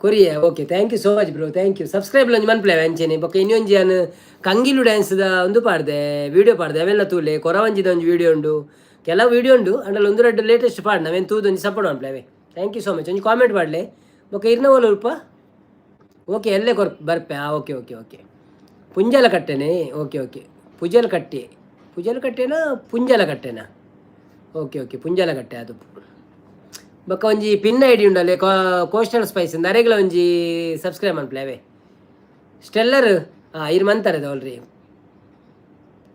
ಕೊರಿಯೆ. Okay, thank you so much bro, thank you. Subscribe ಒಂಜಿ ಮನ್ಪ್ಲೆ ಅಂಚೆನೆ. ಬೊಕ್ಕ ಇನ್ನೊಂಜಿ ಯಾನ್ ಕಂಗಿಲು ಡ್ಯಾನ್ಸ್ದ ಒಂದು ಪಾಡ್ದೆ, ವೀಡಿಯೋ ಪಾಡ್ದೆ, ಅವೆಲ್ಲ ತೂಲೆ. ಕೊರವಂಜಿದ ಒಂಜಿ ವೀಡಿಯೋ ಉಂಡು, ಕೆಲವು ವೀಡಿಯೋ ಉಂಡು. ಅಂಡಲ ಒಂದು ರಡ್ಡ್ ಲೇಟೆಸ್ಟ್ ಪಾಡ್ನ, ಅವೇನು ತೂದು ಒಂಜಿ ಸಪೋರ್ಟ್ ಮನ್ಪ್ಲೆ ಅವೇ. Thank you so much. ಒಂಜಿ ಕಾಮೆಂಟ್ ಪಾಡ್ಲೆ. ಬೊಕ್ಕ ಇರ್ನ ಓಲು ರೂಪ? ಓಕೆ, ಎಲ್ಲೇ ಕೊರ್ ಬರ್ಪೆ. ಹಾಂ, ಓಕೆ ಓಕೆ ಓಕೆ. ಪುಂಜಲ ಕಟ್ಟೆನೆ. Okay okay, Punjalkatte. ಪುಜಲ್ ಕಟ್ಟೆನಾ, ಪುಂಜಲ ಕಟ್ಟೆನಾ? ಓಕೆ ಓಕೆ, ಪುಂಜಲ ಕಟ್ಟೆ ಅದು. ಬೊಕ್ಕ ಒಂಜಿ ಪಿನ್ ಐಡಿ ಉಂಡಲೆ ಕೋಸ್ಟಲ್ ಸ್ಪೈಸ್, ನರೆಗ್ಲ ಒಂಜಿ ಸಬ್ಸ್ಕ್ರೈಬ್ ಮನ್ಪುಲೆ ಅವೇ. ಸ್ಟೆಲ್ಲರ್ ಹಾಂ ಇರ್ ಮಂತಾರೆ ದೌಲ್ರಿ.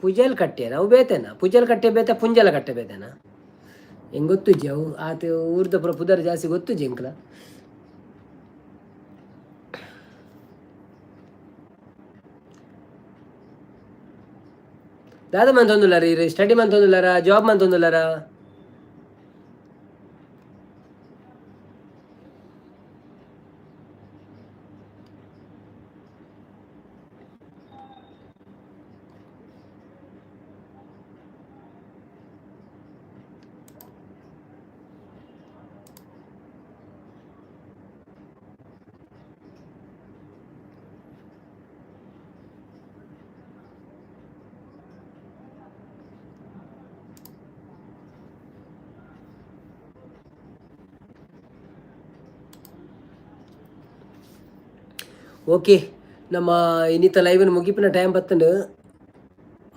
ಪುಜಲ್ ಕಟ್ಟೆನಾ ಅವು? ಬೇತೆನಾ? ಪುಜಲ್ ಕಟ್ಟೆ ಬೇತೆ, ಪುಂಜಲ ಕಟ್ಟೆ ಬೇತೆನಾ? ಹೆಂಗೆ ಗೊತ್ತುಜ್ಜಿ ಅವು. ಆತ ಊರ್ದ ಪೂರ ಪುದರ್ ಜಾಸ್ತಿ ಗೊತ್ತುಜ್ಜಿ ಎಂಕ್ಲ. ದಾದ ಮಂತೊಂದುಲ್ಲಾರ ಇರು? ಸ್ಟಡಿ ಮಂತೊಂದುಲ್ಲಾರ, ಜಾಬ್ ಮಂತೊಂದುಲ್ಲಾರ? ಓಕೆ, ನಮ್ಮ ಇನ್ನಿತ ಲೈವ್ನ ಮುಗಿಪಿನ ಟೈಮ್ ಬತ್ತಂಡು.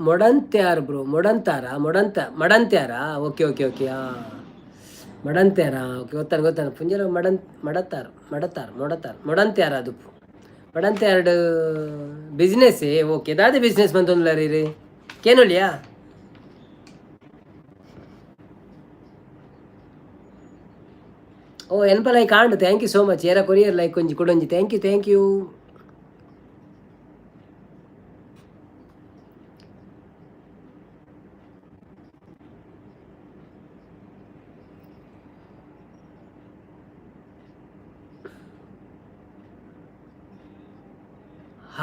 ಮೊಡಂತ್ಯಾರ್ ಬ್ರೋ? ಮೊಡಂತಾರ, ಮೊಡಂತ, ಮಡಂತ್ಯಾರ? ಓಕೆ ಓಕೆ ಓಕೆ, ಹಾಂ, ಮಡಂತ್ಯಾರ. ಓಕೆ, ಗೊತ್ತಾನ ಗೊತ್ತಾನ. ಪುಂಜಲ ಮಡನ್, ಮಡತಾರ್, ಮಡತಾರ್, ಮೊಡತಾರ್, ಮೊಡಂತ್ಯಾರ. ಅದು ಮಡಂತ್ಯಾರ್ಡ್ ಬಿಸ್ನೆಸ್. ಓಕೆ, ದಾದೆ ಬಿಸ್ನೆಸ್ ಬಂತೊಂದುಲ್ಲ ರೀ? ಕೇನೊಲಿಯಾ? ಓ, ಎನ್ಪ ಲೈಕ್ ಆಂಡ್. Thank you so much. ಏರ ಕೊರಿಯರ್ ಲೈಕ್ ಒಂಜಿ ಕೊಡೊಂಜಿ. Thank you, thank you.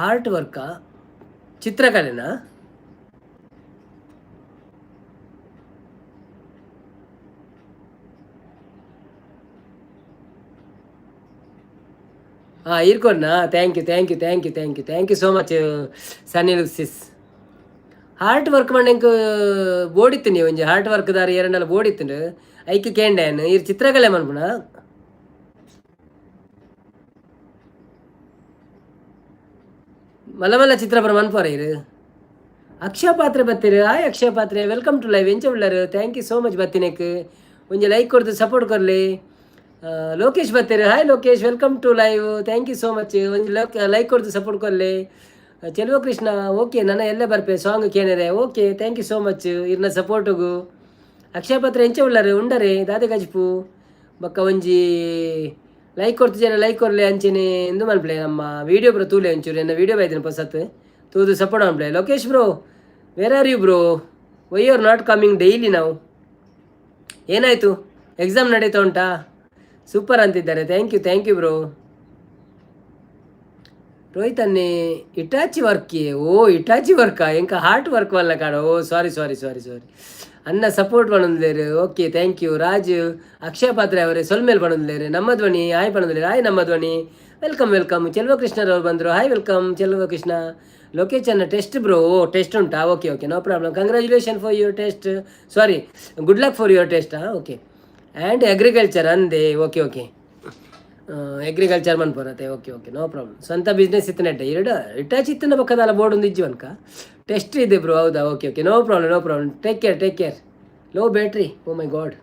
Heart ವರ್ಕಾ, ಚಿತ್ರಕಲೆನಾ? ಹಾಂ, ಇರ್ಕೊಡ್ನಾ? Thank you, thank you, thank you, thank you, thank you so much. Sunny sis, heart work ಮಂಡೆಂಕ್ ಬೋಡಿತ್ತೀನಿ. ಒಂಜಿ ಹಾರ್ಟ್ ವರ್ಕ್ ದಾರಿ ಎರಡಲ್ಲ ಬೋಡಿತ್ತು, ಐಕ್ ಕೇಂಡೆ. ಇರ್ ಚಿತ್ರಕಲೆ ಮನ್ಪುಣ? ಮಲ್ಲ ಮಲ್ಲ ಚಿತ್ರ ಬರ ಮನ್ಪುವರ ಇರು. ಅಕ್ಷಯ ಪಾತ್ರೆ ಬತ್ತೀರು. ಹಾಯ್ ಅಕ್ಷಯ ಪಾತ್ರೆ, welcome to live. ಎಂಚ ಉಳ್ಳರು? Thank you so much ಬತ್ತಿನೇಕ್. ಒಂಜಿ ಲೈಕ್ ಕೊಡ್ದು ಸಪೋರ್ಟ್ ಕೊರ್ಲಿ. ಲೋಕೇಶ್ ಬತ್ತೀರು. Hi Lokesh, welcome to live. Thank you so much. ಒಂಜಿ ಲೈಕ್ ಕೊಡ್ದು ಸಪೋರ್ಟ್ ಕೊರ್ಲಿ. ಚೆಲುವ ಕೃಷ್ಣ, ಓಕೆ, ನನ್ನ ಎಲ್ಲೇ ಬರ್ಪೆ song ಕೇಳಿರೆ. Okay, thank you so much ಇರ್ನ ಸಪೋರ್ಟುಗು. ಅಕ್ಷಯ ಪಾತ್ರೆ ಎಂಚ ಉಳ್ಳರು? ಉಂಡರೆ ದಾದೆ ಗಜ್ಪು? ಬೊಕ್ಕ ಒಂಜಿ ಲೈಕ್ ಕೊಡ್ತು ಜನ ಲೈಕ್ ಕೊರ್ಲೆ. ಅಂಚೆನೆ ಎಂದು ಮನ್ಪ್ಲೆ, ನಮ್ಮ ವೀಡಿಯೋ ಬ್ರೋ ತೂಲೆ ಒಂಚೂರು. ಎನ್ನ ವೀಡಿಯೋ ಬೈದಿನ ಪೊಸತ್ ತೂದು ಸಪೋರ್ಟ್ ಮನ್ಪ್ಲೆ. Lokesh bro, where are you bro? Why are not coming daily ನಾವು? ಏನಾಯಿತು, ಎಕ್ಸಾಮ್ ನಡೀತಾ ಉಂಟಾ? ಸೂಪರ್ ಅಂತಿದ್ದಾರೆ. Thank you, thank you bro. Rohit ಅನ್ನಿ ಇಟಾಚಿ ವರ್ಕ್. ಓ, ಇಟಾಚಿ ವರ್ಕಾ? ಎಂಕ ಹಾರ್ಟ್ ವರ್ಕ್ ವಲ್ಲ ಕಾಡ. ಓ, ಸಾರಿ ಸಾರಿ ಸಾರಿ ಸಾರಿ. ಅನ್ನ ಸಪೋರ್ಟ್ ಪಣೊಂದುಲ್ಲೇರು. Okay, thank you. Raj, Akshaya Patra ಅವರೇ ಸೊಲ್ಮೇಲ್ ಪಣೊಂದುಲ್ಲೇರು. ನಮ್ಮ ಧ್ವನಿ ಹಾಯ್ ಪಣೊಂದುಲ್ಲೇರು. ಹಾಯ್ ನಮ್ಮ ಧ್ವನಿ, welcome welcome. ಚೆಲ್ವ ಕೃಷ್ಣರವ್ರು ಬಂದರು. Hi, welcome Chelva Krishna. Lokesh ಅನ್ನ ಟೆಸ್ಟ್ ಬ್ರೋ. ಓ, ಟೆಸ್ಟ್ ಉಂಟಾ? Okay okay, no problem. Congratulation for your test. Sorry, good luck for your test. ಹಾಂ, ಓಕೆ. ಆ್ಯಂಡ್ ಅಗ್ರಿಕಲ್ಚರ್ ಅಂದೆ. ಓಕೆ ಓಕೆ, ಅಗ್ರಿಕಲ್ಚರ್ ಮನ್ಪುರತೆ. Okay okay, no problem. ಸ್ವಂತ business ಇತ್ತನೆಟ್ಟ ಎರಡು ಇಟ್ಟಾಚಿ ಇತ್ತನ ಪಕ್ಕದಲ್ಲ ಬೋರ್ಡ್ ಒಂದು ಇಜ್ಜಿ ಅನ್ಕ. ಟೆಸ್ಟ್ ಇದೆ ಬ್ರೋ, ಹೌದಾ? Okay okay, no problem, no problem. Take care, take care. Low battery, oh my God.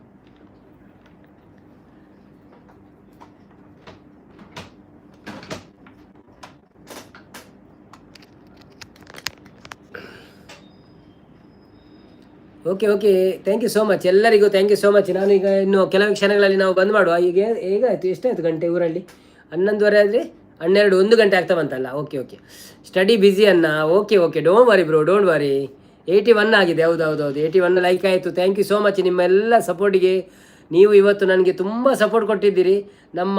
Okay okay, thank you so much ಎಲ್ಲರಿಗೂ. Thank you so much. ನಾನು ಈಗ ಇನ್ನು ಕೆಲವು ಕ್ಷಣಗಳಲ್ಲಿ ನಾವು ಬಂದ್ ಮಾಡುವ. ಈಗ ಹೇಗಾಯಿತು, ಎಷ್ಟಾಯಿತು ಗಂಟೆ ಊರಲ್ಲಿ? 11:30 ಆದರೆ 12, 1 ಗಂಟೆ ಆಗ್ತಾ ಬಂತಲ್ಲ. ಓಕೆ ಓಕೆ, ಸ್ಟಡಿ ಬ್ಯುಸಿ ಅನ್ನ. Okay okay, don't worry bro, don't worry. 81 ಆಗಿದೆ. ಹೌದು ಹೌದು ಹೌದು, 81 ಲೈಕ್ ಆಯಿತು. Thank you so much ನಿಮ್ಮೆಲ್ಲ ಸಪೋರ್ಟಿಗೆ. ನೀವು ಇವತ್ತು ನನಗೆ ತುಂಬ ಸಪೋರ್ಟ್ ಕೊಟ್ಟಿದ್ದೀರಿ. ನಮ್ಮ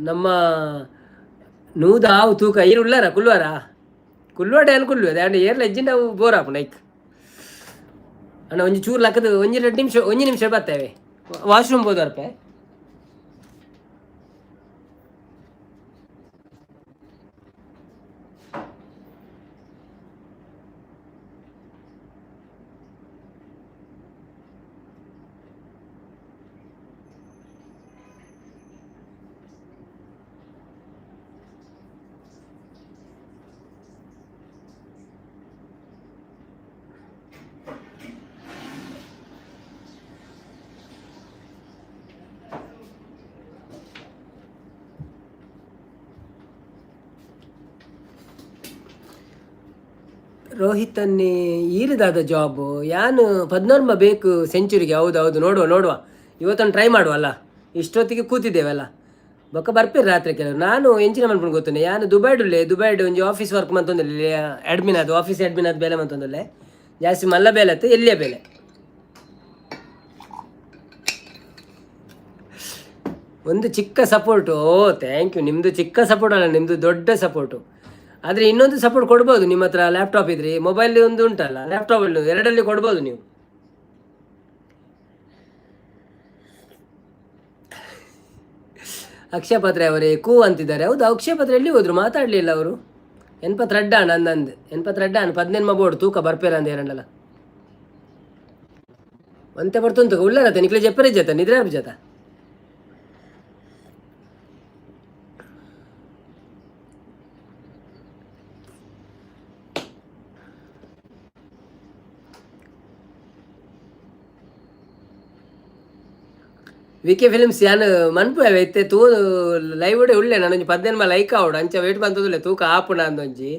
ನಮ್ಮ ನೂದ ಆವು ತೂಕ ಈರು ಉಳ್ಳಾರ ಕುಲ್ವಾರ ಕುಲ್ವಾಡ ಏನು ಕುಲ್ಲು ಅದೇ ಏರ್ಲ ಎಜ್ಜಿಂಡ ಅವು ಬೋರ್ ಆಪುಂಡು ಐಕ್. ಅಣ್ಣ, ಒಂಜಿ ಚೂರು ಲಕ್ಕದು ಒಂಜಿ 2 ನಿಮಿಷ, ಒಂಜಿ ನಿಮಿಷ ಬರ್ತೇವೆ. ವಾಶ್ರೂಮ್ ಹೋದರ್ಪೆ. ರೋಹಿತ್ ಅನ್ನಿ ಈರಿದಾದ ಜಾಬ್ ಯಾನು ಪದ್ನೋರ್ಮ ಬೇಕು ಸೆಂಚುರಿಗೆ. ಹೌದು ಹೌದು, ನೋಡುವ ನೋಡುವ, ಇವತ್ತೊಂದು ಟ್ರೈ ಮಾಡುವ ಅಲ್ಲ. ಇಷ್ಟೊತ್ತಿಗೆ ಕೂತಿದ್ದೇವಲ್ಲ, ಬೊಕ್ಕ ಬರ್ಪೇರು ರಾತ್ರಿ ಕೆಲವರು. ನಾನು ಎಂಚಿನ ಮನ್ಪುಂಡು ಗೊತ್ತುಂಡೆ, ಯಾನು ದುಬೈಡುಲ್ಲೆ, ದುಬೈಡ್ ಒಂಜಿ ಆಫೀಸ್ ವರ್ಕ್ ಮಂತೊಂದುಲ್ಲೆ, ಅಡ್ಮಿನ್ ಅದು ಆಫೀಸ್ ಅಡ್ಮಿನ್ ಅದು ಬೇಲೆ ಮಂತೊಂದುಲ್ಲೆ. ಜಾಸ್ತಿ ಮಲ್ಲ ಬೇಲೆ ಅತ್ತು, ಎಲ್ಲಿಯ ಬೇಲೆ. ಒಂದು ಚಿಕ್ಕ ಸಪೋರ್ಟು. Oh thank you. ನಿಮ್ಮದು ಚಿಕ್ಕ ಸಪೋರ್ಟ್ ಅಲ್ಲ, ನಿಮ್ಮದು ದೊಡ್ಡ ಸಪೋರ್ಟು. ಆದರೆ ಇನ್ನೊಂದು ಸಪೋರ್ಟ್ ಕೊಡ್ಬೋದು, ನಿಮ್ಮ ಹತ್ರ ಲ್ಯಾಪ್ಟಾಪ್ ಇದ್ರಿ, ಮೊಬೈಲ್ ಒಂದು ಉಂಟಲ್ಲ, ಲ್ಯಾಪ್ಟಾಪ್ ಎರಡಲ್ಲಿ ಕೊಡ್ಬೋದು ನೀವು. ಅಕ್ಷಯ ಪಾತ್ರೆ ಅವರೇ ಕೂ ಅಂತಿದ್ದಾರೆ. ಹೌದು, ಅಕ್ಷಯ ಪಾತ್ರೆ ಎಲ್ಲಿ ಹೋದ್ರು? ಮಾತಾಡಲಿಲ್ಲ ಅವರು. ಎನ್ಪತ್ತೆರಡು ಅಣ್ಣ ಅಂದಂದು ಎನ್ಪತ್ತೆರಡು ಅಣ್ಣ ಪದಿನೆನ್ಮ ಬೋರ್ಡ್ ತೂಕ ಬರ್ಪೇರ ಅಂದ ಎರಡಲ್ಲ ಒಂತೆ ಬರ್ತುಂತು ಉಳ್ಳಾರತ್ತೆ ನಿಕ್ಲೆ ಜಪ್ಪರೆ ಜತ ನಿದ್ರೆ ಜತ. ವಿ ಕೆ ಫಿಲ್ಮ್ಸ್ ಯಾನ್ ಮನ್ಪು ಇತ್ತೆ ತೂ ಲೈವ್ ಉಳ್ಳೆ ನಾನೊಂಜಿ ಪದ್ದೆನ್ಮ ಲೈಕ್ ಆವಡು ಅಂಚ ವೇಟ್ ಬಂತದಿಲ್ಲ ತೂಕ ಆಪುಣ ಅಂದೊಂಜಿ.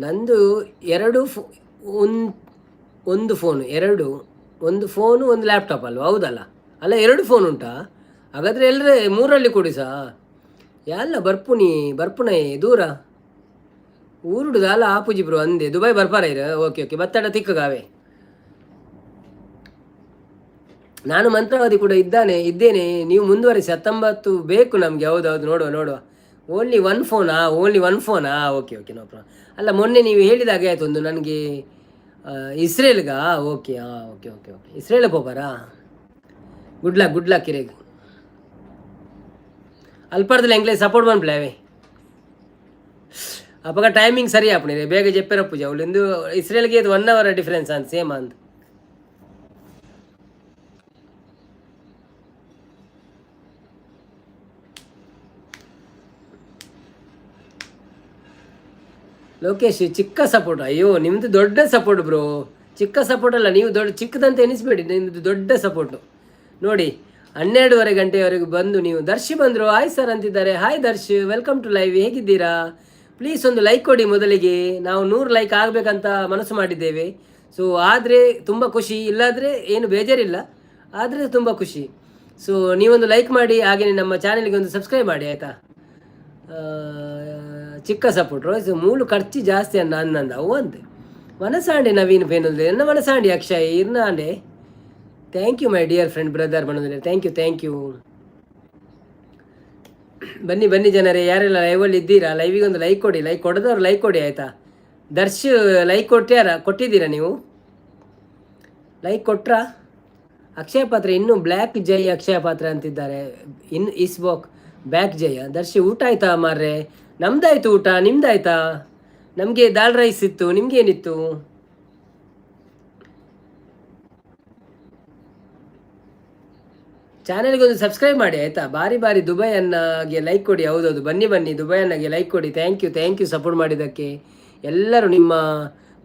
ನಂದು ಎರಡು ಫೋ ಒಂದು ಫೋನು, ಎರಡು, ಒಂದು ಫೋನು ಒಂದು ಲ್ಯಾಪ್ಟಾಪ್ ಅಲ್ವಾ? ಹೌದಲ್ಲ? ಅಲ್ಲ, ಎರಡು ಫೋನ್ ಉಂಟಾ? ಹಾಗಾದರೆ ಎಲ್ಲರೇ ಮೂರಲ್ಲಿ ಕೊಡಿ ಸಾ. ಎಲ್ಲ ಬರ್ಪುನಿ ಬರ್ಪುನೈ ದೂರ ಊರುಡು ದಾಲ ಆಪುಜಿ ಬ್ರೋ ಅಂದೆ. ದುಬೈ ಬರ್ಪಾರ ಇರ? ಓಕೆ ಓಕೆ, ಬತ್ತಡ ತಿಕ್ಕಗಾವೆ. ನಾನು ಮಂತ್ರವಾದಿ ಕೂಡ ಇದ್ದಾನೆ ಇದ್ದೇನೆ, ನೀವು ಮುಂದುವರಿಸಿ. 19 ಬೇಕು ನಮಗೆ. ಹೌದೌದು, ನೋಡುವ ನೋಡುವ. ಓನ್ಲಿ ಒನ್ ಫೋನಾ? ಓನ್ಲಿ ಒನ್ ಫೋನಾ? Okay okay, no problem. ಅಲ್ಲ, ಮೊನ್ನೆ ನೀವು ಹೇಳಿದಾಗೆ ಆಯ್ತು ಒಂದು ನನಗೆ. ಇಸ್ರೇಲ್ಗಾ? ಓಕೆ, ಹಾಂ, ಓಕೆ ಓಕೆ ಓಕೆ. ಇಸ್ರೇಲ್ ಪೋಪಾರಾ? ಗುಡ್ ಲಕ್, ಗುಡ್ ಲಕ್ ಇರೇಗ್. ಅಲ್ಪರ್ದಲ್ಲ ಎಂಗ್ಲೇ ಸಪೋರ್ಟ್ ಮನ್ಪ್ಲೆ ಅಪಗ ಟೈಮಿಂಗ್ ಸರಿ ಆಪುಣಿ ಬೇಗ ಜೆಪ್ಪೆರ ಪೂಜೆ ಅವಳು. ಇಂದು ಇಸ್ರೇಲ್ಗೆ ಇದು 1 ಅವರ್ ಡಿಫ್ರೆನ್ಸ್ ಅಂತ ಸೇಮ್ ಅಂತ. ಲೋಕೇಶ್ ಚಿಕ್ಕ ಸಪೋರ್ಟ್. ಅಯ್ಯೋ, ನಿಮ್ಮದು ದೊಡ್ಡ ಸಪೋರ್ಟ್ ಬ್ರೋ, ಚಿಕ್ಕ ಸಪೋರ್ಟ್ ಅಲ್ಲ. ನೀವು ದೊಡ್ಡ ಚಿಕ್ಕದಂತ ಎನಿಸ್ಬೇಡಿ, ನಿಮ್ಮದು ದೊಡ್ಡ ಸಪೋರ್ಟು. ನೋಡಿ, 12:30 ಗಂಟೆಯವರೆಗೂ ಬಂದು ನೀವು. ದರ್ಶಿ ಬಂದರು, ಹಾಯ್ ಸರ್ ಅಂತಿದ್ದಾರೆ. Hi Darsh, welcome to live. ಹೇಗಿದ್ದೀರಾ? ಪ್ಲೀಸ್ ಒಂದು ಲೈಕ್ ಕೊಡಿ ಮೊದಲಿಗೆ. ನಾವು 100 ಲೈಕ್ ಆಗಬೇಕಂತ ಮನಸ್ಸು ಮಾಡಿದ್ದೇವೆ. ಸೊ ಆದರೆ ತುಂಬ ಖುಷಿ, ಇಲ್ಲಾದರೆ ಏನು ಬೇಜಾರಿಲ್ಲ, ಆದರೆ ತುಂಬ ಖುಷಿ. ಸೊ ನೀವೊಂದು ಲೈಕ್ ಮಾಡಿ, ಹಾಗೆಯೇ ನಮ್ಮ ಚಾನಲ್ಗೆ ಒಂದು ಸಬ್ಸ್ಕ್ರೈಬ್ ಮಾಡಿ, ಆಯಿತಾ? ಚಿಕ್ಕ ಸಪೋರ್ಟ್ ರೋಸ್ ಮೂಲು ಖರ್ಚು ಜಾಸ್ತಿ ಅನ್ನ ಅನ್ನಂದ ಅವು ಅಂತೆ. ಮನಸಾಂಡೆ ನವೀನ್ ಪೇನಂದ್ರೆ ಎನ್ನ ಮನಸಾಂಡಿ Akshay ಇರ್ನಾಂಡೆ. Thank you my dear friend brother ಬಂದ್ರೆ, thank you thank you. ಬನ್ನಿ ಬನ್ನಿ ಜನರೇ, ಯಾರೆಲ್ಲ ಲೈವಲ್ಲಿ ಇದ್ದೀರಾ ಲೈವಿಗೆ ಒಂದು ಲೈಕ್ ಕೊಡಿ. ಲೈಕ್ ಕೊಡದವ್ರು ಲೈಕ್ ಕೊಡಿ, ಆಯಿತಾ? ದರ್ಶ್ ಲೈಕ್ ಕೊಟ್ಟ್ಯಾರ? ಕೊಟ್ಟಿದ್ದೀರಾ ನೀವು? ಲೈಕ್ ಕೊಟ್ರಾ? ಅಕ್ಷಯ ಪಾತ್ರೆ ಇನ್ನೂ ಬ್ಲ್ಯಾಕ್ ಜೈ ಅಕ್ಷಯ ಪಾತ್ರೆ ಅಂತಿದ್ದಾರೆ. ಇನ್ is ಬಾಕ್ ಬ್ಯಾಕ್ ಜಯ. ದರ್ಶಿ ಊಟ ಆಯ್ತಾ ಮಾರ್ರೆ? ನಮ್ದಾಯ್ತು ಊಟ, ನಿಮ್ದಾಯ್ತಾ? ನಮಗೆ ದಾಲ್ ರೈಸ್ ಇತ್ತು, ನಿಮ್ಗೇನಿತ್ತು? ಚಾನೆಲ್ಗೆ ಒಂದು ಸಬ್ಸ್ಕ್ರೈಬ್ ಮಾಡಿ, ಆಯಿತಾ? ಬಾರಿ ಬಾರಿ ದುಬೈ ಅನ್ನಾಗೆ ಲೈಕ್ ಕೊಡಿ. ಹೌದೌದು, ಬನ್ನಿ ಬನ್ನಿ, ದುಬೈ ಅನ್ನಾಗೆ ಲೈಕ್ ಕೊಡಿ. Thank you thank you support ಮಾಡಿದ್ದಕ್ಕೆ. ಎಲ್ಲರೂ ನಿಮ್ಮ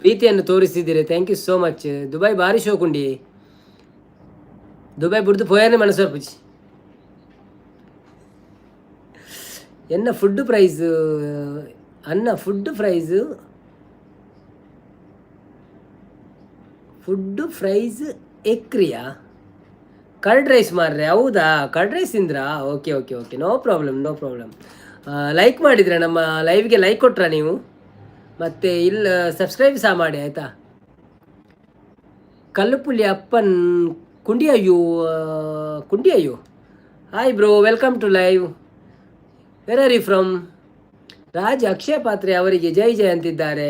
ಪ್ರೀತಿಯನ್ನು ತೋರಿಸಿದ್ದೀರಿ, thank you so much. Dubai ಭಾರಿ ಶೋಕುಂಡಿ, ದುಬೈ ಬುಡ್ದು ಪೋಯಾನೆ ಮನಸ್ಸು ಪುಜಿ. ಎನ್ನ ಫುಡ್ ಪ್ರೈಸ್ ಅನ್ನ ಫುಡ್ ಪ್ರೈಸ್, ಫುಡ್ ಪ್ರೈಸ್ ಎಕ್ರಿಯಾ? ಕರ್ಡ್ ರೈಸ್ ಮಾರ್ರೆ. ಹೌದಾ, ಕರ್ಡ್ ರೈಸ್ ತಿಂದ್ರಾ? Okay okay okay, no problem no problem. Like ಮಾಡಿದ್ರಾ? ನಮ್ಮ ಲೈವ್ಗೆ ಲೈಕ್ ಕೊಟ್ರಾ ನೀವು? ಮತ್ತು ಇಲ್ಲ, ಸಬ್ಸ್ಕ್ರೈಬ್ ಸಹ ಮಾಡಿ, ಆಯಿತಾ? ಕಲ್ಲುಪುಲಿ ಅಪ್ಪನ್ ಕುಂಡಿ ಅಯ್ಯೋ ಕುಂಡಿ ಅಯ್ಯೋ. Hi bro, welcome to live. Where are you from? Raj Akshaya Patre ಅವರಿಗೆ ಜೈ ಜೈ ಅಂತಿದ್ದಾರೆ.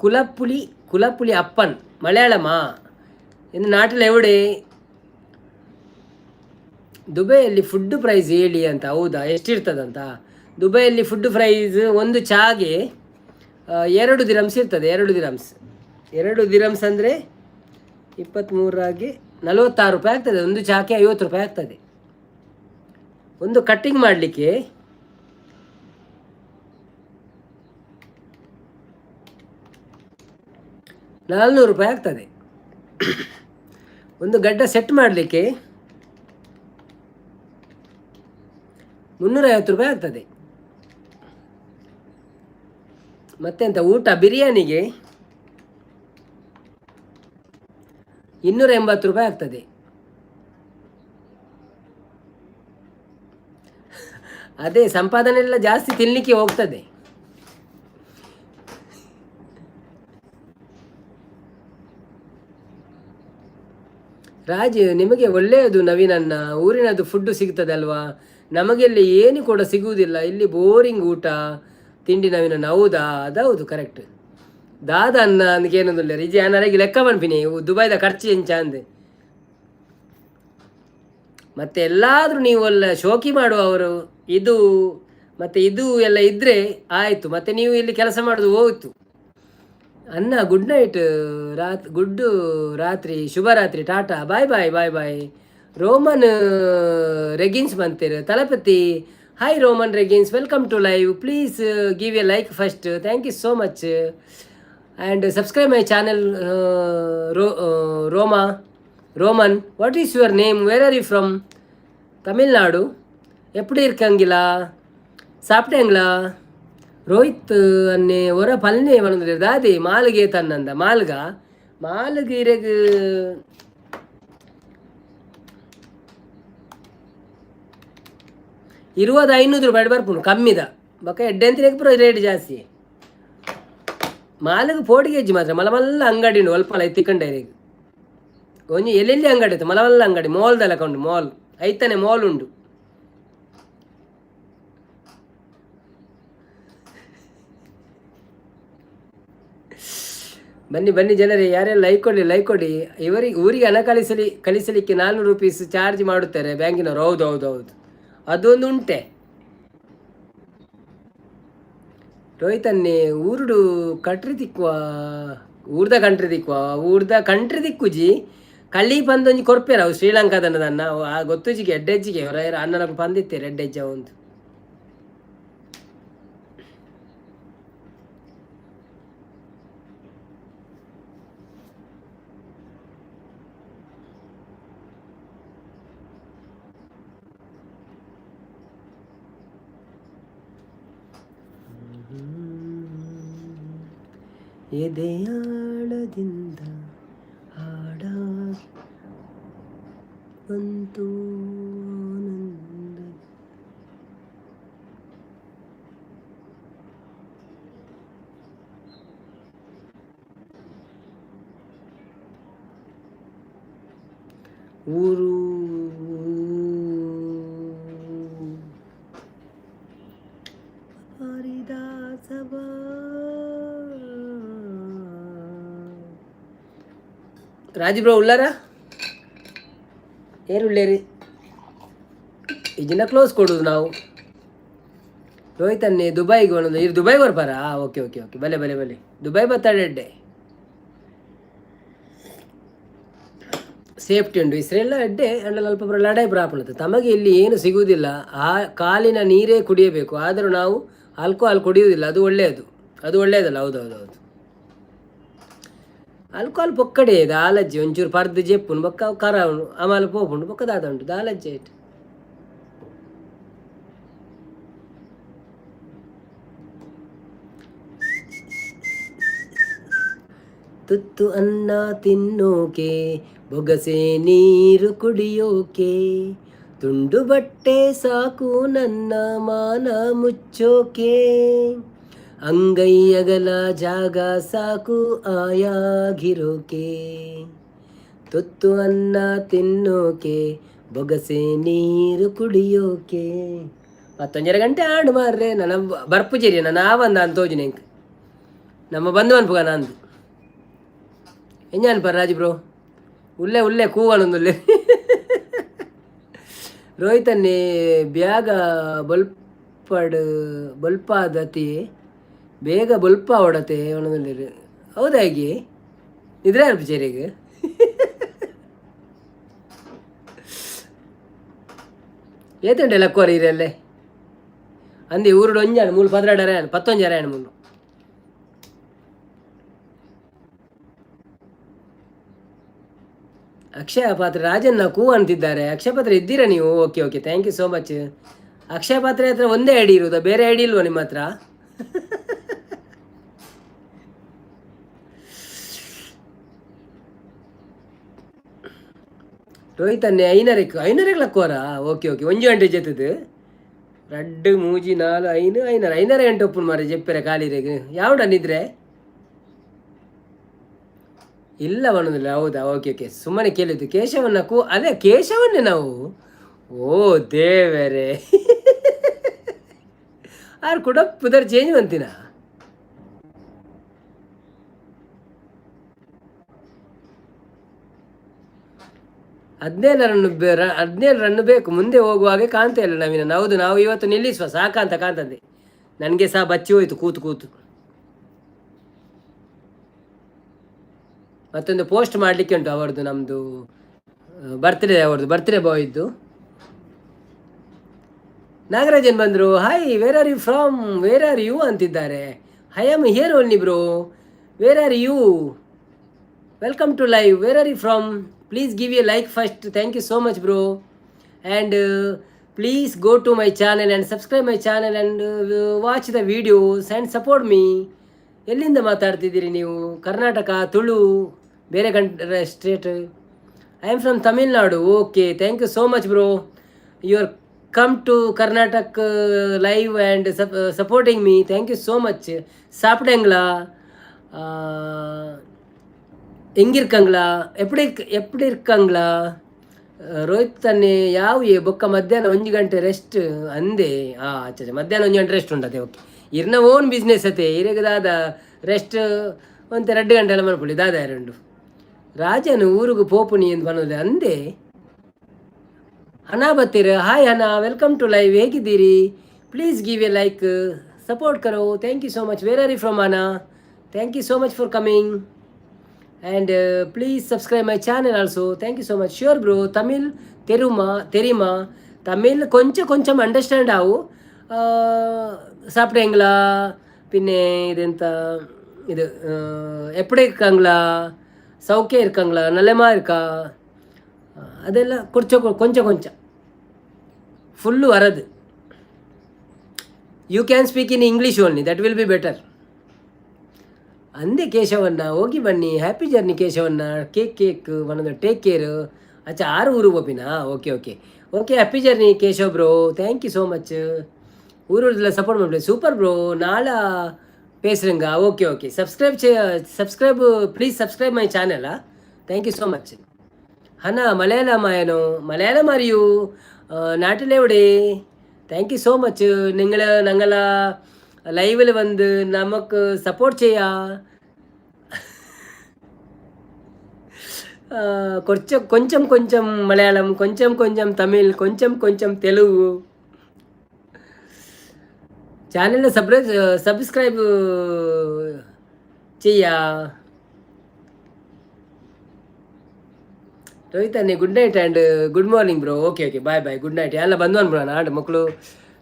ಕುಲಪುಲಿ ಕುಲಪುಲಿ ಅಪ್ಪನ್ ಮಲಯಾಳಮಾ? ಇನ್ನು ನಾಟಲ್ ಎವಡೆ? ದುಬೈಯಲ್ಲಿ ಫುಡ್ ಪ್ರೈಸ್ ಹೇಳಿ ಅಂತ. ಹೌದಾ, ಎಷ್ಟಿರ್ತದಂತ? ದುಬೈಯಲ್ಲಿ ಫುಡ್ ಪ್ರೈಸ್ ಒಂದು ಚಾಗೆ 2 ದಿರಮ್ಸ್ ಇರ್ತದೆ. 2 ದಿರಮ್ಸ್, 2 ದಿರಮ್ಸ್ ಅಂದರೆ 23ಆಗಿ 46 ರೂಪಾಯಿ ಆಗ್ತದೆ. ಒಂದು ಚಾಕ್ಕೆ 50 ರೂಪಾಯಿ ಆಗ್ತದೆ. ಒಂದು ಕಟ್ಟಿಂಗ್ ಮಾಡಲಿಕ್ಕೆ 400 ರೂಪಾಯಿ ಆಗ್ತದೆ. ಒಂದು ಗಡ್ಡ ಸೆಟ್ ಮಾಡಲಿಕ್ಕೆ 350 ರೂಪಾಯಿ ಆಗ್ತದೆ. ಮತ್ತೆಂತ ಊಟ? ಬಿರಿಯಾನಿಗೆ 280 ರೂಪಾಯಿ ಆಗ್ತದೆ. ಅದೇ ಸಂಪಾದನೆ ಎಲ್ಲ ಜಾಸ್ತಿ ತಿನ್ನಲಿಕ್ಕೆ ಹೋಗ್ತದೆ. ರಾಜ್, ನಿಮಗೆ ಒಳ್ಳೆಯದು ನವೀನನ್ನ, ಊರಿನದು ಫುಡ್ಡು ಸಿಗ್ತದೆ ಅಲ್ವಾ? ನಮಗೆಲ್ಲಿ ಏನು ಕೂಡ ಸಿಗುವುದಿಲ್ಲ ಇಲ್ಲಿ, ಬೋರಿಂಗ್ ಊಟ ತಿಂಡಿ ನವೀನನ್ನ. ಹೌದಾ? ಅದೌದು, ಕರೆಕ್ಟ್. ದಾದ ಅನ್ನ ಅಂದಕೇನೊಂದುಲ್ಲ ಇಜಿ ಅನರೆಗೆ ಲೆಕ್ಕ ಪನ್ಪಿನಿ ದುಬೈದ ಖರ್ಚು ಎಂಚ ಅಂದೆ. ಮತ್ತೆ ಎಲ್ಲಾದರೂ ನೀವು ಎಲ್ಲ ಶೋಕಿ ಮಾಡುವವರು ಇದು ಮತ್ತೆ ಇದು ಎಲ್ಲ ಇದ್ದರೆ ಆಯಿತು, ಮತ್ತೆ ನೀವು ಇಲ್ಲಿ ಕೆಲಸ ಮಾಡೋದು ಹೋಯ್ತು. ಅನ್ನ ಗುಡ್ ನೈಟ್, ಗುಡ್ ರಾತ್ರಿ, ಶುಭರಾತ್ರಿ, ಟಾಟಾ, bye bye bye bye. Roman Reigns ಬಂತೀರ ತಲಪತಿ. Hi Roman Reigns, welcome to live. Please give a like first. Thank you so much and subscribe my channel. Roma Roman, what is your name? Where are you from? Tamil Nadu. எப்படி இருக்காங்களா? சாப்பிட்டேங்களா? ರೋಹಿತ್ ಅನ್ನೆ ಒರ ಪಲ್ನೆ ಪನೊಂದುಲ್ಲೆರ್ ದಾದೆ ಮಾಲ್ಗೆ ತನ್ನಂದ ಮಾಲ್ಗ ಮಾಲ್ಗ್ ಇರೆಗ್ 20 500 ರೂಪಾಯಿ ಬರ್ಪುಂಡು ಕಮ್ಮಿದ. ಬೊಕ ಎಡ್ಡೆಂತಿನೆಗ್ ಪೂರ rate ಜಾಸ್ತಿ. ಮಾಲಗ್ ಪೋಡಿಗೆ KG ಮಾತ್ರ. ಮಲ್ಲ ಮಲ್ಲ ಅಂಗಡಿ ಉಂಡು ಒಲ್ಪಲ ತಿಕ್ಕಂಡ ಇರೆಗ್. ಒಂಜಿ ಎಲ್ಲೆಲ್ಲಿ ಅಂಗಡಿ ಇತ್ತು, ಮಲ್ಲ ಮಲ್ಲ ಅಂಗಡಿ, ಮಾಲ್ ಲೆಕ್ಕ ಉಂಡು. ಮಾಲ್ ಐತನೆ ಮಾಲ್ ಉಂಡು. ಬನ್ನಿ ಬನ್ನಿ ಜನರೇ, ಯಾರೆಲ್ಲ ಲೈಕ್ ಕೊಡಿ, ಲೈಕ್ ಕೊಡಿ. ಇವರಿಗೆ ಊರಿಗೆ ಹಣ ಕಳಿಸಲಿಕ್ಕೆ 400 ರುಪೀಸ್ ಚಾರ್ಜ್ ಮಾಡುತ್ತಾರೆ ಬ್ಯಾಂಕಿನವರು. ಹೌದು ಹೌದು ಹೌದು, ಅದೊಂದು ಉಂಟೆ. ರೋಹಿತನ್ನೇ ಊರುಡು ಕಟ್ರಿ ತಿಕ್ಕುವ, ಊರ್ದ ಕಂಟ್ರಿ ತಿಕ್ಕುವ, ಊರ್ದ ಕಂಟ್ರಿ ತಿಕ್ಕುಜಿ. ಕಳ್ಳಿ ಪಂದೊಂಜಿ ಕೊರ್ಪೇರ ಅವು ಶ್ರೀಲಂಕಾದನ್ನದನ್ನ ಆ ಗೊತ್ತುಜಿಗೆ ಎಡ್ಡೆಜ್ಜಿಗೆ ಹೊರ ಅಣ್ಣನ ಪಂದಿತ್ತೇರು ಎಡ್ಡೆಜ್ಜ ಒಂದು. ಎದೆಯಾಳದಿಂದ ಹಾಡಾಗಿ ಬಂತು ಆನಂದ. ಊರು ಹರಿದಾಸವ. ರಾಜಿ ಬ್ರೋ ಉಳ್ಳಾರ? ಏರು ಉಳ್ಳೇರಿ? ಇದನ್ನ ಕ್ಲೋಸ್ ಕೊಡುದು ನಾವು. ರೋಹಿತ್ ಅನ್ನಿ ದುಬೈಗೆ ಒಂದೊಂದು ಇರು. ದುಬೈಗೆ ಬರ್ಪಾರಾ? Okay okay okay, ಬಲೆ ಬಲೆ ಬಲೆ. ದುಬೈ ಬತ್ತಾಡೆಡ್ಡೆ ಸೇಫ್ಟಿ ಉಂಟು. ಇಸ್ರೇಲ್ ಎಡ್ಡೆ ಅಂಡಲ್ ಅಲ್ಪ ಪುರ ಲಡಾಯಿ ಪ್ರಾಪುಣತೆ. ತಮಗೆ ಇಲ್ಲಿ ಏನು ಸಿಗುವುದಿಲ್ಲ. ಆ ಕಾಲಿನ ನೀರೇ ಕುಡಿಯಬೇಕು. ಆದರೂ ನಾವು ಆಲ್ಕೋಹಾಲ್ ಕುಡಿಯುವುದಿಲ್ಲ. ಅದು ಒಳ್ಳೆಯದು, ಅದು ಒಳ್ಳೆಯದಲ್ಲ. ಹೌದು ಹೌದು ಹೌದು. ಆಲ್ಕೋಹಾಲ್ ಪೊಕ್ಕಡೆ ದಾಲಜ್ಜಿ. ಒಂಚೂರು ಪರ್ದು ಜೆಪ್ಪುನು, ಬೊಕ್ಕ ಕರ ಆಮೇಲೆ ಪೋಪುಂಡು. ಬೊಕ್ಕ ದಾದ ಉಂಟು? ದಾಲಜ್ಜೆ ಇಟ್ಟು ತುತ್ತು ಅನ್ನ ತಿನ್ನೋಕೆ, ಬೊಗಸೆ ನೀರು ಕುಡಿಯೋಕೆ, ತುಂಡು ಬಟ್ಟೆ ಸಾಕು ನನ್ನ ಮಾನ ಮುಚ್ಚೋಕೆ, ಅಂಗೈಯಗಲ ಜಾಗ ಸಾಕು ಆಯಾಗಿರೋಕೆ. ತುತ್ತು ಅನ್ನ ತಿನ್ನೋಕೆ, ಬೊಗಸೆ ನೀರು ಕುಡಿಯೋಕೆ. ಮತ್ತೊಂಜರ ಗಂಟೆ ಆಡು ಮಾರ್ರೆ. ನನ್ನ ಬರ್ಪುಜಿರಿ ನನ್ನ ಆವಂದ ಅಂತ ತೋಜಿನ ಎಂಕ್ ನಮ್ಮ ಬಂದು ಅನ್ಪುಗ ನಂದು ಎಂಜ ಅನ್ಪ. ರಾಜು ಬ್ರೋ ಉಲ್ಲೆ ಉಲ್ಲೆ ಕೂವನೊಂದುಲ್ಲೆ. ರೋಹಿತನ್ನೇ ಬ್ಯಾಗ ಬೊಲ್ಪಡ್ ಬೊಲ್ಪಾದತಿ, ಬೇಗ ಬೊಲ್ಪ ಹೊಡತೆ ಒಣದಲ್ಲಿರು. ಹೌದಾಗಿ ನಿದ್ರೆ ಅರ್ಪಿಚೇರಿಗೆ ಏತುಂಡೆ ಲಕ್ಕೋರಿ ಇರಲ್ಲೇ ಅಂದಿ. ಊರುಡು ಒಂಜಾಣ ಮೂಲು 12 ಪತ್ತೊಂಜಾರ ಮೂಲು. ಅಕ್ಷಯ ಪಾತ್ರೆ ರಾಜನ್ನ ಕೂ ಅಂತಿದ್ದಾರೆ. ಅಕ್ಷಯ ಪಾತ್ರೆ ಇದ್ದೀರಾ ನೀವು? Okay okay, thank you so much. ಅಕ್ಷಯ ಪಾತ್ರೆ ಹತ್ರ ಒಂದೇ ಐಡಿ ಇರುವುದಾ? ಬೇರೆ ಐಡಿ ಇಲ್ವಾ ನಿಮ್ಮ ಹತ್ರ? Rohit ಅನ್ನೆ ಐನರೆಕ್ ಐನರೆಕ್ ಲಕ್ಕೋರಾ? ಓಕೆ ಓಕೆ, ಒಂಜಿ ಗಂಟೆ ಜೆತ್ತದು. ರಡ್ಡು ಮೂಜಿ ನಾಲ್ ಐನು ಐನರ ಐನರ ಗಂಟೆ ಒಪ್ಪುನು ಮಾರೆ ಜೆಪ್ಪೆರೆ ಖಾಲಿರೆಗ್ ಯಾವಡ ನಿದ್ರೆ ಇಲ್ಲ ಬನ್ನೋದಿಲ್ಲ. ಹೌದಾ? ಓಕೆ ಓಕೆ, ಸುಮ್ಮನೆ ಕೇಳಿದ್ದು. ಕೇಶವನ್ನ ಕೂ ಅದೇ ಕೇಶವನ್ನೇ ನಾವು. ಓ ದೇವರೇ, ಆರು ಕೂಡ ಪುದರ್ ಚೇಂಜ್ ಅಂತೀನ. 17 ರನ್, 17 ರನ್ ಬೇಕು. ಮುಂದೆ ಹೋಗುವಾಗೆ ಕಾಣ್ತಾ ಇಲ್ಲ ನವೀನ. ಹೌದು, ನಾವು ಇವತ್ತು ನಿಲ್ಲಿಸುವ, ಸಾಕಂತ ಕಾಣ್ತದೆ ನನಗೆ. ಸಹ ಬಚ್ಚಿ ಹೋಯ್ತು ಕೂತು ಕೂತು. ಮತ್ತೊಂದು ಪೋಸ್ಟ್ ಮಾಡಲಿಕ್ಕೆ ಉಂಟು ಅವರದ್ದು, ನಮ್ಮದು ಬರ್ತ್ಡೇ, ಅವರದ್ದು ಬರ್ತ್ಡೇ ಬಾಯ್ ಇದ್ದು. ನಾಗರಾಜನ್ ಬಂದರು. "Hi, where are you from? Where are you?" ಅಂತಿದ್ದಾರೆ. I am here only, bro. Where are you? Welcome to live. Where are you from? Please give a like first. Thank you so much, bro, and please go to my channel and subscribe my channel and watch the videos and support me. ಎಲ್ಲಿಂದ ಮಾತಾಡ್ತಿದ್ದೀರಿ ನೀವು? ಕರ್ನಾಟಕ, ತುಳು, ಬೇರೆ state? I am from Tamil Nadu. Okay, thank you so much, bro. You are come to Karnataka live and supporting me. Thank you so much. சாப்பிட்டீங்களா? ಹೆಂಗಿರ್ಕಂಗ್ಲಾ? ಎಪ್ಪಡಿ ಎಪ್ಪಡಿ ಇರ್ಕಂಗ್ಲಾ? ರೋಹಿತ್ ತನ್ನೆ ಯಾವ ಬೊಕ್ಕ ಮಧ್ಯಾಹ್ನ 1 ಗಂಟೆ rest ಅಂದೆ. ಹಾಂ, ಅಚ್ಚ, ಮಧ್ಯಾಹ್ನ 1 ಗಂಟೆ ರೆಸ್ಟ್ ಉಂಟದೆ. ಓಕೆ, ಇರ್ನ ಓನ್ ಬಿಸ್ನೆಸ್ ಅತೆ, ಇರೆಗ್ ದಾದ ರೆಸ್ಟ್? ಒಂತೆ 2 ಗಂಟೆ ಎಲ್ಲ ಮಲ್ಪೊಳಿ ದಾದ ಎರಡು. ರಾಜನು ಊರುಗು ಪೋಪುನಿ ಎಂದು ಬನ್ನೋದು ಅಂದೆ. ಹಣ ಬತ್ತೀರ. ಹಾಯ್ ಹಣ, welcome to live. ಹೇಗಿದ್ದೀರಿ? Please give a like, support Karo. Thank you so much. Where are you from, Ana? Thank you so much for coming and please subscribe my channel also. Thank you so much. Sure, bro. Tamil தெருமா? தெரியுமா? தமிழ் கொஞ்சம் கொஞ்சம் understand ஆகும். சாப்பிட்டீங்களா? பின்ன இது ಎಂತ இது, எப்படி இருக்காங்களா? சௌக்கியம் இருக்காங்களா? நல்லமா இருக்கா? அதெல்லாம் கொஞ்சம் கொஞ்சம் கொஞ்சம், ஃபுல்லு வராது. You can speak in English only, that will be better. ಅಂದೆ ಕೇಶವಣ್ಣ, ಹೋಗಿ ಬನ್ನಿ. Happy journey Keshavanna. Cake cake one take care. ಅಚ್ಚಾ, ಆರು ಊರು ಪೋಪಿನಾ? Okay okay okay, happy journey Keshav bro. Thank you so much. ಊರೂರೆಲ್ಲ support ಮಾಡಿ. Super bro. ನಾಳೆ பேசுகிறேங்க. Okay okay, subscribe subscribe, please subscribe my channel. Thank you so much. Hana, Malayalam ആയനോ? Malayalam അറിയൂ. നാട്ടിലെവിടെ? Thank you so much. നിങ്ങൾ ഞങ്ങള ലൈവിൽ വന്ന് നമുക്ക് support ചെയ്യാ. కొంచెం కొంచెం కొంచెం మలయాళం, కొంచెం కొంచెం తమిళ్, కొంచెం కొంచెం తెలుగు. ఛానల్ సబ్స్క్రైబ్ చెయ్యా. ರೋಹಿತ್ ಅನ್ನಿ, good night and good morning, bro. Okay okay, bye bye, good night. ಎಲ್ಲ ಬಂದು ಅನ್ಬಿಡೋಣ. ಆಂಡ್ ಮಕ್ಕಳು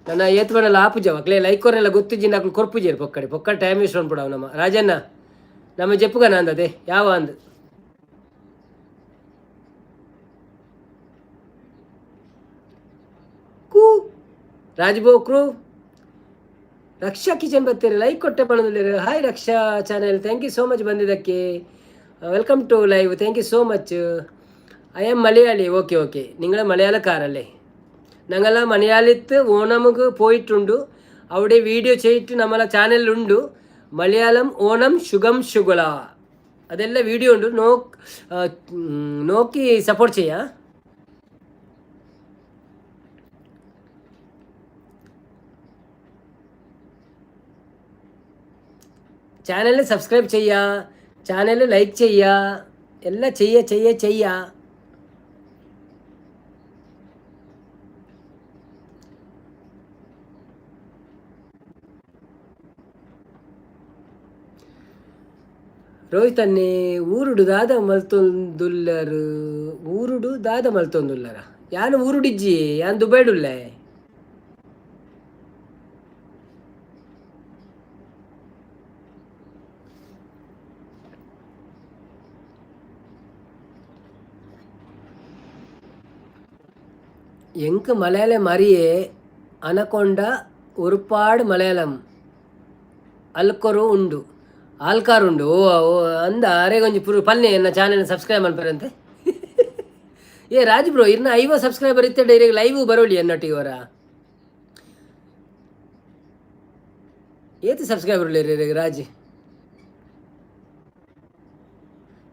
ನನ್ನ ಏತ್ ಬಣ್ಣಲ್ಲ ಆಪುಜ ಅಕ್ಲೆ ಲೈಕ್ ಕೊರೆಲ್ಲ ಗೊತ್ತಿಜ್ಜಿ. ಅಕ್ಲು ಕೊರ್ಪುಜೇರು ಪೊಕ್ಕಡೆ ಪೊಕ್ಕಡೆ ಟೈಮ್ ವೇಸ್ಟ್ ಅನ್ಬಿಡವು. ನಮ್ಮ ರಾಜಣ್ಣ ನಮ್ಮ ಜೆಪ್ಪುಗನ ಅಂದದೆ ಯಾವ ಅಂದ್. ಕೂ ರಾಜ್ಬೋ ಕ್ರೂ. ರಕ್ಷಾ ಕಿಚನ್ ಬರ್ತೀರಿ, ಲೈಕ್ ಕೊಟ್ಟೆ ಬಣ್ಣದಲ್ಲಿ. Hi Raksha channel, thank you so much ಬಂದಿದ್ದಕ್ಕೆ. Welcome to live. Thank you so much. I am Malayali. Okay okay, നിങ്ങൾ മലയാളക്കാരല്ലേ? ഞങ്ങൾ മലയാളത്ത് ഓണമുക്ക് പോയിട്ടുണ്ട്. അവിടെ വീഡിയോ ചെയ്തിട്ട് നമ്മളെ ചാനലിലുണ്ട്. മലയാളം ഓണം ശുഖം ശുഗള അതെല്ലാം വീഡിയോ ഉണ്ട്. നോക്കി സപ്പോർട്ട് ചെയ്യാം. ചാനൽ സബ്സ്ക്രൈബ് ചെയ്യുക, ചാനൽ ലൈക്ക് ചെയ്യുക, എല്ലാം ചെയ്യുക ചെയ്യുക ചെയ്യുക. ರೋಹಿತ್ ಅನ್ನೆ, ಊರುಡು ದಾದ ಮಲ್ತೊಂದುಲ್ಲರು? ಊರುಡು ದಾದ ಮಲ್ತೊಂದುಲ್ಲರ? ಯಾನು ಊರುಡಿಜ್ಜಿ, ಯಾನ್ ದುಬೈಡುಲ್ಲೆ. ಎಂಕ್ ಮಲಯಾಳಂ ಅರಿಯೇ ಅನಕೊಂಡ ഒരുപാട് ಮಲಯಾಳಂ ಅಲ್ಕೊರು ಉಂಡು, ಆಲ್ಕಾರುಂಡು. ಓ ಓ ಅಂದ ಅರೆ, ಒಂಜಿ ಪುರು ಪಲ್ಲೆ ಎನ್ನ ಚಾನೆಲ್ ಸಬ್ಸ್ಕ್ರೈಬ್ ಮನ್ಪರಂತೆ. ಏ ರಾಜ್ ಬ್ರೋ, ಇರ್ನ 50 ಸಬ್ಸ್ಕ್ರೈಬರ್ ಇತ್ತೆ ಡೈರೆಕ್ಟ್ ಲೈವ್ ಬರೋಲಿ ಅನ್ನೊಟ್ಟಿಗೆ ಅವರ. ಏತ್ ಸಬ್ಸ್ಕ್ರೈಬರ್ ಉಲ್ಲೇರ್ ರಾಜ್?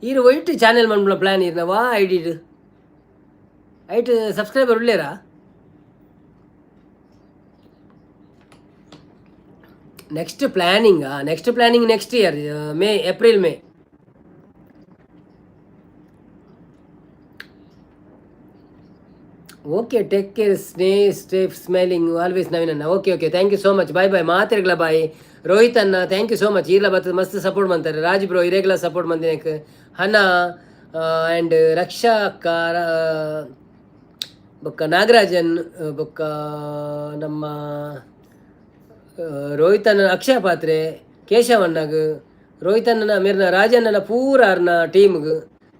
ಈರ್ ವೈಟ್ ಚಾನೆಲ್ ಮನ್ಪುನ ಪ್ಲಾನ್ ಇರ್ನ ವಾ ಐಡಿಡ್ ಐಟ್ subscriber ಉಲ್ಲೇರಾ? Next planning, next planning next year May, April May. Okay, take care, stay smiling always Naveen. Okay okay, thank you so much, bye bye. ಮಾತೆರ್ಗ್ಲ bye. Rohit ಅಣ್ಣ, thank you so much. ಈರ್ಲ ಬತ್ತದ ಮಸ್ತ್ support ಮಂತಾರೆ. Raj bro, ಇರೆಗ್ಲ support ಮಂದಿನಕ್. ಹನ and ರಕ್ಷಾ ಅಕ್ಕ, ಬೊಕ್ಕ ನಾಗರಾಜನ್, ಬೊಕ್ಕ ನಮ್ಮ ರೋಹಿತನ ಅಕ್ಷಯ ಪಾತ್ರೆ, ಕೇಶವಣ್ಣಗ್, ರೋಹಿತಣ್ಣನ ಮೇರ್ನ ರಾಜಣ್ಣನ ಪೂರ ಅರ್ನ ಟೀಮ್ಗ್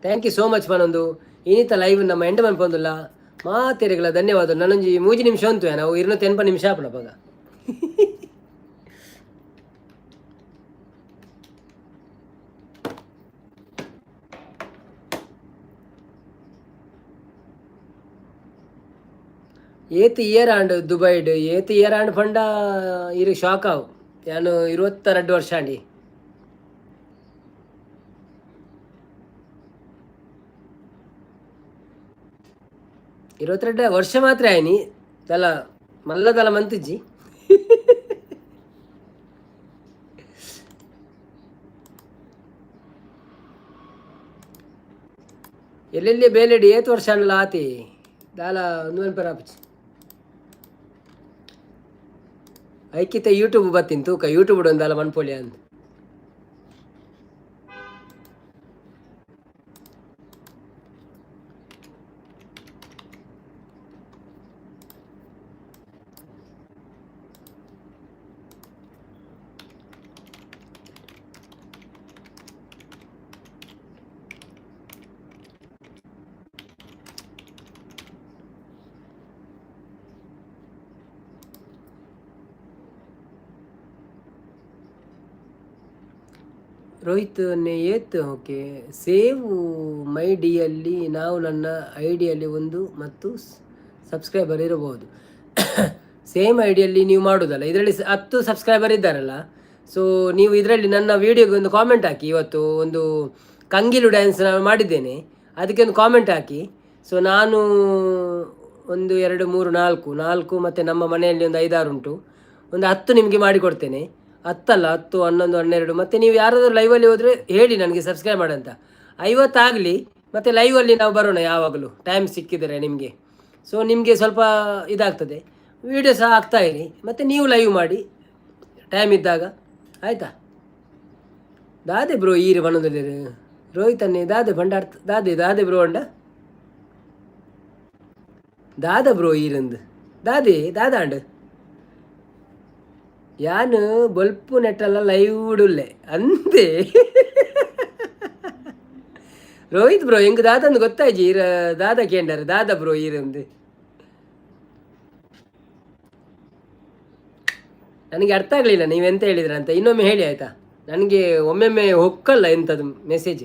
thank you so much ಪನೊಂದು ಇನಿತ ಲೈವ್ ನಮ್ಮ ಎಂಡ್ ಮನ್ಪೊಂದುಲ್ಲ. ಮಾತೆರೆಗ್ಲ ಧನ್ಯವಾದ. ನನೊಂಜಿ 3 ನಿಮಿಷ ಉಂತು, ನಾವು 280 ನಿಮಿಷ ಆಪುಂಡು ಅಪಗ. ಏತ್ ಇಯರ್ ಆಂಡ್ ದುಬೈಡ್? ಏತ್ ಇಯರ್ ಆಂಡ್ ಪಂಡ ಇರು ಶಾಕ್ ಆವು. ಯಾನ್ 22 ವರ್ಷ ಆಂಡಿ. 22 ವರ್ಷ ಮಾತ್ರ ಆಯ್ನಿ ತಲ ಮಲ್ಲ ತಲ ಮಂತಿಜ್ಜಿ. ಎಲ್ಲೆಲ್ಲಿ ಬೇಲೆಡ್ ಏತ್ ವರ್ಷ ಆಂಡಲ ಆತಿ ದಾಲ ಒಂದು ಆಪುಜಿ. ಐಕಿತ ಯೂಟ್ಯೂಬ್ ಬತ್ತೀನಿ ತೂಕ, ಯೂಟ್ಯೂಬ್ ಒಂದಲ್ಲ ಮನ್ಪೊಲಿ ಅಂದ್. ರೋಹಿತ್ ಏತ್? ಓಕೆ, ಸೇವ್ ಮೈ ಡಿಯಲ್ಲಿ ನಾವು ನನ್ನ I ಡಿಯಲ್ಲಿ ಒಂದು ಮತ್ತು ಸಬ್ಸ್ಕ್ರೈಬರ್ ಇರಬಹುದು. ಸೇಮ್ I ಡಿಯಲ್ಲಿ ನೀವು ಮಾಡೋದಲ್ಲ. ಇದರಲ್ಲಿ 10 ಸಬ್ಸ್ಕ್ರೈಬರ್ ಇದ್ದಾರಲ್ಲ, ಸೊ ನೀವು ಇದರಲ್ಲಿ ನನ್ನ ವೀಡಿಯೋಗೆ ಒಂದು ಕಾಮೆಂಟ್ ಹಾಕಿ. ಇವತ್ತು ಒಂದು ಕಂಗಿಲು ಡ್ಯಾನ್ಸ್ ನಾನು ಮಾಡಿದ್ದೇನೆ, ಅದಕ್ಕೆ ಒಂದು ಕಾಮೆಂಟ್ ಹಾಕಿ. ಸೊ ನಾನು ಒಂದು, ಎರಡು, ಮೂರು, ನಾಲ್ಕು, ನಾಲ್ಕು ಮತ್ತು ನಮ್ಮ ಮನೆಯಲ್ಲಿ ಒಂದು ಐದಾರು ಉಂಟು, ಒಂದು 10 ನಿಮಗೆ ಮಾಡಿಕೊಡ್ತೇನೆ. 10 ಅಲ್ಲ, 10, 11, 12. ಮತ್ತು ನೀವು ಯಾರಾದರೂ ಲೈವಲ್ಲಿ ಹೋದರೆ ಹೇಳಿ ನನಗೆ ಸಬ್ಸ್ಕ್ರೈಬ್ ಮಾಡಂತ. 50 ಆಗಲಿ, ಮತ್ತು ಲೈವಲ್ಲಿ ನಾವು ಬರೋಣ ಯಾವಾಗಲೂ ಟೈಮ್ ಸಿಕ್ಕಿದರೆ ನಿಮಗೆ. ಸೊ ನಿಮಗೆ ಸ್ವಲ್ಪ ಇದಾಗ್ತದೆ. ವೀಡಿಯೋ ಸಹ ಹಾಕ್ತಾ ಇರಿ, ಮತ್ತು ನೀವು ಲೈವ್ ಮಾಡಿ ಟೈಮ್ ಇದ್ದಾಗ, ಆಯಿತಾ? ದಾದೆ ಬ್ರೋ ಈರು ಬಣ್ಣದಲ್ಲಿ ರೋಹಿತ್ ಅನ್ನೇ ದಾದೆ ಭಂಡಾರ್ಥ ದಾದೆ ದಾದೆ ಬ್ರೋ ಅಂಡ ದಾದ ಬ್ರೋ ಈರಂದು ದಾದೆ ದಾದಾಂಡ್. ಯಾನ್ ಬೊಲ್ಪು ನೆಟ್ಟಲ್ಲ ಲೈವ್ ಉಡುಲ್ಲೆ ಅಂದೆ. ರೋಹಿತ್ ಬ್ರೋ, ಎಂಗ್ ದಾದಂದು ಗೊತ್ತಾಯ್ಜಿ. ಈರ ದಾದ ಕೇಂಡರ್ ದಾದ ಬ್ರೋ ಈರಂದು ನನಗೆ ಅರ್ಥ ಆಗಲಿಲ್ಲ ನೀವೆಂತ ಹೇಳಿದ್ರ ಅಂತ. ಇನ್ನೊಮ್ಮೆ ಹೇಳಿ, ಆಯಿತಾ? ನನಗೆ ಒಮ್ಮೆಮ್ಮೆ ಹೊಕ್ಕಲ್ಲ ಎಂಥದ್ದು ಮೆಸೇಜ್.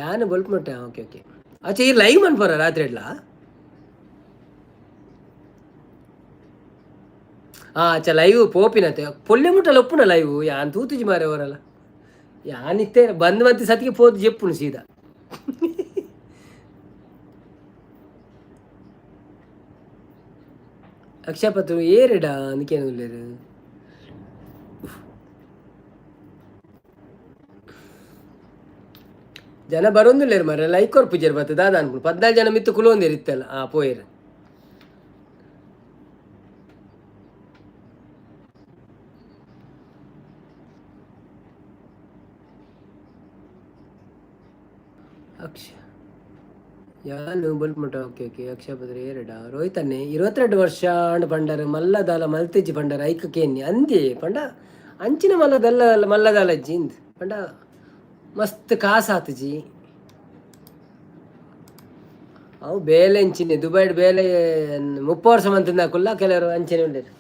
ಯಾನು ಬೊಲ್ಪು ಮಟ್ಟ. Okay okay. ಆಚೆ ಈ ಲೈವ್ ಮನ್ಪರ ರಾತ್ರಿ ಇಡ್ಲಾ? ಹಾಂ, ಅಚ್ಚ ಲೈವ್ ಪೋಪಿನತೆ ಪೊಲ್ಲೆ ಮುಟ್ಟಲ್ಲ ಒಪ್ಪುನ ಲೈವ್. ಯಾನ್ ತೂತುಜಿ ಮಾರೆ ಅವರಲ್ಲ. ಯಾನಿತ್ತೆ ಬಂದ್ ಮತ್ತೆ ಸತಿಗೆ ಪೋದು ಜೆಪ್ಪುನು ಸೀದಾ. ಅಕ್ಷಯಪತ್ರ ಏರಿಡ ಅಂದಕೇನು. ಜನ ಬರೋಂದಿಲ್ಲೇರು ಮಾರ್ರೆ, ಲೈಕ್ ಕೊರ್ಪುಜೆರ್ ಬತ್ತ ದಾದ ಅನ್ಕೊಂಡು. 14 ಜನ ಮಿತ್ತು ಕುಲೋಂದೇರು ಇತ್ತಲ್ಲ. ಆ ಪೋಯೆರ್. ಅಕ್ಷ ಯಾನು ಬಲ್ಪುಮಟ. Okay okay. ಅಕ್ಷಯ ಪತ್ರ ಏರಡ ರೋಹಿತ್ ಅನ್ನೆ 22 ವರ್ಷ ಆಂಡ್ ಪಂಡರ್ ಮಲ್ಲದಾಲ ಮಲ್ತೆಜ್ಜಿ ಪಂಡರ್ ಐಕ್ ಕೇನ್ನಿ ಅಂದೆ. ಪಂಡ ಅಂಚಿನ ಮಲ್ಲದಲ್ಲ ಮಲ್ಲದಾಲಜ್ಜಿ ಇಂದ್ ಪಂಡ ಮಸ್ತ್ ಕಾಸಾತುಜಿ. ಅವು ಬೇಲೆ ಅಂಚಿನೆ ದುಬೈಡ್ ಬೇಲೆ 30 ವರ್ಷ ಮಂತಿಂದಾಕುಲ್ಲ ಕೆಲವರು ಅಂಚನೆ ಉಂಡೇರು.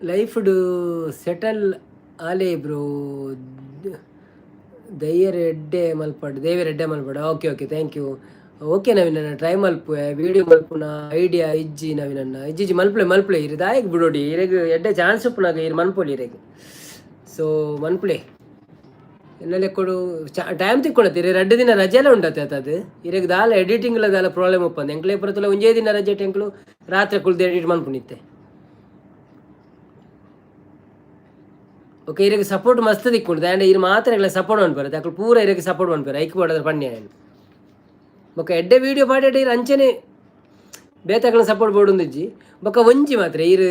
ಲೈಫ್ಡ್ ಸೆಟಲ್ ಆಲೆ ಬ್ರೋ. ದೈಯರ್ ಎಡ್ಡೆ ಮಲ್ಪಡ್, ದೇವೆರ್ ಎಡ್ಡೆ ಮಲ್ಪಡ್. Okay okay, thank you. Okay ನವೀನಣ್ಣ, try ಮಲ್ಪುವೆ. ವಿಡಿಯೋ ಮಲ್ಪುನ ಐಡಿಯಾ ಇಜ್ಜಿ ನವೀನಣ್ಣ. ಇಜ್ಜಿ, ಮಲ್ಪಲೆ ಮಲ್ಪಲೆ. ಇರು ದಾಯೆಗ್ ಬಿಡೋಡಿ? ಇರೆಗ್ ಎಡ್ಡೆ ಚಾನ್ಸ್ ಉಪ್ಪುನಾಗ ಇರು ಮನ್ಪೊಲಿ ಇರೆಗ್. ಸೊ ಮನ್ಪುಲೆ. ಎನ್ನ ಲೆಕ್ಕೊಡು ಟೈಮ್ ತಿಕ್ಕೊಳತ್ತೆ. ಇರೆ 2 ದಿನ ರಜೆಲ ಉಂಡತ್ತೆ ಅದು. ಇರೆಗ್ ದಾಲ ಎಡಿಟಿಂಗ್ಲ ದಾಲ ಪ್ರಾಬ್ಲಮ್ ಉಪ್ಪಂದೆ. ಎಂಕ್ಲೆ ಪುರತಲ ಒಂಜೇ ದಿನ ರಜೆ. ಎಂಕ್ಲು ರಾತ್ರಿ ಕುಲ್ದು ಎಡಿಟ್ ಮನ್ಪುನಿತ್ತೆ. ಓಕೆ, ಇರೆಗ್ ಸಪೋರ್ಟ್ ಮಸ್ತ್ ತಿಕ್ಕೊಂಡು. ಆ್ಯಂಡ್ ಇರು ಮಾತ್ರ ಎಂಕ್ಲೆ ಸಪೋರ್ಟ್ ಮನ್ಪುವೆರ್. ಅಕುಲು ಪೂರ ಇರೆಗ್ ಸಪೋರ್ಟ್ ಮನ್ಪುವೆರ್. ಐಕ್ ಬೋಡಾದ್ ಪನ್ನೆ ಆಯನ್. ಬೊಕ್ಕ ಎಡ್ಡೆ ವೀಡಿಯೋ ಪಾಡೆಡ್ ಇರು ಅಂಚನೆ ಬೇತಕ್ಲೆನ ಸಪೋರ್ಟ್ ಬೋಡೊಂದಿಜ್ಜಿ. ಬೊಕ್ಕ ಒಂಜಿ ಮಾತ್ರ, ಇರು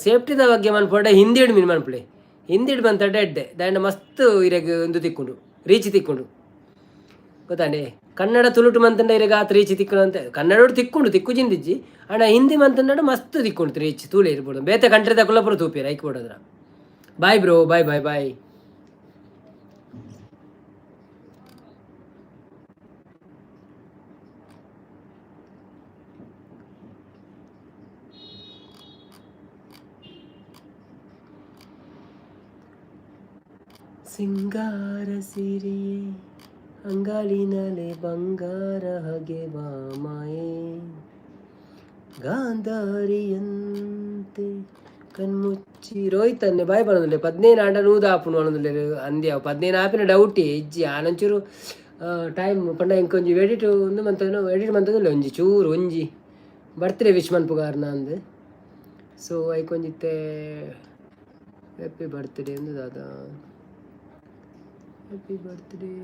ಸೇಫ್ಟಿದ ಬಗ್ಗೆ ಮನ್ಪೊಡ. ಹಿಂದಿಡ್ ಮೀನ್ ಮನ್ಪುಲೆ. ಹಿಂದಿಡ್ ಮಂತಡ ಎಡ್ಡೆ. ದಾಂಡ ಮಸ್ತ್ ಇರೆಗ್ ಒಂದು ತಿಕ್ಕುಂಡು, ರೀಚ್ ತಿಕ್ಕುಂಡು, ಗೊತ್ತಾಂಡೆ? ಕನ್ನಡ ತುಳುಟು ಮಂತಂಡ ಇರೆಗ್ ಆತ್ ರೀಚ್ ತಿಕ್ಕುಂಡು ಅಂತ. ಕನ್ನಡೋಡು ತಿಕ್ಕುಂಡು, ತಿಕ್ಕುಜಿಂದಿಜ್ಜಿ. ಆಂಡ ಹಿಂದಿ ಮಂತಂಡ ಮಸ್ತ್ ತಿಕ್ಕುಂಡು ರೀಚ್. ತೂಲೆ ಇರ್ಬೋದು, ಬೇತೆ ಕಂಟ್ರಿದ ಕುಲಪುರ ತೂಪೇರು. ಐಕ್ ಬೋಡದ್ರ. Bye bro, bye bye bye. ಸಿಂಗಾರ ಸಿರಿಯೇ, ಅಂಗಾಲಿನಲೆ ಬಂಗಾರ ಹಗೆ ಮಾಯೆ, ಗಾಂಧಾರಿಯಂತೆ ಕಣ್ಮುಚ್ಚಿ. ರೋಹಿತ್ ಅನ್ನೆ ಬಾಯ್ ಪನೊಂದುಲ್ಲೆ. 15 ಆಂಡ 100 ಆಪುಂಡು ಪನೊಂದುಲ್ಲೆರ್. ಅಂದ್ಯಾವ್ 15 ಆಪಿನ ಡೌಟ್ ಇಜ್ಜಿ. ಆನೊಂಚೂರು ಟೈಮ್ ಪಂಡ ಎಂಕ್ ಒಂಜಿ ಎಡಿಟ್ ಉಂದು ಮಂತೊಂದು, ಎಡಿಟ್ ಮಂತೊಂದುಲ್ಲೆ. ಒಂಜಿ ಚೂರು ಒಂಜಿ ಬರ್ತ್ಡೇ ವಿಶ್ ಮನ್ಪುಗಾರ್ನ ಅಂದ್. ಸೊ ಐಕ್ ಒಂಜಿತ್ತೆ ಹ್ಯಾಪಿ ಬರ್ತ್ಡೇ ಅಂದ್ ದಾದ. Happy birthday.